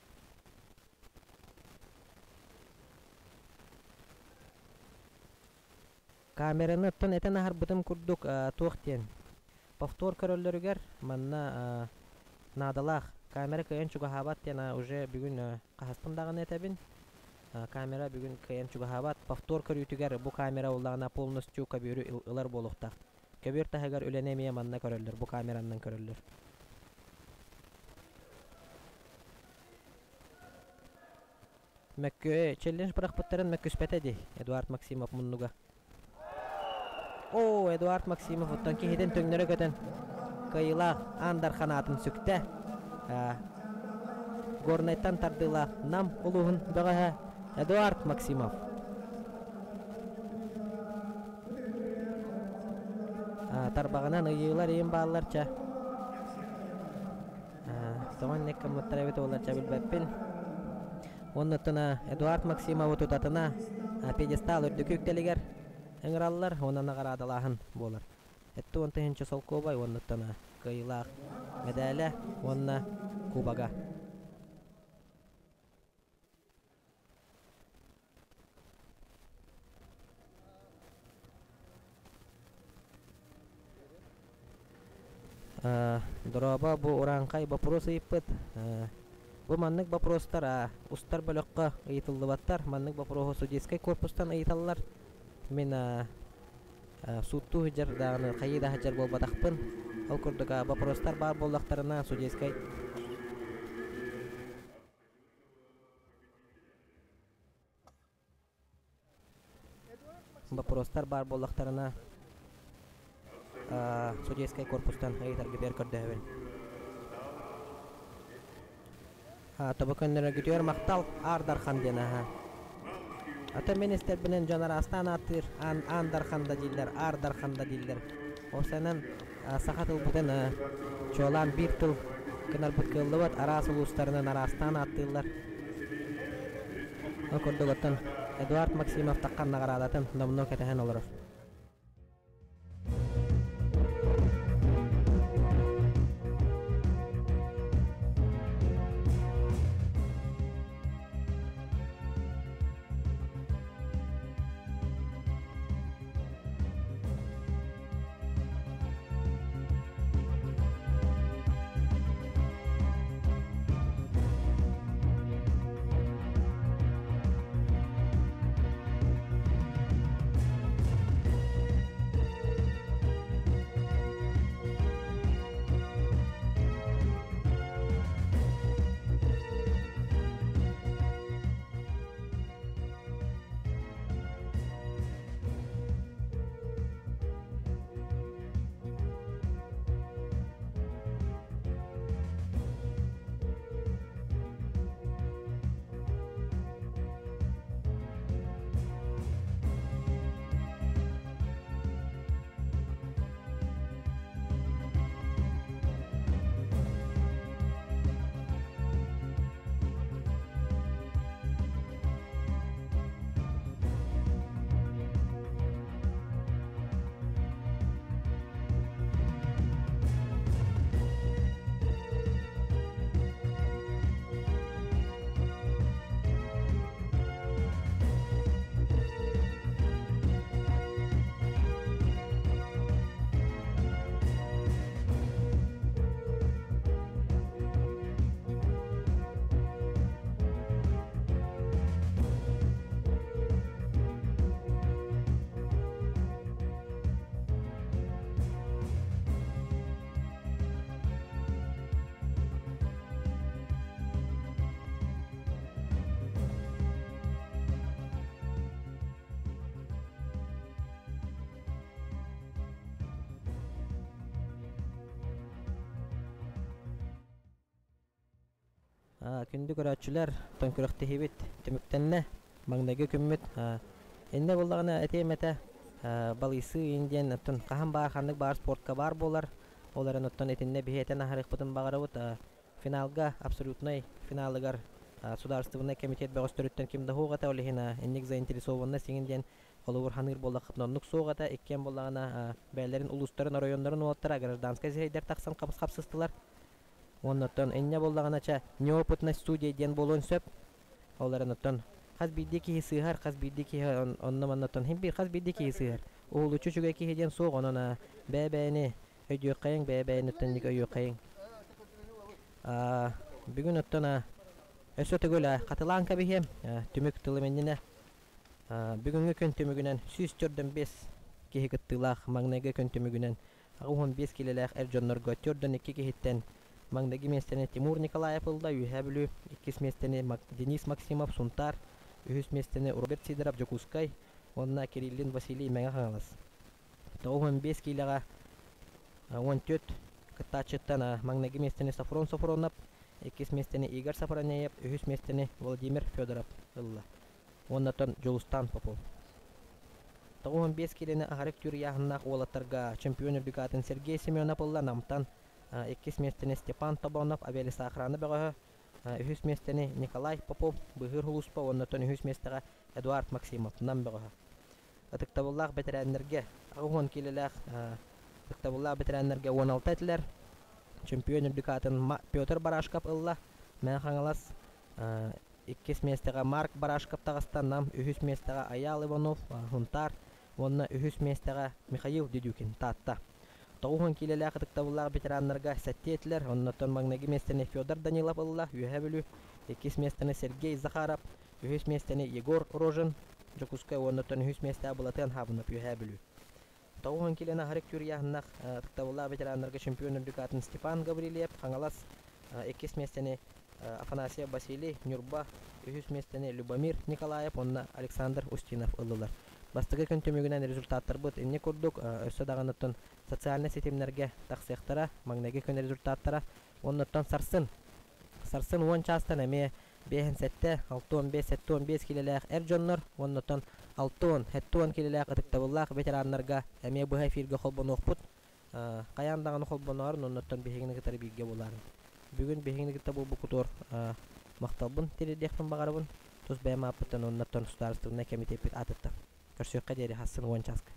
Камераны оттон этэн аһарбытым курдук туох диэн повтор көрөллөрүгэр манна наадалаах камера кыайан чугаһаабат диэн уже бүгүн хаһыспын даҕаны этэбин. Камера бүгүн кыайан чугаһаабат. Повтор көрүүтүгэр бу камера уллаҕына полностью көбүөрү ылар буолуохтаах. Көбүөр таһыгар үлэни эмиэ манна көрөллөр, бу камеранан көрөллөр. Мөккүө челлендж бырахпыттарын мөккүспэтэ дии Эдуард Максимов муннуга. Оо, Эдуард Максимов оттон киһитин төҥнөрө көтөн кыайыылаах Аан Дархан аатын сүктэ. Горнайтан тардыылаах Нам улууһун бөҕөһө Эдуард Максимов. Тарбаҕынан ыйыылар иин бааллар ча. Тоҕо инник гыммыттар эбит уолларча билбэппин. Уонна Эдуард Максимовы тутатына пьедестал үрдүкү үктэлигэр ыҥыраллар уонна наҕараадалааһын буолар. Эттэ уон тыһыынча солкуобай уонна кыайыылаах мэдээлэ уонна кубога. Дорообо, бу урааҥхай боппуруос ыйыппыт. Бу маннык боппуруостар устар бөлөххө ыйытыллыбаттар. Маннык боппуруоһу судейскай корпустан ыйыталлар. Мин сууттуу сылдьар даҕаны хайыы да сылдьар буолбатахпын. Ол курдук боппуруостар баар буоллахтарына судейскай Боппуруостар баар буоллахтарына, судейскай корпустан ыйытаргытыгар көрдөһөбүн. Тобо көннөрөргүтүгэр махтал Аар Дархан диэн аһа. Ата мин истэрбинэн дьон араастаан ааттыыр Аан Дархан да дииллэр, Аар Дархан да дииллэр. Осанан саха тылбытын чуолаан биир тыл гынарбыт кыаллыбат, араас улуустарынан араастаан ааттыыллар. Ол курдук оттон Эдуард Максимов таххан наҕараадатын номнуо кэтэһэн олорор. Күндү көрөөччүлэр, оттон күрэхтэһиибит түмүктэннэ. Маҥнайгы күммүт. Иннэ буоллаҕына этиэм этэ, балыйсыы иин диэн оттон хаһан баар, ханнык баар спортка баар буолар. Ол эрэн оттон итиннэ биһи этэн аһарыахпытын баҕарабыт. Финалга, абсолютнай финалыгар судаарыстыбаннай комитет бөҕөстөрүттэн ким да суох этэ, ол иһин инник заинтересованность иҥин диэн холобур ханыыр буоллаххытына оннук суох этэ. Иккиэн буоллаҕына бэйэлэрин улуустарын, оройуоннарын уолаттара гражданскай сирэйдэр тахсан хапсыстылар. Уонна оттон инньэ буоллаҕына чэ неопытность студия диэн буолуон сөп. Ол эрэн оттон хас биирдии киһи сыыһар, хас биирдии киһи онно-манна оттон иһин биир хас биирдии киһи сыыһар. Уһулуччу үчүгэй киһи диэн суох, онон бэйэ-бэйэни өйдүөххэйиҥ, бэйэ-бэйэни оттон өйүөххэйиҥ. Бүгүн оттон өссө төгүл хатылаан кэбиһиэм, түмүк тылым иннинэ. Бүгүҥҥү күн түмүгүнэн 145 киһи кыттыылаах маҥнайгы күн түмүгүнэн 85 киилэлээх эр дьоннорго 42 киһиттэн маҥнайгы миэстэни Тимур Николаев ылла, Үөһээ Бүлүү, иккис миэстэни Денис Максимов, Сунтаар, үһүс миэстэни Роберт Сидоров, Дьокуускай уонна Кириллин Василий, Мэҥэ Хаҥалас. 95 киилэҕэ 14 кыттааччыттан маҥнайгы миэстэни Софрон Софронов, иккис миэстэни Игорь Сафронеев, үһүс миэстэни Владимир Федоров ылла. Уоннаттан Дьулустаан Попов. 95 киилэни аһары үктүүр ыйааһыннаах уолаттарга чемпион үрдүк аатын Сергей Семенов ылла Намтан, иккис миэстэни Степан Тобонов Авиалесоохрана бөҕөһө, үһүс миэстэни Николай Попов Быһыыр Улууспа уоннаттан үһүс миэстэҕэ Эдуард Максимов Нам бөҕөһө. Ытыктабыллаах бэтэрээннэргэ 80 киилэлээх ытыктабыллаах бэтэрээннэргэ 16 этилэр. Чемпион үрдүк аатын Петр Барашков ылла. Мэҥэ Хаҥалас Иккис миэстэҕэ Марк Барашков таҕыста, Нам үһүс миэстэҕэ Айаал Иванов, Сунтаар уонна үһүс миэстэҕэ Михаил Дедюкин, Таатта. 90 киилэлээх ытыктабыллаах ветераннарга сэттиэ этилэр, оннуттан маҥнайгы миэстэни Федор Данилов ылла, Үөһээ Бүлүү, иккис миэстэни Сергей Захаров, үһүс миэстэни Егор Рожин, Дьокуускай уоннуттан үһүс миэстэҕэ Былатыан Хаабынов, Үөһээ Бүлүү. 90 киилэни аһары үктүүр ыйааһыннаах ытыктабыллаах ветераннарга чемпион үрдүк аатын Степан Гаврильев, Хаҥалас, иккис миэстэни Афанасьев Василий, Ньурба, үһүс миэстэни Любомир Николаев уонна Александр Устинов ыллылар. Бастакы күн түмүгүнэн результаттарбыт инни курдук өссө даҕаныттан социальнай ситимнэргэ тахсыахтара, маҥнайгы күн результаттара. Оннуттан сарсын, сарсын 10 чаастан эмиэ Биэһин сэттэ, 65, 75 киилэлээх эр дьоннор уоннаттан 60, 70 киилэлээх ытыктабыллаах ветераннарга эмиэ быһа эфиргэ холбонуохпут. Хайаан даҕаны холбоноорун, оннуттан биһигини кытары бииргэ буолаарын. Бүгүн биһигини кытта буолбуккутугар махталбын тириэрдиэхпин баҕарабын. Тус бэйэм ааппыттан уоннаттан судаарыстыбаннай кэмитиэппит аатыттан. Көрсүөххэ диэри, хассын 10 чааска.